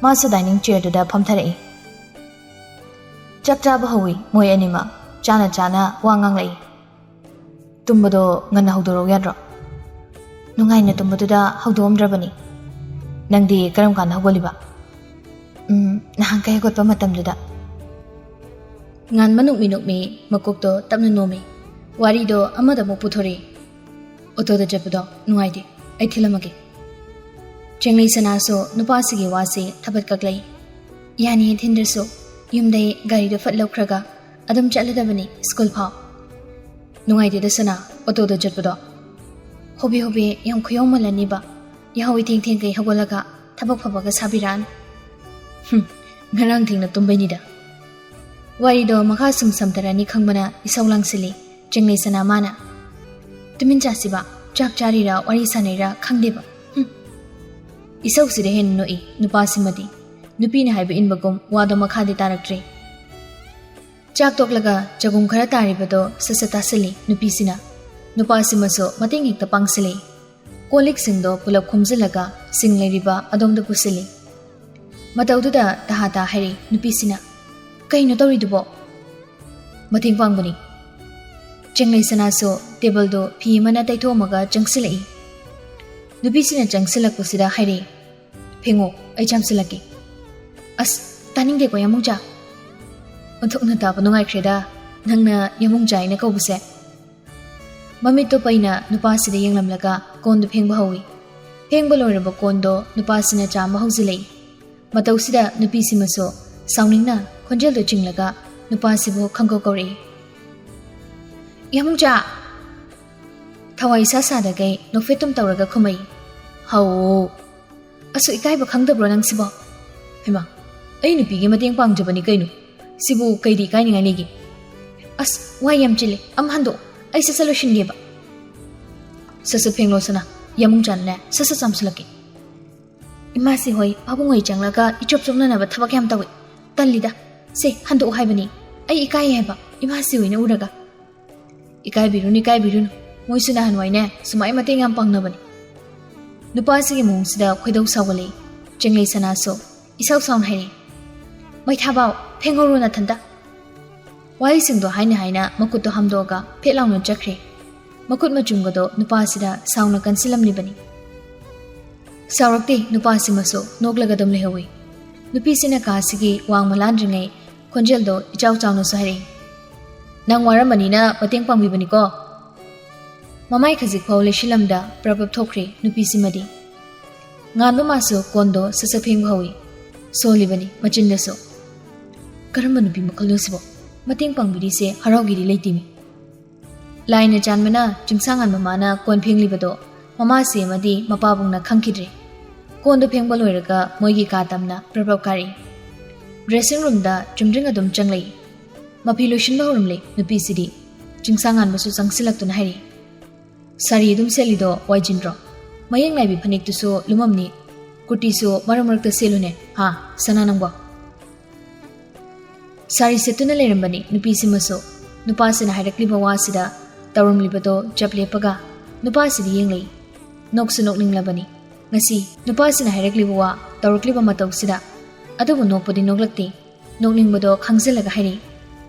ꯃꯥꯁꯨ dining chairꯗꯨꯗ ꯐꯝꯊꯔꯛꯏ꯫ ꯆꯥꯛ ꯆꯥꯕ ꯍꯧꯏ ꯃꯣꯏ ꯑꯅꯤꯃꯛ꯫ ꯆꯥꯅ ꯆꯥꯅ ꯋꯥ ꯉꯥꯡꯂꯛꯏ꯫ "ꯇꯨꯝꯕꯗꯣ ꯉꯟꯅ ꯍꯧꯗꯣꯔꯛꯎ ꯌꯥꯗ꯭ꯔꯣ?" "ꯅꯨꯡꯉꯥꯏꯅ ꯇꯨꯝꯕꯗꯨꯗ ꯍꯧꯗꯣꯛꯑꯝꯗ꯭ꯔꯕꯅꯤ꯫ ꯅꯪꯗꯤ ꯀꯔꯝ ꯀꯥꯟꯗ ꯍꯧꯒꯠꯂꯤꯕ?" "ꯎꯝ, ꯅꯍꯥꯟꯈꯩ ꯍꯧꯒꯠꯄ ꯃꯇꯝꯗꯨꯗ꯫" ꯉꯥꯟꯕ ꯅꯣꯛꯃꯤ ꯅꯣꯛꯃꯤ ꯃꯀꯣꯛꯇꯣ ꯇꯞꯅ ꯅꯣꯝꯃꯤ꯫ ꯋꯥꯔꯤꯗꯣ ꯑꯃꯗ ꯑꯃꯨꯛ ꯄꯨꯊꯣꯔꯛꯏ꯫ "ꯑꯣꯇꯣꯗ ꯆꯠꯄꯗꯣ ꯅꯨꯡꯉꯥꯏꯇꯦ, ꯑꯩ ꯊꯤꯜꯂꯝꯃꯒꯦ꯫" ꯆꯦꯡꯂꯩ ꯁꯅꯥꯁꯨ ꯅꯨꯄꯥꯁꯤꯒꯤ ꯋꯥꯁꯤ ꯊꯕꯠ ꯀꯛꯂꯛꯏ꯫ "ꯌꯥꯅꯤꯌꯦ ꯊꯤꯟꯗ꯭ꯔꯁꯨ, ꯌꯨꯝꯗꯩ ꯒꯥꯔꯤꯗꯣ ꯐꯠ ꯂꯧꯈ꯭ꯔꯒ ꯑꯗꯨꯝ ꯆꯠꯂꯗꯕꯅꯤ ꯁ꯭ꯀꯨꯜ ꯐꯥꯎ꯫" "ꯅꯨꯡꯉꯥꯏꯇꯦꯗ ꯁꯅꯥ, ꯑꯣꯇꯣꯗ ꯆꯠꯄꯗꯣ꯫ ꯍꯣꯕꯦ ꯍꯣꯕꯦ ꯌꯥꯝ ꯈꯨꯌꯧꯃꯜꯂꯅꯤꯕ, ꯌꯥꯍꯧ ꯏꯊꯦꯡ ꯊꯦꯡꯈꯩ ꯍꯧꯒꯠꯂꯒ ꯊꯕꯛ ꯐꯕꯒ ꯁꯥꯕꯤꯔꯛꯑꯅꯨ꯫" "ꯍꯨꯝ, ꯉꯔꯥꯡ ꯊꯦꯡꯅ ꯇꯨꯝꯕꯩꯅꯤꯗ꯫" ꯋꯥꯔꯤꯗꯣ ꯃꯈꯥ ꯁꯨꯝ ꯁꯝꯊꯔꯅꯤ ꯈꯪꯕꯅ ꯏꯁꯧ ꯂꯥꯡꯁꯤꯜꯂꯤ ꯆꯦꯡꯂꯩ ꯁꯅꯥ ꯃꯥꯅ꯫ "ꯇꯨꯃꯤꯟ ꯆꯥꯁꯤꯕ, ꯆꯥꯛ ꯆꯥꯔꯤꯔꯥ ꯋꯥꯔꯤ ꯁꯥꯟꯅꯩꯔꯥ ꯈꯪꯗꯦꯕ꯫ ꯍꯨꯝ꯫" ꯏꯁꯧꯁꯤꯗ ꯍꯦꯟꯅ ꯅꯣꯛꯏ ꯅꯨꯄꯥꯁꯤꯃꯗꯤ꯫ ꯅꯨꯄꯤꯅ ꯍꯥꯏꯕ ꯏꯟꯕꯒꯨꯝ ꯋꯥꯗꯣ ꯃꯈꯥꯗꯤ ꯇꯥꯔꯛꯇ꯭ꯔꯦ꯫ ꯆꯥꯛ ꯇꯣꯛꯂꯒ ꯆꯒꯨꯝ ꯈꯔ ꯇꯥꯔꯤꯕꯗꯣ ꯁꯠ ꯁꯠ ꯇꯥꯁꯤꯜꯂꯤ ꯅꯨꯄꯤꯁꯤꯅ꯫ ꯅꯨꯄꯥꯁꯤꯃꯁꯨ ꯃꯇꯦꯡ ꯍꯦꯛꯇ ꯄꯥꯡꯁꯤꯜꯂꯤ꯫ ꯀꯣꯜ ꯂꯤꯛꯁꯤꯡꯗꯣ ꯄꯨꯂꯞ ꯈꯣꯝꯖꯤꯜꯂꯒ ꯁꯤꯡ ꯂꯩꯔꯤꯕ ꯑꯗꯣꯝꯗ ꯄꯨꯁꯤꯜꯂꯤ꯫ ꯃꯇꯧꯗꯨꯗ ꯇꯍꯥ ꯇꯥ ꯍꯥꯏꯔꯤ ꯅꯨꯄꯤꯁꯤꯅ, "ꯀꯩꯅꯣ ꯇꯧꯔꯤꯗꯨꯕꯣ?" "ꯃꯇꯦꯡ ꯄꯥꯡꯕꯅꯤ꯫" ꯆꯦꯡꯂꯩ ꯁꯅꯥꯁꯨ ꯇꯦꯕꯜꯗꯣ ꯐꯤ ꯑꯃꯅ ꯇꯩꯊꯣꯛꯑꯝꯃꯒ ꯆꯪꯁꯤꯜꯂꯛꯏ꯫ ꯅꯨꯄꯤꯁꯤꯅ ꯆꯪꯁꯤꯜꯂꯛꯄꯁꯤꯗ ꯍꯥꯏꯔꯛꯏ, "ꯐꯦꯡꯉꯣ, ꯑꯩ ꯆꯥꯝꯁꯤꯜꯂꯛꯀꯦ꯫" "ꯑꯁ, ꯇꯥꯅꯤꯡꯗꯦꯀꯣ ꯌꯥꯃꯨꯡꯆꯥ꯫" "ꯑꯣꯟꯊꯣꯛꯅ ꯇꯥꯕ ꯅꯨꯡꯉꯥꯏꯈ꯭ꯔꯦꯗ, ꯅꯪꯅ ꯌꯥꯃꯨꯡꯆꯥ ꯍꯥꯏꯅ ꯀꯧꯕꯁꯦ꯫" ꯃꯃꯤꯠꯇꯣ ꯄꯩꯅ ꯅꯨꯄꯥꯁꯤꯗ ꯌꯦꯡꯂꯝꯂꯒ ꯀꯣꯟꯗꯣ ꯐꯦꯡꯕ ꯍꯧꯏ꯫ ꯐꯦꯡꯕ ꯂꯣꯏꯔꯕ ꯀꯣꯟꯗꯣ ꯅꯨꯄꯥꯁꯤꯅ ꯆꯥꯝꯕ ꯍꯧꯖꯤꯜꯂꯛꯏ꯫ ꯃꯇꯧꯁꯤꯗ ꯅꯨꯄꯤꯁꯤꯃꯁꯨ ꯁꯥꯎꯅꯤꯡꯅ ꯈꯣꯟꯖꯦꯜꯗꯣ ꯆꯤꯡꯂꯒ ꯅꯨꯄꯥꯁꯤꯕꯨ ꯈꯪꯀꯧ ꯀꯧꯔꯛꯏ꯫ "ꯌꯥꯃꯨꯡꯆꯥ!" ꯊꯋꯥꯏ ꯏꯁꯥ ꯁꯥꯗꯈꯩ ꯅꯣꯛꯐꯦꯠꯇꯨꯝ ꯇꯧꯔꯒ ꯈꯨꯝꯃꯛꯏ꯫ "ꯍꯥꯎ!" "ꯑꯁꯨꯛ ꯏꯀꯥꯏꯕ ꯈꯪꯗꯕ꯭ꯔꯣ ꯅꯪꯁꯤꯕꯣ?" "ꯍꯩꯃꯥ, ꯑꯩ ꯅꯨꯄꯤꯒꯤ ꯃꯇꯦꯡ ꯄꯥꯡꯖꯕꯅꯤ ꯀꯩꯅꯣ꯫ ꯁꯤꯕꯨ ꯀꯩꯗꯤ ꯏꯀꯥꯏꯅꯤꯡꯉꯥꯏ ꯂꯩꯒꯦ?" "ꯑꯁ, ꯋꯥ ꯌꯥꯝ ꯆꯤꯜꯂꯦ, ꯑꯃ ꯍꯟꯗꯣꯛꯑꯣ, ꯑꯩ ꯁꯠ ꯁꯠ ꯂꯣꯏꯁꯤꯟꯒꯦꯕ꯫" "ꯁꯠ ꯁꯠ ꯐꯦꯡꯂꯣ ꯁꯅꯥ, ꯌꯥꯃꯨꯡꯆꯥꯅꯅꯦ ꯁꯠ ꯁꯠ ꯆꯥꯝꯁꯤꯜꯂꯛꯀꯦ꯫" "ꯏꯃꯥꯁꯤ ꯍꯣꯏ ꯄꯥꯕꯨꯡ ꯍꯣꯏ ꯆꯪꯂꯒ ꯏꯆꯣꯞ ꯆꯣꯞꯅꯅꯕ ꯊꯕꯛ ꯌꯥꯝ ꯇꯧꯏ꯫ ꯇꯜꯂꯤꯗ꯫ ꯁꯦ, ꯍꯟꯗꯣꯛꯑꯣ ꯍꯥꯏꯕꯅꯤ꯫ ꯑꯩ ꯏꯀꯥꯏ ꯍꯥꯏꯕ, ꯏꯃꯥꯁꯤ ꯍꯣꯏꯅ ꯎꯔꯒ꯫" "ꯏꯀꯥꯏꯕꯤꯔꯨꯅꯨ, ꯏꯀꯥꯏꯕꯤꯔꯨꯅꯨ꯫ ꯃꯣꯏꯁꯨ ꯅꯍꯥꯟꯋꯥꯏꯅꯦ ꯁꯨꯃꯥꯏ ꯃꯇꯦꯡ ꯌꯥꯝ ꯄꯥꯡꯅꯕꯅꯤ꯫" ꯅꯨꯄꯥꯁꯤꯒꯤ ꯃꯑꯣꯡꯁꯤꯗ ꯈꯣꯏꯗꯧ ꯁꯥꯎꯒꯠꯂꯛꯏ꯫ ꯆꯦꯡꯂꯩ ꯁꯅꯥꯁꯨ ꯏꯁꯥꯎ ꯁꯥꯎꯅ ꯍꯥꯏꯔꯛꯏ, "ꯃꯩꯊꯥꯕꯥꯎ, ꯐꯦꯡꯍꯧꯔꯣ ꯅꯊꯟꯇ!" ꯋꯥꯍꯩꯁꯤꯡꯗꯣ ꯍꯥꯏꯅ ꯍꯥꯏꯅ ꯃꯈꯨꯠꯇꯣ ꯍꯥꯝꯗꯣꯛꯑꯒ ꯐꯦꯠ ꯂꯥꯎꯅ ꯆꯠꯈ꯭ꯔꯦ꯫ ꯃꯈꯨꯠ ꯃꯆꯨꯝꯒꯗꯣ ꯅꯨꯄꯥꯁꯤꯗ ꯁꯥꯎꯅ ꯀꯟꯁꯤꯜꯂꯝꯂꯤꯕꯅꯤ꯫ ꯁꯥꯎꯔꯛꯇꯦ ꯅꯨꯄꯥꯁꯤꯃꯁꯨ, ꯅꯣꯛꯂꯒ ꯑꯗꯨꯝ ꯂꯩꯍꯧꯏ꯫ ꯅꯨꯄꯤꯁꯤꯅ ꯀꯥꯁꯤꯒꯤ ꯋꯥꯡꯃ ꯂꯥꯟꯗ꯭ꯔꯤꯉꯩ ꯈꯣꯟꯖꯦꯜꯗꯣ ꯏꯆꯥꯎ ꯆꯥꯎꯅꯁꯨ ꯍꯥꯏꯔꯛꯏ, "ꯅꯪ ꯋꯥꯔꯝꯕꯅꯤꯅ ꯃꯇꯦꯡ ꯄꯥꯡꯕꯤꯕꯅꯤꯀꯣ?" ꯃꯃꯥꯏ ꯈꯖꯤꯛ ꯐꯥꯎ ꯂꯩꯁꯤꯜꯂꯝꯗ ꯄ꯭ꯔꯞ ꯄ꯭ꯔꯞ ꯊꯣꯛꯈ꯭ꯔꯦ ꯅꯨꯄꯤꯁꯤꯃꯗꯤ꯫ ꯉꯥꯟꯕ ꯃꯥꯁꯨ ꯀꯣꯟꯗꯣ ꯁꯠ ꯁꯠ ꯐꯦꯡꯕ ꯍꯧꯏ꯫ ꯁꯣꯜꯂꯤꯕꯅꯤ ꯃꯆꯤꯟꯗꯁꯨ꯫ "ꯀꯔꯝꯕ ꯅꯨꯄꯤ ꯃꯈꯜꯅꯣ ꯁꯤꯕꯣ? ꯃꯇꯦꯡ ꯄꯥꯡꯕꯤꯔꯤꯁꯦ ꯍꯔꯥꯎꯒꯤꯗꯤ ꯂꯩꯇꯦꯃꯤ꯫" ꯂꯥꯏꯅ ꯆꯥꯟꯕꯅ ꯆꯤꯡꯁꯥꯡꯉꯥꯟꯕ ꯃꯥꯅ ꯀꯣꯟ ꯐꯦꯡꯂꯤꯕꯗꯣ ꯃꯃꯥꯁꯤ ꯑꯃꯗꯤ ꯃꯄꯥꯕꯨꯡꯅ ꯈꯪꯈꯤꯗ꯭ꯔꯦ꯫ ꯀꯣꯟꯗꯣ ꯐꯦꯡꯕ ꯂꯣꯏꯔꯒ ꯃꯣꯏꯒꯤ ꯀꯥ ꯇꯝꯅ ꯄ꯭ꯔꯞ ꯄ꯭ꯔꯞ ꯀꯥꯔꯛꯏ꯫ ꯗ꯭ꯔꯦꯁꯤꯡ ꯔꯨꯝꯗ ꯆꯨꯝꯗ꯭ꯔꯤꯡ ꯑꯗꯨꯝ ꯆꯪꯂꯛꯏ꯫ ꯃꯐꯤ ꯂꯣꯏꯁꯤꯟꯕ ꯍꯧꯔꯝꯂꯦ ꯅꯨꯄꯤꯁꯤꯗꯤ꯫ ꯆꯤꯡꯁꯥꯡꯉꯥꯟꯕꯁꯨ ꯆꯪꯁꯤꯜꯂꯛꯇꯨꯅ ꯍꯥꯏꯔꯛꯏ, "ꯁꯥꯔꯤ ꯑꯗꯨꯝ ꯁꯦꯠꯂꯤꯗꯣ ꯋꯥꯏꯖꯤꯟꯗ꯭ꯔꯣ? ꯃꯌꯦꯛ ꯅꯥꯏꯕꯤ ꯐꯅꯦꯛꯇꯨꯁꯨ ꯂꯨꯝꯃꯝꯅꯤ꯫ ꯀꯨꯔꯇꯤꯁꯨ ꯃꯔꯛ ꯃꯔꯛꯇ ꯁꯦꯠꯂꯨꯅꯦ, ꯍꯥ, ꯁꯅꯥ ꯅꯪꯕꯣ?" ꯁꯥꯔꯤ ꯁꯦꯠꯇꯨꯅ ꯂꯩꯔꯝꯕꯅꯤ ꯅꯨꯄꯤꯁꯤꯃꯁꯨ꯫ ꯅꯨꯄꯥꯁꯤꯅ ꯍꯥꯏꯔꯛꯂꯤꯕ ꯋꯥꯁꯤꯗ ꯇꯧꯔꯝꯂꯤꯕꯗꯣ ꯆꯞ ꯂꯦꯞꯄꯒ ꯅꯨꯄꯥꯁꯤꯗ ꯌꯦꯡꯂꯛꯏ꯫ ꯅꯣꯛꯁꯨ ꯅꯣꯛꯅꯤꯡꯂꯕꯅꯤ꯫ ꯉꯁꯤ ꯅꯨꯄꯥꯁꯤꯅ ꯍꯥꯏꯔꯛꯂꯤꯕ ꯋꯥ, ꯇꯧꯔꯛꯂꯤꯕ ꯃꯇꯧꯁꯤꯗ꯫ ꯑꯗꯨꯕꯨ ꯅꯣꯛꯄꯗꯤ ꯅꯣꯛꯂꯛꯇꯦ꯫ ꯅꯣꯛꯅꯤꯡꯕꯗꯣ ꯈꯪꯖꯤꯜꯂꯒ ꯍꯥꯏꯔꯛꯏ,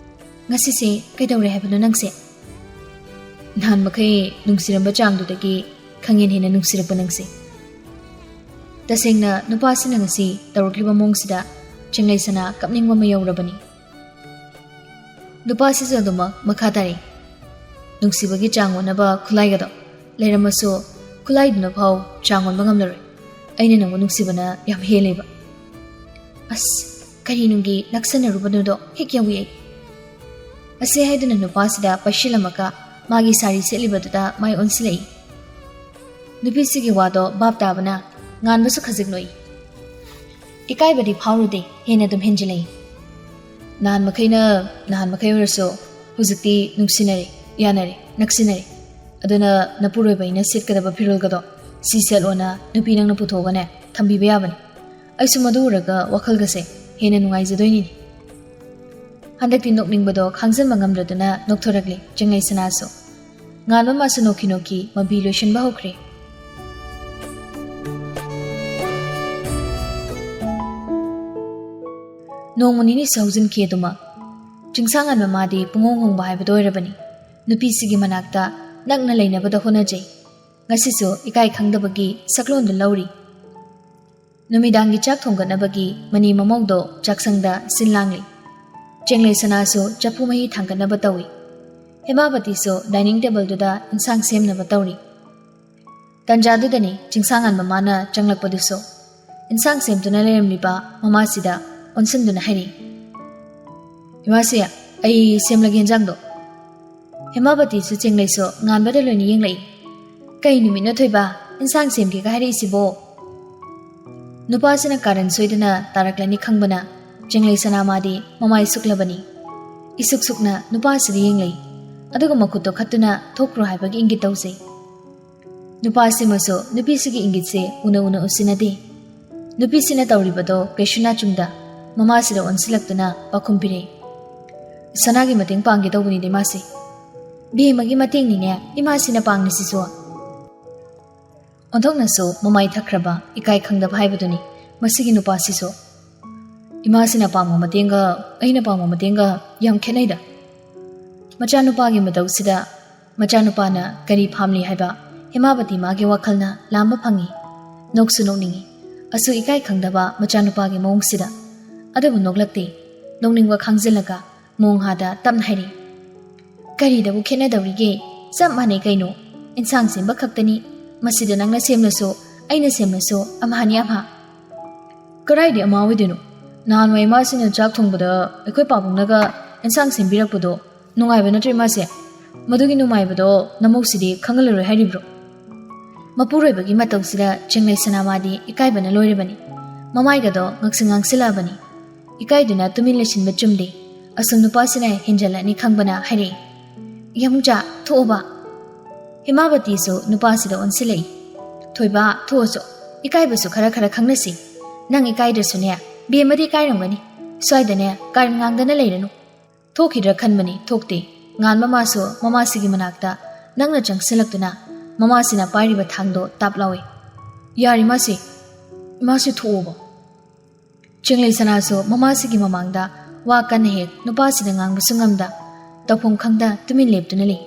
"ꯉꯁꯤꯁꯦ ꯀꯩꯗꯧꯔꯦ ꯍꯥꯏꯕꯅꯣ ꯅꯪꯁꯦ?" "ꯅꯍꯥꯟ ꯃꯈꯩ ꯅꯨꯡꯁꯤꯔꯝꯕ ꯆꯥꯡꯗꯨꯗꯒꯤ ꯈꯪꯍꯦꯟ ꯍꯦꯟꯅ ꯅꯨꯡꯁꯤꯔꯛꯄ ꯅꯪꯁꯦ꯫" ꯇꯁꯦꯡꯅ ꯅꯨꯄꯥꯁꯤꯅ ꯉꯁꯤ ꯇꯧꯔꯛꯂꯤꯕ ꯃꯑꯣꯡꯁꯤꯗ ꯆꯤꯡꯂꯩ ꯁꯅꯥ ꯀꯞꯅꯤꯡꯕ ꯑꯃ ꯌꯧꯔꯕꯅꯤ꯫ ꯅꯨꯄꯥꯁꯤꯁꯨ ꯑꯗꯨꯃꯛ ꯃꯈꯥ ꯇꯥꯔꯛꯏ, "ꯅꯨꯡꯁꯤꯕꯒꯤ ꯆꯥꯡ ꯑꯣꯟꯅꯕ ꯈꯨꯠꯂꯥꯏꯒꯗꯣ ꯂꯩꯔꯝꯃꯁꯨ, ꯈꯨꯠꯂꯥꯏꯗꯨꯅ ꯐꯥꯎ ꯆꯥꯡ ꯑꯣꯟꯕ ꯉꯝꯂꯔꯣꯏ꯫ ꯑꯩꯅ ꯅꯪꯕꯨ ꯅꯨꯡꯁꯤꯕꯅ ꯌꯥꯝ ꯍꯦꯜꯂꯦꯕ꯫" "ꯑꯁ, ꯀꯔꯤ ꯅꯨꯡꯒꯤ ꯅꯛꯁꯟꯅꯔꯨꯕꯅꯣꯗꯣ ꯍꯦꯛ ꯌꯥꯎꯏ ꯑꯩ꯫" ꯑꯁꯤ ꯍꯥꯏꯗꯨꯅ ꯅꯨꯄꯥꯁꯤꯗ ꯄꯩꯁꯤꯜꯂꯝꯃꯒ ꯃꯥꯒꯤ ꯁꯥꯔꯤ ꯁꯦꯠꯂꯤꯕꯗꯨꯗ ꯃꯥꯏ ꯑꯣꯟꯁꯤꯜꯂꯛꯏ꯫ ꯅꯨꯄꯤꯁꯤꯒꯤ ꯋꯥꯗꯣ ꯚꯥꯞ ꯇꯥꯕꯅ ꯉꯥꯟꯕꯁꯨ ꯈꯖꯤꯛ ꯅꯣꯛꯏ꯫ ꯏꯀꯥꯏꯕꯗꯤ ꯐꯥꯎꯔꯨꯗꯦ, ꯍꯦꯟꯅ ꯑꯗꯨꯝ ꯍꯦꯟꯖꯤꯜꯂꯛꯏ꯫ "ꯅꯍꯥꯟ ꯃꯈꯩꯅ ꯅꯍꯥꯟ ꯃꯈꯩ ꯑꯣꯏꯔꯁꯨ ꯍꯧꯖꯤꯛꯇꯤ ꯅꯨꯡꯁꯤꯅꯔꯦ, ꯌꯥꯅꯔꯦ, ꯅꯛꯁꯤꯟꯅꯔꯦ꯫ ꯑꯗꯨꯅ ꯅꯄꯨꯔꯣꯏꯕ ꯑꯩꯅ ꯁꯦꯠꯀꯗꯕ ꯐꯤꯔꯣꯜꯒꯗꯣ ꯁꯤ ꯁꯦꯠꯂꯣꯅ ꯅꯨꯄꯤ ꯅꯪꯅ ꯄꯨꯊꯣꯛꯑꯒꯅꯦ ꯊꯝꯕꯤꯕ ꯌꯥꯕꯅꯤ꯫ ꯑꯩꯁꯨ ꯃꯗꯨ ꯎꯔꯒ ꯋꯥꯈꯜꯒꯁꯦ ꯍꯦꯟꯅ ꯅꯨꯡꯉꯥꯏꯖꯗꯣꯏꯅꯤꯅꯦ꯫" ꯍꯟꯗꯛꯇꯤ ꯅꯣꯛꯅꯤꯡꯕꯗꯣ ꯈꯥꯡꯖꯟꯕ ꯉꯝꯗ꯭ꯔꯗꯨꯅ ꯅꯣꯛꯊꯣꯔꯛꯂꯦ ꯆꯤꯡꯂꯩ ꯁꯅꯥꯁꯨ꯫ ꯉꯥꯟꯕ ꯃꯥꯁꯨ ꯅꯣꯛꯈꯤ ꯅꯣꯛꯈꯤ ꯃꯐꯤ ꯂꯣꯏꯁꯤꯟꯕ ꯍꯧꯈ꯭ꯔꯦ꯫ ꯅꯣꯡꯃ ꯅꯤꯅꯤꯁꯨ ꯍꯧꯖꯤꯟꯈꯤ ꯑꯗꯨꯃꯛ꯫ ꯆꯤꯡꯁꯥꯡꯉꯥꯟꯕ ꯃꯥꯗꯤ ꯄꯨꯡꯉꯧ ꯉꯧꯕ ꯍꯥꯏꯕꯗꯣ ꯑꯣꯏꯔꯕꯅꯤ꯫ ꯅꯨꯄꯤꯁꯤꯒꯤ ꯃꯅꯥꯛꯇ ꯅꯛꯅ ꯂꯩꯅꯕꯗ ꯍꯣꯠꯅꯖꯩ꯫ ꯉꯁꯤꯁꯨ ꯏꯀꯥꯏ ꯈꯪꯗꯕꯒꯤ ꯁꯛꯂꯣꯟꯗꯨ ꯂꯧꯔꯤ꯫ ꯅꯨꯃꯤꯗꯥꯡꯒꯤ ꯆꯥꯛ ꯊꯣꯡꯒꯠꯅꯕꯒꯤ ꯃꯅꯤ ꯃꯃꯧꯗꯣ ꯆꯥꯛꯁꯪꯗ ꯁꯤꯜ ꯂꯥꯡꯂꯤ꯫ ꯆꯦꯡꯂꯩ ꯁꯅꯥꯁꯨ ꯆꯐꯨ ꯃꯍꯤ ꯊꯥꯡꯒꯠꯅꯕ ꯇꯧꯏ꯫ ꯍꯦꯃꯥꯕꯇꯤꯁꯨ dining tableꯗꯨꯗ ꯏꯟꯁꯥꯡ ꯁꯦꯝꯅꯕ ꯇꯧꯔꯤ꯫ ꯇꯟꯖꯥꯗꯨꯗꯅꯤ ꯆꯤꯡꯁꯥꯡꯉꯥꯟꯕ ꯃꯥꯅ ꯆꯪꯂꯛꯄꯗꯨꯁꯨ꯫ ꯏꯟꯁꯥꯡ ꯁꯦꯝꯗꯨꯅ ꯂꯩꯔꯝꯂꯤꯕ ꯃꯃꯥꯁꯤꯗ ꯑꯣꯟꯁꯤꯟꯗꯨꯅ ꯍꯥꯏꯔꯤ, "ꯏꯃꯥꯁꯤ, ꯑꯩ ꯁꯦꯝꯂꯒꯦ ꯏꯟꯖꯥꯡꯗꯣ꯫" ꯍꯦꯃꯥꯕꯇꯤꯁꯨ ꯆꯦꯡꯂꯩꯁꯨ ꯉꯥꯟꯕꯗ ꯂꯣꯏꯅ ꯌꯦꯡꯂꯛꯏ꯫ "ꯀꯩ ꯅꯨꯃꯤꯠꯅꯣ ꯊꯣꯏꯕ, ꯏꯟꯁꯥꯡ ꯁꯦꯝꯒꯦꯒ ꯍꯥꯏꯔꯛꯏꯁꯤꯕꯣ?" ꯅꯨꯄꯥꯁꯤꯅ ꯀꯥꯔꯟ ꯁꯣꯏꯗꯅ ꯇꯥꯔꯛꯂꯅꯤ ꯈꯪꯕꯅ ꯆꯦꯡꯂꯩ ꯁꯅꯥ ꯃꯥꯗꯤ ꯃꯃꯥꯏ ꯁꯨꯛꯂꯕꯅꯤ꯫ ꯏꯁꯨꯛ ꯁꯨꯛꯅ ꯅꯨꯄꯥꯁꯤꯗ ꯌꯦꯡꯂꯛꯏ꯫ ꯑꯗꯨꯒ ꯃꯈꯨꯠꯇꯣ ꯈꯠꯇꯨꯅ ꯊꯣꯛꯈ꯭ꯔꯣ ꯍꯥꯏꯕꯒꯤ ꯏꯪꯒꯤꯠ ꯇꯧꯖꯩ꯫ ꯅꯨꯄꯥꯁꯤꯃꯁꯨ ꯅꯨꯄꯤꯁꯤꯒꯤ ꯏꯪꯒꯤꯠꯁꯦ ꯎꯅ ꯎꯅ ꯎꯁꯤꯟꯅꯗꯦ꯫ ꯅꯨꯄꯤꯁꯤꯅ ꯇꯧꯔꯤꯕꯗꯣ ꯀꯩꯁꯨ ꯅꯥꯆꯨꯝꯗ ꯃꯃꯥꯁꯤꯗ ꯑꯣꯟꯁꯤꯜꯂꯛꯇꯨꯅ ꯄꯥꯎꯈꯨꯝ ꯄꯤꯔꯛꯏ, "ꯁꯅꯥꯒꯤ ꯃꯇꯦꯡ ꯄꯥꯡꯒꯦ ꯇꯧꯕꯅꯤꯗ ꯏꯃꯥꯁꯦ꯫" "ꯕꯦꯝꯃꯒꯤ ꯃꯇꯦꯡꯅꯤꯅꯦ ꯏꯃꯥꯁꯤꯅ ꯄꯥꯡꯂꯤꯁꯤꯁꯨ꯫" ꯑꯣꯟꯊꯣꯛꯅꯁꯨ ꯃꯃꯥꯏ ꯊꯛꯈ꯭ꯔꯕ ꯏꯀꯥꯏ ꯈꯪꯗꯕ ꯍꯥꯏꯕꯗꯨꯅꯤ ꯃꯁꯤꯒꯤ ꯅꯨꯄꯥꯁꯤꯁꯨ꯫ ꯏꯃꯥꯁꯤꯅ ꯄꯥꯝꯕ ꯃꯇꯦꯡꯒ ꯑꯩꯅ ꯄꯥꯝꯕ ꯃꯇꯦꯡꯒ ꯌꯥꯝ ꯈꯦꯠꯅꯩꯗ꯫ ꯃꯆꯥꯅꯨꯄꯥꯒꯤ ꯃꯇꯧꯁꯤꯗ ꯃꯆꯥꯅꯨꯄꯥꯅ ꯀꯔꯤ ꯐꯥꯝꯂꯤ ꯍꯥꯏꯕ ꯍꯦꯃꯥꯕꯇꯤ ꯃꯥꯒꯤ ꯋꯥꯈꯜꯅ ꯂꯥꯝꯕ ꯐꯪꯏ꯫ ꯅꯣꯛꯁꯨ ꯅꯣꯛꯅꯤꯡꯏ꯫ ꯑꯁꯨ ꯏꯀꯥꯏ ꯈꯪꯗꯕ ꯃꯆꯥꯅꯨꯄꯥꯒꯤ ꯃꯑꯣꯡꯁꯤꯗ꯫ ꯑꯗꯨꯕꯨ ꯅꯣꯛꯂꯛꯇꯦ꯫ ꯅꯣꯛꯅꯤꯡꯕ ꯈꯥꯡꯖꯤꯜꯂꯒ ꯃꯣꯡꯍꯥꯗ ꯇꯞꯅ ꯍꯥꯏꯔꯤ, "ꯀꯔꯤꯗꯕꯨ ꯈꯦꯠꯅꯗꯧꯔꯤꯒꯦ? ꯆꯞ ꯃꯥꯟꯅꯩ ꯀꯩꯅꯣ꯫ ꯏꯟꯁꯥꯡ ꯁꯦꯝꯕ ꯈꯛꯇꯅꯤ꯫ ꯃꯁꯤꯗ ꯅꯪꯅ ꯁꯦꯝꯂꯁꯨ, ꯑꯩꯅ ꯁꯦꯝꯂꯁꯨ ꯑꯝꯍꯥꯅꯤ ꯑꯝꯍꯥ꯫" "ꯀꯗꯥꯏꯗꯤ ꯑꯝꯍꯥ ꯑꯣꯏꯗꯣꯏꯅꯣ? ꯅꯍꯥꯟꯋꯥꯏ ꯏꯃꯥꯁꯤꯅ ꯆꯥꯛ ꯊꯣꯡꯕꯗ ꯑꯩꯈꯣꯏ ꯄꯥꯕꯨꯡꯅꯒ ꯏꯟꯁꯥꯡ ꯁꯦꯝꯕꯤꯔꯛꯄꯗꯣ ꯅꯨꯡꯉꯥꯏꯕ ꯅꯠꯇ꯭ꯔꯣ ꯏꯃꯥꯁꯦ? ꯃꯗꯨꯒꯤ ꯅꯨꯡꯉꯥꯏꯕꯗꯣ ꯅꯃꯧꯁꯤꯗꯤ ꯈꯪꯍꯜꯂꯔꯣꯏ ꯍꯥꯏꯔꯤꯕ꯭ꯔꯣ?" ꯃꯄꯨꯔꯣꯏꯕꯒꯤ ꯃꯇꯧꯁꯤꯗ ꯆꯤꯡꯂꯩ ꯁꯅꯥꯃꯥꯗꯤ ꯏꯀꯥꯏꯕꯅ ꯂꯣꯏꯔꯕꯅꯤ꯫ ꯃꯃꯥꯏꯒꯗꯣ ꯉꯛꯁꯪ ꯉꯥꯡꯁꯤꯜꯂꯛꯑꯕꯅꯤ꯫ ꯏꯀꯥꯏꯗꯨꯅ ꯇꯨꯃꯤꯟ ꯂꯩꯁꯤꯟꯕ ꯆꯨꯝꯗꯦ꯫ ꯑꯁꯨꯝ ꯅꯨꯄꯥꯁꯤꯅ ꯍꯦꯟꯖꯜꯂꯛꯑꯅꯤ ꯈꯪꯕꯅ ꯍꯥꯏꯔꯛꯏ, "ꯌꯥꯃꯨꯆꯥ, ꯊꯣꯛꯑꯣꯕ꯫" ꯍꯦꯃꯥꯕꯇꯤꯁꯨ ꯅꯨꯄꯥꯁꯤꯗ ꯑꯣꯟꯁꯤꯜꯂꯛꯏ꯫ "ꯊꯣꯏꯕ, ꯊꯣꯛꯑꯁꯨ꯫ ꯏꯀꯥꯏꯕꯁꯨ ꯈꯔ ꯈꯔ ꯈꯪꯅꯁꯤ꯫ ꯅꯪ ꯏꯀꯥꯏꯗ꯭ꯔꯁꯨꯅꯦ, ꯕꯦꯝꯃꯗꯤ ꯏꯀꯥꯏꯔꯝꯒꯅꯤ꯫ ꯁ꯭ꯋꯥꯏꯗꯅꯦ ꯀꯥꯔꯟ ꯉꯥꯡꯗꯅ ꯂꯩꯔꯅꯨ꯫" ꯊꯣꯛꯈꯤꯗ꯭ꯔꯥ ꯈꯟꯕꯅꯤ, ꯊꯣꯛꯇꯦ꯫ ꯉꯥꯟꯕ ꯃꯥꯁꯨ ꯃꯃꯥꯁꯤꯒꯤ ꯃꯅꯥꯛꯇ ꯅꯪꯅ ꯆꯪꯁꯤꯜꯂꯛꯇꯨꯅ ꯃꯃꯥꯁꯤꯅ ꯄꯥꯏꯔꯤꯕ ꯊꯥꯡꯗꯣ ꯇꯥꯞ ꯂꯥꯎꯏ꯫ "ꯌꯥꯔꯦ ꯃꯥꯁꯤ, ꯃꯥꯁꯤ ꯊꯣꯛꯑꯣꯕ꯫" ꯆꯤꯡꯂꯩ ꯁꯅꯥꯁꯨ ꯃꯃꯥꯁꯤꯒꯤ ꯃꯃꯥꯡꯗ ꯋꯥ ꯀꯟꯅ ꯍꯦꯛ ꯅꯨꯄꯥꯁꯤꯗ ꯉꯥꯡꯕꯁꯨ ꯉꯝꯗ, ꯇꯧꯐꯝ ꯈꯪꯗ ꯇꯨꯃꯤꯟ ꯂꯦꯞꯇꯨꯅ ꯂꯩ꯫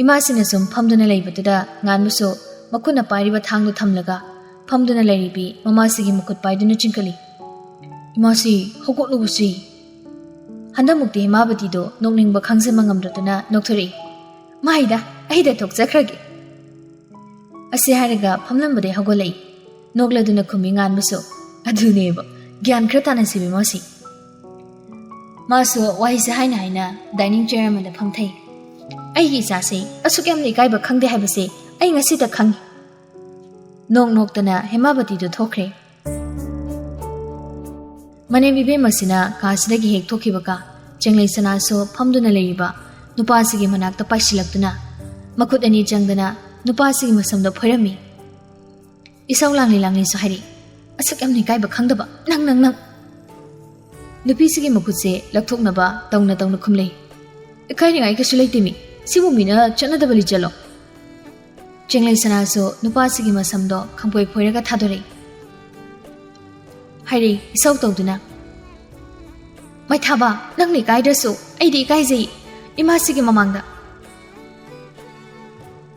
ꯏꯃꯥꯁꯤꯅ ꯁꯨꯝ ꯐꯝꯗꯨꯅ ꯂꯩꯕꯗꯨꯗ ꯉꯥꯟꯕꯁꯨ ꯃꯈꯨꯠꯅ ꯄꯥꯏꯔꯤꯕ ꯊꯥꯡꯗꯨ ꯊꯝꯂꯒ ꯐꯝꯗꯨꯅ ꯂꯩꯔꯤꯕꯤ ꯃꯃꯥꯁꯤꯒꯤ ꯃꯈꯨꯠ ꯄꯥꯏꯗꯨꯅ ꯆꯤꯡꯈꯠꯂꯤ꯫ "ꯏꯃꯥꯁꯤ, ꯍꯧꯒꯠꯂꯨꯕꯁꯤ!" ꯍꯟꯗꯛꯃꯨꯛꯇꯤ ꯏꯃꯥꯕꯇꯤꯗꯣ ꯅꯣꯛꯅꯤꯡꯕ ꯈꯥꯡꯖꯤꯟꯕ ꯉꯝꯗꯗꯨꯅ ꯅꯣꯛꯊꯣꯔꯛꯏ꯫ "ꯃꯥꯏꯗ, ꯑꯩꯗ ꯊꯣꯛꯆꯈ꯭ꯔꯒꯦ!" ꯑꯁꯤ ꯍꯥꯏꯔꯒ ꯐꯝꯂꯝꯕꯗꯩ ꯍꯧꯒꯠꯂꯛꯏ꯫ ꯅꯣꯛꯂꯗꯨꯅ ꯈꯨꯝꯃꯤ ꯉꯥꯟꯕꯁꯨ꯫ "ꯑꯗꯨꯅꯦꯕ, ꯒ꯭ꯌꯥꯟ ꯈꯔ ꯇꯥꯅꯁꯤ ꯏꯃꯥꯁꯤ!" ꯃꯥꯁꯨ ꯋꯥꯍꯩꯁꯦ ꯍꯥꯏꯅ ꯍꯥꯏꯅ dining chair ꯑꯃꯗ ꯐꯝꯊꯩ꯫ "ꯑꯩꯒꯤ ꯏꯆꯥꯁꯦ ꯑꯁꯨꯛ ꯌꯥꯝꯅ ꯏꯀꯥꯏꯕ ꯈꯪꯗꯦ ꯍꯥꯏꯕꯁꯦ ꯑꯩ ꯉꯁꯤꯇ ꯈꯪꯉꯤ!" ꯅꯣꯛ ꯅꯣꯛꯇꯅ ꯍꯦꯃꯥꯕꯇꯤꯗꯨ ꯊꯣꯛꯈ꯭ꯔꯦ꯫ ꯃꯅꯦꯝ ꯏꯕꯦꯝꯃꯁꯤꯅ ꯀꯥꯁꯤꯗꯒꯤ ꯍꯦꯛ ꯊꯣꯛꯈꯤꯕꯒ, ꯆꯦꯡꯂꯩ ꯁꯅꯥꯁꯨ ꯐꯝꯗꯨꯅ ꯂꯩꯔꯤꯕ ꯅꯨꯄꯥꯁꯤꯒꯤ ꯃꯅꯥꯛꯇ ꯄꯥꯏꯁꯤꯜꯂꯛꯇꯨꯅ, ꯃꯈꯨꯠ ꯑꯅꯤ ꯆꯪꯗꯅ ꯅꯨꯄꯥꯁꯤꯒꯤ ꯃꯁꯝꯗꯣ ꯐꯣꯏꯔꯝꯃꯤ꯫ ꯏꯁꯧ ꯂꯥꯡꯂꯤ ꯂꯥꯡꯂꯤꯁꯨ ꯍꯥꯏꯔꯤ, "ꯑꯁꯨꯛ ꯌꯥꯝꯅ ꯏꯀꯥꯏꯕ ꯈꯪꯗꯕ ꯅꯪ, ꯅꯪ, ꯅꯪ!" ꯅꯨꯄꯤꯁꯤꯒꯤ ꯃꯈꯨꯠꯁꯦ ꯂꯧꯊꯣꯛꯅꯕ ꯇꯧꯅ ꯇꯧꯅ ꯈꯨꯝꯂꯩ꯫ "ꯏꯀꯥꯏꯅꯤꯡꯉꯥꯏ ꯀꯩꯁꯨ ꯂꯩꯇꯦ ꯃꯤ, ꯁꯤꯕꯨ ꯃꯤꯅ ꯆꯠꯅꯗꯕ ꯂꯤꯆꯠꯂꯣ?" ꯆꯦꯡꯂꯩ ꯁꯅꯥꯁꯨ ꯅꯨꯄꯥꯁꯤꯒꯤ ꯃꯁꯝꯗꯣ ꯈꯪꯐꯣꯏ ꯐꯣꯏꯔꯒ ꯊꯥꯗꯣꯔꯛꯏ꯫ ꯍꯥꯏꯔꯤ ꯏꯁꯧ ꯇꯧꯗꯨꯅ, "ꯃꯩꯊꯥꯕ, ꯅꯪꯅ ꯏꯀꯥꯏꯗ꯭ꯔꯁꯨ ꯑꯩꯗꯤ ꯏꯀꯥꯏꯖꯩ ꯏꯃꯥꯁꯤꯒꯤ ꯃꯃꯥꯡꯗ!"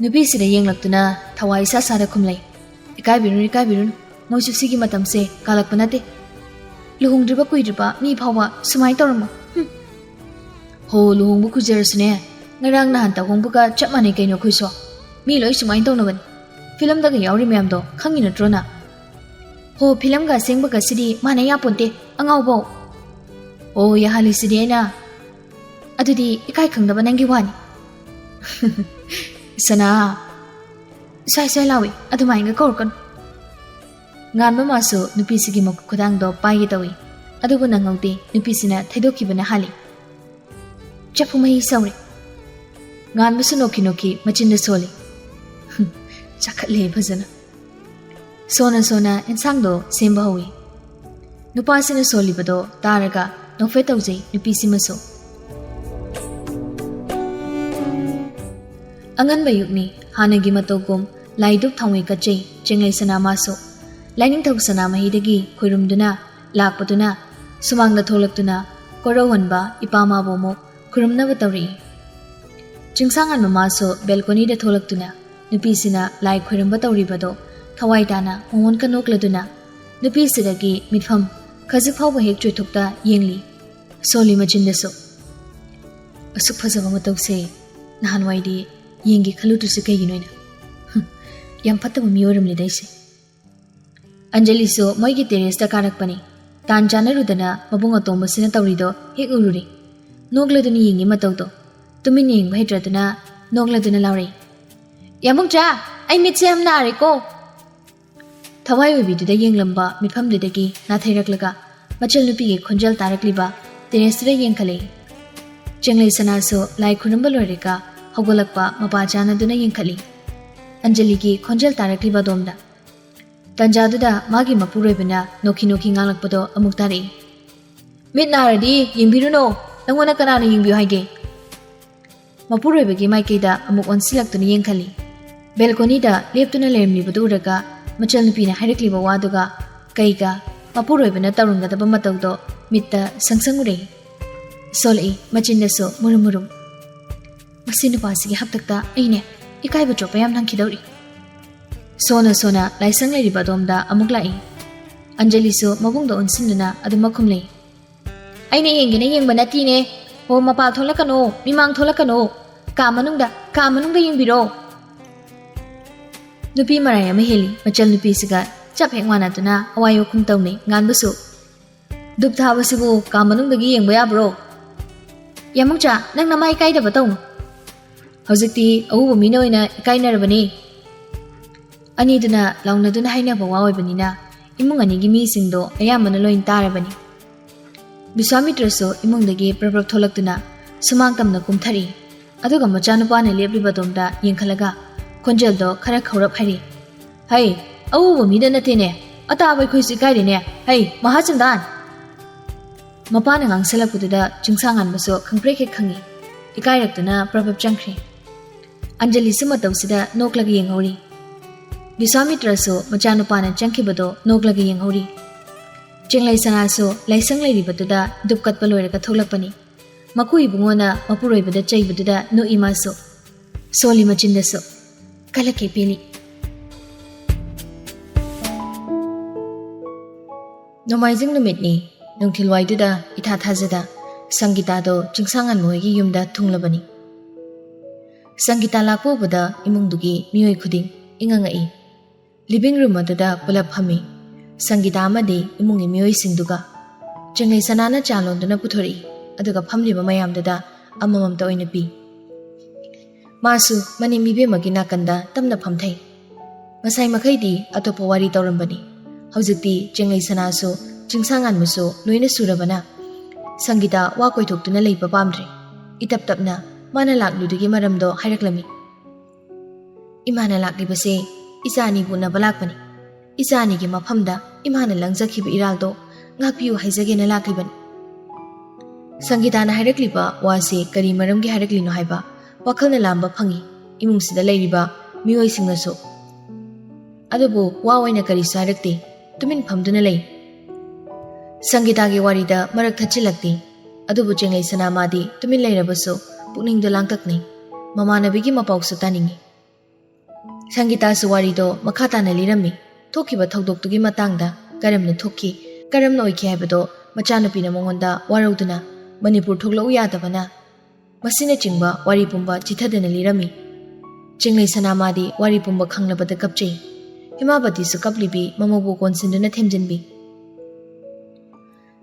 ꯅꯨꯄꯤꯁꯤꯗ ꯌꯦꯡꯂꯛꯇꯨꯅ ꯊꯋꯥꯏ ꯏꯁꯥ ꯁꯥꯗ ꯈꯨꯝꯂꯩ꯫ "ꯏꯀꯥꯏꯕꯤꯔꯨꯅꯨ, ꯏꯀꯥꯏꯕꯤꯔꯨꯅꯨ꯫ ꯃꯣꯏꯁꯨ ꯁꯤꯒꯤ ꯃꯇꯝꯁꯦ ꯀꯥꯜꯂꯛꯄ ꯅꯠꯇꯦ꯫ ꯂꯨꯍꯣꯡꯗ꯭ꯔꯤꯕ ꯀꯨꯏꯗ꯭ꯔꯤꯕ ꯃꯤ ꯐꯥꯎꯕ ꯁꯨꯃꯥꯏꯅ ꯇꯧꯔꯝꯃꯣ꯫ ꯍꯨꯝ!" "ꯍꯣ, ꯂꯨꯍꯣꯡꯕ ꯀꯨꯏꯖꯔꯁꯨꯅꯦ, ꯉꯔꯥꯡ ꯅꯍꯥꯟ ꯇꯧꯍꯣꯡꯕꯒ ꯆꯞ ꯃꯥꯟꯅꯩ ꯀꯩꯅꯣ ꯑꯩꯈꯣꯏꯁꯨ꯫ ꯃꯤ ꯂꯣꯏ ꯁꯨꯃꯥꯏꯅ ꯇꯧꯅꯕꯅꯤ꯫ ꯐꯤꯂꯝꯗꯒ ꯌꯥꯎꯔꯤ ꯃꯌꯥꯝꯗꯣ ꯈꯪꯉꯤ ꯅꯠꯇ꯭ꯔꯣ ꯅꯪ?" "ꯍꯣ, ꯐꯤꯂꯝꯒ ꯑꯁꯦꯡꯕꯒꯁꯤꯗꯤ ꯃꯥꯟꯅ ꯌꯥꯄꯣꯟꯇꯦ, ꯑꯉꯥꯎꯕꯧ!" "ꯑꯣ, ꯌꯥꯍꯜꯂꯤꯁꯤꯗꯤ ꯑꯩꯅ꯫ ꯑꯗꯨꯗꯤ ꯏꯀꯥꯏ ꯈꯪꯗꯕ ꯅꯪꯒꯤ ꯋꯥꯅꯤ꯫" "ꯁꯅꯥ, ꯁ꯭ꯋꯥꯏ ꯁ꯭ꯋꯥꯏ ꯂꯥꯎꯏ, ꯑꯗꯨꯃꯥꯏꯅꯒ ꯀꯧꯔꯛꯀꯅꯨ꯫" ꯉꯥꯟꯕ ꯃꯥꯁꯨ ꯅꯨꯄꯤꯁꯤꯒꯤ ꯃꯈꯨꯠ ꯈꯨꯗꯥꯡꯗꯣ ꯄꯥꯏꯒꯦ ꯇꯧꯏ, ꯑꯗꯨꯕꯨ ꯅꯪꯍꯧꯗꯦ꯫ ꯅꯨꯄꯤꯁꯤꯅ ꯊꯩꯗꯣꯛꯈꯤꯕꯅ ꯍꯥꯜꯂꯤ꯫ "ꯆꯐꯨ ꯃꯍꯤ ꯁꯧꯔꯦ꯫" ꯉꯥꯟꯕꯁꯨ ꯅꯣꯛꯈꯤ ꯅꯣꯛꯈꯤ ꯃꯆꯤꯟꯗ ꯁꯣꯜꯂꯤ꯫ "ꯆꯥꯈꯠꯂꯦ ꯐꯖꯅ꯫" ꯁꯣꯅ ꯁꯣꯅ ꯏꯟꯁꯥꯡꯗꯣ ꯁꯦꯝꯕ ꯍꯧꯏ꯫ ꯅꯨꯄꯥꯁꯤꯅ ꯁꯣꯜꯂꯤꯕꯗꯣ ꯇꯥꯔꯒ ꯅꯣꯛꯐꯦꯠ ꯇꯧꯖꯩ ꯅꯨꯄꯤꯁꯤꯃꯁꯨ꯫ ꯑꯉꯟꯕ ꯑꯌꯨꯛꯅꯤ꯫ ꯍꯥꯟꯅꯒꯤ ꯃꯇꯧꯒꯨꯝ ꯂꯥꯏ ꯙꯨꯞ ꯊꯥꯎꯃꯩ ꯀꯠꯆꯩ ꯆꯦꯡꯂꯩ ꯁꯅꯥ ꯃꯥꯁꯨ꯫ ꯂꯥꯏꯅꯤꯡꯊꯧ ꯁꯅꯥꯃꯍꯤꯗꯒꯤ ꯈꯣꯏꯔꯨꯝꯗꯨꯅ ꯂꯥꯛꯄꯗꯨꯅ ꯁꯨꯃꯥꯡꯗ ꯊꯣꯛꯂꯛꯇꯨꯅ ꯀꯣꯔꯧꯍꯟꯕ ꯏꯄꯥ ꯃꯥꯕꯨ ꯑꯃꯨꯛ ꯈꯨꯔꯨꯝꯅꯕ ꯇꯧꯔꯛꯏ꯫ ꯆꯤꯡꯁꯥꯡꯉꯥꯟ ꯃꯃꯥꯁꯨ ꯕꯦꯜꯀꯣꯅꯤꯗ ꯊꯣꯛꯂꯛꯇꯨꯅ ꯅꯨꯄꯤꯁꯤꯅ ꯂꯥꯏ ꯈꯨꯔꯨꯝꯕ ꯇꯧꯔꯤꯕꯗꯣ ꯊꯋꯥꯏ ꯇꯥꯅ ꯃꯉꯣꯟꯗ ꯅꯣꯛꯂꯗꯨꯅ ꯅꯨꯄꯤꯁꯤꯗꯒꯤ ꯃꯤꯠꯐꯝ ꯈꯖꯤꯛ ꯐꯥꯎꯕ ꯍꯦꯛ ꯆꯣꯏꯊꯣꯛꯇ ꯌꯦꯡꯂꯤ꯫ ꯁꯣꯜꯂꯤ ꯃꯆꯤꯟꯗꯁꯨ, "ꯑꯁꯨꯛ ꯐꯖꯕ ꯃꯇꯧꯁꯦ ꯅꯍꯥꯟꯋꯥꯏꯗꯤ ꯌꯦꯡꯒꯦ ꯈꯜꯂꯨꯗ꯭ꯔꯤꯁꯦ ꯀꯩꯒꯤꯅꯣ ꯑꯩꯅ? ꯍꯨꯝ, ꯌꯥꯝ ꯐꯠꯇꯕ ꯃꯤ ꯑꯣꯏꯔꯝꯂꯦꯗ ꯑꯩꯁꯦ꯫" ꯑꯟꯖꯂꯤꯁꯨ ꯃꯣꯏꯒꯤ ꯇꯦꯔꯦꯁꯇ ꯀꯥꯔꯛꯄꯅꯤ꯫ ꯇꯥꯟ ꯆꯥꯅꯔꯨꯗꯅ ꯃꯕꯨꯡ ꯑꯇꯣꯝꯕꯁꯤꯅ ꯇꯧꯔꯤꯗꯣ ꯍꯦꯛ ꯎꯔꯨꯔꯦ꯫ ꯅꯣꯛꯂꯗꯨꯅ ꯌꯦꯡꯉꯤ ꯃꯇꯧꯗꯣ꯫ ꯇꯨꯃꯤꯟꯅ ꯌꯦꯡꯕ ꯍꯩꯇ꯭ꯔꯗꯨꯅ ꯅꯣꯛꯂꯗꯨꯅ ꯂꯥꯎꯔꯛꯏ, "ꯌꯥꯃꯨꯡꯆꯥ, ꯑꯩ ꯃꯤꯠꯁꯦ ꯌꯥꯝ ꯅꯥꯔꯦꯀꯣ!" ꯊꯋꯥꯏ ꯑꯣꯏꯕꯤꯗꯨꯗ ꯌꯦꯡꯂꯝꯕ ꯃꯤꯐꯝꯗꯨꯗꯒꯤ ꯅꯥꯊꯩꯔꯛꯂꯒ ꯃꯆꯜ ꯅꯨꯄꯤꯒꯤ ꯈꯣꯟꯖꯦꯜ ꯇꯥꯔꯛꯂꯤꯕ ꯇꯦꯔꯦꯁꯇꯨꯗ ꯌꯦꯡꯈꯠꯂꯛꯏ꯫ ꯆꯦꯡꯂꯩ ꯁꯅꯥꯁꯨ ꯂꯥꯏ ꯈꯨꯔꯨꯝꯕ ꯂꯣꯏꯔꯒ ꯍꯧꯒꯠꯂꯛꯄ ꯃꯄꯥ ꯆꯥꯅꯗꯨꯅ ꯌꯦꯡꯈꯠꯂꯤ꯫ ꯑꯟꯖꯂꯤꯒꯤ ꯈꯣꯟꯖꯦꯜ ꯇꯥꯔꯛꯂꯤꯕ ꯑꯗꯣꯝꯗ꯫ ꯇꯟꯖꯥꯗꯨꯗ ꯃꯥꯒꯤ ꯃꯄꯨꯔꯣꯏꯕꯅ ꯅꯣꯛꯈꯤ ꯅꯣꯛꯈꯤ ꯉꯥꯡꯂꯛꯄꯗꯣ ꯑꯃꯨꯛ ꯇꯥꯔꯛꯏ꯫ "ꯃꯤꯠ ꯅꯥꯔꯗꯤ ꯌꯦꯡꯕꯤꯔꯨꯅꯣ, ꯅꯪꯉꯣꯟꯗ ꯀꯅꯥꯅ ꯌꯦꯡꯕꯤꯌꯨ ꯍꯥꯏꯒꯦ?" ꯃꯄꯨꯔꯣꯏꯕꯒꯤ ꯃꯥꯏꯀꯩꯗ ꯑꯃꯨꯛ ꯑꯣꯟꯁꯤꯜꯂꯛꯇꯨꯅ ꯌꯦꯡꯈꯠꯂꯤ꯫ ꯕꯦꯜꯀꯣꯅꯤꯗ ꯂꯦꯞꯇꯨꯅ ꯂꯩꯔꯝꯂꯤꯕꯗꯨ ꯎꯔꯒ ꯃꯆꯜ ꯅꯨꯄꯤꯅ ꯍꯥꯏꯔꯛꯂꯤꯕ ꯋꯥꯗꯨꯒ ꯀꯩꯒ ꯃꯄꯨꯔꯣꯏꯕꯅ ꯇꯧꯔꯝꯒꯗꯕ ꯃꯇꯧꯗꯣ ꯃꯤꯠꯇ ꯁꯪ ꯁꯪ ꯎꯔꯛꯏ꯫ ꯁꯣꯜꯂꯛꯏ ꯃꯆꯤꯟꯗꯁꯨ ꯃꯨꯔꯨꯝ ꯃꯨꯔꯨꯝ꯫ "ꯃꯁꯤ ꯅꯨꯄꯥꯁꯤꯒꯤ ꯍꯥꯛꯇꯛꯇ ꯑꯩꯅꯦ ꯏꯀꯥꯏꯕ ꯆꯣꯞꯄ ꯌꯥꯝ ꯅꯪꯈꯤꯗꯧꯔꯤ꯫" ꯁꯣꯅ ꯁꯣꯅ ꯂꯥꯏꯁꯪ ꯂꯩꯔꯤꯕ ꯑꯗꯣꯝꯗ ꯑꯃꯨꯛ ꯂꯥꯛꯏ꯫ ꯑꯟꯖꯂꯤꯁꯨ ꯃꯕꯨꯡꯗ ꯑꯣꯟꯁꯤꯟꯗꯨꯅ ꯑꯗꯨꯃꯛ ꯈꯨꯝꯂꯩ꯫ "ꯑꯩꯅ ꯌꯦꯡꯒꯦꯅ ꯌꯦꯡꯕ ꯅꯠꯇꯦꯅꯦ꯫ ꯍꯣ, ꯃꯄꯥꯜ ꯊꯣꯛꯂꯛꯀꯅꯣ, ꯃꯤꯃꯥꯡ ꯊꯣꯛꯂꯛꯀꯅꯣ꯫ ꯀꯥ ꯃꯅꯨꯡꯗ, ꯀꯥ ꯃꯅꯨꯡꯗ ꯌꯦꯡꯕꯤꯔꯣ꯫" ꯅꯨꯄꯤ ꯃꯔꯥꯏ ꯑꯃ ꯍꯦꯜꯂꯤ꯫ ꯃꯆꯜ ꯅꯨꯄꯤꯁꯤꯒ ꯆꯞ ꯍꯦꯛ ꯃꯥꯟꯅꯗꯨꯅ ꯑꯋꯥꯏ ꯋꯥꯈꯨꯝ ꯇꯧꯅꯩ꯫ ꯉꯥꯟꯕꯁꯨ, "ꯙꯨꯞ ꯊꯥꯕꯁꯤꯕꯨ ꯀꯥ ꯃꯅꯨꯡꯗꯒꯤ ꯌꯦꯡꯕ ꯌꯥꯕ꯭ꯔꯣ?" "ꯌꯥꯃꯨꯡꯆꯥ, ꯅꯪ ꯅꯃꯥꯏ ꯏꯀꯥꯏꯗꯕ ꯇꯧꯅꯨ꯫ ꯍꯧꯖꯤꯛꯇꯤ ꯑꯎꯕ ꯃꯤꯅ ꯑꯣꯏꯅ ꯏꯀꯥꯏꯅꯔꯕꯅꯤ꯫" ꯑꯅꯤꯗꯨꯅ ꯂꯥꯎꯅꯗꯨꯅ ꯍꯥꯏꯅꯕ ꯋꯥ ꯑꯣꯏꯕꯅꯤꯅ ꯏꯃꯨꯡ ꯑꯅꯤꯒꯤ ꯃꯤꯁꯤꯡꯗꯣ ꯑꯌꯥꯝꯕꯅ ꯂꯣꯏꯅ ꯇꯥꯔꯕꯅꯤ꯫ ꯕꯤꯁ꯭ꯋꯥꯃꯤꯇ꯭ꯔꯁꯨ ꯏꯃꯨꯡꯗꯒꯤ ꯄ꯭ꯔꯞ ꯄ꯭ꯔꯞ ꯊꯣꯛꯂꯛꯇꯨꯅ ꯁꯨꯃꯥꯡ ꯇꯝꯅ ꯀꯨꯝꯊꯔꯛꯏ꯫ ꯑꯗꯨꯒ ꯃꯆꯥꯅꯨꯄꯥꯅ ꯂꯦꯞꯂꯤꯕꯗꯣꯝꯗ ꯌꯦꯡꯈꯠꯂꯒ ꯈꯣꯟꯖꯦꯜꯗꯣ ꯈꯔ ꯈꯧꯔꯞ ꯍꯥꯏꯔꯛꯏ꯫ "ꯍꯩ, ꯑꯎꯕ ꯃꯤꯗ ꯅꯠꯇꯦꯅꯦ, ꯑꯇꯥꯕ ꯑꯩꯈꯣꯏꯁꯨ ꯏꯀꯥꯏꯔꯦꯅꯦ꯫ ꯍꯩ, ꯃꯍꯥꯆꯟꯗꯥꯟ!" ꯃꯄꯥꯅ ꯉꯥꯡꯁꯜꯂꯛꯄꯗꯨꯗ ꯆꯤꯡꯁꯥꯡꯉꯥꯟꯕꯁꯨ ꯈꯪꯄ꯭ꯔꯦꯛ ꯍꯦꯛ ꯈꯪꯉꯤ꯫ ꯏꯀꯥꯏꯔꯛꯇꯨꯅ ꯄ꯭ꯔꯞ ꯄ꯭ꯔꯞ ꯆꯪꯈ꯭ꯔꯦ꯫ ꯑꯟꯖꯂꯤꯁꯨ ꯃꯇꯧꯁꯤꯗ ꯅꯣꯛꯂꯒ ꯌꯦꯡꯍꯧꯔꯤ꯫ ꯕꯤꯁ꯭ꯋꯥꯃꯤꯇ꯭ꯔꯁꯨ ꯃꯆꯥꯅꯨꯄꯥꯅ ꯆꯪꯈꯤꯕꯗꯣ ꯅꯣꯛꯂꯒ ꯌꯦꯡꯍꯧꯔꯤ꯫ ꯆꯦꯡꯂꯩ ꯁꯅꯥꯁꯨ ꯂꯥꯏꯁꯪ ꯂꯩꯔꯤꯕꯗꯨꯗ ꯙꯨꯞ ꯀꯠꯄ ꯂꯣꯏꯔꯒ ꯊꯣꯛꯂꯛꯄꯅꯤ꯫ ꯃꯀꯨ ꯏꯕꯨꯡꯉꯣꯅ ꯃꯄꯨꯔꯣꯏꯕꯗ ꯆꯩꯕꯗꯨꯗ ꯅꯣꯛꯏ ꯃꯥꯁꯨ꯫ ꯁꯣꯜꯂꯤ ꯃꯆꯤꯟꯗꯁꯨ꯫ ꯀꯜꯂꯛꯀꯦ ꯄꯦꯅꯤ꯫ ꯅꯣꯡꯃꯥꯏꯖꯤꯡ ꯅꯨꯃꯤꯠꯅꯤ꯫ ꯅꯨꯡꯊꯤꯜꯋꯥꯏꯗꯨꯗ ꯏꯊꯥ ꯊꯥꯖꯗ ꯁꯪꯒꯤꯇꯥꯗꯣ ꯆꯤꯡꯁꯥꯡꯉꯥꯟ ꯃꯣꯏꯒꯤ ꯌꯨꯝꯗ ꯊꯨꯡꯂꯕꯅꯤ꯫ ꯁꯪꯒꯤꯇꯥ ꯂꯥꯛꯄ ꯎꯕꯗ ꯏꯃꯨꯡꯗꯨꯒꯤ ꯃꯤꯑꯣꯏ ꯈꯨꯗꯤꯡ ꯏꯉꯛ ꯉꯛꯏ꯫ ꯂꯤꯚꯤꯡ ꯔꯨꯝ ꯑꯗꯨꯗ ꯄꯨꯂꯞ ꯐꯝꯃꯤ꯫ ꯁꯪꯒꯤꯇꯥ ꯑꯃꯗꯤ ꯏꯃꯨꯡꯒꯤ ꯃꯤꯑꯣꯏꯁꯤꯡꯗꯨꯒ꯫ ꯆꯦꯡꯂꯩ ꯁꯅꯥꯅ ꯆꯥ ꯂꯣꯟꯗꯨꯅ ꯄꯨꯊꯣꯔꯛꯏ, ꯑꯗꯨꯒ ꯐꯝꯂꯤꯕ ꯃꯌꯥꯝꯗꯨꯗ ꯑꯃꯃꯝꯇ ꯑꯣꯏꯅ ꯄꯤ꯫ ꯃꯥꯁꯨ ꯃꯅꯦꯝ ꯏꯕꯦꯝꯃꯒꯤ ꯅꯥꯀꯟꯗ ꯇꯞꯅ ꯐꯝꯊꯩ꯫ ꯉꯁꯥꯏ ꯃꯈꯩꯗꯤ ꯑꯇꯣꯞꯄ ꯋꯥꯔꯤ ꯇꯧꯔꯝꯕꯅꯤ꯫ ꯍꯧꯖꯤꯛꯇꯤ ꯆꯦꯡꯂꯩ ꯁꯅꯥꯁꯨ ꯆꯤꯡꯁꯥꯡꯉꯥꯟꯕꯁꯨ ꯂꯣꯏꯅ ꯁꯨꯔꯕꯅ ꯁꯪꯒꯤꯇꯥ ꯋꯥ ꯀꯣꯏꯊꯣꯛꯇꯨꯅ ꯂꯩꯕ ꯄꯥꯝꯗ꯭ꯔꯦ꯫ ꯏꯇꯞ ꯇꯞꯅ ꯃꯥꯅ ꯂꯥꯛꯂꯨꯗꯨꯒꯤ ꯃꯔꯝꯗꯣ ꯍꯥꯏꯔꯛꯂꯝꯃꯤ꯫ "ꯏꯃꯥꯅ ꯂꯥꯛꯂꯤꯕꯁꯦ ꯏꯆꯥ ꯑꯅꯤꯕꯨ ꯎꯅꯕ ꯂꯥꯛꯄꯅꯤ꯫ ꯏꯆꯥ ꯑꯅꯤꯒꯤ ꯃꯐꯝꯗ ꯏꯃꯥꯅ ꯂꯪꯖꯈꯤꯕ ꯏꯔꯥꯜꯗꯣ ꯉꯥꯛꯄꯤꯌꯨ ꯍꯥꯏꯖꯒꯦꯅ ꯂꯥꯛꯂꯤꯕꯅꯤ꯫" ꯁꯪꯒꯤꯇꯥꯅ ꯍꯥꯏꯔꯛꯂꯤꯕ ꯋꯥꯁꯤ ꯀꯔꯤ ꯃꯔꯝꯒꯤ ꯍꯥꯏꯔꯛꯂꯤꯅꯣ ꯍꯥꯏꯕ ꯋꯥꯈꯜꯅ ꯂꯥꯝꯕ ꯐꯪꯏ ꯏꯃꯨꯡꯁꯤꯗ ꯂꯩꯔꯤꯕ ꯃꯤꯑꯣꯏꯁꯤꯡꯅꯁꯨ꯫ ꯑꯗꯨꯕꯨ ꯋꯥ ꯑꯣꯏꯅ ꯀꯔꯤꯁꯨ ꯍꯥꯏꯔꯛꯇꯦ꯫ ꯇꯨꯃꯤꯟ ꯐꯝꯗꯨꯅ ꯂꯩ꯫ ꯁꯪꯒꯤꯇꯥꯒꯤ ꯋꯥꯔꯤꯗ ꯃꯔꯛ ꯊꯠꯆꯤꯜꯂꯛꯇꯦ꯫ ꯑꯗꯨꯕꯨ ꯆꯦꯡꯂꯩ ꯁꯅꯥ ꯃꯥꯗꯤ ꯇꯨꯃꯤꯟ ꯂꯩꯔꯕꯁꯨ ꯄꯨꯛꯅꯤꯡꯗ ꯂꯥꯡꯇꯛꯅꯩ꯫ ꯃꯃꯥꯟꯅꯕꯤꯒꯤ ꯃꯄꯥꯎꯁꯨ ꯇꯥꯅꯤꯡꯏ꯫ ꯁꯪꯒꯤꯇꯥꯁꯨ ꯋꯥꯔꯤꯗꯣ ꯃꯈꯥ ꯇꯥꯅ ꯂꯤꯔꯝꯃꯤ꯫ ꯊꯣꯛꯈꯤꯕ ꯊꯧꯗꯣꯛꯇꯨꯒꯤ ꯃꯇꯥꯡꯗ, ꯀꯔꯝꯅ ꯊꯣꯛꯈꯤ, ꯀꯔꯝꯅ ꯑꯣꯏꯈꯤ ꯍꯥꯏꯕꯗꯣ ꯃꯆꯥꯅꯨꯄꯤꯅ ꯃꯉꯣꯟꯗ ꯋꯥꯔꯧꯗꯨꯅ ꯃꯅꯤꯄꯨꯔ ꯊꯣꯛꯂꯛꯎ ꯌꯥꯗꯕꯅ, ꯃꯁꯤꯅꯆꯤꯡꯕ ꯋꯥꯔꯤ ꯄꯨꯝꯕ ꯆꯤꯊꯗꯅ ꯂꯤꯔꯝꯃꯤ꯫ ꯆꯤꯡꯂꯩ ꯁꯅꯥ ꯃꯥꯗꯤ ꯋꯥꯔꯤ ꯄꯨꯝꯕ ꯈꯪꯂꯕꯗ ꯀꯞꯆꯩ꯫ ꯍꯤꯃꯥꯕꯇꯤꯁꯨ ꯀꯞꯂꯤꯕꯤ ꯃꯃꯧꯕꯨ ꯀꯣꯟꯁꯤꯟꯗꯨꯅ ꯊꯦꯝꯖꯤꯟꯕꯤ꯫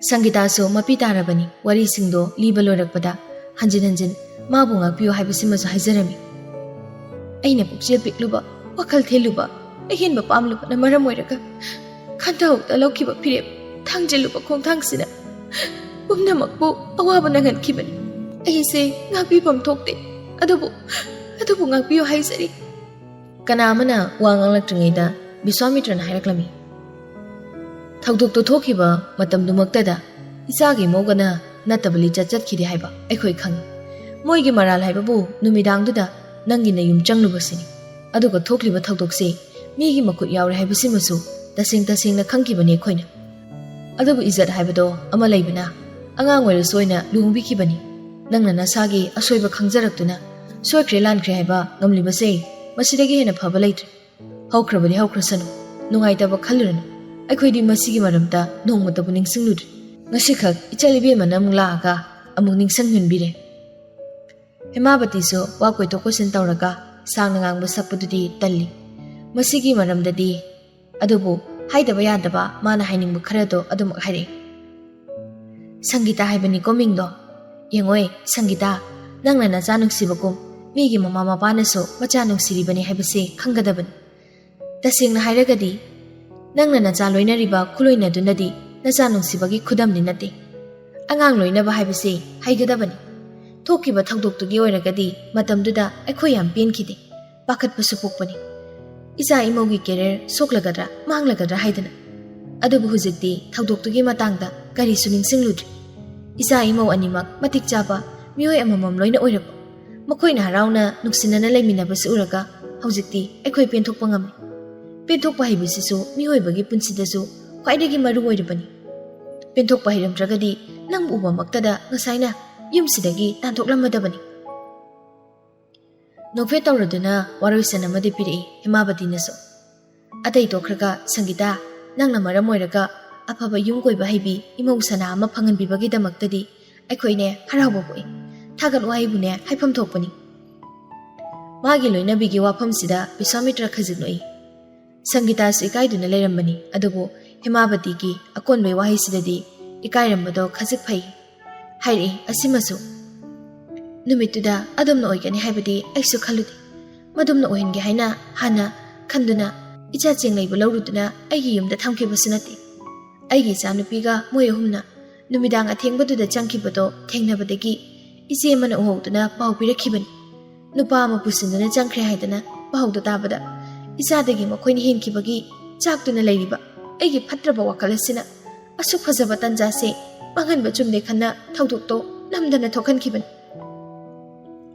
ꯁꯪꯒꯤꯇꯥꯁꯨ ꯃꯄꯤ ꯇꯥꯔꯕꯅꯤ꯫ ꯋꯥꯔꯤꯁꯤꯡꯗꯣ ꯂꯤꯕ ꯂꯣꯏꯔꯛꯄꯗ ꯍꯟꯖꯤꯟ ꯍꯟꯖꯤꯟ ꯃꯥꯕꯨ ꯉꯥꯛꯄꯤꯌꯨ ꯍꯥꯏꯕꯁꯤꯃꯁꯨ ꯍꯥꯏꯖꯔꯝꯃꯤ꯫ ꯑꯩꯅ ꯄꯨꯛꯆꯦꯜ ꯄꯤꯛꯂꯨꯕ, ꯋꯥꯈꯜ ꯊꯦꯜꯂꯨꯕ, ꯑꯍꯦꯟꯕ ꯄꯥꯝꯂꯨꯕꯅ ꯃꯔꯝ ꯑꯣꯏꯔꯒ ꯈꯟꯊꯍꯧꯗ ꯂꯧꯈꯤꯕ ꯐꯤꯔꯦꯞ ꯊꯥꯡꯖꯤꯜꯂꯨꯕ ꯈꯣꯡꯊꯥꯡꯁꯤꯅ ꯄꯨꯝꯅꯃꯛꯄꯨ ꯑꯋꯥꯕ ꯅꯪꯍꯟꯈꯤꯕꯅꯤ꯫ ꯑꯩꯁꯦ ꯉꯥꯛꯄꯤꯐꯝ ꯊꯣꯛꯇꯦ꯫ ꯑꯗꯨꯕꯨ, ꯑꯗꯨꯕꯨ ꯉꯥꯛꯄꯤꯌꯨ ꯍꯥꯏꯖꯔꯤ꯫ ꯀꯅꯥ ꯑꯃꯅ ꯋꯥ ꯉꯥꯡꯂꯛꯇ꯭ꯔꯤꯉꯩꯗ ꯕꯤꯁ꯭ꯋꯥꯃꯤꯇ꯭ꯔꯅ ꯍꯥꯏꯔꯛꯂꯝꯃꯤ꯫ ꯊꯧꯗꯣꯛꯇꯨ ꯊꯣꯛꯈꯤꯕ ꯃꯇꯝꯗꯨꯃꯛꯇꯗ ꯏꯆꯥꯒꯤ ꯃꯧꯒꯅ ꯅꯠꯇꯕ ꯂꯤꯆꯠ ꯆꯠꯈꯤꯗꯦ ꯍꯥꯏꯕ ꯑꯩꯈꯣꯏ ꯈꯪꯏ꯫ ꯃꯣꯏꯒꯤ ꯃꯔꯥꯜ ꯍꯥꯏꯕꯕꯨ ꯅꯨꯃꯤꯗꯥꯡꯗꯨꯗ ꯅꯪꯒꯤ ꯅꯌꯨꯝ ꯆꯪꯂꯨꯕꯁꯤꯅꯤ꯫ ꯑꯗꯨꯒ ꯊꯣꯛꯂꯤꯕ ꯊꯧꯗꯣꯛꯁꯤ ꯃꯤꯒꯤ ꯃꯈꯨꯠ ꯌꯥꯎꯔꯦ ꯍꯥꯏꯕꯁꯤꯃꯁꯨ ꯇꯁꯦꯡ ꯇꯁꯦꯡꯅ ꯈꯪꯈꯤꯕꯅꯤ ꯑꯩꯈꯣꯏꯅ꯫ ꯑꯗꯨꯕꯨ ꯏꯖꯠ ꯍꯥꯏꯕꯗꯣ ꯑꯃ ꯂꯩꯕꯅ ꯑꯉꯥꯡ ꯑꯣꯏꯔꯁꯨ ꯑꯣꯏꯅ ꯂꯨꯍꯣꯡꯕꯤꯈꯤꯕꯅꯤ꯫ ꯅꯪꯅ ꯅꯁꯥꯒꯤ ꯑꯁꯣꯏꯕ ꯈꯪꯖꯔꯛꯇꯨꯅ ꯁꯣꯏꯈ꯭ꯔꯦ ꯂꯥꯟꯈ꯭ꯔꯦ ꯍꯥꯏꯕ ꯉꯝꯂꯤꯕꯁꯦ ꯃꯁꯤꯗꯒꯤ ꯍꯦꯟꯅ ꯐꯕ ꯂꯩꯇ꯭ꯔꯦ꯫ ꯍꯧꯈ꯭ꯔꯕꯗꯤ ꯍꯧꯈ꯭ꯔꯁꯅꯨ, ꯅꯨꯡꯉꯥꯏꯇꯕ ꯈꯜꯂꯨꯔꯅꯨ꯫ ꯑꯩꯈꯣꯏꯗꯤ ꯃꯁꯤꯒꯤ ꯃꯔꯝꯗ ꯅꯣꯡꯃꯇꯕꯨ ꯅꯤꯡꯁꯤꯡꯂꯨꯗ꯭ꯔꯦ꯫ ꯉꯁꯤꯈꯛ ꯏꯆꯜ ꯏꯕꯦꯝꯃꯅ ꯑꯃꯨꯛ ꯂꯥꯛꯑꯒ ꯑꯃꯨꯛ ꯅꯤꯡꯁꯤꯡꯍꯟꯕꯤꯔꯦ꯫ ꯍꯦꯃꯥꯕꯇꯤꯁꯨ ꯋꯥ ꯀꯣꯏꯊꯣꯛ ꯀꯣꯏꯁꯤꯟ ꯇꯧꯔꯒ ꯁꯥꯡꯅ ꯉꯥꯡꯕ ꯁꯛꯄꯗꯨꯗꯤ ꯇꯜꯂꯤ꯫ ꯃꯁꯤꯒꯤ ꯃꯔꯝꯗꯗꯤ, ꯑꯗꯨꯕꯨ ꯍꯥꯏꯗꯕ ꯌꯥꯗꯕ ꯃꯥꯅ ꯍꯥꯏꯅꯤꯡꯕ ꯈꯔꯗꯣ ꯑꯗꯨꯃꯛ ꯍꯥꯏꯔꯛꯏ꯫ "ꯁꯪꯒꯤꯇꯥ ꯍꯥꯏꯕꯅꯤꯀꯣ ꯃꯤꯡꯗꯣ꯫ ꯌꯦꯡꯉꯣꯏ ꯁꯪꯒꯤꯇꯥ, ꯅꯪꯅ ꯅꯆꯥ ꯅꯨꯡꯁꯤꯕꯒꯨꯝ ꯃꯤꯒꯤ ꯃꯃꯥ ꯃꯄꯥꯅꯁꯨ ꯃꯆꯥ ꯅꯨꯡꯁꯤꯔꯤꯕꯅꯤ ꯍꯥꯏꯕꯁꯤ ꯈꯪꯒꯗꯕꯅꯤ꯫ ꯇꯁꯦꯡꯅ ꯍꯥꯏꯔꯒꯗꯤ ꯅꯪꯅ ꯅꯆꯥ ꯂꯣꯏꯅꯔꯤꯕ ꯈꯨꯂꯣꯏꯅꯗꯨꯅꯗꯤ ꯅꯆꯥ ꯅꯨꯡꯁꯤꯕꯒꯤ ꯈꯨꯗꯝꯗꯤ ꯅꯠꯇꯦ꯫ ꯑꯉꯥꯡ ꯂꯣꯏꯅꯕ ꯍꯥꯏꯕꯁꯤ ꯍꯩꯒꯗꯕꯅꯤ꯫ ꯊꯣꯛꯈꯤꯕ ꯊꯧꯗꯣꯛꯇꯨꯒꯤ ꯑꯣꯏꯔꯒꯗꯤ ꯃꯇꯝꯗꯨꯗ ꯑꯩꯈꯣꯏ ꯌꯥꯝ ꯄꯦꯟꯈꯤꯗꯦ, ꯄꯥꯈꯠꯄꯁꯨ ꯄꯣꯛꯄꯅꯤ꯫ ꯏꯆꯥ ꯏꯃꯧꯒꯤ ꯀꯦꯔꯤꯌꯔ ꯁꯣꯛꯂꯒꯗ꯭ꯔꯥ ꯃꯥꯡꯂꯒꯗ꯭ꯔꯥ ꯍꯥꯏꯗꯅ꯫ ꯑꯗꯨꯕꯨ ꯍꯧꯖꯤꯛꯇꯤ ꯊꯧꯗꯣꯛꯇꯨꯒꯤ ꯃꯇꯥꯡꯗ ꯀꯔꯤꯁꯨ ꯅꯤꯡꯁꯤꯡꯂꯨꯗ꯭ꯔꯤ꯫ ꯏꯆꯥ ꯏꯃꯧ ꯑꯅꯤꯃꯛ ꯃꯇꯤꯛ ꯆꯥꯕ ꯃꯤꯑꯣꯏ ꯑꯃꯃꯝ ꯂꯣꯏꯅ ꯑꯣꯏꯔꯕ꯫ ꯃꯈꯣꯏꯅ ꯍꯔꯥꯎꯅ ꯅꯨꯡꯁꯤꯅꯅ ꯂꯩꯃꯤꯟꯅꯕꯁꯨ ꯎꯔꯒ ꯍꯧꯖꯤꯛꯇꯤ ꯑꯩꯈꯣꯏ ꯄꯦꯟꯊꯣꯛꯄ ꯉꯝꯃꯤ꯫ ꯄꯦꯟꯊꯣꯛꯄ ꯍꯩꯕꯁꯤꯁꯨ ꯃꯤꯑꯣꯏꯕꯒꯤ ꯄꯨꯟꯁꯤꯗꯁꯨ ꯈ꯭ꯋꯥꯏꯗꯒꯤ ꯃꯔꯨ ꯑꯣꯏꯔꯕꯅꯤ꯫ ꯄꯦꯟꯊꯣꯛꯄ ꯍꯩꯔꯝꯗ꯭ꯔꯒꯗꯤ ꯅꯪꯕꯨ ꯎꯕꯃꯛꯇꯗ ꯉꯁꯥꯏꯅ ꯌꯨꯝꯁꯤꯗꯒꯤ ꯇꯥꯟꯊꯣꯛꯂꯝꯃꯗꯕꯅꯤ꯫" ꯅꯣꯛꯐꯦꯠ ꯇꯧꯔꯗꯨꯅ ꯋꯥꯔꯣꯏꯁꯤꯟ ꯑꯃꯗꯤ ꯄꯤꯔꯛꯏ ꯍꯦꯃꯥꯕꯇꯤꯅꯁꯨ꯫ "ꯑꯇꯩ ꯇꯣꯛꯈ꯭ꯔꯒ ꯁꯪꯒꯤꯇꯥ, ꯅꯪꯅ ꯃꯔꯝ ꯑꯣꯏꯔꯒ ꯑꯐꯕ ꯌꯨꯝ ꯀꯣꯏꯕ ꯍꯩꯕꯤ ꯏꯃꯧ ꯁꯅꯥ ꯑꯃ ꯐꯪꯍꯟꯕꯤꯕꯒꯤꯗꯃꯛꯇꯗꯤ ꯑꯩꯈꯣꯏꯅꯦ ꯍꯔꯥꯎꯕ ꯄꯣꯛꯏ꯫ ꯊꯥꯒꯠ ꯋꯥꯍꯩꯕꯨꯅꯦ ꯍꯥꯏꯐꯝ ꯊꯣꯛꯄꯅꯤ꯫" ꯃꯥꯒꯤ ꯂꯣꯏꯅꯕꯤꯒꯤ ꯋꯥꯐꯝꯁꯤꯗ ꯕꯤꯁ꯭ꯋꯥꯃꯤꯇ꯭ꯔ ꯈꯖꯤꯛ ꯅꯣꯛꯏ꯫ ꯁꯪꯒꯤꯇꯥꯁꯨ ꯏꯀꯥꯏꯗꯨꯅ ꯂꯩꯔꯝꯕꯅꯤ, ꯑꯗꯨꯕꯨ ꯍꯦꯃꯥꯕꯇꯤꯒꯤ ꯑꯀꯣꯟꯕꯩ ꯋꯥꯍꯩꯁꯤꯗꯗꯤ ꯏꯀꯥꯏꯔꯝꯕꯗꯣ ꯈꯖꯤꯛ ꯐꯩ꯫ ꯍꯥꯏꯔꯛꯏ ꯑꯁꯤꯃꯁꯨ꯫ "ꯅꯨꯃꯤꯠꯇꯨꯗ ꯑꯗꯨꯝꯅ ꯑꯣꯏꯒꯅꯤ ꯍꯥꯏꯕꯗꯤ ꯑꯩꯁꯨ ꯈꯜꯂꯨꯗꯦ꯫ ꯃꯗꯨꯝꯅ ꯑꯣꯏꯍꯟꯒꯦ ꯍꯥꯏꯅ ꯍꯥꯟꯅ ꯈꯟꯗꯨꯅ ꯏꯆꯥ ꯆꯦꯡ ꯂꯩꯕ ꯂꯧꯔꯨꯗꯨꯅ ꯑꯩꯒꯤ ꯌꯨꯝꯗ ꯊꯝꯈꯤꯕꯁꯨ ꯅꯠꯇꯦ꯫ ꯑꯩꯒꯤ ꯏꯆꯥꯅꯨꯄꯤꯒ ꯃꯣꯏ ꯑꯍꯨꯝꯅ ꯅꯨꯃꯤꯗꯥꯡ ꯑꯊꯦꯡꯕꯗꯨꯗ ꯆꯪꯈꯤꯕꯗꯣ ꯊꯦꯡꯅꯕꯗꯒꯤ ꯏꯆꯦ ꯑꯃꯅ ꯎꯍꯧꯗꯨꯅ ꯄꯥꯎ ꯄꯤꯔꯛꯈꯤꯕꯅꯤ꯫ ꯅꯨꯄꯥ ꯑꯃ ꯄꯨꯁꯤꯟꯗꯨꯅ ꯆꯪꯈ꯭ꯔꯦ ꯍꯥꯏꯗꯅ ꯄꯥꯎꯗꯣ ꯇꯥꯕꯗ ꯏꯆꯥꯗꯒꯤ ꯃꯈꯣꯏꯅ ꯍꯦꯟꯈꯤꯕꯒꯤ ꯆꯥꯛꯇꯨꯅ ꯂꯩꯔꯤꯕ ꯑꯩꯒꯤ ꯐꯠꯇ꯭ꯔꯕ ꯋꯥꯈꯜ ꯑꯁꯤꯅ ꯑꯁꯨꯛ ꯐꯖꯕ ꯇꯟꯖꯥꯁꯦ ꯃꯥꯡꯍꯟꯕ ꯆꯨꯝꯗꯦ ꯈꯟꯅ ꯊꯧꯗꯣꯛꯇꯣ ꯅꯝꯗꯅ ꯊꯣꯛꯍꯟꯈꯤꯕꯅꯤ꯫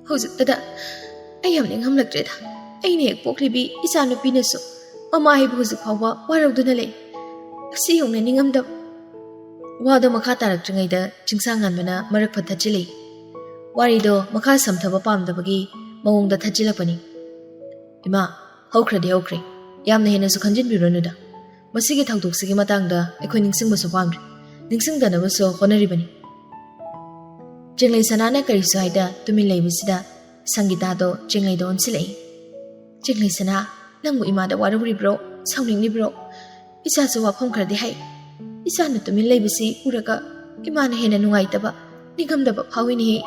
ꯍꯧꯖꯤꯛꯇꯗ ꯑꯩ ꯌꯥꯝ ꯅꯤꯡꯉꯝꯂꯛꯇ꯭ꯔꯦꯗ꯫ ꯑꯩꯅ ꯍꯦꯛ ꯄꯣꯛꯂꯤꯕꯤ ꯏꯆꯥꯅꯨꯄꯤꯅꯁꯨ ꯃꯃꯥ ꯍꯥꯏꯕꯨ ꯍꯧꯖꯤꯛ ꯐꯥꯎꯕ ꯋꯥꯔꯧꯗꯨꯅ ꯂꯩ꯫ ꯑꯁꯤ ꯌꯧꯅ ꯅꯤꯡꯉꯝꯗꯕ ꯋꯥꯗꯣ ꯃꯈꯥ ꯇꯥꯔꯛꯇ꯭ꯔꯤꯉꯩꯗ ꯆꯤꯡꯁꯥꯡꯉꯥꯟꯕꯅ ꯃꯔꯛ ꯐꯠ ꯊꯠꯆꯤꯜꯂꯛꯏ꯫ ꯋꯥꯔꯤꯗꯣ ꯃꯈꯥ ꯁꯝꯊꯕ ꯄꯥꯝꯗꯕꯒꯤ ꯃꯑꯣꯡꯗ ꯊꯠꯆꯤꯜꯂꯛꯄꯅꯤ꯫ "ꯏꯃꯥ, ꯍꯧꯈ꯭ꯔꯗꯤ ꯍꯧꯈ꯭ꯔꯦ꯫ ꯌꯥꯝꯅ ꯍꯦꯟꯅꯁꯨ ꯈꯟꯖꯤꯟꯕꯤꯔꯨꯅꯨꯗ꯫ ꯃꯁꯤꯒꯤ ꯊꯧꯗꯣꯛꯁꯤꯒꯤ ꯃꯇꯥꯡꯗ ꯑꯩꯈꯣꯏ ꯅꯤꯡꯁꯤꯡꯕꯁꯨ ꯄꯥꯝꯗ꯭ꯔꯦ꯫ ꯅꯤꯡꯁꯤꯡꯗꯅꯕꯁꯨ ꯍꯣꯠꯅꯔꯤꯕꯅꯤ꯫" ꯆꯤꯡꯂꯩ ꯁꯅꯥꯅ ꯀꯔꯤꯁꯨ ꯍꯥꯏꯗ ꯇꯨꯃꯤꯟ ꯂꯩꯕꯁꯤꯗ ꯁꯪꯒꯤꯇꯥꯗꯣ ꯆꯤꯡꯂꯩꯗ ꯑꯣꯟꯁꯤꯜꯂꯛꯏ꯫ "ꯆꯤꯡꯂꯩ ꯁꯅꯥ, ꯅꯪꯕꯨ ꯏꯃꯥꯗ ꯋꯥꯔꯧꯔꯤꯕ꯭ꯔꯣ? ꯁꯥꯎꯅꯤꯡꯂꯤꯕ꯭ꯔꯣ? ꯏꯆꯥꯁꯨ ꯋꯥꯐꯝ ꯈꯔꯗꯤ ꯍꯥꯏ꯫ ꯏꯆꯥꯅ ꯇꯨꯃꯤꯟ ꯂꯩꯕꯁꯤ ꯎꯔꯒ ꯏꯃꯥꯅ ꯍꯦꯟꯅ ꯅꯨꯡꯉꯥꯏꯇꯕ, ꯅꯤꯡꯉꯝꯗꯕ ꯐꯥꯎꯏꯅꯦꯍꯦ꯫"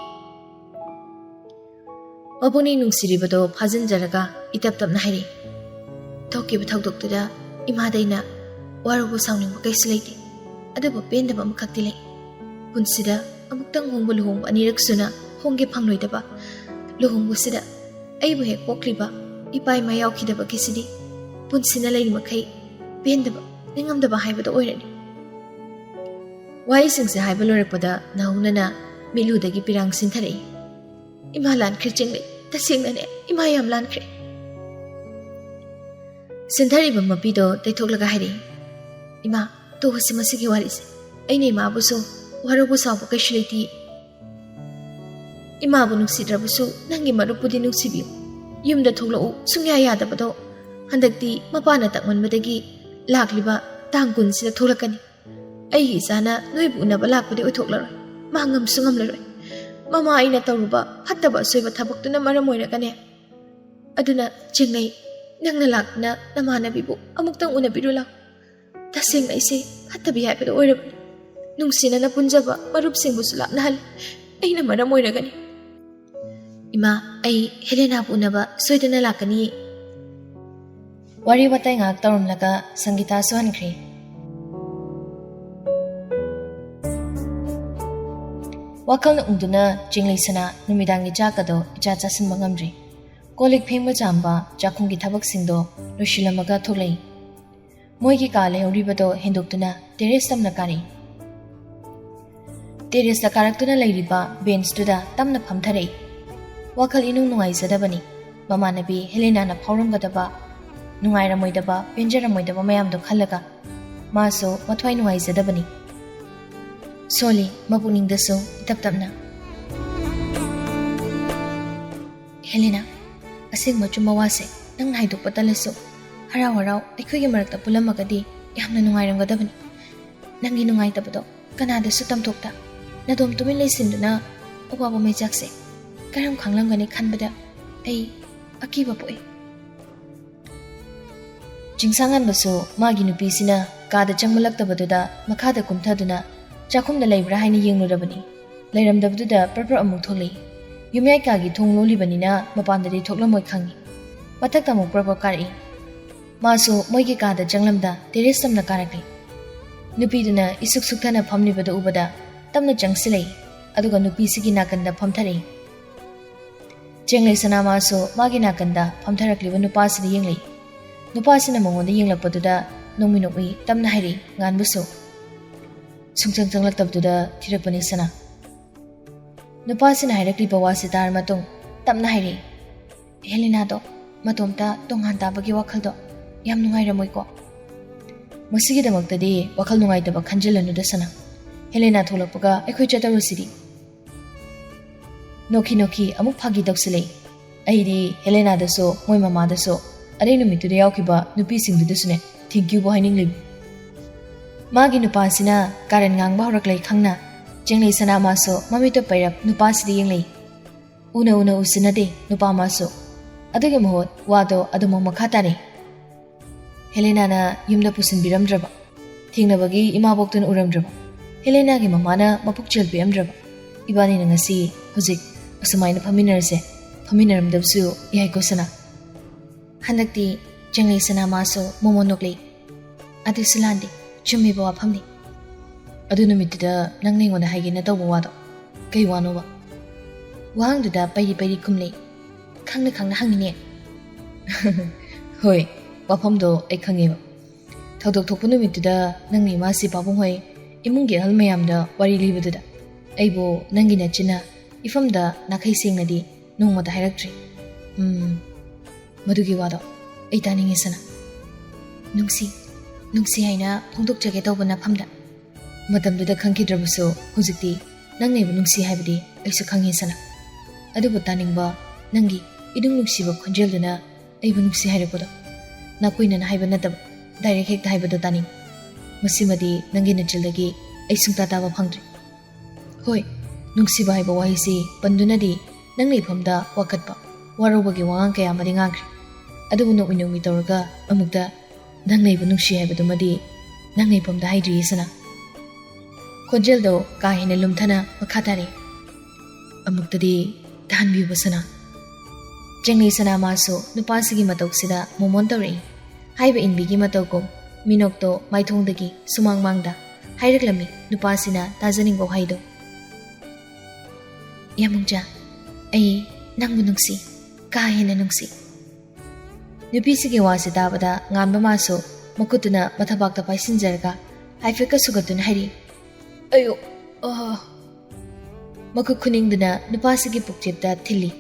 ꯃꯄꯨꯛꯅꯤꯡ ꯅꯨꯡꯁꯤꯔꯤꯕꯗꯣ ꯐꯥꯖꯤꯟꯖꯔꯒ ꯏꯇꯞ ꯇꯞꯅ ꯍꯥꯏꯔꯛꯏ꯫ "ꯊꯣꯛꯈꯤꯕ ꯊꯧꯗꯣꯛꯇꯨꯗ ꯏꯃꯥꯗ ꯑꯩꯅ ꯋꯥꯔꯧꯕ ꯁꯥꯎꯅꯤꯡꯕ ꯀꯩꯁꯨ ꯂꯩꯇꯦ꯫ ꯑꯗꯨꯕꯨ ꯄꯦꯟꯗꯕ ꯑꯃꯈꯛꯇꯤ ꯂꯩ꯫ ꯄꯨꯟꯁꯤꯗ ꯑꯃꯨꯛꯇꯪ ꯍꯣꯡꯕ ꯂꯨꯍꯣꯡꯕ ꯑꯅꯤꯔꯛ ꯁꯨꯅ ꯍꯣꯡꯒꯦ ꯐꯪꯂꯣꯏꯗꯕ ꯂꯨꯍꯣꯡꯕꯁꯤꯗ ꯑꯩꯕꯨ ꯍꯦꯛ ꯄꯣꯛꯂꯤꯕ ꯏꯄꯥ ꯏꯃꯥ ꯌꯥꯎꯈꯤꯗꯕꯒꯤꯁꯤꯗꯤ ꯄꯨꯟꯁꯤꯅ ꯂꯩꯔꯤꯃꯈꯩ ꯄꯦꯟꯗꯕ, ꯅꯤꯡꯉꯝꯗꯕ ꯍꯥꯏꯕꯗꯣ ꯑꯣꯏꯔꯅꯤ꯫" ꯋꯥꯍꯩꯁꯤꯡꯁꯦ ꯍꯥꯏꯕ ꯂꯣꯏꯔꯛꯄꯗ ꯅꯍꯧꯅꯅ ꯃꯤꯠꯂꯨꯗꯒꯤ ꯄꯤꯔꯥꯡ ꯁꯤꯟꯊꯔꯛꯏ꯫ "ꯏꯃꯥ ꯂꯥꯟꯈ꯭ꯔꯦ ꯆꯤꯡꯂꯩ, ꯇꯁꯦꯡꯅꯅꯦ ꯏꯃꯥ ꯌꯥꯝ ꯂꯥꯟꯈ꯭ꯔꯦ꯫" ꯁꯤꯟꯊꯔꯤꯕ ꯃꯄꯤꯗꯣ ꯇꯩꯊꯣꯛꯂꯒ ꯍꯥꯏꯔꯛꯏ꯫ "ꯏꯃꯥ, ꯇꯣꯛꯑꯁꯤ ꯃꯁꯤꯒꯤ ꯋꯥꯔꯤꯁꯦ꯫ ꯑꯩꯅ ꯏꯃꯥꯕꯨꯁꯨ ꯋꯥꯔꯧꯕ ꯁꯥꯎꯕ ꯀꯩꯁꯨ ꯂꯩꯇꯦ꯫ ꯏꯃꯥꯕꯨ ꯅꯨꯡꯁꯤꯗ꯭ꯔꯕꯁꯨ ꯅꯪꯒꯤ ꯃꯔꯨꯞꯄꯨꯗꯤ ꯅꯨꯡꯁꯤꯕꯤꯌꯨ꯫ ꯌꯨꯝꯗ ꯊꯣꯛꯂꯛꯎ ꯁꯨꯡꯌꯥ ꯌꯥꯗꯕꯗꯣ ꯍꯟꯗꯛꯇꯤ ꯃꯄꯥꯅ ꯇꯛꯃꯟꯕꯗꯒꯤ ꯂꯥꯛꯂꯤꯕ ꯇꯥꯡ ꯀꯨꯟꯁꯤꯗ ꯊꯣꯛꯂꯛꯀꯅꯤ꯫ ꯑꯩꯒꯤ ꯏꯆꯥꯅ ꯅꯣꯏꯕꯨ ꯎꯅꯕ ꯂꯥꯛꯄꯗꯤ ꯑꯣꯏꯊꯣꯛꯂꯔꯣꯏ꯫ ꯃꯥ ꯉꯝꯁꯨ ꯉꯝꯂꯔꯣꯏ꯫ ꯃꯃꯥ ꯑꯩꯅ ꯇꯧꯔꯨꯕ ꯐꯠꯇꯕ ꯑꯁꯣꯏꯕ ꯊꯕꯛꯇꯨꯅ ꯃꯔꯝ ꯑꯣꯏꯔꯒꯅꯦ꯫ ꯑꯗꯨꯅ ꯆꯤꯡꯂꯩ, ꯅꯪꯅ ꯂꯥꯛꯇꯨꯅ ꯅꯃꯥꯟꯅꯕꯤꯕꯨ ꯑꯃꯨꯛꯇꯪ ꯎꯅꯕꯤꯔꯨ ꯂꯥꯎ꯫ ꯇꯁꯦꯡꯅ ꯑꯩꯁꯦ ꯐꯠꯇꯕꯤ ꯍꯥꯏꯕꯗꯣ ꯑꯣꯏꯔꯕꯅꯤ꯫ ꯅꯨꯡꯁꯤꯅꯅ ꯄꯨꯟꯖꯕ ꯃꯔꯨꯞꯁꯤꯡꯕꯨꯁꯨ ꯂꯥꯞꯅꯍꯜꯂꯤ꯫ ꯑꯩꯅ ꯃꯔꯝ ꯑꯣꯏꯔꯒꯅꯤ꯫" "ꯏꯃꯥ, ꯑꯩ ꯍꯦꯂꯦꯅꯥꯕꯨ ꯎꯅꯕ ꯁꯣꯏꯗꯅ ꯂꯥꯛꯀꯅꯤꯌꯦ꯫" ꯋꯥꯔꯤ ꯋꯥꯇꯥꯏ ꯉꯥꯏꯍꯥꯛ ꯇꯧꯔꯝꯂꯒ ꯁꯪꯒꯤꯇꯥꯁꯨ ꯍꯟꯈ꯭ꯔꯦ꯫ ꯋꯥꯈꯜꯅ ꯎꯪꯗꯨꯅ ꯆꯤꯡꯂꯩꯁꯅꯥ ꯅꯨꯃꯤꯗꯥꯡꯒꯤ ꯆꯥꯛ ꯑꯗꯣ ꯏꯆꯥ ꯆꯥꯁꯤꯟꯕ ꯉꯝꯗ꯭ꯔꯤ꯫ ꯀꯣꯜ ꯂꯤꯛ ꯐꯦꯡꯕ ꯆꯥꯝꯕ, ꯆꯥꯛꯈꯨꯝꯒꯤ ꯊꯕꯛꯁꯤꯡꯗꯣ ꯂꯣꯏꯁꯤꯜꯂꯝꯃꯒ ꯊꯣꯛꯂꯛꯏ꯫ ꯃꯣꯏꯒꯤ ꯀꯥ ꯂꯩꯍꯧꯔꯤꯕꯗꯣ ꯍꯦꯟꯗꯣꯛꯇꯨꯅ ꯇꯦꯔꯦꯁ ꯇꯝꯅ ꯀꯥꯔꯛꯏ꯫ ꯇꯦꯔꯦꯁꯇ ꯀꯥꯔꯛꯇꯨꯅ ꯂꯩꯔꯤꯕ ꯕꯦꯟꯁꯇꯨꯗ ꯇꯝꯅ ꯐꯝꯊꯔꯛꯏ꯫ ꯋꯥꯈꯜ ꯏꯅꯨꯡ ꯅꯨꯡꯉꯥꯏꯖꯗꯕꯅꯤ꯫ ꯃꯃꯥꯟꯅꯕꯤ ꯍꯦꯂꯦꯅꯥꯅ ꯐꯥꯎꯔꯝꯒꯗꯕ ꯅꯨꯡꯉꯥꯏꯔꯝꯃꯣꯏꯗꯕ, ꯄꯦꯟꯖꯔꯝꯃꯣꯏꯗꯕ ꯃꯌꯥꯝꯗꯣ ꯈꯜꯂꯒ ꯃꯥꯁꯨ ꯃꯊ꯭ꯋꯥꯏ ꯅꯨꯡꯉꯥꯏꯖꯗꯕꯅꯤ꯫ ꯁꯣꯜꯂꯤ ꯃꯄꯨꯛꯅꯤꯡꯗꯁꯨ ꯏꯇꯞ ꯇꯞꯅ꯫ "ꯍꯦꯂꯦꯅꯥ, ꯑꯁꯦꯡꯕ ꯑꯆꯨꯝꯕ ꯋꯥꯁꯦ ꯅꯪꯅ ꯍꯥꯏꯗꯣꯛꯄ ꯇꯜꯂꯁꯨ, ꯍꯔꯥꯎ ꯍꯔꯥꯎ ꯑꯩꯈꯣꯏꯒꯤ ꯃꯔꯛꯇ ꯄꯨꯜꯂꯝꯃꯒꯗꯤ ꯌꯥꯝꯅ ꯅꯨꯡꯉꯥꯏꯔꯝꯒꯗꯕꯅꯤ꯫ ꯅꯪꯒꯤ ꯅꯨꯡꯉꯥꯏꯇꯕꯗꯣ ꯀꯅꯥꯗꯁꯨ ꯇꯝꯊꯣꯛꯇ, ꯅꯗꯣꯝ ꯇꯨꯃꯤꯟ ꯂꯩꯁꯤꯟꯗꯨꯅ ꯑꯋꯥꯕ ꯃꯩꯆꯥꯛꯁꯦ ꯀꯔꯝ ꯈꯥꯡꯂꯝꯒꯅꯤ ꯈꯟꯕꯗ ꯑꯩ ꯑꯀꯤꯕ ꯄꯣꯛꯏ꯫" ꯆꯤꯡꯁꯥꯡꯍꯟꯕꯁꯨ ꯃꯥꯒꯤ ꯅꯨꯄꯤꯁꯤꯅ ꯀꯥꯗ ꯆꯪꯃꯜꯂꯛꯇꯕꯗꯨꯗ ꯃꯈꯥꯗ ꯀꯨꯝꯊꯗꯨꯅ ꯆꯥꯛꯈꯨꯝꯗ ꯂꯩꯕ꯭ꯔꯥ ꯍꯥꯏꯅ ꯌꯦꯡꯂꯨꯔꯕꯅꯤ꯫ ꯂꯩꯔꯝꯗꯕꯗꯨꯗ ꯄ꯭ꯔꯞ ꯄ꯭ꯔꯞ ꯑꯃꯨꯛ ꯊꯣꯛꯂꯛꯏ꯫ ꯌꯨꯝꯌꯥꯏ ꯀꯥꯒꯤ ꯊꯣꯡ ꯂꯣꯜꯂꯤꯕꯅꯤꯅ ꯃꯄꯥꯟꯗꯗꯤ ꯊꯣꯛꯂꯝꯃꯣꯏ ꯈꯪꯏ꯫ ꯃꯊꯛꯇ ꯑꯃꯨꯛ ꯄ꯭ꯔꯞ ꯄ꯭ꯔꯞ ꯀꯥꯔꯛꯏ꯫ ꯃꯥꯁꯨ ꯃꯣꯏꯒꯤ ꯀꯥꯗ ꯆꯪꯂꯝꯗ ꯇꯦꯔꯦꯁ ꯇꯝꯅ ꯀꯥꯔꯛꯂꯤ꯫ ꯅꯨꯄꯤꯗꯨꯅ ꯏꯁꯨꯛ ꯁꯨꯛꯊꯅ ꯐꯝꯂꯤꯕꯗꯨ ꯎꯕꯗ ꯇꯞꯅ ꯆꯪꯁꯤꯜꯂꯛꯏ, ꯑꯗꯨꯒ ꯅꯨꯄꯤꯁꯤꯒꯤ ꯅꯥꯀꯟꯗ ꯐꯝꯊꯔꯛꯏ꯫ ꯆꯦꯡꯂꯩ ꯁꯅꯥꯃꯥꯁꯨ ꯃꯥꯒꯤ ꯅꯥꯀꯟꯗ ꯐꯝꯊꯔꯛꯂꯤꯕ ꯅꯨꯄꯥꯁꯤꯗ ꯌꯦꯡꯂꯛꯏ꯫ ꯅꯨꯄꯥꯁꯤꯅ ꯃꯉꯣꯟꯗ ꯌꯦꯡꯂꯛꯄꯗꯨꯗ ꯅꯣꯡꯃꯤ ꯅꯣꯛꯃꯤ ꯇꯞꯅ ꯍꯥꯏꯔꯛꯏ ꯉꯥꯟꯕꯁꯨ꯫ ꯁꯨꯡꯆꯪ ꯆꯪꯂꯛꯇꯕꯗꯨꯗ ꯊꯤꯔꯛꯄꯅꯤ ꯁꯅꯥ꯫ ꯅꯨꯄꯥꯁꯤꯅ ꯍꯥꯏꯔꯛꯂꯤꯕ ꯋꯥꯁꯤ ꯇꯥꯔ ꯃꯇꯨꯡ ꯇꯞꯅ ꯍꯥꯏꯔꯛꯏ, "ꯍꯦꯂꯦꯅꯥꯗꯣ ꯃꯇꯣꯝꯇ ꯇꯣꯉꯥꯟ ꯇꯥꯕꯒꯤ ꯋꯥꯈꯜꯗꯣ ꯌꯥꯝ ꯅꯨꯡꯉꯥꯏꯔꯝꯃꯣꯏꯀꯣ?" "ꯃꯁꯤꯒꯤꯗꯃꯛꯇꯗꯤ ꯋꯥꯈꯜ ꯅꯨꯡꯉꯥꯏꯇꯕ ꯈꯟꯖꯤꯜꯂꯅꯨꯗ ꯁꯅꯥ꯫ ꯍꯦꯂꯦꯅꯥ ꯊꯣꯛꯂꯛꯄꯒ ꯑꯩꯈꯣꯏ ꯆꯠꯇꯧꯔꯁꯤꯗꯤ꯫" ꯅꯣꯛꯈꯤ ꯅꯣꯛꯈꯤ ꯑꯃꯨꯛ ꯐꯥꯒꯤ ꯇꯧꯁꯤꯜꯂꯛꯏ꯫ ꯑꯩꯗꯤ ꯍꯦꯂꯦꯅꯥꯗꯁꯨ ꯃꯣꯏ ꯃꯃꯥꯗꯁꯨ ꯑꯗꯩ ꯅꯨꯃꯤꯠꯇꯨꯗ ꯌꯥꯎꯈꯤꯕ ꯅꯨꯄꯤꯁꯤꯡꯗꯨꯗꯁꯨꯅꯦ ꯊꯦꯡꯀ꯭ꯌꯨꯕꯨ ꯍꯥꯏꯅꯤꯡꯂꯤꯕ꯫ ꯃꯥꯒꯤ ꯅꯨꯄꯥꯁꯤꯅ ꯀꯥꯔꯟ ꯉꯥꯡꯕ ꯍꯧꯔꯛꯂꯦ ꯈꯪꯅ ꯆꯦꯡꯂꯩ ꯁꯅꯥꯃꯥꯁꯨ ꯃꯃꯤꯠꯇꯣ ꯄꯩꯔꯞ ꯅꯨꯄꯥꯁꯤꯗ ꯌꯦꯡꯂꯛꯏ꯫ ꯎꯅ ꯎꯅ ꯎꯁꯤꯟꯅꯗꯦ ꯅꯨꯄꯥ ꯃꯥꯁꯨ꯫ ꯑꯗꯨꯒꯤ ꯃꯍꯨꯠ ꯋꯥꯗꯣ ꯑꯗꯨꯃꯛ ꯃꯈꯥ ꯇꯥꯔꯛꯏ꯫ ꯍꯦꯂꯦꯅꯥꯅ ꯌꯨꯝꯗ ꯄꯨꯁꯤꯟꯕꯤꯔꯝꯗ꯭ꯔꯕ? ꯊꯦꯡꯅꯕꯒꯤ ꯏꯃꯥꯕꯣꯛꯇꯨꯅ ꯎꯔꯝꯗ꯭ꯔꯕ? ꯍꯦꯂꯦꯅꯥꯒꯤ ꯃꯃꯥꯅ ꯃꯄꯨꯛ ꯆꯦꯜ ꯄꯤꯛꯑꯝꯗ꯭ꯔꯕ? ꯏꯕꯥꯅꯤꯅ ꯉꯁꯤ ꯍꯧꯖꯤꯛ ꯑꯁꯨꯃꯥꯏꯅ ꯐꯝꯃꯤꯟꯅꯔꯁꯦ, ꯐꯝꯃꯤꯟꯅꯔꯝꯗꯕꯁꯨ ꯌꯥꯏꯀꯣ ꯁꯅꯥ꯫ ꯍꯟꯗꯛꯇꯤ ꯆꯦꯡꯂꯩ ꯁꯅꯥ ꯃꯥꯁꯨ ꯃꯣꯃꯣꯟ ꯅꯣꯛꯂꯛꯏ꯫ ꯑꯗꯨꯁꯨ ꯂꯥꯟꯗꯦ, ꯆꯨꯝꯃꯤꯕ ꯋꯥꯐꯝꯅꯤ꯫ ꯑꯗꯨ ꯅꯨꯃꯤꯠꯇꯨꯗ ꯅꯪꯅ ꯑꯩꯉꯣꯟꯗ ꯍꯥꯏꯒꯦꯅ ꯇꯧꯕ ꯋꯥꯗꯣ ꯀꯩ ꯋꯥꯅꯣꯕ? ꯋꯥꯍꯪꯗꯨꯗ ꯄꯩꯔꯤ ꯄꯩꯔꯤ ꯈꯨꯝꯂꯦ꯫ ꯈꯪꯅ ꯈꯪꯅ ꯍꯪꯉꯤꯅꯦ꯫ ꯍꯣꯏ, ꯋꯥꯐꯝꯗꯣ ꯑꯩ ꯈꯪꯉꯦꯕ꯫ ꯊꯧꯗꯣꯛ ꯊꯣꯛꯄ ꯅꯨꯃꯤꯠꯇꯨꯗ ꯅꯪꯅ ꯏꯃꯥꯁꯤ ꯄꯥꯕꯨꯡ ꯍꯣꯏ ꯏꯃꯨꯡꯒꯤ ꯑꯍꯜ ꯃꯌꯥꯝꯗ ꯋꯥꯔꯤ ꯂꯤꯕꯗꯨꯗ ꯑꯩꯕꯨ ꯅꯪꯒꯤ ꯅꯆꯤꯟꯅ ꯏꯐꯝꯗ ꯅꯥꯈꯩ ꯁꯦꯡꯅꯗꯤ ꯅꯣꯡꯃꯇ ꯍꯥꯏꯔꯛꯇ꯭ꯔꯤ꯫ ꯎꯝ, ꯃꯗꯨꯒꯤ ꯋꯥꯗꯣ ꯑꯩ ꯇꯥꯅꯤꯡꯉꯦ ꯁꯅꯥ꯫ ꯅꯨꯡꯁꯤ, ꯅꯨꯡꯁꯤ ꯍꯥꯏꯅ ꯐꯣꯡꯗꯣꯛꯆꯒꯦ ꯇꯧꯕ ꯅꯐꯝꯗ꯫ ꯃꯇꯝꯗꯨꯗ ꯈꯪꯈꯤꯗ꯭ꯔꯕꯁꯨ ꯍꯧꯖꯤꯛꯇꯤ ꯅꯪꯅ ꯑꯩꯕꯨ ꯅꯨꯡꯁꯤ ꯍꯥꯏꯕꯗꯤ ꯑꯩꯁꯨ ꯈꯪꯉꯤ ꯁꯅꯥ꯫ ꯑꯗꯨꯕꯨ ꯇꯥꯅꯤꯡꯕ ꯅꯪꯒꯤ ꯏꯅꯨꯡ ꯅꯨꯡꯁꯤꯕ ꯈꯣꯟꯖꯦꯜꯗꯨꯅ ꯑꯩꯕꯨ ꯅꯨꯡꯁꯤ ꯍꯥꯏꯔꯛꯄꯗꯣ ꯅꯥꯀꯣꯏꯅꯅ ꯍꯥꯏꯕ ꯅꯠꯇꯕ, ꯗꯥꯏꯔꯦꯛ ꯍꯦꯛꯇ ꯍꯥꯏꯕꯗꯣ ꯇꯥꯅꯤꯡ꯫ ꯃꯁꯤꯃꯗꯤ ꯅꯪꯒꯤ ꯅꯆꯤꯜꯗꯒꯤ ꯑꯩ ꯁꯨꯡꯇꯥ ꯇꯥꯕ ꯐꯪꯗ꯭ꯔꯤ꯫ ꯍꯣꯏ, ꯅꯨꯡꯁꯤꯕ ꯍꯥꯏꯕ ꯋꯥꯍꯩꯁꯤ ꯄꯟꯗꯨꯅꯗꯤ ꯅꯪꯅ ꯏꯐꯝꯗ ꯋꯥꯀꯠꯄ, ꯋꯥꯔꯧꯕꯒꯤ ꯋꯥꯉꯥꯡ ꯀꯌꯥ ꯑꯃꯗꯤ ꯉꯥꯡꯈ꯭ꯔꯦ꯫ ꯑꯗꯨꯕꯨ ꯅꯣꯛꯃꯤ ꯅꯣꯛꯃꯤ ꯇꯧꯔꯒ ꯑꯃꯨꯛꯇ ꯅꯪꯅ ꯑꯩꯕꯨ ꯅꯨꯡꯁꯤ ꯍꯥꯏꯕꯗꯨꯃꯗꯤ ꯅꯪꯅ ꯏꯐꯝꯗ ꯍꯥꯏꯗ꯭ꯔꯤꯌꯦ ꯁꯅꯥ꯫ ꯈꯣꯟꯖꯦꯜꯗꯣ ꯀꯥ ꯍꯦꯟꯅ ꯂꯨꯝꯊꯅ ꯃꯈꯥ ꯇꯥꯔꯛꯏ꯫ ꯑꯃꯨꯛꯇꯗꯤ ꯇꯥꯍꯟꯕꯤꯌꯨꯕ ꯁꯅꯥ꯫ ꯆꯦꯡꯂꯩ ꯁꯅꯥ ꯃꯥꯁꯨ ꯅꯨꯄꯥꯁꯤꯒꯤ ꯃꯇꯧꯁꯤꯗ ꯃꯣꯃꯣꯟ ꯇꯧꯔꯛꯏ꯫ ꯍꯥꯏꯕ ꯏꯟꯕꯤꯒꯤ ꯃꯇꯧꯒꯨꯝ ꯃꯤꯅꯣꯛꯇꯣ ꯃꯥꯏꯊꯣꯡꯗꯒꯤ ꯁꯨꯃꯥꯡ ꯃꯥꯡꯗ ꯍꯥꯏꯔꯛꯂꯝꯃꯤ ꯅꯨꯄꯥꯁꯤꯅ ꯇꯥꯖꯅꯤꯡꯕ ꯋꯥꯍꯩꯗꯣ꯫ ꯌꯥꯃꯨꯡꯖꯥ, ꯑꯩ ꯅꯪꯕꯨ ꯅꯨꯡꯁꯤ, ꯀꯥ ꯍꯦꯟꯅ ꯅꯨꯡꯁꯤ꯫ ꯅꯨꯄꯤꯁꯤꯒꯤ ꯋꯥꯁꯤ ꯇꯥꯕꯗ ꯉꯥꯟꯕ ꯃꯥꯁꯨ ꯃꯈꯨꯠꯇꯨꯅ ꯃꯊꯕꯥꯛꯇ ꯄꯥꯏꯁꯤꯟꯖꯔꯒ ꯍꯥꯏꯐꯦꯠꯀ ꯁꯨꯒꯠꯇꯨꯅ ꯍꯥꯏꯔꯤ, "ꯑꯌꯣ, ꯑꯍ!" ꯃꯈꯨꯠ ꯈꯨꯅꯤꯡꯗꯨꯅ ꯅꯨꯄꯥꯁꯤꯒꯤ ꯄꯨꯛꯆꯦꯠꯇ ꯊꯤꯜꯂꯤ꯫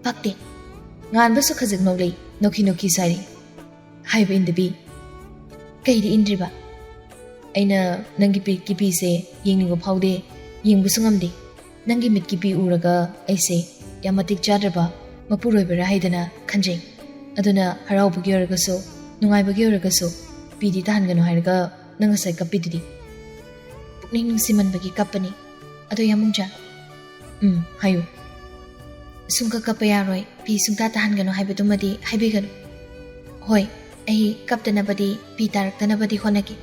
ꯄꯛꯇꯦ꯫ ꯉꯥꯟꯕꯁꯨ ꯈꯖꯤꯛ ꯅꯣꯛꯂꯛꯏ, ꯅꯣꯛꯈꯤ ꯅꯣꯛꯈꯤ ꯁꯥꯔꯤ꯫ ꯍꯥꯏꯕ ꯏꯟꯗꯕꯤ, "ꯀꯩꯗꯤ ꯏꯟꯗ꯭ꯔꯤꯕ?" "ꯑꯩꯅ ꯅꯪꯒꯤ ꯄꯤꯛꯀꯤ ꯄꯤꯁꯦ ꯌꯦꯡꯅꯤꯡꯕ ꯐꯥꯎꯗꯦ, ꯌꯦꯡꯕꯁꯨ ꯉꯝꯗꯦ꯫ ꯅꯪꯒꯤ ꯃꯤꯠꯀꯤ ꯄꯤ ꯎꯔꯒ ꯑꯩꯁꯦ ꯌꯥꯝ ꯃꯇꯤꯛ ꯆꯥꯗ꯭ꯔꯕ ꯃꯄꯨꯔꯣꯏꯕꯔꯥ ꯍꯥꯏꯗꯅ ꯈꯟꯖꯩ꯫ ꯑꯗꯨꯅ ꯍꯔꯥꯎꯕꯒꯤ ꯑꯣꯏꯔꯒꯁꯨ, ꯅꯨꯡꯉꯥꯏꯕꯒꯤ ꯑꯣꯏꯔꯒꯁꯨ ꯄꯤꯗꯤ ꯇꯥꯍꯟꯒꯅꯨ ꯍꯥꯏꯔꯒ ꯅꯪ ꯉꯁꯥꯏ ꯀꯞꯄꯤꯗꯨꯗꯤ꯫ ꯄꯨꯛꯅꯤꯡ ꯅꯨꯡꯁꯤꯃꯟꯕꯒꯤ ꯀꯞꯄꯅꯤ꯫ ꯑꯗꯣ ꯌꯥꯃꯨꯡꯖꯥ?" "ꯎꯝ, ꯍꯥꯏꯌꯨ꯫" "ꯁꯨꯡꯀꯞ ꯀꯞꯄ ꯌꯥꯔꯣꯏ, ꯄꯤ ꯁꯨꯡꯇꯥ ꯇꯥꯍꯟꯒꯅꯨ ꯍꯥꯏꯕꯗꯨꯃꯗꯤ ꯍꯥꯏꯕꯤꯒꯅꯨ꯫" "ꯍꯣꯏ, ꯑꯩ ꯀꯞꯇꯅꯕꯗꯤ, ꯄꯤ ꯇꯥꯔꯛꯇꯅꯕꯗꯤ ꯍꯣꯠꯅꯒꯦ꯫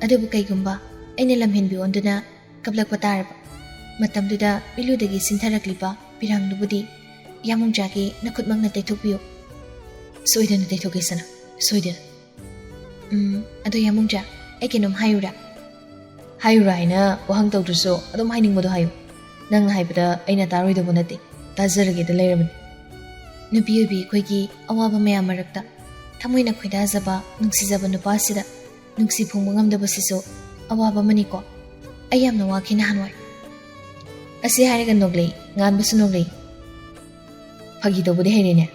ꯑꯗꯨꯕꯨ ꯀꯩꯒꯨꯝꯕ ꯑꯩꯅ ꯂꯝꯍꯦꯟꯕꯤ ꯑꯣꯟꯗꯨꯅ ꯀꯞꯂꯛꯄ ꯇꯥꯔꯕ? ꯃꯇꯝꯗꯨꯗ ꯄꯤꯂꯨꯗꯒꯤ ꯁꯤꯟꯊꯔꯛꯂꯤꯕ ꯄꯤꯔꯥꯡꯗꯨꯕꯨꯗꯤ ꯌꯥꯃꯨꯡꯖꯥꯒꯤ ꯅꯈꯨꯠꯃꯛꯅ ꯇꯩꯊꯣꯛꯄꯤꯌꯨ꯫" "ꯁꯣꯏꯗꯅ ꯇꯩꯊꯣꯛꯀꯦ ꯁꯅꯥ, ꯁꯣꯏꯗꯅ꯫" "ꯎꯝ, ꯑꯗꯣ ꯌꯥꯃꯨꯡꯖꯥ, ꯑꯩ ꯀꯩꯅꯣꯝ ꯍꯥꯏꯌꯨꯔꯥ?" "ꯍꯥꯏꯌꯨꯔꯥ ꯍꯥꯏꯅ ꯋꯥꯍꯪ ꯇꯧꯗ꯭ꯔꯁꯨ ꯑꯗꯨꯝ ꯍꯥꯏꯅꯤꯡꯕꯗꯣ ꯍꯥꯏꯌꯨ꯫ ꯅꯪꯅ ꯍꯥꯏꯕꯗ ꯑꯩꯅ ꯇꯥꯔꯣꯏꯗꯧꯕ ꯅꯠꯇꯦ, ꯇꯥꯖꯔꯒꯦꯗ ꯂꯩꯔꯕꯅꯤ꯫" ꯅꯨꯄꯤ ꯑꯣꯏꯕꯤ ꯑꯩꯈꯣꯏꯒꯤ ꯑꯋꯥꯕ ꯃꯌꯥꯝ ꯃꯔꯛꯇ ꯊꯃꯣꯏꯅ ꯈꯣꯏꯗꯥꯖꯕ, ꯅꯨꯡꯁꯤꯖꯕ ꯅꯨꯄꯥꯁꯤꯗ ꯅꯨꯡꯁꯤ ꯐꯣꯡꯕ ꯉꯝꯗꯕꯁꯤꯁꯨ ꯑꯋꯥꯕ ꯑꯃꯅꯤꯀꯣ꯫ ꯑꯩ ꯌꯥꯝꯅ ꯋꯥꯈꯤ ꯅꯍꯥꯟꯋꯥꯏ꯫ ꯑꯁꯤ ꯍꯥꯏꯔꯒ ꯅꯣꯛꯂꯛꯏ, ꯉꯥꯟꯕꯁꯨ ꯅꯣꯛꯂꯛꯏ꯫ "ꯐꯥꯒꯤ ꯇꯧꯕꯗꯤ ꯍꯩꯔꯦꯅꯦ?"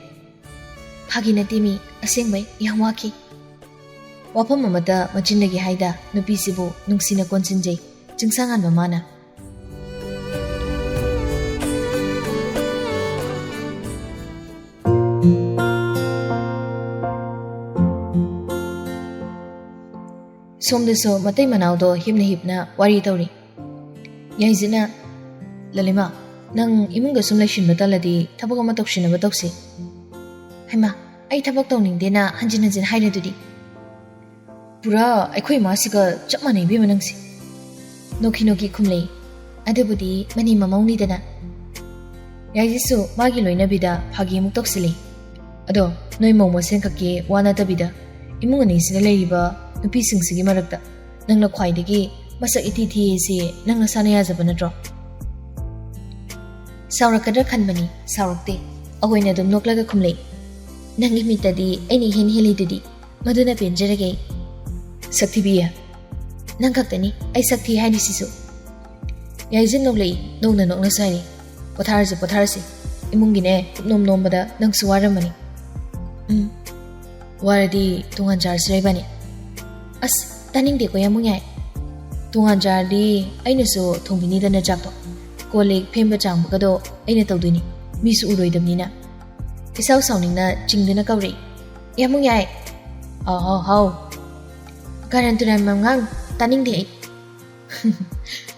"ꯐꯥꯒꯤ ꯅꯠꯇꯦ ꯃꯤ, ꯑꯁꯦꯡꯕꯩ ꯌꯥꯝ ꯋꯥꯈꯤ꯫" ꯋꯥꯐꯝ ꯑꯃꯠꯇ ꯃꯆꯤꯟꯗꯒꯤ ꯍꯥꯏꯗ ꯅꯨꯄꯤꯁꯤꯕꯨ ꯅꯨꯡꯁꯤꯅ ꯀꯣꯟꯁꯤꯟꯖꯩ ꯆꯤꯡꯁꯥꯡꯉꯥꯟꯕ ꯃꯥꯅ꯫ ꯁꯣꯝꯗꯁꯨ ꯃꯇꯩ ꯃꯅꯥꯎꯗꯣ ꯍꯤꯞꯅ ꯍꯤꯞꯅ ꯋꯥꯔꯤ ꯇꯧꯔꯤ꯫ ꯌꯥꯏꯖꯤꯠꯅ, "ꯂꯂꯤꯃꯥ, ꯅꯪ ꯏꯃꯨꯡꯗ ꯁꯨꯝ ꯂꯩꯁꯤꯟꯕ ꯇꯜꯂꯗꯤ ꯊꯕꯛ ꯑꯃ ꯇꯧꯁꯤꯟꯅꯕ ꯇꯧꯁꯤ꯫" "ꯍꯩꯃꯥ, ꯑꯩ ꯊꯕꯛ ꯇꯧꯅꯤꯡꯗꯦꯅ ꯍꯟꯖꯤꯟ ꯍꯟꯖꯤꯟ ꯍꯥꯏꯔꯗꯨꯗꯤ?" "ꯄꯨꯔꯥ ꯑꯩꯈꯣꯏ ꯏꯃꯥꯁꯤꯒ ꯆꯞ ꯃꯥꯟꯅꯩ ꯏꯕꯦꯝꯃ ꯅꯪꯁꯦ꯫" ꯅꯣꯛꯈꯤ ꯅꯣꯛꯈꯤ ꯈꯨꯝꯂꯩ꯫ "ꯑꯗꯨꯕꯨꯗꯤ ꯃꯅꯤ ꯃꯃꯧꯅꯤꯗꯅ꯫" ꯌꯥꯏꯖꯤꯠꯁꯨ ꯃꯥꯒꯤ ꯂꯣꯏꯅꯕꯤꯗ ꯐꯥꯒꯤ ꯑꯃꯨꯛ ꯇꯧꯁꯤꯜꯂꯤ꯫ "ꯑꯗꯣ ꯅꯣꯏ ꯃꯧ ꯃꯁꯦꯟ ꯈꯛꯀꯤ ꯋꯥ ꯅꯠꯇꯕꯤꯗ ꯏꯃꯨꯡ ꯑꯅꯤꯁꯤꯗ ꯂꯩꯔꯤꯕ ꯅꯨꯄꯤꯁꯤꯡꯁꯤꯒꯤ ꯃꯔꯛꯇ ꯅꯪꯅ ꯈ꯭ꯋꯥꯏꯗꯒꯤ ꯃꯁꯛ ꯏꯊꯤ ꯊꯤꯌꯦꯁꯤ ꯅꯪ ꯅꯁꯥꯅ ꯌꯥꯖꯕ ꯅꯠꯇ꯭ꯔꯣ?" ꯁꯥꯎꯔꯛꯀꯗ꯭ꯔꯥ ꯈꯟꯕꯅꯤ, ꯁꯥꯎꯔꯛꯇꯦ꯫ ꯑꯍꯣꯏꯅ ꯑꯗꯨꯝ ꯅꯣꯛꯂꯒ ꯈꯨꯝꯂꯩ꯫ "ꯅꯪꯒꯤ ꯃꯤꯠꯇꯗꯤ ꯑꯩꯅ ꯏꯍꯦꯟ ꯍꯦꯜꯂꯤꯗꯨꯗꯤ, ꯃꯗꯨꯅ ꯄꯦꯟꯖꯔꯒꯦ꯫" "ꯁꯛ ꯊꯤꯕꯤ, ꯅꯪ ꯈꯛꯇꯅꯤ ꯑꯩ ꯁꯛ ꯊꯤ ꯍꯥꯏꯔꯤꯁꯤꯁꯨ꯫" ꯌꯥꯏꯖꯤꯠ ꯅꯣꯛꯂꯛꯏ, ꯅꯣꯛꯅ ꯅꯣꯛꯅꯁꯨ ꯍꯥꯏꯔꯤ꯫ "ꯄꯣꯊꯥꯔꯁꯤ, ꯄꯣꯊꯥꯔꯁꯤ꯫ ꯏꯃꯨꯡꯒꯤꯅꯦ ꯀꯨꯞꯅꯣꯝ ꯅꯣꯝꯕꯗ ꯅꯪꯁꯨ ꯋꯥꯔꯝꯃꯅꯤ꯫" "ꯎꯝ, ꯋꯥꯔꯗꯤ ꯇꯣꯉꯥꯟ ꯆꯥꯔꯁꯤꯔ ꯏꯕꯥꯅꯤ?" "ꯑꯁ, ꯇꯥꯅꯤꯡꯗꯦꯀꯣ ꯌꯥꯝꯕꯨꯡ ꯌꯥꯏ꯫ ꯇꯣꯉꯥꯟ ꯆꯥꯔꯗꯤ ꯑꯩꯅꯁꯨ ꯊꯣꯡꯕꯤꯅꯤꯗꯅ ꯆꯥꯛꯇꯣ꯫ ꯀꯣꯜ ꯂꯤꯛ ꯐꯦꯡꯕ ꯆꯥꯝꯕꯒꯗꯣ ꯑꯩꯅ ꯇꯧꯗꯣꯏꯅꯤ, ꯃꯤꯁꯨ ꯎꯔꯣꯏꯗꯕꯅꯤꯅ꯫" ꯏꯁꯥꯎ ꯁꯥꯎꯅꯤꯡꯅ ꯆꯤꯡꯗꯨꯅ ꯀꯧꯔꯛꯏ꯫ "ꯌꯥꯝꯕꯨꯡ ꯌꯥꯏ!" "ꯍꯥꯎ, ꯍꯥꯎ, ꯍꯥꯎ꯫ ꯀꯥꯔꯟ ꯇꯨꯔꯟ ꯃꯉꯥꯡ ꯇꯥꯅꯤꯡꯗꯦ ꯑꯩ꯫"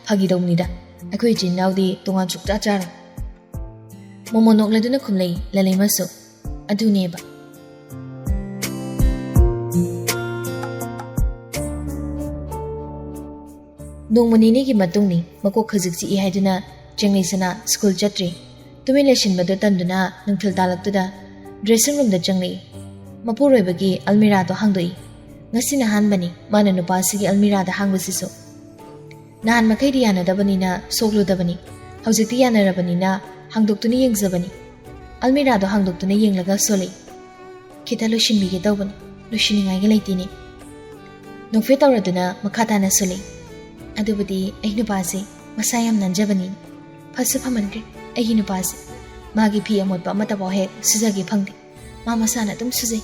"ꯐꯥꯒꯤ ꯇꯧꯕꯅꯤꯗ, ꯑꯩꯈꯣꯏ ꯏꯆꯤꯟ ꯏꯅꯥꯎꯗꯤ ꯇꯣꯉꯥꯟ ꯁꯨꯛꯆꯥ ꯆꯥꯔꯣꯏ꯫" ꯃꯣꯃꯣ ꯅꯣꯛꯂꯗꯨꯅ ꯈꯨꯝꯂꯩ ꯂꯂꯩꯃꯁꯨ꯫ ꯑꯗꯨꯅꯦꯕ꯫ ꯅꯣꯡꯃ ꯅꯤꯅꯤꯒꯤ ꯃꯇꯨꯡꯅꯤ, ꯃꯀꯣꯛ ꯈꯖꯤꯛ ꯆꯤꯛꯏ ꯍꯥꯏꯗꯨꯅ ꯆꯦꯡꯂꯩꯁꯅꯥ ꯁ꯭ꯀꯨꯜ ꯆꯠꯇ꯭ꯔꯤ꯫ ꯇꯨꯃꯤꯟ ꯂꯩꯁꯤꯟꯕꯗꯨ ꯇꯟꯗꯨꯅ ꯅꯨꯡꯊꯤꯜ ꯇꯥꯜꯂꯛꯇꯨꯗ ꯗ꯭ꯔꯦꯁꯤꯡ ꯔꯨꯝꯗ ꯆꯪꯂꯛꯏ꯫ ꯃꯄꯨꯔꯣꯏꯕꯒꯤ ꯑꯜꯃꯤꯔꯥꯗꯣ ꯍꯥꯡꯗꯣꯛꯏ꯫ ꯉꯁꯤꯅ ꯑꯍꯥꯟꯕꯅꯤ ꯃꯥꯅ ꯅꯨꯄꯥꯁꯤꯒꯤ ꯑꯜꯃꯤꯔꯥꯗ ꯍꯥꯡꯕꯁꯤꯁꯨ꯫ ꯅꯍꯥꯟ ꯃꯈꯩꯗꯤ ꯌꯥꯅꯗꯕꯅꯤꯅ ꯁꯣꯛꯂꯨꯗꯕꯅꯤ꯫ ꯍꯧꯖꯤꯛꯇꯤ ꯌꯥꯅꯔꯕꯅꯤꯅ ꯍꯥꯡꯗꯣꯛꯇꯨꯅ ꯌꯦꯡꯖꯕꯅꯤ꯫ ꯑꯜꯃꯤꯔꯥꯗꯣ ꯍꯥꯡꯗꯣꯛꯇꯨꯅ ꯌꯦꯡꯂꯒ ꯁꯣꯜꯂꯛꯏ꯫ "ꯈꯤꯇ ꯂꯣꯏꯁꯤꯟꯕꯤꯒꯦ ꯇꯧꯕꯅꯤ, ꯂꯣꯏꯁꯤꯟꯅꯤꯡꯉꯥꯏꯒ ꯂꯩꯇꯦꯅꯦ꯫" ꯅꯣꯛꯐꯦꯠ ꯇꯧꯔꯗꯨꯅ ꯃꯈꯥ ꯇꯥꯅ ꯁꯣꯜꯂꯛꯏ꯫ "ꯑꯗꯨꯕꯨꯗꯤ ꯑꯩ ꯅꯨꯄꯥꯁꯦ ꯃꯁꯥ ꯌꯥꯝ ꯅꯥꯟꯖꯕꯅꯤ꯫ ꯐꯁꯨ ꯐꯃꯟꯈ꯭ꯔꯦ ꯑꯩꯒꯤ ꯅꯨꯄꯥꯁꯦ꯫ ꯃꯥꯒꯤ ꯐꯤ ꯑꯃꯣꯠꯄ ꯑꯃꯠꯇꯐꯥꯎ ꯍꯦꯛ ꯁꯨꯖꯒꯦ ꯐꯪꯗꯦ꯫ ꯃꯥ ꯃꯁꯥꯅ ꯑꯗꯨꯝ ꯁꯨꯖꯩ꯫"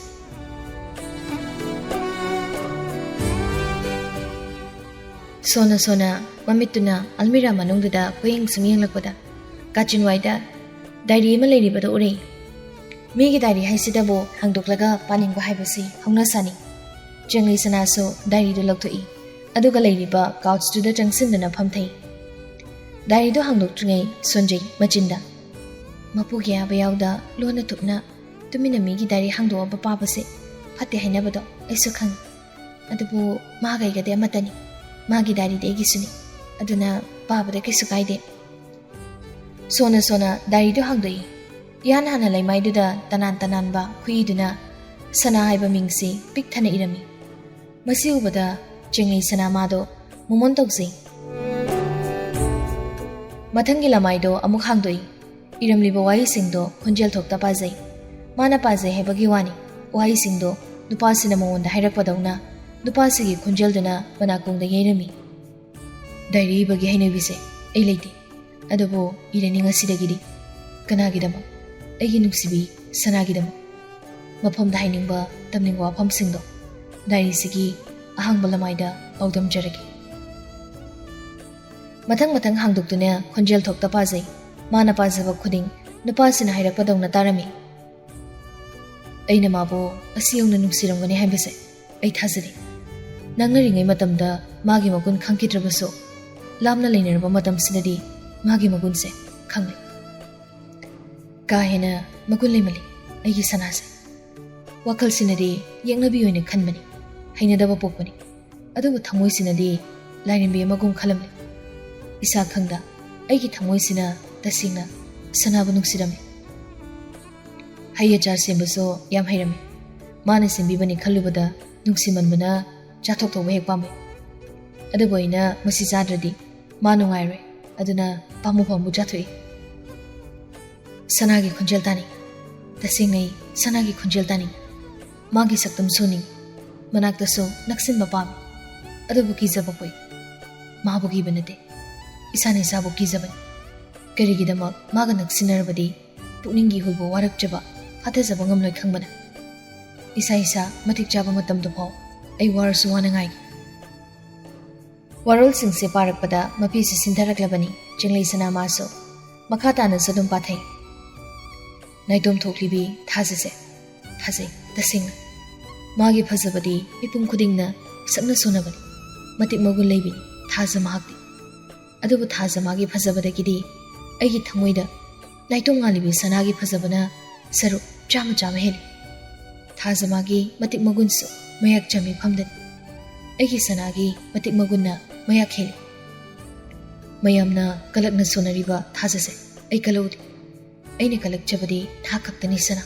ꯁꯣꯅ ꯁꯣꯅ ꯃꯃꯤꯠꯇꯨꯅ ꯑꯜꯃꯤꯔꯥ ꯃꯅꯨꯡꯗꯨꯗ ꯀꯣꯌꯦꯡ ꯁꯨꯝ ꯌꯦꯡꯂꯛꯄꯗ, ꯀꯥꯆꯤꯟꯋꯥꯏꯗ ꯗꯥꯏꯔꯤ ꯑꯃ ꯂꯩꯔꯤꯕꯗꯨ ꯎꯔꯦ꯫ ꯃꯤꯒꯤ ꯗꯥꯏꯔꯤ ꯍꯥꯏꯁꯤꯗꯕꯨ ꯍꯥꯡꯗꯣꯛꯂꯒ ꯄꯥꯅꯤꯡꯕ ꯍꯥꯏꯕꯁꯤ ꯍꯧꯅꯁꯥꯅꯤ꯫ ꯆꯦꯡꯂꯩ ꯁꯅꯥꯁꯨ ꯗꯥꯏꯔꯤꯗꯨ ꯂꯧꯊꯣꯛꯏ, ꯑꯗꯨꯒ ꯂꯩꯔꯤꯕ ꯀꯥꯎꯆꯇꯨꯗ ꯆꯪꯁꯤꯟꯗꯨꯅ ꯐꯝꯊꯩ꯫ ꯗꯥꯏꯔꯤꯗꯨ ꯍꯥꯡꯗꯣꯛꯇ꯭ꯔꯤꯉꯩ ꯁꯣꯟꯖꯩ ꯃꯆꯤꯟꯗ꯫ ꯃꯄꯨꯒꯤ ꯑꯌꯥꯕ ꯌꯥꯎꯗ ꯂꯣꯟꯅ ꯊꯨꯞꯅ ꯇꯨꯃꯤꯟꯅ ꯃꯤꯒꯤ ꯗꯥꯏꯔꯤ ꯍꯥꯡꯗꯣꯛꯑꯕ ꯄꯥꯕꯁꯦ ꯐꯠꯇꯦ ꯍꯥꯏꯅꯕꯗꯣ ꯑꯩꯁꯨ ꯈꯪꯏ꯫ ꯑꯗꯨꯕꯨ ꯃꯥꯒ ꯑꯩꯒꯗꯤ ꯑꯃꯠꯇꯅꯤ꯫ ꯃꯥꯒꯤ ꯗꯥꯏꯔꯤꯗꯤ ꯑꯩꯒꯤꯁꯨꯅꯤ꯫ ꯑꯗꯨꯅ ꯄꯥꯕꯗ ꯀꯩꯁꯨ ꯀꯥꯏꯗꯦ꯫ ꯁꯣꯅ ꯁꯣꯅ ꯗꯥꯏꯔꯤꯗꯨ ꯍꯥꯡꯗꯣꯛꯏ꯫ ꯏꯍꯥꯟ ꯍꯥꯟꯅ ꯂꯩꯃꯥꯏꯗꯨꯗ ꯇꯅꯥꯟ ꯇꯅꯥꯟꯕ ꯈꯨꯏꯗꯨꯅ ꯁꯅꯥ ꯍꯥꯏꯕ ꯃꯤꯡꯁꯤ ꯄꯤꯛ ꯊꯟꯅ ꯏꯔꯝꯃꯤ꯫ ꯃꯁꯤ ꯎꯕꯗ ꯆꯦꯡꯉꯩ ꯁꯅꯥ ꯃꯥꯗꯣ ꯃꯣꯃꯣꯟ ꯇꯧꯖꯩ꯫ ꯃꯊꯪꯒꯤ ꯂꯃꯥꯏꯗꯣ ꯑꯃꯨꯛ ꯍꯥꯡꯗꯣꯛꯏ꯫ ꯏꯔꯝꯂꯤꯕ ꯋꯥꯍꯩꯁꯤꯡꯗꯣ ꯈꯣꯟꯖꯦꯜ ꯊꯣꯛꯇ ꯄꯥꯖꯩ꯫ ꯃꯥꯅ ꯄꯥꯖꯩ ꯍꯥꯏꯕꯒꯤ ꯋꯥꯅꯤ, ꯋꯥꯍꯩꯁꯤꯡꯗꯣ ꯅꯨꯄꯥꯁꯤꯅ ꯃꯉꯣꯟꯗ ꯍꯥꯏꯔꯛꯄꯗꯧꯅ ꯅꯨꯄꯥꯁꯤꯒꯤ ꯈꯣꯟꯖꯦꯜꯗꯨꯅ ꯃꯅꯥꯀꯣꯡꯗ ꯌꯩꯔꯝꯃꯤ꯫ ꯗꯥꯏꯔꯤ ꯏꯕꯒꯤ ꯍꯩꯅꯕꯤꯁꯦ ꯑꯩ ꯂꯩꯇꯦ, ꯑꯗꯨꯕꯨ ꯏꯔꯅꯤ ꯉꯁꯤꯗꯒꯤꯗꯤ꯫ ꯀꯅꯥꯒꯤꯗꯃꯛ? ꯑꯩꯒꯤ ꯅꯨꯡꯁꯤꯕꯤ ꯁꯅꯥꯒꯤꯗꯃꯛ꯫ ꯃꯐꯝꯗ ꯍꯥꯏꯅꯤꯡꯕ, ꯇꯝꯅꯤꯡꯕ ꯋꯥꯐꯝꯁꯤꯡꯗꯣ ꯗꯥꯏꯔꯤꯁꯤꯒꯤ ꯑꯍꯥꯡꯕ ꯂꯃꯥꯏꯗ ꯄꯥꯎꯗꯝꯖꯔꯒꯦ꯫ ꯃꯊꯪ ꯃꯊꯪ ꯍꯥꯡꯗꯣꯛꯇꯨꯅ ꯈꯣꯟꯖꯦꯜ ꯊꯣꯛꯇ ꯄꯥꯖꯩ꯫ ꯃꯥꯅ ꯄꯥꯖꯕ ꯈꯨꯗꯤꯡ ꯅꯨꯄꯥꯁꯤꯅ ꯍꯥꯏꯔꯛꯄꯗꯧꯅ ꯇꯥꯔꯝꯃꯤ꯫ ꯑꯩꯅ ꯃꯥꯕꯨ ꯑꯁꯤ ꯌꯧꯅ ꯅꯨꯡꯁꯤꯔꯝꯒꯅꯤ ꯍꯥꯏꯕꯁꯦ ꯑꯩ ꯊꯥꯖꯗꯦ꯫ ꯅꯪꯅꯔꯤꯉꯩ ꯃꯇꯝꯗ ꯃꯥꯒꯤ ꯃꯒꯨꯟ ꯈꯪꯈꯤꯗ꯭ꯔꯕꯁꯨ, ꯂꯥꯞꯅ ꯂꯩꯅꯔꯕ ꯃꯇꯝꯁꯤꯗꯗꯤ ꯃꯥꯒꯤ ꯃꯒꯨꯟꯁꯦ ꯈꯪꯂꯦ꯫ ꯀꯥ ꯍꯦꯟꯅ ꯃꯒꯨꯟ ꯂꯩꯃꯜꯂꯤ ꯑꯩꯒꯤ ꯁꯅꯥꯁꯦ꯫ ꯋꯥꯈꯜꯁꯤꯅꯗꯤ ꯌꯦꯛꯅꯕꯤ ꯑꯣꯏꯅ ꯈꯟꯕꯅꯤ, ꯍꯩꯅꯗꯕ ꯄꯣꯛꯄꯅꯤ꯫ ꯑꯗꯨꯕꯨ ꯊꯃꯣꯏꯁꯤꯅꯗꯤ ꯂꯥꯏꯔꯦꯝꯕꯤ ꯑꯃꯒꯨꯝ ꯈꯜꯂꯝꯂꯦ꯫ ꯏꯁꯥ ꯈꯪꯗ ꯑꯩꯒꯤ ꯊꯃꯣꯏꯁꯤꯅ ꯇꯁꯦꯡꯅ ꯁꯅꯥꯕꯨ ꯅꯨꯡꯁꯤꯔꯝꯃꯤ꯫ ꯍꯩ ꯑꯆꯥꯔ ꯁꯦꯝꯕꯁꯨ ꯌꯥꯝ ꯍꯩꯔꯝꯃꯤ꯫ ꯃꯥꯅ ꯁꯦꯝꯕꯤꯕꯅꯤ ꯈꯜꯂꯨꯕꯗ ꯅꯨꯡꯁꯤꯃꯟꯕꯅ ꯆꯥꯊꯣꯛ ꯊꯧꯕ ꯍꯦꯛ ꯄꯥꯝꯃꯤ꯫ ꯑꯗꯨꯕꯨ ꯑꯩꯅ ꯃꯁꯤ ꯆꯥꯗ꯭ꯔꯗꯤ ꯃꯥ ꯅꯨꯡꯉꯥꯏꯔꯣꯏ, ꯑꯗꯨꯅ ꯄꯥꯝꯃꯨ ꯄꯥꯝꯃꯨ ꯆꯥꯊꯣꯛꯏ꯫ ꯁꯅꯥꯒꯤ ꯈꯣꯟꯖꯦꯜ ꯇꯥꯅꯤꯡꯏ꯫ ꯇꯁꯦꯡꯅ ꯑꯩ ꯁꯅꯥꯒꯤ ꯈꯣꯟꯖꯦꯜ ꯇꯥꯅꯤꯡꯏ꯫ ꯃꯥꯒꯤ ꯁꯛꯇꯝ ꯁꯨꯅꯤꯡꯏ꯫ ꯃꯅꯥꯛꯇꯁꯨ ꯅꯛꯁꯤꯟꯕ ꯄꯥꯝꯃꯤ꯫ ꯑꯗꯨꯕꯨ ꯀꯤꯖꯕ ꯄꯣꯛꯏ꯫ ꯃꯥꯕꯨ ꯀꯤꯕ ꯅꯠꯇꯦ, ꯏꯁꯥꯅ ꯏꯁꯥꯕꯨ ꯀꯤꯖꯕꯅꯤ꯫ ꯀꯔꯤꯒꯤꯗꯃꯛ ꯃꯥꯒ ꯅꯛꯁꯤꯟꯅꯔꯕꯗꯤ ꯄꯨꯛꯅꯤꯡꯒꯤ ꯏꯍꯨꯜꯕꯨ ꯋꯥꯔꯛꯆꯕ, ꯐꯥꯊꯖꯕ ꯉꯝꯂꯣꯏ ꯈꯪꯕꯅ? ꯏꯁꯥ ꯏꯁꯥ ꯃꯇꯤꯛ ꯆꯥꯕ ꯃꯇꯝꯗꯐꯥꯎ ꯑꯩ ꯋꯥꯔꯁꯨ ꯋꯥꯅ ꯉꯥꯏꯒꯦ꯫ ꯋꯥꯔꯣꯜꯁꯤꯡꯁꯦ ꯄꯥꯔꯛꯄꯗ ꯃꯄꯤꯁꯦ ꯁꯤꯟꯊꯔꯛꯂꯕꯅꯤ꯫ ꯆꯤꯡꯂꯩ ꯁꯅꯥꯃꯥꯁꯨ ꯃꯈꯥ ꯇꯥꯅꯁꯨ ꯑꯗꯨꯝ ꯄꯥꯊꯩ꯫ ꯅꯥꯏꯇꯣꯝ ꯊꯣꯛꯂꯤꯕꯤ ꯊꯥꯖꯁꯦ꯫ ꯊꯥꯖꯩ, ꯇꯁꯦꯡꯅ꯫ ꯃꯥꯒꯤ ꯐꯖꯕꯗꯤ ꯃꯤꯄꯨꯝ ꯈꯨꯗꯤꯡꯅ ꯁꯛꯅ ꯁꯣꯟꯅꯕꯅꯤ꯫ ꯃꯇꯤꯛ ꯃꯒꯨꯟ ꯂꯩꯕꯤꯅꯤ ꯊꯥꯖ ꯃꯍꯥꯛꯇꯤ꯫ ꯑꯗꯨꯕꯨ ꯊꯥꯖ ꯃꯥꯒꯤ ꯐꯖꯕꯗꯒꯤꯗꯤ ꯑꯩꯒꯤ ꯊꯃꯣꯏꯗ ꯅꯥꯏꯇꯣꯝ ꯉꯥꯜꯂꯤꯕꯤ ꯁꯅꯥꯒꯤ ꯐꯖꯕꯅ ꯁꯔꯨꯛ ꯆꯥꯝꯃ ꯆꯥꯝꯃ ꯍꯦꯜꯂꯤ꯫ ꯊꯥꯖ ꯃꯥꯒꯤ ꯃꯇꯤꯛ ꯃꯒꯨꯟꯁꯨ ꯃꯌꯥꯛ ꯆꯝꯃꯤ ꯐꯝꯗꯅꯤ꯫ ꯑꯩꯒꯤ ꯁꯅꯥꯒꯤ ꯃꯇꯤꯛ ꯃꯒꯨꯟꯅ ꯃꯌꯥꯛ ꯍꯦꯜꯂꯤ꯫ ꯃꯌꯥꯝꯅ ꯀꯂꯛꯅ ꯁꯣꯟꯅꯔꯤꯕ ꯊꯥꯖꯁꯦ ꯑꯩ ꯀꯜꯍꯧꯗꯦ꯫ ꯑꯩꯅ ꯀꯜꯂꯛꯆꯕꯗꯤ ꯅꯍꯥꯛ ꯈꯛꯇꯅꯤ ꯁꯅꯥ꯫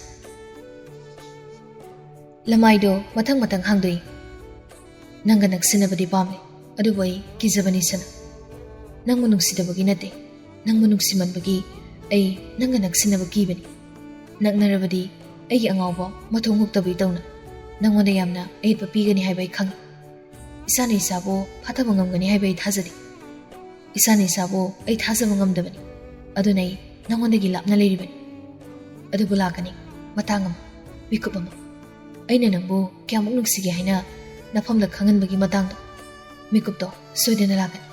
ꯂꯃꯥꯏꯗꯣ ꯃꯊꯪ ꯃꯊꯪ ꯍꯥꯡꯗꯣꯛꯏ꯫ ꯅꯪꯒ ꯅꯛꯁꯤꯟꯅꯕꯗꯤ ꯄꯥꯝꯃꯤ, ꯑꯗꯨꯕꯨ ꯑꯩ ꯀꯤꯖꯕꯅꯤ ꯁꯅꯥ꯫ ꯅꯪꯕꯨ ꯅꯨꯡꯁꯤꯗꯕꯒꯤ ꯅꯠꯇꯦ, ꯅꯪꯕꯨ ꯅꯨꯡꯁꯤꯃꯟꯕꯒꯤ ꯑꯩ ꯅꯪꯒ ꯅꯛꯁꯤꯟꯅꯕ ꯀꯤꯕꯅꯤ꯫ ꯅꯛꯅꯔꯕꯗꯤ ꯑꯩꯒꯤ ꯑꯉꯥꯎꯕ ꯃꯊꯣꯡ ꯍꯨꯛꯇꯕꯤ ꯇꯧꯅ ꯅꯪꯉꯣꯟꯗ ꯌꯥꯝꯅ ꯑꯌꯦꯠꯄ ꯄꯤꯒꯅꯤ ꯍꯥꯏꯕ ꯑꯩ ꯈꯪꯏ꯫ ꯏꯁꯥꯅ ꯏꯁꯥꯕꯨ ꯐꯥꯊꯕ ꯉꯝꯒꯅꯤ ꯍꯥꯏꯕ ꯑꯩ ꯊꯥꯖꯗꯦ꯫ ꯏꯁꯥꯅ ꯏꯁꯥꯕꯨ ꯑꯩ ꯊꯥꯖꯕ ꯉꯝꯗꯕꯅꯤ꯫ ꯑꯗꯨꯅ ꯑꯩ ꯅꯪꯉꯣꯟꯗꯒꯤ ꯂꯥꯞꯅ ꯂꯩꯔꯤꯕꯅꯤ꯫ ꯑꯗꯨꯕꯨ ꯂꯥꯛꯀꯅꯤ ꯃꯇꯥꯡ ꯑꯃ, ꯃꯤꯀꯨꯞ ꯑꯃ꯫ ꯑꯩꯅ ꯅꯪꯕꯨ ꯀꯌꯥꯃꯨꯛ ꯅꯨꯡꯁꯤꯒꯦ ꯍꯥꯏꯅ ꯅꯐꯝꯗ ꯈꯪꯍꯟꯕꯒꯤ ꯃꯇꯥꯡꯗꯣ꯫ ꯃꯤꯀꯨꯞꯇꯣ ꯁꯣꯏꯗꯅ ꯂꯥꯛꯀꯅꯤ꯫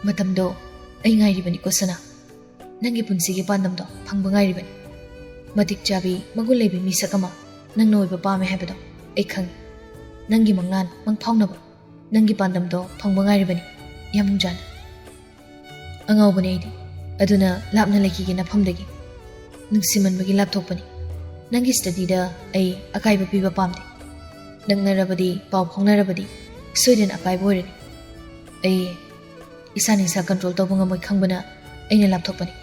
ꯃꯇꯝꯗꯣ ꯑꯩ ꯉꯥꯏꯔꯤꯕꯅꯤꯀꯣ ꯁꯅꯥ꯫ ꯅꯪꯒꯤ ꯄꯨꯟꯁꯤꯒꯤ ꯄꯥꯟꯗꯝꯗꯣ ꯐꯪꯕ ꯉꯥꯏꯔꯤꯕꯅꯤ꯫ ꯃꯇꯤꯛ ꯆꯥꯕꯤ, ꯃꯒꯨꯟ ꯂꯩꯕꯤ ꯃꯤꯁꯛ ꯑꯃ ꯅꯪꯅ ꯑꯣꯏꯕ ꯄꯥꯝꯃꯦ ꯍꯥꯏꯕꯗꯣ ꯑꯩ ꯈꯪꯏ꯫ ꯅꯪꯒꯤ ꯃꯪꯂꯥꯟ ꯃꯪꯐꯥꯎꯅꯕ, ꯅꯪꯒꯤ ꯄꯥꯟꯗꯝꯗꯣ ꯐꯪꯕ ꯉꯥꯏꯔꯤꯕꯅꯤ꯫ ꯌꯥꯝ ꯅꯨꯡꯖꯥꯅ꯫ ꯑꯉꯥꯎꯕꯅꯤ ꯑꯩꯗꯤ꯫ ꯑꯗꯨꯅ ꯂꯥꯞꯅ ꯂꯩꯈꯤꯒꯦ ꯅꯐꯝꯗꯒꯤ꯫ ꯅꯨꯡꯁꯤꯃꯟꯕꯒꯤ ꯂꯥꯞꯊꯣꯛꯄꯅꯤ꯫ ꯅꯪꯒꯤ ꯁ꯭ꯇꯗꯤꯗ ꯑꯩ ꯑꯀꯥꯏꯕ ꯄꯤꯕ ꯄꯥꯝꯗꯦ꯫ ꯅꯛꯅꯔꯕꯗꯤ, ꯄꯥꯎ ꯐꯥꯎꯅꯔꯕꯗꯤ ꯁꯣꯏꯗꯅ ꯑꯀꯥꯏꯕ ꯑꯣꯏꯔꯅꯤ꯫ ꯑꯩ ꯏꯁꯥꯅ ꯏꯁꯥ ꯀꯟꯇ꯭ꯔꯣꯜ ꯇꯧꯕ ꯉꯝꯃꯣꯏ ꯈꯪꯕꯅ ꯑꯩꯅ ꯂꯥꯞꯊꯣꯛꯄꯅꯤ꯫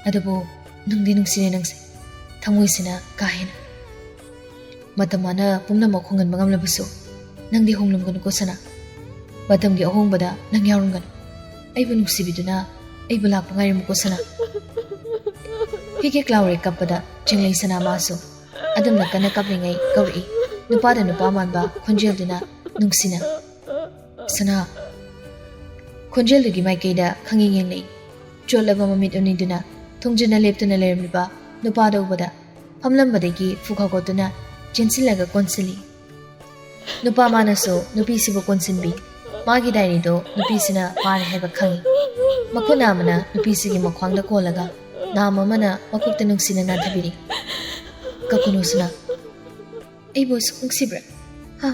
ꯑꯗꯨꯕꯨ ꯅꯨꯡꯗꯤ ꯅꯨꯡꯁꯤꯔꯦ ꯅꯪꯁꯦ, ꯊꯃꯣꯏꯁꯤꯅ ꯀꯥ ꯍꯦꯟꯅ꯫ ꯃꯇꯝ ꯃꯥꯅ ꯄꯨꯝꯅꯃꯛ ꯍꯣꯡꯍꯟꯕ ꯉꯝꯂꯕꯁꯨ ꯅꯪꯗꯤ ꯍꯣꯡꯂꯝꯒꯅꯨꯀꯣ ꯁꯅꯥ꯫ ꯃꯇꯝꯒꯤ ꯑꯍꯣꯡꯕꯗ ꯅꯪ ꯌꯥꯎꯔꯝꯒꯅꯨ꯫ ꯑꯩꯕꯨ ꯅꯨꯡꯁꯤꯕꯤꯗꯨꯅ ꯑꯩꯕꯨ ꯂꯥꯛꯄ ꯉꯥꯏꯔꯝꯃꯨꯀꯣ ꯁꯅꯥ꯫ ꯍꯤꯛ ꯍꯤꯛ ꯂꯥꯎꯔꯦ ꯀꯞꯄꯗ ꯆꯤꯡꯂꯩ ꯁꯅꯥ ꯃꯥꯁꯨ꯫ ꯑꯗꯨꯝꯅ ꯀꯟꯅ ꯀꯞꯂꯤꯉꯩ ꯀꯧꯔꯛꯏ꯫ ꯅꯨꯄꯥꯗ ꯅꯨꯄꯥ ꯃꯥꯟꯕ ꯈꯣꯟꯖꯦꯜꯗꯨꯅ ꯅꯨꯡꯁꯤꯅ, "ꯁꯅꯥ!" ꯈꯣꯟꯖꯦꯜꯗꯨꯒꯤ ꯃꯥꯏꯀꯩꯗ ꯈꯪꯌꯦꯡ ꯌꯦꯡꯂꯛꯏ꯫ ꯆꯣꯠꯂꯕ ꯃꯃꯤꯠ ꯑꯅꯤꯗꯨꯅ ꯊꯣꯡꯖꯤꯟꯅ ꯂꯦꯞꯇꯨꯅ ꯂꯩꯔꯝꯂꯤꯕ ꯅꯨꯄꯥꯗ ꯎꯕꯗ ꯐꯝꯂꯝꯕꯗꯒꯤ ꯐꯨꯛ ꯍꯧꯒꯠꯇꯨꯅ ꯆꯦꯟꯁꯤꯜꯂꯒ ꯀꯣꯟꯁꯤꯜꯂꯤ꯫ ꯅꯨꯄꯥ ꯃꯥꯅꯁꯨ ꯅꯨꯄꯤꯁꯤꯕꯨ ꯀꯣꯟꯁꯤꯟꯕꯤ꯫ ꯃꯥꯒꯤ ꯗꯥꯏꯔꯤꯗꯣ ꯅꯨꯄꯤꯁꯤꯅ ꯄꯥꯔꯦ ꯍꯥꯏꯕ ꯈꯪꯉꯤ꯫ ꯃꯈꯨꯠ ꯅꯥꯝꯃꯅ ꯅꯨꯄꯤꯁꯤꯒꯤ ꯃꯈ꯭ꯋꯥꯡꯗ ꯀꯣꯜꯂꯒ ꯅꯥꯝ ꯑꯃꯅ ꯃꯀꯣꯛꯇ ꯅꯨꯡꯁꯤꯅ ꯅꯥꯟꯊꯕꯤꯔꯤ꯫ "ꯀꯀꯨꯅꯨꯁꯨꯅ, ꯑꯩꯕꯨ ꯑꯁꯨꯛ ꯅꯨꯡꯁꯤꯕ꯭ꯔꯥ? ꯍꯥ?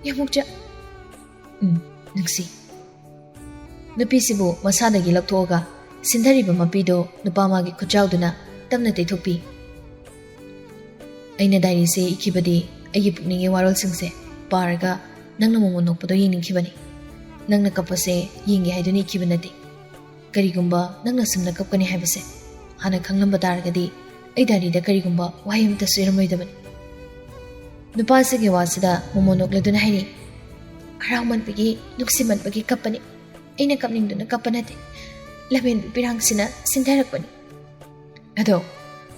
ꯌꯥꯝ ꯃꯨꯛꯆ-" "ꯎꯝ, ꯅꯨꯡꯁꯤ꯫" ꯅꯨꯄꯤꯁꯤꯕꯨ ꯃꯁꯥꯗꯒꯤ ꯂꯧꯊꯣꯛꯑꯒ ꯁꯤꯟꯊꯔꯤꯕ ꯃꯄꯤꯗꯣ ꯅꯨꯄꯥ ꯃꯥꯒꯤ ꯈꯨꯠꯆꯥꯎꯗꯨꯅ ꯇꯞꯅ ꯇꯩꯊꯣꯛꯄꯤ꯫ "ꯑꯩꯅ ꯗꯥꯏꯔꯤꯁꯦ ꯏꯈꯤꯕꯗꯤ ꯑꯩꯒꯤ ꯄꯨꯛꯅꯤꯡꯒꯤ ꯋꯥꯔꯣꯜꯁꯤꯡꯁꯦ ꯄꯥꯔꯒ ꯅꯪꯅ ꯃꯣꯃꯣꯟ ꯅꯣꯛꯄꯗꯣ ꯌꯦꯡꯅꯤꯡꯈꯤꯕꯅꯤ꯫ ꯅꯪꯅ ꯀꯞꯄꯁꯦ ꯌꯦꯡꯒꯦ ꯍꯥꯏꯗꯨꯅ ꯏꯈꯤꯕ ꯅꯠꯇꯦ꯫ ꯀꯔꯤꯒꯨꯝꯕ ꯅꯪꯅ ꯁꯨꯝꯅ ꯀꯞꯀꯅꯤ ꯍꯥꯏꯕꯁꯦ ꯍꯥꯟꯅ ꯈꯪꯂꯝꯕ ꯇꯥꯔꯒꯗꯤ ꯑꯩ ꯗꯥꯏꯔꯤꯗ ꯀꯔꯤꯒꯨꯝꯕ ꯋꯥꯍꯩ ꯑꯃꯠꯇꯁꯨ ꯏꯔꯝꯂꯣꯏꯗꯕꯅꯤ꯫" ꯅꯨꯄꯥꯁꯤꯒꯤ ꯋꯥꯁꯤꯗ ꯃꯣꯃꯣꯟ ꯅꯣꯛꯂꯗꯨꯅ ꯍꯥꯏꯔꯤ, "ꯍꯔꯥꯎꯃꯟꯕꯒꯤ, ꯅꯨꯡꯁꯤꯃꯟꯕꯒꯤ ꯀꯞꯄꯅꯤ꯫ ꯑꯩꯅ ꯀꯞꯅꯤꯡꯗꯨꯅ ꯀꯞꯄ ꯅꯠꯇꯦ꯫ ꯂꯝꯍꯦꯟꯕ ꯄꯤꯔꯥꯡꯁꯤꯅ ꯁꯤꯟꯊꯔꯛꯄꯅꯤ꯫" ꯑꯗꯣ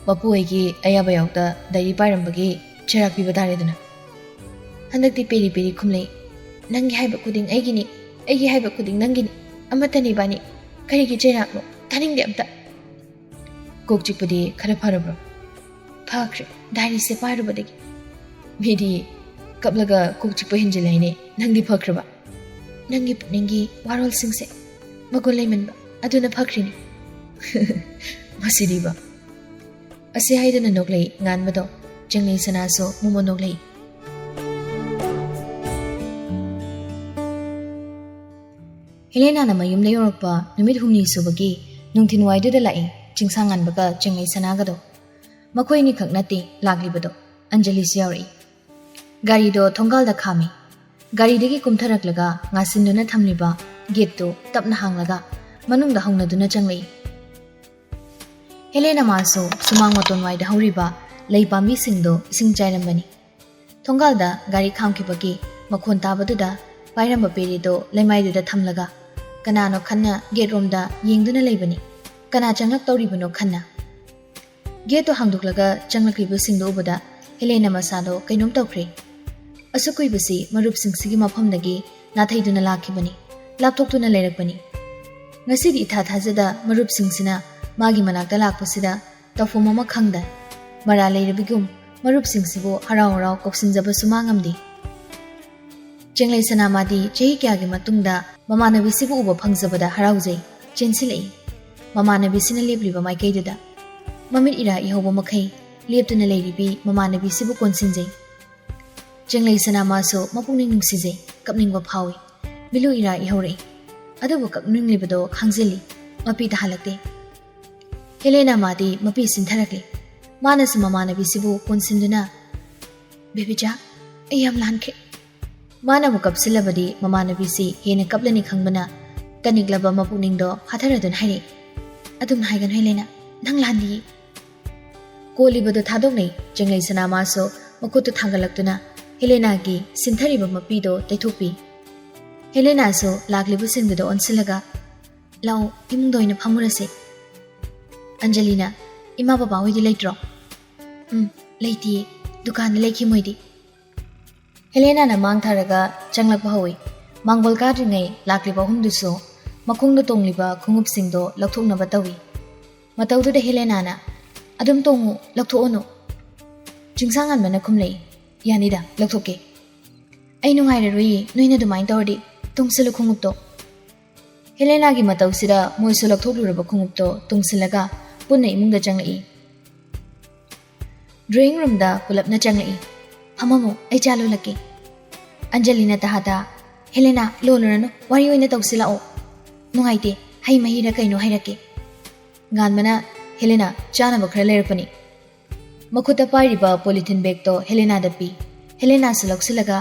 ꯃꯄꯨ ꯍꯣꯏꯒꯤ ꯑꯌꯥꯕ ꯌꯥꯎꯗ ꯗꯥꯏꯔꯤ ꯄꯥꯏꯔꯝꯕꯒꯤ ꯆꯩꯔꯥꯛ ꯄꯤꯕ ꯇꯥꯔꯦꯗꯅ꯫ ꯍꯟꯗꯛꯇꯤ ꯄꯦꯔꯤ ꯄꯦꯔꯤ ꯈꯨꯝꯂꯛꯏ, "ꯅꯪꯒꯤ ꯍꯥꯏꯕ ꯈꯨꯗꯤꯡ ꯑꯩꯒꯤꯅꯤ, ꯑꯩꯒꯤ ꯍꯥꯏꯕ ꯈꯨꯗꯤꯡ ꯅꯪꯒꯤꯅꯤ꯫ ꯑꯃꯠꯇꯅꯤ ꯏꯕꯥꯅꯤ꯫ ꯀꯔꯤꯒꯤ ꯆꯩꯔꯥꯛꯅꯣ? ꯇꯥꯅꯤꯡꯗꯦ ꯑꯝꯇ꯫" ꯀꯣꯛ ꯆꯤꯛꯄꯗꯤ ꯈꯔ ꯐꯔꯕ꯭ꯔꯣ? "ꯐꯈ꯭ꯔꯦ, ꯗꯥꯏꯔꯤꯁꯦ ꯄꯥꯏꯔꯨꯕꯗꯒꯤ꯫" "ꯃꯤꯗꯤ ꯀꯞꯂꯒ ꯀꯣꯛ ꯆꯤꯛꯄ ꯍꯦꯟꯖꯤꯜꯂꯦ ꯍꯥꯏꯅꯦ, ꯅꯪꯗꯤ ꯐꯈ꯭ꯔꯕ?" "ꯅꯪꯒꯤ ꯄꯨꯛꯅꯤꯡꯒꯤ ꯋꯥꯔꯣꯜꯁꯤꯡꯁꯦ ꯃꯒꯨꯟ ꯂꯩꯃꯟꯕ ꯑꯗꯨꯅ ꯐꯈ꯭ꯔꯤꯅꯤ꯫" "ꯃꯁꯤꯗꯤꯕ꯫" ꯑꯁꯤ ꯍꯥꯏꯗꯨꯅ ꯅꯣꯛꯂꯛꯏ ꯉꯥꯟꯕꯗꯣ꯫ ꯆꯦꯡꯂꯩ ꯁꯅꯥꯁꯨ ꯃꯣꯃꯣꯟ ꯅꯣꯛꯂꯛꯏ꯫ ꯍꯦꯂꯦꯅꯥꯅ ꯃꯌꯨꯝꯗ ꯌꯧꯔꯛꯄ ꯅꯨꯃꯤꯠ ꯍꯨꯝꯅꯤ ꯁꯨꯕꯒꯤ ꯅꯨꯡꯊꯤꯟ ꯋꯥꯏꯗꯨꯗ ꯂꯥꯛꯏ ꯆꯤꯡꯁꯥꯡ ꯉꯥꯟꯕꯒ ꯆꯦꯡꯂꯩ ꯁꯅꯥꯒꯗꯣ꯫ ꯃꯈꯣꯏ ꯑꯅꯤꯈꯛ ꯅꯠꯇꯦ ꯂꯥꯛꯂꯤꯕꯗꯣ, ꯑꯟꯖꯂꯤꯁꯨ ꯌꯥꯎꯔꯛꯏ꯫ ꯒꯥꯔꯤꯗꯣ ꯊꯣꯡꯒꯥꯜꯗ ꯈꯥꯝꯃꯤ꯫ ꯒꯥꯔꯤꯗꯒꯤ ꯀꯨꯝꯊꯔꯛꯂꯒ ꯉꯥꯁꯤꯟꯗꯨꯅ ꯊꯝꯂꯤꯕ ꯒꯦꯠꯇꯨ ꯇꯞꯅ ꯍꯥꯡꯂꯒ ꯃꯅꯨꯡꯗ ꯍꯧꯅꯗꯨꯅ ꯆꯪꯂꯛꯏ꯫ ꯍꯦꯂꯦꯅ ꯃꯥꯁꯨ ꯁꯨꯃꯥꯡ ꯃꯇꯣꯟꯋꯥꯏꯗ ꯍꯧꯔꯤꯕ ꯂꯩ ꯄꯥꯝꯕꯤꯁꯤꯡꯗꯣ ꯏꯁꯤꯡ ꯆꯥꯏꯔꯝꯕꯅꯤ꯫ ꯊꯣꯡꯒꯥꯜꯗ ꯒꯥꯔꯤ ꯈꯥꯝꯈꯤꯕꯒꯤ ꯃꯈꯣꯟ ꯇꯥꯕꯗꯨꯗ ꯄꯥꯏꯔꯝꯕ ꯄꯦꯔꯦꯗꯣ ꯂꯩꯃꯥꯏꯗꯨꯗ ꯊꯝꯂꯒ ꯀꯅꯥꯅꯣ ꯈꯟꯅ ꯒꯦꯠꯔꯣꯝꯗ ꯌꯦꯡꯗꯨꯅ ꯂꯩꯕꯅꯤ꯫ ꯀꯅꯥ ꯆꯪꯂꯛꯇꯧꯔꯤꯕꯅꯣ ꯈꯟꯅ꯫ ꯒꯦꯠꯇꯣ ꯍꯥꯡꯗꯣꯛꯂꯒ ꯆꯪꯂꯛꯂꯤꯕꯁꯤꯡꯗꯣ ꯎꯕꯗ ꯍꯦꯂꯦꯅ ꯃꯁꯥꯗꯣ ꯀꯩꯅꯣꯝ ꯇꯧꯈ꯭ꯔꯦ꯫ ꯑꯁꯨꯛ ꯀꯨꯏꯕꯁꯤ ꯃꯔꯨꯞꯁꯤꯡꯁꯤꯒꯤ ꯃꯐꯝꯗꯒꯤ ꯅꯥꯊꯩꯗꯨꯅ ꯂꯥꯛꯈꯤꯕꯅꯤ, ꯂꯥꯞꯊꯣꯛꯇꯨꯅ ꯂꯩꯔꯛꯄꯅꯤ꯫ ꯉꯁꯤꯗꯤ ꯏꯊꯥ ꯊꯥꯖꯗ ꯃꯔꯨꯞꯁꯤꯡꯁꯤꯅ ꯃꯥꯒꯤ ꯃꯅꯥꯛꯇ ꯂꯥꯛꯄꯁꯤꯗ ꯇꯧꯐꯝ ꯑꯃ ꯈꯪꯗ, ꯃꯔꯥ ꯂꯩꯔꯕꯤꯒꯨꯝ ꯃꯔꯨꯞꯁꯤꯡꯁꯤꯕꯨ ꯍꯔꯥꯎ ꯍꯔꯥꯎ ꯀꯧꯁꯤꯟꯖꯕꯁꯨ ꯃꯥ ꯉꯝꯗꯦ꯫ ꯆꯦꯡꯂꯩ ꯁꯅꯥꯃꯥꯗꯤ ꯆꯍꯤ ꯀꯌꯥꯒꯤ ꯃꯇꯨꯡꯗ ꯃꯃꯥꯟꯅꯕꯤꯁꯤꯕꯨ ꯎꯕ ꯐꯪꯖꯕꯗ ꯍꯔꯥꯎꯖꯩ꯫ ꯆꯦꯟꯁꯤꯜꯂꯛꯏ꯫ ꯃꯃꯥꯟꯅꯕꯤꯁꯤꯅ ꯂꯦꯞꯂꯤꯕ ꯃꯥꯏꯀꯩꯗꯨꯗ꯫ ꯃꯃꯤꯠ ꯏꯔꯥ ꯏꯍꯧꯕ ꯃꯈꯩ ꯂꯦꯞꯇꯨꯅ ꯂꯩꯔꯤꯕꯤ ꯃꯃꯥꯟꯅꯕꯤꯁꯤꯕꯨ ꯀꯣꯟꯁꯤꯟꯖꯩ꯫ ꯆꯦꯡꯂꯩ ꯁꯅꯥꯃꯥꯁꯨ ꯃꯄꯨꯛꯅꯤꯡ ꯅꯨꯡꯁꯤꯖꯩ, ꯀꯞꯅꯤꯡꯕ ꯐꯥꯎꯏ꯫ ꯃꯤꯠꯂꯨ ꯏꯔꯥ ꯏꯍꯧꯔꯛꯏ꯫ ꯑꯗꯨꯕꯨ ꯀꯞꯅꯤꯡꯂꯤꯕꯗꯣ ꯈꯥꯡꯖꯤꯜꯂꯤ꯫ ꯃꯄꯤ ꯇꯥꯍꯜꯂꯛꯇꯦ꯫ ꯍꯦꯂꯦꯅꯥ ꯃꯥꯗꯤ ꯃꯄꯤ ꯁꯤꯟꯊꯔꯛꯂꯤ꯫ ꯃꯥꯅꯁꯨ ꯃꯃꯥꯟꯅꯕꯤꯁꯤꯕꯨ ꯀꯣꯟꯁꯤꯟꯗꯨꯅ, "ꯕꯦꯕꯤꯆꯥ, ꯑꯩ ꯌꯥꯝ ꯂꯥꯟꯈ꯭ꯔꯦ꯫" ꯃꯥꯅ ꯑꯃꯨꯛ ꯀꯞꯁꯤꯜꯂꯕꯗꯤ ꯃꯃꯥꯟꯅꯕꯤꯁꯤ ꯍꯦꯟꯅ ꯀꯞꯂꯅꯤ ꯈꯪꯕꯅ ꯇꯅꯤꯛꯂꯕ ꯃꯄꯨꯛꯅꯤꯡꯗꯣ ꯐꯥꯊꯔꯗꯨꯅ ꯍꯥꯏꯔꯛꯏ, "ꯑꯗꯨꯝ ꯍꯥꯏꯒꯅꯨ ꯍꯦꯂꯦꯅꯥ, ꯅꯪ ꯂꯥꯟꯗꯤꯌꯦ꯫" ꯀꯣꯜꯂꯤꯕꯗꯣ ꯊꯥꯗꯣꯛꯅꯩ꯫ ꯆꯦꯡꯂꯩ ꯁꯅꯥꯃꯥꯁꯨ ꯃꯈꯨꯠꯇꯨ ꯊꯥꯡꯒꯠꯂꯛꯇꯨꯅ ꯍꯦꯂꯦꯅꯥꯒꯤ ꯁꯤꯟꯊꯔꯤꯕ ꯃꯄꯤꯗꯣ ꯇꯩꯊꯣꯛꯄꯤ꯫ ꯍꯦꯂꯦꯅꯥꯁꯨ ꯂꯥꯛꯂꯤꯕꯁꯤꯡꯗꯨꯗ ꯑꯣꯟꯁꯤꯜꯂꯒ, "ꯂꯥꯛꯑꯣ, ꯏꯃꯨꯡꯗ ꯑꯣꯏꯅ ꯐꯝꯃꯨꯔꯁꯦ꯫" ꯑꯟꯖꯂꯤꯅ, "ꯏꯃꯥ ꯕꯕꯥ ꯍꯣꯏꯗꯤ ꯂꯩꯇ꯭ꯔꯣ?" "ꯎꯝ, ꯂꯩꯇꯤꯌꯦ, ꯗꯨꯀꯥꯟꯗ ꯂꯩꯈꯤ ꯃꯣꯏꯗꯤ꯫" ꯍꯦꯂꯦꯅꯥꯅ ꯃꯥꯡ ꯊꯥꯔꯒ ꯆꯪꯂꯛꯄ ꯍꯧꯏ꯫ ꯃꯥꯡꯒꯣꯜ ꯀꯥꯗ꯭ꯔꯤꯉꯩ ꯂꯥꯛꯂꯤꯕ ꯑꯍꯨꯝꯗꯨꯁꯨ ꯃꯈꯣꯡꯗ ꯇꯣꯡꯂꯤꯕ ꯈꯣꯡꯎꯞꯁꯤꯡꯗꯣ ꯂꯧꯊꯣꯛꯅꯕ ꯇꯧꯏ꯫ ꯃꯇꯧꯗꯨꯗ ꯍꯦꯂꯦꯅꯥꯅ, "ꯑꯗꯨꯝ ꯇꯣꯡꯉꯨ, ꯂꯧꯊꯣꯛꯑꯅꯨ꯫" ꯆꯤꯡꯁꯥꯡꯉꯥꯟꯕꯅ ꯈꯨꯝꯂꯛꯏ, "ꯌꯥꯅꯤꯗ, ꯂꯧꯊꯣꯛꯀꯦ꯫ ꯑꯩ ꯅꯨꯡꯉꯥꯏꯔꯔꯣꯏꯌꯦ, ꯅꯣꯏꯅ ꯑꯗꯨꯃꯥꯏꯅ ꯇꯧꯔꯗꯤ꯫ ꯇꯣꯡꯁꯤꯜꯂꯨ ꯈꯣꯡꯎꯞꯇꯣ꯫" ꯍꯦꯂꯦꯅꯥꯒꯤ ꯃꯇꯧꯁꯤꯗ ꯃꯣꯏꯁꯨ ꯂꯧꯊꯣꯛꯂꯨꯔꯕ ꯈꯣꯡꯎꯞꯇꯣ ꯇꯣꯡꯁꯤꯜꯂꯒ ꯄꯨꯟꯅ ꯏꯃꯨꯡꯗ ꯆꯪꯂꯛꯏ꯫ ꯗ꯭ꯔꯣꯌꯤꯡ ꯔꯨꯝꯗ ꯄꯨꯂꯞꯅ ꯆꯪꯂꯛꯏ꯫ "ꯐꯝꯃꯝꯃꯨ, ꯑꯩ ꯆꯥ ꯂꯣꯜꯂꯛꯀꯦ꯫" ꯑꯟꯖꯂꯤꯅ ꯇꯍꯥꯗ, "ꯍꯦꯂꯦꯅꯥ, ꯂꯣꯜꯂꯨꯔꯅꯨ, ꯋꯥꯔꯤ ꯑꯣꯏꯅ ꯇꯧꯁꯤ ꯂꯥꯛꯑꯣ꯫ ꯅꯨꯡꯉꯥꯏꯇꯦ, ꯍꯩ ꯃꯍꯤꯔ ꯀꯩꯅꯣ ꯍꯩꯔꯛꯀꯦ꯫" ꯉꯥꯟꯕꯅ, "ꯍꯦꯂꯦꯅꯥ, ꯆꯥꯅꯕ ꯈꯔ ꯂꯩꯔꯛꯄꯅꯤ꯫" ꯃꯈꯨꯠꯇ ꯄꯥꯏꯔꯤꯕ ꯄꯣꯂꯤꯊꯤꯟ ꯕꯦꯒꯇꯣ ꯍꯦꯂꯦꯅꯥꯗ ꯄꯤ꯫ ꯍꯦꯂꯦꯅꯥꯁꯨ ꯂꯧꯁꯤꯜꯂꯒ,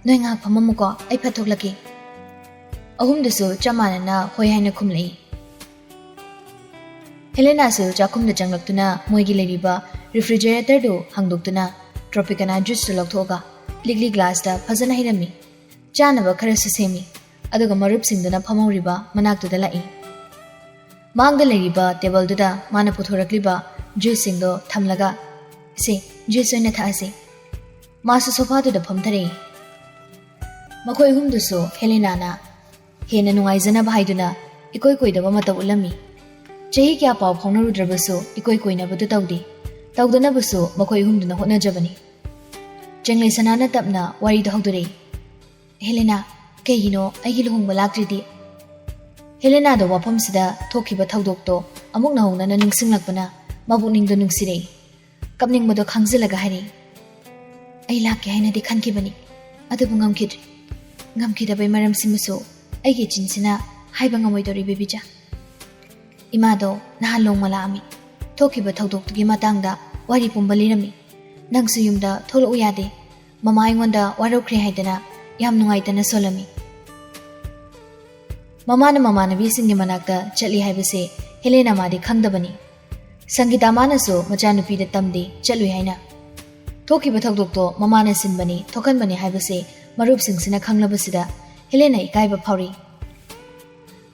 "ꯅꯣꯏ ꯉꯥꯏꯍꯥꯛ ꯐꯝꯃꯝꯃꯨꯀꯣ, ꯑꯩ ꯐꯠ ꯊꯣꯛꯂꯛꯀꯦ꯫" ꯑꯍꯨꯝꯗꯨꯁꯨ ꯆꯞ ꯃꯥꯟꯅꯅ ꯍꯣꯏ ꯍꯥꯏꯅ ꯈꯨꯝꯂꯛꯏ꯫ ꯍꯦꯂꯦꯅꯥꯁꯨ ꯆꯥꯛꯈꯨꯝꯗ ꯆꯪꯂꯛꯇꯨꯅ ꯃꯣꯏꯒꯤ ꯂꯩꯔꯤꯕ ꯔꯤꯐ꯭ꯔꯤꯖꯔꯦꯇꯔꯗꯨ ꯍꯥꯡꯗꯣꯛꯇꯨꯅ ꯇ꯭ꯔꯣꯄꯤꯀꯅꯥ ꯖꯨꯁꯇꯨ ꯂꯧꯊꯣꯛꯑꯒ ꯂꯤꯛꯂꯤ ꯒ꯭ꯂꯥꯁꯇ ꯐꯖꯅ ꯍꯩꯔꯝꯃꯤ꯫ ꯆꯥꯅꯕ ꯈꯔꯁꯨ ꯁꯦꯝꯃꯤ꯫ ꯑꯗꯨꯒ ꯃꯔꯨꯞꯁꯤꯡꯗꯨꯅ ꯐꯝꯍꯧꯔꯤꯕ ꯃꯅꯥꯛꯇꯨꯗ ꯂꯥꯛꯏ꯫ ꯃꯥꯡꯗ ꯂꯩꯔꯤꯕ ꯇꯦꯕꯜꯗꯨꯗ ꯃꯥꯅ ꯄꯨꯊꯣꯔꯛꯂꯤꯕ ꯖꯨꯁꯁꯤꯡꯗꯣ ꯊꯝꯂꯒ, "ꯁꯦ, ꯖꯨꯁ ꯑꯣꯏꯅ ꯊꯛꯑꯁꯤ꯫" ꯃꯥꯁꯨ ꯁꯣꯐꯥꯗꯨꯗ ꯐꯝꯊꯔꯛꯏ꯫ ꯃꯈꯣꯏ ꯑꯍꯨꯝꯗꯨꯁꯨ ꯍꯦꯂꯦꯅꯥꯅ ꯍꯦꯟꯅ ꯅꯨꯡꯉꯥꯏꯖꯅꯕ ꯍꯥꯏꯗꯨꯅ ꯏꯀꯣꯏ ꯀꯣꯏꯗꯕ ꯃꯇꯧ ꯎꯠꯂꯝꯃꯤ꯫ ꯆꯍꯤ ꯀꯌꯥ ꯄꯥꯎ ꯐꯥꯎꯅꯔꯨꯗ꯭ꯔꯕꯁꯨ ꯏꯀꯣꯏ ꯀꯣꯏꯅꯕꯗꯨ ꯇꯧꯗꯦ꯫ ꯇꯧꯗꯅꯕꯁꯨ ꯃꯈꯣꯏ ꯑꯍꯨꯝꯗꯨꯅ ꯍꯣꯠꯅꯖꯕꯅꯤ꯫ ꯆꯦꯡꯂꯩ ꯁꯅꯥꯅ ꯇꯞꯅ ꯋꯥꯔꯤꯗꯨ ꯍꯧꯗꯣꯔꯛꯏ꯫ "ꯍꯦꯂꯦꯅꯥ, ꯀꯩꯒꯤꯅꯣ ꯑꯩꯒꯤ ꯂꯨꯍꯣꯡꯕ ꯂꯥꯛꯇ꯭ꯔꯤꯗꯤ?" ꯍꯦꯂꯦꯅꯥꯗ ꯋꯥꯐꯝꯁꯤꯗ ꯊꯣꯛꯈꯤꯕ ꯊꯧꯗꯣꯛꯇꯣ ꯑꯃꯨꯛ ꯅꯧꯍꯧꯅꯅ ꯅꯤꯡꯁꯤꯡꯂꯛꯄꯅ ꯃꯕꯨꯛꯅꯤꯡꯗꯣ ꯅꯨꯡꯁꯤꯔꯛꯏ꯫ ꯀꯞꯅꯤꯡꯕꯗꯣ ꯈꯥꯡꯖꯤꯜꯂꯒ ꯍꯥꯏꯔꯛꯏ, "ꯑꯩ ꯂꯥꯛꯀꯦ ꯍꯥꯏꯅꯗꯤ ꯈꯟꯈꯤꯕꯅꯤ, ꯑꯗꯨꯕꯨ ꯉꯝꯈꯤꯗ꯭ꯔꯦ꯫ ꯉꯝꯈꯤꯗꯕꯩ ꯃꯔꯝꯁꯤꯃꯁꯨ ꯑꯩꯒꯤ ꯆꯤꯟꯁꯤꯅ ꯍꯥꯏꯕ ꯉꯝꯃꯣꯏꯗꯧꯔꯤ, ꯕꯦꯕꯤꯆꯥ꯫ ꯏꯃꯥꯗꯣ ꯅꯍꯥꯟ ꯅꯣꯡꯃ ꯂꯥꯛꯑꯝꯃꯤ꯫ ꯊꯣꯛꯈꯤꯕ ꯊꯧꯗꯣꯛꯇꯨꯒꯤ ꯃꯇꯥꯡꯗ ꯋꯥꯔꯤ ꯄꯨꯝꯕ ꯂꯤꯔꯝꯃꯤ꯫ ꯅꯪꯁꯨ ꯌꯨꯝꯗ ꯊꯣꯛꯂꯛꯎ ꯌꯥꯗꯦ꯫ ꯃꯃꯥ ꯑꯩꯉꯣꯟꯗ ꯋꯥꯔꯧꯈ꯭ꯔꯦ ꯍꯥꯏꯗꯅ ꯌꯥꯝ ꯅꯨꯡꯉꯥꯏꯇꯅ ꯁꯣꯜꯂꯝꯃꯤ꯫" ꯃꯃꯥꯅ ꯃꯃꯥꯟꯅꯕꯤꯁꯤꯡꯒꯤ ꯃꯅꯥꯛꯇ ꯆꯠꯂꯤ ꯍꯥꯏꯕꯁꯦ ꯍꯦꯂꯦꯅꯥ ꯃꯥꯗꯤ ꯈꯪꯗꯕꯅꯤ꯫ ꯁꯪꯒꯤꯇꯥ ꯃꯥꯅꯁꯨ ꯃꯆꯥꯅꯨꯄꯤꯗ ꯇꯝꯗꯦ ꯆꯠꯂꯨꯏ ꯍꯥꯏꯅ꯫ ꯊꯣꯛꯈꯤꯕ ꯊꯧꯗꯣꯛꯇꯣ ꯃꯃꯥꯅ ꯁꯤꯟꯕꯅꯤ, ꯊꯣꯛꯍꯟꯕꯅꯤ ꯍꯥꯏꯕꯁꯦ ꯃꯔꯨꯞꯁꯤꯡꯁꯤꯅ ꯈꯪꯂꯕꯁꯤꯗ ꯍꯦꯂꯦꯅꯥ ꯏꯀꯥꯏꯕ ꯐꯥꯎꯔꯤ꯫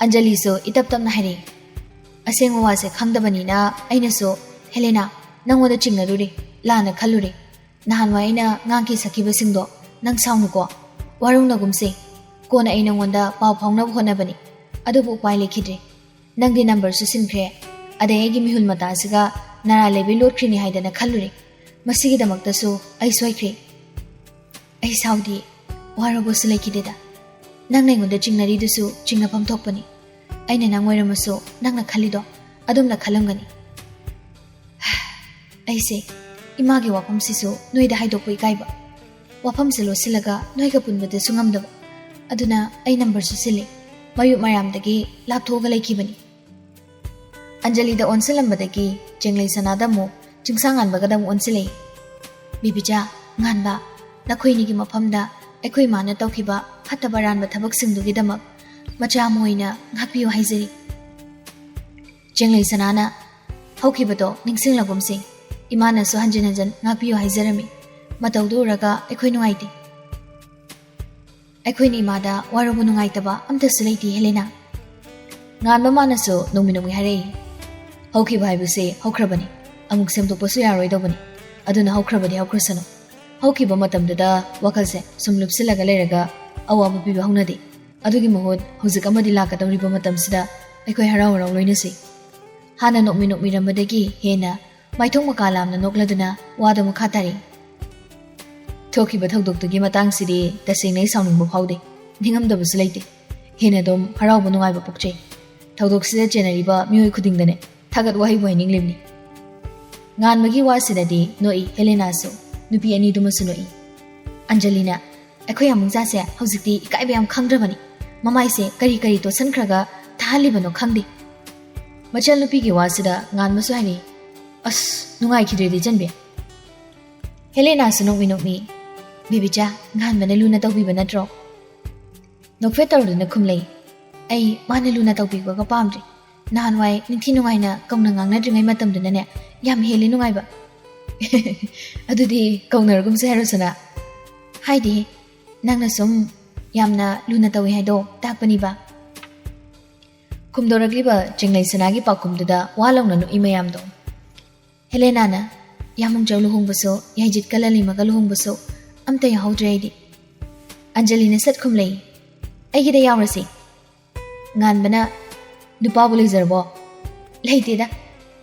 ꯑꯟꯖꯂꯤꯁꯨ ꯏꯇꯞ ꯇꯞꯅ ꯍꯥꯏꯔꯛꯏ, "ꯑꯁꯦꯡꯕ ꯋꯥꯁꯦ ꯈꯪꯗꯕꯅꯤꯅ ꯑꯩꯅꯁꯨ, ꯍꯦꯂꯦꯅꯥ, ꯅꯪꯉꯣꯟꯗ ꯆꯤꯡꯅꯔꯨꯔꯦ, ꯂꯥꯟꯅ ꯈꯜꯂꯨꯔꯦ꯫ ꯅꯍꯥꯟꯋꯥꯏ ꯑꯩꯅ ꯉꯥꯡꯈꯤ ꯁꯛꯈꯤꯕꯁꯤꯡꯗꯣ ꯅꯪ ꯁꯥꯎꯅꯨꯀꯣ, ꯋꯥꯔꯧꯅꯒꯨꯝꯁꯦ꯫ ꯀꯣꯟꯅ ꯑꯩ ꯅꯪꯉꯣꯟꯗ ꯄꯥꯎ ꯐꯥꯎꯅꯕ ꯍꯣꯠꯅꯕꯅꯤ, ꯑꯗꯨꯕꯨ ꯎꯄꯥꯏ ꯂꯩꯈꯤꯗ꯭ꯔꯦ꯫ ꯅꯪꯗꯤ ꯅꯝꯕꯔꯁꯨ ꯁꯤꯟꯈ꯭ꯔꯦ, ꯑꯗꯩ ꯑꯩꯒꯤ ꯃꯤꯍꯨꯜ ꯃꯇꯥꯁꯤꯒ ꯅꯔꯥ ꯂꯩꯕꯩ ꯂꯣꯠꯈ꯭ꯔꯤꯅꯤ ꯍꯥꯏꯗꯅ ꯈꯜꯂꯨꯔꯦ꯫ ꯃꯁꯤꯒꯤꯗꯃꯛꯇꯁꯨ ꯑꯩ ꯁꯣꯏꯈ꯭ꯔꯦ꯫ ꯑꯩ ꯁꯥꯎꯗꯦ, ꯋꯥꯔꯧꯕꯁꯨ ꯂꯩꯈꯤꯗꯦꯗ꯫ ꯅꯪꯅ ꯑꯩꯉꯣꯟꯗ ꯆꯤꯡꯅꯔꯤꯗꯨꯁꯨ ꯆꯤꯡꯅꯐꯝ ꯊꯣꯛꯄꯅꯤ꯫ ꯑꯩꯅ ꯅꯪ ꯑꯣꯏꯔꯝꯃꯁꯨ ꯅꯪꯅ ꯈꯜꯂꯤꯗꯣ ꯑꯗꯨꯝꯅ ꯈꯜꯂꯝꯒꯅꯤ꯫" ꯑꯩꯁꯦ ꯏꯃꯥꯒꯤ ꯋꯥꯐꯝꯁꯤꯁꯨ ꯅꯣꯏꯗ ꯍꯥꯏꯗꯣꯛꯄ ꯏꯀꯥꯏꯕ, ꯋꯥꯐꯝꯁꯦ ꯂꯣꯠꯁꯤꯜꯂꯒ ꯅꯣꯏꯒ ꯄꯨꯟꯕꯗꯁꯨ ꯉꯝꯗꯕ, ꯑꯗꯨꯅ ꯑꯩ ꯅꯝꯕꯔꯁꯨ ꯁꯤꯜꯂꯤ, ꯃꯌꯨꯞ ꯃꯌꯥꯝꯗꯒꯤ ꯂꯥꯞꯊꯣꯛꯑꯒ ꯂꯩꯈꯤꯕꯅꯤ꯫ ꯑꯟꯖꯂꯤꯗ ꯑꯣꯟꯁꯤꯜꯂꯝꯕꯗꯒꯤ ꯆꯦꯡꯂꯩ ꯁꯅꯥꯗ ꯑꯃꯨꯛ ꯆꯤꯡꯁꯥꯡ ꯉꯥꯟꯕꯒꯗ ꯑꯃꯨꯛ ꯑꯣꯟꯁꯤꯜꯂꯛꯏ꯫ "ꯕꯦꯕꯤꯆꯥ, ꯉꯥꯟꯕ, ꯅꯈꯣꯏꯅꯤꯒꯤ ꯃꯐꯝꯗ ꯑꯩꯈꯣꯏ ꯏꯃꯥꯅ ꯇꯧꯈꯤꯕ ꯐꯠꯇꯕ ꯑꯔꯥꯟꯕ ꯊꯕꯛꯁꯤꯡꯗꯨꯒꯤꯗꯃꯛ ꯃꯆꯥ ꯑꯃ ꯑꯣꯏꯅ ꯉꯥꯛꯄꯤꯌꯨ ꯍꯥꯏꯖꯔꯤ꯫" ꯆꯦꯡꯂꯩ ꯁꯅꯥꯅ, "ꯍꯧꯈꯤꯕꯗꯣ ꯅꯤꯡꯁꯤꯡꯂꯒꯨꯝꯁꯤ꯫ ꯏꯃꯥꯅꯁꯨ ꯍꯟꯖꯤꯟ ꯍꯟꯖꯤꯟ ꯉꯥꯛꯄꯤꯌꯨ ꯍꯥꯏꯖꯔꯝꯃꯤ꯫ ꯃꯇꯧꯗꯨ ꯎꯔꯒ ꯑꯩꯈꯣꯏ ꯅꯨꯡꯉꯥꯏꯇꯦ꯫ ꯑꯩꯈꯣꯏꯅ ꯏꯃꯥꯗ ꯋꯥꯔꯧꯕ ꯅꯨꯡꯉꯥꯏꯇꯕ ꯑꯝꯇꯁꯨ ꯂꯩꯇꯦ, ꯍꯦꯂꯦꯅꯥ꯫" ꯉꯥꯟꯕ ꯃꯥꯅꯁꯨ ꯅꯣꯡꯃꯤ ꯅꯣꯡꯃꯤ ꯍꯥꯏꯔꯛꯏ, "ꯍꯧꯈꯤꯕ ꯍꯥꯏꯕꯁꯦ ꯍꯧꯈ꯭ꯔꯕꯅꯤ, ꯑꯃꯨꯛ ꯁꯦꯝꯗꯣꯛꯄꯁꯨ ꯌꯥꯔꯣꯏꯗꯧꯕꯅꯤ꯫ ꯑꯗꯨꯅ ꯍꯧꯈ꯭ꯔꯕꯗꯤ ꯍꯧꯈ꯭ꯔꯁꯅꯨ꯫ ꯍꯧꯈꯤꯕ ꯃꯇꯝꯗꯨꯗ ꯋꯥꯈꯜꯁꯦ ꯁꯨꯝ ꯂꯨꯞꯁꯤꯜꯂꯒ ꯂꯩꯔꯒ ꯑꯋꯥꯕ ꯄꯤꯕ ꯍꯧꯅꯗꯦ꯫ ꯑꯗꯨꯒꯤ ꯃꯍꯨꯠ ꯍꯧꯖꯤꯛ ꯑꯃꯗꯤ ꯂꯥꯛꯀꯗꯧꯔꯤꯕ ꯃꯇꯝꯁꯤꯗ ꯑꯩꯈꯣꯏ ꯍꯔꯥꯎ ꯍꯔꯥꯎ ꯂꯣꯏꯅꯁꯤ꯫" ꯍꯥꯟꯅ ꯅꯣꯛꯃꯤ ꯅꯣꯛꯃꯤꯔꯝꯕꯗꯒꯤ ꯍꯦꯟꯅ ꯃꯥꯏꯊꯣꯡ ꯃꯀꯥ ꯂꯥꯝꯅ ꯅꯣꯛꯂꯗꯨꯅ ꯋꯥꯗꯨ ꯃꯈꯥ ꯇꯥꯔꯤ꯫ ꯊꯣꯛꯈꯤꯕ ꯊꯧꯗꯣꯛꯇꯨꯒꯤ ꯃꯇꯥꯡꯁꯤꯗꯤ ꯇꯁꯦꯡꯅ ꯑꯩ ꯁꯥꯎꯅꯤꯡꯕ ꯐꯥꯎꯗꯦ꯫ ꯅꯤꯡꯉꯝꯗꯕꯁꯨ ꯂꯩꯇꯦ꯫ ꯍꯦꯟꯅ ꯑꯗꯨꯝ ꯍꯔꯥꯎꯕ ꯅꯨꯡꯉꯥꯏꯕ ꯄꯣꯛꯆꯩ꯫ ꯊꯧꯗꯣꯛꯁꯤꯗ ꯆꯦꯟꯅꯔꯤꯕ ꯃꯤꯑꯣꯏ ꯈꯨꯗꯤꯡꯗꯅꯦ ꯊꯥꯒꯠ ꯋꯥꯍꯩꯕꯨ ꯍꯥꯏꯅꯤꯡꯂꯤꯕꯅꯤ꯫ ꯉꯥꯟꯕꯒꯤ ꯋꯥꯁꯤꯗꯗꯤ ꯅꯣꯛꯏ ꯍꯦꯂꯦꯅꯥꯁꯨ, ꯅꯨꯄꯤ ꯑꯅꯤꯗꯨꯃꯁꯨ ꯅꯣꯛꯏ꯫ ꯑꯟꯖꯂꯤꯅ, "ꯑꯩꯈꯣꯏ ꯌꯥꯝꯕꯨꯡ ꯆꯥꯁꯦ ꯍꯧꯖꯤꯛꯇꯤ ꯏꯀꯥꯏꯕ ꯌꯥꯝ ꯈꯪꯗ꯭ꯔꯕꯅꯤ꯫ ꯃꯃꯥꯏꯁꯦ ꯀꯔꯤ ꯀꯔꯤ ꯇꯣꯠꯁꯟꯈ꯭ꯔꯒ ꯊꯥꯍꯜꯂꯤꯕꯅꯣ ꯈꯪꯗꯦ꯫" ꯃꯆꯜ ꯅꯨꯄꯤꯒꯤ ꯋꯥꯁꯤꯗ ꯉꯥꯟꯕꯁꯨ ꯍꯥꯏꯔꯤ, "ꯑꯁ, ꯅꯨꯡꯉꯥꯏꯈꯤꯗ꯭ꯔꯦꯗ ꯏꯆꯟꯕꯤ꯫" ꯍꯦꯂꯦꯅꯥꯁꯨ ꯅꯣꯛꯃꯤ ꯅꯣꯛꯃꯤ, "ꯕꯦꯕꯤꯆꯥ, ꯉꯥꯟꯕꯅ ꯂꯨꯅ ꯇꯧꯕꯤꯕ ꯅꯠꯇ꯭ꯔꯣ?" ꯅꯣꯛꯐꯦꯠ ꯇꯧꯔꯗꯨꯅ ꯈꯨꯝꯂꯩ, "ꯑꯩ ꯃꯥꯅ ꯂꯨꯅ ꯇꯧꯕꯤꯕꯒ ꯄꯥꯝꯗ꯭ꯔꯦ꯫ ꯅꯍꯥꯟꯋꯥꯏ ꯅꯤꯡꯊꯤ ꯅꯨꯡꯉꯥꯏꯅ ꯀꯧꯅ ꯉꯥꯡꯅꯗ꯭ꯔꯤꯉꯩ ꯃꯇꯝꯗꯨꯅꯅꯦ ꯌꯥꯝ ꯍꯦꯜꯂꯤ ꯅꯨꯡꯉꯥꯏꯕ꯫" "ꯑꯗꯨꯗꯤ ꯀꯧꯅꯔꯒꯨꯝꯁꯦ ꯍꯥꯏꯔꯣ ꯁꯅꯥ?" "ꯍꯥꯏꯗꯦ, ꯅꯪꯅ ꯁꯨꯝ ꯌꯥꯝꯅ ꯂꯨꯅ ꯇꯧꯏ ꯍꯥꯏꯗꯣ ꯇꯥꯛꯄꯅꯤꯕ꯫" ꯈꯨꯝꯗꯣꯔꯛꯂꯤꯕ ꯆꯤꯡꯂꯩ ꯁꯅꯥꯒꯤ ꯄꯥꯎꯈꯨꯝꯗꯨꯗ ꯋꯥ ꯂꯥꯎꯅ ꯅꯣꯛꯏ ꯃꯌꯥꯝꯗꯣ꯫ ꯍꯦꯂꯦꯅꯥꯅ, "ꯌꯥꯃꯨꯡꯆꯧ ꯂꯨꯍꯣꯡꯕꯁꯨ, ꯌꯥꯏꯖꯤꯠꯀ ꯂꯂꯤꯃꯒ ꯂꯨꯍꯣꯡꯕꯁꯨ ꯑꯝꯇ ꯌꯥꯎꯍꯧꯗ꯭ꯔꯦ ꯑꯩꯗꯤ꯫" ꯑꯟꯖꯂꯤꯅ ꯁꯠ ꯈꯨꯝꯂꯩ, "ꯑꯩꯒꯤꯗ ꯌꯥꯎꯔꯁꯤ꯫" ꯉꯥꯟꯕꯅ, "ꯅꯨꯄꯥꯕꯨ ꯂꯩꯖꯔꯕꯣ?" "ꯂꯩꯇꯦꯗ꯫"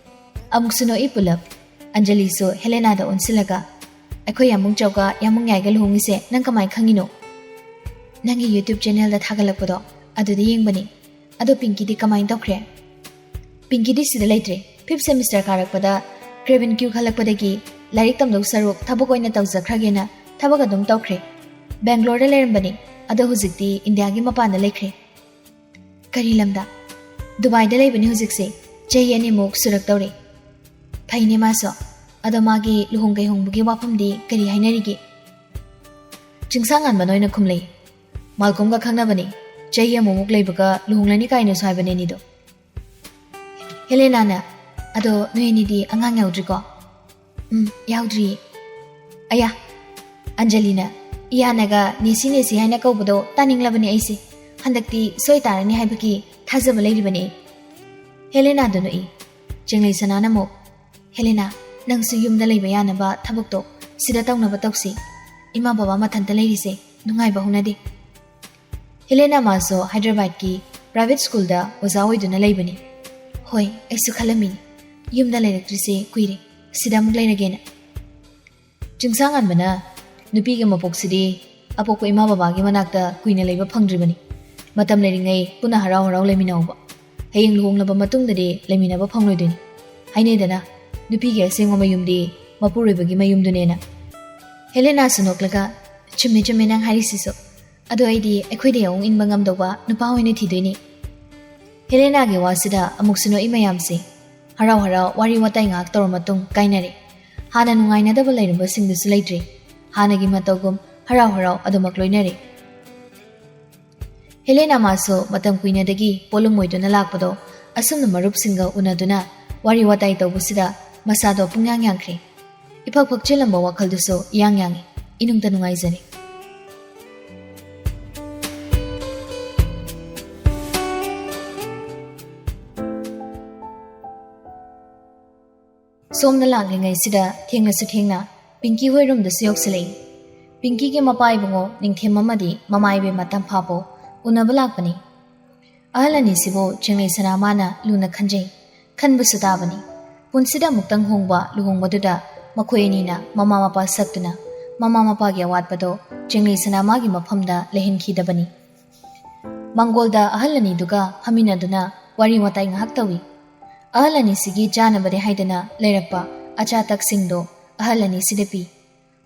ꯑꯃꯨꯛꯁꯨ ꯅꯣꯛꯏ ꯄꯨꯂꯞ꯫ ꯑꯟꯖꯂꯤꯁꯨ ꯍꯦꯂꯦꯅꯥꯗ ꯑꯣꯟꯁꯤꯜꯂꯒ, "ꯑꯩꯈꯣꯏ ꯌꯥꯃꯨꯡꯆꯧꯒ ꯌꯥꯃꯨꯡꯌꯥꯏꯒ ꯂꯨꯍꯣꯡꯉꯤꯁꯦ ꯅꯪ ꯀꯃꯥꯏ ꯈꯪꯉꯤꯅꯣ?" "ꯅꯪꯒꯤ YouTube channelꯗ ꯊꯥꯒꯠꯂꯛꯄꯗꯣ, ꯑꯗꯨꯗ ꯌꯦꯡꯕꯅꯤ꯫ ꯑꯗꯣ ꯄꯤꯡꯀꯤꯗꯤ ꯀꯃꯥꯏ ꯇꯧꯈ꯭ꯔꯦ?" "ꯄꯤꯡꯀꯤꯗꯤ ꯁꯤꯗ ꯂꯩꯇ꯭ꯔꯦ꯫ Fifth semester ꯀꯥꯔꯛꯄꯗ cabin crew ꯈꯜꯂꯛꯄꯗꯒꯤ ꯂꯥꯏꯔꯤꯛ ꯇꯝꯗꯧ ꯁꯔꯨꯛ ꯊꯕꯛ ꯑꯣꯏꯅ ꯇꯧꯖꯈ꯭ꯔꯒꯦꯅ ꯊꯕꯛ ꯑꯗꯨꯝ ꯇꯧꯈ꯭ꯔꯦ꯫ ꯕꯦꯡꯒ꯭ꯂꯣꯔꯗ ꯂꯩꯔꯝꯕꯅꯤ, ꯑꯗꯣ ꯍꯧꯖꯤꯛꯇꯤ ꯏꯟꯗꯤꯌꯥꯒꯤ ꯃꯄꯥꯟꯗ ꯂꯩꯈ꯭ꯔꯦ꯫" "ꯀꯔꯤ ꯂꯝꯗ?" "ꯗꯨꯕꯥꯏꯗ ꯂꯩꯕꯅꯤ ꯍꯧꯖꯤꯛꯁꯦ꯫ ꯆꯍꯤ ꯑꯅꯤꯃꯨꯛ ꯁꯨꯔꯛꯇꯧꯔꯦ꯫" "ꯐꯩꯅꯦ ꯃꯥꯁꯨ꯫ ꯑꯗꯣ ꯃꯥꯒꯤ ꯂꯨꯍꯣꯡ ꯀꯩꯍꯣꯡꯕꯒꯤ ꯋꯥꯐꯝꯗꯤ ꯀꯔꯤ ꯍꯥꯏꯅꯔꯤꯒꯦ?" ꯆꯤꯡꯁꯥꯡ ꯉꯥꯟꯕꯅ ꯑꯣꯏꯅ ꯈꯨꯝꯂꯩ, "ꯃꯥꯜꯀꯣꯝꯒ ꯈꯪꯅꯕꯅꯤ꯫ ꯆꯍꯤ ꯑꯃꯃꯨꯛ ꯂꯩꯕꯒ ꯂꯨꯍꯣꯡꯂꯅꯤ ꯀꯥꯏꯅꯁꯨ ꯍꯥꯏꯕꯅꯦ ꯑꯅꯤꯗꯣ꯫" ꯍꯦꯂꯦꯅꯥꯅ, "ꯑꯗꯣ ꯅꯣꯏ ꯑꯅꯤꯗꯤ ꯑꯉꯥꯡ ꯌꯥꯎꯗ꯭ꯔꯤꯀꯣ?" "ꯎꯝ, ꯌꯥꯎꯗ꯭ꯔꯤꯌꯦ꯫" "ꯑꯌꯥ꯫" ꯑꯟꯖꯂꯤꯅ, "ꯏꯌꯥꯅꯒ ꯅꯦꯁꯤ ꯅꯦꯁꯤ ꯍꯥꯏꯅ ꯀꯧꯕꯗꯣ ꯇꯥꯅꯤꯡꯂꯕꯅꯦ ꯑꯩꯁꯦ꯫ ꯍꯟꯗꯛꯇꯤ ꯁꯣꯏ ꯇꯥꯔꯅꯤ ꯍꯥꯏꯕꯒꯤ ꯊꯥꯖꯕ ꯂꯩꯔꯤꯕꯅꯦ ꯑꯩ꯫" ꯍꯦꯂꯦꯅꯥꯗ ꯅꯣꯛꯏ꯫ ꯆꯤꯡꯂꯩ ꯁꯅꯥꯅ ꯑꯃꯨꯛ, "ꯍꯦꯂꯦꯅꯥ, ꯅꯪꯁꯨ ꯌꯨꯝꯗ ꯂꯩꯕ ꯌꯥꯅꯕ ꯊꯕꯛꯇꯣ ꯁꯤꯗ ꯇꯧꯅꯕ ꯇꯧꯁꯤ꯫ ꯏꯃꯥ ꯕꯕꯥ ꯃꯊꯟꯇ ꯂꯩꯔꯤꯁꯦ ꯅꯨꯡꯉꯥꯏꯕ ꯍꯧꯅꯗꯦ꯫" ꯍꯦꯂꯦꯅꯥ ꯃꯥꯁꯨ ꯍꯥꯏꯗ꯭ꯔꯕꯥꯗꯀꯤ private schoolꯗ ꯑꯣꯖꯥ ꯑꯣꯏꯗꯨꯅ ꯂꯩꯕꯅꯤ꯫ "ꯍꯣꯏ, ꯑꯩꯁꯨ ꯈꯜꯂꯝꯃꯤꯅꯤ, ꯌꯨꯝꯗ ꯂꯩꯔꯛꯇ꯭ꯔꯤꯁꯦ ꯀꯨꯏꯔꯦ, ꯁꯤꯗ ꯑꯃꯨꯛ ꯂꯩꯔꯒꯦꯅ꯫" ꯆꯤꯡꯁꯥꯡꯉꯥꯟꯕꯅ, ꯅꯨꯄꯤꯒꯤ ꯃꯄꯣꯛꯁꯤꯗꯤ ꯑꯄꯣꯛꯄ ꯏꯃꯥ ꯕꯕꯥꯒꯤ ꯃꯅꯥꯛꯇ ꯀꯨꯏꯅ ꯂꯩꯕ ꯐꯪꯗ꯭ꯔꯤꯕꯅꯤ꯫ ꯃꯇꯝ ꯂꯩꯔꯤꯉꯩ ꯄꯨꯟꯅ ꯍꯔꯥꯎ ꯍꯔꯥꯎ ꯂꯩꯃꯤꯟꯅꯧꯕ꯫ ꯍꯌꯦꯡ ꯂꯨꯍꯣꯡꯂꯕ ꯃꯇꯨꯡꯗꯗꯤ ꯂꯩꯃꯤꯟꯅꯕ ꯐꯪꯂꯣꯏꯗꯣꯏꯅꯤ꯫ ꯍꯥꯏꯅꯩꯗꯅ, ꯅꯨꯄꯤꯒꯤ ꯑꯁꯦꯡꯕ ꯃꯌꯨꯝꯗꯤ ꯃꯄꯨꯔꯣꯏꯕꯒꯤ ꯃꯌꯨꯝꯗꯨꯅꯦꯅ꯫ ꯍꯦꯂꯦꯅꯥꯁꯨ ꯅꯣꯛꯂꯒ, "ꯆꯨꯝꯃꯦ, ꯆꯨꯝꯃꯦ ꯅꯪ ꯍꯥꯏꯔꯤꯁꯤꯁꯨ꯫ ꯑꯗꯣ ꯑꯩꯗꯤ ꯑꯩꯈꯣꯏꯗ ꯌꯥꯎ ꯏꯟꯕ ꯉꯝꯗꯧꯕ ꯅꯨꯄꯥ ꯑꯣꯏꯅ ꯊꯤꯗꯣꯏꯅꯤ"꯫ ꯍꯦꯂꯦꯅꯥꯒꯤ ꯋꯥꯁꯤꯗ ꯑꯃꯨꯛꯁꯨ ꯅꯣꯛꯏ ꯃꯌꯥꯝꯁꯦ꯫ ꯍꯔꯥꯎ ꯍꯔꯥꯎ ꯋꯥꯔꯤ ꯋꯥꯇꯥꯏ ꯉꯥꯏꯍꯥꯛ ꯇꯧꯔ ꯃꯇꯨꯡ ꯀꯥꯏꯅꯔꯦ꯫ ꯍꯥꯟꯅ ꯅꯨꯡꯉꯥꯏꯅꯗꯕ ꯂꯩꯔꯝꯕꯁꯤꯡꯗꯨꯁꯨ ꯂꯩꯇ꯭ꯔꯦ꯫ ꯍꯥꯟꯅꯒꯤ ꯃꯇꯧꯒꯨꯝ ꯍꯔꯥꯎ ꯍꯔꯥꯎ ꯑꯗꯨꯃꯛ ꯂꯣꯏꯅꯔꯦ꯫ ꯍꯦꯂꯦꯅꯥ ꯃꯥꯁꯨ ꯃꯇꯝ ꯀꯨꯏꯅꯗꯒꯤ ꯄꯣꯠꯂꯨꯝ ꯑꯣꯏꯗꯨꯅ ꯂꯥꯛꯄꯗꯣ ꯑꯁꯨꯝꯅ ꯃꯔꯨꯞꯁꯤꯡꯒ ꯎꯅꯗꯨꯅ ꯋꯥꯔꯤ ꯋꯥꯇꯥꯏ ꯇꯧꯕꯁꯤꯗ ꯃꯁꯥꯗꯣ ꯄꯨꯡꯌꯥꯡ ꯌꯥꯡꯈ꯭ꯔꯦ꯫ ꯏꯐꯛ ꯐꯛꯆꯤꯜꯂꯝꯕ ꯋꯥꯈꯜꯗꯨꯁꯨ ꯏꯌꯥꯡ ꯌꯥꯡꯉꯤ꯫ ꯏꯅꯨꯡꯗ ꯅꯨꯡꯉꯥꯏꯖꯔꯦ꯫ ꯁꯣꯝꯗ ꯂꯥꯛꯂꯤꯉꯩꯁꯤꯗ ꯊꯦꯡꯂꯁꯨ ꯊꯦꯡꯅ ꯄꯤꯡꯀꯤ ꯍꯣꯏ ꯔꯨꯝꯗꯁꯨ ꯌꯧꯁꯤꯜꯂꯛꯏ꯫ ꯄꯤꯡꯀꯤꯒꯤ ꯃꯄꯥ ꯏꯕꯨꯡꯉꯣ ꯅꯤꯡꯊꯦꯝ ꯑꯃꯗꯤ ꯃꯃꯥ ꯏꯕꯦꯝꯃ ꯇꯝꯐꯥꯕꯨ ꯎꯅꯕ ꯂꯥꯛꯄꯅꯤ꯫ ꯑꯍꯜ ꯑꯅꯤꯁꯤꯕꯨ ꯆꯤꯡꯂꯩ ꯁꯅꯥ ꯃꯥꯅ ꯂꯨꯅ ꯈꯟꯖꯩ꯫ ꯈꯟꯕꯁꯨ ꯇꯥꯕꯅꯤ꯫ ꯄꯨꯟꯁꯤꯗ ꯑꯃꯨꯛꯇꯪ ꯍꯣꯡꯕ ꯂꯨꯍꯣꯡꯕꯗꯨꯗ ꯃꯈꯣꯏ ꯑꯅꯤꯅ ꯃꯃꯥ ꯃꯄꯥ ꯁꯛꯇꯨꯅ ꯃꯃꯥ ꯃꯄꯥꯒꯤ ꯑꯋꯥꯠꯄꯗꯣ ꯆꯤꯡꯂꯩ ꯁꯅꯥ ꯃꯥꯒꯤ ꯃꯐꯝꯗ ꯂꯩꯍꯟꯈꯤꯗꯕꯅꯤ꯫ ꯃꯪꯒꯣꯜꯗ ꯑꯍꯜ ꯑꯅꯤꯗꯨꯒ ꯐꯝꯃꯤꯟꯅꯗꯨꯅ ꯋꯥꯔꯤ ꯋꯥꯇꯥꯏ ꯉꯥꯏꯍꯥꯛ ꯇꯧꯏ꯫ ꯑꯍꯜ ꯑꯅꯤꯁꯤꯒꯤ ꯆꯥꯅꯕꯗꯤ ꯍꯥꯏꯗꯅ ꯂꯩꯔꯛꯄ ꯑꯆꯥ ꯑꯊꯛꯁꯤꯡꯗꯣ ꯑꯍꯜ ꯑꯅꯤꯁꯤꯗ ꯄꯤ꯫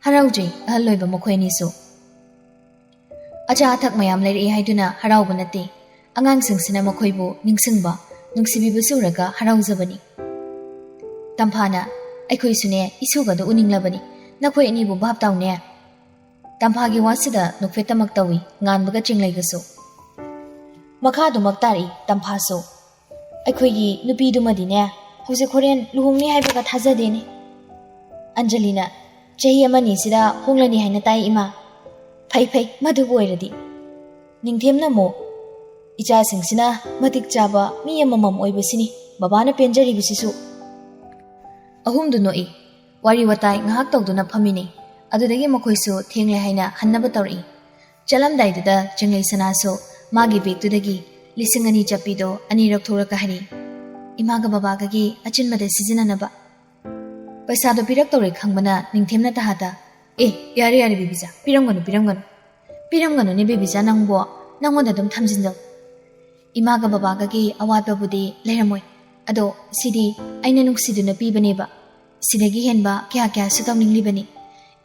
ꯍꯔꯥꯎꯖꯩ ꯑꯍꯜ ꯑꯣꯏꯕ ꯃꯈꯣꯏ ꯑꯅꯤꯁꯨ꯫ ꯑꯆꯥ ꯑꯊꯛ ꯃꯌꯥꯝ ꯂꯩꯔꯛꯏ ꯍꯥꯏꯗꯨꯅ ꯍꯔꯥꯎꯕ ꯅꯠꯇꯦ, ꯑꯉꯥꯡꯁꯤꯡꯁꯤꯅ ꯃꯈꯣꯏꯕꯨ ꯅꯤꯡꯁꯤꯡꯕ, ꯅꯨꯡꯁꯤꯕꯤꯕꯁꯨ ꯎꯔꯒ ꯍꯔꯥꯎꯖꯕꯅꯤ꯫ ꯇꯝꯐꯥꯅ, "ꯑꯩꯈꯣꯏꯁꯨꯅꯦ ꯏꯁꯨꯒꯗꯣ ꯎꯅꯤꯡꯂꯕꯅꯤ, ꯅꯈꯣꯏ ꯑꯅꯤꯕꯨ ꯚꯥꯞ ꯇꯥꯎꯅꯦ"꯫ ꯇꯝꯐꯥꯒꯤ ꯋꯥꯁꯤꯗ ꯅꯣꯛꯐꯦꯠꯇꯃꯛ ꯇꯧꯏ ꯉꯥꯟꯕꯒ ꯆꯤꯡꯂꯩꯒꯁꯨ꯫ ꯃꯈꯥꯗꯨꯃꯛ ꯇꯥꯔꯛꯏ ꯇꯝꯐꯥꯁꯨ꯫ "ꯑꯩꯈꯣꯏꯒꯤ ꯅꯨꯄꯤꯗꯨꯃꯗꯤꯅꯦ ꯍꯧꯖꯤꯛ ꯍꯣꯔꯦꯟ ꯂꯨꯍꯣꯡꯅꯤ ꯍꯥꯏꯕꯒ ꯊꯥꯖꯗꯦꯅꯦ"꯫ ꯑꯟꯖꯂꯤꯅ, "ꯆꯍꯤ ꯑꯃꯅꯤꯁꯤꯗ ꯍꯣꯡꯂꯅꯤ ꯍꯥꯏꯅ ꯇꯥꯏ ꯏꯃꯥ"꯫ "ꯐꯩ ꯐꯩ, ꯃꯗꯨꯕꯨ ꯑꯣꯏꯔꯗꯤ"꯫ ꯅꯤꯡꯊꯦꯝꯅ ꯑꯃꯨꯛ, "ꯏꯆꯥꯁꯤꯡꯁꯤꯅ ꯃꯇꯤꯛ ꯆꯥꯕ ꯃꯤ ꯑꯃꯃꯝ ꯑꯣꯏꯕꯁꯤꯅꯤ ꯕꯕꯥꯅ ꯄꯦꯟꯖꯔꯤꯕꯁꯤꯁꯨ"꯫ ꯑꯍꯨꯝꯗꯨ ꯅꯣꯛꯏ꯫ ꯋꯥꯔꯤ ꯋꯥꯇꯥꯏ ꯉꯥꯏꯍꯥꯛ ꯇꯧꯗꯨꯅ ꯐꯝꯃꯤꯅꯤ꯫ ꯑꯗꯨꯗꯒꯤ ꯃꯈꯣꯏꯁꯨ ꯊꯦꯡꯂꯦ ꯍꯥꯏꯅ ꯍꯟꯅꯕ ꯇꯧꯔꯛꯏ꯫ ꯆꯠꯂꯝꯗꯥꯏꯗꯨꯗ ꯆꯤꯡꯂꯩ ꯁꯅꯥꯁꯨ ꯃꯥꯒꯤ ꯕꯦꯒꯇꯨꯗꯒꯤ ꯂꯤꯁꯤꯡ ꯑꯅꯤ ꯆꯠꯄꯤꯗꯣ ꯑꯅꯤ ꯂꯧꯊꯣꯛꯂꯒ ꯍꯥꯏꯔꯤ, "ꯏꯃꯥꯒ ꯕꯕꯥꯒꯒꯤ ꯑꯆꯤꯟꯕꯗ ꯁꯤꯖꯤꯟꯅꯅꯕ"꯫ ꯄꯩꯁꯥꯗꯣ ꯄꯤꯔꯛꯇꯧꯔꯦ ꯈꯪꯕꯅ ꯅꯤꯡꯊꯦꯝꯅ ꯇꯍꯥꯗ, ꯑꯦ, ꯌꯥꯔꯦ ꯌꯥꯔꯦ ꯕꯦꯕꯤꯆꯥ, ꯄꯤꯔꯝꯒꯅꯨ, ꯄꯤꯔꯝꯒꯅꯨ꯫ ꯄꯤꯔꯝꯒꯅꯨꯅꯦ ꯕꯦꯕꯤꯆꯥ, ꯅꯪꯕꯣ꯫ ꯅꯪꯉꯣꯟꯗ ꯑꯗꯨꯝ ꯊꯝꯖꯤꯟꯖꯧ꯫ ꯏꯃꯥꯒ ꯕꯕꯥꯒꯒꯤ ꯑꯋꯥꯠꯄꯕꯨꯗꯤ ꯂꯩꯔꯝꯃꯣꯏ, ꯑꯗꯣ ꯁꯤꯗꯤ ꯑꯩꯅ ꯅꯨꯡꯁꯤꯗꯨꯅ ꯄꯤꯕꯅꯦꯕ꯫ ꯁꯤꯗꯒꯤ ꯍꯦꯟꯕ ꯀꯌꯥ ꯀꯌꯥꯁꯨ ꯇꯧꯅꯤꯡꯂꯤꯕꯅꯤ꯫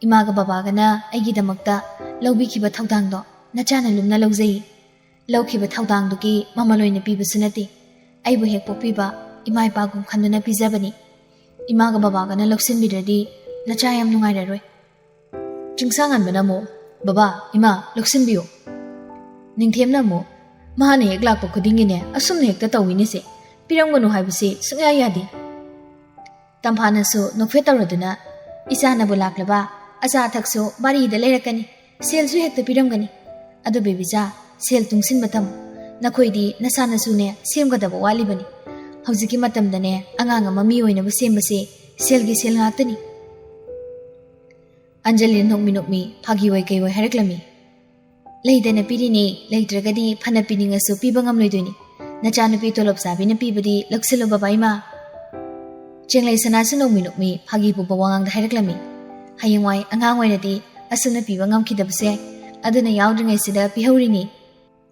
ꯏꯃꯥꯒ ꯕꯕꯥꯒꯅ ꯑꯩꯒꯤꯗꯃꯛꯇ ꯂꯧꯕꯤꯈꯤꯕ ꯊꯧꯗꯥꯡꯗꯣ ꯅꯆꯥꯅ ꯂꯨꯝꯅ ꯂꯧꯖꯩ꯫ ꯂꯧꯈꯤꯕ ꯊꯧꯗꯥꯡꯗꯨꯒꯤ ꯃꯃꯜ ꯑꯣꯏꯅ ꯄꯤꯕꯁꯨ ꯅꯠꯇꯦ꯫ ꯑꯩꯕꯨ ꯍꯦꯛ ꯄꯣꯛꯄꯤꯕ ꯏꯃꯥ ꯏꯄꯥꯒꯨꯝ ꯈꯟꯗꯨꯅ ꯄꯤꯖꯕꯅꯤ꯫ ꯏꯃꯥꯒ ꯕꯕꯥꯒꯅ ꯂꯧꯁꯤꯟꯕꯤꯗ꯭ꯔꯗꯤ ꯅꯆꯥ ꯌꯥꯝ ꯅꯨꯡꯉꯥꯏꯔꯔꯣꯏ꯫ ꯆꯤꯡꯁꯥꯉꯟꯕꯅ ꯑꯃꯨꯛ, "ꯕꯕꯥ, ꯏꯃꯥ, ꯂꯧꯁꯤꯟꯕꯤꯌꯨ꯫" ꯅꯤꯡꯊꯦꯝꯅ ꯑꯃꯨꯛ, "ꯃꯥꯅ ꯍꯦꯛ ꯂꯥꯛꯄ ꯈꯨꯗꯤꯡꯒꯤꯅꯦ, ꯑꯁꯨꯝꯅ ꯍꯦꯛꯇ ꯇꯧꯋꯤꯅꯦꯁꯦ꯫ ꯄꯤꯔꯝꯒꯅꯨ ꯍꯥꯏꯕꯁꯤ ꯁꯨꯡꯌꯥ ꯌꯥꯗꯦ꯫" ꯇꯝꯐꯥꯅꯁꯨ ꯅꯣꯛꯐꯦꯠ ꯇꯧꯔꯗꯨꯅ, "ꯏꯆꯥꯅꯕꯨ ꯂꯥꯛꯂꯕ, ꯑꯆꯥ ꯑꯊꯛꯁꯨ ꯕꯥꯔꯤꯗ ꯂꯩꯔꯛꯀꯅꯤ, ꯁꯦꯜꯁꯨ ꯍꯦꯛꯇ ꯄꯤꯔꯝꯒꯅꯤ꯫ ꯑꯗꯨ ꯕꯦꯕꯤꯆꯥ, ꯁꯦꯜ ꯇꯨꯡꯁꯤꯟꯕ ꯇꯝꯃꯨ꯫ ꯅꯈꯣꯏꯗꯤ ꯅꯁꯥꯅꯁꯨꯅꯦ ꯁꯦꯝꯒꯗꯕ ꯋꯥꯠꯂꯤꯕꯅꯤ꯫ ꯍꯧꯖꯤꯛꯀꯤ ꯃꯇꯝꯗꯅꯦ ꯑꯉꯥꯡ ꯑꯃ ꯃꯤ ꯑꯣꯏꯅꯕ ꯁꯦꯝꯕꯁꯦ ꯁꯦꯜꯒꯤ ꯁꯦꯜ ꯉꯥꯛꯇꯅꯤ꯫" ꯑꯟꯖꯂꯤꯅ ꯅꯣꯛꯃꯤ ꯅꯣꯛꯃꯤ ꯐꯥꯒꯤ ꯑꯣꯏ ꯀꯩ ꯑꯣꯏ ꯍꯥꯏꯔꯛꯂꯝꯃꯤ꯫ "ꯂꯩꯗꯅ ꯄꯤꯔꯤꯅꯤ, ꯂꯩꯇ꯭ꯔꯒꯗꯤ ꯐꯅ ꯄꯤꯅꯤꯡꯉꯁꯨ ꯄꯤꯕ ꯉꯝꯂꯣꯏꯗꯣꯏꯅꯤ꯫ ꯅꯆꯥꯅꯨꯄꯤ ꯇꯣꯂꯣꯞ ꯆꯥꯕꯤꯅ ꯄꯤꯕꯗꯤ ꯂꯧꯁꯤꯜꯂꯨ ꯕꯕꯥ ꯏꯃꯥ꯫" ꯆꯦꯡꯂꯩ ꯁꯅꯥꯁꯨ ꯅꯣꯛꯃꯤ ꯅꯣꯛꯃꯤ ꯐꯥꯒꯤ ꯄꯨꯕ ꯋꯥꯉꯥꯡꯗ ꯍꯥꯏꯔꯛꯂꯝꯃꯤ꯫ "ꯍꯌꯦꯡꯋꯥꯏ ꯑꯉꯥꯡ ꯑꯣꯏꯔꯗꯤ ꯑꯁꯨꯝꯅ ꯄꯤꯕ ꯉꯝꯈꯤꯗꯕꯁꯦ, ꯑꯗꯨꯅ ꯌꯥꯎꯗ꯭ꯔꯤꯉꯩꯁꯤꯗ ꯄꯤꯍꯧꯔꯤꯅꯤ꯫"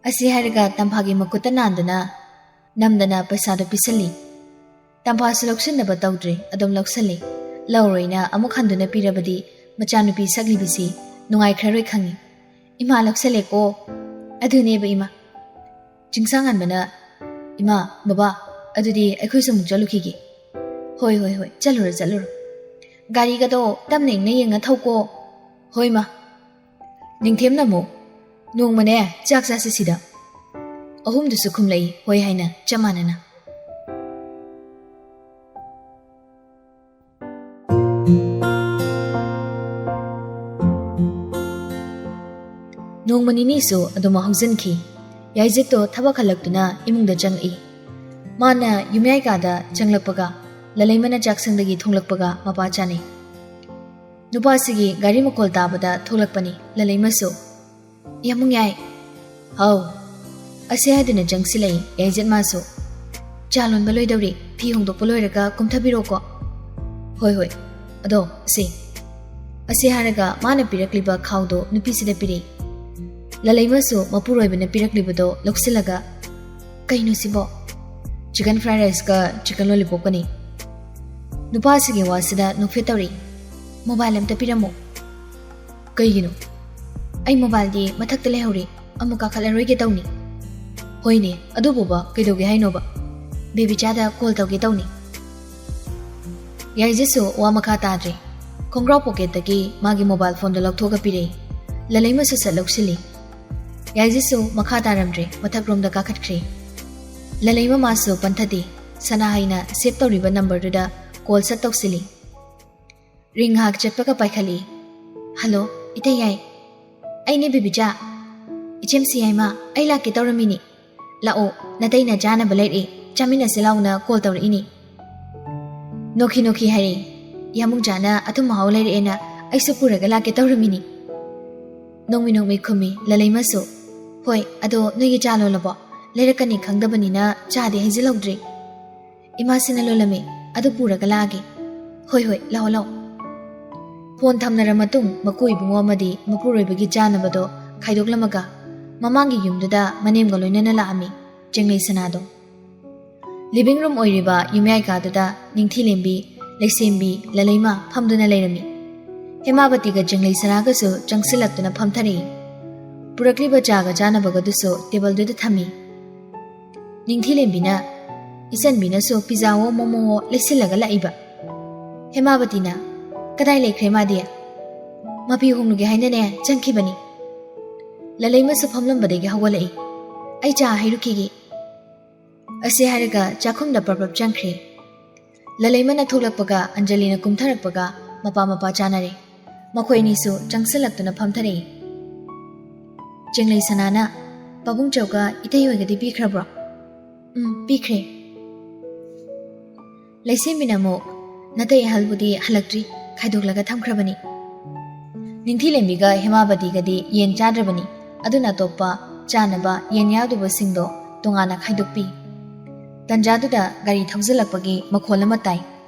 ꯑꯁꯤ ꯍꯥꯏꯔꯒ ꯇꯝꯐꯥꯒꯤ ꯃꯈꯨꯠꯇ ꯅꯥꯟꯗꯨꯅ ꯅꯝꯗꯅ ꯄꯩꯁꯥꯗꯨ ꯄꯤꯁꯜꯂꯤ꯫ ꯇꯝꯐꯥꯁꯨ ꯂꯧꯁꯤꯟꯅꯕ ꯇꯧꯗ꯭ꯔꯦ, ꯑꯗꯨꯝ ꯂꯧꯁꯜꯂꯤ꯫ ꯂꯧꯔꯣꯏꯅ ꯑꯃꯨꯛ ꯍꯟꯗꯨꯅ ꯄꯤꯔꯕꯗꯤ ꯃꯆꯥꯅꯨꯄꯤ ꯁꯛꯂꯤꯕꯤꯁꯤ ꯅꯨꯡꯉꯥꯏꯈ꯭ꯔꯔꯣꯏ ꯈꯪꯉꯤ꯫ "ꯏꯃꯥ, ꯂꯧꯁꯜꯂꯦꯀꯣ꯫" "ꯑꯗꯨꯅꯦꯕ ꯏꯃꯥ꯫" ꯆꯤꯡꯁꯥꯉꯟꯕꯅ, "ꯏꯃꯥ, ꯕꯕꯥ, ꯑꯗꯨꯗꯤ ꯑꯩꯈꯣꯏꯁꯨ ꯑꯃꯨꯛ ꯆꯠꯂꯨꯈꯤꯒꯦ꯫" "ꯍꯣꯏ, ꯍꯣꯏ, ꯍꯣꯏ, ꯆꯠꯂꯨꯔꯣ, ꯆꯠꯂꯨꯔꯣ꯫ ꯒꯥꯔꯤꯒꯗꯣ ꯇꯞꯅ ꯏꯪꯅ ꯌꯦꯡꯉ ꯊꯧꯀꯣ꯫" "ꯍꯣꯏ, ꯃꯥ꯫" ꯅꯤꯡꯊꯦꯝꯅ ꯑꯃꯨꯛ, "ꯅꯣꯡꯃꯅꯦ ꯆꯥꯛ ꯆꯥꯁꯤ ꯁꯤꯗ꯫" ꯑꯍꯨꯝꯗꯨꯁꯨ ꯈꯨꯝꯂꯛꯏ ꯍꯣꯏ ꯍꯥꯏꯅ ꯆꯞ ꯃꯥꯟꯅꯅ꯫ ꯅꯣꯡꯃ ꯅꯤꯅꯤꯁꯨ ꯑꯗꯨꯃꯛ ꯍꯧꯖꯤꯟꯈꯤ꯫ ꯌꯥꯏꯖꯠꯇꯣ ꯊꯕꯛ ꯍꯜꯂꯛꯇꯨꯅ ꯏꯃꯨꯡꯗ ꯆꯪꯂꯛꯏ꯫ ꯃꯥꯅ ꯌꯨꯝꯌꯥꯏ ꯀꯥꯗ ꯆꯪꯂꯛꯄꯒ, ꯂꯂꯩꯃꯅ ꯆꯥꯛꯁꯪꯗꯒꯤ ꯊꯣꯡꯂꯛꯄꯒ ꯃꯄꯥ ꯆꯥꯅꯩ꯫ ꯅꯨꯄꯥꯁꯤꯒꯤ ꯒꯥꯔꯤ ꯃꯈꯣꯜ ꯇꯥꯕꯗ ꯊꯣꯛꯂꯛꯄꯅꯤ ꯂꯂꯩꯃꯁꯨ꯫ "ꯌꯥꯝꯕꯨꯡ ꯌꯥꯏ꯫" "ꯍꯥꯎ꯫" ꯑꯁꯤ ꯍꯥꯏꯗꯨꯅ ꯆꯪꯁꯤꯜꯂꯛꯏ ꯌꯥꯏꯖꯠ ꯃꯥꯁꯨ꯫ "ꯆꯥ ꯂꯣꯟꯕ ꯂꯣꯏꯗꯧꯔꯤ, ꯐꯤ ꯍꯣꯡꯗꯣꯛꯄ ꯂꯣꯏꯔꯒ ꯀꯨꯝꯊꯕꯤꯔꯣꯀꯣ꯫" "ꯍꯣꯏ, ꯍꯣꯏ꯫ ꯑꯗꯣ ꯁꯤ, ꯑꯁꯤ ꯍꯥꯏꯔꯒ ꯃꯥꯅ ꯄꯤꯔꯛꯂꯤꯕ ꯈꯥꯎꯗꯣ ꯅꯨꯄꯤꯁꯤꯗ ꯄꯤꯔꯛꯏ꯫ ꯂꯂꯩꯃꯁꯨ ꯃꯄꯨꯔꯣꯏꯕꯅ ꯄꯤꯔꯛꯂꯤꯕꯗꯣ ꯂꯧꯁꯤꯜꯂꯒ, "ꯀꯩꯅꯣ ꯁꯤꯕꯣ? Chicken fried riceꯀ chicken lollipopꯀꯅꯤ꯫" ꯅꯨꯄꯥꯁꯤꯒꯤ ꯋꯥꯁꯤꯗ ꯅꯣꯛꯐꯦꯠ ꯇꯧꯔꯛꯏ꯫ "Mobile ꯑꯝꯇ ꯄꯤꯔꯝꯃꯣ꯫" "ꯀꯩꯒꯤꯅꯣ?" "ꯑꯩ mobileꯗꯤ ꯃꯊꯛꯇ ꯂꯩꯍꯧꯔꯤ, ꯑꯃꯨꯛ ꯀꯥꯈꯠꯂꯔꯣꯏꯒꯦ ꯇꯧꯅꯤ꯫" "ꯍꯣꯏꯅꯦ, ꯑꯗꯨꯕꯨꯕ ꯀꯩꯗꯧꯒꯦ ꯍꯥꯏꯅꯣꯕ?" "ꯕꯦꯕꯤꯆꯥꯗ call ꯇꯧꯒꯦ ꯇꯧꯅꯤ꯫" ꯌꯥꯏꯖꯁꯨ ꯋꯥ ꯃꯈꯥ ꯇꯥꯗ꯭ꯔꯦ꯫ ꯈꯣꯡꯒ꯭ꯔꯥꯎ pocketꯇꯒꯤ ꯃꯥꯒꯤ mobile phoneꯗꯣ ꯂꯧꯊꯣꯛꯑꯒ ꯄꯤꯔꯛꯏ꯫ ꯂꯂꯩꯃꯁꯨ ꯁꯠ ꯂꯧꯁꯤꯜꯂꯤ꯫ ꯌꯥꯏꯖꯁꯨ ꯃꯈꯥ ꯇꯥꯔꯝꯗ꯭ꯔꯦ, ꯃꯊꯛꯔꯣꯝꯗ ꯀꯥꯈꯠꯈ꯭ꯔꯦ꯫ ꯂꯂꯩꯃ ꯃꯥꯁꯨ ꯄꯟꯊꯗꯦ꯫ ꯁꯅꯥꯍꯩꯅ save ꯇꯧꯔꯤꯕ numberꯗꯨꯗ call ꯁꯠ ꯇꯧꯁꯤꯜꯂꯤ꯫ Ring ꯉꯥꯏꯍꯥꯛ ꯆꯠꯄꯒ ꯄꯥꯏꯈꯠꯂꯤ꯫ "Hello, ꯏꯇꯩ ꯌꯥꯏ꯫" "ꯑꯩꯅꯦ ꯕꯦꯕꯤꯆꯥ꯫" "ꯏꯆꯦꯝꯁꯤ ꯌꯥꯏꯃ, ꯑꯩ ꯂꯥꯛꯀꯦ ꯇꯧꯔꯝꯃꯤꯅꯤ꯫ ꯂꯥꯛꯑꯣ, ꯅꯇꯩꯅ ꯆꯥꯅꯕ ꯂꯩꯔꯛꯑꯦ, ꯆꯥꯃꯤꯟꯅꯁꯤ ꯂꯥꯎꯅ call ꯇꯧꯔꯛꯏꯅꯤ꯫" ꯅꯣꯛꯈꯤ ꯅꯣꯛꯈꯤ ꯍꯥꯏꯔꯛꯏ꯫ "ꯌꯥꯃꯨꯡꯖꯥꯅ ꯑꯊꯨꯝ ꯑꯍꯥꯎ ꯂꯩꯔꯛꯑꯦꯅ ꯑꯩꯁꯨ ꯄꯨꯔꯒ ꯂꯥꯛꯀꯦ ꯇꯧꯔꯝꯃꯤꯅꯤ꯫" ꯅꯣꯡꯃꯤ ꯅꯣꯡꯃꯤ ꯈꯨꯝꯃꯤ ꯂꯂꯩꯃꯁꯨ꯫ "ꯍꯣꯏ, ꯑꯗꯣ ꯅꯣꯏꯒꯤ ꯆꯥ ꯂꯣꯜꯂꯕꯣ? ꯂꯩꯔꯛꯀꯅꯤ ꯈꯪꯗꯕꯅꯤꯅ ꯆꯥꯗꯤ ꯍꯩꯖꯤꯜꯍꯧꯗ꯭ꯔꯤ꯫" "ꯏꯃꯥꯁꯤꯅ ꯂꯣꯜꯂꯝꯃꯤ, ꯑꯗꯨ ꯄꯨꯔꯒ ꯂꯥꯛꯑꯒꯦ꯫" "ꯍꯣꯏ, ꯍꯣꯏ, ꯂꯥꯛꯑꯣ, ꯂꯥꯛꯑꯣ꯫" Phone ꯊꯝꯅꯔ ꯃꯇꯨꯡ ꯃꯀꯨ ꯏꯕꯨꯡꯉꯣ ꯑꯃꯗꯤ ꯃꯄꯨꯔꯣꯏꯕꯒꯤ ꯆꯥꯅꯕꯗꯣ ꯈꯥꯏꯗꯣꯛꯂꯝꯃꯒ ꯃꯃꯥꯡꯒꯤ ꯌꯨꯝꯗꯨꯗ ꯃꯅꯦꯝꯒ ꯂꯣꯏꯅꯅ ꯂꯥꯛꯑꯝꯃꯤ ꯆꯦꯡꯂꯩ ꯁꯅꯥꯗꯣ꯫ Living room ꯑꯣꯏꯔꯤꯕ ꯌꯨꯝꯌꯥꯏ ꯀꯥꯗꯨꯗ ꯅꯤꯡꯊꯤꯂꯦꯝꯕꯤ, ꯂꯩꯁꯦꯝꯕꯤ, ꯂꯂꯩꯃ ꯐꯝꯗꯨꯅ ꯂꯩꯔꯝꯃꯤ꯫ ꯍꯦꯃꯥꯕꯇꯤꯒ ꯆꯦꯡꯂꯩ ꯁꯅꯥꯒꯁꯨ ꯆꯪꯁꯤꯜꯂꯛꯇꯨꯅ ꯐꯝꯊꯔꯛꯏ꯫ ꯄꯨꯔꯛꯂꯤꯕ ꯆꯥꯒ ꯆꯥꯅꯕꯒꯗꯨꯁꯨ tableꯗꯨꯗ ꯊꯝꯃꯤ꯫ ꯅꯤꯡꯊꯤꯂꯦꯝꯕꯤꯅ, "ꯏꯆꯟꯕꯤꯅꯁꯨ pizzaꯋꯣ momoꯋꯣ ꯂꯩꯁꯤꯜꯂꯒ ꯂꯥꯛꯏꯕ꯫" ꯍꯦꯃꯥꯕꯇꯤꯅ, "ꯀꯗꯥꯏ ꯂꯩꯈ꯭ꯔꯦ ꯃꯥꯗꯤ?" "ꯃꯄꯤ ꯍꯣꯡꯂꯨꯒꯦ ꯍꯥꯏꯅꯅꯦ ꯆꯪꯈꯤꯕꯅꯤ꯫" ꯂꯂꯩꯃꯁꯨ ꯐꯝꯂꯝꯕꯗꯒꯤ ꯍꯧꯒꯠꯂꯛꯏ꯫ "ꯑꯩ ꯆꯥ ꯍꯩꯔꯨꯈꯤꯒꯦ꯫" ꯑꯁꯤ ꯍꯥꯏꯔꯒ ꯆꯥꯛꯈꯨꯝꯗ ꯄ꯭ꯔꯞ ꯄ꯭ꯔꯞ ꯆꯪꯈ꯭ꯔꯦ꯫ ꯂꯂꯩꯃꯅ ꯊꯣꯛꯂꯛꯄꯒ ꯑꯟꯖꯂꯤꯅ ꯀꯨꯝꯊꯔꯛꯄꯒ ꯃꯄꯥ ꯃꯄꯥ ꯆꯥꯅꯔꯦ꯫ ꯃꯈꯣꯏ ꯑꯅꯤꯁꯨ ꯆꯪꯁꯤꯜꯂꯛꯇꯨꯅ ꯐꯝꯊꯔꯛꯏ꯫ ꯆꯦꯡꯂꯩ ꯁꯅꯥꯅ, "ꯄꯥꯕꯨꯡ ꯆꯧꯒ ꯏꯇꯩ ꯍꯣꯏꯒꯗꯤ ꯄꯤꯈ꯭ꯔꯕ꯭ꯔꯣ?" "ꯎꯝ, ꯄꯤꯈ꯭ꯔꯦ꯫" ꯂꯩꯁꯦꯝꯕꯤꯅ ꯑꯃꯨꯛ, "ꯅꯇꯩ ꯑꯍꯜꯕꯨꯗꯤ ꯍꯜꯂꯛꯇ꯭ꯔꯤ, ꯈꯥꯏꯗꯣꯛꯂꯒ ꯊꯝꯈ꯭ꯔꯕꯅꯤ꯫" ꯅꯤꯡꯊꯤꯂꯦꯝꯕꯤꯒ ꯍꯦꯃꯥꯕꯇꯤꯒꯗꯤ ꯌꯦꯟ ꯆꯥꯗ꯭ꯔꯕꯅꯤ, ꯑꯗꯨꯅ ꯑꯇꯣꯞꯄ ꯆꯥꯅꯕ ꯌꯦꯟ ꯌꯥꯎꯗꯕꯁꯤꯡꯗꯣ ꯇꯣꯉꯥꯟꯅ ꯈꯥꯏꯗꯣꯛꯄꯤ꯫ ꯇꯟꯖꯥꯗꯨꯗ ꯒꯥꯔꯤ ꯊꯧꯖꯤꯜꯂꯛꯄꯒꯤ ꯃꯈꯣꯜ ꯑꯃ ꯇꯥꯏ꯫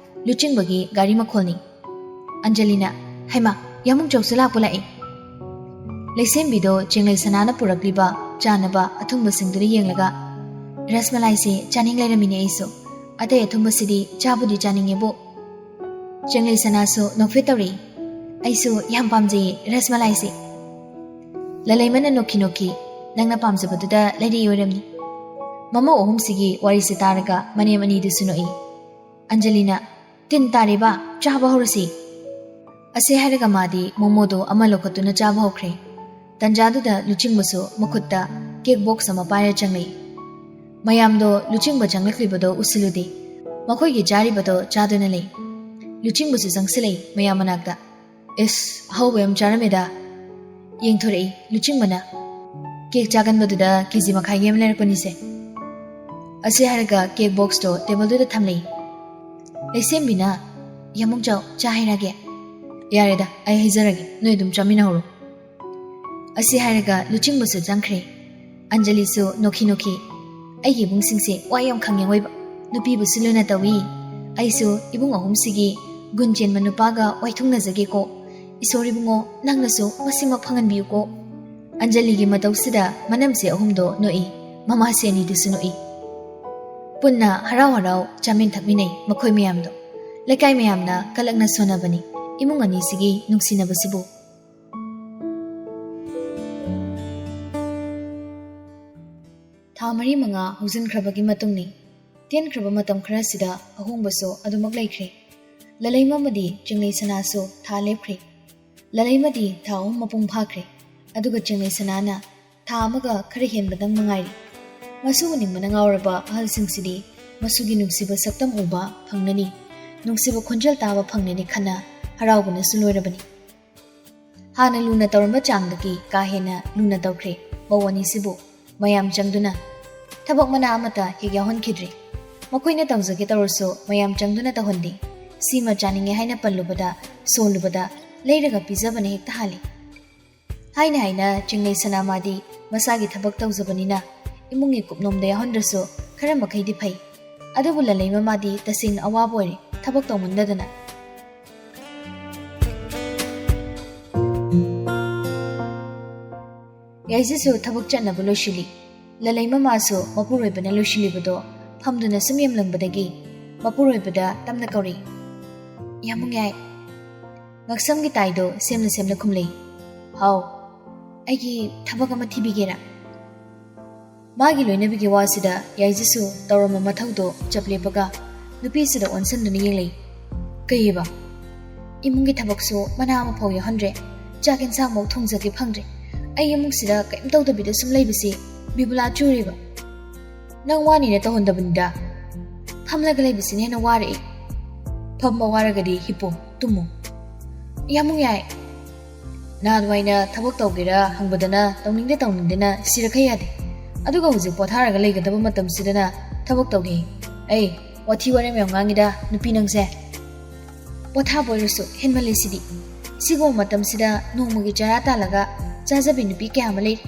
ꯂꯨꯆꯤꯡꯕꯒꯤ ꯒꯥꯔꯤ ꯃꯈꯣꯜꯅꯤ꯫ ꯑꯟꯖꯂꯤꯅ, ꯍꯩꯃꯥ, ꯌꯥꯃꯨꯡ ꯆꯧꯁꯨ ꯂꯥꯛꯄ ꯂꯥꯛꯑꯦ꯫ ꯂꯩꯁꯦꯝꯕꯤꯗꯣ ꯆꯦꯡꯂꯩ ꯁꯅꯥꯅ ꯄꯨꯔꯛꯂꯤꯕ ꯆꯥꯅꯕ ꯑꯊꯨꯝꯕꯁꯤꯡꯗꯨꯗ ꯌꯦꯡꯂꯒ, "ꯔꯁꯃꯂꯥꯏꯁꯦ ꯆꯥꯅꯤꯡ ꯂꯩꯔꯝꯃꯤꯅꯦ ꯑꯩꯁꯨ, ꯑꯇꯩ ꯑꯊꯨꯝꯕꯁꯤꯗꯤ ꯆꯥꯕꯨꯗꯤ ꯆꯥꯅꯤꯡꯉꯦꯕꯨ"꯫ ꯆꯦꯡꯂꯩ ꯁꯅꯥꯁꯨ ꯅꯣꯛꯐꯦꯠ ꯇꯧꯔꯛꯏ꯫ "ꯑꯩꯁꯨ ꯌꯥꯝ ꯄꯥꯝꯖꯩꯌꯦ ꯔꯁꯃꯂꯥꯏꯁꯦ"꯫ ꯂꯂꯩꯃꯅ ꯅꯣꯛꯈꯤ ꯅꯣꯛꯈꯤ, "ꯅꯪꯅ ꯄꯥꯝꯖꯕꯗꯨꯗ ꯂꯩꯔꯛꯏ ꯑꯣꯏꯔꯝꯅꯤ"꯫ ꯃꯃꯧ ꯑꯍꯨꯝꯁꯤꯒꯤ ꯋꯥꯔꯤꯁꯦ ꯇꯥꯔꯒ ꯃꯅꯦꯝ ꯑꯅꯤꯗꯨꯁꯨ ꯅꯣꯛꯏ꯫ ꯑꯟꯖꯂꯤꯅ, "ꯇꯤꯟ ꯇꯥꯔꯦꯕ, ꯆꯥꯕ ꯍꯧꯔꯁꯤ"꯫ ꯑꯁꯤ ꯍꯥꯏꯔꯒ ꯃꯥꯗꯤ ꯃꯣꯃꯣꯗꯣ ꯑꯃ ꯂꯧꯈꯠꯇꯨꯅ ꯆꯥꯕ ꯍꯧꯈ꯭ꯔꯦ꯫ ꯇꯟꯖꯥꯗꯨꯗ ꯂꯨꯆꯤꯡꯕꯁꯨ ꯃꯈꯨꯠꯇ ꯀꯦꯛ ꯕꯣꯛꯁ ꯑꯃ ꯄꯥꯏꯔ ꯆꯪꯂꯛꯏ꯫ ꯃꯌꯥꯝꯗꯣ ꯂꯨꯆꯤꯡꯕ ꯆꯪꯂꯛꯂꯤꯕꯗꯣ ꯎꯁꯤꯜꯂꯨꯗꯦ꯫ ꯃꯈꯣꯏꯒꯤ ꯆꯥꯔꯤꯕꯗꯣ ꯆꯥꯗꯨꯅ ꯂꯩ꯫ ꯂꯨꯆꯤꯡꯕꯁꯨ ꯆꯪꯁꯤꯜꯂꯛꯏ ꯃꯌꯥꯝ ꯃꯅꯥꯛꯇ꯫ "ꯏꯁ, ꯑꯍꯧꯕ ꯌꯥꯝ ꯆꯥꯔꯝꯃꯦꯗ"꯫ ꯌꯦꯡꯊꯣꯔꯛꯏ ꯂꯨꯆꯤꯡꯕꯅ꯫ "ꯀꯦꯛ ꯆꯥꯒꯟꯕꯗꯨꯗ ꯀꯦ ꯖꯤ ꯃꯈꯥꯏꯒꯤ ꯑꯃ ꯂꯩꯔꯛꯄꯅꯤꯁꯦ"꯫ ꯑꯁꯤ ꯍꯥꯏꯔꯒ ꯀꯦꯛ ꯕꯣꯛꯁꯇꯣ ꯇꯦꯕꯜꯗꯨꯗ ꯊꯝꯂꯛꯏ꯫ ꯂꯩꯁꯦꯝꯕꯤꯅ, "ꯌꯥꯃꯨꯡ ꯆꯥꯎ, ꯆꯥ ꯍꯥꯏꯔꯒꯦ"꯫ "ꯌꯥꯔꯦꯗ, ꯑꯩ ꯍꯩꯖꯔꯒꯦ, ꯅꯣꯏ ꯑꯗꯨꯝ ꯆꯥꯃꯤꯟꯅꯍꯧꯔꯣ"꯫ ꯑꯁꯤ ꯍꯥꯏꯔꯒ ꯂꯨꯆꯤꯡꯕꯁꯨ ꯆꯪꯈ꯭ꯔꯦ꯫ ꯑꯟꯖꯂꯤꯁꯨ ꯅꯣꯛꯈꯤ ꯅꯣꯛꯈꯤ, "ꯑꯩꯒꯤ ꯏꯕꯨꯡꯁꯤꯡꯁꯦ ꯋꯥ ꯌꯥꯝ ꯈꯪꯉꯦ ꯑꯣꯏꯕ, ꯅꯨꯄꯤꯕꯨꯁꯨ ꯂꯨꯅ ꯇꯧꯏ꯫ ꯑꯩꯁꯨ ꯏꯕꯨꯡ ꯑꯍꯨꯝꯁꯤꯒꯤ ꯒꯨꯟ ꯆꯦꯟꯕ ꯅꯨꯄꯥꯒ ꯋꯥꯏꯊꯨꯡꯅꯖꯒꯦꯀꯣ꯫ ꯏꯁꯣꯔ ꯏꯕꯨꯡꯉꯣ, ꯅꯪꯅꯁꯨ ꯃꯁꯤꯃꯛ ꯐꯪꯍꯟꯕꯤꯌꯨꯀꯣ"꯫ ꯑꯟꯖꯂꯤꯒꯤ ꯃꯇꯧꯁꯤꯗ ꯃꯅꯝꯁꯦ ꯑꯍꯨꯝꯗꯣ ꯅꯣꯛꯏ, ꯃꯃꯥꯁꯦ ꯑꯅꯤꯗꯨꯁꯨ ꯅꯣꯛꯏ꯫ ꯄꯨꯟꯅ ꯍꯔꯥꯎ ꯍꯔꯥꯎ ꯆꯥꯃꯤꯟ ꯊꯛꯃꯤꯟꯅꯩ ꯃꯈꯣꯏ ꯃꯌꯥꯝꯗꯣ꯫ ꯂꯩꯀꯥꯏ ꯃꯌꯥꯝꯅ ꯀꯂꯛꯅ ꯁꯣꯟꯅꯕꯅꯤ ꯏꯃꯨꯡ ꯑꯅꯤꯁꯤꯒꯤ ꯅꯨꯡꯁꯤꯅꯕꯁꯤꯕꯨ꯫ ꯊꯥ ꯃꯔꯤ ꯃꯉꯥ ꯍꯧꯖꯤꯟꯈ꯭ꯔꯕꯒꯤ ꯃꯇꯨꯡꯅꯤ꯫ ꯇꯦꯟꯈ꯭ꯔꯕ ꯃꯇꯝ ꯈꯔꯁꯤꯗ ꯑꯍꯣꯡꯕꯁꯨ ꯑꯗꯨꯃꯛ ꯂꯩꯈ꯭ꯔꯦ꯫ ꯂꯂꯩꯃ ꯑꯃꯗꯤ ꯆꯤꯡꯂꯩ ꯁꯅꯥꯁꯨ ꯊꯥ ꯂꯦꯞꯈ꯭ꯔꯦ꯫ ꯂꯂꯩꯃꯗꯤ ꯊꯥ ꯑꯍꯨꯝ ꯃꯄꯨꯡ ꯐꯥꯈ꯭ꯔꯦ, ꯑꯗꯨꯒ ꯆꯤꯡꯂꯩ ꯁꯅꯥꯅ ꯊꯥ ꯑꯃꯒ ꯈꯔ ꯍꯦꯟꯕꯗꯪ ꯃꯉꯥꯏꯔꯦ꯫ ꯃꯁꯨ ꯎꯅꯤꯡꯕꯅ ꯉꯥꯎꯔꯕ ꯑꯍꯜꯁꯤꯡꯁꯤꯗꯤ ꯃꯁꯨꯒꯤ ꯅꯨꯡꯁꯤꯕ ꯁꯛꯇꯝ ꯎꯕ ꯐꯪꯂꯅꯤ, ꯅꯨꯡꯁꯤꯕ ꯈꯣꯟꯖꯦꯜ ꯇꯥꯕ ꯐꯪꯂꯅꯤ ꯈꯟꯅ ꯍꯔꯥꯎꯕꯅꯁꯨ ꯂꯣꯏꯔꯕꯅꯤ꯫ ꯍꯥꯟꯅ ꯂꯨꯅ ꯇꯧꯔꯝꯕ ꯆꯥꯡꯗꯒꯤ ꯀꯥ ꯍꯦꯟꯅ ꯂꯨꯅ ꯇꯧꯈ꯭ꯔꯦ ꯃꯧ ꯑꯅꯤꯁꯤꯕꯨ꯫ ꯃꯌꯥꯝ ꯆꯪꯗꯨꯅ ꯊꯕꯛ ꯃꯅꯥ ꯑꯃꯠꯇ ꯍꯦꯛ ꯌꯥꯎꯍꯟꯈꯤꯗ꯭ꯔꯦ꯫ ꯃꯈꯣꯏꯅ ꯇꯧꯖꯒꯦ ꯇꯧꯔꯁꯨ ꯃꯌꯥꯝ ꯆꯪꯗꯨꯅ ꯇꯧꯍꯟꯗꯦ꯫ "ꯁꯤꯃ ꯆꯥꯅꯤꯡꯉꯦ" ꯍꯥꯏꯅ ꯄꯜꯂꯨꯕꯗ, ꯁꯣꯜꯂꯨꯕꯗ ꯂꯩꯔꯒ ꯄꯤꯖꯕꯅ ꯍꯦꯛꯇ ꯍꯥꯜꯂꯤ꯫ ꯍꯥꯏꯅ ꯍꯥꯏꯅ ꯆꯤꯡꯂꯩ ꯁꯅꯥ ꯃꯥꯗꯤ ꯃꯁꯥꯒꯤ ꯊꯕꯛ ꯇꯧꯖꯕꯅꯤꯅ ꯏꯃꯨꯡꯒꯤ ꯀꯨꯞꯅꯣꯝꯗ ꯌꯥꯎꯍꯟꯗ꯭ꯔꯁꯨ ꯈꯔ ꯃꯈꯩꯗꯤ ꯐꯩ꯫ ꯑꯗꯨꯕꯨ ꯂꯂꯩꯃ ꯃꯥꯗꯤ ꯇꯁꯦꯡꯅ ꯑꯋꯥꯕ ꯑꯣꯏꯔꯦ ꯊꯕꯛ ꯇꯧꯃꯟꯗꯗꯅ꯫ ꯌꯥꯏꯖꯤꯠꯁꯨ ꯊꯕꯛ ꯆꯠꯅꯕ ꯂꯣꯏꯁꯤꯜꯂꯤ꯫ ꯂꯂꯩ ꯃꯃꯥꯁꯨ ꯃꯄꯨꯔꯣꯏꯕꯅ ꯂꯣꯏꯁꯤꯜꯂꯤꯕꯗꯣ ꯐꯝꯗꯨꯅ ꯁꯨꯝ ꯌꯦꯡꯂꯝꯕꯗꯒꯤ ꯃꯄꯨꯔꯣꯏꯕꯗ ꯇꯞꯅ ꯀꯧꯔꯤ, "ꯌꯥꯝꯕꯨꯡ ꯌꯥꯏ, ꯉꯛꯁꯝꯒꯤ ꯇꯥꯏꯗꯣ ꯁꯦꯝꯅ ꯁꯦꯝꯅ ꯈꯨꯝꯂꯤ꯫ ꯍꯥꯎ, ꯑꯩꯒꯤ ꯊꯕꯛ ꯑꯃ ꯊꯤꯕꯤꯒꯦꯔꯥ?" ꯃꯥꯒꯤ ꯂꯣꯏꯅꯕꯤꯒꯤ ꯋꯥꯁꯤꯗ ꯌꯥꯏꯖꯤꯠꯁꯨ ꯇꯧꯔꯝꯕ ꯃꯊꯧꯗꯣ ꯆꯞ ꯂꯦꯞꯄꯒ ꯅꯨꯄꯤꯁꯤꯗ ꯑꯣꯟꯁꯤꯟꯗꯨꯅ ꯌꯦꯡꯂꯛꯏ꯫ "ꯀꯩꯑꯕ? ꯏꯃꯨꯡꯒꯤ ꯊꯕꯛꯁꯨ ꯃꯅꯥ ꯑꯃ ꯐꯥꯎ ꯌꯥꯎꯍꯟꯗ꯭ꯔꯦ, ꯆꯥꯛ ꯌꯦꯟꯁꯥꯡꯐꯥꯎ ꯊꯣꯡꯖꯒꯦ ꯐꯪꯗ꯭ꯔꯦ꯫ ꯑꯩ ꯏꯃꯨꯡꯁꯤꯗ ꯀꯔꯤꯝ ꯇꯧꯗꯕꯤꯗ ꯁꯨꯝ ꯂꯩꯕꯁꯤ ꯕꯤꯕꯨꯂꯥ ꯆꯨꯔꯦꯕ꯫ ꯅꯪ ꯋꯥꯅꯤꯅ ꯇꯧꯍꯟꯗꯕꯅꯤꯗ꯫ ꯐꯝꯂꯒ ꯂꯩꯕꯁꯤꯅ ꯍꯦꯟꯅ ꯋꯥꯔꯛꯏ꯫ ꯐꯝꯕ ꯋꯥꯔꯒꯗꯤ ꯍꯤꯞꯄꯣ, ꯇꯨꯝꯃꯣ꯫ ꯌꯥꯝꯕꯨꯡ ꯌꯥꯏ, ꯅꯍꯥꯟꯋꯥꯏꯅ ꯊꯕꯛ ꯇꯧꯒꯦꯔꯥ ꯍꯪꯕꯗꯅ ꯇꯧꯅꯤꯡꯗꯦ ꯇꯧꯅꯤꯡꯗꯦꯅ ꯁꯤꯔꯈꯩ ꯌꯥꯗꯦ꯫ ꯑꯗꯨꯒ ꯍꯧꯖꯤꯛ ꯄꯣꯊꯥꯔꯒ ꯂꯩꯒꯗꯕ ꯃꯇꯝꯁꯤꯗꯅ ꯊꯕꯛ ꯇꯧꯒꯦ꯫ ꯑꯩ ꯋꯥꯊꯤ ꯋꯥꯔꯦꯝ ꯌꯥꯝ ꯉꯥꯡꯉꯤꯗ ꯅꯨꯄꯤ ꯅꯪꯁꯦ꯫ ꯄꯣꯊꯥꯕ ꯑꯣꯏꯔꯁꯨ ꯍꯦꯟꯃꯜꯂꯦ ꯁꯤꯗꯤ꯫ ꯁꯤꯒꯨꯝꯕ ꯃꯇꯝꯁꯤꯗ ꯅꯣꯡꯃꯒꯤ ꯆꯔꯥ ꯇꯥꯜꯂꯒ ꯆꯥꯖꯕꯤ ꯅꯨꯄꯤ ꯀꯌꯥ ꯑꯃ ꯂꯩꯔꯤ꯫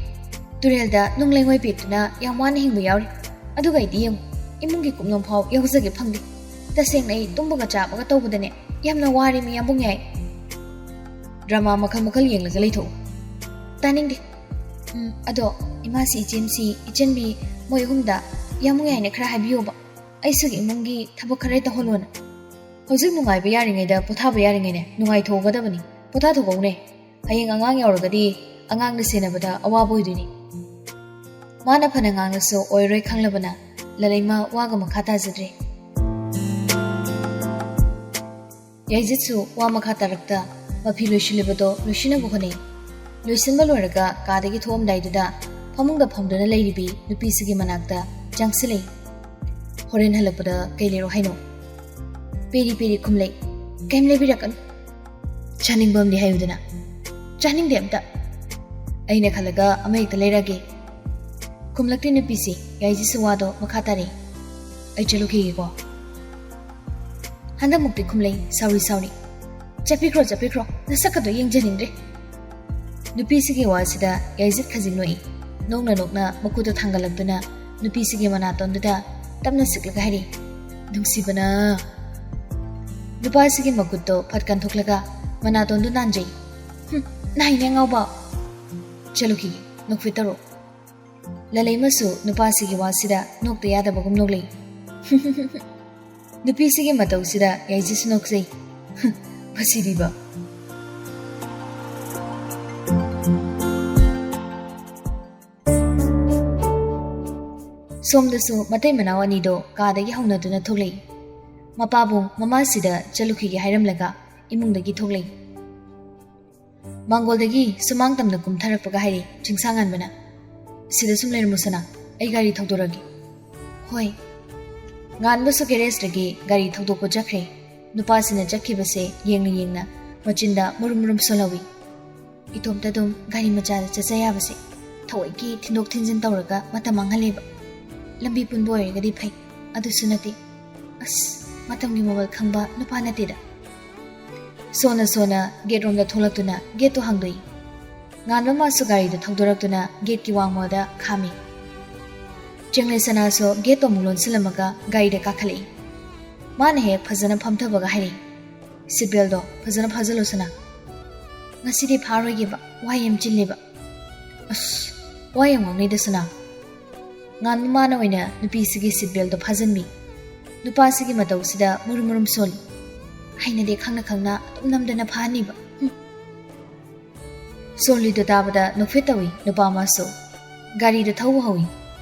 ꯇꯨꯔꯦꯜꯗ ꯅꯨꯡ ꯂꯩꯉꯣꯏ ꯄꯦꯛꯇꯨꯅ ꯌꯥꯝ ꯋꯥꯅ ꯍꯤꯡꯕ ꯌꯥꯎꯔꯤ꯫ ꯑꯗꯨꯒ ꯑꯩꯗꯤ ꯌꯦꯡꯉꯨ, ꯏꯃꯨꯡꯒꯤ ꯀꯨꯞꯅꯣꯝ ꯐꯥꯎ ꯌꯥꯎꯖꯒꯦ ꯐꯪꯗꯦ꯫ ꯇꯁꯦꯡꯅ ꯑꯩ ꯇꯨꯝꯕꯒ ꯆꯥꯕꯒ ꯇꯧꯕꯗꯅꯦ ꯌꯥꯝꯅ ꯋꯥꯔꯦ ꯃꯤ ꯌꯥꯝꯕꯨꯡ ꯌꯥꯏ꯫ ꯗ꯭ꯔꯃꯥ ꯃꯈꯜ ꯃꯈꯜ ꯌꯦꯡꯂꯒ ꯂꯩꯊꯣꯛꯎ꯫ ꯇꯥꯅꯤꯡꯗꯦ꯫ ꯎꯝ, ꯑꯗꯣ ꯏꯃꯥꯁꯤ, ꯏꯆꯦꯝꯁꯤ, ꯏꯆꯟꯕꯤ, ꯃꯣꯏ ꯑꯍꯨꯝꯗ ꯌꯥꯝꯕꯨꯡ ꯌꯥꯏꯅ ꯈꯔ ꯍꯥꯏꯕꯤꯌꯣꯕ꯫ ꯑꯩꯁꯨ ꯏꯃꯨꯡꯒꯤ ꯊꯕꯛ ꯈꯔ ꯇꯧꯍꯜꯂꯣꯅ꯫ ꯍꯧꯖꯤꯛ ꯅꯨꯡꯉꯥꯏꯕ ꯌꯥꯔꯤꯉꯩꯗ ꯄꯣꯊꯥꯕ ꯌꯥꯔꯤꯉꯩꯅꯦ ꯅꯨꯡꯉꯥꯏꯊꯣꯛꯍꯧꯒꯗꯕꯅꯤ꯫ ꯄꯣꯊꯥꯊꯣꯛꯍꯧꯅꯦ꯫ ꯍꯌꯦꯡ ꯑꯉꯥꯡ ꯌꯥꯎꯔꯒꯗꯤ ꯑꯉꯥꯡꯅ ꯁꯦꯟꯅꯕꯗ ꯑꯋꯥꯕ ꯑꯣꯏꯗꯣꯏꯅꯤ꯫ ꯃꯥꯅ ꯐꯅ ꯉꯥꯡꯂꯁꯨ ꯑꯣꯏꯔꯣꯏ ꯈꯪꯂꯕꯅ ꯂꯂꯩꯃ ꯋꯥꯒ ꯃꯈꯥ ꯇꯥꯖꯗ꯭ꯔꯦ꯫ ꯌꯥꯏꯖꯤꯠꯁꯨ ꯋꯥ ꯃꯈꯥ ꯇꯥꯔꯛꯇ ꯃꯐꯤ ꯂꯣꯏꯁꯤꯜꯂꯤꯕꯗꯣ ꯂꯣꯏꯁꯤꯟꯅꯕ ꯍꯣꯠꯅꯩ꯫ ꯂꯣꯏꯁꯤꯟꯕ ꯂꯣꯏꯔꯒ ꯀꯥꯗꯒꯤ ꯊꯣꯛꯑꯝꯗꯥꯏꯗꯨꯗ ꯐꯃꯨꯡꯗ ꯐꯝꯗꯨꯅ ꯂꯩꯔꯤꯕꯤ ꯅꯨꯄꯤꯁꯤꯒꯤ ꯃꯅꯥꯛꯇ ꯆꯪꯁꯤꯜꯂꯛꯏ꯫ "ꯍꯣꯔꯦꯟ ꯍꯜꯂꯛꯄꯗ ꯀꯩ ꯂꯩꯔꯣ ꯍꯥꯏꯅꯣ?" ꯄꯦꯔꯤ ꯄꯦꯔꯤ ꯈꯨꯝꯂꯩ꯫ "ꯀꯩꯝ ꯂꯩꯕꯤꯔꯛꯀꯅꯨ꯫ ꯆꯥꯅꯤꯡꯕ ꯑꯃꯗꯤ ꯍꯥꯏꯌꯨꯗꯅ?" "ꯆꯥꯅꯤꯡꯗꯦ ꯑꯝꯇ꯫ ꯑꯩꯅ ꯈꯜꯂꯒ ꯑꯃ ꯍꯦꯛꯇ ꯂꯩꯔꯛꯑꯒꯦ꯫" ꯈꯨꯝꯂꯛꯇꯦ ꯅꯨꯄꯤꯁꯤ꯫ ꯌꯥꯏꯖꯤꯠꯁꯨ ꯋꯥꯗꯣ ꯃꯈꯥ ꯇꯥꯔꯛꯏ꯫ "ꯑꯩ ꯆꯠꯂꯨꯈꯤꯒꯦꯀꯣ꯫" ꯍꯟꯗꯛꯃꯨꯛꯇꯤ ꯈꯨꯝꯂꯩ ꯁꯥꯎꯔꯤ ꯁꯥꯎꯔꯤ꯫ "ꯆꯠꯄꯤꯈ꯭ꯔꯣ, ꯆꯠꯄꯤꯈ꯭ꯔꯣ, ꯅꯁꯛꯀꯗꯣ ꯌꯦꯡꯖꯅꯤꯡꯗ꯭ꯔꯦ꯫" ꯅꯨꯄꯤꯁꯤꯒꯤ ꯋꯥꯁꯤꯗ ꯌꯥꯏꯖꯤꯠ ꯈꯖꯤꯛ ꯅꯣꯛꯏ꯫ ꯅꯣꯛꯅ ꯅꯣꯛꯅ ꯃꯈꯨꯠꯇꯣ ꯊꯥꯡꯒꯠꯂꯛꯇꯨꯅ ꯅꯨꯄꯤꯁꯤꯒꯤ ꯃꯅꯥꯇꯣꯟꯗꯨꯗ ꯇꯞꯅ ꯁꯤꯛꯂꯒ ꯍꯥꯏꯔꯤ, "ꯅꯨꯡꯁꯤꯕꯅ꯫" ꯅꯨꯄꯥꯁꯤꯒꯤ ꯃꯈꯨꯠꯇꯣ ꯐꯠ ꯀꯟꯊꯣꯛꯂꯒ ꯃꯅꯥꯇꯣꯟꯗꯨ ꯅꯥꯟꯖꯩ꯫ "ꯍꯨꯝ, ꯅꯥꯏꯅꯦ ꯑꯉꯥꯎꯕ꯫ ꯆꯠꯂꯨꯈꯤꯒꯦ꯫" ꯅꯣꯛꯐꯦꯠ ꯇꯧꯔꯣ꯫ ꯂꯂꯩꯃꯁꯨ ꯅꯨꯄꯥꯁꯤꯒꯤ ꯋꯥꯁꯤꯗ ꯅꯣꯛꯇ ꯌꯥꯗꯕꯒꯨꯝ ꯅꯣꯛꯂꯛꯏ꯫ ꯅꯨꯄꯤꯁꯤꯒꯤ ꯃꯇꯧꯁꯤꯗ ꯌꯥꯏꯖꯁꯨ ꯅꯣꯛꯆꯩ꯫ ꯃꯁꯤꯗꯤꯕ꯫ ꯁꯣꯝꯗꯁꯨ ꯃꯇꯩ ꯃꯅꯥꯎ ꯑꯅꯤꯗꯣ ꯀꯥꯗꯒꯤ ꯍꯧꯅꯗꯨꯅ ꯊꯣꯛꯂꯛꯏ꯫ ꯃꯄꯥꯕꯨ ꯃꯃꯥꯁꯤꯗ ꯆꯠꯂꯨꯈꯤꯒꯦ ꯍꯥꯏꯔꯝꯂꯒ ꯏꯃꯨꯡꯗꯒꯤ ꯊꯣꯛꯂꯛꯏ꯫ ꯃꯥꯡꯒꯣꯜꯗꯒꯤ ꯁꯨꯃꯥꯡ ꯇꯝꯅ ꯀꯨꯝꯊꯔꯛꯄꯒ ꯍꯥꯏꯔꯤ ꯆꯤꯡꯁꯥꯡꯉꯥꯟꯕꯅ, "ꯁꯤꯗ ꯁꯨꯝ ꯂꯩꯔꯝꯃꯨ ꯁꯅꯥ, ꯑꯩ ꯒꯥꯔꯤ ꯊꯧꯗꯣꯔꯛꯑꯒꯦ꯫" "ꯍꯣꯏ꯫" ꯉꯥꯟꯕꯁꯨ ꯒꯦꯔꯦꯖꯇꯒꯤ ꯒꯥꯔꯤ ꯊꯧꯗꯣꯛꯄ ꯆꯠꯈ꯭ꯔꯦ꯫ ꯅꯨꯄꯥꯁꯤꯅ ꯆꯠꯈꯤꯕꯁꯦ ꯌꯦꯡꯅ ꯌꯦꯡꯅ ꯃꯆꯤꯟꯗ ꯃꯨꯔꯨꯝ ꯃꯨꯔꯨꯝ ꯁꯣꯜꯍꯧꯏ꯫ "ꯏꯇꯣꯝꯇ ꯑꯗꯨꯝ ꯒꯥꯔꯤ ꯃꯆꯥꯗ ꯆꯠꯆ ꯌꯥꯕꯁꯦ ꯊꯑꯣꯏꯀꯤ ꯊꯤꯟꯗꯣꯛ ꯊꯤꯟꯖꯤꯟ ꯇꯧꯔꯒ ꯃꯇꯝ ꯃꯥꯡꯍꯜꯂꯦꯕ꯫ ꯂꯝꯕꯤ ꯄꯨꯟꯕ ꯑꯣꯏꯔꯒꯗꯤ ꯐꯩ, ꯑꯗꯨꯁꯨ ꯅꯠꯇꯦ꯫ ꯑꯁ, ꯃꯇꯝꯒꯤ ꯃꯃꯜ ꯈꯪꯕ ꯅꯨꯄꯥ ꯅꯠꯇꯦꯗ꯫" ꯁꯣꯟꯅ ꯁꯣꯟꯅ ꯒꯦꯠ ꯔꯣꯝꯗ ꯊꯣꯛꯂꯛꯇꯨꯅ ꯒꯦꯠꯇꯨ ꯍꯥꯡꯗꯣꯛꯏ꯫ ꯉꯥꯟꯕ ꯃꯥꯁꯨ ꯒꯥꯔꯤꯗꯨ ꯊꯧꯗꯣꯔꯛꯇꯨꯅ ꯒꯦꯠꯀꯤ ꯋꯥꯡꯃꯗ ꯈꯥꯝꯃꯤ꯫ ꯆꯦꯡꯂꯩ ꯁꯅꯥꯁꯨ ꯒꯦꯠꯇꯨ ꯑꯃꯨꯛ ꯂꯣꯟꯁꯤꯜꯂꯝꯃꯒ ꯒꯥꯔꯤꯗ ꯀꯥꯈꯠꯂꯛꯏ꯫ ꯃꯥꯅ ꯍꯦꯛ ꯐꯖꯅ ꯐꯝꯊꯕꯒ ꯍꯥꯏꯔꯛꯏ, "ꯁꯤꯠ ꯕꯦꯜꯗꯣ ꯐꯖꯅ ꯐꯥꯖꯤꯜꯂꯣ ꯁꯅꯥ꯫ ꯉꯁꯤꯗꯤ ꯐꯥꯔꯣꯏꯒꯦꯕ, ꯋꯥ ꯌꯥꯝ ꯆꯤꯜꯂꯦꯕ꯫" "ꯑꯁ, ꯋꯥ ꯌꯥꯝ ꯉꯥꯡꯅꯩꯗ ꯁꯅꯥ꯫" ꯉꯥꯟꯕ ꯃꯥꯅ ꯑꯣꯏꯅ ꯅꯨꯄꯤꯁꯤꯒꯤ ꯁꯤꯠ ꯕꯦꯜꯗꯣ ꯐꯥꯖꯤꯟꯕꯤ꯫ ꯅꯨꯄꯥꯁꯤꯒꯤ ꯃꯇꯧꯁꯤꯗ ꯃꯨꯔꯨꯝ ꯃꯨꯔꯨꯝ ꯁꯣꯜꯂꯤ꯫ ꯍꯩꯅꯗꯦ, ꯈꯪꯅ ꯈꯪꯅ ꯑꯗꯨꯝ ꯅꯝꯗꯅ ꯐꯥꯍꯟꯅꯤꯕ꯫ ꯍꯨꯝ꯫ ꯁꯣꯜꯂꯤꯗꯨ ꯇꯥꯕꯗ ꯅꯣꯛꯐꯦꯠ ꯇꯧꯏ ꯅꯨꯄꯥ ꯑꯃꯁꯨ꯫ ꯒꯥꯔꯤꯗꯨ ꯊꯧꯕ ꯍꯧꯏ꯫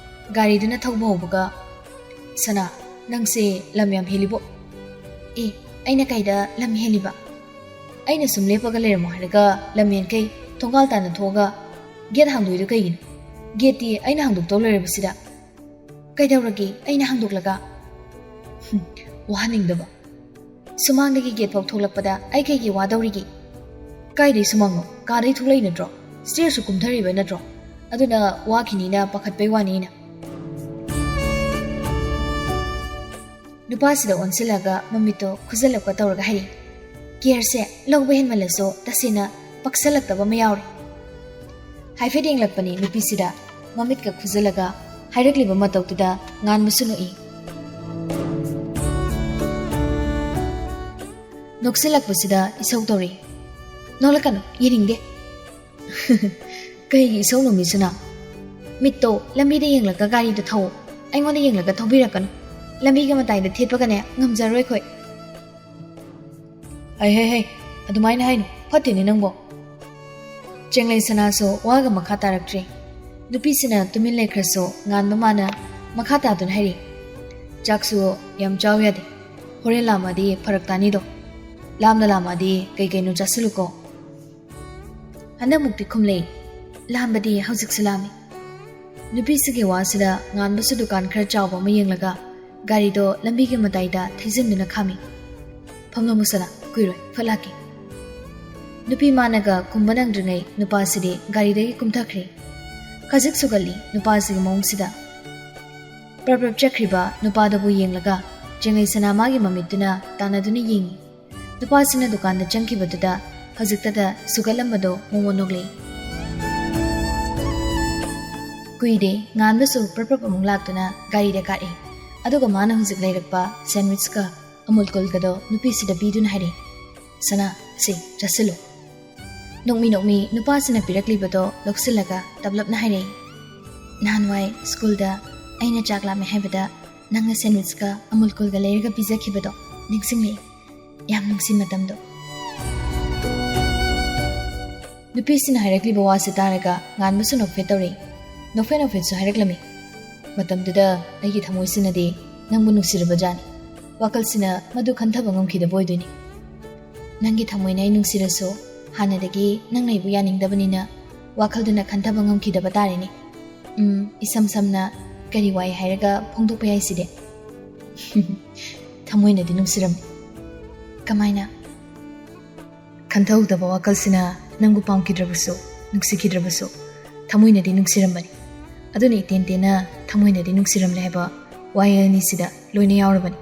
ꯒꯥꯔꯤꯗꯨꯅ ꯊꯧꯕ ꯍꯧꯕꯒ, "ꯁꯅꯥ, ꯅꯪꯁꯦ ꯂꯝ ꯌꯥꯝ ꯍꯦꯜꯂꯤꯕꯣ꯫" "ꯑꯦ, ꯑꯩꯅ ꯀꯩꯗ ꯂꯝ ꯍꯦꯜꯂꯤꯕ? ꯑꯩꯅ ꯁꯨꯝ ꯂꯦꯞꯄꯒ ꯂꯩꯔꯝꯃꯣ ꯍꯥꯏꯔꯒ ꯂꯝ ꯍꯦꯟꯈꯩ ꯊꯣꯡꯒꯥꯜ ꯇꯥꯟꯅ ꯊꯣꯛꯑꯒ ꯒꯦꯠ ꯍꯥꯡꯗꯣꯛꯏꯗꯨ ꯀꯩꯒꯤꯅꯣ? ꯒꯦꯠꯇꯤ ꯑꯩꯅ ꯍꯥꯡꯗꯣꯛꯇꯧ ꯂꯩꯔꯕꯁꯤꯗ꯫ ꯀꯩꯗꯧꯔꯒꯦ ꯑꯩꯅ ꯍꯥꯡꯗꯣꯛꯂꯒ?" ꯍꯨꯝ, ꯋꯥꯍꯟꯅꯤꯡꯗꯕ꯫ "ꯁꯨꯃꯥꯡꯗꯒꯤ ꯒꯦꯠ ꯐꯥꯎ ꯊꯣꯛꯂꯛꯄꯗ ꯑꯩ ꯀꯩꯒꯤ ꯋꯥꯗꯧꯔꯤꯒꯦ?" "ꯀꯥꯏꯗꯩ ꯁꯨꯃꯥꯡꯅꯣ? ꯀꯥꯗꯩ ꯊꯣꯛꯂꯛꯏ ꯅꯠꯇ꯭ꯔꯣ? ꯁ꯭ꯇꯦꯌꯔꯁꯨ ꯀꯨꯝꯊꯔꯤꯕ ꯅꯠꯇ꯭ꯔꯣ? ꯑꯗꯨꯅ ꯋꯥꯈꯤꯅꯤꯅ ꯄꯥꯈꯠꯄꯩ ꯋꯥꯅꯤ ꯑꯩꯅ꯫" ꯅꯨꯄꯥꯁꯤꯗ ꯑꯣꯟꯁꯤꯜꯂꯒ ꯃꯃꯤꯠꯇꯣ ꯈꯨꯖꯜꯂꯛꯄ ꯇꯧꯔꯒ ꯍꯥꯏꯔꯛꯏ, "ꯀꯦꯌꯔꯁꯦ ꯂꯧꯕ ꯍꯦꯟꯃꯜꯂꯁꯨ ꯇꯁꯦꯡꯅ ꯄꯛꯁꯜꯂꯛꯇꯕ ꯑꯃ ꯌꯥꯎꯔꯦ꯫" ꯍꯥꯏꯐꯦꯠ ꯌꯦꯡꯂꯛꯄꯅꯤ ꯅꯨꯄꯤꯁꯤꯗ꯫ ꯃꯃꯤꯠꯀ ꯈꯨꯖꯜꯂꯒ ꯍꯥꯏꯔꯛꯂꯤꯕ ꯃꯇꯧꯗꯨꯗ ꯉꯥꯟꯕꯁꯨ ꯅꯣꯛꯏ꯫ ꯅꯣꯛꯁꯤꯜꯂꯛꯄꯁꯤꯗ ꯏꯁꯧ ꯇꯧꯔꯛꯏ, "ꯅꯣꯛꯂꯛꯀꯅꯨ, ꯌꯦꯡꯅꯤꯡꯗꯦ꯫" "ꯀꯩꯒꯤ ꯏꯁꯧꯅꯣ ꯃꯤꯁꯨꯅ? ꯃꯤꯠꯇꯣ ꯂꯝꯕꯤꯗ ꯌꯦꯡꯂꯒ ꯒꯥꯔꯤꯗꯣ ꯊꯧꯑꯣ, ꯑꯩꯉꯣꯟꯗ ꯌꯦꯡꯂꯒ ꯊꯧꯕꯤꯔꯛꯀꯅꯨ꯫ ꯂꯝꯕꯤꯒꯤ ꯃꯇꯥꯏꯗ ꯊꯦꯠꯄꯒꯅꯦ ꯉꯝꯖꯔꯣꯏ ꯑꯩꯈꯣꯏ꯫" "ꯍꯩ ꯍꯩ ꯍꯩ, ꯑꯗꯨꯃꯥꯏꯅ ꯍꯥꯏꯅꯨ, ꯐꯠꯇꯦꯅꯦ ꯅꯪꯕꯣ꯫" ꯆꯦꯡꯂꯩ ꯁꯅꯥꯁꯨ ꯋꯥꯒ ꯃꯈꯥ ꯇꯥꯔꯛꯇ꯭ꯔꯦ꯫ ꯅꯨꯄꯤꯁꯤꯅ ꯇꯨꯃꯤꯟ ꯂꯩꯈ꯭ꯔꯁꯨ ꯉꯥꯟꯕ ꯃꯥꯅ ꯃꯈꯥ ꯇꯥꯗꯨꯅ ꯍꯥꯏꯔꯤ, "ꯆꯥꯛꯁꯨ ꯌꯥꯝ ꯆꯥꯎ ꯌꯥꯗꯦ, ꯍꯣꯔꯦꯟ ꯂꯥꯝꯃꯗꯤ ꯐꯔꯛ ꯇꯥꯅꯤꯗꯣ꯫ ꯂꯥꯝꯅ ꯂꯥꯝꯃꯗꯤ ꯀꯩ ꯀꯩꯅꯣ ꯆꯥꯁꯤꯜꯂꯨꯀꯣ꯫" ꯍꯟꯗꯛꯃꯨꯛꯇꯤ ꯈꯨꯝꯂꯩ, "ꯂꯥꯝꯕꯗꯤ ꯍꯧꯖꯤꯛꯁꯨ ꯂꯥꯝꯃꯤ꯫" ꯅꯨꯄꯤꯁꯤꯒꯤ ꯋꯥꯁꯤꯗ ꯉꯥꯟꯕꯁꯨ ꯗꯨꯀꯥꯟ ꯈꯔ ꯆꯥꯎꯕ ꯑꯃ ꯌꯦꯡꯂꯒ ꯒꯥꯔꯤꯗꯣ ꯂꯝꯕꯤꯒꯤ ꯃꯇꯥꯏꯗ ꯊꯩꯖꯤꯟꯗꯨꯅ ꯈꯥꯝꯃꯤ꯫ "ꯐꯝꯂꯝꯃꯨ ꯁꯅꯥ, ꯀꯨꯏꯔꯣꯏ, ꯐꯠ ꯂꯥꯛꯀꯦ꯫" ꯅꯨꯄꯤ ꯃꯥꯅꯒ ꯈꯨꯝꯕ ꯅꯪꯗ꯭ꯔꯤꯉꯩ ꯅꯨꯄꯥꯁꯤꯗꯤ ꯒꯥꯔꯤꯗꯒꯤ ꯀꯨꯝꯊꯈ꯭ꯔꯦ꯫ ꯈꯖꯤꯛ ꯁꯨꯒꯠꯂꯤ ꯅꯨꯄꯥꯁꯤꯒꯤ ꯃꯑꯣꯡꯁꯤꯗ꯫ ꯄ꯭ꯔꯞ ꯄ꯭ꯔꯞ ꯆꯠꯈ꯭ꯔꯤꯕ ꯅꯨꯄꯥꯗꯨꯕꯨ ꯌꯦꯡꯂꯒ ꯆꯦꯡꯂꯩ ꯁꯅꯥ ꯃꯥꯒꯤ ꯃꯃꯤꯠꯇꯨꯅ ꯇꯥꯟꯅꯗꯨꯅ ꯌꯦꯡꯉꯤ꯫ ꯅꯨꯄꯥꯁꯤꯅ ꯗꯨꯀꯥꯟꯗ ꯆꯪꯈꯤꯕꯗꯨꯗ ꯍꯧꯖꯤꯛꯇꯗ ꯁꯨꯒꯠꯂꯝꯕꯗꯣ ꯃꯣꯃꯣꯟ ꯅꯣꯛꯂꯛꯏ꯫ ꯀꯨꯏꯗꯦ, ꯉꯥꯟꯕꯁꯨ ꯄ꯭ꯔꯞ ꯄ꯭ꯔꯞ ꯑꯃꯨꯛ ꯂꯥꯛꯇꯨꯅ ꯒꯥꯔꯤꯗ ꯀꯥꯔꯛꯏ꯫ ꯑꯗꯨꯒ ꯃꯥꯅ ꯍꯧꯖꯤꯛ ꯂꯩꯔꯛꯄ ꯁꯦꯟꯋꯤꯆꯀ ꯑꯃꯨꯜ ꯀꯨꯜꯒꯗꯣ ꯅꯨꯄꯤꯁꯤꯗ ꯄꯤꯗꯨꯅ ꯍꯥꯏꯔꯛꯏ, "ꯁꯅꯥ, ꯁꯤ ꯆꯥꯁꯤꯜꯂꯨ꯫" ꯅꯣꯛꯃꯤ ꯅꯣꯛꯃꯤ ꯅꯨꯄꯥꯁꯤꯅ ꯄꯤꯔꯛꯂꯤꯕꯗꯣ ꯂꯧꯁꯤꯜꯂꯒ ꯇꯞꯂꯞꯅ ꯍꯥꯏꯔꯛꯏ, "ꯅꯍꯥꯟꯋꯥꯏ ꯁ꯭ꯀꯨꯜꯗ ꯑꯩꯅ ꯆꯥꯛ ꯂꯥꯝꯃꯦ ꯍꯥꯏꯕꯗ ꯅꯪꯅ ꯁꯦꯟꯋꯤꯆꯀ ꯑꯃꯨꯜ ꯀꯨꯜꯒ ꯂꯩꯔꯒ ꯄꯤꯖꯈꯤꯕꯗꯣ ꯅꯤꯡꯁꯤꯡꯂꯛꯏ꯫ ꯌꯥꯝ ꯅꯨꯡꯁꯤ ꯃꯇꯝꯗꯣ꯫" ꯅꯨꯄꯤꯁꯤꯅ ꯍꯥꯏꯔꯛꯂꯤꯕ ꯋꯥꯁꯤ ꯇꯥꯔꯒ ꯉꯥꯟꯕꯁꯨ ꯅꯣꯛꯐꯦꯠ ꯇꯧꯔꯛꯏ꯫ ꯅꯣꯛꯐꯦꯠ ꯅꯣꯛꯐꯦꯠꯁꯨ ꯍꯥꯏꯔꯛꯂꯝꯃꯤ, "ꯃꯇꯝꯗꯨꯗ ꯑꯩꯒꯤ ꯊꯃꯣꯏꯁꯤꯅꯗꯤ ꯅꯪꯕꯨ ꯅꯨꯡꯁꯤꯔꯕꯖꯥꯠꯅꯤ꯫ ꯋꯥꯈꯜꯁꯤꯅ ꯃꯗꯨ ꯈꯟꯊꯕ ꯉꯝꯈꯤꯗꯕ ꯑꯣꯏꯗꯣꯏꯅꯤ꯫ ꯅꯪꯒꯤ ꯊꯃꯣꯏꯅ ꯑꯩ ꯅꯨꯡꯁꯤꯔꯁꯨ ꯍꯥꯟꯅꯗꯒꯤ ꯅꯪꯅ ꯑꯩꯕꯨ ꯌꯥꯅꯤꯡꯗꯕꯅꯤꯅ ꯋꯥꯈꯜꯗꯨꯅ ꯈꯟꯊꯕ ꯉꯝꯈꯤꯗꯕ ꯇꯥꯔꯦꯅꯦ꯫ ꯎꯝ, ꯏꯁꯝ ꯁꯝꯅ ꯀꯔꯤ ꯋꯥꯏ ꯍꯥꯏꯔꯒ ꯐꯣꯡꯗꯣꯛꯄ ꯌꯥꯏ ꯁꯤꯗꯤ?" "ꯊꯃꯣꯏꯅꯗꯤ ꯅꯨꯡꯁꯤꯔꯝꯃꯤ꯫" "ꯀꯃꯥꯏꯅ?" "ꯈꯟꯊꯍꯧꯗꯕ ꯋꯥꯈꯜꯁꯤꯅ ꯅꯪꯕꯨ ꯄꯥꯝꯈꯤꯗ꯭ꯔꯕꯁꯨ, ꯅꯨꯡꯁꯤꯈꯤꯗ꯭ꯔꯕꯁꯨ, ꯊꯃꯣꯏꯅꯗꯤ ꯅꯨꯡꯁꯤꯔꯝꯕꯅꯤ꯫ ꯑꯗꯨꯅ ꯏꯇꯦꯟ ꯇꯦꯟꯅ ꯊꯃꯣꯏꯅꯗꯤ ꯅꯨꯡꯁꯤꯔꯝꯂꯦ ꯍꯥꯏꯕ ꯋꯥꯍꯩ ꯑꯅꯤꯁꯤꯗ ꯂꯣꯏꯅ ꯌꯥꯎꯔꯕꯅꯤ꯫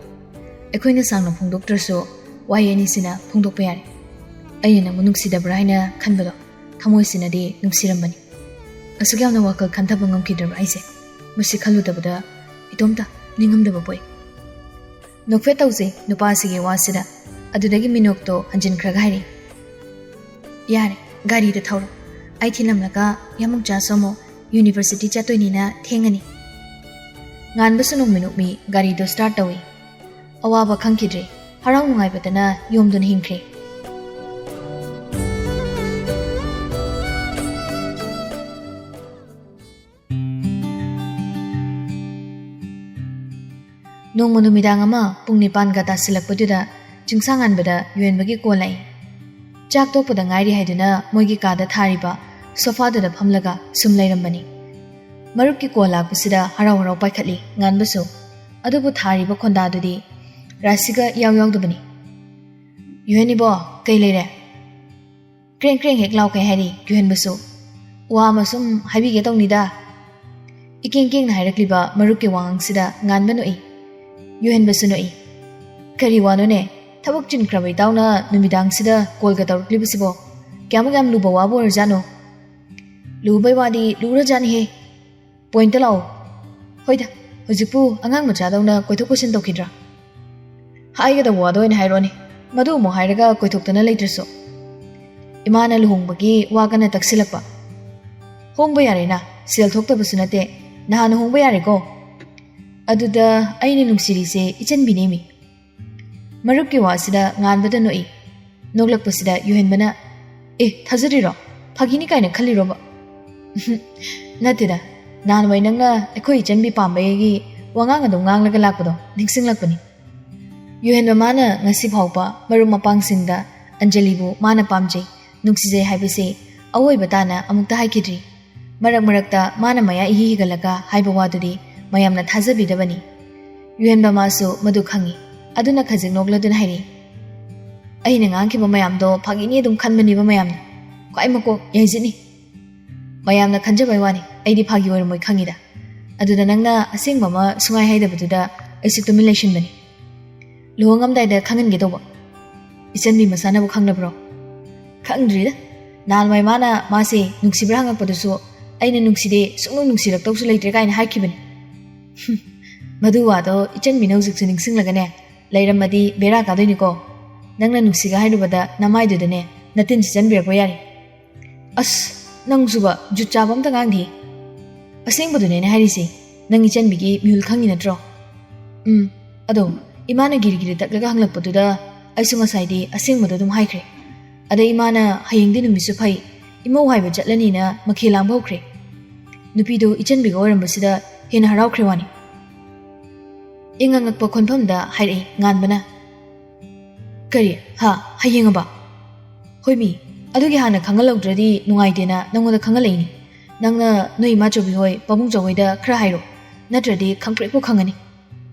ꯑꯩꯈꯣꯏꯅ ꯁꯥꯡꯅ ꯐꯣꯡꯗꯣꯛꯇ꯭ꯔꯁꯨ ꯋꯥꯍꯩ ꯑꯅꯤꯁꯤꯅ ꯐꯣꯡꯗꯣꯛꯄ ꯌꯥꯔꯦ꯫ ꯑꯩꯅ ꯅꯪꯕꯨ ꯅꯨꯡꯁꯤꯗꯕ꯭ꯔꯥ ꯍꯥꯏꯅ ꯈꯟꯕꯗꯣ ꯊꯃꯣꯏꯁꯤꯅꯗꯤ ꯅꯨꯡꯁꯤꯔꯝꯕꯅꯤ꯫ ꯑꯁꯨꯛ ꯌꯥꯝꯅ ꯋꯥꯈꯜ ꯈꯟꯊꯕ ꯉꯝꯈꯤꯗ꯭ꯔꯕ ꯑꯩꯁꯦ? ꯃꯁꯤ ꯈꯜꯂꯨꯗꯕꯗ ꯏꯇꯣꯝꯇ ꯅꯤꯡꯉꯝꯗꯕ ꯄꯣꯛꯏ꯫" ꯅꯣꯛꯐꯦꯠ ꯇꯧꯖꯩ ꯅꯨꯄꯥꯁꯤꯒꯤ ꯋꯥꯁꯤꯗ꯫ ꯑꯗꯨꯗꯒꯤ ꯃꯤꯅꯣꯛꯇꯣ ꯍꯟꯖꯤꯟꯈ꯭ꯔꯒ ꯍꯥꯏꯔꯛꯏ, "ꯌꯥꯔꯦ, ꯒꯥꯔꯤꯗ ꯊꯧꯔꯣ꯫ ꯑꯩ ꯊꯤꯜꯂꯝꯂꯒ ꯌꯥꯃꯨꯡ ꯆꯥ ꯁꯣꯃꯣ ꯌꯨꯅꯤꯚꯔꯁꯤꯇꯤ ꯆꯠꯇꯣꯏꯅꯤꯅ ꯊꯦꯡꯉꯅꯤ꯫ ꯉꯥꯟꯕꯁꯨ ꯅꯣꯡꯃ ꯅꯣꯛꯃꯤ ꯒꯥꯔꯤꯗꯣ ꯁ꯭ꯇꯥꯔꯠ ꯇꯧꯏ꯫ ꯑꯋꯥꯕ ꯈꯪꯈꯤꯗ꯭ꯔꯦ꯫ ꯍꯔꯥꯎ ꯅꯨꯡꯉꯥꯏꯕꯗꯅ ꯌꯣꯝꯗꯨꯅ ꯍꯤꯡꯈ꯭ꯔꯦ꯫ ꯅꯣꯡꯃ ꯅꯨꯃꯤꯗꯥꯡ ꯑꯃ ꯄꯨꯡ ꯅꯤꯄꯥꯟꯒ ꯇꯥꯁꯤꯜꯂꯛꯄꯗꯨꯗ ꯆꯤꯡꯁꯥꯡꯉꯥꯟꯕꯗ ꯌꯨꯍꯦꯟꯕꯒꯤ ꯀꯣꯜ ꯂꯥꯛꯏ꯫ ꯆꯥꯛ ꯇꯣꯛꯄꯗ ꯉꯥꯏꯔꯤ ꯍꯥꯏꯗꯨꯅ ꯃꯣꯏꯒꯤ ꯀꯥꯗ ꯊꯥꯔꯤꯕ ꯁꯣꯐꯥꯗꯨꯗ ꯐꯝꯂꯒ ꯁꯨꯝ ꯂꯩꯔꯝꯕꯅꯤ꯫ ꯃꯔꯨꯞꯀꯤ ꯀꯣꯜ ꯂꯥꯛꯄꯁꯤꯗ ꯍꯔꯥꯎ ꯍꯔꯥꯎ ꯄꯥꯏꯈꯠꯂꯤ ꯉꯥꯟꯕꯁꯨ꯫ ꯑꯗꯨꯕꯨ ꯊꯥꯔꯤꯕ ꯈꯣꯟꯗꯥꯗꯨꯗꯤ ꯔꯥꯁꯤꯒ ꯏꯌꯥꯎ ꯌꯥꯎꯗꯕꯅꯤ꯫ "ꯌꯨꯍꯦꯟ ꯏꯕꯣ, ꯀꯩ ꯂꯩꯔꯦ?" ꯀ꯭ꯔꯦꯡ ꯀ꯭ꯔꯦꯡ ꯍꯦꯛ ꯂꯥꯎ ꯀꯩ ꯍꯥꯏꯔꯤ ꯌꯨꯍꯦꯟꯕꯁꯨ꯫ "ꯋꯥ ꯑꯃ ꯁꯨꯝ ꯍꯥꯏꯕꯤꯒꯦ ꯇꯧꯅꯤꯗ꯫" ꯏꯀꯦꯡ ꯀꯦꯡꯅ ꯍꯥꯏꯔꯛꯂꯤꯕ ꯃꯔꯨꯞꯀꯤ ꯋꯥꯉꯥꯡꯁꯤꯗ ꯉꯥꯟꯕ ꯅꯣꯛꯏ꯫ ꯌꯨꯍꯦꯟꯕꯁꯨ ꯅꯣꯛꯏ꯫ "ꯀꯔꯤ ꯋꯥꯅꯣꯅꯦ? ꯊꯕꯛ ꯆꯤꯟꯈ꯭ꯔꯕ ꯏꯇꯥꯎꯅ ꯅꯨꯃꯤꯗꯥꯡꯁꯤꯗ ꯀꯣꯜꯒ ꯇꯧꯔꯛꯂꯤꯕꯁꯤꯕꯣ? ꯀꯌꯥꯃꯨꯛ ꯌꯥꯝ ꯂꯨꯕ ꯋꯥꯕꯨ ꯑꯣꯏꯔꯖꯥꯠꯅꯣ?" "ꯂꯨꯕꯩ ꯋꯥꯗꯤ ꯂꯨꯔꯖꯥꯠꯅꯤꯍꯦ꯫ ꯄꯣꯏꯟꯇ ꯂꯥꯛꯑꯣ꯫" "ꯍꯣꯏꯗ, ꯍꯧꯖꯤꯛꯄꯨ ꯑꯉꯥꯡ ꯃꯆꯥꯗꯧꯅ ꯀꯣꯏꯊꯣꯛ ꯀꯣꯏꯁꯤꯟ ꯇꯧꯈꯤꯗ꯭ꯔꯥ?" "ꯍꯥꯏꯒꯗꯕ ꯋꯥꯗꯣ ꯑꯣꯏꯅ ꯍꯥꯏꯔꯣꯅꯦ꯫ ꯃꯗꯨ ꯑꯃꯨꯛ ꯍꯥꯏꯔꯒ ꯀꯣꯏꯊꯣꯛꯇꯅ ꯂꯩꯇ꯭ꯔꯁꯨ꯫" ꯏꯃꯥꯅ ꯂꯨꯍꯣꯡꯕꯒꯤ ꯋꯥ ꯀꯟꯅ ꯇꯛꯁꯤꯜꯂꯛꯄ꯫ "ꯍꯣꯡꯕ ꯌꯥꯔꯦꯅ, ꯁꯦꯜ ꯊꯣꯛꯇꯕꯁꯨ ꯅꯠꯇꯦ꯫ ꯅꯍꯥꯟꯅ ꯍꯣꯡꯕ ꯌꯥꯔꯦꯀꯣ꯫" "ꯑꯗꯨꯗ ꯑꯩꯅ ꯅꯨꯡꯁꯤꯔꯤꯁꯦ ꯏꯆꯟꯕꯤꯅꯦꯃꯤ꯫" ꯃꯔꯨꯞꯀꯤ ꯋꯥꯁꯤꯗ ꯉꯥꯟꯕꯗ ꯅꯣꯛꯏ꯫ ꯅꯣꯛꯂꯛꯄꯁꯤꯗ ꯌꯨꯍꯦꯟꯕꯅ, "ꯑꯦ, ꯊꯥꯖꯗ꯭ꯔꯤꯔꯣ? ꯐꯥꯒꯤꯅꯤ ꯀꯥꯏꯅ ꯈꯜꯂꯤꯔꯣꯕ?" "ꯅꯠꯇꯦꯗ, ꯅꯍꯥꯟꯋꯥꯏ ꯅꯪꯅ ꯑꯩꯈꯣꯏ ꯏꯆꯟꯕꯤ ꯄꯥꯝꯕꯒꯤ ꯋꯥꯉꯥꯡ ꯑꯗꯨꯝ ꯉꯥꯡꯂꯒ ꯂꯥꯛꯄꯗꯣ ꯅꯤꯡꯁꯤꯡꯂꯛꯄꯅꯤ꯫" ꯌꯨꯍꯦꯟꯕ ꯃꯥꯅ ꯉꯁꯤ ꯐꯥꯎꯕ ꯃꯔꯨꯞ ꯃꯄꯥꯡꯁꯤꯡꯗ ꯑꯟꯖꯂꯤꯕꯨ ꯃꯥꯅ ꯄꯥꯝꯖꯩ, ꯅꯨꯡꯁꯤꯖꯩ ꯍꯥꯏꯕꯁꯤ ꯑꯋꯣꯏꯕ ꯇꯥꯅ ꯑꯃꯨꯛꯇ ꯍꯥꯏꯈꯤꯗ꯭ꯔꯤ꯫ ꯃꯔꯛ ꯃꯔꯛꯇ ꯃꯥꯅ ꯃꯌꯥ ꯏꯍꯤ ꯍꯤꯒꯠꯂꯒ ꯍꯥꯏꯕ ꯋꯥꯗꯨꯗꯤ ꯃꯌꯥꯝꯅ ꯊꯥꯖꯕꯤꯗꯕꯅꯤ꯫ ꯌꯨꯍꯦꯟꯕ ꯃꯥꯁꯨ ꯃꯗꯨ ꯈꯪꯏ꯫ ꯑꯗꯨꯅ ꯈꯖꯤꯛ ꯅꯣꯛꯂꯗꯨꯅ ꯍꯥꯏꯔꯤ, "ꯑꯩꯅ ꯉꯥꯡꯈꯤꯕ ꯃꯌꯥꯝꯗꯣ ꯐꯥꯒꯤꯅꯤ ꯑꯗꯨꯝ ꯈꯟꯕꯅꯦꯕ ꯃꯌꯥꯝꯅ꯫ ꯈ꯭ꯋꯥꯏ ꯃꯀꯣꯛ ꯌꯥꯏꯖꯤꯠꯅꯤ꯫ ꯃꯌꯥꯝꯅ ꯈꯟꯖꯕꯩ ꯋꯥꯅꯤ, ꯑꯩꯗꯤ ꯐꯥꯒꯤ ꯑꯣꯏꯔꯝꯃꯣꯏ ꯈꯪꯉꯤꯗ꯫ ꯑꯗꯨꯗ ꯅꯪꯅ ꯑꯁꯦꯡꯕ ꯑꯃ ꯁꯨꯡꯍꯥꯏ ꯍꯥꯏꯗꯕꯗꯨꯗ ꯑꯩꯁꯨ ꯇꯨꯃꯤꯟ ꯂꯩꯁꯤꯟꯕꯅꯤ꯫ ꯂꯨꯍꯣꯡꯉꯝꯗꯥꯏꯗ ꯈꯪꯍꯟꯒꯦ ꯇꯧꯕ꯫" "ꯏꯆꯟꯕꯤ ꯃꯁꯥꯅꯕꯨ ꯈꯪꯅꯕ꯭ꯔꯣ?" "ꯈꯪꯗ꯭ꯔꯤꯗ꯫ ꯅꯍꯥꯟꯋꯥꯏ ꯃꯥꯅ ꯃꯥꯁꯦ ꯅꯨꯡꯁꯤꯕ꯭ꯔꯥ ꯍꯪꯉꯛꯄꯗꯨꯁꯨ ꯑꯩꯅ ꯅꯨꯡꯁꯤꯗꯦ, ꯁꯨꯡꯅꯨꯡ ꯅꯨꯡꯁꯤꯔꯛꯇꯧꯁꯨ ꯂꯩꯇ꯭ꯔꯦ ꯀꯥꯏꯅ ꯍꯥꯏꯈꯤꯕꯅꯤ꯫" "ꯍꯨꯝ, ꯃꯗꯨ ꯋꯥꯗꯣ ꯏꯆꯟꯕꯤꯅ ꯍꯧꯖꯤꯛꯁꯨ ꯅꯤꯡꯁꯤꯡꯂꯒꯅꯦ ꯂꯩꯔꯝꯃꯗꯤ ꯕꯦꯔꯥ ꯀꯥꯗꯣꯏꯅꯤꯀꯣ꯫ ꯅꯪꯅ ꯅꯨꯡꯁꯤꯒ ꯍꯥꯏꯔꯨꯕꯗ ꯅꯃꯥꯏꯗꯨꯗꯅꯦ ꯅꯇꯤꯟ ꯁꯤꯆꯟꯕꯤꯔꯛꯄ ꯌꯥꯔꯦ꯫" "ꯑꯁ, ꯅꯪꯁꯨꯕ ꯖꯨꯠ ꯆꯥꯕ ꯑꯝꯇ ꯉꯥꯡꯗꯦ꯫ ꯑꯁꯦꯡꯕꯗꯨꯅꯦ ꯑꯩꯅ ꯍꯥꯏꯔꯤꯁꯦ꯫ ꯅꯪ ꯏꯆꯟꯕꯤꯒꯤ ꯃꯤꯍꯨꯜ ꯈꯪꯉꯤ ꯅꯠꯇ꯭ꯔꯣ? ꯎꯝ, ꯑꯗꯣ ꯏꯃꯥꯅ ꯒꯤꯔꯤ ꯒꯤꯔꯤ ꯇꯛꯂꯒ ꯍꯪꯂꯛꯄꯗꯨꯗ ꯑꯩꯁꯨ ꯉꯁꯥꯏꯗꯤ ꯑꯁꯦꯡꯕꯗꯣ ꯑꯗꯨꯝ ꯍꯥꯏꯈ꯭ꯔꯦ꯫ ꯑꯗ ꯏꯃꯥꯅ ꯍꯌꯦꯡꯗꯤ ꯅꯨꯃꯤꯠꯁꯨ ꯐꯩ, ꯏꯃꯧ ꯍꯥꯏꯕ ꯆꯠꯂꯅꯤꯅ ꯃꯈꯦꯜ ꯂꯥꯡꯕ ꯍꯧꯈ꯭ꯔꯦ꯫ ꯅꯨꯄꯤꯗꯣ ꯏꯆꯟꯕꯤꯒ ꯑꯣꯏꯔꯝꯕꯁꯤꯗ ꯍꯦꯟꯅ ꯍꯔꯥꯎꯈ꯭ꯔꯦ ꯋꯥꯅꯤ꯫ ꯏꯉꯛ ꯉꯛꯄ ꯈꯣꯟꯐꯝꯗ ꯍꯥꯏꯔꯛꯏ ꯉꯥꯟꯕꯅ꯫ "ꯀꯔꯤ? ꯍꯥ? ꯍꯌꯦꯡꯉꯕ? ꯍꯣꯏ ꯃꯤ, ꯑꯗꯨꯒꯤ ꯍꯥꯟꯅ ꯈꯪꯍꯜꯍꯧꯗ꯭ꯔꯗꯤ ꯅꯨꯡꯉꯥꯏꯇꯦꯅ ꯅꯪꯉꯣꯟꯗ ꯈꯪꯍꯜꯂꯛꯏꯅꯤ꯫ ꯅꯪꯅ ꯅꯣꯏ ꯏꯃꯥ ꯆꯧꯕꯤ ꯍꯣꯏ ꯄꯥꯕꯨꯡ ꯆꯧꯍꯣꯏꯗ ꯈꯔ ꯍꯥꯏꯔꯣ, ꯅꯠꯇ꯭ꯔꯗꯤ ꯈꯪꯄ꯭ꯔꯦꯛꯄꯨ ꯈꯪꯉꯅꯤ꯫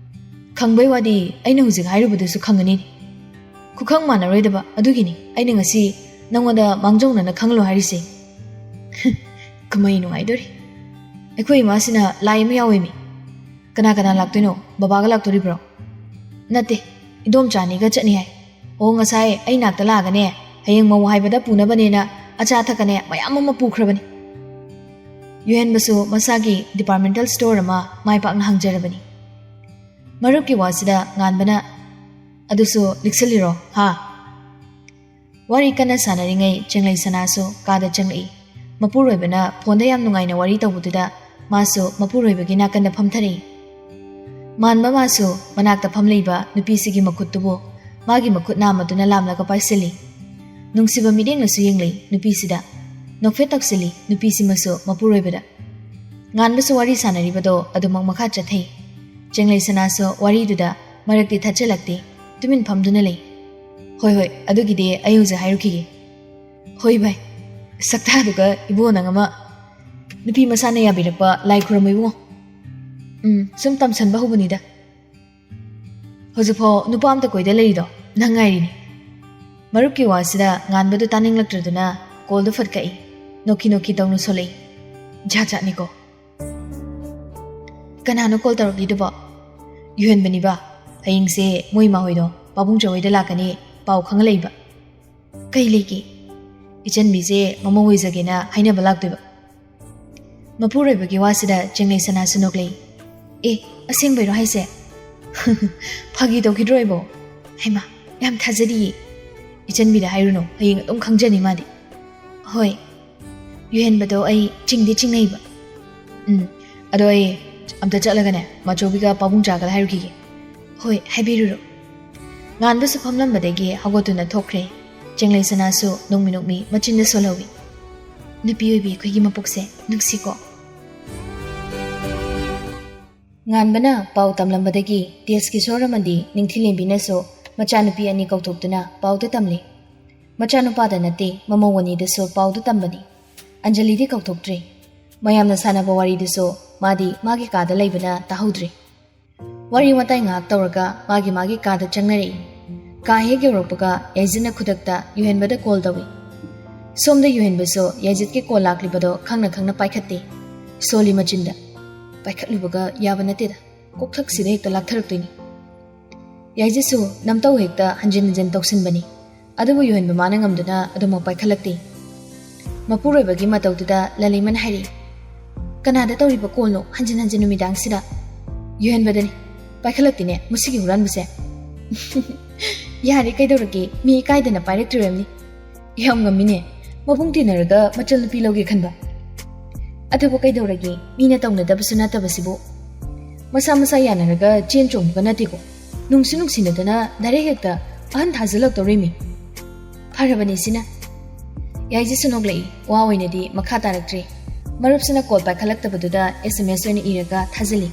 ꯈꯪꯕꯩ ꯋꯥꯗꯤ ꯑꯩꯅ ꯍꯧꯖꯤꯛ ꯍꯥꯏꯔꯨꯕꯗꯨꯁꯨ ꯈꯪꯉꯅꯤ꯫ ꯈꯨꯈꯪ ꯃꯥꯟꯅꯔꯣꯏꯗꯕ ꯑꯗꯨꯒꯤꯅꯤ ꯑꯩꯅ ꯉꯁꯤ ꯅꯪꯉꯣꯟꯗ ꯃꯥꯡꯖꯧꯅꯅ ꯈꯪꯍꯜꯂꯣ ꯍꯥꯏꯔꯤꯁꯦ꯫" "ꯀꯃꯥꯏ ꯅꯨꯡꯉꯥꯏꯗꯣꯔꯤ? ꯑꯩꯈꯣꯏ ꯏꯃꯥꯁꯤꯅ ꯂꯥꯏ ꯑꯃ ꯌꯥꯎꯋꯦꯃꯤ꯫" "ꯀꯅꯥ ꯀꯅꯥ ꯂꯥꯛꯇꯣꯏꯅꯣ? ꯕꯕꯥꯒ ꯂꯥꯛꯇꯣꯔꯤꯕ꯭ꯔꯣ?" "ꯅꯠꯇꯦ, ꯏꯗꯣꯝꯆꯥ ꯑꯅꯤꯒ ꯆꯠꯅꯤ ꯍꯥꯏ꯫ ꯑꯣ, ꯉꯁꯥꯏ ꯑꯩ ꯅꯥꯛꯇ ꯂꯥꯛꯑꯒꯅꯦ, ꯍꯌꯦꯡ ꯃꯧ ꯍꯥꯏꯕꯗ ꯄꯨꯅꯕꯅꯦꯅ ꯑꯆꯥ ꯑꯊꯛꯀꯅꯦ ꯃꯌꯥꯝ ꯑꯃ ꯄꯨꯈ꯭ꯔꯕꯅꯤ꯫" ꯌꯨꯍꯦꯟꯕꯁꯨ ꯃꯁꯥꯒꯤ departmental store ꯑꯃ ꯃꯥꯏ ꯄꯥꯛꯅ ꯍꯥꯡꯖꯔꯕꯅꯤ꯫ ꯃꯔꯨꯞꯀꯤ ꯋꯥꯁꯤꯗ ꯉꯥꯟꯕꯅ, "ꯑꯗꯨꯁꯨ ꯂꯤꯛꯁꯜꯂꯤꯔꯣ, ꯍꯥ?" ꯋꯥꯔꯤ ꯀꯟꯅ ꯁꯥꯟꯅꯔꯤꯉꯩ ꯆꯦꯡꯂꯩ ꯁꯅꯥꯁꯨ ꯀꯥꯗ ꯆꯪꯂꯛꯏ꯫ ꯃꯄꯨꯔꯣꯏꯕꯅ ꯐꯣꯟꯗ ꯌꯥꯝ ꯅꯨꯡꯉꯥꯏꯅ ꯋꯥꯔꯤ ꯇꯧꯕꯗꯨꯗ ꯃꯥꯁꯨ ꯃꯄꯨꯔꯣꯏꯕꯒꯤ ꯅꯥꯀꯟꯗ ꯐꯝꯊꯔꯛꯏ꯫ ꯃꯥꯟꯕ ꯃꯥꯁꯨ ꯃꯅꯥꯛꯇ ꯐꯝꯂꯤꯕ ꯅꯨꯄꯤꯁꯤꯒꯤ ꯃꯈꯨꯠꯇꯨꯕꯨ ꯃꯥꯒꯤ ꯃꯈꯨꯠ ꯅꯥꯝꯃꯗꯨꯅ ꯂꯥꯝꯂꯒ ꯄꯥꯏꯁꯤꯜꯂꯤ꯫ ꯅꯨꯡꯁꯤꯕ ꯃꯤꯠꯌꯦꯡꯅꯁꯨ ꯌꯦꯡꯂꯤ ꯅꯨꯄꯤꯁꯤꯗ꯫ ꯅꯣꯛꯐꯦꯠ ꯇꯧꯁꯤꯜꯂꯤ ꯅꯨꯄꯤꯁꯤꯃꯁꯨ ꯃꯄꯨꯔꯣꯏꯕꯗ꯫ ꯉꯥꯟꯕꯁꯨ ꯋꯥꯔꯤ ꯁꯥꯟꯅꯔꯤꯕꯗꯣ ꯑꯗꯨꯃꯛ ꯃꯈꯥ ꯆꯠꯊꯩ꯫ ꯆꯦꯡꯂꯩ ꯁꯅꯥꯁꯨ ꯋꯥꯔꯤꯗꯨꯗ ꯃꯔꯛꯇꯤ ꯊꯠꯆꯜꯂꯛꯇꯦ, ꯇꯨꯃꯤꯟ ꯐꯝꯗꯨꯅ ꯂꯩ꯫ "ꯍꯣꯏ, ꯍꯣꯏ, ꯑꯗꯨꯒꯤꯗꯤ ꯑꯩ ꯍꯧꯖꯤꯛ ꯍꯥꯏꯔꯨꯈꯤꯒꯦ꯫" "ꯍꯣꯏ ꯚꯥꯏ, ꯁꯛꯇꯥꯗꯨꯒ ꯏꯕꯣ ꯅꯪ ꯑꯃ꯫ ꯅꯨꯄꯤ ꯃꯁꯥꯅ ꯌꯥꯕꯤꯔꯛꯄ ꯂꯥꯏ ꯈꯨꯔꯝꯃꯨ ꯏꯕꯨꯡꯉꯣ꯫ ꯎꯝ, ꯁꯨꯝ ꯇꯝꯁꯟꯕ ꯍꯧꯕꯅꯤꯗ꯫ ꯍꯧꯖꯤꯛꯐꯥꯎ ꯅꯨꯄꯥ ꯑꯝꯇ ꯀꯣꯏꯗ ꯂꯩꯔꯤꯗꯣ ꯅꯪ ꯉꯥꯏꯔꯤꯅꯦ꯫" ꯃꯔꯨꯞꯀꯤ ꯋꯥꯁꯤꯗ ꯉꯥꯟꯕꯗꯨ ꯇꯥꯅꯤꯡꯂꯛꯇ꯭ꯔꯗꯨꯅ ꯀꯣꯜꯗꯨ ꯐꯠ ꯀꯛꯏ꯫ ꯅꯣꯛꯈꯤ ꯅꯣꯛꯈꯤ ꯇꯧꯅ ꯁꯣꯜꯂꯛꯏ꯫ ꯖꯥꯠ ꯖꯥꯠꯅꯤꯀꯣ꯫ "ꯀꯅꯥꯅꯣ ꯀꯣꯜ ꯇꯧꯔꯛꯂꯤꯗꯨꯕꯣ?" "ꯌꯨꯍꯦꯟꯕꯅꯤꯕ꯫ ꯍꯌꯦꯡꯁꯦ ꯃꯣꯏ ꯏꯃꯥ ꯍꯣꯏꯗꯣ ꯄꯥꯕꯨꯡ ꯆꯧꯍꯣꯏꯗ ꯂꯥꯛꯀꯅꯤ ꯄꯥꯎ ꯈꯪꯍꯜꯂꯛꯏꯕ꯫" "ꯀꯩ ꯂꯩꯒꯦ?" "ꯏꯆꯟꯕꯤꯁꯦ ꯃꯃꯧ ꯑꯣꯏꯖꯒꯦꯅ ꯍꯥꯏꯅꯕ ꯂꯥꯛꯇꯣꯏꯕ꯫" ꯃꯄꯨꯔꯣꯏꯕꯒꯤ ꯋꯥꯁꯤꯗ ꯆꯦꯡꯂꯩ ꯁꯅꯥꯁꯨ ꯅꯣꯛꯂꯛꯏ꯫ "ꯑꯦ, ꯑꯁꯦꯡꯕꯩꯔꯣ ꯍꯥꯏꯁꯦ?" "ꯐꯥꯒꯤ ꯇꯧꯈꯤꯗ꯭ꯔꯣ ꯑꯩꯕꯣ?" "ꯍꯩꯃꯥ, ꯌꯥꯝ ꯊꯥꯖꯗꯤꯌꯦ꯫" "ꯏꯆꯟꯕꯤꯗ ꯍꯥꯏꯔꯨꯅꯨ, ꯍꯌꯦꯡ ꯑꯗꯨꯝ ꯈꯪꯖꯅꯤ ꯃꯥꯗꯤ꯫" "ꯍꯣꯏ꯫" ꯌꯨꯍꯦꯟꯕꯗꯣ ꯑꯩ ꯆꯤꯡꯗꯤ ꯆꯤꯡꯅꯩꯕ꯫ ꯎꯝ, ꯑꯗꯣ ꯑꯩ ꯑꯝꯇ ꯆꯠꯂꯒꯅꯦ, ꯃꯥꯆꯧꯕꯤꯒ ꯄꯥꯕꯨꯡ ꯆꯥꯒꯗ ꯍꯥꯏꯔꯨꯈꯤꯒꯦ꯫ ꯍꯣꯏ, ꯍꯥꯏꯕꯤꯔꯨꯔꯣ꯫ ꯉꯥꯟꯕꯁꯨ ꯐꯝꯂꯝꯕꯗꯒꯤ ꯍꯧꯒꯠꯇꯨꯅ ꯊꯣꯛꯈ꯭ꯔꯦ꯫ ꯆꯦꯡꯂꯩ ꯁꯅꯥꯁꯨ ꯅꯣꯡꯃꯤ ꯅꯣꯡꯃꯤ ꯃꯆꯤꯟꯗ ꯁꯣꯜꯍꯧꯏ꯫ ꯅꯨꯄꯤ ꯑꯣꯏꯕꯤ ꯑꯩꯈꯣꯏꯒꯤ ꯃꯄꯣꯛꯁꯦ ꯅꯨꯡꯁꯤꯀꯣ꯫ ꯉꯥꯟꯕꯅ ꯄꯥꯎ ꯇꯝꯂꯝꯕꯗꯒꯤ ꯇꯦꯖꯀꯤꯁꯣꯔ ꯑꯃꯗꯤ ꯅꯤꯡꯊꯤꯂꯦꯝꯕꯤꯅꯁꯨ ꯃꯆꯥꯅꯨꯄꯤ ꯑꯅꯤ ꯀꯧꯊꯣꯛꯇꯨꯅ ꯄꯥꯎꯗꯨ ꯇꯝꯂꯤ꯫ ꯃꯆꯥꯅꯨꯄꯥꯗ ꯅꯠꯇꯦ, ꯃꯃꯧ ꯑꯅꯤꯗꯁꯨ ꯄꯥꯎꯗꯨ ꯇꯝꯕꯅꯤ꯫ ꯑꯟꯖꯂꯤꯗꯤ ꯀꯧꯊꯣꯛꯇ꯭ꯔꯤ꯫ ꯃꯌꯥꯝꯅ ꯁꯥꯟꯅꯕ ꯋꯥꯔꯤꯗꯨꯁꯨ ꯃꯥꯗꯤ ꯃꯥꯒꯤ ꯀꯥꯗ ꯂꯩꯕꯅ ꯇꯥꯍꯧꯗ꯭ꯔꯤ꯫ ꯋꯥꯔꯤ ꯋꯥꯇꯥꯏ ꯉꯥꯏꯍꯥꯛ ꯇꯧꯔꯒ ꯃꯥꯒꯤ ꯃꯥꯒꯤ ꯀꯥꯗ ꯆꯪꯅꯔꯛꯏ꯫ ꯀꯥ ꯍꯦꯛ ꯌꯧꯔꯛꯄꯒ ꯌꯥꯏꯖꯤꯟꯅ ꯈꯨꯗꯛꯇ ꯌꯨꯍꯦꯟꯕꯗ ꯀꯣꯜ ꯇꯧꯏ꯫ ꯁꯣꯝꯗ ꯌꯨꯍꯦꯟꯕꯁꯨ ꯌꯥꯏꯖꯤꯠꯀꯤ ꯀꯣꯜ ꯂꯥꯛꯂꯤꯕꯗꯣ ꯈꯪꯅ ꯈꯪꯅ ꯄꯥꯏꯈꯠꯇꯦ꯫ ꯁꯣꯜꯂꯤ ꯃꯆꯤꯟꯗ꯫ ꯄꯥꯏꯈꯠꯂꯨꯕꯒ ꯌꯥꯕ ꯅꯠꯇꯦꯗ꯫ ꯀꯣꯛꯊꯛꯁꯤꯗ ꯍꯦꯛꯇ ꯂꯥꯛꯊꯔꯛꯇꯣꯏꯅꯤ꯫ ꯌꯥꯏꯖꯤꯠꯁꯨ ꯅꯝꯇꯧ ꯍꯦꯛꯇ ꯍꯟꯖꯤꯟ ꯍꯟꯖꯤꯟ ꯇꯧꯁꯤꯟꯕꯅꯤ꯫ ꯑꯗꯨꯕꯨ ꯌꯨꯍꯦꯟꯕ ꯃꯥꯅ ꯉꯝꯗꯨꯅ ꯑꯗꯨꯃꯛ ꯄꯥꯏꯈꯠꯂꯛꯇꯦ꯫ ꯃꯄꯨꯔꯣꯏꯕꯒꯤ ꯃꯇꯧꯗꯨꯗ ꯂꯂꯩꯃꯅ ꯍꯥꯏꯔꯛꯏ, "ꯀꯅꯥꯗ ꯇꯧꯔꯤꯕ ꯀꯣꯜꯅꯣ ꯍꯟꯖꯤꯟ ꯍꯟꯖꯤꯟ ꯅꯨꯃꯤꯗꯥꯡꯁꯤꯗ?" ꯌꯨꯍꯦꯟꯕꯗꯅꯤ꯫ "ꯄꯥꯏꯈꯠꯂꯛꯇꯦꯅꯦ ꯃꯁꯤꯒꯤ ꯍꯨꯔꯥꯟꯕꯁꯦ꯫" "ꯌꯥꯔꯦ, ꯀꯩꯗꯧꯔꯒꯦ? ꯃꯤ ꯏꯀꯥꯏꯗꯅ ꯄꯥꯏꯔꯛꯇ꯭ꯔꯤꯔꯝꯅꯤ꯫" "ꯌꯥꯝ ꯉꯝꯃꯤꯅꯦ, ꯃꯕꯨꯡ ꯇꯤꯟꯅꯔꯒ ꯃꯆꯜ ꯅꯨꯄꯤ ꯂꯧꯒꯦ ꯈꯟꯕ꯫" "ꯑꯗꯨꯕꯨ ꯀꯩꯗꯧꯔꯒꯦ? ꯃꯤꯅ ꯇꯧꯅꯗꯕꯁꯨ ꯅꯠꯇꯕꯁꯤꯕꯨ꯫ ꯃꯁꯥ ꯃꯁꯥ ꯌꯥꯅꯔꯒ ꯆꯦꯟ ꯆꯣꯡꯕꯒ ꯅꯠꯇꯦꯀꯣ꯫ ꯅꯨꯡꯁꯨ ꯅꯨꯡꯁꯤꯅꯗꯅ ꯗꯥꯏꯔꯦꯛ ꯍꯦꯛꯇ ꯑꯍꯟ ꯊꯥꯖꯤꯜꯂꯛꯇꯧꯔꯤꯃꯤ꯫" "ꯐꯔꯕꯅꯤ ꯁꯤꯅ꯫" ꯌꯥꯏꯖꯤꯠꯁꯨ ꯅꯣꯛꯂꯛꯏ꯫ ꯋꯥ ꯑꯣꯏꯅꯗꯤ ꯃꯈꯥ ꯇꯥꯔꯛꯇ꯭ꯔꯤ꯫ ꯃꯔꯨꯞꯁꯤꯅ ꯀꯣꯜ ꯄꯥꯏꯈꯠꯂꯛꯇꯕꯗꯨꯗ ꯑꯦꯁ ꯑꯦꯝ ꯑꯦꯁ ꯑꯣꯏꯅ ꯏꯔꯒ ꯊꯥꯖꯤꯜꯂꯤ꯫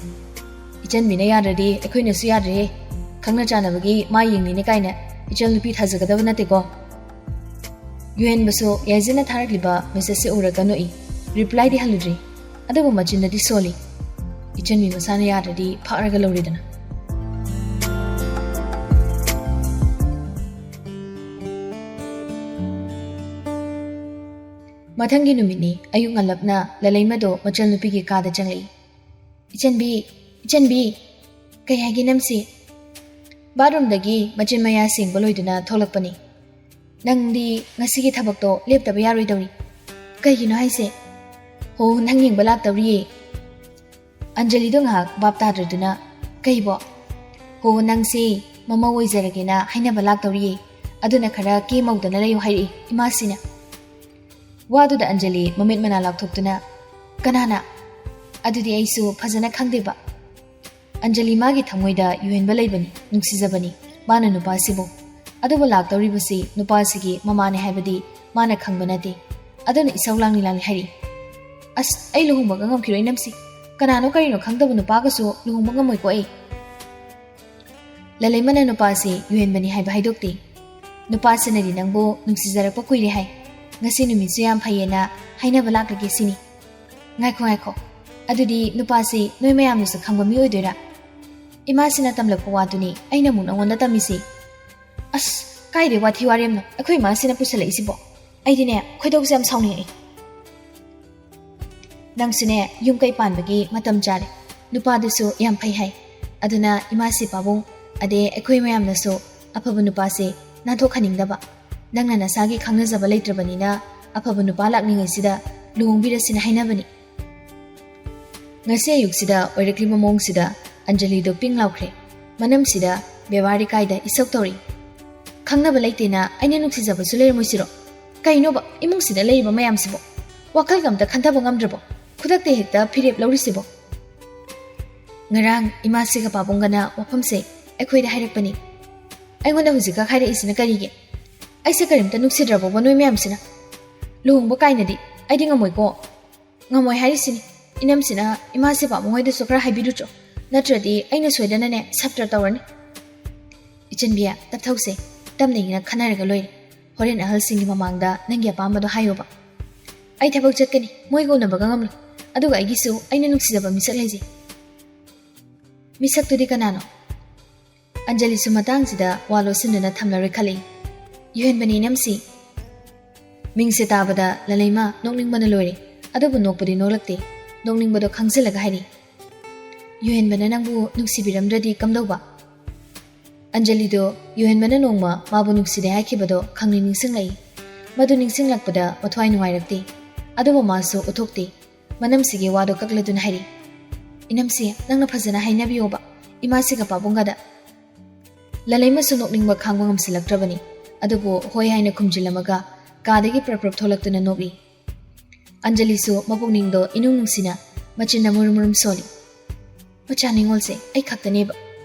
"ꯏꯆꯟꯕꯤꯅ ꯌꯥꯗ꯭ꯔꯗꯤ ꯑꯩꯈꯣꯏꯅꯁꯨ ꯌꯥꯗ꯭ꯔꯦꯍꯦ꯫ ꯈꯪꯅ ꯆꯥꯟꯅꯕꯒꯤ ꯃꯥ ꯌꯦꯡꯅꯤꯅꯦ ꯀꯥꯏꯅ ꯏꯆꯟ ꯅꯨꯄꯤ ꯊꯥꯖꯒꯗꯕ ꯅꯠꯇꯦꯀꯣ꯫" ꯌꯨꯍꯦꯟꯕꯁꯨ ꯌꯥꯏꯖꯤꯟꯅ ꯊꯥꯔꯛꯂꯤꯕ ꯃꯦꯁꯦꯖꯁꯦ ꯎꯔꯒ ꯅꯣꯛꯏ꯫ ꯔꯤꯄ꯭ꯂꯥꯏꯗꯤ ꯍꯜꯂꯨꯗ꯭ꯔꯤ꯫ ꯑꯗꯨꯕꯨ ꯃꯆꯤꯟꯗꯗꯤ ꯁꯣꯜꯂꯤ꯫ "ꯏꯆꯟꯕꯤ ꯃꯁꯥꯅ ꯌꯥꯗ꯭ꯔꯗꯤ ꯐꯥꯔꯒ ꯂꯧꯔꯦꯗꯅ꯫" ꯃꯊꯪꯒꯤ ꯅꯨꯃꯤꯠꯅꯤ꯫ ꯑꯌꯨꯛ ꯉꯜꯂꯞꯅ ꯂꯂꯩꯃꯗꯣ ꯃꯆꯜ ꯅꯨꯄꯤꯒꯤ ꯀꯥꯗ ꯆꯪꯂꯛꯏ꯫ "ꯏꯆꯟꯕꯤ, ꯏꯆꯟꯕꯤ!" "ꯀꯩ ꯍꯥꯏꯒꯦ ꯅꯝꯁꯤ?" ꯕꯥꯠꯔꯨꯝꯗꯒꯤ ꯃꯆꯤꯟ ꯃꯌꯥ ꯁꯦꯡꯕ ꯂꯣꯏꯗꯨꯅ ꯊꯣꯛꯂꯛꯄꯅꯤ꯫ "ꯅꯪꯗꯤ ꯉꯁꯤꯒꯤ ꯊꯕꯛꯇꯣ ꯂꯦꯞꯇꯕ ꯌꯥꯔꯣꯏꯗꯧꯔꯤ꯫" "ꯀꯩꯒꯤꯅꯣ ꯍꯥꯏꯁꯦ?" "ꯍꯣ, ꯅꯪ ꯌꯦꯡꯕ ꯂꯥꯛꯇꯧꯔꯤꯌꯦ꯫" ꯑꯟꯖꯂꯤꯗꯣ ꯉꯥꯏꯍꯥꯛ ꯚꯥꯞ ꯇꯥꯗ꯭ꯔꯗꯨꯅ, "ꯀꯩꯕꯣ?" "ꯍꯣ, ꯅꯪꯁꯦ ꯃꯃꯧ ꯑꯣꯏꯖꯔꯒꯦꯅ ꯍꯥꯏꯅꯕ ꯂꯥꯛꯇꯧꯔꯤꯌꯦ꯫ ꯑꯗꯨꯅ ꯈꯔ ꯀꯦ ꯃꯧꯗꯅ ꯂꯩꯌꯨ ꯍꯥꯏꯔꯛꯏ ꯏꯃꯥꯁꯤꯅ꯫" ꯋꯥꯗꯨꯗ ꯑꯟꯖꯂꯤ ꯃꯃꯤꯠ ꯃꯅꯥ ꯂꯥꯎꯊꯣꯛꯇꯨꯅ, "ꯀꯅꯥꯅ? ꯑꯗꯨꯗꯤ ꯑꯩꯁꯨ ꯐꯖꯅ ꯈꯪꯗꯦꯕ꯫" ꯑꯟꯖꯂꯤ ꯃꯥꯒꯤ ꯊꯃꯣꯏꯗ ꯌꯨꯍꯦꯟꯕ ꯂꯩꯕꯅꯤ, ꯅꯨꯡꯁꯤꯖꯕꯅꯤ ꯃꯥꯅ ꯅꯨꯄꯥꯁꯤꯕꯨ꯫ ꯑꯗꯨꯕꯨ ꯂꯥꯛꯇꯧꯔꯤꯕꯁꯤ ꯅꯨꯄꯥꯁꯤꯒꯤ ꯃꯃꯥꯅꯦ ꯍꯥꯏꯕꯗꯤ ꯃꯥꯅ ꯈꯪꯕ ꯅꯠꯇꯦ꯫ ꯑꯗꯨꯅ ꯏꯁꯧ ꯂꯥꯡꯂꯤ ꯂꯥꯡꯂꯤ ꯍꯥꯏꯔꯤ, "ꯑꯁ, ꯑꯩ ꯂꯨꯍꯣꯡꯕꯒ ꯉꯝꯈꯤꯔꯣꯏ ꯏꯅꯝꯁꯤ꯫ ꯀꯅꯥꯅꯣ ꯀꯔꯤꯅꯣ ꯈꯪꯗꯕ ꯅꯨꯄꯥꯒꯁꯨ ꯂꯨꯍꯣꯡꯕ ꯉꯝꯃꯣꯏꯀꯣ ꯑꯩ꯫" ꯂꯂꯩꯃꯅ ꯅꯨꯄꯥꯁꯤ ꯌꯨꯍꯦꯟꯕꯅꯤ ꯍꯥꯏꯕ ꯍꯥꯏꯗꯣꯛꯇꯦ꯫ "ꯅꯨꯄꯥꯁꯤꯅꯗꯤ ꯅꯪꯕꯨ ꯅꯨꯡꯁꯤꯖꯔꯛꯄ ꯀꯨꯏꯔꯦ ꯍꯥꯏ꯫ ꯉꯁꯤ ꯅꯨꯃꯤꯠꯁꯨ ꯌꯥꯝ ꯐꯩꯌꯦꯅ ꯍꯥꯏꯅꯕ ꯂꯥꯛꯂꯒꯦ ꯁꯤꯅꯤ꯫" "ꯉꯥꯏꯈꯣ, ꯉꯥꯏꯈꯣ꯫ ꯑꯗꯨꯗꯤ ꯅꯨꯄꯥꯁꯤ ꯅꯣꯏ ꯃꯌꯥꯝꯅꯁꯨ ꯈꯪꯕ ꯃꯤ ꯑꯣꯏꯗꯣꯏꯔꯥ? ꯏꯃꯥꯁꯤꯅ ꯇꯝꯂꯛꯄ ꯋꯥꯗꯨꯅꯤ ꯑꯩꯅ ꯑꯃꯨꯛ ꯅꯉꯣꯟꯗ ꯇꯝꯃꯤꯁꯤ꯫" "ꯑꯁ, ꯀꯥꯏꯗꯩ ꯋꯥꯊꯤ ꯋꯥꯔꯦꯝꯅꯣ ꯑꯩꯈꯣꯏ ꯏꯃꯥꯁꯤꯅ ꯄꯨꯁꯜꯂꯛꯏꯁꯤꯕꯣ? ꯑꯩꯗꯤꯅꯦ, ꯈꯣꯏꯗꯧꯁꯦ ꯌꯥꯝ ꯁꯥꯎꯅꯤꯡꯉꯛꯏ꯫" "ꯅꯪꯁꯨꯅꯦ, ꯌꯨꯝ ꯀꯩ ꯄꯥꯟꯕꯒꯤ ꯃꯇꯝ ꯆꯥꯔꯦ꯫ ꯅꯨꯄꯥꯗꯨꯁꯨ ꯌꯥꯝ ꯐꯩ ꯍꯥꯏ꯫ ꯑꯗꯨꯅ ꯏꯃꯥꯁꯤ ꯄꯥꯕꯨꯡ, ꯑꯗꯩ ꯑꯩꯈꯣꯏ ꯃꯌꯥꯝꯅꯁꯨ ꯑꯐꯕ ꯅꯨꯄꯥꯁꯦ ꯅꯥꯟꯊꯣꯛꯍꯟꯅꯤꯡꯗꯕ꯫ ꯅꯪꯅ ꯅꯁꯥꯒꯤ ꯈꯪꯅꯖꯕ ꯂꯩꯇ꯭ꯔꯕꯅꯤꯅ ꯑꯐꯕ ꯅꯨꯄꯥ ꯂꯥꯛꯂꯤꯉꯩꯁꯤꯗ ꯂꯨꯍꯣꯡꯕꯤꯔꯁꯤꯅ ꯍꯥꯏꯅꯕꯅꯤ꯫" ꯉꯁꯤ ꯑꯌꯨꯛꯁꯤꯗ ꯑꯣꯏꯔꯛꯂꯤꯕ ꯃꯑꯣꯡꯁꯤꯗ ꯑꯟꯖꯂꯤꯗꯣ ꯄꯤꯡ ꯂꯥꯎꯈ꯭ꯔꯦ꯫ ꯃꯅꯝꯁꯤꯗ ꯕꯦꯕꯥꯔ ꯏꯀꯥꯏꯗ ꯏꯁꯧ ꯇꯧꯔꯤ꯫ "ꯈꯪꯅꯕ ꯂꯩꯇꯦꯅ ꯑꯩꯅ ꯅꯨꯡꯁꯤꯖꯕꯁꯨ ꯂꯩꯔꯝꯃꯣꯏꯁꯤꯔꯣ? ꯀꯩꯅꯣꯕ ꯏꯃꯨꯡꯁꯤꯗ ꯂꯩꯔꯤꯕ ꯃꯌꯥꯝꯁꯤꯕꯣ? ꯋꯥꯈꯜꯒ ꯑꯝꯇ ꯈꯟꯊꯕ ꯉꯝꯗ꯭ꯔꯕꯣ? ꯈꯨꯗꯛꯇ ꯍꯦꯛꯇ ꯐꯤꯔꯦꯞ ꯂꯧꯔꯤꯁꯤꯕꯣ?" "ꯉꯔꯥꯡ ꯏꯃꯥꯁꯤꯒ ꯄꯥꯕꯨꯡꯒꯅ ꯋꯥꯐꯝꯁꯦ ꯑꯩꯈꯣꯏꯗ ꯍꯥꯏꯔꯛꯄꯅꯤ꯫" "ꯑꯩꯉꯣꯟꯗ ꯍꯧꯖꯤꯛꯈꯛ ꯍꯥꯏꯔꯛꯏꯁꯤꯅ ꯀꯔꯤꯒꯤ? ꯑꯩꯁꯦ ꯀꯔꯤꯝꯇ ꯅꯨꯡꯁꯤꯗ꯭ꯔꯕꯣꯕ ꯅꯣꯏ ꯃꯌꯥꯝꯁꯤꯅ? ꯂꯨꯍꯣꯡꯕ ꯀꯥꯏꯅꯗꯤ ꯑꯩꯗꯤ ꯉꯝꯃꯣꯏꯀꯣ꯫" "ꯉꯝꯃꯣꯏ ꯍꯥꯏꯔꯤꯁꯤꯅꯤ꯫ ꯏꯅꯝꯁꯤꯅ ꯏꯃꯥꯁꯤ ꯄꯥꯕꯨꯡ ꯍꯣꯏꯗꯁꯨ ꯈꯔ ꯍꯥꯏꯕꯤꯔꯨꯆꯣ, ꯅꯠꯇ꯭ꯔꯗꯤ ꯑꯩꯅ ꯁꯣꯏꯗꯅꯅꯦ ꯁꯞꯇ꯭ꯔ ꯇꯧꯔꯅꯤ꯫" "ꯏꯆꯟꯕꯤ, ꯇꯞꯊꯧꯁꯦ꯫ ꯇꯞꯅ ꯏꯪꯅ ꯈꯟꯅꯔꯒ ꯂꯣꯏꯔꯦ꯫ ꯍꯣꯔꯦꯟ ꯑꯍꯜꯁꯤꯡꯒꯤ ꯃꯃꯥꯡꯗ ꯅꯪꯒꯤ ꯑꯄꯥꯝꯕꯗꯣ ꯍꯥꯏꯌꯣꯕ꯫" "ꯑꯩ ꯊꯕꯛ ꯆꯠꯀꯅꯤ, ꯃꯣꯏꯒ ꯎꯅꯕꯒ ꯉꯝꯂꯣꯏ꯫ ꯑꯗꯨꯒ ꯑꯩꯒꯤꯁꯨ ꯑꯩꯅ ꯅꯨꯡꯁꯤꯖꯕ ꯃꯤꯁꯛ ꯂꯩꯖꯩ꯫" "ꯃꯤꯁꯛꯇꯨꯗꯤ ꯀꯅꯥꯅꯣ?" ꯑꯟꯖꯂꯤꯁꯨ ꯃꯇꯥꯡꯁꯤꯗ ꯋꯥ ꯂꯣꯠꯁꯤꯟꯗꯨꯅ ꯊꯝꯂꯔꯣꯏ ꯈꯜꯂꯤ꯫ "ꯌꯨꯍꯦꯟꯕꯅꯤ ꯏꯅꯝꯁꯤ꯫" ꯃꯤꯡꯁꯦ ꯇꯥꯕꯗ ꯂꯂꯩꯃ ꯅꯣꯛꯅꯤꯡꯕꯅ ꯂꯣꯏꯔꯦ꯫ ꯑꯗꯨꯕꯨ ꯅꯣꯛꯄꯗꯤ ꯅꯣꯛꯂꯛꯇꯦ꯫ ꯅꯣꯛꯅꯤꯡꯕꯗꯣ ꯈꯪꯖꯤꯜꯂꯒ ꯍꯥꯏꯔꯤ, "ꯌꯨꯍꯦꯟꯕꯅ ꯅꯪꯕꯨ ꯅꯨꯡꯁꯤꯕꯤꯔꯝꯗ꯭ꯔꯗꯤ ꯀꯝꯗꯧꯕ?" ꯑꯟꯖꯂꯤꯗꯣ ꯌꯨꯍꯦꯟꯕꯅ ꯅꯣꯡꯃ ꯃꯥꯕꯨ ꯅꯨꯡꯁꯤꯗꯦ ꯍꯥꯏꯈꯤꯕꯗꯣ ꯈꯪꯅꯤꯡ ꯅꯤꯡꯁꯤꯡꯂꯛꯏ꯫ ꯃꯗꯨ ꯅꯤꯡꯁꯤꯡꯂꯛꯄꯗ ꯃꯊ꯭ꯋꯥꯏ ꯅꯨꯡꯉꯥꯏꯔꯛꯇꯦ꯫ ꯑꯗꯨꯕꯨ ꯃꯥꯁꯨ ꯎꯠꯊꯣꯛꯇꯦ꯫ ꯃꯅꯝꯁꯤꯒꯤ ꯋꯥꯗꯣ ꯀꯛꯂꯗꯨꯅ ꯍꯥꯏꯔꯤ, "ꯏꯅꯝꯁꯤ, ꯅꯪꯅ ꯐꯖꯅ ꯍꯥꯏꯅꯕꯤꯌꯣꯕ ꯏꯃꯥꯁꯤꯒ ꯄꯥꯕꯨꯡꯒꯗ꯫" ꯂꯂꯩꯃꯁꯨ ꯅꯣꯛꯅꯤꯡꯕ ꯈꯥꯡꯕ ꯉꯝꯁꯤꯜꯂꯛꯇ꯭ꯔꯕꯅꯤ꯫ ꯑꯗꯨꯕꯨ ꯍꯣꯏ ꯍꯥꯏꯅ ꯈꯨꯝꯖꯤꯜꯂꯝꯃꯒ ꯀꯥꯗꯒꯤ ꯄ꯭ꯔꯞ ꯄ꯭ꯔꯞ ꯊꯣꯛꯂꯛꯇꯨꯅ ꯅꯣꯛꯏ꯫ ꯑꯟꯖꯂꯤꯁꯨ ꯃꯄꯨꯛꯅꯤꯡꯗꯣ ꯏꯅꯨꯡ ꯅꯨꯡꯁꯤꯅ ꯃꯆꯤꯟꯅ ꯃꯨꯔꯨꯝ ꯃꯨꯔꯨꯝ ꯁꯣꯜꯂꯤ꯫ "ꯃꯆꯥ ꯅꯤꯉꯣꯜꯁꯦ ꯑꯩ ꯈꯛꯇꯅꯦꯕ꯫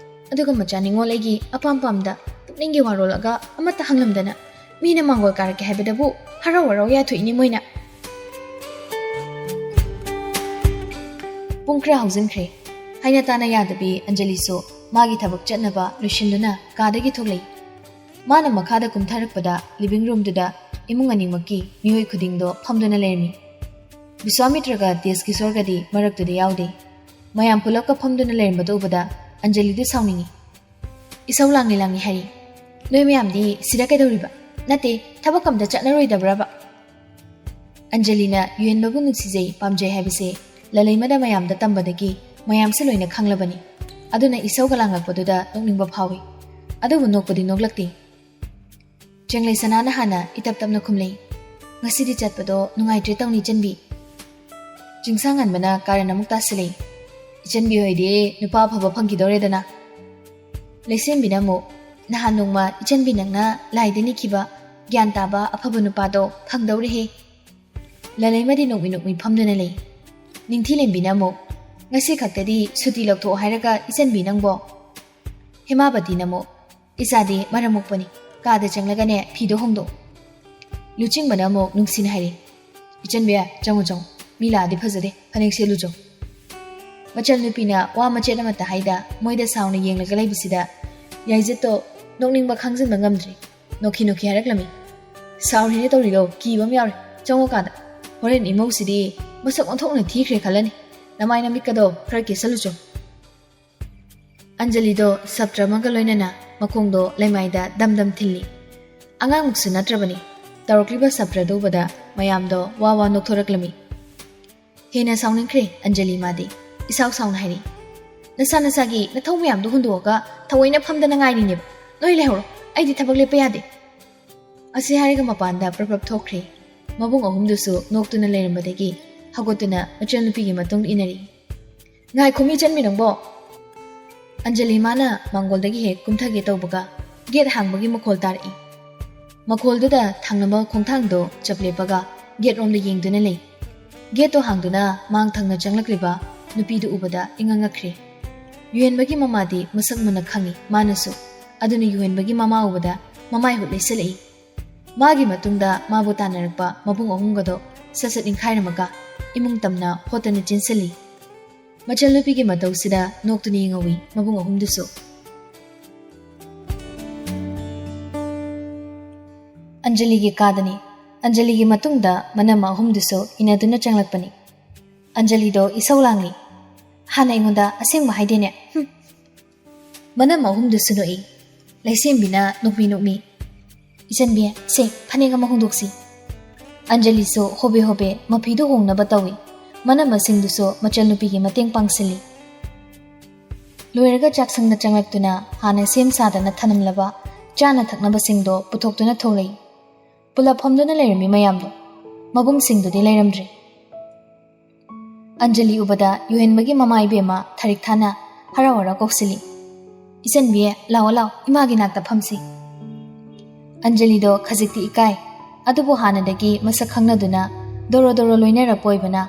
ꯑꯗꯨꯒ ꯃꯆꯥ ꯅꯤꯉꯣꯜ ꯑꯩꯒꯤ ꯑꯄꯥꯝ ꯄꯥꯝꯗ ꯄꯨꯛꯅꯤꯡꯒꯤ ꯋꯥꯔꯣꯜꯂꯒ ꯑꯃꯠꯇ ꯍꯪꯂꯝꯗꯅ ꯃꯤꯅ ꯃꯥꯡꯒꯣꯜ ꯀꯥꯔꯛꯀꯦ ꯍꯥꯏꯕꯗꯕꯨ ꯍꯔꯥꯎ ꯍꯔꯥꯎ ꯌꯥꯊꯣꯛꯏꯅꯦ ꯃꯣꯏꯅ"꯫ ꯄꯨꯡ ꯈꯔ ꯍꯧꯖꯤꯟꯈ꯭ꯔꯦ꯫ ꯍꯥꯏꯅ ꯇꯥꯅ ꯌꯥꯗꯕꯤ ꯑꯟꯖꯂꯤꯁꯨ ꯃꯥꯒꯤ ꯊꯕꯛ ꯆꯠꯅꯕ ꯂꯣꯏꯁꯤꯟꯗꯨꯅ ꯀꯥꯗꯒꯤ ꯊꯣꯛꯂꯛꯏ꯫ ꯃꯥꯅ ꯃꯈꯥꯗ ꯀꯨꯝꯊꯔꯛꯄꯗ ꯂꯤꯚꯤꯡ ꯔꯨꯝꯗꯨꯗ ꯏꯃꯨꯡ ꯑꯅꯤꯃꯛꯀꯤ ꯃꯤꯑꯣꯏ ꯈꯨꯗꯤꯡꯗꯣ ꯐꯝꯗꯨꯅ ꯂꯩꯔꯝꯃꯤ꯫ ꯕꯤꯁ꯭ꯋꯥꯃꯤꯇ꯭ꯔꯒ ꯇꯦꯖ ꯀꯤꯁꯣꯔꯒꯗꯤ ꯃꯔꯛꯇꯨꯗ ꯌꯥꯎꯗꯦ꯫ ꯃꯌꯥꯝ ꯄꯨꯂꯞꯀ ꯐꯝꯗꯨꯅ ꯂꯩꯔꯝꯕꯗꯨ ꯎꯕꯗ ꯑꯟꯖꯂꯤꯗꯨ ꯁꯥꯎꯅꯤꯡꯉꯤ꯫ ꯏꯁꯧ ꯂꯥꯡꯂꯤ ꯂꯥꯡꯂꯤ ꯍꯥꯏꯔꯤ, "ꯅꯣꯏ ꯃꯌꯥꯝꯗꯤ ꯁꯤꯗ ꯀꯩꯗꯧꯔꯤꯕ? ꯅꯠꯇꯦ, ꯊꯕꯛ ꯑꯝꯇ ꯆꯠꯅꯔꯣꯏꯗꯕ꯭ꯔꯕ?" ꯑꯟꯖꯂꯤꯅ ꯌꯨꯍꯦꯟꯕꯕꯨ ꯅꯨꯡꯁꯤꯖꯩ, ꯄꯥꯝꯖꯩ ꯍꯥꯏꯕꯁꯦ ꯂꯂꯩꯃꯗ ꯃꯌꯥꯝꯗ ꯇꯝꯕꯗꯒꯤ ꯃꯌꯥꯝꯁꯨ ꯂꯣꯏꯅ ꯈꯪꯂꯕꯅꯤ꯫ ꯑꯗꯨꯅ ꯏꯁꯧꯒ ꯂꯥꯡꯂꯛꯄꯗꯨꯗ ꯅꯣꯛꯅꯤꯡꯕ ꯐꯥꯎꯏ꯫ ꯑꯗꯨꯕꯨ ꯅꯣꯛꯄꯗꯤ ꯅꯣꯛꯂꯛꯇꯦ꯫ ꯆꯦꯡꯂꯩ ꯁꯅꯥꯅ ꯍꯥꯟꯅ ꯏꯇꯞ ꯇꯞꯅ ꯈꯨꯝꯂꯛꯏ, "ꯉꯁꯤꯗꯤ ꯆꯠꯄꯗꯣ ꯅꯨꯡꯉꯥꯏꯇ꯭ꯔꯦ ꯇꯧꯅꯤ ꯏꯆꯟꯕꯤ"꯫ ꯆꯤꯡꯁꯥꯡ ꯉꯟꯕꯅ ꯀꯥꯔꯟ ꯑꯃꯨꯛ ꯇꯥꯁꯤꯜꯂꯛꯏ, "ꯏꯆꯟꯕꯤ ꯍꯣꯏꯗꯤ ꯅꯨꯄꯥ ꯑꯐꯕ ꯐꯪꯈꯤꯗꯧꯔꯦꯗꯅ"꯫ ꯂꯩꯁꯦꯝꯕꯤꯅ ꯑꯃꯨꯛ, "ꯅꯍꯥꯟ ꯅꯣꯡꯃ ꯏꯆꯟꯕꯤ ꯅꯪꯅ ꯂꯥꯏꯗ ꯅꯤꯈꯤꯕ ꯒ꯭ꯌꯥꯟ ꯇꯥꯕ ꯑꯐꯕ ꯅꯨꯄꯥꯗꯣ ꯐꯪꯗꯧꯔꯦꯍꯦ"꯫ ꯂꯂꯩꯃꯗꯤ ꯅꯣꯛꯃꯤ ꯅꯣꯛꯃꯤ ꯐꯝꯗꯨꯅ ꯂꯩ꯫ ꯅꯤꯡꯊꯤꯂꯦꯝꯕꯤꯅ ꯑꯃꯨꯛ, "ꯉꯁꯤ ꯈꯛꯇꯗꯤ ꯁꯨꯇꯤ ꯂꯧꯊꯣꯛꯑꯣ ꯍꯥꯏꯔꯒ ꯏꯆꯟꯕꯤ ꯅꯪꯕꯣ"꯫ ꯍꯦꯃꯥꯕꯇꯤꯅ ꯑꯃꯨꯛ, "ꯏꯆꯥꯗꯤ ꯃꯔꯝ ꯃꯣꯛꯄꯅꯤ, ꯀꯥꯗ ꯆꯪꯂꯒꯅꯦ ꯐꯤꯗꯣ ꯍꯣꯡꯗꯣꯛꯑꯣ"꯫ ꯂꯨꯆꯤꯡꯕꯅ ꯑꯃꯨꯛ ꯅꯨꯡꯁꯤꯅ ꯍꯥꯏꯔꯤ, "ꯏꯆꯟꯕꯤ, ꯆꯪꯉꯨ ꯆꯪꯉꯨ, ꯃꯤ ꯂꯥꯛꯑꯗꯤ ꯐꯖꯗꯦ, ꯐꯅꯦꯛ ꯁꯦꯠꯂꯨ ꯆꯣ"꯫ ꯃꯆꯜ ꯅꯨꯄꯤꯅ ꯋꯥ ꯃꯆꯦꯠ ꯑꯃꯠꯇ ꯍꯥꯏꯗ ꯃꯣꯏꯗ ꯁꯥꯎꯅ ꯌꯦꯡꯂꯒ ꯂꯩꯕꯁꯤꯗ ꯌꯥꯏꯖꯠꯇꯣ ꯅꯣꯛꯅꯤꯡꯕ ꯈꯥꯡꯖꯤꯟꯕ ꯉꯝꯗ꯭ꯔꯤ꯫ ꯅꯣꯛꯈꯤ ꯅꯣꯛꯈꯤ ꯍꯥꯏꯔꯛꯂꯝꯃꯤ, "ꯁꯥꯎꯔꯤꯅꯦ ꯇꯧꯔꯤꯗꯣ, ꯀꯤꯕ ꯑꯃ ꯌꯥꯎꯔꯦ꯫ ꯆꯪꯉꯣ ꯀꯥꯗ꯫ ꯍꯣꯔꯦꯟ ꯏꯃꯧꯁꯤꯗꯤ ꯃꯁꯛ ꯑꯣꯟꯊꯣꯛꯅ ꯊꯤꯈ꯭ꯔꯦ ꯈꯜꯂꯅꯤ꯫ ꯅꯃꯥꯏ ꯅꯃꯤꯠꯀꯗꯣ ꯈꯔ ꯀꯦꯁꯜꯂꯨ ꯆꯣ"꯫ ꯑꯟꯖꯂꯤꯗꯣ ꯁꯞꯇ꯭ꯔ ꯑꯃꯒ ꯂꯣꯏꯅꯅ ꯃꯈꯣꯡꯗꯣ ꯂꯩꯃꯥꯏꯗ ꯗꯝ ꯗꯝ ꯊꯤꯜꯂꯤ꯫ ꯑꯉꯥꯡꯃꯛꯁꯨ ꯅꯠꯇ꯭ꯔꯕꯅꯤ꯫ ꯇꯧꯔꯛꯂꯤꯕ ꯁꯞꯇ꯭ꯔꯗꯨ ꯎꯕꯗ ꯃꯌꯥꯝꯗꯣ ꯋꯥ ꯋꯥ ꯅꯣꯛꯊꯣꯔꯛꯂꯝꯃꯤ꯫ ꯍꯦꯟꯅ ꯁꯥꯎꯅꯤꯡꯈ꯭ꯔꯦ ꯑꯟꯖꯂꯤ ꯃꯥꯗꯤ꯫ ꯏꯁꯥꯎ ꯁꯥꯎꯅ ꯍꯥꯏꯔꯤ, "ꯅꯁꯥ ꯅꯁꯥꯒꯤ ꯅꯊꯧ ꯃꯌꯥꯝꯗꯣ ꯍꯨꯟꯗꯣꯛꯑꯒ ꯊꯑꯣꯏꯅ ꯐꯝꯗꯅ ꯉꯥꯏꯔꯤꯅꯦꯕ꯫ ꯅꯣꯏ ꯂꯩꯍꯧꯔꯣ, ꯑꯩꯗꯤ ꯊꯕꯛ ꯂꯦꯞꯄ ꯌꯥꯗꯦ"꯫ ꯑꯁꯤ ꯍꯥꯏꯔꯒ ꯃꯄꯥꯟꯗ ꯄ꯭ꯔꯞ ꯄ꯭ꯔꯞ ꯊꯣꯛꯈ꯭ꯔꯦ꯫ ꯃꯕꯨꯡ ꯑꯍꯨꯝꯗꯨꯁꯨ ꯅꯣꯛꯇꯨꯅ ꯂꯩꯔꯝꯕꯗꯒꯤ ꯍꯧꯒꯠꯇꯨꯅ ꯃꯆꯜ ꯅꯨꯄꯤꯒꯤ ꯃꯇꯨꯡ ꯏꯟꯅꯔꯤ꯫ "ꯉꯥꯏꯈꯣꯃꯤ ꯏꯆꯟꯕꯤ ꯅꯪꯕꯣ!" ꯑꯟꯖꯂꯤ ꯃꯥꯅ ꯃꯥꯡꯒꯣꯜꯗꯒꯤ ꯍꯦꯛ ꯀꯨꯝꯊꯒꯦ ꯇꯧꯕꯒ ꯒꯦꯠ ꯍꯥꯡꯕꯒꯤ ꯃꯈꯣꯜ ꯇꯥꯔꯛꯏ꯫ ꯃꯈꯣꯜꯗꯨꯗ ꯊꯪꯅꯕ ꯈꯣꯡꯊꯥꯡꯗꯣ ꯆꯞ ꯂꯦꯞꯄꯒ ꯒꯦꯠ ꯔꯣꯝꯗ ꯌꯦꯡꯗꯨꯅ ꯂꯩ꯫ ꯒꯦꯠꯇꯣ ꯍꯥꯡꯗꯨꯅ ꯃꯥꯡ ꯊꯪꯅ ꯆꯪꯂꯛꯂꯤꯕ ꯅꯨꯄꯤꯗꯨ ꯎꯕꯗ ꯏꯉꯛ ꯉꯛꯈ꯭ꯔꯦ꯫ ꯌꯨꯍꯦꯟꯕꯒꯤ ꯃꯃꯥꯗꯤ ꯃꯁꯛ ꯃꯨꯟꯅ ꯈꯪꯏ ꯃꯥꯅꯁꯨ, ꯑꯗꯨꯅ ꯌꯨꯍꯦꯟꯕꯒꯤ ꯃꯃꯥ ꯎꯕꯗ ꯃꯃꯥꯏ ꯍꯨꯠ ꯂꯩꯁꯤꯜꯂꯛꯏ꯫ ꯃꯥꯒꯤ ꯃꯇꯨꯡꯗ ꯃꯥꯕꯨ ꯇꯥꯟꯅꯔꯛꯄ ꯃꯕꯨꯡ ꯑꯍꯨꯝꯒꯗꯣ ꯁꯠ ꯁꯠ ꯏꯟꯈꯥꯏꯔꯝꯃꯒ ꯏꯃꯨꯡ ꯇꯝꯅ ꯍꯣꯠꯇꯅ ꯆꯦꯟꯁꯤꯜꯂꯤ꯫ ꯃꯆꯜꯅꯨꯄꯤꯒꯤ ꯃꯇꯧꯁꯤꯗ ꯅꯣꯛꯇꯨꯅ ꯌꯦꯡꯍꯧꯏ ꯃꯕꯨꯡ ꯑꯍꯨꯝꯗꯨꯁꯨ꯫ ꯑꯟꯖꯂꯤꯒꯤ ꯀꯥꯗꯅꯤ꯫ ꯑꯟꯖꯂꯤꯒꯤ ꯃꯇꯨꯡꯗ ꯃꯅꯝꯃ ꯑꯍꯨꯝꯗꯨꯁꯨ ꯏꯟꯅꯗꯨꯅ ꯆꯪꯂꯛꯄꯅꯤ꯫ ꯑꯟꯖꯂꯤꯗꯣ ꯏꯁꯧ ꯂꯥꯡꯂꯤ꯫ "ꯍꯥꯟꯅ ꯑꯩꯉꯣꯟꯗ ꯑꯁꯦꯡꯕ ꯍꯥꯏꯗꯦꯅꯦ꯫ ꯍꯨꯝ!" ꯃꯅꯝꯃ ꯑꯍꯨꯝꯗꯨꯁꯨ ꯅꯣꯛꯏ꯫ ꯂꯩꯁꯦꯝꯕꯤꯅ ꯅꯣꯛꯃꯤ ꯅꯣꯛꯃꯤ, "ꯏꯆꯟꯕꯤ, ꯁꯦ, ꯐꯅꯦꯛ ꯑꯃ ꯍꯣꯡꯗꯣꯛꯁꯤ꯫" ꯑꯟꯖꯂꯤꯁꯨ ꯍꯣꯕꯦ ꯍꯣꯕꯦ ꯃꯐꯤꯗꯨ ꯍꯣꯡꯅꯕ ꯇꯧꯏ꯫ ꯃꯅꯝꯃꯁꯤꯡꯗꯨꯁꯨ ꯃꯆꯜꯅꯨꯄꯤꯒꯤ ꯃꯇꯦꯡ ꯄꯥꯡꯁꯤꯜꯂꯤ꯫ ꯂꯣꯏꯔꯒ ꯆꯥꯛꯁꯪꯗ ꯆꯪꯂꯛꯇꯨꯅ ꯍꯥꯟꯅ ꯁꯦꯝ ꯁꯥꯗꯅ ꯊꯅꯝꯂꯕ ꯆꯥꯅ ꯊꯛꯅꯕꯁꯤꯡꯗꯣ ꯄꯨꯊꯣꯛꯇꯨꯅ ꯊꯣꯛꯂꯛꯏ꯫ ꯄꯨꯂꯞ ꯐꯝꯗꯨꯅ ꯂꯩꯔꯝꯃꯤ ꯃꯌꯥꯝꯗꯣ꯫ ꯃꯕꯨꯡꯁꯤꯡꯗꯨꯗꯤ ꯂꯩꯔꯝꯗ꯭ꯔꯦ꯫ ꯑꯟꯖꯂꯤ ꯎꯕꯗ ꯌꯨꯍꯦꯟꯕꯒꯤ ꯃꯃꯥ ꯏꯕꯦꯝꯃ ꯊꯔꯤꯛꯊꯥꯅ ꯍꯔꯥꯎ ꯍꯔꯥꯎ ꯀꯧꯁꯤꯜꯂꯤ꯫ "ꯏꯆꯟꯕꯤ, ꯂꯥꯛꯑꯣ ꯂꯥꯛꯑꯣ, ꯏꯃꯥꯒꯤ ꯅꯥꯛꯇ ꯐꯝꯁꯤ꯫" ꯑꯟꯖꯂꯤꯗꯣ ꯈꯖꯤꯛꯇꯤ ꯏꯀꯥꯏ, ꯑꯗꯨꯕꯨ ꯍꯥꯟꯅꯗꯒꯤ ꯃꯁꯛ ꯈꯪꯅꯗꯨꯅ ꯗꯣꯔꯣ ꯗꯣꯔꯣ ꯂꯣꯏꯅꯔꯛꯄ ꯑꯣꯏꯕꯅ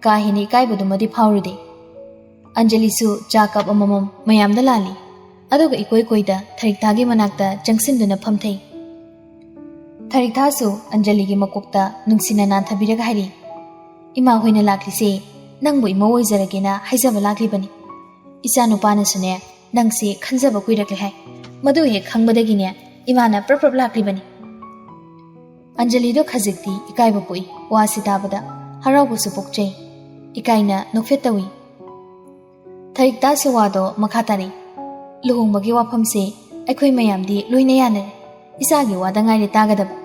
ꯀꯥ ꯍꯦꯟꯅ ꯏꯀꯥꯏꯕꯗꯨꯃꯗꯤ ꯐꯥꯎꯔꯨꯗꯦ꯫ ꯑꯟꯖꯂꯤꯁꯨ ꯆꯥ ꯀꯞ ꯑꯃꯃꯝ ꯃꯌꯥꯝꯗ ꯂꯥꯜꯂꯤ, ꯑꯗꯨꯒ ꯏꯀꯣꯏ ꯀꯣꯏꯗ ꯊꯔꯤꯛꯊꯥꯒꯤ ꯃꯅꯥꯛꯇ ꯆꯪꯁꯤꯟꯗꯨꯅ ꯐꯝꯊꯩ꯫ ꯊꯔꯤꯛꯊꯥꯁꯨ ꯑꯟꯖꯂꯤꯒꯤ ꯃꯀꯣꯛꯇ ꯅꯨꯡꯁꯤꯅ ꯅꯥꯟꯊꯕꯤꯔꯒ ꯍꯥꯏꯔꯤ, "ꯏꯃꯥ ꯍꯣꯏꯅ ꯂꯥꯛꯂꯤꯁꯦ ꯅꯪꯕꯨ ꯏꯃꯧ ꯑꯣꯏꯖꯔꯒꯦꯅ ꯍꯥꯏꯖꯕ ꯂꯥꯛꯂꯤꯕꯅꯤ꯫ ꯏꯆꯥ ꯅꯨꯄꯥꯅꯁꯨꯅꯦ ꯅꯪꯁꯦ ꯈꯟꯖꯕ ꯀꯨꯏꯔꯛꯂꯦ ꯍꯥꯏ꯫ ꯃꯗꯨ ꯍꯦꯛ ꯈꯪꯕꯗꯒꯤꯅꯦ ꯏꯃꯥꯅ ꯄ꯭ꯔꯞ ꯄ꯭ꯔꯞ ꯂꯥꯛꯂꯤꯕꯅꯤ꯫" ꯑꯟꯖꯂꯤꯗꯣ ꯈꯖꯤꯛꯇꯤ ꯏꯀꯥꯏꯕ ꯄꯣꯛꯏ꯫ ꯋꯥꯁꯤ ꯇꯥꯕꯗ ꯍꯔꯥꯎꯕꯁꯨ ꯄꯣꯛꯆꯩ, ꯏꯀꯥꯏꯅ ꯅꯣꯛꯐꯦꯠ ꯇꯧꯏ꯫ ꯊꯔꯤꯛꯊꯥꯁꯨ ꯋꯥꯗꯣ ꯃꯈꯥ ꯇꯥꯔꯛꯏ꯫ "ꯂꯨꯍꯣꯡꯕꯒꯤ ꯋꯥꯐꯝꯁꯦ ꯑꯩꯈꯣꯏ ꯃꯌꯥꯝꯗꯤ ꯂꯣꯏꯅ ꯌꯥꯅꯔꯦ꯫ ꯏꯆꯥꯒꯤ ꯋꯥꯗ ꯉꯥꯏꯔꯦ ꯇꯥꯒꯗꯕ꯫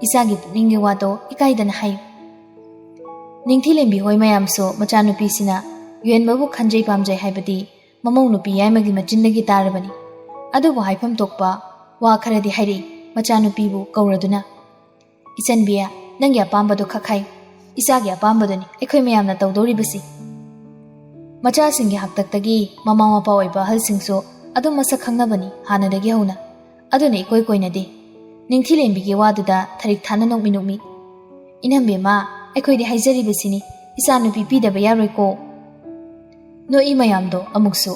ꯏꯆꯥꯒꯤ ꯄꯨꯛꯅꯤꯡꯒꯤ ꯋꯥꯗꯣ ꯏꯀꯥꯏꯗꯅ ꯍꯥꯏꯌꯨ꯫" ꯅꯤꯡꯊꯤꯂꯦꯝꯕꯤ ꯍꯣꯏ ꯃꯌꯥꯝꯁꯨ ꯃꯆꯥꯅꯨꯄꯤꯁꯤꯅ ꯌꯨꯍꯦꯟꯕꯕꯨ ꯈꯟꯖꯩ ꯄꯥꯝꯖꯩ ꯍꯥꯏꯕꯗꯤ ꯃꯃꯧ ꯅꯨꯄꯤ ꯌꯥꯏꯃꯒꯤ ꯃꯆꯤꯟꯗꯒꯤ ꯇꯥꯔꯕꯅꯤ꯫ ꯑꯗꯨꯕꯨ ꯍꯥꯏꯐꯝ ꯊꯣꯛꯄ ꯋꯥ ꯈꯔꯗꯤ ꯍꯥꯏꯔꯛꯏ ꯃꯆꯥꯅꯨꯄꯤꯕꯨ ꯀꯧꯔꯗꯨꯅ꯫ "ꯏꯆꯟꯕꯤ, ꯅꯪꯒꯤ ꯑꯄꯥꯝꯕꯗꯨ ꯈꯛ ꯍꯥꯏꯌꯨ꯫ ꯏꯆꯥꯒꯤ ꯑꯄꯥꯝꯕꯗꯨꯅꯤ ꯑꯩꯈꯣꯏ ꯃꯌꯥꯝꯅ ꯇꯧꯗꯧꯔꯤꯕꯁꯤ꯫" ꯃꯆꯥꯁꯤꯡꯒꯤ ꯍꯥꯛꯇꯛꯇꯒꯤ ꯃꯃꯥ ꯃꯄꯥ ꯑꯣꯏꯕ ꯑꯍꯜꯁꯤꯡꯁꯨ ꯑꯗꯨꯝ ꯃꯁꯛ ꯈꯪꯅꯕꯅꯤ ꯍꯥꯟꯅꯗꯒꯤ ꯍꯧꯅ꯫ ꯑꯗꯨꯅ ꯏꯀꯣꯏ ꯀꯣꯏꯅꯗꯦ꯫ ꯅꯤꯡꯊꯤꯂꯦꯝꯕꯤꯒꯤ ꯋꯥꯗꯨꯗ ꯊꯔꯤꯛꯊꯥꯅ ꯅꯣꯛꯃꯤ ꯅꯣꯛꯃꯤ, "ꯏꯅꯝꯕꯦꯝꯃ, ꯑꯩꯈꯣꯏꯗꯤ ꯍꯥꯏꯖꯔꯤꯕꯁꯤꯅꯤ, ꯏꯆꯥꯅꯨꯄꯤ ꯄꯤꯗꯕ ꯌꯥꯔꯣꯏꯀꯣ"꯫ ꯅꯣꯛꯏ ꯃꯌꯥꯝꯗꯣ ꯑꯃꯨꯛꯁꯨ꯫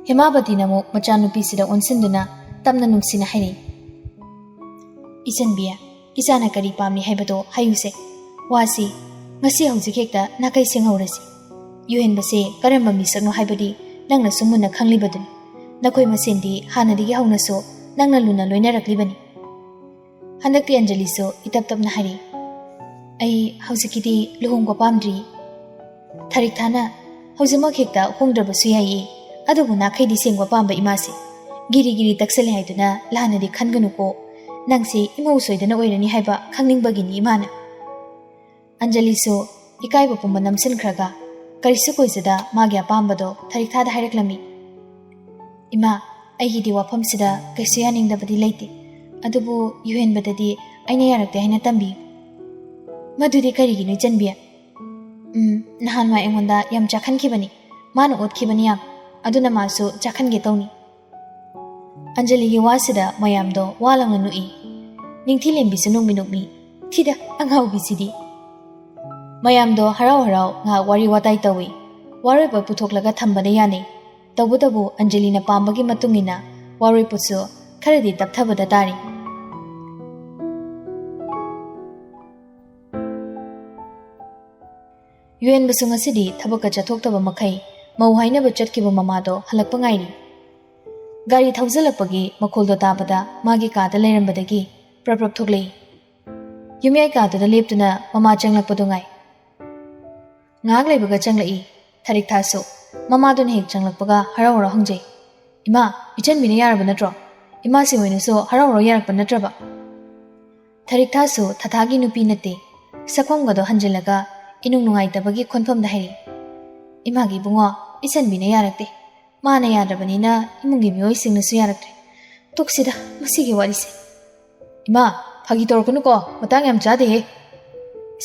ꯍꯦꯃꯥꯕꯇꯤꯅ ꯑꯃꯨꯛ ꯃꯆꯥꯅꯨꯄꯤꯁꯤꯗ ꯑꯣꯟꯁꯤꯟꯗꯨꯅ ꯇꯞꯅ ꯅꯨꯡꯁꯤꯅ ꯍꯥꯏꯔꯛꯏ, "ꯏꯆꯟꯕꯤ, ꯏꯆꯥꯅ ꯀꯔꯤ ꯄꯥꯝꯂꯤ ꯍꯥꯏꯕꯗꯣ ꯍꯥꯏꯌꯨꯁꯦ꯫ ꯋꯥꯁꯤ ꯉꯁꯤ ꯍꯧꯖꯤꯛ ꯍꯦꯛꯇ ꯅꯥꯀꯩ ꯁꯦꯡꯍꯧꯔꯁꯤ꯫ ꯌꯨꯍꯦꯟꯕꯁꯦ ꯀꯔꯝꯕ ꯃꯤꯁꯛꯅꯣ ꯍꯥꯏꯕꯗꯤ ꯅꯪꯅꯁꯨ ꯃꯨꯟꯅ ꯈꯪꯂꯤꯕꯗꯨꯅꯤ꯫ ꯅꯈꯣꯏ ꯃꯁꯦꯟꯗꯤ ꯍꯥꯟꯅꯗꯒꯤ ꯍꯧꯅꯁꯨ ꯅꯪꯅ ꯂꯨꯅ ꯂꯣꯏꯅꯔꯛꯂꯤꯕꯅꯤ"꯫ ꯍꯟꯗꯛꯇꯤ ꯑꯟꯖꯂꯤꯁꯨ ꯏꯇꯞ ꯇꯞꯅ ꯍꯥꯏꯔꯛꯏ, "ꯑꯩ ꯍꯧꯖꯤꯛꯀꯤꯗꯤ ꯂꯨꯍꯣꯡꯕ ꯄꯥꯝꯗ꯭ꯔꯤ"꯫ ꯊꯔꯤꯛꯊꯥꯅ, "ꯍꯧꯖꯤꯛꯃꯛ ꯍꯦꯛꯇ ꯍꯣꯡꯗ꯭ꯔꯕꯁꯨ ꯌꯥꯏꯌꯦ, ꯑꯗꯨꯕꯨ ꯅꯥꯈꯩꯗꯤ ꯁꯦꯡꯕ ꯄꯥꯝꯕ ꯏꯃꯥꯁꯦ꯫ ꯒꯤꯔꯤ ꯒꯤꯔꯤ ꯇꯛꯁꯜꯂꯦ ꯍꯥꯏꯗꯨꯅ ꯂꯥꯟꯅꯗꯤ ꯈꯟꯒꯅꯨꯀꯣ꯫ ꯅꯪꯁꯦ ꯏꯃꯧ ꯁꯣꯏꯗꯅ ꯑꯣꯏꯔꯅꯤ ꯍꯥꯏꯕ ꯈꯪꯅꯤꯡꯕꯒꯤꯅꯤ ꯏꯃꯥꯅ"꯫ ꯑꯟꯖꯂꯤꯁꯨ ꯏꯀꯥꯏꯕ ꯄꯨꯝꯕ ꯅꯝꯁꯤꯟꯈ꯭ꯔꯒ ꯀꯔꯤꯁꯨ ꯀꯣꯏꯖꯗ ꯃꯥꯒꯤ ꯑꯄꯥꯝꯕꯗꯣ ꯊꯔꯤꯛꯊꯥꯗ ꯍꯥꯏꯔꯛꯂꯝꯃꯤ꯫ "ꯏꯃꯥ, ꯑꯩꯒꯤꯗꯤ ꯋꯥꯐꯝꯁꯤꯗ ꯀꯩꯁꯨ ꯌꯥꯅꯤꯡꯗꯕꯗꯤ ꯂꯩꯇꯦ, ꯑꯗꯨꯕꯨ ꯌꯨꯍꯦꯟꯕꯗꯗꯤ ꯑꯩꯅ ꯌꯥꯔꯛꯇꯦ ꯍꯥꯏꯅ ꯇꯝꯕꯤꯌꯨ"꯫ "ꯃꯗꯨꯗꯤ ꯀꯔꯤꯒꯤꯅꯣ ꯏꯆꯟꯕꯤ?" "ꯎꯝ, ꯅꯍꯥꯟꯋꯥꯏ ꯑꯩꯉꯣꯟꯗ ꯌꯥꯝ ꯆꯥꯛꯍꯟꯈꯤꯕꯅꯤ, ꯃꯥꯅ ꯑꯣꯠꯈꯤꯕꯅꯤ ꯌꯥꯝ, ꯑꯗꯨꯅ ꯃꯥꯁꯨ ꯆꯥꯛꯍꯟꯒꯦ ꯇꯧꯅꯤ"꯫ ꯑꯟꯖꯂꯤꯒꯤ ꯋꯥꯁꯤꯗ ꯃꯌꯥꯝꯗꯣ ꯋꯥ ꯂꯥꯎꯅ ꯅꯣꯛꯏ꯫ ꯅꯤꯡꯊꯤꯂꯦꯝꯕꯤꯁꯨ ꯅꯣꯛꯃꯤ ꯅꯣꯛꯃꯤ, "ꯊꯤꯗ, ꯑꯉꯥꯎꯕꯤꯁꯤꯗꯤ"꯫ ꯃꯌꯥꯝꯗꯣ ꯍꯔꯥꯎ ꯍꯔꯥꯎ ꯉꯥꯏꯍꯥꯛ ꯋꯥꯔꯤ ꯋꯥꯇꯥꯏ ꯇꯧꯏ꯫ ꯋꯥꯔꯣꯏꯄꯣꯠ ꯄꯨꯊꯣꯛꯂꯒ ꯊꯝꯕꯅ ꯌꯥꯅꯩ꯫ ꯇꯧꯕꯇꯕꯨ ꯑꯟꯖꯂꯤꯅ ꯄꯥꯝꯕꯒꯤ ꯃꯇꯨꯡ ꯏꯟꯅ ꯋꯥꯔꯣꯏꯄꯣꯠꯁꯨ ꯈꯔꯗꯤ ꯇꯞꯊꯕꯗ ꯇꯥꯔꯤ꯫ ꯌꯨꯍꯦꯟꯕꯁꯨ ꯉꯁꯤꯗꯤ ꯊꯕꯛꯀ ꯆꯠꯊꯣꯛꯇꯕ ꯃꯈꯩ ꯃꯧ ꯍꯥꯏꯅꯕ ꯆꯠꯈꯤꯕ ꯃꯃꯥꯗꯣ ꯍꯜꯂꯛꯄ ꯉꯥꯏꯔꯤ꯫ ꯒꯥꯔꯤ ꯊꯧꯖꯤꯜꯂꯛꯄꯒꯤ ꯃꯈꯣꯜꯗꯣ ꯇꯥꯕꯗ ꯃꯥꯒꯤ ꯀꯥꯗ ꯂꯩꯔꯝꯕꯗꯒꯤ ꯄ꯭ꯔꯞ ꯄ꯭ꯔꯞ ꯊꯣꯛꯂꯛꯏ꯫ ꯌꯨꯝꯌꯥꯏ ꯀꯥꯗꯨꯗ ꯂꯦꯞꯇꯨꯅ ꯃꯃꯥ ꯆꯪꯂꯛꯄꯗꯨ ꯉꯥꯏ꯫ ꯉꯥꯏꯍꯥꯛ ꯂꯩꯕꯒ ꯆꯪꯂꯛꯏ ꯊꯔꯤꯛꯊꯥꯁꯨ꯫ ꯃꯃꯥꯗꯨꯅ ꯍꯦꯛ ꯆꯪꯂꯛꯄꯒ ꯍꯔꯥꯎ ꯍꯔꯥꯎ ꯍꯪꯖꯩ, "ꯏꯃꯥ, ꯏꯆꯟꯕꯤꯅ ꯌꯥꯔꯕ ꯅꯠꯇ꯭ꯔꯣ? ꯏꯃꯥꯁꯤ ꯍꯣꯏꯅꯁꯨ ꯍꯔꯥꯎ ꯍꯔꯥꯎ ꯌꯥꯔꯛꯄ ꯅꯠꯇ꯭ꯔꯕ?" ꯊꯔꯤꯛꯊꯥꯁꯨ ꯊꯥꯊꯥꯒꯤ ꯅꯨꯄꯤ ꯅꯠꯇꯦ꯫ ꯁꯛꯐꯝꯒꯗꯣ ꯍꯟꯖꯤꯜꯂꯒ ꯏꯅꯨꯡ ꯅꯨꯡꯉꯥꯏꯇꯕꯒꯤ ꯈꯣꯟꯐꯝꯗ ꯍꯥꯏꯔꯛꯏ, "ꯏꯃꯥꯒꯤ ꯏꯕꯨꯡꯉꯣ, ꯏꯆꯟꯕꯤꯅ ꯌꯥꯔꯛꯇꯦ꯫ ꯃꯥꯅ ꯌꯥꯗ꯭ꯔꯕꯅꯤꯅ ꯏꯃꯨꯡꯒꯤ ꯃꯤꯑꯣꯏꯁꯤꯡꯅꯁꯨ ꯌꯥꯔꯛꯇ꯭ꯔꯦ꯫ ꯇꯣꯛꯁꯤꯗ ꯃꯁꯤꯒꯤ ꯋꯥꯔꯤꯁꯦ"꯫ "ꯏꯃꯥ, ꯐꯥꯒꯤ ꯇꯧꯔꯛꯀꯅꯨꯀꯣ, ꯃꯇꯥꯡ ꯌꯥꯝ ꯆꯥꯗꯦꯍꯦ꯫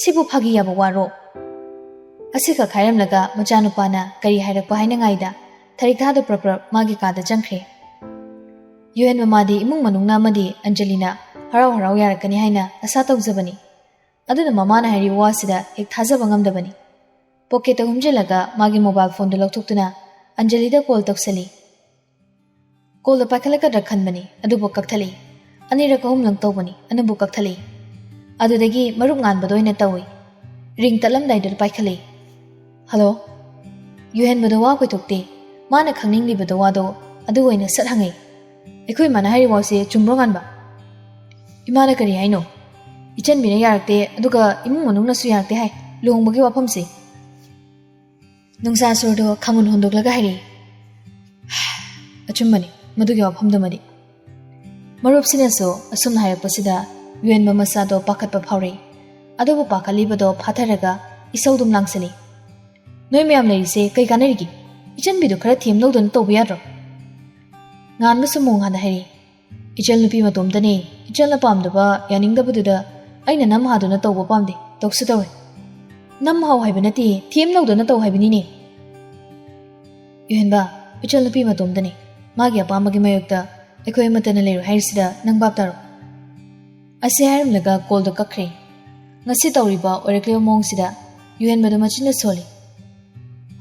ꯁꯤꯕꯨ ꯐꯥꯒꯤ ꯌꯥꯕ ꯋꯥꯔꯣ?" ꯑꯁꯤꯈꯛ ꯍꯥꯏꯔꯝꯂꯒ ꯃꯆꯥꯅꯨꯄꯥꯅ ꯀꯔꯤ ꯍꯥꯏꯔꯛꯄ ꯍꯥꯏꯅ ꯉꯥꯏꯗ ꯊꯔꯤꯛꯊꯥꯗꯨ ꯄ꯭ꯔꯞ ꯄ꯭ꯔꯞ ꯃꯥꯒꯤ ꯀꯥꯗ ꯆꯪꯈ꯭ꯔꯦ꯫ ꯌꯨꯍꯦꯟ ꯃꯃꯥꯗꯤ ꯏꯃꯨꯡ ꯃꯅꯨꯡꯅ ꯑꯃꯗꯤ ꯑꯟꯖꯂꯤꯅ ꯍꯔꯥꯎ ꯍꯔꯥꯎ ꯌꯥꯔꯛꯀꯅꯤ ꯍꯥꯏꯅ ꯑꯁꯥ ꯇꯧꯖꯕꯅꯤ꯫ ꯑꯗꯨꯅ ꯃꯃꯥꯅ ꯍꯥꯏꯔꯤꯕ ꯋꯥꯁꯤꯗ ꯍꯦꯛ ꯊꯥꯖꯕ ꯉꯝꯗꯕꯅꯤ꯫ ꯄꯣꯀꯦꯠꯇ ꯍꯨꯝꯖꯤꯜꯂꯒ ꯃꯥꯒꯤ ꯃꯣꯕꯥꯏꯜ ꯐꯣꯟꯗꯨ ꯂꯧꯊꯣꯛꯇꯨꯅ ꯑꯟꯖꯂꯤꯗ ꯀꯣꯜ ꯇꯧꯁꯜꯂꯤ꯫ ꯀꯣꯜꯗꯣ ꯄꯥꯏꯈꯠꯂꯛꯀꯗ꯭ꯔꯥ ꯈꯟꯕꯅꯤ, ꯑꯗꯨꯕꯨ ꯀꯛꯊꯠꯂꯤ꯫ ꯑꯅꯤꯔꯛ ꯑꯍꯨꯝꯂꯛ ꯇꯧꯕꯅꯤ, ꯑꯗꯨꯕꯨ ꯀꯛꯊꯠꯂꯤ꯫ ꯑꯗꯨꯗꯒꯤ ꯃꯔꯨꯞ ꯉꯥꯟꯕꯗ ꯑꯣꯏꯅ ꯇꯧꯏ꯫ ꯔꯤꯡ ꯇꯠꯂꯝꯗꯥꯏꯗ ꯄꯥꯏꯈꯠꯂꯤ꯫ "ꯍꯜꯂꯣ?" ꯌꯨꯍꯦꯟꯕꯗꯣ ꯋꯥ ꯀꯣꯏꯊꯣꯛꯇꯦ꯫ ꯃꯥꯅ ꯈꯪꯅꯤꯡꯂꯤꯕꯗꯣ ꯋꯥꯗꯣ ꯑꯗꯨ ꯑꯣꯏꯅ ꯁꯠ ꯍꯪꯉꯤ꯫ "ꯑꯩꯈꯣꯏ ꯏꯃꯥꯅ ꯍꯥꯏꯔꯤꯕ ꯋꯥꯁꯦ ꯆꯨꯝꯕ꯭ꯔꯣ, ꯉꯥꯟꯕ?" "ꯏꯃꯥꯅ ꯀꯔꯤ ꯍꯥꯏꯅꯣ?" "ꯏꯆꯟꯕꯤꯅ ꯌꯥꯔꯛꯇꯦ, ꯑꯗꯨꯒ ꯏꯃꯨꯡ ꯃꯅꯨꯡꯅꯁꯨ ꯌꯥꯔꯛꯇꯦ ꯍꯥꯏ ꯂꯨꯍꯣꯡꯕꯒꯤ ꯋꯥꯐꯝꯁꯦ꯫ ꯅꯨꯡꯁꯥ ꯁꯣꯔꯗꯣ ꯈꯥꯡꯉꯨꯟ ꯍꯣꯟꯗꯣꯛꯂꯒ ꯍꯥꯏꯔꯛꯏ꯫ ꯑꯆꯨꯝꯕꯅꯤ, ꯃꯗꯨꯒꯤ ꯋꯥꯐꯝꯗꯨꯃꯗꯤ꯫ ꯃꯔꯨꯞꯁꯤꯅꯁꯨ ꯑꯁꯨꯝꯅ ꯍꯥꯏꯔꯛꯄꯁꯤꯗ ꯌꯨꯍꯦꯟꯕ ꯃꯁꯥꯗꯣ ꯄꯥꯈꯠꯄ ꯐꯥꯎꯔꯛꯏ꯫ ꯑꯗꯨꯕꯨ ꯄꯥꯈꯠꯂꯤꯕꯗꯣ ꯐꯥꯊꯔꯒ ꯏꯁꯧꯗꯨꯝ ꯂꯥꯡꯁꯤꯜꯂꯤ꯫ "ꯅꯣꯏ ꯃꯌꯥꯝ ꯂꯩꯔꯤꯁꯦ ꯀꯩ ꯀꯥꯟꯅꯔꯤꯒꯦ? ꯏꯆꯟꯕꯤꯗꯣ ꯈꯔ ꯊꯦꯝ ꯂꯧꯗꯅ ꯇꯧꯕ ꯌꯥꯗ꯭ꯔꯣ?" ꯉꯥꯟꯕꯁꯨ ꯃꯣꯡ ꯍꯥꯟꯅ ꯍꯥꯏꯔꯛꯏ꯫ "ꯏꯆꯜ ꯅꯨꯄꯤ ꯃꯇꯣꯝꯇꯅꯦ, ꯏꯆꯜꯅ ꯄꯥꯝꯗꯕ, ꯌꯥꯅꯤꯡꯗꯕꯗꯨꯗ ꯑꯩꯅ ꯅꯝ ꯍꯥꯗꯨꯅ ꯇꯧꯕ ꯄꯥꯝꯗꯦ, ꯇꯧꯁꯨ ꯇꯧꯔꯣꯏ꯫ ꯅꯝ ꯍꯥꯎ ꯍꯥꯏꯕ ꯅꯠꯇꯦ, ꯊꯦꯝ ꯂꯧꯗꯅ ꯇꯧ ꯍꯥꯏꯕꯅꯤꯅꯦ꯫" ꯌꯨꯍꯦꯟꯕ, ꯏꯆꯜ ꯅꯨꯄꯤ ꯃꯇꯣꯝꯇꯅꯦ, ꯃꯥꯒꯤ ꯑꯄꯥꯝꯕꯒꯤ ꯃꯥꯌꯣꯛꯇ ꯑꯩꯈꯣꯏ ꯑꯃꯠꯇꯅ ꯂꯩꯔꯣꯏ ꯍꯥꯏꯔꯤꯁꯤꯗ ꯅꯪ ꯚꯥꯞ ꯇꯥꯔꯣ꯫ ꯑꯁꯤ ꯍꯥꯏꯔꯝꯂꯒ ꯀꯣꯜꯗꯣ ꯀꯛꯈ꯭ꯔꯦ꯫ ꯉꯁꯤ ꯇꯧꯔꯤꯕ ꯑꯣꯏꯔꯛꯂꯤꯕ ꯃꯑꯣꯡꯁꯤꯗ ꯌꯨꯍꯦꯟꯕꯗꯣ ꯃꯆꯤꯟꯅ ꯁꯣꯜꯂꯤ꯫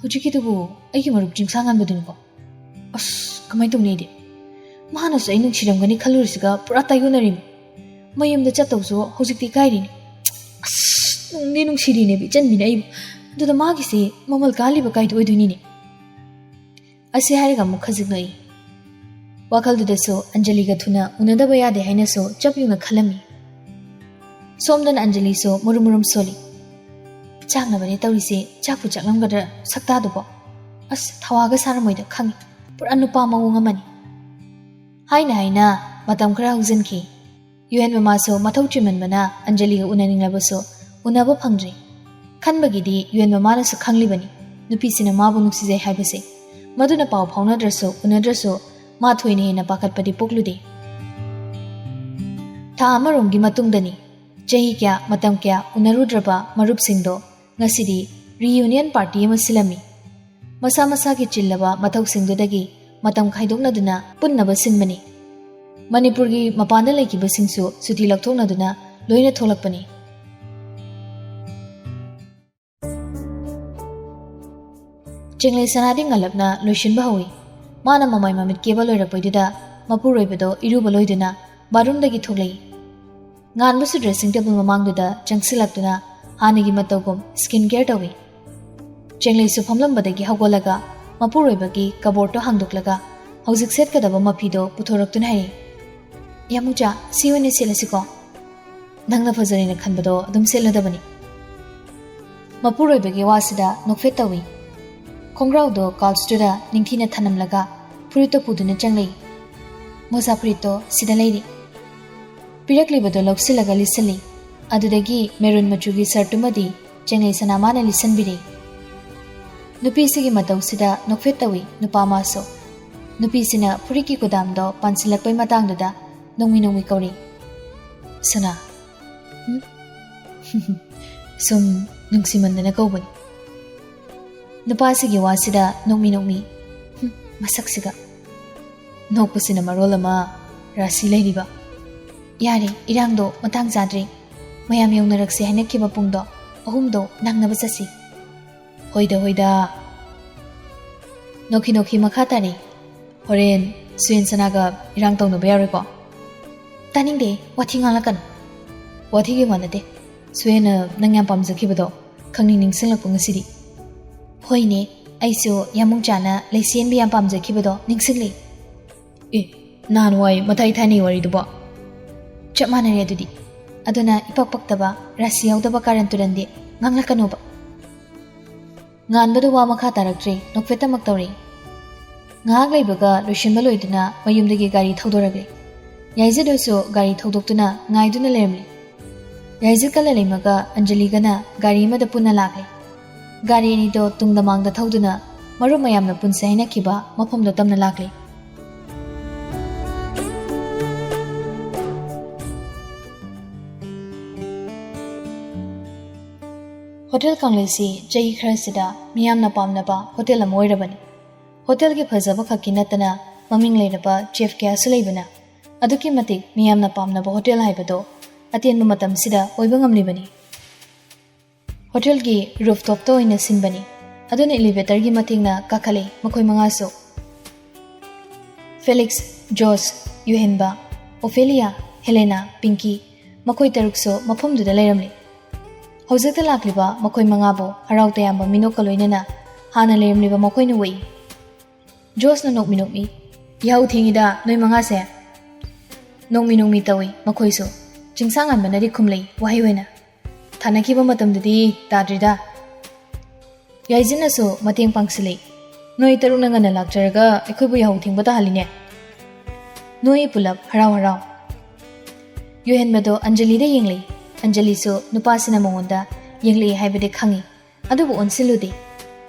"ꯍꯧꯖꯤꯛꯀꯤꯗꯨꯕꯨ ꯑꯩꯒꯤ ꯃꯔꯨꯞ ꯆꯤꯡꯁꯥꯡꯉꯥꯟꯕꯗꯨꯅꯤꯀꯣ? ꯑꯁ, ꯀꯃꯥꯏꯅ ꯇꯧꯅꯤ ꯑꯩꯗꯤ? ꯃꯥꯅꯁꯨ ꯑꯩ ꯅꯨꯡꯁꯤꯔꯝꯒꯅꯤ ꯈꯜꯂꯨꯔꯤꯁꯤꯒ ꯄꯨꯔꯥ ꯇꯥꯏꯌꯣꯟꯅꯔꯤꯅꯤ꯫ ꯃꯌꯨꯝꯗ ꯆꯠꯇꯧꯁꯨ ꯍꯧꯖꯤꯛꯇꯤ ꯏꯀꯥꯏꯔꯤꯅꯤ꯫ ꯑꯁ, ꯅꯨꯡꯗꯤ ꯅꯨꯡꯁꯤꯔꯤꯅꯦꯕ ꯏꯆꯟꯕꯤꯅ ꯑꯩꯕꯨ꯫ ꯑꯗꯨꯗ ꯃꯥꯒꯤꯁꯦ ꯃꯃꯜ ꯀꯥꯜꯂꯤꯕ ꯀꯥꯏꯗꯨ ꯑꯣꯏꯗꯣꯏꯅꯤꯅꯦ꯫" ꯑꯁꯤ ꯍꯥꯏꯔꯒ ꯑꯃꯨꯛ ꯈꯖꯤꯛ ꯅꯣꯛꯏ꯫ ꯋꯥꯈꯜꯗꯨꯗꯁꯨ ꯑꯟꯖꯂꯤꯒ ꯊꯨꯅ ꯎꯅꯗꯕ ꯌꯥꯗꯦ ꯍꯥꯏꯅꯁꯨ ꯆꯞ ꯌꯨꯡꯅ ꯈꯜꯂꯝꯃꯤ꯫ ꯁꯣꯝꯗꯅ ꯑꯟꯖꯂꯤꯁꯨ ꯃꯨꯔꯨꯝ ꯃꯨꯔꯨꯝ ꯁꯣꯜꯂꯤ꯫ "ꯆꯥꯛꯅꯕꯅꯦ ꯇꯧꯔꯤꯁꯦ, ꯆꯥꯛꯄꯨ ꯆꯥꯛꯂꯝꯒꯗ꯭ꯔꯥ ꯁꯛꯇꯥꯗꯨꯕꯣ? ꯑꯁ, ꯊꯋꯥꯒ ꯁꯥꯔꯝꯃꯣꯏꯗ ꯈꯪꯉꯤ, ꯄꯨꯔꯥ ꯅꯨꯄꯥ ꯃꯑꯣꯡ ꯑꯃꯅꯤ꯫" ꯍꯥꯏꯅ ꯍꯥꯏꯅ ꯃꯇꯝ ꯈꯔ ꯍꯧꯖꯤꯟꯈꯤ꯫ ꯌꯨꯍꯦꯟ ꯃꯃꯥꯁꯨ ꯃꯊꯧ ꯆꯤꯟꯃꯟꯕꯅ ꯑꯟꯖꯂꯤꯒ ꯎꯅꯅꯤꯡꯂꯕꯁꯨ ꯎꯅꯕ ꯐꯪꯗ꯭ꯔꯦ꯫ ꯈꯟꯕꯒꯤꯗꯤ ꯌꯨꯍꯦꯟ ꯃꯃꯥꯅꯁꯨ ꯈꯪꯂꯤꯕꯅꯤ, ꯅꯨꯄꯤꯁꯤꯅ ꯃꯥꯕꯨ ꯅꯨꯡꯁꯤꯖꯩ ꯍꯥꯏꯕꯁꯦ꯫ ꯃꯗꯨꯅ ꯄꯥꯎ ꯐꯥꯎꯅꯗ꯭ꯔꯁꯨ ꯎꯅꯗ꯭ꯔꯁꯨ ꯃꯥ ꯊꯣꯏꯅ ꯍꯦꯟꯅ ꯄꯥꯈꯠꯄꯗꯤ ꯄꯣꯛꯂꯨꯗꯦ꯫ ꯊꯥ ꯑꯃꯔꯣꯝꯒꯤ ꯃꯇꯨꯡꯗꯅꯤ꯫ ꯆꯍꯤ ꯀꯌꯥ, ꯃꯇꯝ ꯀꯌꯥ ꯎꯅꯔꯨꯗ꯭ꯔꯕ ꯃꯔꯨꯞꯁꯤꯡꯗꯣ ꯉꯁꯤꯗꯤ reunion party ꯑꯃ ꯁꯤꯜꯂꯝꯃꯤ꯫ ꯃꯁꯥ ꯃꯁꯥꯒꯤ ꯆꯤꯜꯂꯕ ꯃꯊꯧꯁꯤꯡꯗꯨꯗꯒꯤ ꯃꯇꯝ ꯈꯥꯏꯗꯣꯛꯅꯗꯨꯅ ꯄꯨꯟꯅꯕ ꯁꯤꯟꯕꯅꯤ꯫ ꯃꯅꯤꯄꯨꯔꯒꯤ ꯃꯄꯥꯟꯗ ꯂꯩꯈꯤꯕꯁꯤꯡꯁꯨ ꯁꯨꯇꯤ ꯂꯧꯊꯣꯛꯅꯗꯨꯅ ꯂꯣꯏꯅ ꯊꯣꯛꯂꯛꯄꯅꯤ꯫ ꯆꯦꯡꯂꯩ ꯁꯅꯥꯗꯤ ꯉꯜꯂꯞꯅ ꯂꯣꯏꯁꯤꯟꯕ ꯍꯧꯏ꯫ ꯃꯥꯅ ꯃꯃꯥꯏ ꯃꯃꯤꯠ ꯀꯦꯕ ꯂꯣꯏꯔꯛꯄꯩꯗꯨꯗ ꯃꯄꯨꯔꯣꯏꯕꯗꯣ ꯏꯔꯨꯕ ꯂꯣꯏꯗꯨꯅ ꯕꯥꯠꯔꯨꯝꯗꯒꯤ ꯊꯣꯛꯂꯛꯏ꯫ ꯉꯥꯟꯕꯁꯨ dressing table ꯃꯃꯥꯡꯗꯨꯗ ꯆꯪꯁꯤꯜꯂꯛꯇꯨꯅ ꯍꯥꯟꯅꯒꯤ ꯃꯇꯧꯒꯨꯝ skin care ꯇꯧꯏ꯫ ꯆꯦꯡꯂꯩꯁꯨ ꯐꯝꯂꯝꯕꯗꯒꯤ ꯍꯧꯒꯠꯂꯒ ꯃꯄꯨꯔꯣꯏꯕꯒꯤ cupboardꯇꯣ ꯍꯥꯡꯗꯣꯛꯂꯒ ꯍꯧꯖꯤꯛ ꯁꯦꯠꯀꯗꯕ ꯃꯐꯤꯗꯣ ꯄꯨꯊꯣꯔꯛꯇꯨꯅ ꯍꯥꯏꯔꯛꯏ, "ꯌꯥꯃꯨꯆꯥ, ꯁꯤ ꯑꯣꯏꯅ ꯁꯦꯠꯂꯁꯤꯀꯣ? ꯅꯪꯅ ꯐꯖꯔꯦꯅ ꯈꯟꯕꯗꯣ ꯑꯗꯨꯝ ꯁꯦꯠꯂꯗꯕꯅꯤ꯫" ꯃꯄꯨꯔꯣꯏꯕꯒꯤ ꯋꯥꯁꯤꯗ ꯅꯣꯛꯐꯦꯠ ꯇꯧꯏ꯫ ꯈꯣꯡꯒ꯭ꯔꯥꯎꯗꯣ couchꯇꯨꯗ ꯅꯤꯡꯊꯤꯅ ꯊꯅꯝꯂꯒ ꯐꯨꯔꯤꯠꯇꯣ ꯄꯨꯗꯨꯅ ꯆꯪꯂꯛꯏ꯫ "ꯃꯣꯖꯥ ꯐꯨꯔꯤꯠꯇꯣ ꯁꯤꯗ ꯂꯩꯔꯤ꯫" ꯄꯤꯔꯛꯂꯤꯕꯗꯣ ꯂꯧꯁꯤꯜꯂꯒ ꯂꯤꯠꯁꯤꯜꯂꯤ꯫ ꯑꯗꯨꯗꯒꯤ maroon ꯃꯆꯨꯒꯤ shirtꯇꯨꯃꯗꯤ ꯆꯦꯡꯂꯩ ꯁꯅꯥ ꯃꯥꯅ ꯂꯤꯠꯁꯤꯟꯕꯤꯔꯦ꯫ ꯅꯨꯄꯤꯁꯤꯒꯤ ꯃꯇꯧꯁꯤꯗ ꯅꯣꯛꯐꯦꯠ ꯇꯧꯏ ꯅꯨꯄꯥ ꯃꯥꯁꯨ꯫ ꯅꯨꯄꯤꯁꯤꯅ ꯐꯨꯔꯤꯠꯀꯤ ꯀꯨꯗꯥꯝꯗꯣ ꯄꯥꯟꯁꯤꯜꯂꯛꯄꯩ ꯃꯇꯥꯡꯗꯨꯗ ꯅꯣꯡꯃꯤ ꯅꯣꯡꯃꯤ ꯀꯧꯔꯤ, "ꯁꯅꯥ꯫" "ꯎꯝ?" "ꯁꯨꯝ ꯅꯨꯡꯁꯤꯃꯟꯗꯅ ꯀꯧꯕꯅꯤ꯫" ꯅꯨꯄꯥꯁꯤꯒꯤ ꯋꯥꯁꯤꯗ ꯅꯣꯛꯃꯤ ꯅꯣꯛꯃꯤ, "ꯍꯨꯝ, ꯃꯁꯛꯁꯤꯒ꯫" ꯅꯣꯛꯄꯁꯤꯅ ꯃꯔꯣꯜ ꯑꯃ ꯔꯥꯁꯤ ꯂꯩꯔꯤꯕ꯫ "ꯌꯥꯔꯦ, ꯏꯔꯥꯡꯗꯣ ꯃꯇꯥꯡ ꯆꯥꯗ꯭ꯔꯦ꯫ ꯃꯌꯥꯝ ꯌꯧꯅꯔꯛꯁꯦ ꯍꯥꯏꯅꯈꯤꯕ ꯄꯨꯡꯗꯣ ꯑꯍꯨꯝꯗꯣ ꯅꯪꯅꯕ ꯆꯠꯁꯤ꯫" "ꯍꯣꯏꯗ, ꯍꯣꯏꯗ꯫" ꯅꯣꯛꯈꯤ ꯅꯣꯛꯈꯤ ꯃꯈꯥ ꯇꯥꯔꯤ, "ꯍꯣꯔꯦꯟ ꯁꯨꯌꯦꯟ ꯁꯅꯥꯒ ꯏꯔꯥꯡ ꯇꯧꯅꯕ ꯌꯥꯔꯣꯏꯀꯣ?" "ꯇꯥꯅꯤꯡꯗꯦ, ꯋꯥꯊꯤ ꯉꯥꯡꯂꯛꯀꯅꯨ꯫" "ꯋꯥꯊꯤꯒꯤ ꯋꯥ ꯅꯠꯇꯦ, ꯁꯨꯌꯦꯟꯅ ꯅꯪ ꯌꯥꯝ ꯄꯥꯝꯖꯈꯤꯕꯗꯣ ꯈꯪꯅꯤꯡ ꯅꯤꯡꯁꯤꯡꯂꯛꯄ ꯉꯁꯤꯗꯤ꯫" "ꯍꯣꯏꯅꯦ, ꯑꯩꯁꯨ ꯌꯥꯃꯨꯡꯆꯥꯅ ꯂꯩꯁꯦꯟꯕꯤ ꯌꯥꯝ ꯄꯥꯝꯖꯈꯤꯕꯗꯣ ꯅꯤꯡꯁꯤꯡꯂꯤ꯫" "ꯑꯦ, ꯅꯍꯥꯟꯋꯥꯏ ꯃꯊꯥꯏ ꯊꯥꯏꯅꯩ ꯋꯥꯔꯤꯗꯨꯕꯣ?" "ꯆꯞ ꯃꯥꯟꯅꯔꯦ ꯑꯗꯨꯗꯤ꯫ ꯑꯗꯨꯅ ꯏꯄꯛ ꯄꯛꯇꯕ, ꯔꯥꯁꯤ ꯌꯥꯎꯗꯕ ꯀꯥꯔꯟ ꯇꯨꯔꯟꯗꯤ ꯉꯥꯡꯂꯛꯀꯅꯣꯕ꯫" ꯉꯥꯟꯕꯗꯨ ꯋꯥ ꯃꯈꯥ ꯇꯥꯔꯛꯇ꯭ꯔꯦ, ꯅꯣꯛꯐꯦꯠꯇꯃꯛ ꯇꯧꯔꯦ꯫ ꯉꯥꯏꯍꯥꯛ ꯂꯩꯕꯒ ꯂꯣꯏꯁꯤꯟꯕ ꯂꯣꯏꯗꯨꯅ ꯃꯌꯨꯝꯗꯒꯤ ꯒꯥꯔꯤ ꯊꯧꯗꯣꯔꯛꯂꯦ꯫ ꯌꯥꯏꯖꯠ ꯍꯣꯏꯁꯨ ꯒꯥꯔꯤ ꯊꯧꯗꯣꯛꯇꯨꯅ ꯉꯥꯏꯗꯨꯅ ꯂꯩꯔꯝꯂꯦ꯫ ꯌꯥꯏꯖꯠꯀ ꯂꯩꯃꯒ ꯑꯟꯖꯂꯤꯒꯅ ꯒꯥꯔꯤ ꯑꯃꯗ ꯄꯨꯟꯅ ꯂꯥꯛꯂꯦ꯫ ꯒꯥꯔꯤ ꯑꯅꯤꯗꯣ ꯇꯨꯡꯗ ꯃꯥꯡꯗ ꯊꯧꯗꯨꯅ ꯃꯔꯨꯞ ꯃꯌꯥꯝꯅ ꯄꯨꯟꯁꯦ ꯍꯥꯏꯅꯈꯤꯕ ꯃꯐꯝꯗꯣ ꯇꯝꯅ ꯂꯥꯛꯂꯦ꯫ ꯍꯣꯇꯦꯜ ꯀꯪꯂꯩꯁꯤ ꯆꯍꯤ ꯈꯔꯁꯤꯗ ꯃꯤꯌꯥꯝꯅ ꯄꯥꯝꯅꯕ ꯍꯣꯇꯦꯜ ꯑꯃ ꯑꯣꯏꯔꯕꯅꯤ꯫ ꯍꯣꯇꯦꯜꯒꯤ ꯐꯖꯕ ꯈꯛꯀꯤ ꯅꯠꯇꯅ ꯃꯃꯤꯡ ꯂꯩꯔꯕ chef ꯀꯌꯥꯁꯨ ꯂꯩꯕꯅ ꯑꯗꯨꯛꯀꯤ ꯃꯇꯤꯛ ꯃꯤꯌꯥꯝꯅ ꯄꯥꯝꯅꯕ ꯍꯣꯇꯦꯜ ꯍꯥꯏꯕꯗꯣ ꯑꯇꯦꯟꯕ ꯃꯇꯝꯁꯤꯗ ꯑꯣꯏꯕ ꯉꯝꯂꯤꯕꯅꯤ꯫ ꯍꯣꯇꯦꯜꯒꯤ ꯔꯨꯐ ꯇꯣꯞꯇ ꯑꯣꯏꯅ ꯁꯤꯟꯕꯅꯤ, ꯑꯗꯨꯅ ꯏꯂꯤꯚꯦꯇꯔꯒꯤ ꯃꯇꯦꯡꯅ ꯀꯥꯈꯠꯂꯤ ꯃꯈꯣꯏ ꯃꯉꯥꯁꯨ꯫ ꯐꯦꯂꯤꯛꯁ, ꯖꯣꯁ, ꯌꯨꯍꯦꯟꯕ, ꯑꯣꯐꯦꯂꯤꯌꯥ, ꯍꯦꯂꯦꯅꯥ, ꯄꯤꯡꯀꯤ, ꯃꯈꯣꯏ ꯇꯔꯨꯛꯁꯨ ꯃꯐꯝꯗꯨꯗ ꯂꯩꯔꯝꯂꯤ꯫ ꯍꯧꯖꯤꯛꯇ ꯂꯥꯛꯂꯤꯕ ꯃꯈꯣꯏ ꯃꯉꯥꯕꯨ ꯍꯔꯥꯎ ꯇꯌꯥꯝꯕ ꯃꯤꯅꯣꯛꯀ ꯂꯣꯏꯅꯅ ꯍꯥꯟꯅ ꯂꯩꯔꯝꯂꯤꯕ ꯃꯈꯣꯏꯅ ꯎꯏ꯫ ꯖꯣꯁꯅ ꯅꯣꯛꯃꯤ ꯅꯣꯛꯃꯤ, "ꯌꯥꯍꯧ ꯊꯦꯡꯉꯤꯗ ꯅꯣꯏ ꯃꯉꯥꯁꯦ?" ꯅꯣꯡꯃꯤ ꯅꯣꯡꯃꯤ ꯇꯧꯏ ꯃꯈꯣꯏꯁꯨ꯫ ꯆꯤꯡꯁꯥꯡ ꯉꯟꯕꯅꯗꯤ ꯈꯨꯝꯂꯛꯏ ꯋꯥꯍꯩ ꯑꯣꯏꯅ, "ꯊꯥꯅꯈꯤꯕ ꯃꯇꯝꯗꯗꯤ ꯇꯥꯗ꯭ꯔꯤꯗ"꯫ ꯌꯥꯏꯖꯤꯟꯅꯁꯨ ꯃꯇꯦꯡ ꯄꯥꯡꯁꯤꯜꯂꯛꯏ, "ꯅꯣꯏ ꯇꯔꯨꯛꯅ ꯉꯟꯅ ꯂꯥꯛꯆꯔꯒ ꯑꯩꯈꯣꯏꯕꯨ ꯌꯥꯍꯧ ꯊꯦꯡꯕ ꯇꯥꯍꯜꯂꯤꯅꯦ"꯫ ꯅꯣꯏ ꯄꯨꯂꯞ ꯍꯔꯥꯎ ꯍꯔꯥꯎ꯫ ꯌꯨꯍꯦꯟꯕꯗꯣ ꯑꯟꯖꯂꯤꯗ ꯌꯦꯡꯂꯛꯏ꯫ ꯑꯟꯖꯂꯤꯁꯨ ꯅꯨꯄꯥꯁꯤꯅ ꯃꯉꯣꯟꯗ ꯌꯦꯡꯂꯛꯏ ꯍꯥꯏꯕꯗꯤ ꯈꯪꯏ, ꯑꯗꯨꯕꯨ ꯑꯣꯟꯁꯤꯜꯂꯨꯗꯦ꯫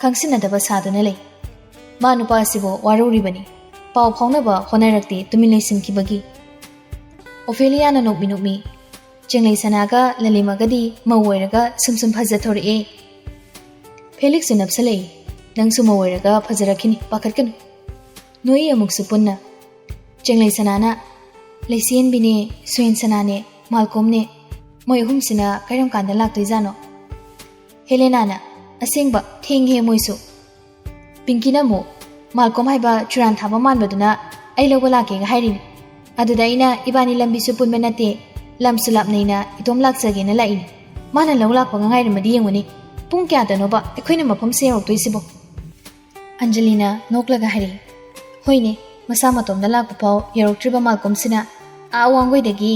ꯈꯪꯁꯤꯟꯅꯗꯕ ꯁꯥꯗꯨꯅ ꯂꯩ꯫ ꯃꯥ ꯅꯨꯄꯥ ꯑꯁꯤꯕꯨ ꯋꯥꯔꯧꯔꯤꯕꯅꯤ꯫ ꯄꯥꯎ ꯐꯥꯎꯅꯕ ꯍꯣꯠꯅꯔꯛꯇꯦ ꯇꯨꯃꯤꯟ ꯂꯩꯁꯤꯟꯈꯤꯕꯒꯤ꯫ ꯑꯣꯐꯦꯂꯤꯌꯥꯅ ꯅꯣꯛꯃꯤ ꯅꯣꯛꯃꯤ, "ꯆꯦꯡꯂꯩ ꯁꯅꯥꯒ ꯂꯂꯤꯃꯒꯗꯤ ꯃꯧ ꯑꯣꯏꯔꯒ ꯁꯨꯝ ꯁꯨꯝ ꯐꯖꯊꯣꯔꯛꯑꯦ"꯫ ꯐꯦꯂꯤꯛꯁꯁꯨ ꯅꯞꯁꯜꯂꯛꯏ, "ꯅꯪꯁꯨ ꯃꯧ ꯑꯣꯏꯔꯒ ꯐꯖꯔꯛꯈꯤꯅꯤ, ꯄꯥꯈꯠꯀꯅꯨ"꯫ ꯅꯣꯏ ꯑꯃꯨꯛꯁꯨ ꯄꯨꯟꯅ꯫ ꯆꯦꯡꯂꯩ ꯁꯅꯥꯅ, "ꯂꯩꯆꯦꯟꯕꯤꯅꯦ, ꯁꯨꯍꯦꯟ ꯁꯅꯥꯅꯦ, ꯃꯥꯜꯀꯣꯝꯅꯦ, ꯃꯣꯏ ꯑꯍꯨꯝꯁꯤꯅ ꯀꯔꯝ ꯀꯥꯟꯗ ꯂꯥꯛꯇꯣꯏꯖꯥꯠꯅꯣ?" ꯍꯦꯂꯦꯅꯥꯅ, "ꯑꯁꯦꯡꯕ ꯊꯦꯡꯉꯦ ꯃꯣꯏꯁꯨ"꯫ ꯄꯤꯡꯀꯤꯅ ꯑꯃꯨꯛ, "ꯃꯥꯜꯀꯣꯝ ꯍꯥꯏꯕ ꯆꯨꯔꯥꯟ ꯊꯥꯕ ꯃꯥꯟꯕꯗꯨꯅ ꯑꯩ ꯂꯧꯕ ꯂꯥꯛꯀꯦꯒ ꯍꯥꯏꯔꯤꯅꯤ꯫ ꯑꯗꯨꯗ ꯑꯩꯅ ꯏꯕꯥꯅꯤ ꯂꯝꯕꯤꯁꯨ ꯄꯨꯟꯕ ꯅꯠꯇꯦ, ꯂꯝꯁꯨ ꯂꯥꯞꯅꯩꯅ ꯏꯇꯣꯝ ꯂꯥꯛꯆꯒꯦꯅ ꯂꯥꯛꯏꯅꯤ꯫ ꯃꯥꯅ ꯂꯧ ꯂꯥꯛꯄꯒ ꯉꯥꯏꯔꯝꯃꯗꯤ ꯌꯦꯡꯉꯨꯅꯦ꯫ ꯄꯨꯡ ꯀꯌꯥꯗꯅꯣꯕ ꯑꯩꯈꯣꯏꯅ ꯃꯐꯝꯁꯦ ꯌꯧꯔꯛꯇꯣꯏꯁꯤꯕꯣ?" ꯑꯟꯖꯂꯤꯅ ꯅꯣꯛꯂꯒ ꯍꯥꯏꯔꯛꯏ, "ꯍꯣꯏꯅꯦ, ꯃꯁꯥ ꯃꯇꯣꯝꯗ ꯂꯥꯛꯄ ꯐꯥꯎ ꯌꯧꯔꯛꯇ꯭ꯔꯤꯕ ꯃꯥꯜꯀꯣꯝꯁꯤꯅ ꯑꯥ ꯋꯥꯡꯒꯣꯏꯗꯒꯤ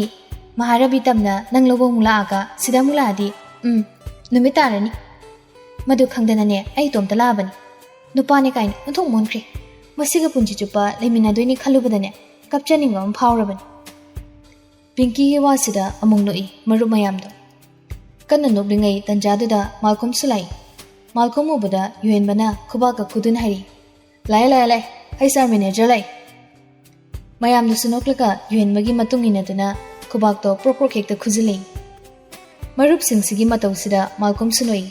ꯃꯍꯥꯔꯥꯕꯤ ꯇꯝꯅ ꯅꯪ ꯂꯧꯕ ꯑꯃꯨꯛ ꯂꯥꯛꯑꯒ ꯁꯤꯗ ꯑꯃꯨꯛ ꯂꯥꯛꯑꯗꯤ, ꯎꯝ, ꯅꯨꯃꯤꯠ ꯇꯥꯔꯅꯤ꯫ ꯃꯗꯨ ꯈꯪꯗꯅꯅꯦ ꯑꯩ ꯏꯇꯣꯝꯇ ꯂꯥꯛꯑꯕꯅꯤ꯫ ꯅꯨꯄꯥꯅꯦ ꯀꯥꯏꯅ ꯑꯣꯟꯊꯣꯛ ꯑꯣꯟꯈ꯭ꯔꯦ꯫ ꯃꯁꯤꯒ ꯄꯨꯟꯁꯤ ꯆꯨꯞꯄ ꯂꯩꯃꯤꯟꯅꯗꯣꯏꯅꯤ ꯈꯜꯂꯨꯕꯗꯅꯦ ꯀꯞꯆꯅꯤꯡꯕ ꯑꯃ ꯐꯥꯎꯔꯕꯅꯤ"꯫ ꯄꯤꯡꯀꯤꯒꯤ ꯋꯥꯁꯤꯗ ꯑꯃꯨꯛ ꯅꯣꯛꯏ ꯃꯔꯨꯞ ꯃꯌꯥꯝꯗꯣ꯫ ꯀꯟꯅ ꯅꯣꯛꯂꯤꯉꯩ ꯇꯟꯖꯥꯗꯨꯗ ꯃꯥꯜꯀꯣꯝꯁꯨ ꯂꯥꯛꯏ꯫ ꯃꯥꯜꯀꯣꯝ ꯎꯕꯗ ꯌꯨꯍꯦꯟꯕꯅ ꯈꯨꯕꯥꯛꯀ ꯈꯨꯗꯨꯅ ꯍꯥꯏꯔꯤ, "ꯂꯥꯛꯑꯦ, ꯂꯥꯛꯑꯦ, ꯂꯥꯛꯑꯦ, ꯍꯩꯁ ꯑꯥꯔ ꯃꯦꯅꯦꯖꯔ ꯂꯥꯛꯑꯦ"꯫ ꯃꯌꯥꯝꯗꯨꯁꯨ ꯅꯣꯛꯂꯒ ꯌꯨꯍꯦꯟꯕꯒꯤ ꯃꯇꯨꯡ ꯏꯟꯅꯗꯨꯅ ꯈꯨꯕꯥꯛꯇꯣ ꯄ꯭ꯔꯣꯛ ꯄ꯭ꯔꯣꯛ ꯍꯦꯛꯇ ꯈꯨꯖꯤꯜꯂꯤ꯫ ꯃꯔꯨꯞꯁꯤꯡꯁꯤꯒꯤ ꯃꯇꯧꯁꯤꯗ ꯃꯥꯜꯀꯣꯝꯁꯨ ꯅꯣꯛꯏ꯫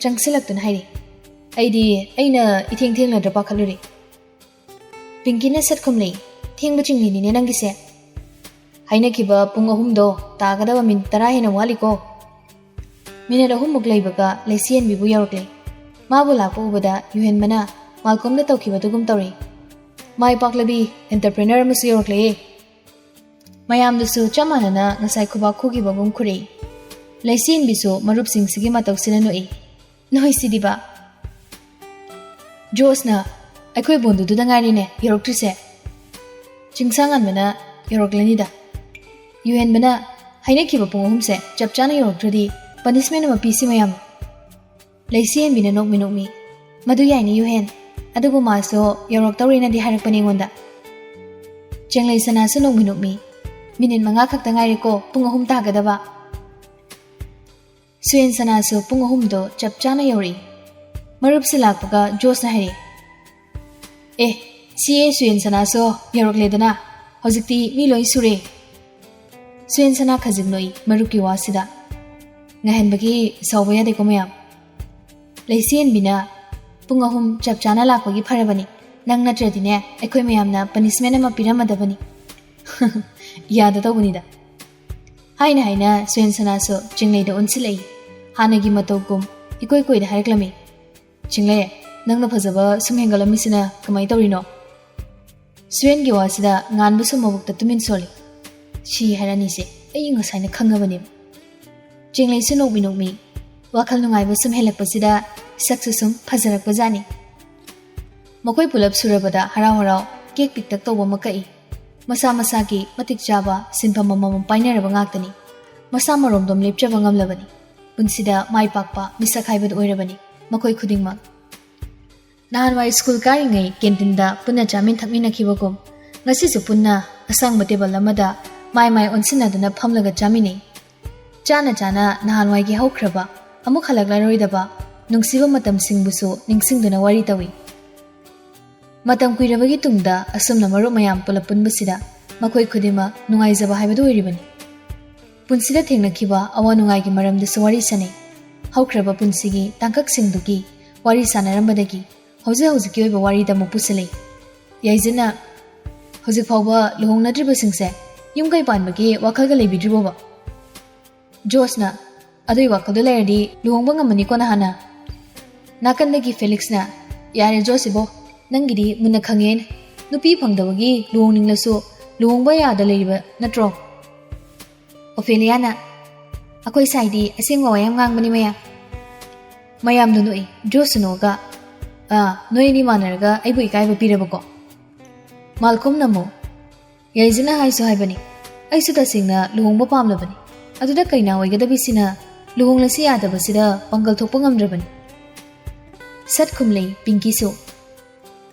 ꯆꯪꯁꯤꯜꯂꯛꯇꯨꯅ ꯍꯥꯏꯔꯤ, "ꯑꯩꯗꯤ ꯑꯩꯅ ꯏꯊꯦꯡ ꯊꯦꯡꯂꯗ꯭ꯔꯥ ꯄꯥꯈꯠꯂꯨꯔꯦ"꯫ ꯄꯤꯡꯀꯤꯅ ꯁꯠ ꯈꯨꯝꯂꯛꯏ, "ꯊꯦꯡꯕ ꯆꯤꯡꯂꯤꯅꯤꯅꯦ ꯅꯪꯒꯤꯁꯦ"꯫ ꯍꯥꯏꯅꯈꯤꯕ ꯄꯨꯡ ꯑꯍꯨꯝꯗꯣ ꯇꯥꯒꯗꯕ ꯃꯤꯅꯤꯠ ꯇꯔꯥ ꯍꯦꯟꯅ ꯋꯥꯠꯂꯤꯀꯣ꯫ ꯃꯤꯅꯤꯠ ꯑꯍꯨꯝꯃꯨꯛ ꯂꯩꯕꯒ ꯂꯩꯆꯦꯟꯕꯤꯕꯨ ꯌꯧꯔꯛꯂꯦ꯫ ꯃꯥꯕꯨ ꯂꯥꯛꯄ ꯎꯕꯗ ꯌꯨꯍꯦꯟꯕꯅ ꯃꯥꯜꯀꯣꯝꯗ ꯇꯧꯈꯤꯕꯗꯨꯒꯨꯝ ꯇꯧꯔꯦ꯫ "ꯃꯥꯏ ꯄꯥꯛꯂꯕꯤ entrepreneur ꯑꯃꯁꯨ ꯌꯧꯔꯛꯂꯦ!" ꯃꯌꯥꯝꯗꯨꯁꯨ ꯆꯞ ꯃꯥꯟꯅꯅ ꯉꯁꯥꯏ ꯈꯨꯕꯥꯛ ꯈꯨꯈꯤꯕꯒꯨꯝ ꯈꯨꯔꯛꯏ꯫ ꯂꯩꯆꯦꯟꯕꯤꯁꯨ ꯃꯔꯨꯞꯁꯤꯡꯁꯤꯒꯤ ꯃꯇꯧꯁꯤꯅ ꯅꯣꯛꯏ꯫ "ꯅꯣꯏꯁꯤꯗꯤꯕ!" ꯖꯣꯁꯅ, "ꯑꯩꯈꯣꯏ ꯕꯣꯟꯗꯨꯗꯨꯗ ꯉꯥꯏꯔꯤꯅꯦ ꯌꯧꯔꯛꯇ꯭ꯔꯤꯁꯦ꯫ ꯆꯤꯡꯁꯥꯡꯉꯟꯕꯅ, "ꯌꯧꯔꯛꯂꯅꯤꯗ꯫" ꯌꯨꯍꯦꯟꯕꯅ, "ꯍꯥꯏꯅꯈꯤꯕ ꯄꯨꯡ ꯑꯍꯨꯝꯁꯦ ꯆꯞ ꯆꯥꯅ ꯌꯧꯔꯛꯇ꯭ꯔꯗꯤ punishment ꯑꯃ ꯄꯤꯁꯤ ꯃꯌꯥꯝ꯫" ꯂꯩꯆꯦꯟꯕꯤꯅ ꯅꯣꯛꯃꯤ ꯅꯣꯛꯃꯤ, "ꯃꯗꯨ ꯌꯥꯏꯅꯦ ꯌꯨꯍꯦꯟ, ꯑꯗꯨꯕꯨ ꯃꯥꯁꯨ ꯌꯧꯔꯛꯇꯧꯔꯦꯅꯗꯤ ꯍꯥꯏꯔꯛꯄꯅꯦ ꯑꯩꯉꯣꯟꯗ꯫" ꯆꯦꯡꯂꯩ ꯁꯅꯥꯁꯨ ꯅꯣꯛꯃꯤ ꯅꯣꯛꯃꯤ, "ꯃꯤꯅꯤꯠ ꯃꯉꯥ ꯈꯛꯇ ꯉꯥꯏꯔꯦꯀꯣ ꯄꯨꯡ ꯑꯍꯨꯝ ꯇꯥꯒꯗꯕ꯫" ꯁꯨꯌꯦꯟ ꯁꯅꯥꯁꯨ ꯄꯨꯡ ꯑꯍꯨꯝꯗꯣ ꯆꯞ ꯆꯥꯅ ꯌꯧꯔꯛꯏ꯫ ꯃꯔꯨꯞꯁꯤ ꯂꯥꯛꯄꯒ ꯖꯣꯁꯅ ꯍꯥꯏꯔꯛꯏ, "ꯑꯦ, ꯁꯤꯑꯦ ꯁꯨꯌꯦꯟ ꯁꯅꯥꯁꯨ ꯌꯧꯔꯛꯂꯦꯗꯅ, ꯍꯧꯖꯤꯛꯇꯤ ꯃꯤ ꯂꯣꯏ ꯁꯨꯔꯦ꯫" ꯁꯨꯌꯦꯟ ꯁꯅꯥ ꯈꯖꯤꯛ ꯅꯣꯛꯏ ꯃꯔꯨꯞꯀꯤ ꯋꯥꯁꯤꯗ꯫ ꯉꯥꯏꯍꯟꯕꯒꯤ ꯁꯥꯎꯕ ꯌꯥꯗꯦꯀꯣ ꯃꯌꯥꯝ꯫ ꯂꯩꯆꯦꯟꯕꯤꯅ, "ꯄꯨꯡ ꯑꯍꯨꯝ ꯆꯞ ꯆꯥꯅ ꯂꯥꯛꯄꯒꯤ ꯐꯔꯕꯅꯤ, ꯅꯪ ꯅꯠꯇ꯭ꯔꯗꯤꯅꯦ ꯑꯩꯈꯣꯏ ꯃꯌꯥꯝꯅ punishment ꯑꯃ ꯄꯤꯔꯝꯃꯗꯕꯅꯤ꯫" "ꯌꯥꯗ ꯇꯧꯕꯅꯤꯗ꯫" ꯍꯥꯏꯅ ꯍꯥꯏꯅ ꯁꯨꯌꯦꯟ ꯁꯅꯥꯁꯨ ꯆꯤꯡꯂꯩꯗ ꯑꯣꯟꯁꯤꯜꯂꯛꯏ꯫ ꯍꯥꯟꯅꯒꯤ ꯃꯇꯧꯒꯨꯝ ꯏꯀꯣꯏ ꯀꯣꯏꯗ ꯍꯥꯏꯔꯛꯂꯝꯃꯤ, "ꯆꯤꯡꯂꯩ, ꯅꯪꯅ ꯐꯖꯕ ꯁꯨꯝ ꯍꯦꯟꯒꯠꯂꯝꯃꯤꯁꯤꯅ ꯀꯃꯥꯏ ꯇꯧꯔꯤꯅꯣ?" ꯁꯨꯌꯦꯟꯒꯤ ꯋꯥꯁꯤꯗ ꯉꯥꯟꯕꯁꯨ ꯃꯕꯨꯛꯇ ꯇꯨꯃꯤꯟ ꯁꯣꯜꯂꯤ꯫ "ꯁꯤ ꯍꯥꯏꯔꯅꯤꯁꯦ ꯑꯩ ꯉꯁꯥꯏꯅ ꯈꯪꯉꯕꯅꯦꯕ꯫" ꯆꯤꯡꯂꯩꯁꯨ ꯅꯣꯛꯃꯤ ꯅꯣꯛꯃꯤ, "ꯋꯥꯈꯜ ꯅꯨꯡꯉꯥꯏꯕ ꯁꯨꯝ ꯍꯦꯜꯂꯛꯄꯁꯤꯗ ꯁꯛꯁꯨ ꯁꯨꯝ ꯐꯖꯔꯛꯄꯖꯥꯠꯅꯤ꯫" ꯃꯈꯣꯏ ꯄꯨꯂꯞ ꯁꯨꯔꯕꯗ ꯍꯔꯥꯎ ꯍꯔꯥꯎ ꯀꯦꯛ ꯄꯤꯛꯇꯛ ꯇꯧꯕ ꯑꯃ ꯀꯛꯏ꯫ ꯃꯁꯥ ꯃꯁꯥꯒꯤ ꯃꯇꯤꯛ ꯆꯥꯕ ꯁꯤꯟꯐꯝ ꯑꯃꯃꯝ ꯄꯥꯏꯅꯔꯕ ꯉꯥꯛꯇꯅꯤ꯫ ꯃꯁꯥ ꯃꯔꯣꯝꯗꯣꯝ ꯂꯦꯞꯆꯕ ꯉꯝꯂꯕꯅꯤ꯫ ꯄꯨꯟꯁꯤꯗ ꯃꯥꯏ ꯄꯥꯛꯄ ꯃꯤꯁꯛ ꯍꯥꯏꯕꯗꯨ ꯑꯣꯏꯔꯕꯅꯤ ꯃꯈꯣꯏ ꯈꯨꯗꯤꯡꯃꯛ꯫ ꯅꯍꯥꯟꯋꯥꯏ ꯁ꯭ꯀꯨꯜ ꯀꯥꯔꯤꯉꯩ ꯀꯦꯟꯇꯤꯟꯗ ꯄꯨꯟꯅ ꯆꯥꯃꯤꯟ ꯊꯛꯃꯤꯟꯅꯈꯤꯕꯒꯨꯝ ꯉꯁꯤꯁꯨ ꯄꯨꯟꯅ ꯑꯁꯥꯡꯕ ꯇꯦꯕꯜ ꯑꯃꯗ ꯃꯥꯏ ꯃꯥꯏ ꯑꯣꯟꯁꯤꯟꯅꯗꯨꯅ ꯐꯝꯂꯒ ꯆꯥꯃꯤꯟꯅꯩ꯫ ꯆꯥꯅ ꯆꯥꯅ ꯅꯍꯥꯟꯋꯥꯏꯒꯤ ꯍꯧꯈ꯭ꯔꯕ, ꯑꯃꯨꯛ ꯍꯜꯂꯛꯂꯔꯣꯏꯗꯕ ꯅꯨꯡꯁꯤꯕ ꯃꯇꯝꯁꯤꯡꯕꯨꯁꯨ ꯅꯤꯡꯁꯤꯡꯗꯨꯅ ꯋꯥꯔꯤ ꯇꯧꯏ꯫ ꯃꯇꯝ ꯀꯨꯏꯔꯕꯒꯤ ꯇꯨꯡꯗ ꯑꯁꯨꯝꯅ ꯃꯔꯨꯞ ꯃꯌꯥꯝ ꯄꯨꯂꯞ ꯄꯨꯟꯕꯁꯤꯗ ꯃꯈꯣꯏ ꯈꯨꯗꯤꯡꯃꯛ ꯅꯨꯡꯉꯥꯏꯖꯕ ꯍꯥꯏꯕꯗꯨ ꯑꯣꯏꯔꯤꯕꯅꯤ꯫ ꯄꯨꯟꯁꯤꯗ ꯊꯦꯡꯅꯈꯤꯕ ꯑꯋꯥ ꯅꯨꯡꯉꯥꯏꯒꯤ ꯃꯔꯝꯗꯁꯨ ꯋꯥꯔꯤ ꯁꯥꯅꯩ꯫ ꯍꯧꯈ꯭ꯔꯕ ꯄꯨꯟꯁꯤꯒꯤ ꯇꯥꯡꯀꯛꯁꯤꯡꯗꯨꯒꯤ ꯋꯥꯔꯤ ꯁꯥꯟꯅꯔꯝꯕꯗꯒꯤ ꯍꯧꯖꯤꯛ ꯍꯧꯖꯤꯛꯀꯤ ꯑꯣꯏꯕ ꯋꯥꯔꯤꯗ ꯑꯃꯨꯛ ꯄꯨꯁꯤꯜꯂꯛꯏ꯫ ꯌꯥꯏꯖꯅ, "ꯍꯧꯖꯤꯛ ꯐꯥꯎꯕ ꯂꯨꯍꯣꯡꯅꯗ꯭ꯔꯤꯕꯁꯤꯡꯁꯦ ꯌꯨꯝ ꯀꯩ ꯄꯥꯟꯕꯒꯤ ꯋꯥꯈꯜꯒ ꯂꯩꯕꯤꯗ꯭ꯔꯤꯕꯣꯕ? ꯖꯣꯁꯅ, "ꯑꯗꯨꯏ ꯋꯥꯈꯜꯗꯣ ꯂꯩꯔꯗꯤ ꯂꯨꯍꯣꯡꯕ ꯉꯝꯃꯅꯤꯀꯣ ꯅꯍꯥꯟꯅ?" ꯅꯥꯀꯟꯗꯒꯤ ꯐꯦꯂꯤꯛꯁꯅ, "ꯌꯥꯔꯦ ꯖꯣꯁ ꯏꯕꯣ, ꯅꯪꯒꯤꯗꯤ ꯃꯨꯟꯅ ꯈꯪꯉꯦꯅ꯫ ꯅꯨꯄꯤ ꯐꯪꯗꯕꯒꯤ ꯂꯨꯍꯣꯡꯅꯤꯡꯂꯁꯨ ꯂꯨꯍꯣꯡꯕ ꯌꯥꯗ ꯂꯩꯔꯤꯕ ꯅꯠꯇ꯭ꯔꯣ?" ꯑꯣꯐꯦꯂꯤꯌꯥꯅ, "ꯑꯩꯈꯣꯏ ꯁꯥꯏꯗꯤ ꯑꯁꯦꯡꯕ ꯋꯥ ꯌꯥꯝ ꯉꯥꯡꯕꯅꯤ ꯃꯌꯥꯝ꯫" ꯃꯌꯥꯝꯗꯣ ꯅꯣꯛꯏ꯫ ꯖꯣꯁꯁꯨ ꯅꯣꯛꯑꯒ, "ꯑꯥ, ꯅꯣꯏ ꯑꯅꯤ ꯃꯥꯟꯅꯔꯒ ꯑꯩꯕꯨ ꯏꯀꯥꯏꯕ ꯄꯤꯔꯕꯀꯣ?" ꯃꯥꯜꯀꯣꯝꯅ ꯑꯃꯨꯛ, "ꯌꯥꯏꯖꯅ ꯍꯥꯏꯁꯨ ꯍꯥꯏꯕꯅꯤ, ꯑꯩꯁꯨ ꯇꯁꯦꯡꯅ ꯂꯨꯍꯣꯡꯕ ꯄꯥꯝꯂꯕꯅꯤ꯫ ꯑꯗꯨꯗ ꯀꯩꯅꯥ ꯑꯣꯏꯒꯗꯕꯤꯁꯤꯅ ꯂꯨꯍꯣꯡꯂꯁꯤ ꯌꯥꯗꯕꯁꯤꯗ ꯄꯥꯡꯒꯜ ꯊꯣꯛꯄ ꯉꯝꯗ꯭ꯔꯕꯅꯤ꯫" ꯁꯠ ꯈꯨꯝꯂꯩ ꯄꯤꯡꯀꯤꯁꯨ,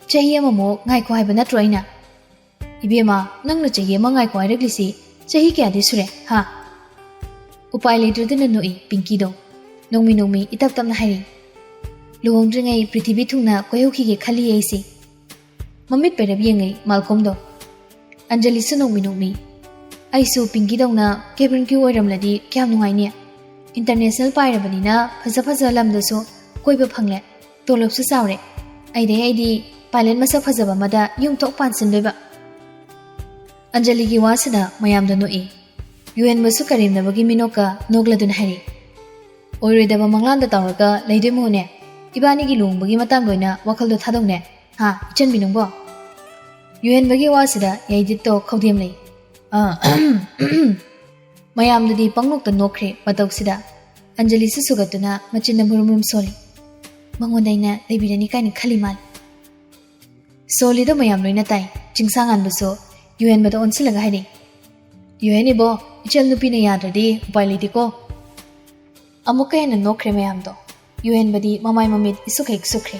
"ꯆꯍꯤ ꯑꯃꯃꯨꯛ ꯉꯥꯏꯈꯣ ꯍꯥꯏꯕ ꯅꯠꯇ꯭ꯔꯣ ꯑꯩꯅ?" "ꯏꯕꯦꯝꯃ, ꯅꯪꯅ ꯆꯍꯤ ꯑꯃ ꯉꯥꯏꯈꯣ ꯍꯥꯏꯔꯛꯂꯤꯁꯤ ꯆꯍꯤ ꯀꯌꯥꯗꯤ ꯁꯨꯔꯦ, ꯍꯥ?" ꯎꯄꯥꯏ ꯂꯩꯇ꯭ꯔꯗꯅ ꯅꯣꯛꯏ ꯄꯤꯡꯀꯤꯗꯣ꯫ ꯅꯣꯡꯃꯤ ꯅꯣꯡꯃꯤ ꯏꯇꯞ ꯇꯞꯅ ꯍꯥꯏꯔꯤ, "ꯂꯨꯍꯣꯡꯗ꯭ꯔꯤꯉꯩ ꯄ꯭ꯔꯤꯊꯤꯕꯤ ꯊꯨꯡꯅ ꯀꯣꯏꯍꯧꯈꯤꯒꯦ ꯈꯜꯂꯤ ꯑꯩꯁꯦ꯫" ꯃꯃꯤꯠ ꯄꯩꯔꯞ ꯌꯦꯡꯉꯩ ꯃꯥꯜꯀꯣꯝꯗꯣ꯫ ꯑꯟꯖꯂꯤꯁꯨ ꯅꯣꯡꯃꯤ ꯅꯣꯡꯃꯤ꯫ "ꯑꯩꯁꯨ ꯄꯤꯡꯀꯤꯗꯧꯅ ꯀꯦꯕꯤꯟ ꯀ꯭ꯔꯨ ꯑꯣꯏꯔꯝꯂꯗꯤ ꯀꯌꯥꯝ ꯅꯨꯡꯉꯥꯏꯅꯤ꯫ ꯏꯟꯇꯔꯅꯦꯁꯅꯦꯜ ꯄꯥꯏꯔꯕꯅꯤꯅ ꯐꯖ ꯐꯖ ꯂꯝꯗꯁꯨ ꯀꯣꯏꯕ ꯐꯪꯂꯦ꯫ ꯇꯣꯂꯣꯞꯁꯨ ꯆꯥꯎꯔꯦ꯫ ꯑꯩꯗꯩ ꯑꯩꯗꯤ ꯄꯥꯏꯂꯦꯠ ꯃꯁꯛ ꯐꯖꯕ ꯑꯃꯗ ꯌꯨꯝ ꯊꯣꯛ ꯄꯥꯟꯁꯤꯟꯗꯣꯏꯕ꯫" ꯑꯟꯖꯂꯤꯒꯤ ꯋꯥꯁꯤꯗ ꯃꯌꯥꯝꯗꯣ ꯅꯣꯛꯏ꯫ ꯌꯨꯍꯦꯟꯕꯁꯨ ꯀꯔꯦꯝꯅꯕꯒꯤ ꯃꯤꯅꯣꯛꯀ ꯅꯣꯛꯂꯗꯨꯅ ꯍꯥꯏꯔꯤ, "ꯑꯣꯏꯔꯣꯏꯗꯕ ꯃꯪꯂꯥꯟꯗ ꯇꯧꯔꯒ ꯂꯩꯗꯣꯏ ꯃꯍꯨꯠꯅꯦ, ꯏꯕꯥꯅꯤꯒꯤ ꯂꯨꯍꯣꯡꯕꯒꯤ ꯃꯇꯥꯡꯗ ꯑꯣꯏꯅ ꯋꯥꯈꯜꯗꯣ ꯊꯥꯗꯧꯅꯦ, ꯍꯥ, ꯏꯆꯟꯕꯤ ꯅꯪꯕꯣ?" ꯌꯨꯍꯦꯟꯕꯒꯤ ꯋꯥꯁꯤꯗ ꯌꯥꯏꯗꯤꯠꯇꯣ ꯈꯧꯗꯦꯝ ꯂꯩ꯫ ꯑ, ꯃꯌꯥꯝꯗꯨꯗꯤ ꯄꯪꯅꯣꯛꯇ ꯅꯣꯛꯈ꯭ꯔꯦ ꯃꯇꯧꯁꯤꯗ꯫ ꯑꯟꯖꯂꯤꯁꯨ ꯁꯨꯒꯠꯇꯨꯅ ꯃꯆꯤꯟꯗ ꯃꯨꯔꯨꯝ ꯃꯨꯔꯨꯝ ꯁꯣꯜꯂꯤ꯫ "ꯃꯉꯣꯟꯗ ꯑꯩꯅ ꯂꯩꯕꯤꯔꯅꯤ ꯀꯥꯏꯅ ꯈꯜꯂꯤ ꯃꯥꯜꯂꯤ꯫" ꯁꯣꯜꯂꯤꯗꯣ ꯃꯌꯥꯝ ꯂꯣꯏꯅ ꯇꯥꯏ꯫ ꯆꯤꯡꯁꯥꯡꯉꯥꯟꯕꯁꯨ ꯌꯨꯍꯦꯟꯕꯗ ꯑꯣꯟꯁꯤꯜꯂꯒ ꯍꯥꯏꯔꯤ, "ꯌꯨꯍꯦꯟ ꯏꯕꯣ, ꯏꯆꯟ ꯅꯨꯄꯤꯅ ꯌꯥꯗ꯭ꯔꯗꯤ ꯎꯄꯥꯏ ꯂꯩꯇꯦꯀꯣ꯫" ꯑꯃꯨꯛꯀ ꯍꯦꯟꯅ ꯅꯣꯛꯈ꯭ꯔꯦ ꯃꯌꯥꯝꯗꯣ꯫ ꯌꯨꯍꯦꯟꯕꯗꯤ ꯃꯃꯥꯏ ꯃꯃꯤꯠ ꯏꯁꯨꯛ ꯍꯦꯛ ꯁꯨꯛꯈ꯭ꯔꯦ꯫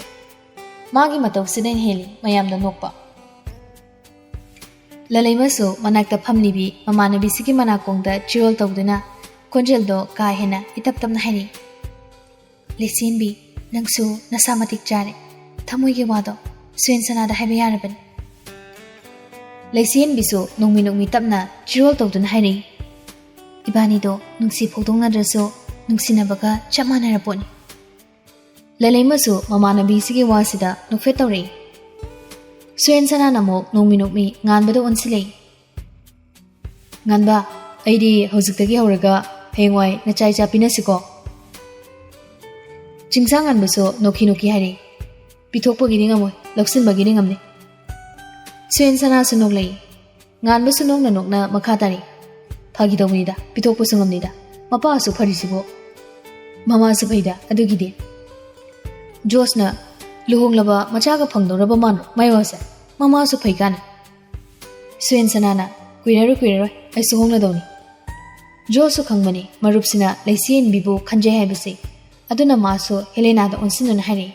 ꯃꯥꯒꯤ ꯃꯇꯧꯁꯤꯗ ꯍꯦꯟꯅ ꯍꯦꯜꯂꯤ ꯃꯌꯥꯝꯗ ꯅꯣꯛꯄ꯫ ꯂꯂꯩꯃꯁꯨ ꯃꯅꯥꯛꯇ ꯐꯝꯂꯤꯕꯤ ꯃꯃꯥꯟꯅꯕꯤꯁꯤꯒꯤ ꯃꯅꯥꯀꯣꯡꯗ ꯆꯤꯔꯣꯜ ꯇꯧꯗꯨꯅ ꯈꯣꯟꯖꯦꯜꯗꯣ ꯀꯥ ꯍꯦꯟꯅ ꯏꯇꯞ ꯇꯞꯅ ꯍꯥꯏꯔꯤ, "ꯂꯩꯁꯦꯝꯕꯤ, ꯅꯪꯁꯨ ꯅꯁꯥ ꯃꯇꯤꯛ ꯆꯥꯔꯦ꯫ ꯊꯃꯣꯏꯒꯤ ꯋꯥꯗꯣ ꯁꯨꯌꯦꯟ ꯁꯅꯥꯗ ꯍꯥꯏꯕ ꯌꯥꯔꯕꯅꯤ꯫" ꯂꯩꯁꯦꯝꯕꯤꯁꯨ ꯅꯣꯡꯃꯤ ꯅꯣꯡꯃꯤ ꯇꯞꯅ ꯆꯤꯔꯣꯜ ꯇꯧꯗꯨꯅ ꯍꯥꯏꯔꯛꯏ, "ꯏꯕꯥꯅꯤꯗꯣ ꯅꯨꯡꯁꯤ ꯐꯣꯡꯗꯣꯛꯅꯗ꯭ꯔꯁꯨ ꯅꯨꯡꯁꯤꯅꯕꯒ ꯆꯞ ꯃꯥꯟꯅꯔ ꯄꯣꯠꯅꯤ꯫" ꯂꯂꯩꯃꯁꯨ ꯃꯃꯥꯟꯅꯕꯤꯁꯤꯒꯤ ꯋꯥꯁꯤꯗ ꯅꯣꯛꯐꯦꯠ ꯇꯧꯔꯛꯏ꯫ ꯁꯨꯌꯦꯟ ꯁꯅꯥꯅ ꯑꯃꯨꯛ ꯅꯣꯡꯃꯤ ꯅꯣꯡꯃꯤ ꯉꯥꯟꯕꯗ ꯑꯣꯟꯁꯤꯜꯂꯛꯏ꯫ "ꯉꯥꯟꯕ, ꯑꯩꯗꯤ ꯍꯧꯖꯤꯛꯇꯒꯤ ꯍꯧꯔꯒ ꯍꯌꯦꯡꯋꯥꯏ ꯅꯆꯥ ꯏꯆꯥ ꯄꯤꯅꯁꯤꯀꯣ?" ꯆꯤꯡꯁꯥꯡ ꯉꯥꯟꯕꯁꯨ ꯅꯣꯛꯈꯤ ꯅꯣꯛꯈꯤ ꯍꯥꯏꯔꯛꯏ, "ꯄꯤꯊꯣꯛꯄꯒꯤꯗꯤ ꯉꯝꯃꯣꯏ, ꯂꯧꯁꯤꯟꯕꯒꯤꯗꯤ ꯉꯝꯅꯤ꯫" ꯁꯨꯌꯦꯟ ꯁꯅꯥꯁꯨ ꯅꯣꯛꯂꯛꯏ꯫ ꯉꯥꯟꯕꯁꯨ ꯅꯣꯛꯅ ꯅꯣꯛꯅ ꯃꯈꯥ ꯇꯥꯔꯛꯏ, "ꯐꯥꯒꯤ ꯇꯧꯕꯅꯤꯗ, ꯄꯤꯊꯣꯛꯄꯁꯨ ꯉꯝꯅꯤꯗ, ꯃꯄꯥꯁꯨ ꯐꯔꯤꯁꯤꯕꯨ, ꯃꯃꯥꯁꯨ ꯐꯩꯗ ꯑꯗꯨꯒꯤꯗꯤ꯫" ꯖꯣꯁꯅ, "ꯂꯨꯍꯣꯡꯂꯕ ꯃꯆꯥꯒ ꯐꯪꯗꯧꯔꯕ ꯃꯥꯟꯕ꯭ꯔꯣ ꯃꯥꯏ ꯋꯥꯁꯦ? ꯃꯃꯥꯁꯨ ꯐꯩ ꯀꯥꯟꯅ꯫" ꯁꯨꯌꯦꯟ ꯁꯅꯥꯅ, "ꯀꯨꯏꯔꯔꯣꯏ, ꯀꯨꯏꯔꯔꯣꯏ, ꯑꯩꯁꯨ ꯍꯣꯡꯂꯗꯧꯅꯤ꯫" ꯖꯣꯁꯁꯨ ꯈꯪꯕꯅꯤ ꯃꯔꯨꯞꯁꯤꯅ ꯂꯩꯆꯦꯟꯕꯤꯕꯨ ꯈꯟꯖꯩ ꯍꯥꯏꯕꯁꯤ꯫ ꯑꯗꯨꯅ ꯃꯥꯁꯨ ꯍꯦꯂꯦꯅꯥꯗ ꯑꯣꯟꯁꯤꯟꯗꯨꯅ ꯍꯥꯏꯔꯛꯏ,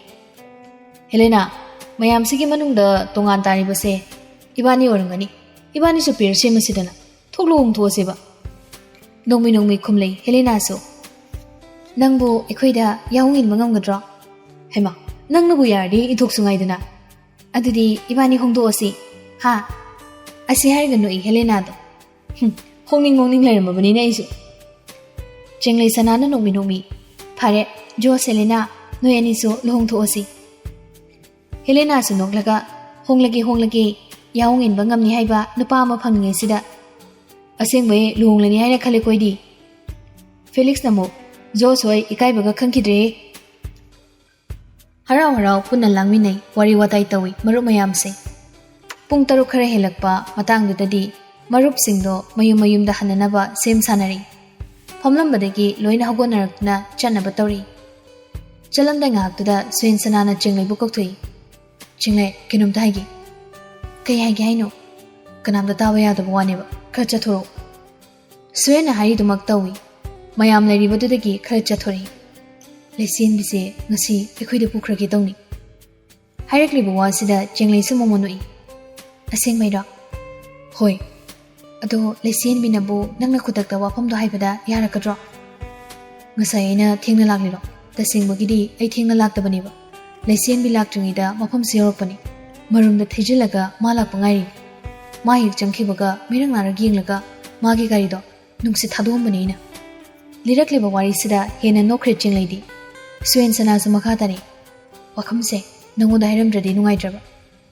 "ꯍꯦꯂꯦꯅꯥ, ꯃꯌꯥꯝꯁꯤꯒꯤ ꯃꯅꯨꯡꯗ ꯇꯣꯉꯥꯟ ꯇꯥꯔꯤꯕꯁꯦ ꯏꯕꯥꯅꯤ ꯑꯣꯏꯔꯝꯒꯅꯤ꯫ ꯏꯕꯥꯅꯤꯁꯨ pair ꯁꯦꯝꯃꯁꯤꯗꯅ, ꯊꯣꯛ ꯂꯨꯍꯣꯡꯊꯣꯛꯑꯁꯦꯕ꯫" ꯅꯣꯡꯃꯤ ꯅꯣꯡꯃꯤ ꯈꯨꯝꯂꯩ ꯍꯦꯂꯦꯅꯥꯁꯨ, "ꯅꯪꯕꯨ ꯑꯩꯈꯣꯏꯗ ꯌꯥꯍꯣꯡ ꯏꯟꯕ ꯉꯝꯒꯗ꯭ꯔꯣ?" "ꯍꯩꯃꯥ, ꯅꯪꯅꯕꯨ ꯌꯥꯔꯗꯤ ꯏꯟꯊꯣꯛꯁꯨ ꯉꯥꯏꯗꯅ꯫ ꯑꯗꯨꯗꯤ ꯏꯕꯥꯅꯤ ꯍꯣꯡꯗꯣꯛꯑꯁꯤ, ꯍꯥ?" ꯑꯁꯤ ꯍꯥꯏꯔꯒ ꯅꯣꯛꯏ ꯍꯦꯂꯦꯅꯥꯗꯣ꯫ "ꯍꯨꯝ, ꯍꯣꯡꯅꯤꯡ ꯍꯣꯡꯅꯤꯡ ꯂꯩꯔꯝꯃꯕꯅꯤꯅꯦ ꯑꯩꯁꯨ꯫" ꯆꯦꯡꯂꯩ ꯁꯅꯥꯅ ꯅꯣꯛꯃꯤ ꯅꯣꯛꯃꯤ, "ꯐꯔꯦ, ꯖꯣꯁ ꯍꯦꯂꯦꯅꯥ, ꯅꯣꯏ ꯑꯅꯤꯁꯨ ꯂꯨꯍꯣꯡꯊꯣꯛꯑꯁꯤ꯫" ꯍꯦꯂꯦꯅꯥꯁꯨ ꯅꯣꯛꯂꯒ, "ꯍꯣꯡꯂꯒꯦ, ꯍꯣꯡꯂꯒꯦ, ꯌꯥꯍꯣꯡ ꯏꯟꯕ ꯉꯝꯅꯤ ꯍꯥꯏꯕ ꯅꯨꯄꯥ ꯑꯃ ꯐꯪꯉꯤꯉꯩꯁꯤꯗ꯫ ꯑꯁꯦꯡꯕꯩ ꯂꯨꯍꯣꯡꯂꯅꯤ ꯍꯥꯏꯅ ꯈꯜꯂꯦꯀꯣ ꯑꯩꯗꯤ꯫" ꯐꯦꯂꯤꯛꯁꯅ ꯑꯃꯨꯛ, "ꯖꯣꯁ ꯍꯣꯏ ꯏꯀꯥꯏꯕꯒ ꯈꯪꯈꯤꯗ꯭ꯔꯦ꯫" ꯍꯔꯥꯎ ꯍꯔꯥꯎ ꯄꯨꯟꯅ ꯂꯥꯡꯃꯤꯟꯅꯩ, ꯋꯥꯔꯤ ꯋꯥꯇꯥꯏ ꯇꯧꯏ ꯃꯔꯨꯞ ꯃꯌꯥꯝꯁꯦ꯫ ꯄꯨꯡ ꯇꯔꯨꯛ ꯈꯔ ꯍꯦꯜꯂꯛꯄ ꯃꯇꯥꯡꯗꯨꯗꯗꯤ ꯃꯔꯨꯞꯁꯤꯡꯗꯣ ꯃꯌꯨꯝ ꯃꯌꯨꯝꯗ ꯍꯟꯅꯅꯕ ꯁꯦꯝ ꯁꯥꯅꯔꯤ꯫ ꯐꯝꯂꯝꯕꯗꯒꯤ ꯂꯣꯏꯅ ꯍꯧꯒꯠꯅꯔꯛꯇꯨꯅ ꯆꯠꯅꯕ ꯇꯧꯔꯤ꯫ ꯆꯠꯂꯝꯗꯥꯏ ꯉꯥꯏꯍꯥꯛꯇꯨꯗ ꯁꯨꯌꯦꯟ ꯁꯅꯥꯅ ꯆꯦꯡꯂꯩꯕꯨ ꯀꯧꯊꯣꯛꯏ꯫ "ꯆꯦꯡꯂꯩ, ꯀꯩꯅꯣꯝꯇ ꯍꯥꯏꯒꯦ꯫" "ꯀꯩ ꯍꯥꯏꯒꯦ ꯍꯥꯏꯅꯣ?" "ꯀꯅꯥꯝꯇ ꯇꯥꯕ ꯌꯥꯗꯕ ꯋꯥꯅꯦꯕ, ꯈꯔ ꯆꯠꯊꯣꯔꯛꯑꯣ꯫" ꯁꯨꯌꯦꯟꯅ ꯍꯥꯏꯔꯤꯗꯨꯃꯛ ꯇꯧꯏ꯫ ꯃꯌꯥꯝ ꯂꯩꯔꯤꯕꯗꯨꯗꯒꯤ ꯈꯔ ꯆꯠꯊꯣꯔꯛꯏ꯫ "ꯂꯩꯆꯦꯟꯕꯤꯁꯦ ꯉꯁꯤ ꯑꯩꯈꯣꯏꯗ ꯄꯨꯈ꯭ꯔꯒꯦ ꯇꯧꯅꯤ꯫" ꯍꯥꯏꯔꯛꯂꯤꯕ ꯋꯥꯁꯤꯗ ꯆꯦꯡꯂꯩꯁꯨ ꯃꯃꯣꯟ ꯅꯣꯛꯏ꯫ "ꯑꯁꯦꯡꯕꯩꯔꯣ?" "ꯍꯣꯏ꯫ ꯑꯗꯣ ꯂꯩꯆꯦꯟꯕꯤꯅꯕꯨ ꯅꯪꯅ ꯈꯨꯗꯛꯇ ꯋꯥꯐꯝꯗꯣ ꯍꯥꯏꯕꯗ ꯌꯥꯔꯛꯀꯗ꯭ꯔꯣ?" "ꯉꯁꯥꯏ ꯑꯩꯅ ꯊꯦꯡꯅ ꯂꯥꯛꯂꯤꯔꯣ?" "ꯇꯁꯦꯡꯕꯒꯤꯗꯤ ꯑꯩ ꯊꯦꯡꯅ ꯂꯥꯛꯇꯕꯅꯦꯕ꯫ ꯂꯩꯆꯦꯟꯕꯤ ꯂꯥꯛꯇ꯭ꯔꯤꯉꯩꯗ ꯃꯐꯝꯁꯤ ꯌꯧꯔꯛꯄꯅꯤ꯫ ꯃꯔꯨꯝꯗ ꯊꯩꯖꯤꯜꯂꯒ ꯃꯥ ꯂꯥꯛꯄ ꯉꯥꯏꯔꯤꯅꯤ꯫ ꯃꯥ ꯍꯦꯛ ꯆꯪꯈꯤꯕꯒ ꯃꯤꯔꯛ ꯅꯥꯔꯛ ꯌꯦꯡꯂꯒ ꯃꯥꯒꯤ ꯒꯥꯔꯤꯗꯣ ꯅꯨꯡꯁꯤꯠ ꯊꯥꯗꯣꯛꯑꯝꯕꯅꯤ ꯑꯩꯅ꯫" ꯂꯤꯔꯛꯂꯤꯕ ꯋꯥꯔꯤꯁꯤꯗ ꯍꯦꯟꯅ ꯅꯣꯛꯈ꯭ꯔꯦ ꯆꯦꯡꯂꯩꯗꯤ꯫ ꯁꯨꯌꯦꯟ ꯁꯅꯥꯁꯨ ꯃꯈꯥ ꯇꯥꯔꯛꯏ, "ꯋꯥꯐꯝꯁꯦ ꯅꯉꯣꯟꯗ ꯍꯥꯏꯔꯝꯗ꯭ꯔꯗꯤ ꯅꯨꯡꯉꯥꯏꯇ꯭ꯔꯕ,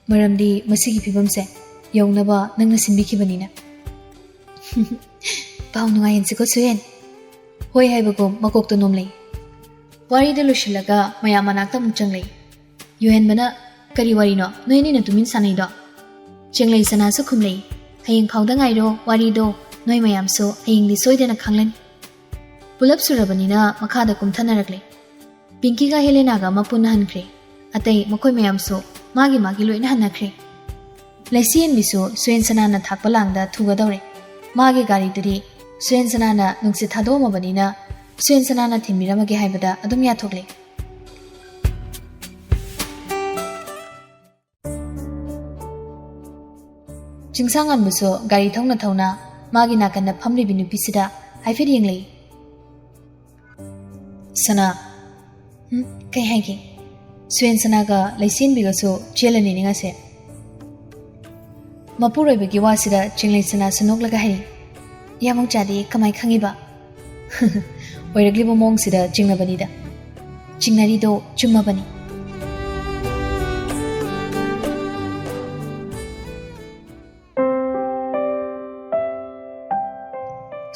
ꯃꯔꯝꯗꯤ ꯃꯁꯤꯒꯤ ꯐꯤꯕꯝꯁꯦ ꯌꯧꯅꯕ ꯅꯪꯅ ꯁꯤꯟꯕꯤꯈꯤꯕꯅꯤꯅ꯫" ꯄꯥꯎ ꯅꯨꯡꯉꯥꯏꯍꯟꯁꯤꯀꯣ ꯁꯨꯍꯦꯟ꯫ ꯍꯣꯏ ꯍꯥꯏꯕꯒꯨꯝ ꯃꯀꯣꯛꯇꯣ ꯅꯣꯝꯂꯛꯏ꯫ ꯋꯥꯔꯤꯗꯨ ꯂꯣꯏꯁꯤꯜꯂꯒ ꯃꯌꯥꯝ ꯃꯅꯥꯛꯇ ꯑꯃꯨꯛ ꯆꯪꯂꯛꯏ꯫ ꯌꯨꯍꯦꯟꯕꯅ, "ꯀꯔꯤ ꯋꯥꯔꯤꯅꯣ ꯅꯣꯏ ꯑꯅꯤꯅ ꯇꯨꯃꯤꯟ ꯁꯥꯟꯅꯩꯗꯣ?" ꯆꯦꯡꯂꯩ ꯁꯅꯥꯁꯨ ꯈꯨꯝꯂꯛꯏ꯫ "ꯍꯌꯦꯡ ꯐꯥꯎꯗ ꯉꯥꯏꯔꯣ, ꯋꯥꯔꯤꯗꯣ ꯅꯣꯏ ꯃꯌꯥꯝꯁꯨ ꯍꯌꯦꯡꯗꯤ ꯁꯣꯏꯗꯅ ꯈꯪꯂꯅꯤ꯫" ꯄꯨꯂꯞ ꯁꯨꯔꯕꯅꯤꯅ ꯃꯈꯥꯗ ꯀꯨꯝꯊꯅꯔꯛꯂꯦ꯫ ꯄꯤꯡꯀꯤꯒ ꯍꯦꯂꯦꯅꯥꯒ ꯃꯄꯨꯟꯅ ꯍꯟꯈ꯭ꯔꯦ꯫ ꯑꯇꯩ ꯃꯈꯣꯏ ꯃꯌꯥꯝꯁꯨ ꯃꯥꯒꯤ ꯃꯥꯒꯤ ꯂꯣꯏꯅ ꯍꯟꯅꯈ꯭ꯔꯦ꯫ ꯂꯩꯆꯦꯟꯕꯤꯁꯨ ꯁꯨꯔꯦꯟ ꯁꯅꯥꯅ ꯊꯥꯛꯄ ꯂꯥꯡꯗ ꯊꯨꯒꯗꯧꯔꯦ꯫ ꯃꯥꯒꯤ ꯒꯥꯔꯤꯗꯨꯗꯤ ꯁꯨꯔꯦꯟ ꯁꯅꯥꯅ ꯅꯨꯡꯁꯤꯠ ꯊꯥꯗꯣꯛꯑꯝꯃꯕꯅꯤꯅ ꯁꯨꯔꯦꯟ ꯁꯅꯥꯅ ꯊꯤꯟꯕꯤꯔꯝꯃꯒꯦ ꯍꯥꯏꯕꯗ ꯑꯗꯨꯝ ꯌꯥꯊꯣꯛꯂꯦ꯫ ꯆꯤꯡꯁꯥꯡꯉꯥꯟꯕꯁꯨ ꯒꯥꯔꯤ ꯊꯧꯅ ꯊꯧꯅ ꯃꯥꯒꯤ ꯅꯥꯀꯟꯗ ꯐꯝꯂꯤꯕꯤ ꯅꯨꯄꯤꯁꯤꯗ ꯍꯥꯏꯐꯦꯠ ꯌꯦꯡꯂꯛꯏ꯫ "ꯁꯅꯥ, ꯍꯨꯝ, ꯀꯩ ꯍꯥꯏꯒꯦ?" "ꯁꯨꯔꯦꯟ ꯁꯅꯥꯒ ꯂꯩꯆꯦꯟꯕꯤꯒꯁꯨ ꯆꯦꯜꯂꯅꯤꯅꯦ ꯉꯁꯤ꯫" ꯃꯄꯨꯔꯣꯏꯕꯒꯤ ꯋꯥꯁꯤꯗ ꯆꯤꯡꯂꯩ ꯁꯅꯥꯁꯨ ꯅꯣꯛꯂꯒ ꯍꯥꯏꯔꯤ, "ꯌꯥꯃꯧꯆꯥꯗꯤ ꯀꯃꯥꯏ ꯈꯪꯉꯤꯕ?" ꯑꯣꯏꯔꯛꯂꯤꯕ ꯃꯑꯣꯡꯁꯤꯗ ꯆꯤꯡꯅꯕꯅꯤꯗ꯫ ꯆꯤꯡꯅꯔꯤꯗꯣ ꯆꯨꯝꯃꯕꯅꯤ꯫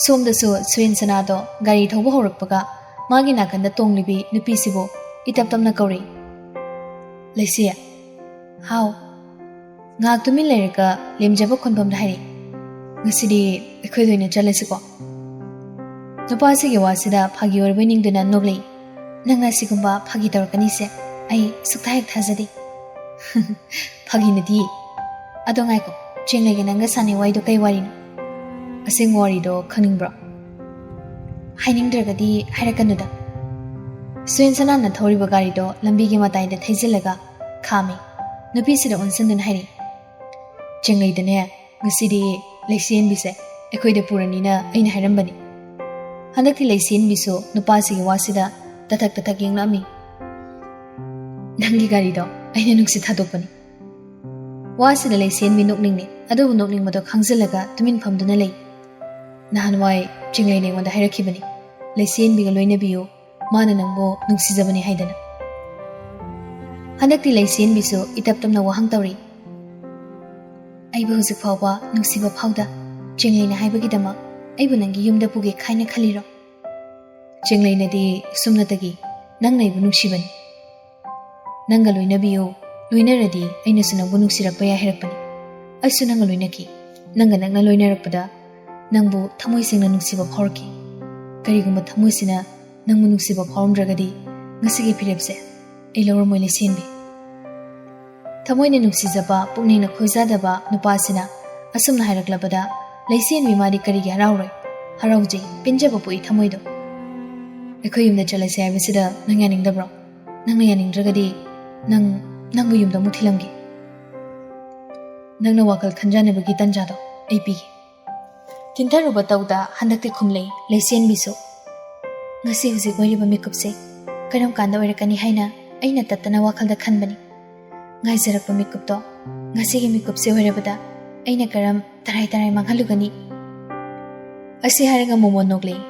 ꯁꯣꯝꯗꯁꯨ ꯁꯨꯔꯦꯟ ꯁꯅꯥꯗꯣ ꯒꯥꯔꯤ ꯊꯧꯕ ꯍꯧꯔꯛꯄꯒ ꯃꯥꯒꯤ ꯅꯥꯀꯟꯗ ꯇꯣꯡꯂꯤꯕꯤ ꯅꯨꯄꯤꯁꯤꯕꯨ ꯏꯇꯞ ꯇꯞꯅ ꯀꯧꯔꯛꯏ꯫ "ꯂꯩꯁꯤ꯫" "ꯍꯥꯎ꯫" ꯉꯥꯏꯍꯥꯛ ꯇꯨꯃꯤꯟ ꯂꯩꯔꯒ ꯂꯦꯝꯖꯕ ꯈꯣꯟꯐꯝꯗ ꯍꯥꯏꯔꯛꯏ, "ꯉꯁꯤꯗꯤ ꯑꯩꯈꯣꯏꯗ ꯑꯣꯏꯅ ꯆꯠꯂꯁꯤꯀꯣ?" ꯅꯨꯄꯥꯁꯤꯒꯤ ꯋꯥꯁꯤꯗ ꯐꯥꯒꯤ ꯑꯣꯏꯔꯕꯣꯏ ꯅꯤꯡꯗꯨꯅ ꯅꯣꯛꯂꯛꯏ꯫ "ꯅꯪꯅ ꯑꯁꯤꯒꯨꯝꯕ ꯐꯥꯒꯤ ꯇꯧꯔꯛꯀꯅꯤꯁꯦ ꯑꯩ ꯁꯨꯛꯊꯥ ꯍꯦꯛ ꯊꯥꯖꯗꯦ꯫" "ꯐꯥꯒꯤ ꯅꯠꯇꯤꯌꯦ꯫ ꯑꯗꯣ ꯉꯥꯏꯈꯣ, ꯆꯦꯡꯂꯩꯒ ꯅꯪꯒ ꯁꯥꯟꯅꯩ ꯋꯥꯔꯤꯗꯣ ꯀꯩ ꯋꯥꯔꯤꯅꯣ? ꯑꯁꯦꯡꯕ ꯋꯥꯔꯤꯗꯣ ꯈꯪꯅꯤꯡꯕ꯭ꯔꯣ?" "ꯍꯥꯏꯅꯤꯡꯗ꯭ꯔꯒꯗꯤ ꯍꯥꯏꯔꯛꯀꯅꯨꯗ꯫" ꯁꯨꯔꯦꯟ ꯁꯅꯥꯅ ꯊꯧꯔꯤꯕ ꯒꯥꯔꯤꯗꯣ ꯂꯝꯕꯤꯒꯤ ꯃꯇꯥꯏꯗ ꯊꯩꯖꯤꯜꯂꯒ ꯈꯥꯝꯃꯤ꯫ ꯅꯨꯄꯤꯁꯤꯗ ꯑꯣꯟꯁꯤꯟꯗꯨꯅ ꯍꯥꯏꯔꯛꯏ, "ꯆꯦꯡꯂꯩꯗꯅꯦ, ꯉꯁꯤꯗꯤ ꯂꯩꯆꯦꯟꯕꯤꯁꯦ ꯑꯩꯈꯣꯏꯗ ꯄꯨꯔꯅꯤꯅ ꯑꯩꯅ ꯍꯥꯏꯔꯝꯕꯅꯤ꯫" ꯍꯟꯗꯛꯇꯤ ꯂꯩꯆꯦꯟꯕꯤꯁꯨ ꯅꯨꯄꯥꯁꯤꯒꯤ ꯋꯥꯁꯤꯗ ꯇꯊꯛ ꯇꯊꯛ ꯌꯦꯡꯂꯛꯑꯝꯃꯤ꯫ "ꯅꯪꯒꯤ ꯒꯥꯔꯤꯗꯣ ꯑꯩꯅ ꯅꯨꯡꯁꯤꯠ ꯊꯥꯗꯣꯛꯄꯅꯤ꯫" ꯋꯥꯁꯤꯗ ꯂꯩꯆꯦꯟꯕꯤ ꯅꯣꯛꯅꯤꯡꯂꯦ, ꯑꯗꯨꯕꯨ ꯅꯣꯛꯅꯤꯡꯕꯗꯣ ꯈꯪꯖꯤꯜꯂꯒ ꯇꯨꯃꯤꯟ ꯐꯝꯗꯨꯅ ꯂꯩ꯫ "ꯅꯍꯥꯟꯋꯥꯏ ꯆꯤꯡꯂꯩꯅ ꯑꯩꯉꯣꯟꯗ ꯍꯥꯏꯔꯛꯈꯤꯕꯅꯤ, ꯂꯩꯆꯦꯟꯕꯤꯒ ꯂꯣꯏꯅꯕꯤꯌꯨ, ꯃꯥꯅ ꯅꯪꯕꯨ ꯅꯨꯡꯁꯤꯖꯕꯅꯤ ꯍꯥꯏꯗꯅ꯫" ꯍꯟꯗꯛꯇꯤ ꯂꯩꯆꯦꯟꯕꯤꯁꯨ ꯏꯇꯞ ꯇꯞꯅ ꯋꯥꯍꯪ ꯇꯧꯔꯤ꯫ "ꯑꯩꯕꯨ ꯍꯧꯖꯤꯛ ꯐꯥꯎꯕ ꯅꯨꯡꯁꯤꯕ ꯐꯥꯎꯗ, ꯆꯦꯡꯂꯩꯅ ꯍꯥꯏꯕꯒꯤꯗꯃꯛ ꯑꯩꯕꯨ ꯅꯪꯒꯤ ꯌꯨꯝꯗ ꯄꯨꯒꯦ ꯈꯥꯏꯅ ꯈꯜꯂꯤꯔꯣ? ꯆꯦꯡꯂꯩꯅꯗꯤ ꯁꯨꯞꯅꯇꯒꯤ ꯅꯪꯅ ꯑꯩꯕꯨ ꯅꯨꯡꯁꯤꯕꯅꯤ꯫ ꯅꯪꯒ ꯂꯣꯏꯅꯕꯤꯌꯨ, ꯂꯣꯏꯅꯔꯗꯤ ꯑꯩꯅꯁꯨ ꯅꯪꯕꯨ ꯅꯨꯡꯁꯤꯔꯛꯄ ꯌꯥꯏ ꯍꯥꯏꯔꯛꯄꯅꯤ꯫ ꯑꯩꯁꯨ ꯅꯪꯒ ꯂꯣꯏꯅꯈꯤ꯫ ꯅꯪꯒ ꯅꯛꯅ ꯂꯣꯏꯅꯔꯛꯄꯗ ꯅꯪꯕꯨ ꯊꯃꯣꯏ ꯁꯦꯡꯅ ꯅꯨꯡꯁꯤꯕ ꯐꯥꯎꯔꯛꯈꯤ꯫ ꯀꯔꯤꯒꯨꯝꯕ ꯊꯃꯣꯏꯁꯤꯅ ꯅꯪꯕꯨ ꯅꯨꯡꯁꯤꯕ ꯐꯥꯎꯔꯝꯗ꯭ꯔꯒꯗꯤ ꯉꯁꯤꯒꯤ ꯐꯤꯔꯦꯞꯁꯦ ꯑꯩ ꯂꯧꯔꯝꯃꯣꯏ ꯂꯩꯁꯦꯟꯕꯤ꯫ ꯊꯃꯣꯏꯅ ꯅꯨꯡꯁꯤꯖꯕ, ꯄꯨꯛꯅꯤꯡꯅ ꯈꯣꯏꯖꯥꯗꯕ ꯅꯨꯄꯥꯁꯤꯅ ꯑꯁꯨꯝꯅ ꯍꯥꯏꯔꯛꯂꯕꯗ ꯂꯩꯁꯦꯟꯕꯤ ꯃꯥꯗꯤ ꯀꯔꯤꯒꯤ ꯍꯔꯥꯎꯔꯣꯏ? ꯍꯔꯥꯎꯖꯩ, ꯄꯦꯟꯖꯕ ꯄꯣꯛꯏ ꯊꯃꯣꯏꯗꯣ꯫ ꯑꯩꯈꯣꯏ ꯌꯨꯝꯗ ꯆꯠꯂꯁꯦ ꯍꯥꯏꯕꯁꯤꯗ ꯅꯪ ꯌꯥꯅꯤꯡꯗꯕ꯭ꯔꯣ? ꯅꯪꯅ ꯌꯥꯅꯤꯡꯗ꯭ꯔꯒꯗꯤ ꯅꯪ, ꯅꯪꯕꯨ ꯌꯨꯝꯗ ꯑꯃꯨꯛ ꯊꯤꯜꯂꯝꯒꯦ꯫ ꯅꯪꯅ ꯋꯥꯈꯜ ꯈꯟꯖꯥꯟꯅꯕꯒꯤ ꯇꯟꯖꯥꯗꯣ ꯑꯩ ꯄꯤꯒꯦ꯫ ꯊꯤꯟꯊꯔꯨꯕ ꯇꯧꯗ ꯍꯟꯗꯛꯇꯤ ꯈꯨꯝꯂꯩ ꯂꯩꯁꯦꯟꯕꯤꯁꯨ꯫ ꯉꯁꯤ ꯍꯧꯖꯤꯛ ꯑꯣꯏꯔꯤꯕ ꯃꯤꯀꯨꯞꯁꯦ ꯀꯔꯝ ꯀꯥꯟꯗ ꯑꯣꯏꯔꯛꯀꯅꯤ ꯍꯥꯏꯅ ꯑꯩꯅ ꯇꯠꯇꯅ ꯋꯥꯈꯜꯗ ꯈꯟꯕꯅꯤ꯫ ꯉꯥꯏꯖꯔꯛꯄ ꯃꯤꯀꯨꯞꯇꯣ ꯉꯁꯤꯒꯤ ꯃꯤꯀꯨꯞꯁꯦ ꯑꯣꯏꯔꯕꯗ ꯑꯩꯅ ꯀꯔꯝ ꯇꯔꯥꯏ ꯇꯔꯥꯏ ꯃꯥꯡꯍꯜꯂꯨꯒꯅꯤ꯫ ꯑꯁꯤ ꯍꯥꯏꯔꯒ ꯃꯣꯃꯣꯟ ꯅꯣꯛꯂꯛꯏ꯫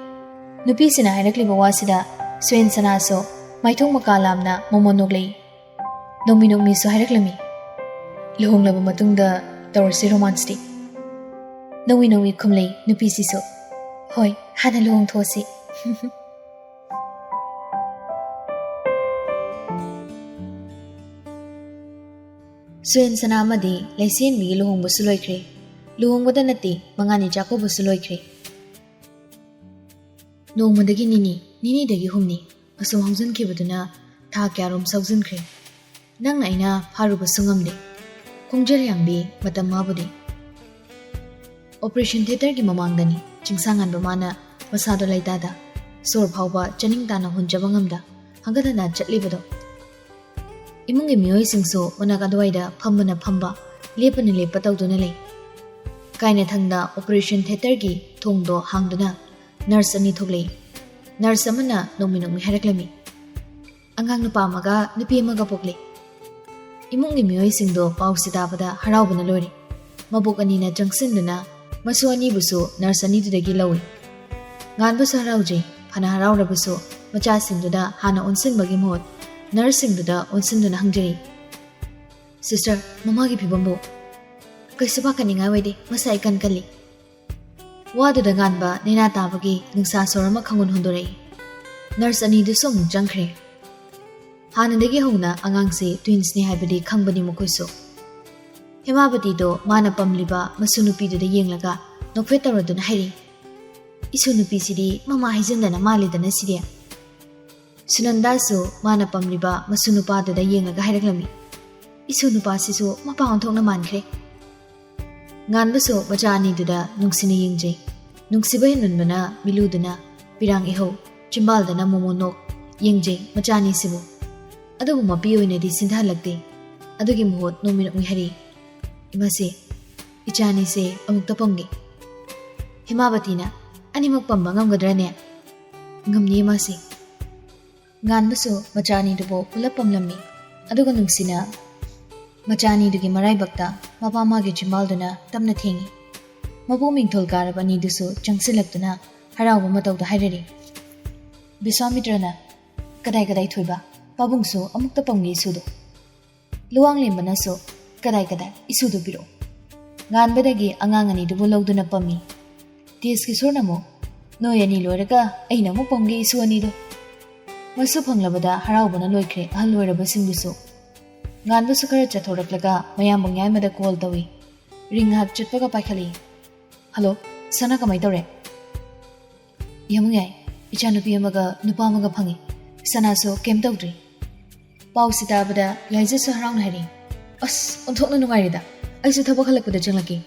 ꯅꯨꯄꯤꯁꯤꯅ ꯍꯥꯏꯔꯛꯂꯤꯕ ꯋꯥꯁꯤꯗ ꯁꯨꯌꯦꯟ ꯁꯅꯥꯁꯨ ꯃꯥꯏꯊꯣꯡ ꯃꯀꯥ ꯂꯥꯝꯅ ꯃꯣꯃꯣꯟ ꯅꯣꯛꯂꯛꯏ꯫ ꯅꯣꯡꯃꯤ ꯅꯣꯡꯃꯤꯁꯨ ꯍꯥꯏꯔꯛꯂꯝꯃꯤ, "ꯂꯨꯍꯣꯡꯂꯕ ꯃꯇꯨꯡꯗ ꯇꯧꯔꯁꯤ ꯔꯣꯃꯥꯟꯁꯇꯤ?" ꯅꯣꯡꯃꯤ ꯅꯣꯡꯃꯤ ꯈꯨꯝꯂꯩ ꯅꯨꯄꯤꯁꯤꯁꯨ, "ꯍꯣꯏ, ꯍꯥꯟꯅ ꯂꯨꯍꯣꯡꯊꯣꯛꯑꯁꯤ꯫" ꯁꯨꯌꯦꯟ ꯁꯅꯥ ꯑꯃꯗꯤ ꯂꯩꯁꯦꯟꯕꯤꯒꯤ ꯂꯨꯍꯣꯡꯕꯁꯨ ꯂꯣꯏꯈ꯭ꯔꯦ꯫ ꯂꯨꯍꯣꯡꯕꯗ ꯅꯠꯇꯦ, ꯃꯉꯥꯅꯤ ꯆꯥꯛꯀꯧꯕꯁꯨ ꯂꯣꯏꯈ꯭ꯔꯦ꯫ ꯅꯣꯡꯃꯗꯒꯤ ꯅꯤꯅꯤ, ꯅꯤꯅꯤꯗꯒꯤ ꯍꯨꯝꯅꯤ, ꯑꯁꯨꯝ ꯍꯧꯖꯤꯟꯈꯤꯕꯗꯨꯅ ꯊꯥ ꯀꯌꯥꯔꯣꯝ ꯁꯧꯖꯤꯟꯈ꯭ꯔꯦ꯫ ꯅꯪꯅ ꯑꯩꯅ ꯐꯥꯔꯨꯕꯁꯨ ꯉꯝꯗꯦ꯫ ꯈꯣꯡꯖꯦꯜ ꯌꯥꯡꯕꯤ ꯃꯇꯝ ꯃꯥꯕꯨꯗꯤ꯫ ꯑꯣꯄꯔꯦꯁꯟ ꯊꯤꯌꯦꯇꯔꯒꯤ ꯃꯃꯥꯡꯗꯅꯤ ꯆꯤꯡꯁꯥꯡꯉꯥꯟꯕ ꯃꯥꯅ ꯃꯁꯥꯗꯣ ꯂꯩꯇꯥꯗ ꯁꯣꯔ ꯐꯥꯎꯕ ꯆꯥꯅꯤꯡ ꯇꯥꯅ ꯍꯣꯟꯖꯕ ꯉꯝꯗ ꯍꯪꯒꯠ ꯍꯟꯗ ꯆꯠꯂꯤꯕꯗꯣ꯫ ꯏꯃꯨꯡꯒꯤ ꯃꯤꯑꯣꯏꯁꯤꯡꯁꯨ ꯃꯅꯥꯛ ꯑꯗꯨꯋꯥꯏꯗ ꯐꯝꯕꯅ ꯐꯝꯕ, ꯂꯦꯞꯄꯅ ꯂꯦꯞꯄ ꯇꯧꯗꯨꯅ ꯂꯩ꯫ ꯀꯥꯏꯅꯊꯪꯗ ꯑꯣꯄꯔꯦꯁꯟ ꯊꯤꯌꯦꯇꯔꯒꯤ ꯊꯣꯡꯗꯣ ꯍꯥꯡꯗꯨꯅ ꯅꯔꯁ ꯑꯅꯤ ꯊꯣꯛꯂꯛꯏ꯫ ꯅꯔꯁ ꯑꯃꯅ ꯅꯣꯡꯃꯤ ꯅꯣꯡꯃꯤ ꯍꯥꯏꯔꯛꯂꯝꯃꯤ, "ꯑꯉꯥꯡ ꯅꯨꯄꯥ ꯑꯃꯒ ꯅꯨꯄꯤ ꯑꯃꯒ ꯄꯣꯛꯂꯦ꯫" ꯏꯃꯨꯡꯒꯤ ꯃꯤꯑꯣꯏꯁꯤꯡꯗꯣ ꯄꯥꯎꯁꯤ ꯇꯥꯕꯗ ꯍꯔꯥꯎꯕꯅ ꯂꯣꯏꯔꯦ꯫ ꯃꯕꯣꯛ ꯑꯅꯤꯅ ꯆꯪꯁꯤꯟꯗꯨꯅ ꯃꯁꯨ ꯑꯅꯤꯕꯨꯁꯨ ꯅꯔꯁ ꯑꯅꯤꯗꯨꯗꯒꯤ ꯂꯧꯏ꯫ ꯉꯥꯟꯕꯁꯨ ꯍꯔꯥꯎꯖꯩ꯫ ꯐꯅ ꯍꯔꯥꯎꯔꯕꯁꯨ ꯃꯆꯥꯁꯤꯡꯗꯨꯗ ꯍꯥꯟꯅ ꯑꯣꯟꯁꯤꯟꯕꯒꯤ ꯃꯍꯨꯠ ꯅꯔꯁꯁꯤꯡꯗꯨꯗ ꯑꯣꯟꯁꯤꯟꯗꯨꯅ ꯍꯪꯖꯔꯤ, "ꯁꯤꯁꯇꯔ, ꯃꯃꯥꯒꯤ ꯐꯤꯕꯝꯕꯨ?" "ꯀꯩꯁꯨ ꯄꯥꯈꯠꯅꯤꯡꯉꯥꯏ ꯑꯣꯏꯗꯦ, ꯃꯁꯥ ꯏꯀꯟ ꯀꯜꯂꯤ꯫" ꯋꯥꯗꯨꯗ ꯉꯥꯟꯕ ꯅꯦꯅꯥ ꯇꯥꯕꯒꯤ ꯅꯨꯡꯁꯥ ꯁꯣꯔ ꯑꯃ ꯈꯪꯍꯣꯟ ꯍꯣꯟꯗꯣꯔꯛꯏ꯫ ꯅꯔꯁ ꯑꯅꯤꯗꯨꯁꯨ ꯑꯃꯨꯛ ꯆꯪꯈ꯭ꯔꯦ꯫ ꯍꯥꯟꯅꯗꯒꯤ ꯍꯧꯅ ꯑꯉꯥꯡꯁꯦ ꯇ꯭ꯋꯤꯟꯁꯅꯤ ꯍꯥꯏꯕꯗꯤ ꯈꯪꯕꯅꯤ ꯃꯈꯣꯏꯁꯨ꯫ ꯍꯦꯃꯥꯕꯇꯤꯗꯣ ꯃꯥꯅ ꯄꯝꯂꯤꯕ ꯃꯁꯨ ꯅꯨꯄꯤꯗꯨꯗ ꯌꯦꯡꯂꯒ ꯅꯣꯛꯐꯦꯠ ꯇꯧꯔꯗꯨꯅ ꯍꯥꯏꯔꯤ, "ꯏꯁꯨ ꯅꯨꯄꯤꯁꯤꯗꯤ ꯃꯃꯥ ꯍꯥꯏꯖꯤꯟꯗꯅ ꯃꯥꯜꯂꯤꯗꯅ ꯁꯤꯗꯤ"꯫ ꯁꯨꯅꯟꯗꯥꯁꯨ ꯃꯥꯅ ꯄꯝꯂꯤꯕ ꯃꯁꯨ ꯅꯨꯄꯥꯗꯨꯗ ꯌꯦꯡꯂꯒ ꯍꯥꯏꯔꯛꯂꯝꯃꯤ, "ꯏꯁꯨ ꯅꯨꯄꯥꯁꯤꯁꯨ ꯃꯄꯥ ꯑꯣꯟꯊꯣꯛꯅ ꯃꯥꯟꯈ꯭ꯔꯦ"꯫ ꯉꯥꯟꯕꯁꯨ ꯃꯆꯥ ꯑꯅꯤꯗꯨꯗ ꯅꯨꯡꯁꯤꯅ ꯌꯦꯡꯖꯩ꯫ ꯅꯨꯡꯁꯤꯕ ꯍꯦꯟꯃꯟꯕꯅ ꯃꯤꯂꯨꯗꯨꯅ ꯄꯤꯔꯥꯡ ꯏꯍꯧ, ꯆꯤꯝꯕꯥꯜꯗꯅ ꯃꯣꯃꯣ ꯅꯣꯛ ꯌꯦꯡꯖꯩ ꯃꯆꯥ ꯑꯅꯤꯁꯤꯕꯨ꯫ ꯑꯗꯨꯕꯨ ꯃꯄꯤ ꯑꯣꯏꯅꯗꯤ ꯁꯤꯟꯊꯍꯜꯂꯛꯇꯦ꯫ ꯑꯗꯨꯒꯤ ꯃꯍꯨꯠ ꯅꯣꯡꯃꯤ ꯅꯣꯡꯃꯤ ꯍꯥꯏꯔꯤ, "ꯏꯃꯥꯁꯦ, ꯏꯆꯥ ꯑꯅꯤꯁꯦ ꯑꯃꯨꯛꯇ ꯄꯝꯒꯦ"꯫ ꯍꯦꯃꯥꯕꯇꯤꯅ, "ꯑꯅꯤꯃꯛ ꯄꯝꯕ ꯉꯝꯒꯗ꯭ꯔꯅꯦ?" "ꯉꯝꯅꯤ ꯏꯃꯥꯁꯦ"꯫ ꯉꯥꯟꯕꯁꯨ ꯃꯆꯥ ꯑꯅꯤꯗꯨꯕꯨ ꯄꯨꯂꯞ ꯄꯝꯂꯝꯃꯤ꯫ ꯑꯗꯨꯒ ꯅꯨꯡꯁꯤꯅ ꯃꯆꯥ ꯑꯅꯤꯗꯨꯒꯤ ꯃꯔꯥꯏꯕꯛꯇ ꯃꯄꯥ ꯃꯥꯒꯤ ꯆꯤꯝꯕꯥꯜꯗꯨꯅ ꯇꯞꯅ ꯊꯦꯡꯉꯤ꯫ ꯃꯄꯨ ꯃꯤꯡꯊꯣꯜ ꯀꯥꯔꯕ ꯑꯅꯤꯗꯨꯁꯨ ꯆꯪꯁꯤꯜꯂꯛꯇꯨꯅ ꯍꯔꯥꯎꯕ ꯃꯇꯧꯗ ꯍꯥꯏꯔꯔꯤ꯫ ꯕꯤꯁ꯭ꯋꯥꯃꯤꯇ꯭ꯔꯅ, "ꯀꯗꯥꯏ ꯀꯗꯥꯏ ꯊꯣꯏꯕ? ꯄꯥꯕꯨꯡꯁꯨ ꯑꯃꯨꯛꯇ ꯄꯝꯒꯦ ꯏꯁꯨꯗꯣ"꯫ ꯂꯨꯋꯥꯡꯂꯦꯝꯕꯅꯁꯨ, "ꯀꯗꯥꯏ ꯀꯗꯥꯏ? ꯏꯁꯨꯗꯨ ꯄꯤꯔꯛꯑꯣ"꯫ ꯉꯥꯟꯕꯗꯒꯤ ꯑꯉꯥꯡ ꯑꯅꯤꯗꯨꯕꯨ ꯂꯧꯗꯨꯅ ꯄꯝꯃꯤ꯫ ꯇꯦꯖꯀꯤꯁꯣꯔꯅ ꯑꯃꯨꯛ, "ꯅꯣꯏ ꯑꯅꯤ ꯂꯣꯏꯔꯒ ꯑꯩꯅ ꯑꯃꯨꯛ ꯄꯝꯒꯦ ꯏꯁꯨ ꯑꯅꯤꯗꯣ"꯫ ꯃꯁꯨ ꯐꯪꯂꯕꯗ ꯍꯔꯥꯎꯕꯅ ꯂꯣꯏꯈ꯭ꯔꯦ ꯑꯍꯜ ꯑꯣꯏꯔꯕꯁꯤꯡꯗꯨꯁꯨ꯫ ꯉꯥꯟꯕꯁꯨ ꯈꯔ ꯆꯠꯊꯣꯔꯛꯂꯒ ꯃꯌꯥꯝꯕ ꯌꯥꯏꯃꯗ ꯀꯣꯜ ꯇꯧꯏ꯫ ꯔꯤꯡ ꯉꯥꯏꯍꯥꯛ ꯆꯠꯄꯒ ꯄꯥꯏꯈꯠꯂꯤ꯫ "ꯍꯜꯂꯣ, ꯁꯅꯥ ꯀꯃꯥꯏ ꯇꯧꯔꯦ?" "ꯌꯥꯝ ꯅꯨꯡꯉꯥꯏ꯫ ꯏꯆꯥꯅꯨꯄꯤ ꯑꯃꯒ ꯅꯨꯄꯥ ꯑꯃꯒ ꯐꯪꯉꯤ꯫ ꯁꯅꯥꯁꯨ ꯀꯩꯝ ꯇꯧꯗ꯭ꯔꯤ"꯫ ꯄꯥꯎꯁꯤ ꯇꯥꯕꯗ ꯌꯥꯏꯖꯁꯨ ꯍꯔꯥꯎꯅ ꯍꯥꯏꯔꯤ, "ꯑꯁ, ꯑꯣꯟꯊꯣꯛꯅ ꯅꯨꯡꯉꯥꯏꯔꯦꯗ꯫ ꯑꯩꯁꯨ ꯊꯕꯛ ꯍꯜꯂꯛꯄꯗ ꯆꯪꯂꯛꯀꯦ"꯫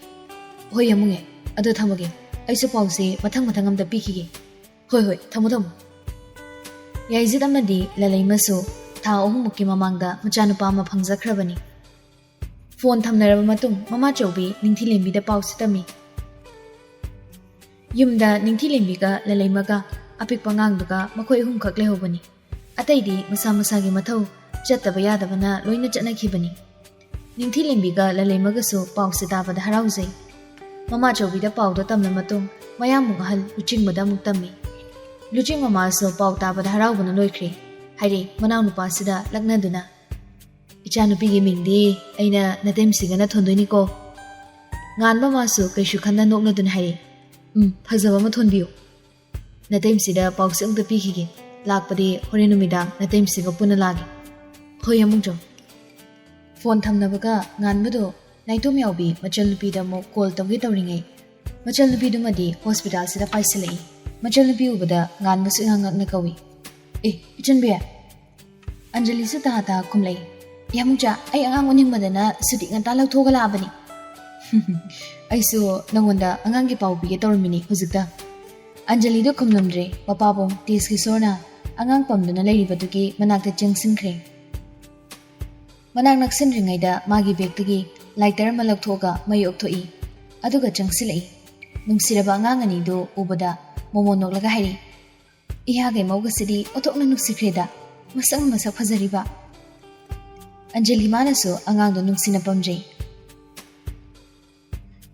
"ꯍꯣꯏ, ꯌꯥꯝ ꯅꯨꯡꯉꯥꯏ꯫ ꯑꯗꯣ ꯊꯝꯃꯒꯦ꯫ ꯑꯩꯁꯨ ꯄꯥꯎꯁꯦ ꯃꯊꯪ ꯃꯊꯪ ꯑꯝꯇ ꯄꯤꯈꯤꯒꯦ"꯫ "ꯍꯣꯏ, ꯍꯣꯏ, ꯊꯝꯃꯣ, ꯊꯝꯃꯣ"꯫ ꯌꯥꯏꯖꯤꯠ ꯑꯃꯗꯤ ꯂꯂꯩꯃꯁꯨ ꯊꯥ ꯑꯍꯨꯝꯃꯨꯛꯀꯤ ꯃꯃꯥꯡꯗ ꯃꯆꯥꯅꯨꯄꯥ ꯑꯃ ꯐꯪꯖꯈ꯭ꯔꯕꯅꯤ꯫ ꯐꯣꯟ ꯊꯝꯅꯔꯕ ꯃꯇꯨꯡ ꯃꯃꯥꯆꯧꯕꯤ ꯅꯤꯡꯊꯤꯂꯦꯝꯕꯤꯗ ꯄꯥꯎꯁꯤ ꯇꯝꯃꯤ꯫ ꯌꯨꯝꯗ ꯅꯤꯡꯊꯤꯂꯦꯝꯕꯤꯒ ꯂꯂꯩꯃꯒ ꯑꯄꯤꯛꯄ ꯑꯉꯥꯡꯗꯨꯒ ꯃꯈꯣꯏ ꯑꯍꯨꯝꯈꯛ ꯂꯩꯍꯧꯕꯅꯤ꯫ ꯑꯇꯩꯗꯤ ꯃꯁꯥ ꯃꯁꯥꯒꯤ ꯃꯊꯧ ꯆꯠꯇꯕ ꯌꯥꯗꯕꯅ ꯂꯣꯏꯅ ꯆꯠꯅꯈꯤꯕꯅꯤ꯫ ꯅꯤꯡꯊꯤꯂꯦꯝꯕꯤꯒ ꯂꯂꯩꯃꯒꯁꯨ ꯄꯥꯎꯁꯦ ꯇꯥꯕꯗ ꯍꯔꯥꯎꯖꯩ꯫ ꯃꯃꯥꯆꯧꯕꯤꯗ ꯄꯥꯎꯗꯣ ꯇꯝꯂ ꯃꯇꯨꯡ ꯃꯌꯥꯝꯕꯨꯡ ꯑꯍꯜ ꯂꯨꯆꯤꯡꯕꯗ ꯑꯃꯨꯛ ꯇꯝꯃꯤ꯫ ꯂꯨꯆꯤꯡ ꯃꯃꯥꯁꯨ ꯄꯥꯎ ꯇꯥꯕꯗ ꯍꯔꯥꯎꯕꯅ ꯂꯣꯏꯈ꯭ꯔꯦ ꯍꯥꯏꯔꯦ ꯃꯅꯥꯎꯅꯨꯄꯥꯁꯤꯗ ꯂꯛꯅꯗꯨꯅ꯫ "ꯏꯆꯥꯅꯨꯄꯤꯒꯤ ꯃꯤꯡꯗꯤ ꯑꯩꯅ ꯅꯇꯦꯝꯁꯤꯡꯒꯅ ꯊꯣꯟꯗꯣꯏꯅꯤꯀꯣ"꯫ ꯉꯥꯟꯕ ꯃꯥꯁꯨ ꯀꯩꯁꯨ ꯈꯟꯅ ꯅꯣꯛꯅꯗꯨꯅ ꯍꯥꯏꯔꯤ, ꯎꯝ, ꯐꯖꯕ ꯑꯃ ꯊꯣꯟꯕꯤꯌꯨ꯫ ꯅꯇꯩꯃꯁꯤꯗ ꯄꯥꯎꯁꯦ ꯑꯝꯇ ꯄꯤꯈꯤꯒꯦ꯫ ꯂꯥꯛꯄꯗꯤ ꯍꯣꯔꯦꯟ ꯅꯨꯃꯤꯗꯥꯡ ꯅꯇꯩꯃꯁꯤꯒ ꯄꯨꯟꯅ ꯂꯥꯛꯒꯦ꯫ ꯍꯣꯏ, ꯌꯥꯝꯕꯨꯡꯆꯥ꯫ ꯐꯣꯟ ꯊꯝꯅꯕꯒ ꯉꯥꯟꯕꯗꯣ ꯅꯥꯏꯇꯣꯝ ꯌꯥꯎꯕꯤ ꯃꯆꯜꯅꯨꯄꯤꯗ ꯑꯃꯨꯛ ꯀꯣꯜ ꯇꯧꯒꯦ ꯇꯧꯔꯤꯉꯩ, ꯃꯆꯜꯅꯨꯄꯤꯗꯨꯃꯗꯤ ꯍꯣꯁꯄꯤꯇꯥꯜꯁꯤꯗ ꯄꯥꯏꯁꯤꯜꯂꯛꯏ꯫ ꯃꯆꯜꯅꯨꯄꯤ ꯎꯕꯗ ꯉꯥꯟꯕꯁꯨ ꯏꯉꯛ ꯉꯛꯅ ꯀꯧꯏ, "ꯑꯦ, ꯏꯆꯟꯕꯤ!" ꯑꯟꯖꯂꯤꯁꯨ ꯇꯥ ꯇꯥ ꯈꯨꯝꯂꯛꯏ, "ꯌꯥꯝꯕꯨꯡꯆꯥ, ꯑꯩ ꯑꯉꯥꯡ ꯎꯅꯤꯡꯕꯗꯅ ꯁꯨꯇꯤ ꯉꯟꯇꯥ ꯂꯧꯊꯣꯛꯑꯒ ꯂꯥꯛꯑꯕꯅꯤ꯫" "ꯑꯩꯁꯨ ꯅꯉꯣꯟꯗ ꯑꯉꯥꯡꯒꯤ ꯄꯥꯎ ꯄꯤꯒꯦ ꯇꯧꯔꯝꯃꯤꯅꯤ ꯍꯧꯖꯤꯛꯇ꯫" ꯑꯟꯖꯂꯤꯗꯣ ꯈꯨꯝꯂꯝꯗ꯭ꯔꯦ꯫ ꯃꯄꯥꯕꯨꯡ ꯇꯦꯖ ꯀꯤꯁꯣꯔꯅ ꯑꯉꯥꯡ ꯄꯝꯗꯨꯅ ꯂꯩꯔꯤꯕꯗꯨꯒꯤ ꯃꯅꯥꯛꯇ ꯆꯪꯁꯤꯟꯈ꯭ꯔꯦ꯫ ꯃꯅꯥꯛ ꯅꯛꯁꯤꯟꯗ꯭ꯔꯤꯉꯩꯗ ꯃꯥꯒꯤ ꯕꯦꯒꯇꯒꯤ ꯂꯥꯏꯇꯔ ꯑꯃ ꯂꯧꯊꯣꯛꯑꯒ ꯃꯩ ꯑꯣꯛꯊꯣꯛꯏ꯫ ꯑꯗꯨꯒ ꯆꯪꯁꯤꯜꯂꯛꯏ꯫ ꯅꯨꯡꯁꯤꯔꯕ ꯑꯉꯥꯡ ꯑꯅꯤꯗꯨ ꯎꯕꯗ ꯃꯣꯃꯣꯟ ꯅꯣꯛꯂꯒ ꯍꯥꯏꯔꯛꯏ, "ꯏꯌꯥꯒꯩ ꯃꯧꯒꯁꯤꯗꯤ ꯑꯣꯟꯊꯣꯛꯅ ꯅꯨꯡꯁꯤꯈ꯭ꯔꯦꯗ, ꯃꯁꯛꯅ ꯃꯁꯛ ꯐꯖꯔꯤꯕ꯫" ꯑꯟꯖꯂꯤ ꯃꯥꯅꯁꯨ ꯑꯉꯥꯡꯗꯣ ꯅꯨꯡꯁꯤꯅ ꯄꯝꯖꯩ꯫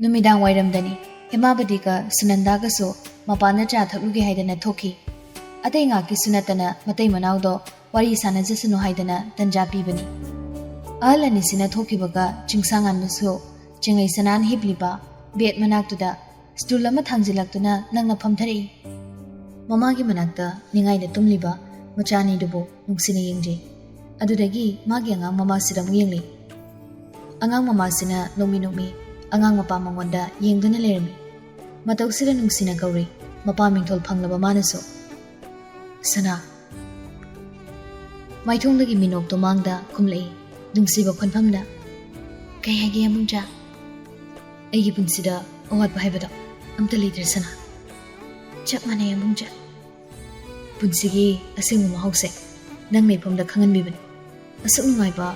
ꯅꯨꯃꯤꯗꯥꯡ ꯋꯥꯏꯔꯝꯗꯅꯤ꯫ ꯍꯦꯃꯥꯕꯇꯤꯒ ꯁꯨꯅꯟꯗꯥꯒꯁꯨ ꯃꯄꯥꯟꯗ ꯆꯥ ꯊꯛꯂꯨꯒꯦ ꯍꯥꯏꯗꯅ ꯊꯣꯛꯈꯤ꯫ ꯑꯇꯩ ꯉꯥꯛꯀꯤꯁꯨ ꯅꯠꯇꯅ ꯃꯇꯩ ꯃꯅꯥꯎꯗꯣ ꯋꯥꯔꯤ ꯁꯥꯟꯅꯖꯁꯅꯨ ꯍꯥꯏꯗꯅ ꯇꯟꯖꯥ ꯄꯤꯕꯅꯤ꯫ ꯑꯍꯜ ꯑꯅꯤꯁꯤꯅ ꯊꯣꯛꯈꯤꯕꯒ ꯆꯤꯡꯁꯥꯡꯉꯥꯟꯕꯁꯨ ꯆꯤꯡꯂꯩ ꯆꯅꯥꯟ ꯍꯤꯞꯂꯤꯕ ꯕꯦꯗ ꯃꯅꯥꯛꯇꯨꯗ ꯁ꯭ꯇꯨꯜ ꯑꯃ ꯊꯥꯡꯖꯤꯜꯂꯛꯇꯨꯅ ꯅꯪꯅ ꯐꯝꯊꯔꯛꯏ꯫ ꯃꯃꯥꯒꯤ ꯃꯅꯥꯛꯇ ꯅꯤꯡꯉꯥꯏꯗ ꯇꯨꯝꯂꯤꯕ ꯃꯆꯥꯅꯤꯗꯨꯕꯨ ꯅꯨꯡꯁꯤꯅ ꯌꯦꯡꯖꯩ꯫ ꯑꯗꯨꯗꯒꯤ ꯃꯥꯒꯤ ꯑꯉꯥꯡ ꯃꯃꯥꯁꯤꯗ ꯑꯃꯨꯛ ꯌꯦꯡꯂꯤ꯫ ꯑꯉꯥꯡ ꯃꯃꯥꯁꯤꯅ ꯅꯣꯛꯃꯤ ꯅꯣꯛꯃꯤ ꯑꯉꯥꯡ ꯃꯄꯥ ꯃꯉꯣꯟꯗ ꯌꯦꯡꯗꯨꯅ ꯂꯩꯔꯝꯃꯤ꯫ ꯃꯇꯧꯁꯤꯗ ꯅꯨꯡꯁꯤꯅ ꯀꯧꯔꯤ꯫ ꯃꯄꯥ ꯃꯤꯡꯊꯣꯜ ꯐꯪꯂꯕ ꯃꯥꯅꯁꯨ, "ꯁꯅꯥ꯫" ꯃꯥꯏꯊꯣꯡꯗꯒꯤ ꯃꯤꯅꯣꯛꯇꯣ ꯃꯥꯡꯗ ꯈꯨꯝꯂꯛꯏ, ꯅꯨꯡꯁꯤꯕ ꯈꯣꯟꯐꯝꯗ, "ꯀꯩ ꯍꯥꯏꯒꯦ, ꯌꯥꯝꯕꯨꯡꯆꯥ?" "ꯑꯩꯒꯤ ꯄꯨꯟꯁꯤꯗ ꯑꯋꯥꯠꯄ ꯍꯥꯏꯕꯗꯣ ꯑꯝꯇ ꯂꯩꯇ꯭ꯔꯦ, ꯁꯅꯥ꯫ ꯆꯞ ꯃꯥꯟꯅꯩ, ꯌꯥꯝꯕꯨꯡꯆꯥ꯫ ꯄꯨꯟꯁꯤꯒꯤ ꯑꯁꯦꯡꯕ ꯃꯍꯥꯎꯁꯦ ꯅꯪ ꯂꯩꯐꯝꯗ ꯈꯪꯍꯟꯕꯤꯕꯅꯤ꯫ ꯑꯁꯨꯛ ꯅꯨꯡꯉꯥꯏꯕ,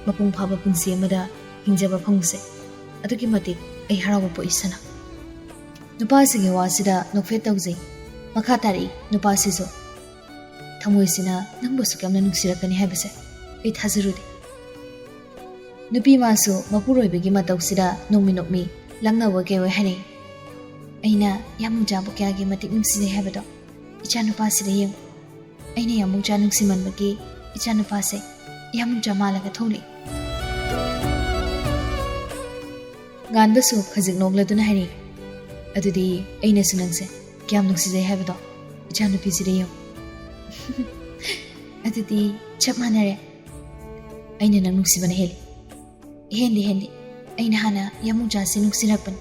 ꯃꯄꯨꯡ ꯐꯥꯕ ꯄꯨꯟꯁꯤ ꯑꯃꯗ ꯍꯤꯡꯖꯕ ꯐꯪꯕꯁꯦ ꯑꯗꯨꯛꯀꯤ ꯃꯇꯤꯛ ꯑꯩ ꯍꯔꯥꯎꯕ ꯄꯣꯛꯏ, ꯁꯅꯥ꯫" ꯅꯨꯄꯥꯁꯤꯒꯤ ꯋꯥꯁꯤꯗ ꯅꯣꯛꯐꯦꯠ ꯇꯧꯖꯩ꯫ ꯃꯈꯥ ꯇꯥꯔꯛꯏ ꯅꯨꯄꯥꯁꯤꯁꯨ, "ꯊꯃꯣꯏꯁꯤꯅ ꯅꯪꯕꯨ ꯑꯁꯨꯛ ꯌꯥꯝꯅ ꯅꯨꯡꯁꯤꯔꯛꯀꯅꯤ ꯍꯥꯏꯕꯁꯦ ꯑꯩ ꯊꯥꯖꯔꯨꯗꯦ꯫" ꯅꯨꯄꯤ ꯃꯥꯁꯨ ꯃꯄꯨꯔꯣꯏꯕꯒꯤ ꯃꯇꯧꯁꯤꯗ ꯅꯣꯛꯃꯤ ꯅꯣꯛꯃꯤ ꯂꯛꯅꯕ ꯀꯩ ꯑꯣꯏ ꯍꯥꯏꯔꯛꯏ, "ꯑꯩꯅ ꯌꯥꯝꯕꯨꯡꯆꯥꯕꯨ ꯀꯌꯥꯒꯤ ꯃꯇꯤꯛ ꯅꯨꯡꯁꯤꯖꯩ ꯍꯥꯏꯕꯗꯣ ꯏꯆꯥꯅꯨꯄꯥꯁꯤꯗ ꯌꯦꯡꯉꯨ꯫ ꯑꯩꯅ ꯌꯥꯝꯕꯨꯡꯆꯥ ꯅꯨꯡꯁꯤꯃꯟꯕꯒꯤ ꯏꯆꯥꯅꯨꯄꯥꯁꯦ ꯌꯥꯝꯕꯨꯡꯆꯥ ꯃꯥꯜꯂꯒ ꯊꯣꯛꯂꯛꯏ꯫" ꯉꯥꯟꯕꯁꯨ ꯈꯖꯤꯛ ꯅꯣꯛꯂꯗꯨꯅ ꯍꯥꯏꯔꯛꯏ, ꯑꯗꯨꯗꯤ ꯑꯩꯅꯁꯨ ꯅꯪꯁꯦ ꯀꯌꯥꯝ ꯅꯨꯡꯁꯤꯖꯩ ꯍꯥꯏꯕꯗꯣ ꯏꯆꯥꯅꯨꯄꯤꯁꯤꯗ ꯌꯦꯡꯉꯨ꯫ ꯑꯗꯨꯗꯤ ꯆꯞ ꯃꯥꯟꯅꯔꯦ꯫ ꯑꯩꯅ ꯅꯪ ꯅꯨꯡꯁꯤꯕꯅ ꯍꯦꯜꯂꯤ꯫ ꯍꯦꯟꯗꯤ ꯍꯦꯟꯗꯤ꯫ ꯑꯩꯅ ꯍꯥꯟꯅ ꯌꯥꯃꯨꯖꯥꯁꯦ ꯅꯨꯡꯁꯤꯔꯛꯄꯅꯤ꯫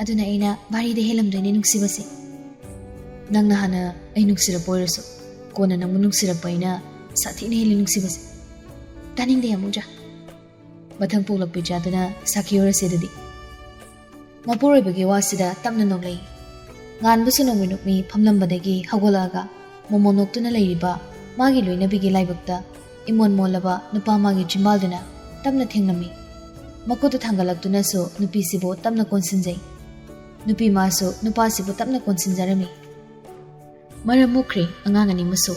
ꯑꯗꯨꯅ ꯑꯩꯅ ꯚꯥꯔꯤꯗ ꯍꯦꯜꯂꯝꯗꯣꯏꯅꯦ ꯅꯨꯡꯁꯤꯕꯁꯦ꯫ ꯅꯪꯅ ꯍꯥꯟꯅ ꯑꯩ ꯅꯨꯡꯁꯤꯔꯛꯄ ꯑꯣꯏꯔꯁꯨ, ꯀꯣꯟꯅ ꯅꯪꯕꯨ ꯅꯨꯡꯁꯤꯔꯛꯄ ꯑꯩꯅ ꯁꯥꯊꯤꯅ ꯍꯦꯜꯂꯤ ꯅꯨꯡꯁꯤꯕꯁꯦ꯫ ꯇꯥꯅꯤꯡꯗꯦ ꯌꯥꯃꯨꯖꯥ꯫ ꯃꯊꯪ ꯄꯣꯛꯂꯛꯄ ꯏꯆꯥꯗꯨꯅ ꯁꯥꯈꯤ ꯑꯣꯏꯔꯁꯦ ꯑꯗꯨꯗꯤ꯫ ꯃꯄꯨꯔꯣꯏꯕꯒꯤ ꯋꯥꯁꯤꯗ ꯇꯞꯅ ꯅꯣꯛꯂꯛꯏ꯫ ꯉꯥꯟꯕꯁꯨ ꯅꯣꯡꯃꯩ ꯅꯣꯛꯃꯤ ꯐꯝꯂꯝꯕꯗꯒꯤ ꯍꯧꯒꯠꯂꯛꯑꯒ ꯃꯣꯃꯣꯟ ꯅꯣꯛꯇꯨꯅ ꯂꯩꯔꯤꯕ ꯃꯥꯒꯤ ꯂꯣꯏꯅꯕꯤꯒꯤ ꯂꯥꯏꯕꯛꯇ ꯏꯃꯣꯟ ꯃꯣꯜꯂꯕ ꯅꯨꯄꯥ ꯃꯥꯒꯤ ꯆꯤꯝꯕꯥꯜꯗꯨꯅ ꯇꯞꯅ ꯊꯦꯡꯂꯝꯃꯤ꯫ ꯃꯈꯨꯠꯇꯨ ꯊꯥꯡꯒꯠꯂꯛꯇꯨꯅꯁꯨ ꯅꯨꯄꯤꯁꯤꯕꯨ ꯇꯞꯅ ꯀꯣꯟꯁꯤꯟꯖꯩ꯫ ꯅꯨꯄꯤ ꯃꯥꯁꯨ ꯅꯨꯄꯥꯁꯤꯕꯨ ꯇꯞꯅ ꯀꯣꯟꯁꯤꯟꯖꯔꯝꯃꯤ꯫ ꯃꯔꯝ ꯃꯣꯛꯈ꯭ꯔꯦ ꯑꯉꯥꯡ ꯑꯅꯤꯃꯛꯁꯨ꯫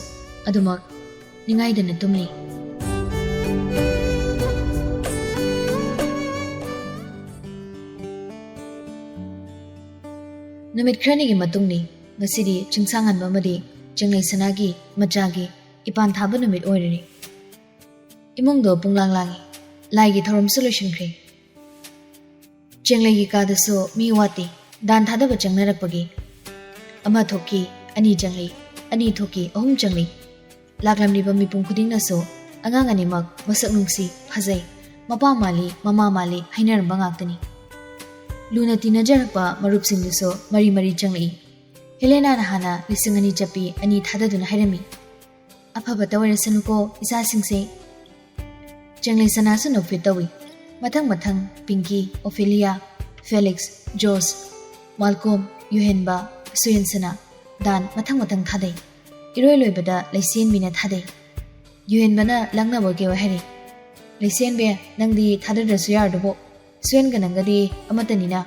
ꯑꯗꯨꯃꯛ ꯅꯤꯡꯉꯥꯏꯗꯅ ꯇꯨꯝꯂꯤ꯫ ꯅꯨꯃꯤꯠ ꯈꯔꯅꯤꯒꯤ ꯃꯇꯨꯡꯅꯤ꯫ ꯉꯁꯤꯗꯤ ꯆꯤꯡꯁꯥꯡꯍꯟꯕ ꯑꯃꯗꯤ ꯆꯦꯡꯂꯩ ꯁꯅꯥꯒꯤ ꯃꯆꯥꯒꯤ ꯏꯄꯥꯟ ꯊꯥꯕ ꯅꯨꯃꯤꯠ ꯑꯣꯏꯔꯤꯅꯤ꯫ ꯏꯃꯨꯡꯗꯣ ꯄꯨꯡꯂꯥꯡ ꯂꯥꯡꯏ꯫ ꯂꯥꯏꯒꯤ ꯊꯧꯔꯝꯁꯨ ꯂꯣꯏꯁꯤꯟꯈ꯭ꯔꯦ꯫ ꯆꯦꯡꯂꯩꯒꯤ ꯀꯥꯗꯁꯨ ꯃꯤ ꯋꯥꯠꯇꯦ꯫ ꯗꯥꯟ ꯊꯥꯗꯕ ꯆꯪꯅꯔꯛꯄꯒꯤ꯫ ꯑꯃ ꯊꯣꯛꯈꯤ, ꯑꯅꯤ ꯆꯪꯂꯤ, ꯑꯅꯤ ꯊꯣꯛꯈꯤ, ꯑꯍꯨꯝ ꯆꯪꯂꯤ꯫ ꯂꯥꯛꯂꯝꯂꯤꯕ ꯃꯤꯄꯨꯝ ꯈꯨꯗꯤꯡꯅꯁꯨ ꯑꯉꯥꯡ ꯑꯅꯤꯃꯛ ꯃꯁꯛ ꯅꯨꯡꯁꯤ, ꯐꯖꯩ, ꯃꯄꯥ ꯃꯥꯜꯂꯤ, ꯃꯃꯥ ꯃꯥꯜꯂꯤ ꯍꯥꯏꯅꯔꯝꯕ ꯉꯥꯛꯇꯅꯤ꯫ ꯂꯨꯅ ꯇꯤꯟꯅꯖꯔꯛꯄ ꯃꯔꯨꯞꯁꯤꯡꯗꯨꯁꯨ ꯃꯔꯤ ꯃꯔꯤ ꯆꯪꯂꯛꯏ꯫ ꯍꯦꯂꯦꯅꯥꯅ ꯍꯥꯟꯅ ꯂꯤꯁꯤꯡ ꯑꯅꯤ ꯆꯞꯄꯤ ꯑꯅꯤ ꯊꯥꯗꯗꯨꯅ ꯍꯥꯏꯔꯝꯃꯤ, "ꯑꯐꯕꯇ ꯑꯣꯏꯔꯁꯅꯨꯀꯣ ꯏꯆꯥꯁꯤꯡꯁꯦ"꯫ ꯆꯦꯡꯂꯩ ꯁꯅꯥꯁꯨ ꯅꯣꯛꯐꯦꯠ ꯇꯧꯏ꯫ ꯃꯊꯪ ꯃꯊꯪ ꯄꯤꯡꯀꯤ, ꯑꯣꯐꯦꯂꯤꯌꯥ, ꯐꯦꯂꯤꯛꯁ, ꯖꯣꯁ, ꯃꯥꯜꯀꯣꯝ, ꯌꯨꯍꯦꯟꯕ, ꯁꯨꯌꯦꯟꯁꯅꯥ, ꯗꯥꯟ ꯃꯊꯪ ꯃꯊꯪ ꯊꯥꯗꯩ꯫ ꯏꯔꯣꯏ ꯂꯣꯏꯕꯗ ꯂꯩꯁꯦꯟꯕꯤꯅ ꯊꯥꯗꯩ꯫ ꯌꯨꯍꯦꯟꯕꯅ ꯂꯛꯅꯕ ꯀꯦꯋꯦ ꯍꯥꯏꯔꯤ, "ꯂꯩꯁꯦꯟꯕꯤ, ꯅꯪꯗꯤ ꯊꯥꯗꯗ꯭ꯔꯁꯨ ꯌꯥꯔꯗꯨꯕꯨ, ꯁꯨꯌꯦꯟꯒ ꯅꯪꯒꯗꯤ ꯑꯃꯠꯇꯅꯤꯅ"꯫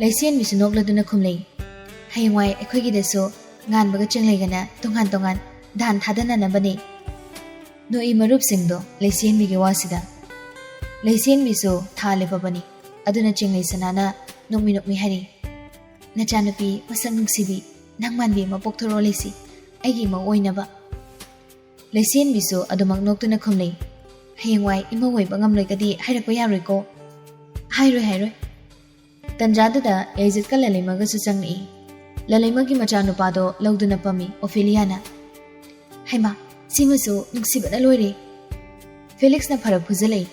ꯂꯩꯁꯦꯟꯕꯤꯁꯨ ꯅꯣꯛꯂꯗꯨꯅ ꯈꯨꯝꯂꯩ, "ꯍꯌꯦꯡꯋꯥꯏ ꯑꯩꯈꯣꯏꯒꯤꯗꯁꯨ ꯉꯥꯟꯕꯒ ꯆꯦꯡꯂꯩꯒꯅ ꯇꯣꯉꯥꯟ ꯇꯣꯉꯥꯟ ꯗꯥꯟ ꯊꯥꯗꯅꯅꯕꯅꯤ"꯫ ꯅꯣꯛꯏ ꯃꯔꯨꯞꯁꯤꯡꯗꯣ ꯂꯩꯁꯦꯟꯕꯤꯒꯤ ꯋꯥꯁꯤꯗ꯫ ꯂꯩꯁꯦꯟꯕꯤꯁꯨ ꯊꯥ ꯂꯦꯞꯄꯕꯅꯤ꯫ ꯑꯗꯨꯅ ꯆꯦꯡꯂꯩ ꯁꯅꯥꯅ ꯅꯣꯛꯃꯤ ꯅꯣꯛꯃꯤ ꯍꯥꯏꯔꯤ, "ꯅꯆꯥꯅꯨꯄꯤ ꯃꯁꯛ ꯅꯨꯡꯁꯤꯕꯤ, ꯅꯪ ꯃꯥꯟꯕꯤ ꯑꯃ ꯄꯣꯛꯊꯣꯔꯛꯑꯣ ꯂꯩꯁꯤ, ꯑꯩꯒꯤ ꯏꯃꯧ ꯑꯣꯏꯅꯕ"꯫ ꯂꯩꯁꯦꯟꯕꯤꯁꯨ ꯑꯗꯨꯃꯛ ꯅꯣꯛꯇꯨꯅ ꯈꯨꯝꯂꯩ, "ꯍꯌꯦꯡꯋꯥꯏ ꯏꯃꯧ ꯑꯣꯏꯕ ꯉꯝꯂꯣꯏꯒꯗꯤ ꯍꯥꯏꯔꯛꯄ ꯌꯥꯔꯣꯏꯀꯣ"꯫ "ꯍꯥꯏꯔꯣꯏ, ꯍꯥꯏꯔꯣꯏ"꯫ ꯇꯟꯖꯥꯗꯨꯗ ꯌꯥꯏꯖꯠꯀ ꯂꯂꯩꯃꯒꯁꯨ ꯆꯪꯂꯛꯏ꯫ ꯂꯂꯩꯃꯒꯤ ꯃꯆꯥꯅꯨꯄꯥꯗꯣ ꯂꯧꯗꯨꯅ ꯄꯝꯃꯤ ꯑꯣꯐꯦꯂꯤꯌꯥꯅ꯫ "ꯍꯩꯃꯥ, ꯁꯤꯃꯁꯨ ꯅꯨꯡꯁꯤꯕꯅ ꯂꯣꯏꯔꯦ꯫ ꯐꯦꯂꯤꯛꯁꯅ ꯐꯔꯛ ꯐꯨꯖꯜꯂꯛꯏ꯫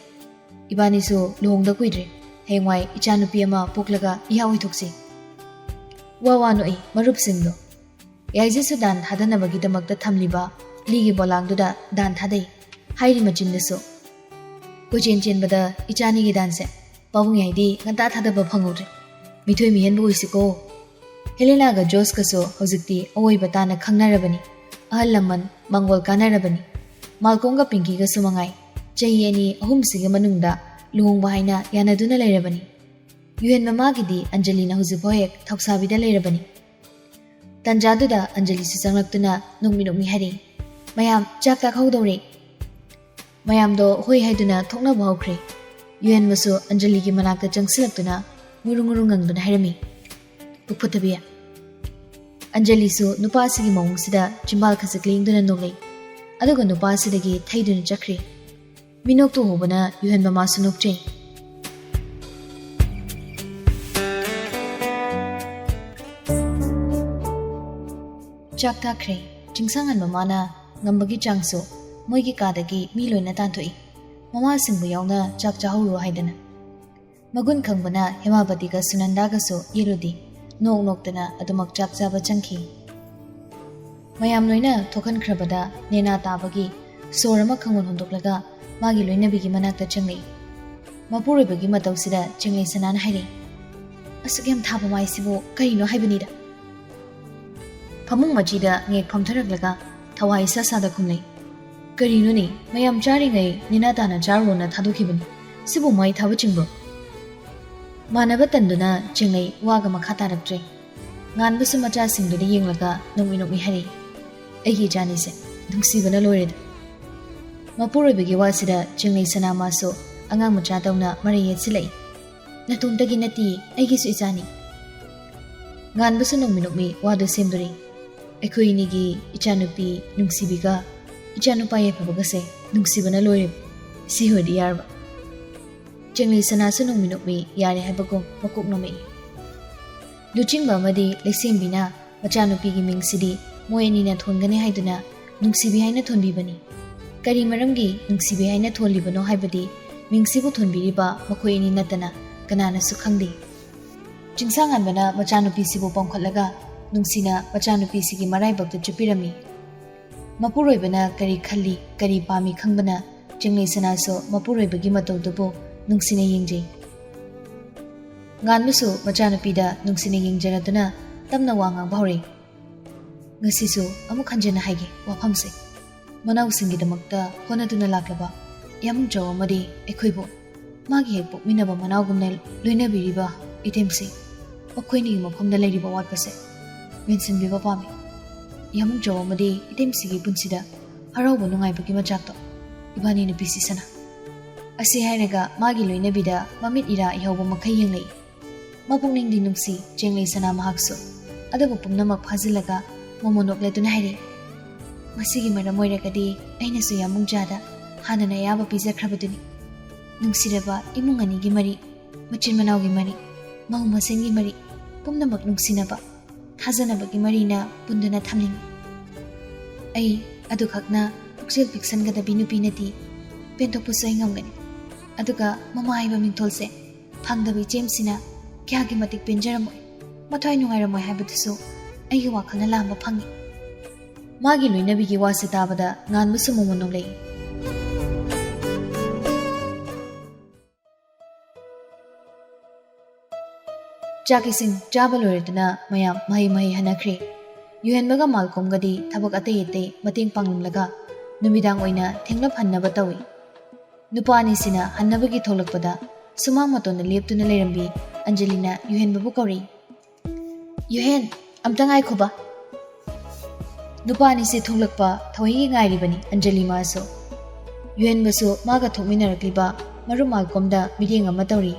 ꯏꯕꯥꯅꯤꯁꯨ ꯂꯨꯍꯣꯡꯗ ꯀꯨꯏꯗ꯭ꯔꯦ꯫ ꯍꯌꯦꯡꯋꯥꯏ ꯏꯆꯥꯅꯨꯄꯤ ꯑꯃ ꯄꯣꯛꯂꯒ ꯏꯍꯥ ꯑꯣꯏꯊꯣꯛꯁꯤ꯫" ꯋꯥ ꯋꯥ ꯅꯣꯛꯏ ꯃꯔꯨꯞꯁꯤꯡꯗꯣ꯫ ꯌꯥꯏꯖꯠꯁꯨ ꯗꯥꯟ ꯊꯥꯗꯅꯕꯒꯤꯗꯃꯛꯇ ꯊꯝꯂꯤꯕ ꯂꯤꯒꯤ ꯄꯣꯂꯥꯡꯗꯨꯗ ꯗꯥꯟ ꯊꯥꯗꯩ꯫ ꯍꯥꯏꯔꯤ ꯃꯆꯤꯟꯗꯁꯨ꯫ ꯀꯣꯏꯆꯦꯟ ꯆꯦꯟꯕꯗ ꯏꯆꯥꯅꯤꯒꯤ ꯗꯥꯟꯁꯦ ꯄꯥꯕꯨꯡ ꯌꯥꯏꯗꯤ ꯉꯟꯇꯥ ꯊꯥꯗꯕ ꯐꯪꯍꯧꯗ꯭ꯔꯦ꯫ ꯃꯤꯊꯣꯏ ꯃꯤꯍꯦꯟꯕ ꯑꯣꯏꯁꯤꯀꯣ꯫ ꯍꯦꯂꯦꯅꯥꯒ ꯖꯣꯁꯀꯁꯨ ꯍꯧꯖꯤꯛꯇꯤ ꯑꯋꯣꯏꯕ ꯇꯥꯅ ꯈꯪꯅꯔꯕꯅꯤ꯫ ꯑꯍꯜ ꯂꯃꯟ ꯃꯥꯡꯒꯣꯜ ꯀꯥꯟꯅꯔꯕꯅꯤ꯫ ꯃꯥꯜꯀꯣꯝꯒ ꯄꯤꯡꯀꯤꯒꯁꯨ ꯃꯉꯥꯏ꯫ ꯆꯍꯤ ꯑꯅꯤ ꯑꯍꯨꯝꯁꯤꯒꯤ ꯃꯅꯨꯡꯗ ꯂꯨꯍꯣꯡꯕ ꯍꯥꯏꯅ ꯌꯥꯅꯗꯨꯅ ꯂꯩꯔꯕꯅꯤ꯫ ꯌꯨꯍꯦꯟ ꯃꯃꯥꯒꯤꯗꯤ ꯑꯟꯖꯂꯤꯅ ꯍꯧꯖꯤꯛꯐꯥꯎ ꯍꯦꯛ ꯊꯧꯁꯥꯕꯤꯗ ꯂꯩꯔꯕꯅꯤ꯫ ꯇꯟꯖꯥꯗꯨꯗ ꯑꯟꯖꯂꯤꯁꯨ ꯆꯪꯂꯛꯇꯨꯅ ꯅꯣꯛꯃꯤ ꯅꯣꯛꯃꯤ ꯍꯥꯏꯔꯛꯏ, "ꯃꯌꯥꯝ ꯆꯥꯛ ꯆꯥꯛꯍꯧꯗꯧꯔꯦ꯫" ꯃꯌꯥꯝꯗꯣ ꯍꯣꯏ ꯍꯥꯏꯗꯨꯅ ꯊꯣꯛꯅꯕ ꯍꯧꯈ꯭ꯔꯦ꯫ ꯌꯨꯍꯦꯟꯕꯁꯨ ꯑꯟꯖꯂꯤꯒꯤ ꯃꯅꯥꯛꯇ ꯆꯪꯁꯤꯜꯂꯛꯇꯨꯅ ꯉꯨꯔꯨ ꯉꯨꯔꯨ ꯉꯪꯗꯨꯅ ꯍꯥꯏꯔꯝꯃꯤ, "ꯄꯨꯛ ꯐꯠꯇꯕꯤ꯫" ꯑꯟꯖꯂꯤꯁꯨ ꯅꯨꯄꯥ ꯑꯁꯤꯒꯤ ꯃꯑꯣꯡꯁꯤꯗ ꯆꯤꯝꯕꯥꯜ ꯈꯖꯤꯛ ꯂꯦꯡꯗꯨꯅ ꯅꯣꯛꯂꯛꯏ꯫ ꯑꯗꯨꯒ ꯅꯨꯄꯥ ꯑꯁꯤꯗꯒꯤ ꯊꯩꯗꯨꯅ ꯆꯠꯈ꯭ꯔꯦ꯫ ꯃꯤꯅꯣꯛꯇꯨ ꯎꯕꯅ ꯌꯨꯍꯦꯟ ꯃꯃꯥꯁꯨ ꯅꯣꯛꯆꯩ꯫ ꯆꯥꯛ ꯊꯥꯈ꯭ꯔꯦ꯫ ꯆꯤꯡꯁꯥꯡꯍꯟ ꯃꯃꯥꯅ ꯉꯝꯕꯒꯤ ꯆꯥꯡꯁꯨ ꯃꯣꯏꯒꯤ ꯀꯥꯗꯒꯤ ꯃꯤ ꯂꯣꯏꯅ ꯇꯥꯟꯊꯣꯛꯏ꯫ ꯃꯃꯥꯁꯤꯡꯕꯨ ꯌꯥꯎꯅ ꯆꯥꯛ ꯆꯥꯍꯧꯔꯣ ꯍꯥꯏꯗꯅ꯫ ꯃꯒꯨꯟ ꯈꯪꯕꯅ ꯍꯦꯃꯥꯕꯇꯤꯒ ꯁꯨꯅꯟꯗꯥꯒꯁꯨ ꯌꯦꯠꯂꯨꯗꯦ꯫ ꯅꯣꯛ ꯅꯣꯛꯇꯅ ꯑꯗꯨꯃꯛ ꯆꯥꯛ ꯆꯥꯕ ꯆꯪꯈꯤ꯫ ꯃꯌꯥꯝ ꯂꯣꯏꯅ ꯊꯣꯛꯍꯟꯈ꯭ꯔꯕꯗ ꯅꯦꯅꯥ ꯇꯥꯕꯒꯤ ꯁꯣꯔ ꯑꯃ ꯈꯪꯍꯣꯟ ꯍꯣꯟꯗꯣꯛꯂꯒ ꯃꯥꯒꯤ ꯂꯣꯏꯅꯕꯤꯒꯤ ꯃꯅꯥꯛꯇ ꯆꯪꯂꯛꯏ꯫ ꯃꯄꯨꯔꯣꯏꯕꯒꯤ ꯃꯇꯧꯁꯤꯗ ꯆꯤꯡꯂꯩ ꯁꯅꯥꯅ ꯍꯥꯏꯔꯛꯏ, "ꯑꯁꯨꯛ ꯌꯥꯝ ꯊꯥꯕ ꯃꯥꯏꯁꯤꯕꯨ ꯀꯔꯤꯅꯣ ꯍꯥꯏꯕꯅꯤꯗ?" ꯐꯃꯨꯡ ꯃꯆꯤꯗ ꯉꯦꯛ ꯐꯝꯊꯔꯛꯂꯒ ꯊꯋꯥꯏ ꯏꯁꯥ ꯁꯥꯗ ꯈꯨꯝꯂꯩ, "ꯀꯔꯤꯅꯣꯅꯦ, ꯃꯌꯥꯝ ꯆꯥꯔꯤꯉꯩ ꯅꯦꯅꯥ ꯇꯥꯅ ꯆꯥꯔꯨꯔꯣꯅ ꯊꯥꯗꯣꯛꯈꯤꯕꯅꯤ꯫ ꯁꯤꯕꯨ ꯃꯥꯏ ꯊꯥꯕ ꯆꯤꯡꯕ꯭ꯔꯣ?" ꯃꯥꯟꯅꯕ ꯇꯟꯗꯨꯅ ꯆꯤꯡꯂꯩ ꯋꯥꯒ ꯃꯈꯥ ꯇꯥꯔꯛꯇ꯭ꯔꯦ꯫ ꯉꯥꯟꯕꯁꯨ ꯃꯆꯥꯁꯤꯡꯗꯨꯗ ꯌꯦꯡꯂꯒ ꯅꯣꯛꯃꯤ ꯅꯣꯛꯃꯤ ꯍꯥꯏꯔꯛꯏ, "ꯑꯩꯒꯤ ꯏꯆꯥꯅꯤꯁꯦ ꯅꯨꯡꯁꯤꯕꯅ ꯂꯣꯏꯔꯦꯗ꯫" ꯃꯄꯨꯔꯣꯏꯕꯒꯤ ꯋꯥꯁꯤꯗ ꯆꯤꯡꯂꯩ ꯁꯅꯥ ꯃꯥꯁꯨ ꯑꯉꯥꯡ ꯃꯆꯥꯗꯧꯅ ꯃꯔꯩ ꯌꯦꯠꯁꯤꯜꯂꯛꯏ, "ꯅꯇꯣꯝꯇꯒꯤ ꯅꯠꯇꯦ, ꯑꯩꯒꯤꯁꯨ ꯏꯆꯥꯅꯤ꯫" ꯉꯥꯟꯕꯁꯨ ꯅꯣꯛꯃꯤ ꯅꯣꯛꯃꯤ ꯋꯥꯗꯨ ꯁꯦꯝꯗꯣꯔꯤ꯫ "ꯑꯩꯈꯣꯏ ꯑꯅꯤꯒꯤ ꯏꯆꯥꯅꯨꯄꯤ ꯅꯨꯡꯁꯤꯕꯤꯒ ꯏꯆꯥꯅꯨꯄꯥ ꯌꯥꯏꯐꯕꯒꯁꯦ ꯅꯨꯡꯁꯤꯕꯅ ꯂꯣꯏꯔꯦ꯫ ꯁꯤ ꯑꯣꯏꯔꯗꯤ ꯌꯥꯔꯕ?" ꯆꯦꯡꯂꯩ ꯁꯅꯥꯁꯨ ꯅꯣꯡꯃꯤ ꯅꯣꯛꯃꯤ ꯌꯥꯔꯦ ꯍꯥꯏꯕꯒꯨꯝ ꯃꯀꯣꯛ ꯅꯣꯝꯃꯛꯏ꯫ ꯂꯨꯆꯤꯡꯕ ꯑꯃꯗꯤ ꯂꯩꯁꯦꯝꯕꯤꯅ ꯃꯆꯥꯅꯨꯄꯤꯒꯤ ꯃꯤꯡꯁꯤꯗꯤ ꯃꯣꯏ ꯑꯅꯤꯅ ꯊꯣꯟꯒꯅꯤ ꯍꯥꯏꯗꯨꯅ ꯅꯨꯡꯁꯤꯕꯤ ꯍꯥꯏꯅ ꯊꯣꯟꯕꯤꯕꯅꯤ꯫ ꯀꯔꯤ ꯃꯔꯝꯒꯤ ꯅꯨꯡꯁꯤꯕꯤ ꯍꯥꯏꯅ ꯊꯣꯜꯂꯤꯕꯅꯣ ꯍꯥꯏꯕꯗꯤ ꯃꯤꯡꯁꯤꯕꯨ ꯊꯣꯟꯕꯤꯔꯤꯕ ꯃꯈꯣꯏ ꯑꯅꯤ ꯅꯠꯇꯅ ꯀꯅꯥꯅꯁꯨ ꯈꯪꯗꯦ꯫ ꯆꯤꯡꯁꯥꯡꯉꯥꯟꯕꯅ ꯃꯆꯥꯅꯨꯄꯤꯁꯤꯕꯨ ꯄꯝꯈꯠꯂꯒ ꯅꯨꯡꯁꯤꯅ ꯃꯆꯥꯅꯨꯄꯤꯁꯤꯒꯤ ꯃꯔꯥꯏꯕꯛꯇ ꯆꯨꯞꯄꯤꯔꯝꯃꯤ꯫ ꯃꯄꯨꯔꯣꯏꯕꯅ ꯀꯔꯤ ꯈꯜꯂꯤ, ꯀꯔꯤ ꯄꯥꯝꯃꯤ ꯈꯪꯕꯅ ꯆꯤꯡꯂꯩ ꯁꯅꯥꯁꯨ ꯃꯄꯨꯔꯣꯏꯕꯒꯤ ꯃꯇꯧꯗꯨꯕꯨ ꯅꯨꯡꯁꯤꯅ ꯌꯦꯡꯖꯩ꯫ ꯉꯥꯟꯕꯁꯨ ꯃꯆꯥꯅꯨꯄꯤꯗ ꯅꯨꯡꯁꯤꯅ ꯌꯦꯡꯖꯔꯗꯨꯅ ꯇꯞꯅ ꯋꯥ ꯉꯥꯡꯕ ꯍꯧꯔꯛꯏ꯫ "ꯉꯁꯤꯁꯨ ꯑꯃꯨꯛ ꯍꯟꯖꯟꯅ ꯍꯥꯏꯒꯦ ꯋꯥꯐꯝꯁꯦ꯫ ꯃꯅꯥꯎꯁꯤꯡꯒꯤꯗꯃꯛꯇ ꯍꯣꯠꯅꯗꯨꯅ ꯂꯥꯛꯂꯕ ꯌꯥꯝꯕꯨꯡ ꯆꯥꯎ ꯑꯃꯗꯤ ꯑꯩꯈꯣꯏꯕꯨ ꯃꯥꯒꯤ ꯍꯦꯛ ꯄꯣꯛꯃꯤꯟꯅꯕ ꯃꯅꯥꯎꯒꯨꯝꯅ ꯂꯣꯏꯅꯕꯤꯔꯤꯕ ꯏꯇꯦꯝꯁꯤ ꯃꯈꯣꯏꯅꯤꯒꯤ ꯃꯐꯝꯗ ꯂꯩꯔꯤꯕ ꯑꯋꯥꯠꯄꯁꯦ ꯃꯦꯟꯁꯤꯟꯕꯤꯕ ꯄꯥꯝꯃꯤ꯫ ꯌꯥꯝꯕꯨꯡ ꯆꯥꯎ ꯑꯃꯗꯤ ꯏꯇꯦꯝꯁꯤꯒꯤ ꯄꯨꯟꯁꯤꯗ ꯍꯔꯥꯎꯕ ꯅꯨꯡꯉꯥꯏꯕꯒꯤ ꯃꯆꯥꯛꯇꯣ ꯏꯕꯥꯅꯤꯅ ꯄꯤꯁꯤ ꯁꯅꯥ"꯫ ꯑꯁꯤ ꯍꯥꯏꯔꯒ ꯃꯥꯒꯤ ꯂꯣꯏꯅꯕꯤꯗ ꯃꯃꯤꯠ ꯏꯔꯥ ꯏꯍꯧꯕ ꯃꯈꯩ ꯌꯦꯡꯂꯛꯏ꯫ ꯃꯄꯨꯛꯅꯤꯡꯗꯤ ꯅꯨꯡꯁꯤ ꯆꯦꯡꯂꯩ ꯁꯅꯥ ꯃꯍꯥꯛꯁꯨ꯫ ꯑꯗꯨꯕꯨ ꯄꯨꯝꯅꯃꯛ ꯐꯥꯖꯤꯜꯂꯒ ꯃꯣꯃꯣꯟ ꯅꯣꯛꯂꯗꯨꯅ ꯍꯥꯏꯔꯛꯏ, "ꯃꯁꯤꯒꯤ ꯃꯔꯝ ꯑꯣꯏꯔꯒꯗꯤ ꯑꯩꯅꯁꯨ ꯌꯥꯝꯕꯨꯡ ꯆꯥꯗ ꯍꯥꯟꯅꯅ ꯑꯌꯥꯕ ꯄꯤꯖꯈ꯭ꯔꯕꯗꯨꯅꯤ꯫ ꯅꯨꯡꯁꯤꯔꯕ ꯏꯃꯨꯡ ꯑꯅꯤꯒꯤ ꯃꯔꯤ, ꯃꯆꯤꯟ ꯃꯅꯥꯎꯒꯤ ꯃꯔꯤ, ꯃꯧ ꯃꯁꯦꯟꯒꯤ ꯃꯔꯤ, ꯄꯨꯝꯅꯃꯛ ꯅꯨꯡꯁꯤꯅꯕ, ꯊꯥꯖꯅꯕꯒꯤ ꯃꯔꯤꯅ ꯄꯨꯟꯗꯨꯅ ꯊꯝꯅꯤꯡꯏ꯫ ꯑꯩ ꯑꯗꯨꯈꯛꯅ ꯄꯨꯛꯆꯦꯜ ꯄꯤꯛꯁꯟꯒꯗꯕꯤ ꯅꯨꯄꯤ ꯅꯠꯇꯦ꯫ ꯄꯦꯟꯊꯣꯛꯄꯁꯨ ꯑꯩ ꯉꯝꯒꯅꯤ꯫ ꯑꯗꯨꯒ ꯃꯃꯥ ꯍꯥꯏꯕ ꯃꯤꯡꯊꯣꯜꯁꯦ ꯐꯪꯗꯕ ꯏꯆꯦꯝꯁꯤꯅ ꯀꯌꯥꯒꯤ ꯃꯇꯤꯛ ꯄꯦꯟꯖꯔꯝꯃꯣꯏ, ꯃꯊ꯭ꯋꯥꯏ ꯅꯨꯡꯉꯥꯏꯔꯝꯃꯣꯏ ꯍꯥꯏꯕꯗꯨꯁꯨ ꯑꯩꯒꯤ ꯋꯥꯈꯜꯅ ꯂꯥꯝꯕ ꯐꯪꯏ"꯫ ꯃꯥꯒꯤ ꯂꯣꯏꯅꯕꯤꯒꯤ ꯋꯥꯁꯦ ꯇꯥꯕꯗ ꯉꯥꯟꯕꯁꯨ ꯃꯣꯃꯣꯟ ꯅꯣꯛꯂꯛꯏ꯫ ꯆꯥꯛ ꯏꯁꯤꯡ ꯆꯥꯕ ꯂꯣꯏꯔꯗꯨꯅ ꯃꯌꯥꯝ ꯃꯍꯩ ꯃꯍꯩ ꯍꯟꯅꯈ꯭ꯔꯦ꯫ ꯌꯨꯍꯦꯟꯕꯒ ꯃꯥꯜꯀꯣꯝꯒꯗꯤ ꯊꯕꯛ ꯑꯇꯩ ꯑꯇꯩ ꯃꯇꯦꯡ ꯄꯥꯡꯂꯝꯂꯒ ꯅꯨꯃꯤꯗꯥꯡ ꯑꯣꯏꯅ ꯊꯦꯡꯂꯞ ꯍꯟꯅꯕ ꯇꯧꯏ꯫ ꯅꯨꯄꯥ ꯑꯅꯤꯁꯤꯅ ꯍꯟꯅꯕꯒꯤ ꯊꯣꯛꯂꯛꯄꯗ ꯁꯨꯃꯥꯡ ꯃꯇꯣꯟꯗ ꯂꯦꯞꯇꯨꯅ ꯂꯩꯔꯝꯕꯤ ꯑꯟꯖꯂꯤꯅ ꯌꯨꯍꯦꯟꯕꯕꯨ ꯀꯧꯔꯤ꯫ "ꯌꯨꯍꯦꯟ, ꯑꯝꯇ ꯉꯥꯏꯈꯣꯕ"꯫ ꯅꯨꯄꯥ ꯑꯅꯤꯁꯦ ꯊꯣꯛꯂꯛꯄ ꯊꯑꯣꯏꯒꯤ ꯉꯥꯏꯔꯤꯕꯅꯤ ꯑꯟꯖꯂꯤ ꯃꯥꯁꯨ꯫ ꯌꯨꯍꯦꯟꯕꯁꯨ ꯃꯥꯒ ꯊꯣꯛꯃꯤꯟꯅꯔꯛꯂꯤꯕ ꯃꯔꯨꯞ ꯃꯥꯜꯀꯣꯝꯗ ꯃꯤꯠꯌꯦꯡ ꯑꯃ ꯇꯧꯔꯤ꯫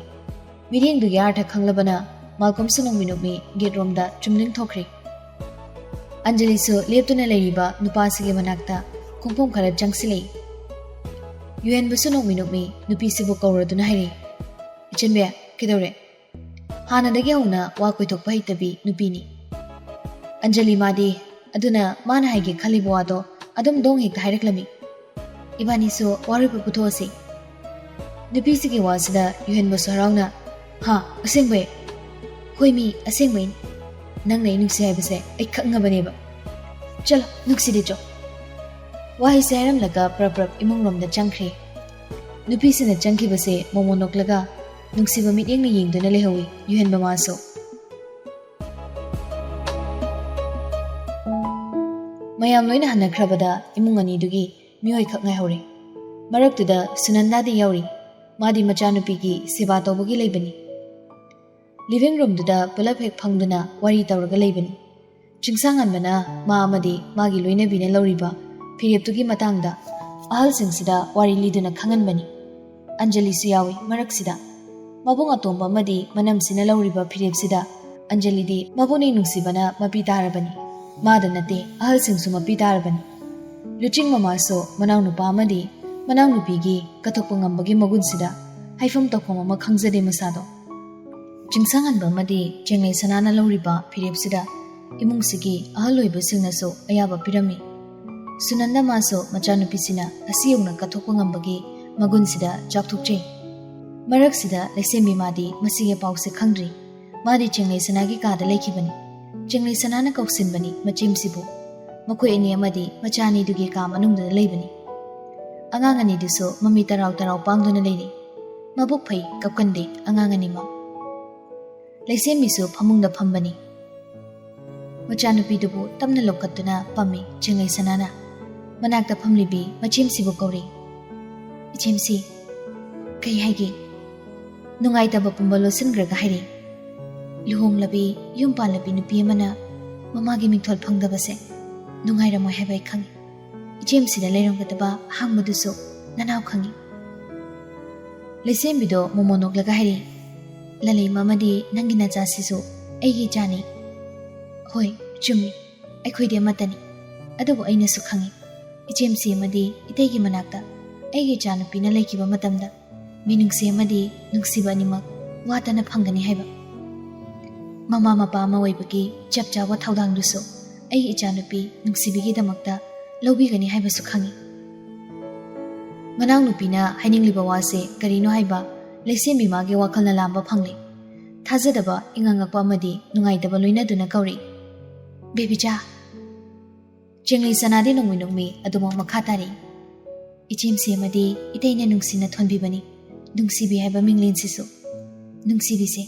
ꯃꯤꯠꯌꯦꯡꯗꯨꯒꯤ ꯑꯥꯔꯊ ꯈꯪꯂꯕꯅ ꯃꯥꯜꯀꯣꯝꯁꯨ ꯅꯣꯡꯃꯤ ꯅꯣꯡꯃꯤ ꯒꯦꯠ ꯔꯣꯝꯗ ꯆꯨꯝꯗ꯭ꯔꯤꯡ ꯊꯣꯛꯈ꯭ꯔꯦ꯫ ꯑꯟꯖꯂꯤꯁꯨ ꯂꯦꯞꯇꯨꯅ ꯂꯩꯔꯤꯕ ꯅꯨꯄꯥꯁꯤꯒꯤ ꯃꯅꯥꯛꯇ ꯈꯣꯡꯐꯝ ꯈꯔ ꯆꯪꯁꯤꯜꯂꯛꯏ꯫ ꯌꯨꯍꯦꯟꯕꯁꯨ ꯅꯣꯡꯃꯤ ꯅꯣꯡꯃꯤ ꯅꯨꯄꯤꯁꯤꯕꯨ ꯀꯧꯔꯗꯨꯅ ꯍꯥꯏꯔꯛꯏ, ꯆꯦꯟꯕ, ꯀꯩꯗꯧꯔꯦ? ꯍꯥꯟꯅꯗꯒꯤ ꯍꯧꯅ ꯋꯥ ꯀꯣꯏꯊꯣꯛꯄ ꯍꯩꯇꯕꯤ ꯅꯨꯄꯤꯅꯤ ꯑꯟꯖꯂꯤ ꯃꯥꯗꯤ꯫ ꯑꯗꯨꯅ ꯃꯥꯅ ꯍꯥꯏꯒꯦ ꯈꯜꯂꯤꯕ ꯋꯥꯗꯣ ꯑꯗꯨꯝ ꯗꯣꯡ ꯍꯦꯛꯇ ꯍꯥꯏꯔꯛꯂꯝꯃꯤ꯫ "ꯏꯕꯥꯅꯤꯁꯨ ꯋꯥꯔꯣꯏꯄꯣꯠ ꯄꯨꯊꯣꯛꯑꯁꯤ꯫" ꯅꯨꯄꯤꯁꯤꯒꯤ ꯋꯥꯁꯤꯗ ꯌꯨꯍꯦꯟꯕꯁꯨ ꯍꯔꯥꯎꯅ, "ꯍꯥ, ꯑꯁꯦꯡꯕꯩ?" "ꯍꯣꯏ ꯃꯤ, ꯑꯁꯦꯡꯕꯩꯅꯤ꯫ ꯅꯪꯅ ꯑꯩ ꯅꯨꯡꯁꯤ ꯍꯥꯏꯕꯁꯦ ꯑꯩ ꯈꯪꯉꯕꯅꯦꯕ꯫ ꯆꯠꯂꯣ, ꯅꯨꯡꯁꯤꯗꯦ ꯆꯣ꯫" ꯋꯥꯍꯩꯁꯦ ꯍꯥꯏꯔꯝꯂꯒ ꯄ꯭ꯔꯞ ꯄ꯭ꯔꯞ ꯏꯃꯨꯡ ꯔꯣꯝꯗ ꯆꯪꯈ꯭ꯔꯦ꯫ ꯅꯨꯄꯤꯁꯤꯅ ꯆꯪꯈꯤꯕꯁꯦ ꯃꯣꯃꯣ ꯅꯣꯛꯂꯒ ꯅꯨꯡꯁꯤꯕ ꯃꯤꯠꯌꯦꯡꯅ ꯌꯦꯡꯗꯨꯅ ꯂꯩꯍꯧꯏ ꯌꯨꯍꯦꯟꯕ ꯃꯥꯁꯨ꯫ ꯃꯌꯥꯝ ꯂꯣꯏꯅ ꯍꯟꯅꯈ꯭ꯔꯕꯗ ꯏꯃꯨꯡ ꯑꯅꯤꯗꯨꯒꯤ ꯃꯤꯑꯣꯏ ꯈꯛ ꯉꯥꯏꯍꯧꯔꯦ꯫ ꯃꯔꯛꯇꯨꯗ ꯁꯨꯅꯟꯗꯥꯗꯤ ꯌꯥꯎꯔꯤ꯫ ꯃꯥꯗꯤ ꯃꯆꯥꯅꯨꯄꯤꯒꯤ ꯁꯦꯕꯥ ꯇꯧꯕꯒꯤ ꯂꯩꯕꯅꯤ꯫ ꯂꯤꯚꯤꯡ ꯔꯨꯝꯗꯨꯗ ꯄꯨꯂꯞ ꯍꯦꯛ ꯐꯝꯗꯨꯅ ꯋꯥꯔꯤ ꯇꯧꯔꯒ ꯂꯩꯕꯅꯤ꯫ ꯆꯤꯡꯁꯥꯡꯍꯟꯕꯅ ꯃꯥ ꯑꯃꯗꯤ ꯃꯥꯒꯤ ꯂꯣꯏꯅꯕꯤꯅ ꯂꯧꯔꯤꯕ ꯐꯤꯔꯦꯞꯇꯨꯒꯤ ꯃꯇꯥꯡꯗ ꯑꯍꯜꯁꯤꯡꯁꯤꯗ ꯋꯥꯔꯤ ꯂꯤꯗꯨꯅ ꯈꯪꯍꯟꯕꯅꯤ꯫ ꯑꯟꯖꯂꯤꯁꯨ ꯌꯥꯎꯏ ꯃꯔꯛꯁꯤꯗ꯫ ꯃꯕꯨꯡ ꯑꯇꯣꯝꯕ ꯑꯃꯗꯤ ꯃꯅꯝꯁꯤꯅ ꯂꯧꯔꯤꯕ ꯐꯤꯔꯦꯞꯁꯤꯗ ꯑꯟꯖꯂꯤꯗꯤ ꯃꯄꯨꯅꯤ ꯅꯨꯡꯁꯤꯕꯅ ꯃꯄꯤ ꯇꯥꯔꯕꯅꯤ꯫ ꯃꯥꯗ ꯅꯠꯇꯦ, ꯑꯍꯜꯁꯤꯡꯁꯨ ꯃꯄꯤ ꯇꯥꯔꯕꯅꯤ꯫ ꯂꯨꯆꯤꯡ ꯃꯃꯥꯁꯨ ꯃꯅꯥꯎꯅꯨꯄꯥ ꯑꯃꯗꯤ ꯃꯅꯥꯎꯅꯨꯄꯤꯒꯤ ꯀꯠꯊꯣꯛꯄ ꯉꯝꯕꯒꯤ ꯃꯒꯨꯟꯁꯤꯗ ꯍꯥꯏꯐꯝ ꯇꯧꯐꯝ ꯑꯃ ꯈꯪꯖꯗꯦ ꯃꯁꯥꯗꯣ꯫ ꯆꯤꯡꯁꯥꯡꯍꯟꯕ ꯑꯃꯗꯤ ꯆꯦꯡꯂꯩ ꯁꯅꯥꯅ ꯂꯧꯔꯤꯕ ꯐꯤꯔꯦꯞꯁꯤꯗ ꯏꯃꯨꯡꯁꯤꯒꯤ ꯑꯍꯜ ꯑꯣꯏꯕꯁꯤꯡꯅꯁꯨ ꯑꯌꯥꯕ ꯄꯤꯔꯝꯃꯤ꯫ ꯁꯨꯅꯟꯗ ꯃꯥꯁꯨ ꯃꯆꯥꯅꯨꯄꯤꯁꯤꯅ ꯑꯁꯤ ꯌꯧꯅ ꯀꯠꯊꯣꯛꯄ ꯉꯝꯕꯒꯤ ꯃꯒꯨꯟꯁꯤꯗ ꯆꯥꯎꯊꯣꯛꯆꯩ꯫ ꯃꯔꯛꯁꯤꯗ ꯂꯩꯁꯦꯝꯕꯤ ꯃꯥꯗꯤ ꯃꯁꯤꯒꯤ ꯄꯥꯎꯁꯦ ꯈꯪꯗ꯭ꯔꯤ꯫ ꯃꯥꯗꯤ ꯆꯦꯡꯂꯩ ꯁꯅꯥꯒꯤ ꯀꯥꯗ ꯂꯩꯈꯤꯕꯅꯤ꯫ ꯆꯦꯡꯂꯩ ꯁꯅꯥꯅ ꯀꯧꯁꯤꯟꯕꯅꯤ ꯃꯆꯦꯝꯁꯤꯕꯨ꯫ ꯃꯈꯣꯏ ꯑꯅꯤ ꯑꯃꯗꯤ ꯃꯆꯥ ꯑꯅꯤꯗꯨꯒꯤ ꯀꯥ ꯃꯅꯨꯡꯗꯨꯗ ꯂꯩꯕꯅꯤ꯫ ꯑꯉꯥꯡ ꯑꯅꯤꯗꯨꯁꯨ ꯃꯃꯤ ꯇꯔꯥꯎ ꯇꯔꯥꯎ ꯄꯥꯡꯗꯨꯅ ꯂꯩꯔꯤ꯫ ꯃꯕꯨꯛ ꯐꯩ, ꯀꯞꯀꯟꯗꯦ ꯑꯉꯥꯡ ꯑꯅꯤꯃꯛ꯫ ꯂꯩꯁꯦꯝꯕꯤꯁꯨ ꯐꯃꯨꯡꯗ ꯐꯝꯕꯅꯤ꯫ ꯃꯆꯥꯅꯨꯄꯤꯗꯨꯕꯨ ꯇꯞꯅ ꯂꯧꯈꯠꯇꯨꯅ ꯄꯝꯃꯤ ꯆꯦꯡꯂꯩ ꯁꯅꯥꯅ꯫ ꯃꯅꯥꯛꯇ ꯐꯝꯂꯤꯕꯤ ꯃꯆꯦꯝꯁꯤꯕꯨ ꯀꯧꯔꯤ꯫ "ꯏꯆꯦꯝꯁꯤ, ꯀꯩ ꯍꯥꯏꯒꯦ? ꯅꯨꯡꯉꯥꯏꯇꯕ ꯄꯨꯝꯕ ꯂꯣꯠꯁꯤꯟꯈ꯭ꯔꯒ ꯍꯥꯏꯔꯤ꯫ ꯂꯨꯍꯣꯡꯂꯕꯤ, ꯌꯨꯝ ꯄꯥꯜꯂꯕꯤ ꯅꯨꯄꯤ ꯑꯃꯅ ꯃꯃꯥꯒꯤ ꯃꯤꯡꯊꯣꯜ ꯐꯪꯗꯕꯁꯦ ꯅꯨꯡꯉꯥꯏꯔꯝꯃꯣꯏ ꯍꯥꯏꯕ ꯑꯩ ꯈꯪꯏ꯫ ꯏꯆꯦꯝꯁꯤꯗ ꯂꯩꯔꯝꯒꯗꯕ ꯍꯪꯕꯗꯨꯁꯨ ꯅꯅꯥꯎ ꯈꯪꯏ꯫" ꯂꯩꯁꯦꯝꯕꯤꯗꯣ ꯃꯣꯃꯣ ꯅꯣꯛꯂꯒ ꯍꯥꯏꯔꯤ, "ꯂꯂꯩꯃ ꯑꯃꯗꯤ ꯅꯪꯒꯤ ꯅꯆꯥꯁꯤꯁꯨ ꯑꯩꯒꯤ ꯏꯆꯥꯅꯤ꯫" "ꯍꯣꯏ, ꯆꯨꯝꯃꯤ, ꯑꯩꯈꯣꯏꯗꯤ ꯑꯃꯠꯇꯅꯤ꯫ ꯑꯗꯨꯕꯨ ꯑꯩꯅꯁꯨ ꯈꯪꯏ, ꯏꯆꯦꯝꯁꯤ ꯑꯃꯗꯤ ꯏꯇꯩꯒꯤ ꯃꯅꯥꯛꯇ ꯑꯩꯒꯤ ꯏꯆꯥꯅꯨꯄꯤꯅ ꯂꯩꯈꯤꯕ ꯃꯇꯝꯗ ꯃꯤꯅꯨꯡꯁꯤ ꯑꯃꯗꯤ ꯅꯨꯡꯁꯤꯕ ꯑꯅꯤꯃꯛ ꯋꯥꯠꯇꯅ ꯐꯪꯒꯅꯤ ꯍꯥꯏꯕ꯫ ꯃꯃꯥ ꯃꯄꯥ ꯑꯃ ꯑꯣꯏꯕꯒꯤ ꯆꯞ ꯆꯥꯕ ꯊꯧꯗꯥꯡꯗꯨꯁꯨ ꯑꯩꯒꯤ ꯏꯆꯥꯅꯨꯄꯤ ꯅꯨꯡꯁꯤꯕꯤꯒꯤꯗꯃꯛꯇ ꯂꯧꯕꯤꯒꯅꯤ ꯍꯥꯏꯕꯁꯨ ꯈꯪꯏ꯫ ꯃꯅꯥꯎꯅꯨꯄꯤꯅ ꯍꯥꯏꯅꯤꯡꯂꯤꯕ ꯋꯥꯁꯦ ꯀꯔꯤꯅꯣ ꯍꯥꯏꯕ ꯂꯩꯁꯦꯝꯕꯤ ꯃꯥꯒꯤ ꯋꯥꯈꯜꯅ ꯂꯥꯝꯕ ꯐꯪꯂꯦ꯫ ꯊꯥꯖꯗꯕ, ꯏꯉꯛꯉꯛꯄ ꯑꯃꯗꯤ ꯅꯨꯡꯉꯥꯏꯇꯕ ꯂꯣꯏꯅꯗꯨꯅ ꯀꯧꯔꯛꯏ, "ꯕꯦꯕꯤꯆꯥ!" ꯆꯦꯡꯂꯩ ꯁꯅꯥꯗꯤ ꯅꯣꯡꯃꯩ ꯅꯣꯡꯃꯩ ꯑꯗꯨꯃꯛ ꯃꯈꯥ ꯇꯥꯔꯛꯏ, "ꯏꯆꯦꯝꯁꯤ ꯑꯃꯗꯤ ꯏꯇꯩꯅ ꯅꯨꯡꯁꯤꯅ ꯊꯣꯟꯕꯤꯕꯅꯤ ꯅꯨꯡꯁꯤꯕꯤ ꯍꯥꯏꯕ ꯃꯤꯡꯂꯦꯟꯁꯤꯁꯨ꯫ ꯅꯨꯡꯁꯤꯕꯤꯁꯦ,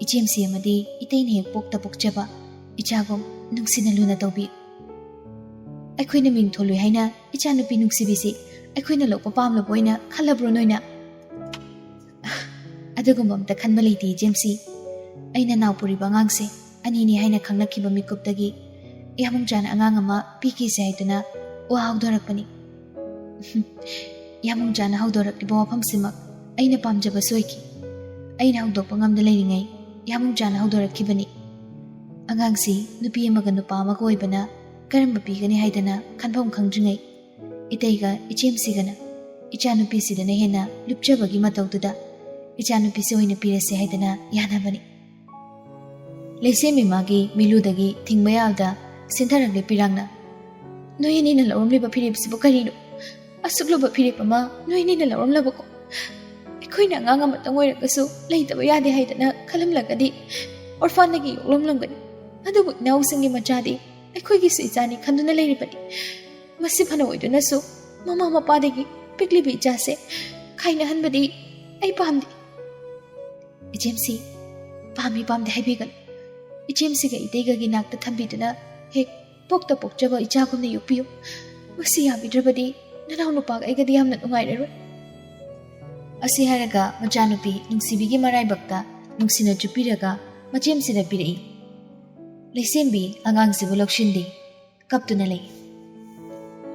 ꯏꯆꯦꯝꯁꯤ ꯑꯃꯗꯤ ꯏꯇꯩꯅ ꯍꯦꯛ ꯄꯣꯛꯇ ꯄꯣꯛꯆꯕ ꯏꯆꯥꯒꯨꯝ ꯅꯨꯡꯁꯤꯅ ꯂꯨꯅ ꯇꯧꯕꯤ꯫ ꯑꯩꯈꯣꯏꯅ ꯃꯤꯡ ꯊꯣꯜꯂꯨꯏ ꯍꯥꯏꯅ ꯏꯆꯥꯅꯨꯄꯤ ꯅꯨꯡꯁꯤꯕꯤꯁꯤ ꯑꯩꯈꯣꯏꯅ ꯂꯧꯕ ꯄꯥꯝꯂꯕ ꯑꯣꯏꯅ ꯈꯜꯂꯕ꯭ꯔꯣ ꯅꯣꯏꯅ?" "ꯑꯗꯨꯒꯨꯝꯕ ꯑꯝꯇ ꯈꯟꯕ ꯂꯩꯇꯦ ꯏꯆꯦꯝꯁꯤ꯫ ꯑꯩꯅ ꯅꯥꯎ ꯄꯨꯔꯤꯕ ꯑꯉꯥꯡꯁꯦ ꯑꯅꯤꯅꯤ ꯍꯥꯏꯅ ꯈꯪꯂꯛꯈꯤꯕ ꯃꯤꯀꯨꯞꯇꯒꯤ ꯏꯌꯥꯝꯕꯨꯡꯆꯥꯅ ꯑꯉꯥꯡ ꯑꯃ ꯄꯤꯈꯤꯁꯦ ꯍꯥꯏꯗꯨꯅ ꯋꯥ ꯍꯧꯗꯣꯔꯛꯄꯅꯤ꯫ ꯏꯌꯥꯝꯕꯨꯡꯆꯥꯅ ꯍꯧꯗꯣꯔꯛꯂꯤꯕ ꯋꯥꯐꯝꯁꯤꯃꯛ ꯑꯩꯅ ꯄꯥꯝꯖꯕꯁꯨ ꯑꯣꯏꯈꯤ꯫ ꯑꯩꯅ ꯍꯧꯗꯣꯛꯄ ꯉꯝꯗ ꯂꯩꯔꯤꯉꯩ ꯏꯌꯥꯝꯕꯨꯡꯆꯥꯅ ꯍꯧꯗꯣꯔꯛꯈꯤꯕꯅꯤ꯫ ꯑꯉꯥꯡꯁꯤ ꯅꯨꯄꯤ ꯑꯃꯒ ꯅꯨꯄꯥ ꯑꯃꯒ ꯑꯣꯏꯕꯅ ꯀꯔꯝꯕ ꯄꯤꯒꯅꯤ ꯍꯥꯏꯗꯅ ꯈꯟꯐꯝ ꯈꯪꯗ꯭ꯔꯤꯉꯩ ꯏꯇꯩꯒ ꯏꯆꯦꯝꯁꯤꯒꯅ ꯏꯆꯥꯅꯨꯄꯤꯁꯤꯗꯅ ꯍꯦꯟꯅ ꯂꯨꯞꯆꯕꯒꯤ ꯃꯇꯧꯗꯨꯗ ꯏꯆꯥꯅꯨꯄꯤꯁꯤ ꯑꯣꯏꯅ ꯄꯤꯔꯁꯦ ꯍꯥꯏꯗꯅ ꯌꯥꯅꯕꯅꯤ꯫ ꯂꯩꯁꯦꯝꯕꯤ ꯃꯥꯒꯤ ꯃꯤꯂꯨꯗꯒꯤ ꯊꯤꯡꯕ ꯌꯥꯗ ꯁꯤꯟꯊꯔꯛꯂꯦ ꯄꯤꯔꯥꯡꯅ꯫ "ꯅꯣꯏ ꯑꯅꯤꯅ ꯂꯧꯔꯝꯂꯤꯕ ꯐꯤꯔꯦꯞꯁꯤꯕꯨ ꯀꯔꯤꯅꯣ? ꯑꯁꯨꯛ ꯂꯨꯕ ꯐꯤꯔꯦꯞ ꯑꯃ ꯅꯣꯏ ꯑꯅꯤꯅ ꯂꯧꯔꯝꯂꯕꯀꯣ? ꯑꯩꯈꯣꯏꯅ ꯑꯉꯥꯡ ꯑꯃꯇꯪ ꯑꯣꯏꯔꯒꯁꯨ ꯂꯩꯇꯕ ꯌꯥꯗꯦ ꯍꯥꯏꯗꯅ ꯈꯜꯂꯝꯂꯒꯗꯤ ꯑꯣꯔꯐꯥꯟꯗꯒꯤ ꯌꯣꯛꯂꯝꯂꯝꯒꯅꯤ꯫ ꯑꯗꯨꯕꯨ ꯏꯅꯥꯎꯁꯤꯡꯒꯤ ꯃꯆꯥꯗꯤ ꯑꯩꯈꯣꯏꯒꯤꯁꯨ ꯏꯆꯥꯅꯤ ꯈꯟꯗꯨꯅ ꯂꯩꯔꯤꯕꯅꯤ꯫ ꯃꯁꯤ ꯐꯅ ꯑꯣꯏꯗꯨꯅꯁꯨ ꯃꯃꯥ ꯃꯄꯥꯗꯒꯤ ꯄꯤꯛꯂꯤꯕ ꯏꯆꯥꯁꯦ ꯈꯥꯏꯅꯍꯟꯕꯗꯤ ꯑꯩ ꯄꯥꯝꯗꯦ꯫" "ꯏꯆꯦꯝꯁꯤ, ꯄꯥꯝꯃꯤ ꯄꯥꯝꯗꯦ ꯍꯥꯏꯕꯤꯒꯅꯨ꯫ ꯏꯆꯦꯝꯁꯤꯒ ꯏꯇꯩꯒꯒꯤ ꯅꯥꯛꯇ ꯊꯝꯕꯤꯗꯨꯅ ꯍꯦꯛ ꯄꯣꯛꯇ ꯄꯣꯛꯆꯕ ꯏꯆꯥꯒꯨꯝꯅ ꯌꯣꯛꯄꯤꯌꯨ꯫ ꯃꯁꯤ ꯌꯥꯕꯤꯗ꯭ꯔꯕꯗꯤ ꯅꯅꯥꯎ ꯅꯨꯄꯥꯒ ꯑꯩꯒꯗꯤ ꯌꯥꯝꯅ ꯅꯨꯡꯉꯥꯏꯔꯔꯣꯏ꯫" ꯑꯁꯤ ꯍꯥꯏꯔꯒ ꯃꯆꯥꯅꯨꯄꯤ ꯅꯨꯡꯁꯤꯕꯤꯒꯤ ꯃꯔꯥꯏꯕꯛꯇ ꯅꯨꯡꯁꯤꯅ ꯆꯨꯞꯄꯤꯔꯒ ꯃꯆꯦꯝꯁꯤꯗ ꯄꯤꯔꯛꯏ꯫ ꯂꯩꯁꯦꯝꯕꯤ ꯑꯉꯥꯡꯁꯤꯕꯨ ꯂꯧꯁꯤꯟꯗꯦ꯫ ꯀꯞꯇꯨꯅ ꯂꯩ꯫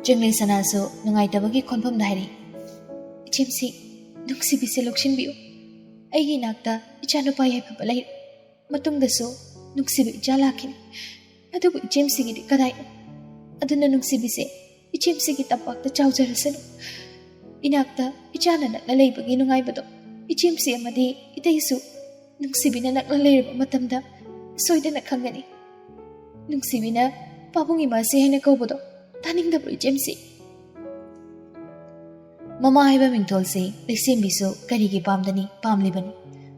ꯆꯦꯡꯂꯩ ꯁꯅꯥꯁꯨ ꯅꯨꯡꯉꯥꯏꯇꯕꯒꯤ ꯈꯣꯟꯐꯝꯗ ꯍꯥꯏꯔꯛꯏ, "ꯏꯆꯦꯝꯁꯤ, ꯅꯨꯡꯁꯤꯕꯤꯁꯦ ꯂꯧꯁꯤꯟꯕꯤꯌꯨ꯫ ꯑꯩꯒꯤ ꯏꯅꯥꯛꯇ ꯏꯆꯥꯅꯨꯄꯥ ꯌꯥꯏꯐꯕ ꯂꯩꯔꯦ꯫ ꯃꯇꯨꯡꯗꯁꯨ ꯅꯨꯡꯁꯤꯕ ꯏꯆꯥ ꯂꯥꯛꯈꯤꯅꯤ꯫ ꯑꯗꯨꯕꯨ ꯏꯆꯦꯝꯁꯤꯒꯤꯗꯤ ꯀꯗꯥꯏꯅꯣ? ꯑꯗꯨꯅ ꯅꯨꯡꯁꯤꯕꯤꯁꯦ ꯏꯆꯦꯝꯁꯤꯒꯤ ꯇꯝꯄꯥꯛꯇ ꯆꯥꯎꯖꯔꯁꯅꯨ꯫ ꯏꯅꯥꯛꯇ ꯏꯆꯥꯅ ꯅꯛꯅ ꯂꯩꯕꯒꯤ ꯅꯨꯡꯉꯥꯏꯕꯗꯣ ꯏꯆꯦꯝꯁꯤ ꯑꯃꯗꯤ ꯏꯇꯩꯁꯨ ꯅꯨꯡꯁꯤꯕꯤꯅ ꯅꯛꯅ ꯂꯩꯔꯕ ꯃꯇꯝꯗ ꯁꯣꯏꯗꯅ ꯈꯪꯒꯅꯤ꯫ ꯅꯨꯡꯁꯤꯕꯤꯅ ꯄꯥꯕꯨꯡ ꯏꯃꯥꯁꯤ ꯍꯥꯏꯅ ꯀꯧꯕꯗꯣ ꯇꯥꯅꯤꯡꯗꯕ꯭ꯔꯣ ꯏꯆꯦꯝꯁꯤ? ꯃꯃꯥ ꯍꯥꯏꯕ ꯃꯤꯡꯊꯣꯜꯁꯤ ꯂꯩꯁꯦꯝꯕꯤꯁꯨ ꯀꯔꯤꯒꯤ ꯄꯥꯝꯗꯅꯤ? ꯄꯥꯝꯂꯤꯕꯅꯤ꯫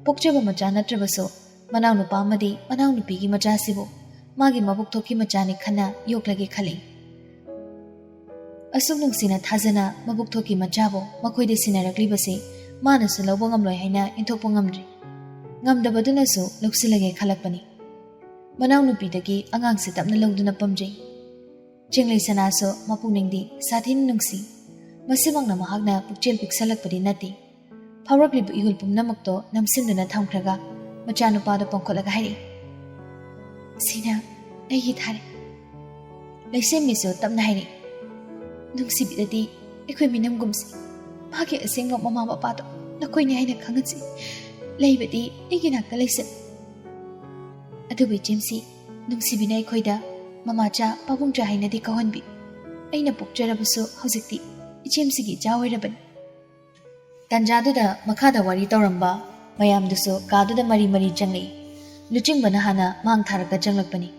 ꯄꯣꯛꯆꯕ ꯃꯆꯥ ꯅꯠꯇ꯭ꯔꯕꯁꯨ ꯃꯅꯥꯎꯅꯨꯄꯥ ꯑꯃꯗꯤ ꯃꯅꯥꯎꯅꯨꯄꯤꯒꯤ ꯃꯆꯥꯁꯤꯕꯨ ꯃꯥꯒꯤ ꯃꯕꯨꯛ ꯊꯣꯛꯀꯤ ꯃꯆꯥꯅꯤ ꯈꯟꯅ ꯌꯣꯛꯂꯒꯦ ꯈꯜꯂꯤ꯫ ꯑꯁꯨꯛ ꯅꯨꯡꯁꯤꯅ ꯊꯥꯖꯅ ꯃꯕꯨꯛ ꯊꯣꯛꯀꯤ ꯃꯆꯥꯕꯨ ꯃꯈꯣꯏꯗ ꯁꯤꯟꯅꯔꯛꯂꯤꯕꯁꯤ ꯃꯥꯅꯁꯨ ꯂꯧꯕ ꯉꯝꯂꯣꯏ ꯍꯥꯏꯅ ꯏꯟꯊꯣꯛꯄ ꯉꯝꯗ꯭ꯔꯤ꯫ ꯉꯝꯗꯕꯗꯨꯅꯁꯨ ꯂꯧꯁꯤꯜꯂꯒꯦ ꯈꯜꯂꯛꯄꯅꯤ꯫ ꯃꯅꯥꯎꯅꯨꯄꯤꯗꯒꯤ ꯑꯉꯥꯡꯁꯤ ꯇꯞꯅ ꯂꯧꯗꯨꯅ ꯄꯝꯖꯩ꯫ ꯆꯤꯡꯂꯩ ꯁꯅꯥꯁꯨ ꯃꯄꯨꯛꯅꯤꯡꯗꯤ ꯁꯥꯊꯤꯅ ꯅꯨꯡꯁꯤ꯫ ꯃꯁꯤꯃꯛꯅ ꯃꯍꯥꯛꯅ ꯄꯨꯛꯆꯦꯜ ꯄꯤꯛꯁꯜꯂꯛꯄꯗꯤ ꯅꯠꯇꯦ꯫ ꯐꯥꯎꯔꯛꯂꯤꯕ ꯏꯍꯨꯜ ꯄꯨꯝꯅꯃꯛꯇꯣ ꯅꯝꯁꯤꯟꯗꯨꯅ ꯊꯝꯈ꯭ꯔꯒ ꯃꯆꯥꯅꯨꯄꯥꯗꯣ ꯄꯣꯡꯈꯠꯂꯒ ꯍꯥꯏꯔꯛꯏ, "ꯁꯤꯅ ꯑꯩꯒꯤ ꯊꯥꯔꯦ꯫" ꯂꯩꯁꯦꯝꯕꯤꯁꯨ ꯇꯞꯅ ꯍꯥꯏꯔꯛꯏ, "ꯅꯨꯡꯁꯤꯕꯤꯗꯗꯤ ꯑꯩꯈꯣꯏ ꯃꯤꯅꯝꯒꯨꯝꯁꯤ꯫ ꯃꯥꯒꯤ ꯑꯁꯦꯡꯕ ꯃꯃꯥ ꯃꯄꯥꯗꯣ ꯅꯈꯣꯏꯅꯤ ꯍꯥꯏꯅ ꯈꯪꯍꯟꯁꯤ꯫ ꯂꯩꯕꯗꯤ ꯑꯩꯒꯤ ꯅꯥꯛꯇ ꯂꯩꯁꯤꯜꯂꯨ꯫" ꯑꯗꯨꯕꯨ ꯏꯆꯦꯝꯁꯤ, ꯅꯨꯡꯁꯤꯕꯤꯅ ꯑꯩꯈꯣꯏꯗ ꯃꯃꯥꯆꯥ, ꯄꯥꯕꯨꯡꯆꯥ ꯍꯥꯏꯅꯗꯤ ꯀꯧꯍꯟꯕꯤ꯫ ꯑꯩꯅ ꯄꯣꯛꯆꯔꯕꯁꯨ ꯍꯧꯖꯤꯛꯇꯤ ꯏꯆꯦꯝꯁꯤꯒꯤ ꯏꯆꯥ ꯑꯣꯏꯔꯕꯅꯤ꯫ ꯇꯟꯖꯥꯗꯨꯗ ꯃꯈꯥꯗ ꯋꯥꯔꯤ ꯇꯧꯔꯝꯕ ꯃꯌꯥꯝꯗꯨꯁꯨ ꯀꯥꯗꯨꯗ ꯃꯔꯤ ꯃꯔꯤ ꯆꯪꯂꯛꯏ꯫ ꯂꯨꯆꯤꯡꯕꯅ ꯍꯥꯟꯅ ꯃꯥꯡ ꯊꯥꯔꯒ ꯆꯪꯂꯛꯄꯅꯤ꯫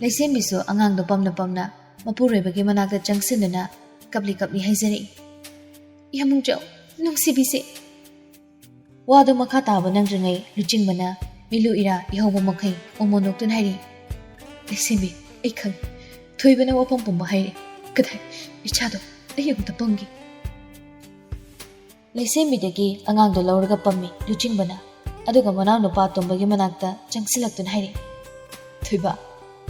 ꯂꯩꯁꯦꯝꯕꯤꯁꯨ ꯑꯉꯥꯡꯗꯣ ꯄꯝꯅ ꯄꯝꯅ ꯃꯄꯨꯔꯣꯏꯕꯒꯤ ꯃꯅꯥꯛꯇ ꯆꯪꯁꯤꯟꯗꯨꯅ ꯀꯞꯂꯤ ꯀꯞꯂꯤ ꯍꯥꯏꯖꯔꯛꯏ, "ꯏꯌꯥꯝꯕꯨꯡꯖꯥꯎ, ꯅꯨꯡꯁꯤꯕꯤꯁꯦ!" ꯋꯥꯗꯨ ꯃꯈꯥ ꯇꯥꯕ ꯅꯪꯗ꯭ꯔꯤꯉꯩ ꯂꯨꯆꯤꯡꯕꯅ ꯃꯤꯂꯨ ꯏꯔꯥ ꯏꯍꯧꯕ ꯃꯈꯩ ꯑꯣꯃꯣ ꯅꯣꯛꯇꯨꯅ ꯍꯥꯏꯔꯤ, "ꯂꯩꯁꯦꯝꯕꯤ, ꯑꯩ ꯈꯪꯉꯤ꯫ ꯊꯣꯏꯕꯅ ꯋꯥꯐꯝ ꯄꯨꯝꯕ ꯍꯥꯏꯔꯦ꯫ ꯀꯗꯥꯏ? ꯏꯆꯥꯗꯣ ꯑꯩ ꯑꯃꯨꯛꯇ ꯄꯝꯒꯦ꯫" ꯂꯩꯁꯦꯝꯕꯤꯗꯒꯤ ꯑꯉꯥꯡꯗꯣ ꯂꯧꯔꯒ ꯄꯝꯃꯤ ꯂꯨꯆꯤꯡꯕꯅ꯫ ꯑꯗꯨꯒ ꯃꯅꯥꯎꯅꯨꯄꯥ ꯑꯇꯣꯝꯕꯒꯤ ꯃꯅꯥꯛꯇ ꯆꯪꯁꯤꯜꯂꯛꯇꯨꯅ ꯍꯥꯏꯔꯛꯏ, "ꯊꯣꯏꯕ,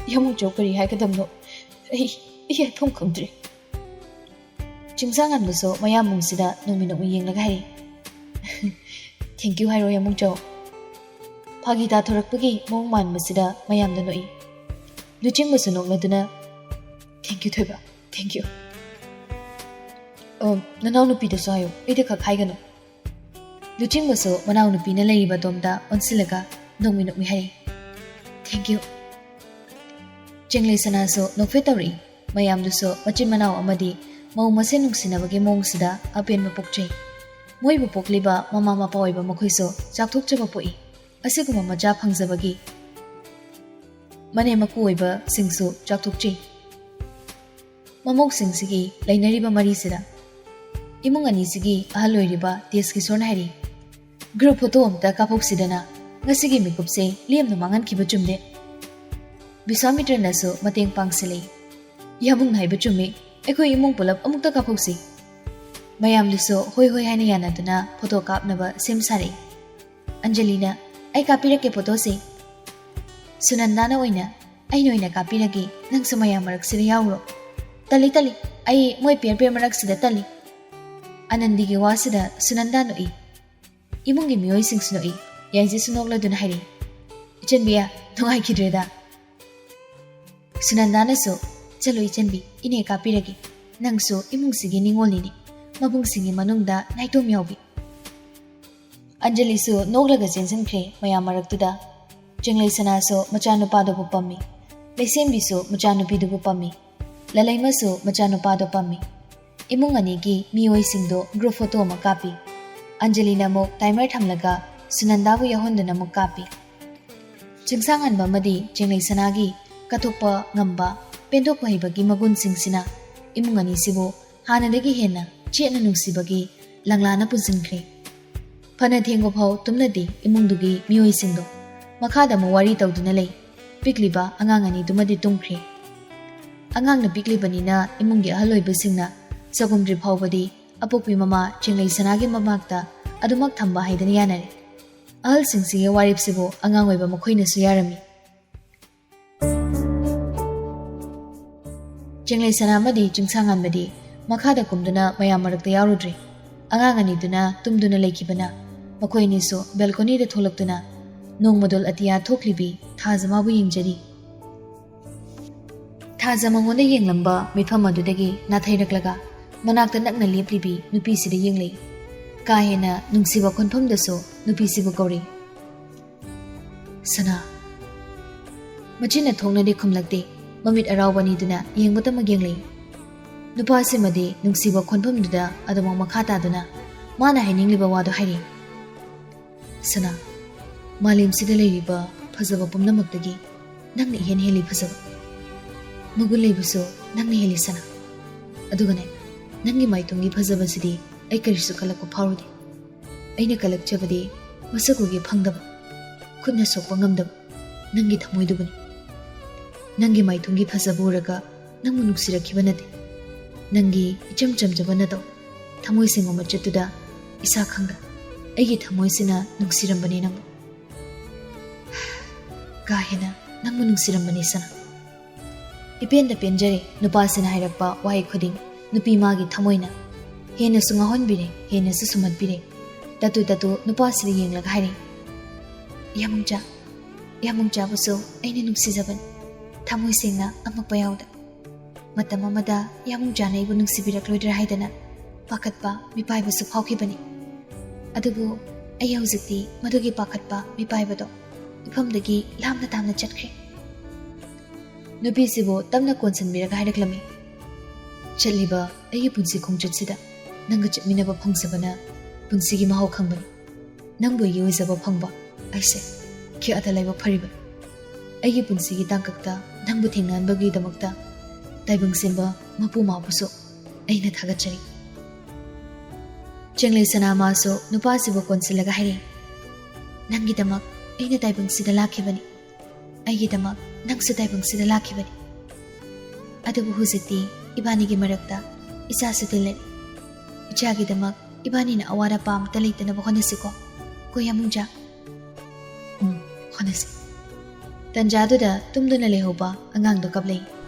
ꯏꯌꯥꯝꯕꯨꯡꯖꯥꯎ ꯀꯔꯤ ꯍꯥꯏꯒꯗꯕꯅꯣ? ꯑꯩ, ꯑꯩ ꯍꯥꯏꯐꯝ ꯈꯪꯗ꯭ꯔꯦ꯫" ꯆꯤꯡꯁꯥꯡꯉꯝꯗꯨꯁꯨ ꯃꯌꯥꯝꯕꯨꯡꯁꯤꯗ ꯅꯣꯡꯃꯤ ꯅꯣꯡꯃꯤ ꯌꯦꯡꯂꯒ ꯍꯥꯏꯔꯛꯏ, "Thank you ꯍꯥꯏꯔꯣ, ꯌꯥꯝꯕꯨꯡꯖꯥꯎ꯫" ꯐꯥꯒꯤ ꯇꯥꯊꯣꯔꯛꯄꯒꯤ ꯃꯑꯣꯡ ꯃꯥꯟꯕꯁꯤꯗ ꯃꯌꯥꯝꯗ ꯅꯣꯛꯏ꯫ ꯂꯨꯆꯤꯡꯕꯁꯨ ꯅꯣꯛꯂꯗꯨꯅ, "Thank you, ꯊꯣꯏꯕ, thank you꯫ ꯑꯣ, ꯅꯅꯥꯎꯅꯨꯄꯤꯗꯁꯨ ꯍꯥꯏꯌꯨ, ꯑꯩꯗ ꯈꯛ ꯍꯥꯏꯒꯅꯨ꯫" ꯂꯨꯆꯤꯡꯕꯁꯨ ꯃꯅꯥꯎꯅꯨꯄꯤꯅ ꯂꯩꯔꯤꯕ ꯑꯗꯣꯝꯗ ꯑꯣꯟꯁꯤꯜꯂꯒ ꯅꯣꯡꯃꯤ ꯅꯣꯡꯃꯤ ꯍꯥꯏꯔꯛꯏ, "Thank you꯫" ꯆꯤꯡꯂꯩ ꯁꯅꯥꯁꯨ ꯅꯣꯛꯐꯦꯠ ꯇꯧꯔꯛꯏ꯫ ꯃꯌꯥꯝꯗꯨꯁꯨ ꯃꯆꯤꯟ ꯃꯅꯥꯎ ꯑꯃꯗꯤ ꯃꯧ ꯃꯁꯦꯟ ꯅꯨꯡꯁꯤꯅꯕꯒꯤ ꯃꯑꯣꯡꯁꯤꯗ ꯑꯄꯦꯟꯕ ꯄꯣꯛꯆꯩ꯫ ꯃꯣꯏꯕꯨ ꯄꯣꯛꯂꯤꯕ ꯃꯃꯥ ꯃꯄꯥ ꯑꯣꯏꯕ ꯃꯈꯣꯏꯁꯨ ꯆꯥꯎꯊꯣꯛꯆꯕ ꯄꯣꯛꯏ꯫ ꯑꯁꯤꯒꯨꯝꯕ ꯃꯆꯥ ꯐꯪꯖꯕꯒꯤ ꯃꯅꯦꯝ ꯃꯀꯨ ꯑꯣꯏꯕꯁꯤꯡꯁꯨ ꯆꯥꯎꯊꯣꯛꯆꯩ꯫ ꯃꯃꯧꯁꯤꯡꯁꯤꯒꯤ ꯂꯩꯅꯔꯤꯕ ꯃꯔꯤꯁꯤꯗ ꯏꯃꯨꯡ ꯑꯅꯤꯁꯤꯒꯤ ꯑꯍꯜ ꯑꯣꯏꯔꯤꯕ ꯇꯦꯖ ꯀꯤꯁꯣꯔꯅ ꯍꯥꯏꯔꯤ, "ꯒ꯭ꯔꯨꯞ ꯐꯣꯇꯣ ꯑꯝꯇ ꯀꯥꯞꯍꯧꯁꯤꯗꯅ, ꯉꯁꯤꯒꯤ ꯃꯤꯀꯨꯞꯁꯦ ꯂꯦꯝꯅ ꯃꯥꯡꯍꯟꯈꯤꯕ ꯆꯨꯝꯗꯦ꯫" ꯕꯤꯁ꯭ꯋꯥꯃꯤꯇ꯭ꯔꯅꯁꯨ ꯃꯇꯦꯡ ꯄꯥꯡꯁꯤꯜꯂꯤ꯫ "ꯌꯥꯝꯕꯨꯡꯅ ꯍꯥꯏꯕ ꯆꯨꯝꯃꯤ, ꯑꯩꯈꯣꯏ ꯏꯃꯨꯡ ꯄꯨꯂꯞ ꯑꯃꯨꯛꯇ ꯀꯥꯞꯍꯧꯁꯤ꯫" ꯃꯌꯥꯝꯗꯨꯁꯨ ꯍꯣꯏ ꯍꯣꯏ ꯍꯥꯏꯅ ꯌꯥꯅꯗꯨꯅ ꯐꯣꯇꯣ ꯀꯥꯞꯅꯕ ꯁꯦꯝ ꯁꯥꯔꯛꯏ꯫ ꯑꯟꯖꯂꯤꯅ, "ꯑꯩ ꯀꯥꯞꯄꯤꯔꯛꯀꯦ ꯐꯣꯇꯣꯁꯦ꯫" ꯁꯨꯅꯟꯗꯥꯅ ꯑꯣꯏꯅ, "ꯑꯩꯅ ꯑꯣꯏꯅ ꯀꯥꯞꯄꯤꯔꯒꯦ, ꯅꯪꯁꯨ ꯃꯌꯥꯝ ꯃꯔꯛꯁꯤꯗ ꯌꯥꯎꯔꯣ꯫" "ꯇꯜꯂꯤ, ꯇꯜꯂꯤ, ꯑꯩ ꯃꯣꯏ ꯄꯦꯔ ꯄꯦꯔ ꯃꯔꯛꯁꯤꯗ ꯇꯜꯂꯤ꯫" ꯑꯅꯟꯗꯤꯒꯤ ꯋꯥꯁꯤꯗ ꯁꯨꯅꯟꯗꯥ ꯅꯣꯛꯏ꯫ ꯏꯃꯨꯡꯒꯤ ꯃꯤꯑꯣꯏꯁꯤꯡꯁꯨ ꯅꯣꯛꯏ꯫ ꯌꯥꯏꯖꯤꯁꯨ ꯅꯣꯛꯂꯗꯨꯅ ꯍꯥꯏꯔꯤ, "ꯏꯆꯟꯕꯤ, ꯅꯨꯡꯉꯥꯏꯈꯤꯗ꯭ꯔꯦꯗ꯫" ꯁꯨꯅꯟꯗꯥꯅꯁꯨ, "ꯆꯠꯂꯣ ꯏꯆꯟꯕꯤ, ꯏꯅꯦ ꯀꯥꯞꯄꯤꯔꯒꯦ꯫ ꯅꯪꯁꯨ ꯏꯃꯨꯡꯁꯤꯒꯤ ꯅꯤꯉꯣꯜꯅꯤꯅꯦ, ꯃꯕꯨꯡꯁꯤꯡꯒꯤ ꯃꯅꯨꯡꯗ ꯅꯥꯏꯇꯣꯝ ꯌꯥꯎꯕꯤ꯫" ꯑꯟꯖꯂꯤꯁꯨ ꯅꯣꯛꯂꯒ ꯆꯦꯟꯁꯤꯟꯈ꯭ꯔꯦ ꯃꯌꯥꯝ ꯃꯔꯛꯇꯨꯗ꯫ ꯆꯤꯡꯂꯩ ꯁꯅꯥꯁꯨ ꯃꯆꯥꯅꯨꯄꯥꯗꯨꯕꯨ ꯄꯝꯃꯤ꯫ ꯂꯩꯁꯦꯝꯕꯤꯁꯨ ꯃꯆꯥꯅꯨꯄꯤꯗꯨꯕꯨ ꯄꯝꯃꯤ꯫ ꯂꯂꯩꯃꯁꯨ ꯃꯆꯥꯅꯨꯄꯥꯗꯨ ꯄꯝꯃꯤ꯫ ꯏꯃꯨꯡ ꯑꯅꯤꯒꯤ ꯃꯤꯑꯣꯏꯁꯤꯡꯗꯣ ꯒ꯭ꯔꯨꯞ ꯐꯣꯇꯣ ꯑꯃ ꯀꯥꯞꯄꯤ꯫ ꯑꯟꯖꯂꯤꯅ ꯑꯃꯨꯛ ꯇꯥꯏꯃꯔ ꯊꯝꯂꯒ ꯁꯨꯅꯟꯗꯥꯕꯨ ꯌꯥꯎꯍꯟꯗꯨꯅ ꯑꯃꯨꯛ ꯀꯥꯞꯄꯤ꯫ ꯆꯤꯡꯁꯥꯡꯍꯟꯕ ꯑꯃꯗꯤ ꯆꯤꯡꯂꯩ ꯁꯅꯥꯒꯤ ꯀꯠꯊꯣꯛꯄ ꯉꯝꯕ, ꯄꯦꯟꯊꯣꯛꯄ ꯍꯩꯕꯒꯤ ꯃꯒꯨꯟꯁꯤꯡꯁꯤꯅ ꯏꯃꯨꯡ ꯑꯅꯤꯁꯤꯕꯨ ꯍꯥꯟꯅꯗꯒꯤ ꯍꯦꯟꯅ ꯆꯦꯠꯅ ꯅꯨꯡꯁꯤꯕꯒꯤ ꯂꯪꯂꯥꯅ ꯄꯨꯟꯁꯤꯟꯈ꯭ꯔꯦ꯫ ꯐꯅ ꯊꯦꯡꯕ ꯐꯥꯎ ꯇꯨꯝꯅꯗꯦ ꯏꯃꯨꯡꯗꯨꯒꯤ ꯃꯤꯑꯣꯏꯁꯤꯡꯗꯣ꯫ ꯃꯈꯥꯗ ꯑꯃꯨꯛ ꯋꯥꯔꯤ ꯇꯧꯗꯨꯅ ꯂꯩ꯫ ꯄꯤꯛꯂꯤꯕ ꯑꯉꯥꯡ ꯑꯅꯤꯗꯨꯃꯗꯤ ꯇꯨꯝꯈ꯭ꯔꯦ꯫ ꯑꯉꯥꯡꯅ ꯄꯤꯛꯂꯤꯕꯅꯤꯅ ꯏꯃꯨꯡꯒꯤ ꯑꯍꯜ ꯑꯣꯏꯕꯁꯤꯡꯅ ꯆꯒꯨꯝꯗ꯭ꯔꯤ ꯐꯥꯎꯕꯗꯤ ꯑꯄꯣꯛꯄꯤ ꯃꯃꯥ ꯆꯤꯡꯂꯩ ꯁꯅꯥꯒꯤ ꯃꯃꯥꯛꯇ ꯑꯗꯨꯃꯛ ꯊꯝꯕ ꯍꯥꯏꯗꯅ ꯌꯥꯅꯔꯦ꯫ ꯑꯍꯜꯁꯤꯡꯁꯤꯒꯤ ꯋꯥꯔꯦꯞꯁꯤꯕꯨ ꯑꯉꯥꯡ ꯑꯣꯏꯕ ꯃꯈꯣꯏꯅꯁꯨ ꯌꯥꯔꯝꯃꯤ꯫ ꯆꯤꯡꯂꯩ ꯁꯅꯥ ꯑꯃꯗꯤ ꯆꯤꯡꯁꯥꯡꯉꯥꯟꯕꯗꯤ ꯃꯈꯥꯗ ꯀꯨꯝꯗꯨꯅ ꯃꯌꯥꯝ ꯃꯔꯛꯇ ꯌꯥꯎꯔꯨꯗ꯭ꯔꯦ꯫ ꯑꯉꯥꯡ ꯑꯅꯤꯗꯨꯅ ꯇꯨꯝꯗꯨꯅ ꯂꯩꯈꯤꯕꯅ ꯃꯈꯣꯏ ꯑꯅꯤꯁꯨ ꯕꯦꯜꯀꯣꯅꯤꯗ ꯊꯣꯛꯂꯛꯇꯨꯅ ꯅꯣꯡꯃꯗꯣꯜ ꯑꯇꯤꯌꯥ ꯊꯣꯛꯂꯤꯕꯤ ꯊꯥꯖꯃꯥꯕꯨ ꯌꯦꯡꯖꯔꯤ꯫ ꯊꯥꯖ ꯃꯉꯣꯟꯗ ꯌꯦꯡꯂꯝꯕ ꯃꯤꯠꯐꯝ ꯑꯗꯨꯗꯒꯤ ꯅꯥꯊꯩꯔꯛꯂꯒ ꯃꯅꯥꯛꯇ ꯅꯛꯅ ꯂꯦꯞꯂꯤꯕꯤ ꯅꯨꯄꯤꯁꯤꯗ ꯌꯦꯡꯂꯛꯏ꯫ ꯀꯥ ꯍꯦꯟꯅ ꯅꯨꯡꯁꯤꯕ ꯈꯣꯟꯐꯝꯗꯁꯨ ꯅꯨꯄꯤꯁꯤꯕꯨ ꯀꯧꯔꯤ꯫ "ꯁꯅꯥ꯫" ꯃꯆꯤꯟꯅ ꯊꯣꯛꯅꯗꯤ ꯈꯨꯝꯂꯛꯇꯦ꯫ ꯃꯃꯤꯠ ꯑꯔꯥꯎꯕ ꯑꯅꯤꯗꯨꯅ ꯌꯦꯡꯕꯇꯃꯛ ꯌꯦꯡꯂꯛꯏ꯫ ꯅꯨꯄꯥꯁꯤꯃꯗꯤ ꯅꯨꯡꯁꯤꯕ ꯈꯣꯟꯐꯝꯗꯨꯗ ꯑꯗꯨꯃꯛ ꯃꯈꯥ ꯇꯥꯗꯨꯅ ꯃꯥꯅ ꯍꯥꯏꯅꯤꯡꯂꯤꯕ ꯋꯥꯗꯨ ꯍꯥꯏꯔꯤ꯫ "ꯁꯅꯥ, ꯃꯥꯂꯦꯝꯁꯤꯗ ꯂꯩꯔꯤꯕ ꯐꯖꯕ ꯄꯨꯝꯅꯃꯛꯇꯒꯤ ꯅꯪꯅ ꯏꯍꯦꯟ ꯍꯦꯜꯂꯤ ꯐꯖꯕ꯫ ꯃꯒꯨꯟ ꯂꯩꯕꯁꯨ ꯅꯪꯅ ꯍꯦꯜꯂꯤ ꯁꯅꯥ꯫ ꯑꯗꯨꯒꯅꯦ, ꯅꯪꯒꯤ ꯃꯥꯏꯊꯣꯡꯒꯤ ꯐꯖꯕꯁꯤꯗꯤ ꯑꯩ ꯀꯔꯤꯁꯨ ꯀꯜꯂꯛꯄ ꯐꯥꯎꯔꯨꯗꯦ꯫ ꯑꯩꯅ ꯀꯜꯂꯛꯆꯕꯗꯤ ꯃꯁꯛ ꯎꯒꯦ ꯐꯪꯗꯕ, ꯈꯨꯠꯅ ꯁꯣꯛꯄ ꯉꯝꯗꯕ ꯅꯪꯒꯤ ꯊꯃꯣꯏꯗꯨꯕꯨꯅꯤ꯫ ꯅꯪꯒꯤ ꯃꯥꯏꯊꯣꯡꯒꯤ ꯐꯖꯕ ꯎꯔꯒ ꯅꯪꯕꯨ ꯅꯨꯡꯁꯤꯔꯛꯈꯤꯕ ꯅꯠꯇꯦ꯫ ꯅꯪꯒꯤ ꯏꯆꯝ ꯆꯝꯖꯕ ꯅꯇꯧ, ꯊꯃꯣꯏ ꯁꯦꯡꯕ ꯃꯆꯠꯇꯨꯗ ꯏꯁꯥ ꯈꯪꯗ ꯑꯩꯒꯤ ꯊꯃꯣꯏꯁꯤꯅ ꯅꯨꯡꯁꯤꯔꯝꯕꯅꯤ ꯅꯪꯕꯨ꯫ ꯀꯥ ꯍꯦꯟꯅ ꯅꯪꯕꯨ ꯅꯨꯡꯁꯤꯔꯝꯕꯅꯤ ꯁꯅꯥ꯫" ꯏꯄꯦꯟꯗ ꯄꯦꯟꯖꯔꯦ ꯅꯨꯄꯥꯁꯤꯅ ꯍꯥꯏꯔꯛꯄ ꯋꯥꯍꯩ ꯈꯨꯗꯤꯡ꯫ ꯅꯨꯄꯤ ꯃꯥꯒꯤ ꯊꯃꯣꯏꯅ ꯍꯦꯟꯅꯁꯨ ꯉꯥꯎꯍꯟꯕꯤꯔꯦ, ꯍꯦꯟꯅꯁꯨ ꯁꯨꯝꯍꯠꯄꯤꯔꯦ꯫ ꯇꯠꯇꯨ ꯇꯠꯇꯨ ꯅꯨꯄꯥꯁꯤꯗ ꯌꯦꯡꯂꯒ ꯍꯥꯏꯔꯦ, "ꯌꯥꯃꯨꯡꯖꯥ, ꯌꯥꯃꯨꯡꯖꯥꯕꯨꯁꯨ ꯑꯩꯅ ꯅꯨꯡꯁꯤꯖꯕꯅꯤ, ꯊꯃꯣꯏ ꯁꯦꯡꯅ ꯑꯃꯛꯄ ꯌꯥꯎꯗ꯫ ꯃꯇꯝ ꯑꯃꯗ ꯌꯥꯃꯨꯡꯖꯥꯅ ꯑꯩꯕꯨ ꯅꯨꯡꯁꯤꯕꯤꯔꯛꯂꯣꯏꯗ꯭ꯔꯥ ꯍꯥꯏꯗꯅ ꯄꯥꯈꯠꯄ ꯃꯤꯄꯥꯏꯕꯁꯨ ꯐꯥꯎꯈꯤꯕꯅꯤ꯫ ꯑꯗꯨꯕꯨ ꯑꯩ ꯍꯧꯖꯤꯛꯇꯤ ꯃꯗꯨꯒꯤ ꯄꯥꯈꯠꯄ ꯃꯤꯄꯥꯏꯕꯗꯣ ꯏꯐꯝꯗꯒꯤ ꯂꯥꯞꯅ ꯇꯥꯝꯅ ꯆꯠꯈ꯭ꯔꯦ꯫" ꯅꯨꯄꯤꯁꯤꯕꯨ ꯇꯞꯅ ꯀꯣꯟꯁꯤꯟꯕꯤꯔꯒ ꯍꯥꯏꯔꯛꯂꯝꯃꯤ, "ꯆꯠꯂꯤꯕ ꯑꯩꯒꯤ ꯄꯨꯟꯁꯤ ꯈꯣꯡꯆꯠꯁꯤꯗ ꯅꯪꯒ ꯆꯠꯃꯤꯟꯅꯕ ꯐꯪꯖꯕꯅ ꯄꯨꯟꯁꯤꯒꯤ ꯃꯍꯥꯎ ꯈꯪꯕꯅꯤ꯫ ꯅꯪꯕꯨ ꯑꯩꯒꯤ ꯑꯣꯏꯖꯕ ꯐꯪꯕ ꯑꯩꯁꯦ ꯀꯌꯥꯗ ꯂꯥꯏꯕꯛ ꯐꯔꯤꯕꯅꯤ꯫ ꯑꯩꯒꯤ ꯄꯨꯟꯁꯤꯒꯤ ꯇꯥꯡꯀꯛꯇ ꯅꯪꯕꯨ ꯊꯦꯡꯅꯍꯟꯕꯒꯤꯗꯃꯛꯇ ꯇꯥꯏꯕꯪ ꯁꯤꯟꯕ ꯃꯄꯨ ꯃꯥꯕꯨꯁꯨ ꯑꯩꯅ ꯊꯥꯒꯠꯆꯔꯤ꯫" ꯆꯦꯡꯂꯩ ꯁꯅꯥ ꯃꯥꯁꯨ ꯅꯨꯄꯥꯁꯤꯕꯨ ꯀꯣꯟꯁꯤꯜꯂꯒ ꯍꯥꯏꯔꯛꯏ, "ꯅꯪꯒꯤꯗꯃꯛ ꯑꯩꯅ ꯇꯥꯏꯕꯪꯁꯤꯗ ꯂꯥꯛꯈꯤꯕꯅꯤ꯫ ꯑꯩꯒꯤꯗꯃꯛ ꯅꯪꯁꯨ ꯇꯥꯏꯕꯪꯁꯤꯗ ꯂꯥꯛꯈꯤꯕꯅꯤ꯫ ꯑꯗꯨꯕꯨ ꯍꯧꯖꯤꯛꯇꯤ ꯏꯕꯥꯅꯤꯒꯤ ꯃꯔꯛꯇ ꯏꯆꯥꯁꯨ ꯇꯤꯜꯂꯅꯤ꯫ ꯏꯆꯥꯒꯤꯗꯃꯛ ꯏꯕꯥꯅꯤꯅ ꯑꯋꯥꯠ ꯑꯄꯥ ꯑꯃꯠꯇ ꯂꯩꯇꯅꯕ ꯍꯣꯠꯅꯁꯤꯀꯣ꯫ ꯀꯣ ꯌꯥꯃꯨꯡꯖꯥ?" "ꯎꯝ, ꯍꯣꯠꯅꯁꯤ꯫" ꯇꯟꯖꯥꯗꯨꯗ ꯇꯨꯝꯗꯨꯅ ꯂꯩꯍꯧꯕ ꯑꯉꯥꯡꯗꯣ ꯀꯞꯂꯛꯏ꯫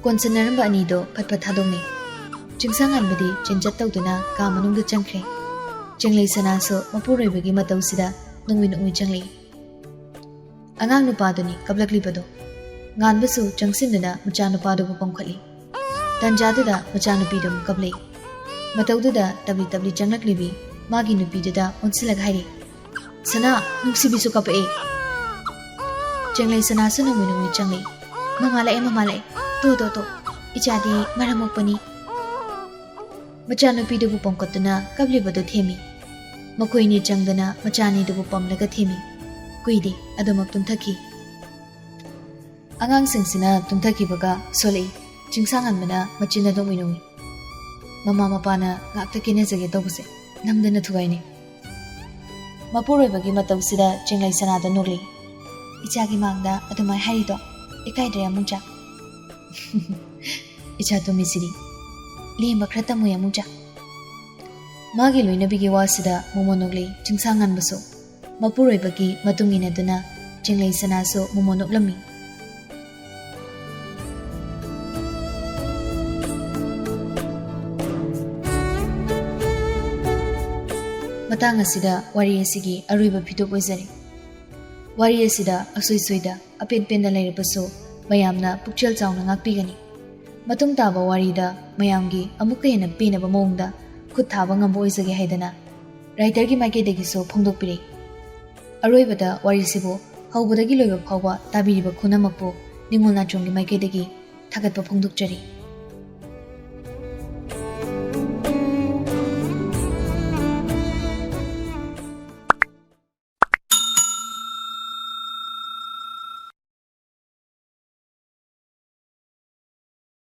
ꯀꯣꯟꯁꯤꯟꯅꯔꯝꯕ ꯑꯅꯤꯗꯣ ꯐꯠ ꯐꯠ ꯊꯥꯗꯣꯛꯅꯩ꯫ ꯆꯤꯡꯁꯥꯡꯉꯥꯟꯕꯗꯤ ꯆꯦꯟꯆꯠ ꯇꯧꯗꯨꯅ ꯀꯥ ꯃꯅꯨꯡꯗ ꯆꯪꯈ꯭ꯔꯦ꯫ ꯆꯦꯡꯂꯩ ꯁꯅꯥꯁꯨ ꯃꯄꯨꯔꯣꯏꯕꯒꯤ ꯃꯇꯧꯁꯤꯗ ꯅꯣꯡꯃꯩ ꯅꯣꯡꯃꯩ ꯆꯪꯂꯛꯏ꯫ ꯑꯉꯥꯡ ꯅꯨꯄꯥꯗꯨꯅꯤ ꯀꯞꯂꯛꯂꯤꯕꯗꯣ꯫ ꯉꯥꯟꯕꯁꯨ ꯆꯪꯁꯤꯟꯗꯨꯅ ꯃꯆꯥꯅꯨꯄꯥꯗꯨꯕꯨ ꯄꯝꯈꯠꯂꯤ꯫ ꯇꯟꯖꯥꯗꯨꯗ ꯃꯆꯥꯅꯨꯄꯤꯗꯨ ꯑꯃꯨꯛ ꯀꯞꯂꯛꯏ꯫ ꯃꯇꯧꯗꯨꯗ ꯇꯞꯂꯤ ꯇꯞꯂꯤ ꯆꯪꯂꯛꯂꯤꯕꯤ ꯃꯥꯒꯤ ꯅꯨꯄꯤꯗꯨꯗ ꯑꯣꯟꯁꯤꯜꯂꯒ ꯍꯥꯏꯔꯤ, "ꯁꯅꯥ, ꯅꯨꯡꯁꯤꯕꯤꯁꯨ ꯀꯞꯄꯛꯑꯦ꯫" ꯆꯦꯡꯂꯩ ꯁꯅꯥꯁꯨ ꯅꯣꯡꯃꯩ ꯅꯣꯡꯃꯩ ꯆꯪꯂꯛꯏ꯫ "ꯃꯃꯥ ꯂꯥꯛꯑꯦ, ꯃꯃꯥ ꯂꯥꯛꯑꯦ꯫ ꯇꯣ, ꯇꯣ, ꯇꯣ꯫ ꯏꯆꯥꯗꯤ ꯃꯔꯝ ꯃꯣꯛꯄꯅꯤ꯫ ꯃꯆꯥꯅꯨꯄꯤꯗꯨꯕꯨ ꯄꯣꯝꯈꯠꯇꯨꯅ ꯀꯞꯂꯤꯕꯗꯨ ꯊꯦꯝꯃꯤ꯫ ꯃꯈꯣꯏꯅꯤ ꯆꯪꯗꯅ ꯃꯆꯥꯅꯤꯗꯨꯕꯨ ꯄꯝꯂꯒ ꯊꯦꯝꯃꯤ꯫ ꯀꯨꯏꯗꯦ, ꯑꯗꯨꯃꯛ ꯇꯨꯝꯊꯈꯤ꯫ ꯑꯉꯥꯡꯁꯤꯡꯁꯤꯅ ꯇꯨꯝꯊꯈꯤꯕꯒ ꯁꯣꯂꯛꯏ꯫ ꯆꯤꯡꯁꯥꯡꯍꯟꯕꯅ ꯃꯆꯤꯟ ꯑꯗꯨꯝ ꯎꯏꯔꯨꯝꯏ꯫ ꯃꯃꯥ ꯃꯄꯥꯅ ꯉꯥꯛꯇ ꯀꯦꯅꯖꯒꯦ ꯇꯧꯕꯁꯦ ꯅꯝꯗꯅ ꯊꯨꯒꯥꯏꯅꯩ꯫ ꯃꯄꯨꯔꯣꯏꯕꯒꯤ ꯃꯇꯧꯁꯤꯗ ꯆꯤꯡꯂꯩ ꯁꯅꯥꯗ ꯅꯣꯛꯂꯤ꯫ "ꯏꯆꯥꯒꯤ ꯃꯥꯡꯗ ꯑꯗꯨꯃꯥꯏ ꯍꯥꯏꯔꯤꯗꯣ ꯏꯀꯥꯏꯗ꯭ꯔꯦ ꯑꯃꯨꯛꯆꯥ?" "ꯏꯆꯥ ꯇꯨꯝꯃꯤꯁꯤꯗꯤ꯫ ꯂꯦꯝꯕ ꯈꯔ ꯇꯝꯃꯨ ꯑꯃꯨꯛꯆꯥ꯫" ꯃꯥꯒꯤ ꯂꯣꯏꯅꯕꯤꯒꯤ ꯋꯥꯁꯤꯗ ꯃꯣꯃꯣ ꯅꯣꯛꯂꯤ ꯆꯤꯡꯁꯥꯡꯍꯟꯕꯁꯨ꯫ ꯃꯄꯨꯔꯣꯏꯕꯒꯤ ꯃꯇꯨꯡ ꯏꯟꯅꯗꯨꯅ ꯆꯤꯡꯂꯩ ꯁꯅꯥꯁꯨ ꯃꯣꯃꯣ ꯅꯣꯛꯂꯝꯃꯤ꯫ ꯃꯇꯥꯡ ꯑꯁꯤꯗ ꯋꯥꯔꯤ ꯑꯁꯤꯒꯤ ꯑꯔꯣꯏꯕ ꯐꯤꯇꯨꯞ ꯑꯣꯏꯖꯔꯦ꯫ ꯋꯥꯔꯤ ꯑꯁꯤꯗ ꯑꯁꯣꯏ ꯁꯣꯏꯗ ꯑꯄꯦꯟ ꯄꯦꯟꯗ ꯂꯩꯔꯕꯁꯨ ꯃꯌꯥꯝꯅ ꯄꯨꯛꯆꯦꯜ ꯆꯥꯎꯅ ꯉꯥꯛꯄꯤꯒꯅꯤ꯫ ꯃꯇꯨꯡ ꯇꯥꯕ ꯋꯥꯔꯤꯗ ꯃꯌꯥꯝꯒꯤ ꯑꯃꯨꯛꯀ ꯍꯦꯟꯅ ꯄꯦꯟꯅꯕ ꯃꯑꯣꯡꯗ ꯈꯨꯠ ꯊꯥꯕ ꯉꯝꯕ ꯑꯣꯏꯖꯒꯦ ꯍꯥꯏꯗꯅ writer ꯒꯤ ꯃꯥꯏꯀꯩꯗꯒꯤꯁꯨ ꯐꯣꯡꯗꯣꯛꯄꯤꯔꯤ꯫ ꯑꯔꯣꯏꯕꯗ ꯋꯥꯔꯤꯁꯤꯕꯨ ꯍꯧꯕꯗꯒꯤ ꯂꯣꯏꯕ ꯐꯥꯎꯕ ꯇꯥꯕꯤꯔꯤꯕ ꯄꯨꯝꯅꯃꯛꯄꯨ ꯅꯤꯡꯉꯣꯜ ꯅꯥꯆꯣꯝꯒꯤ ꯃꯥꯏꯀꯩꯗꯒꯤ ꯊꯥꯒꯠꯄ ꯐꯣꯡꯗꯣꯛꯆꯔꯤ꯫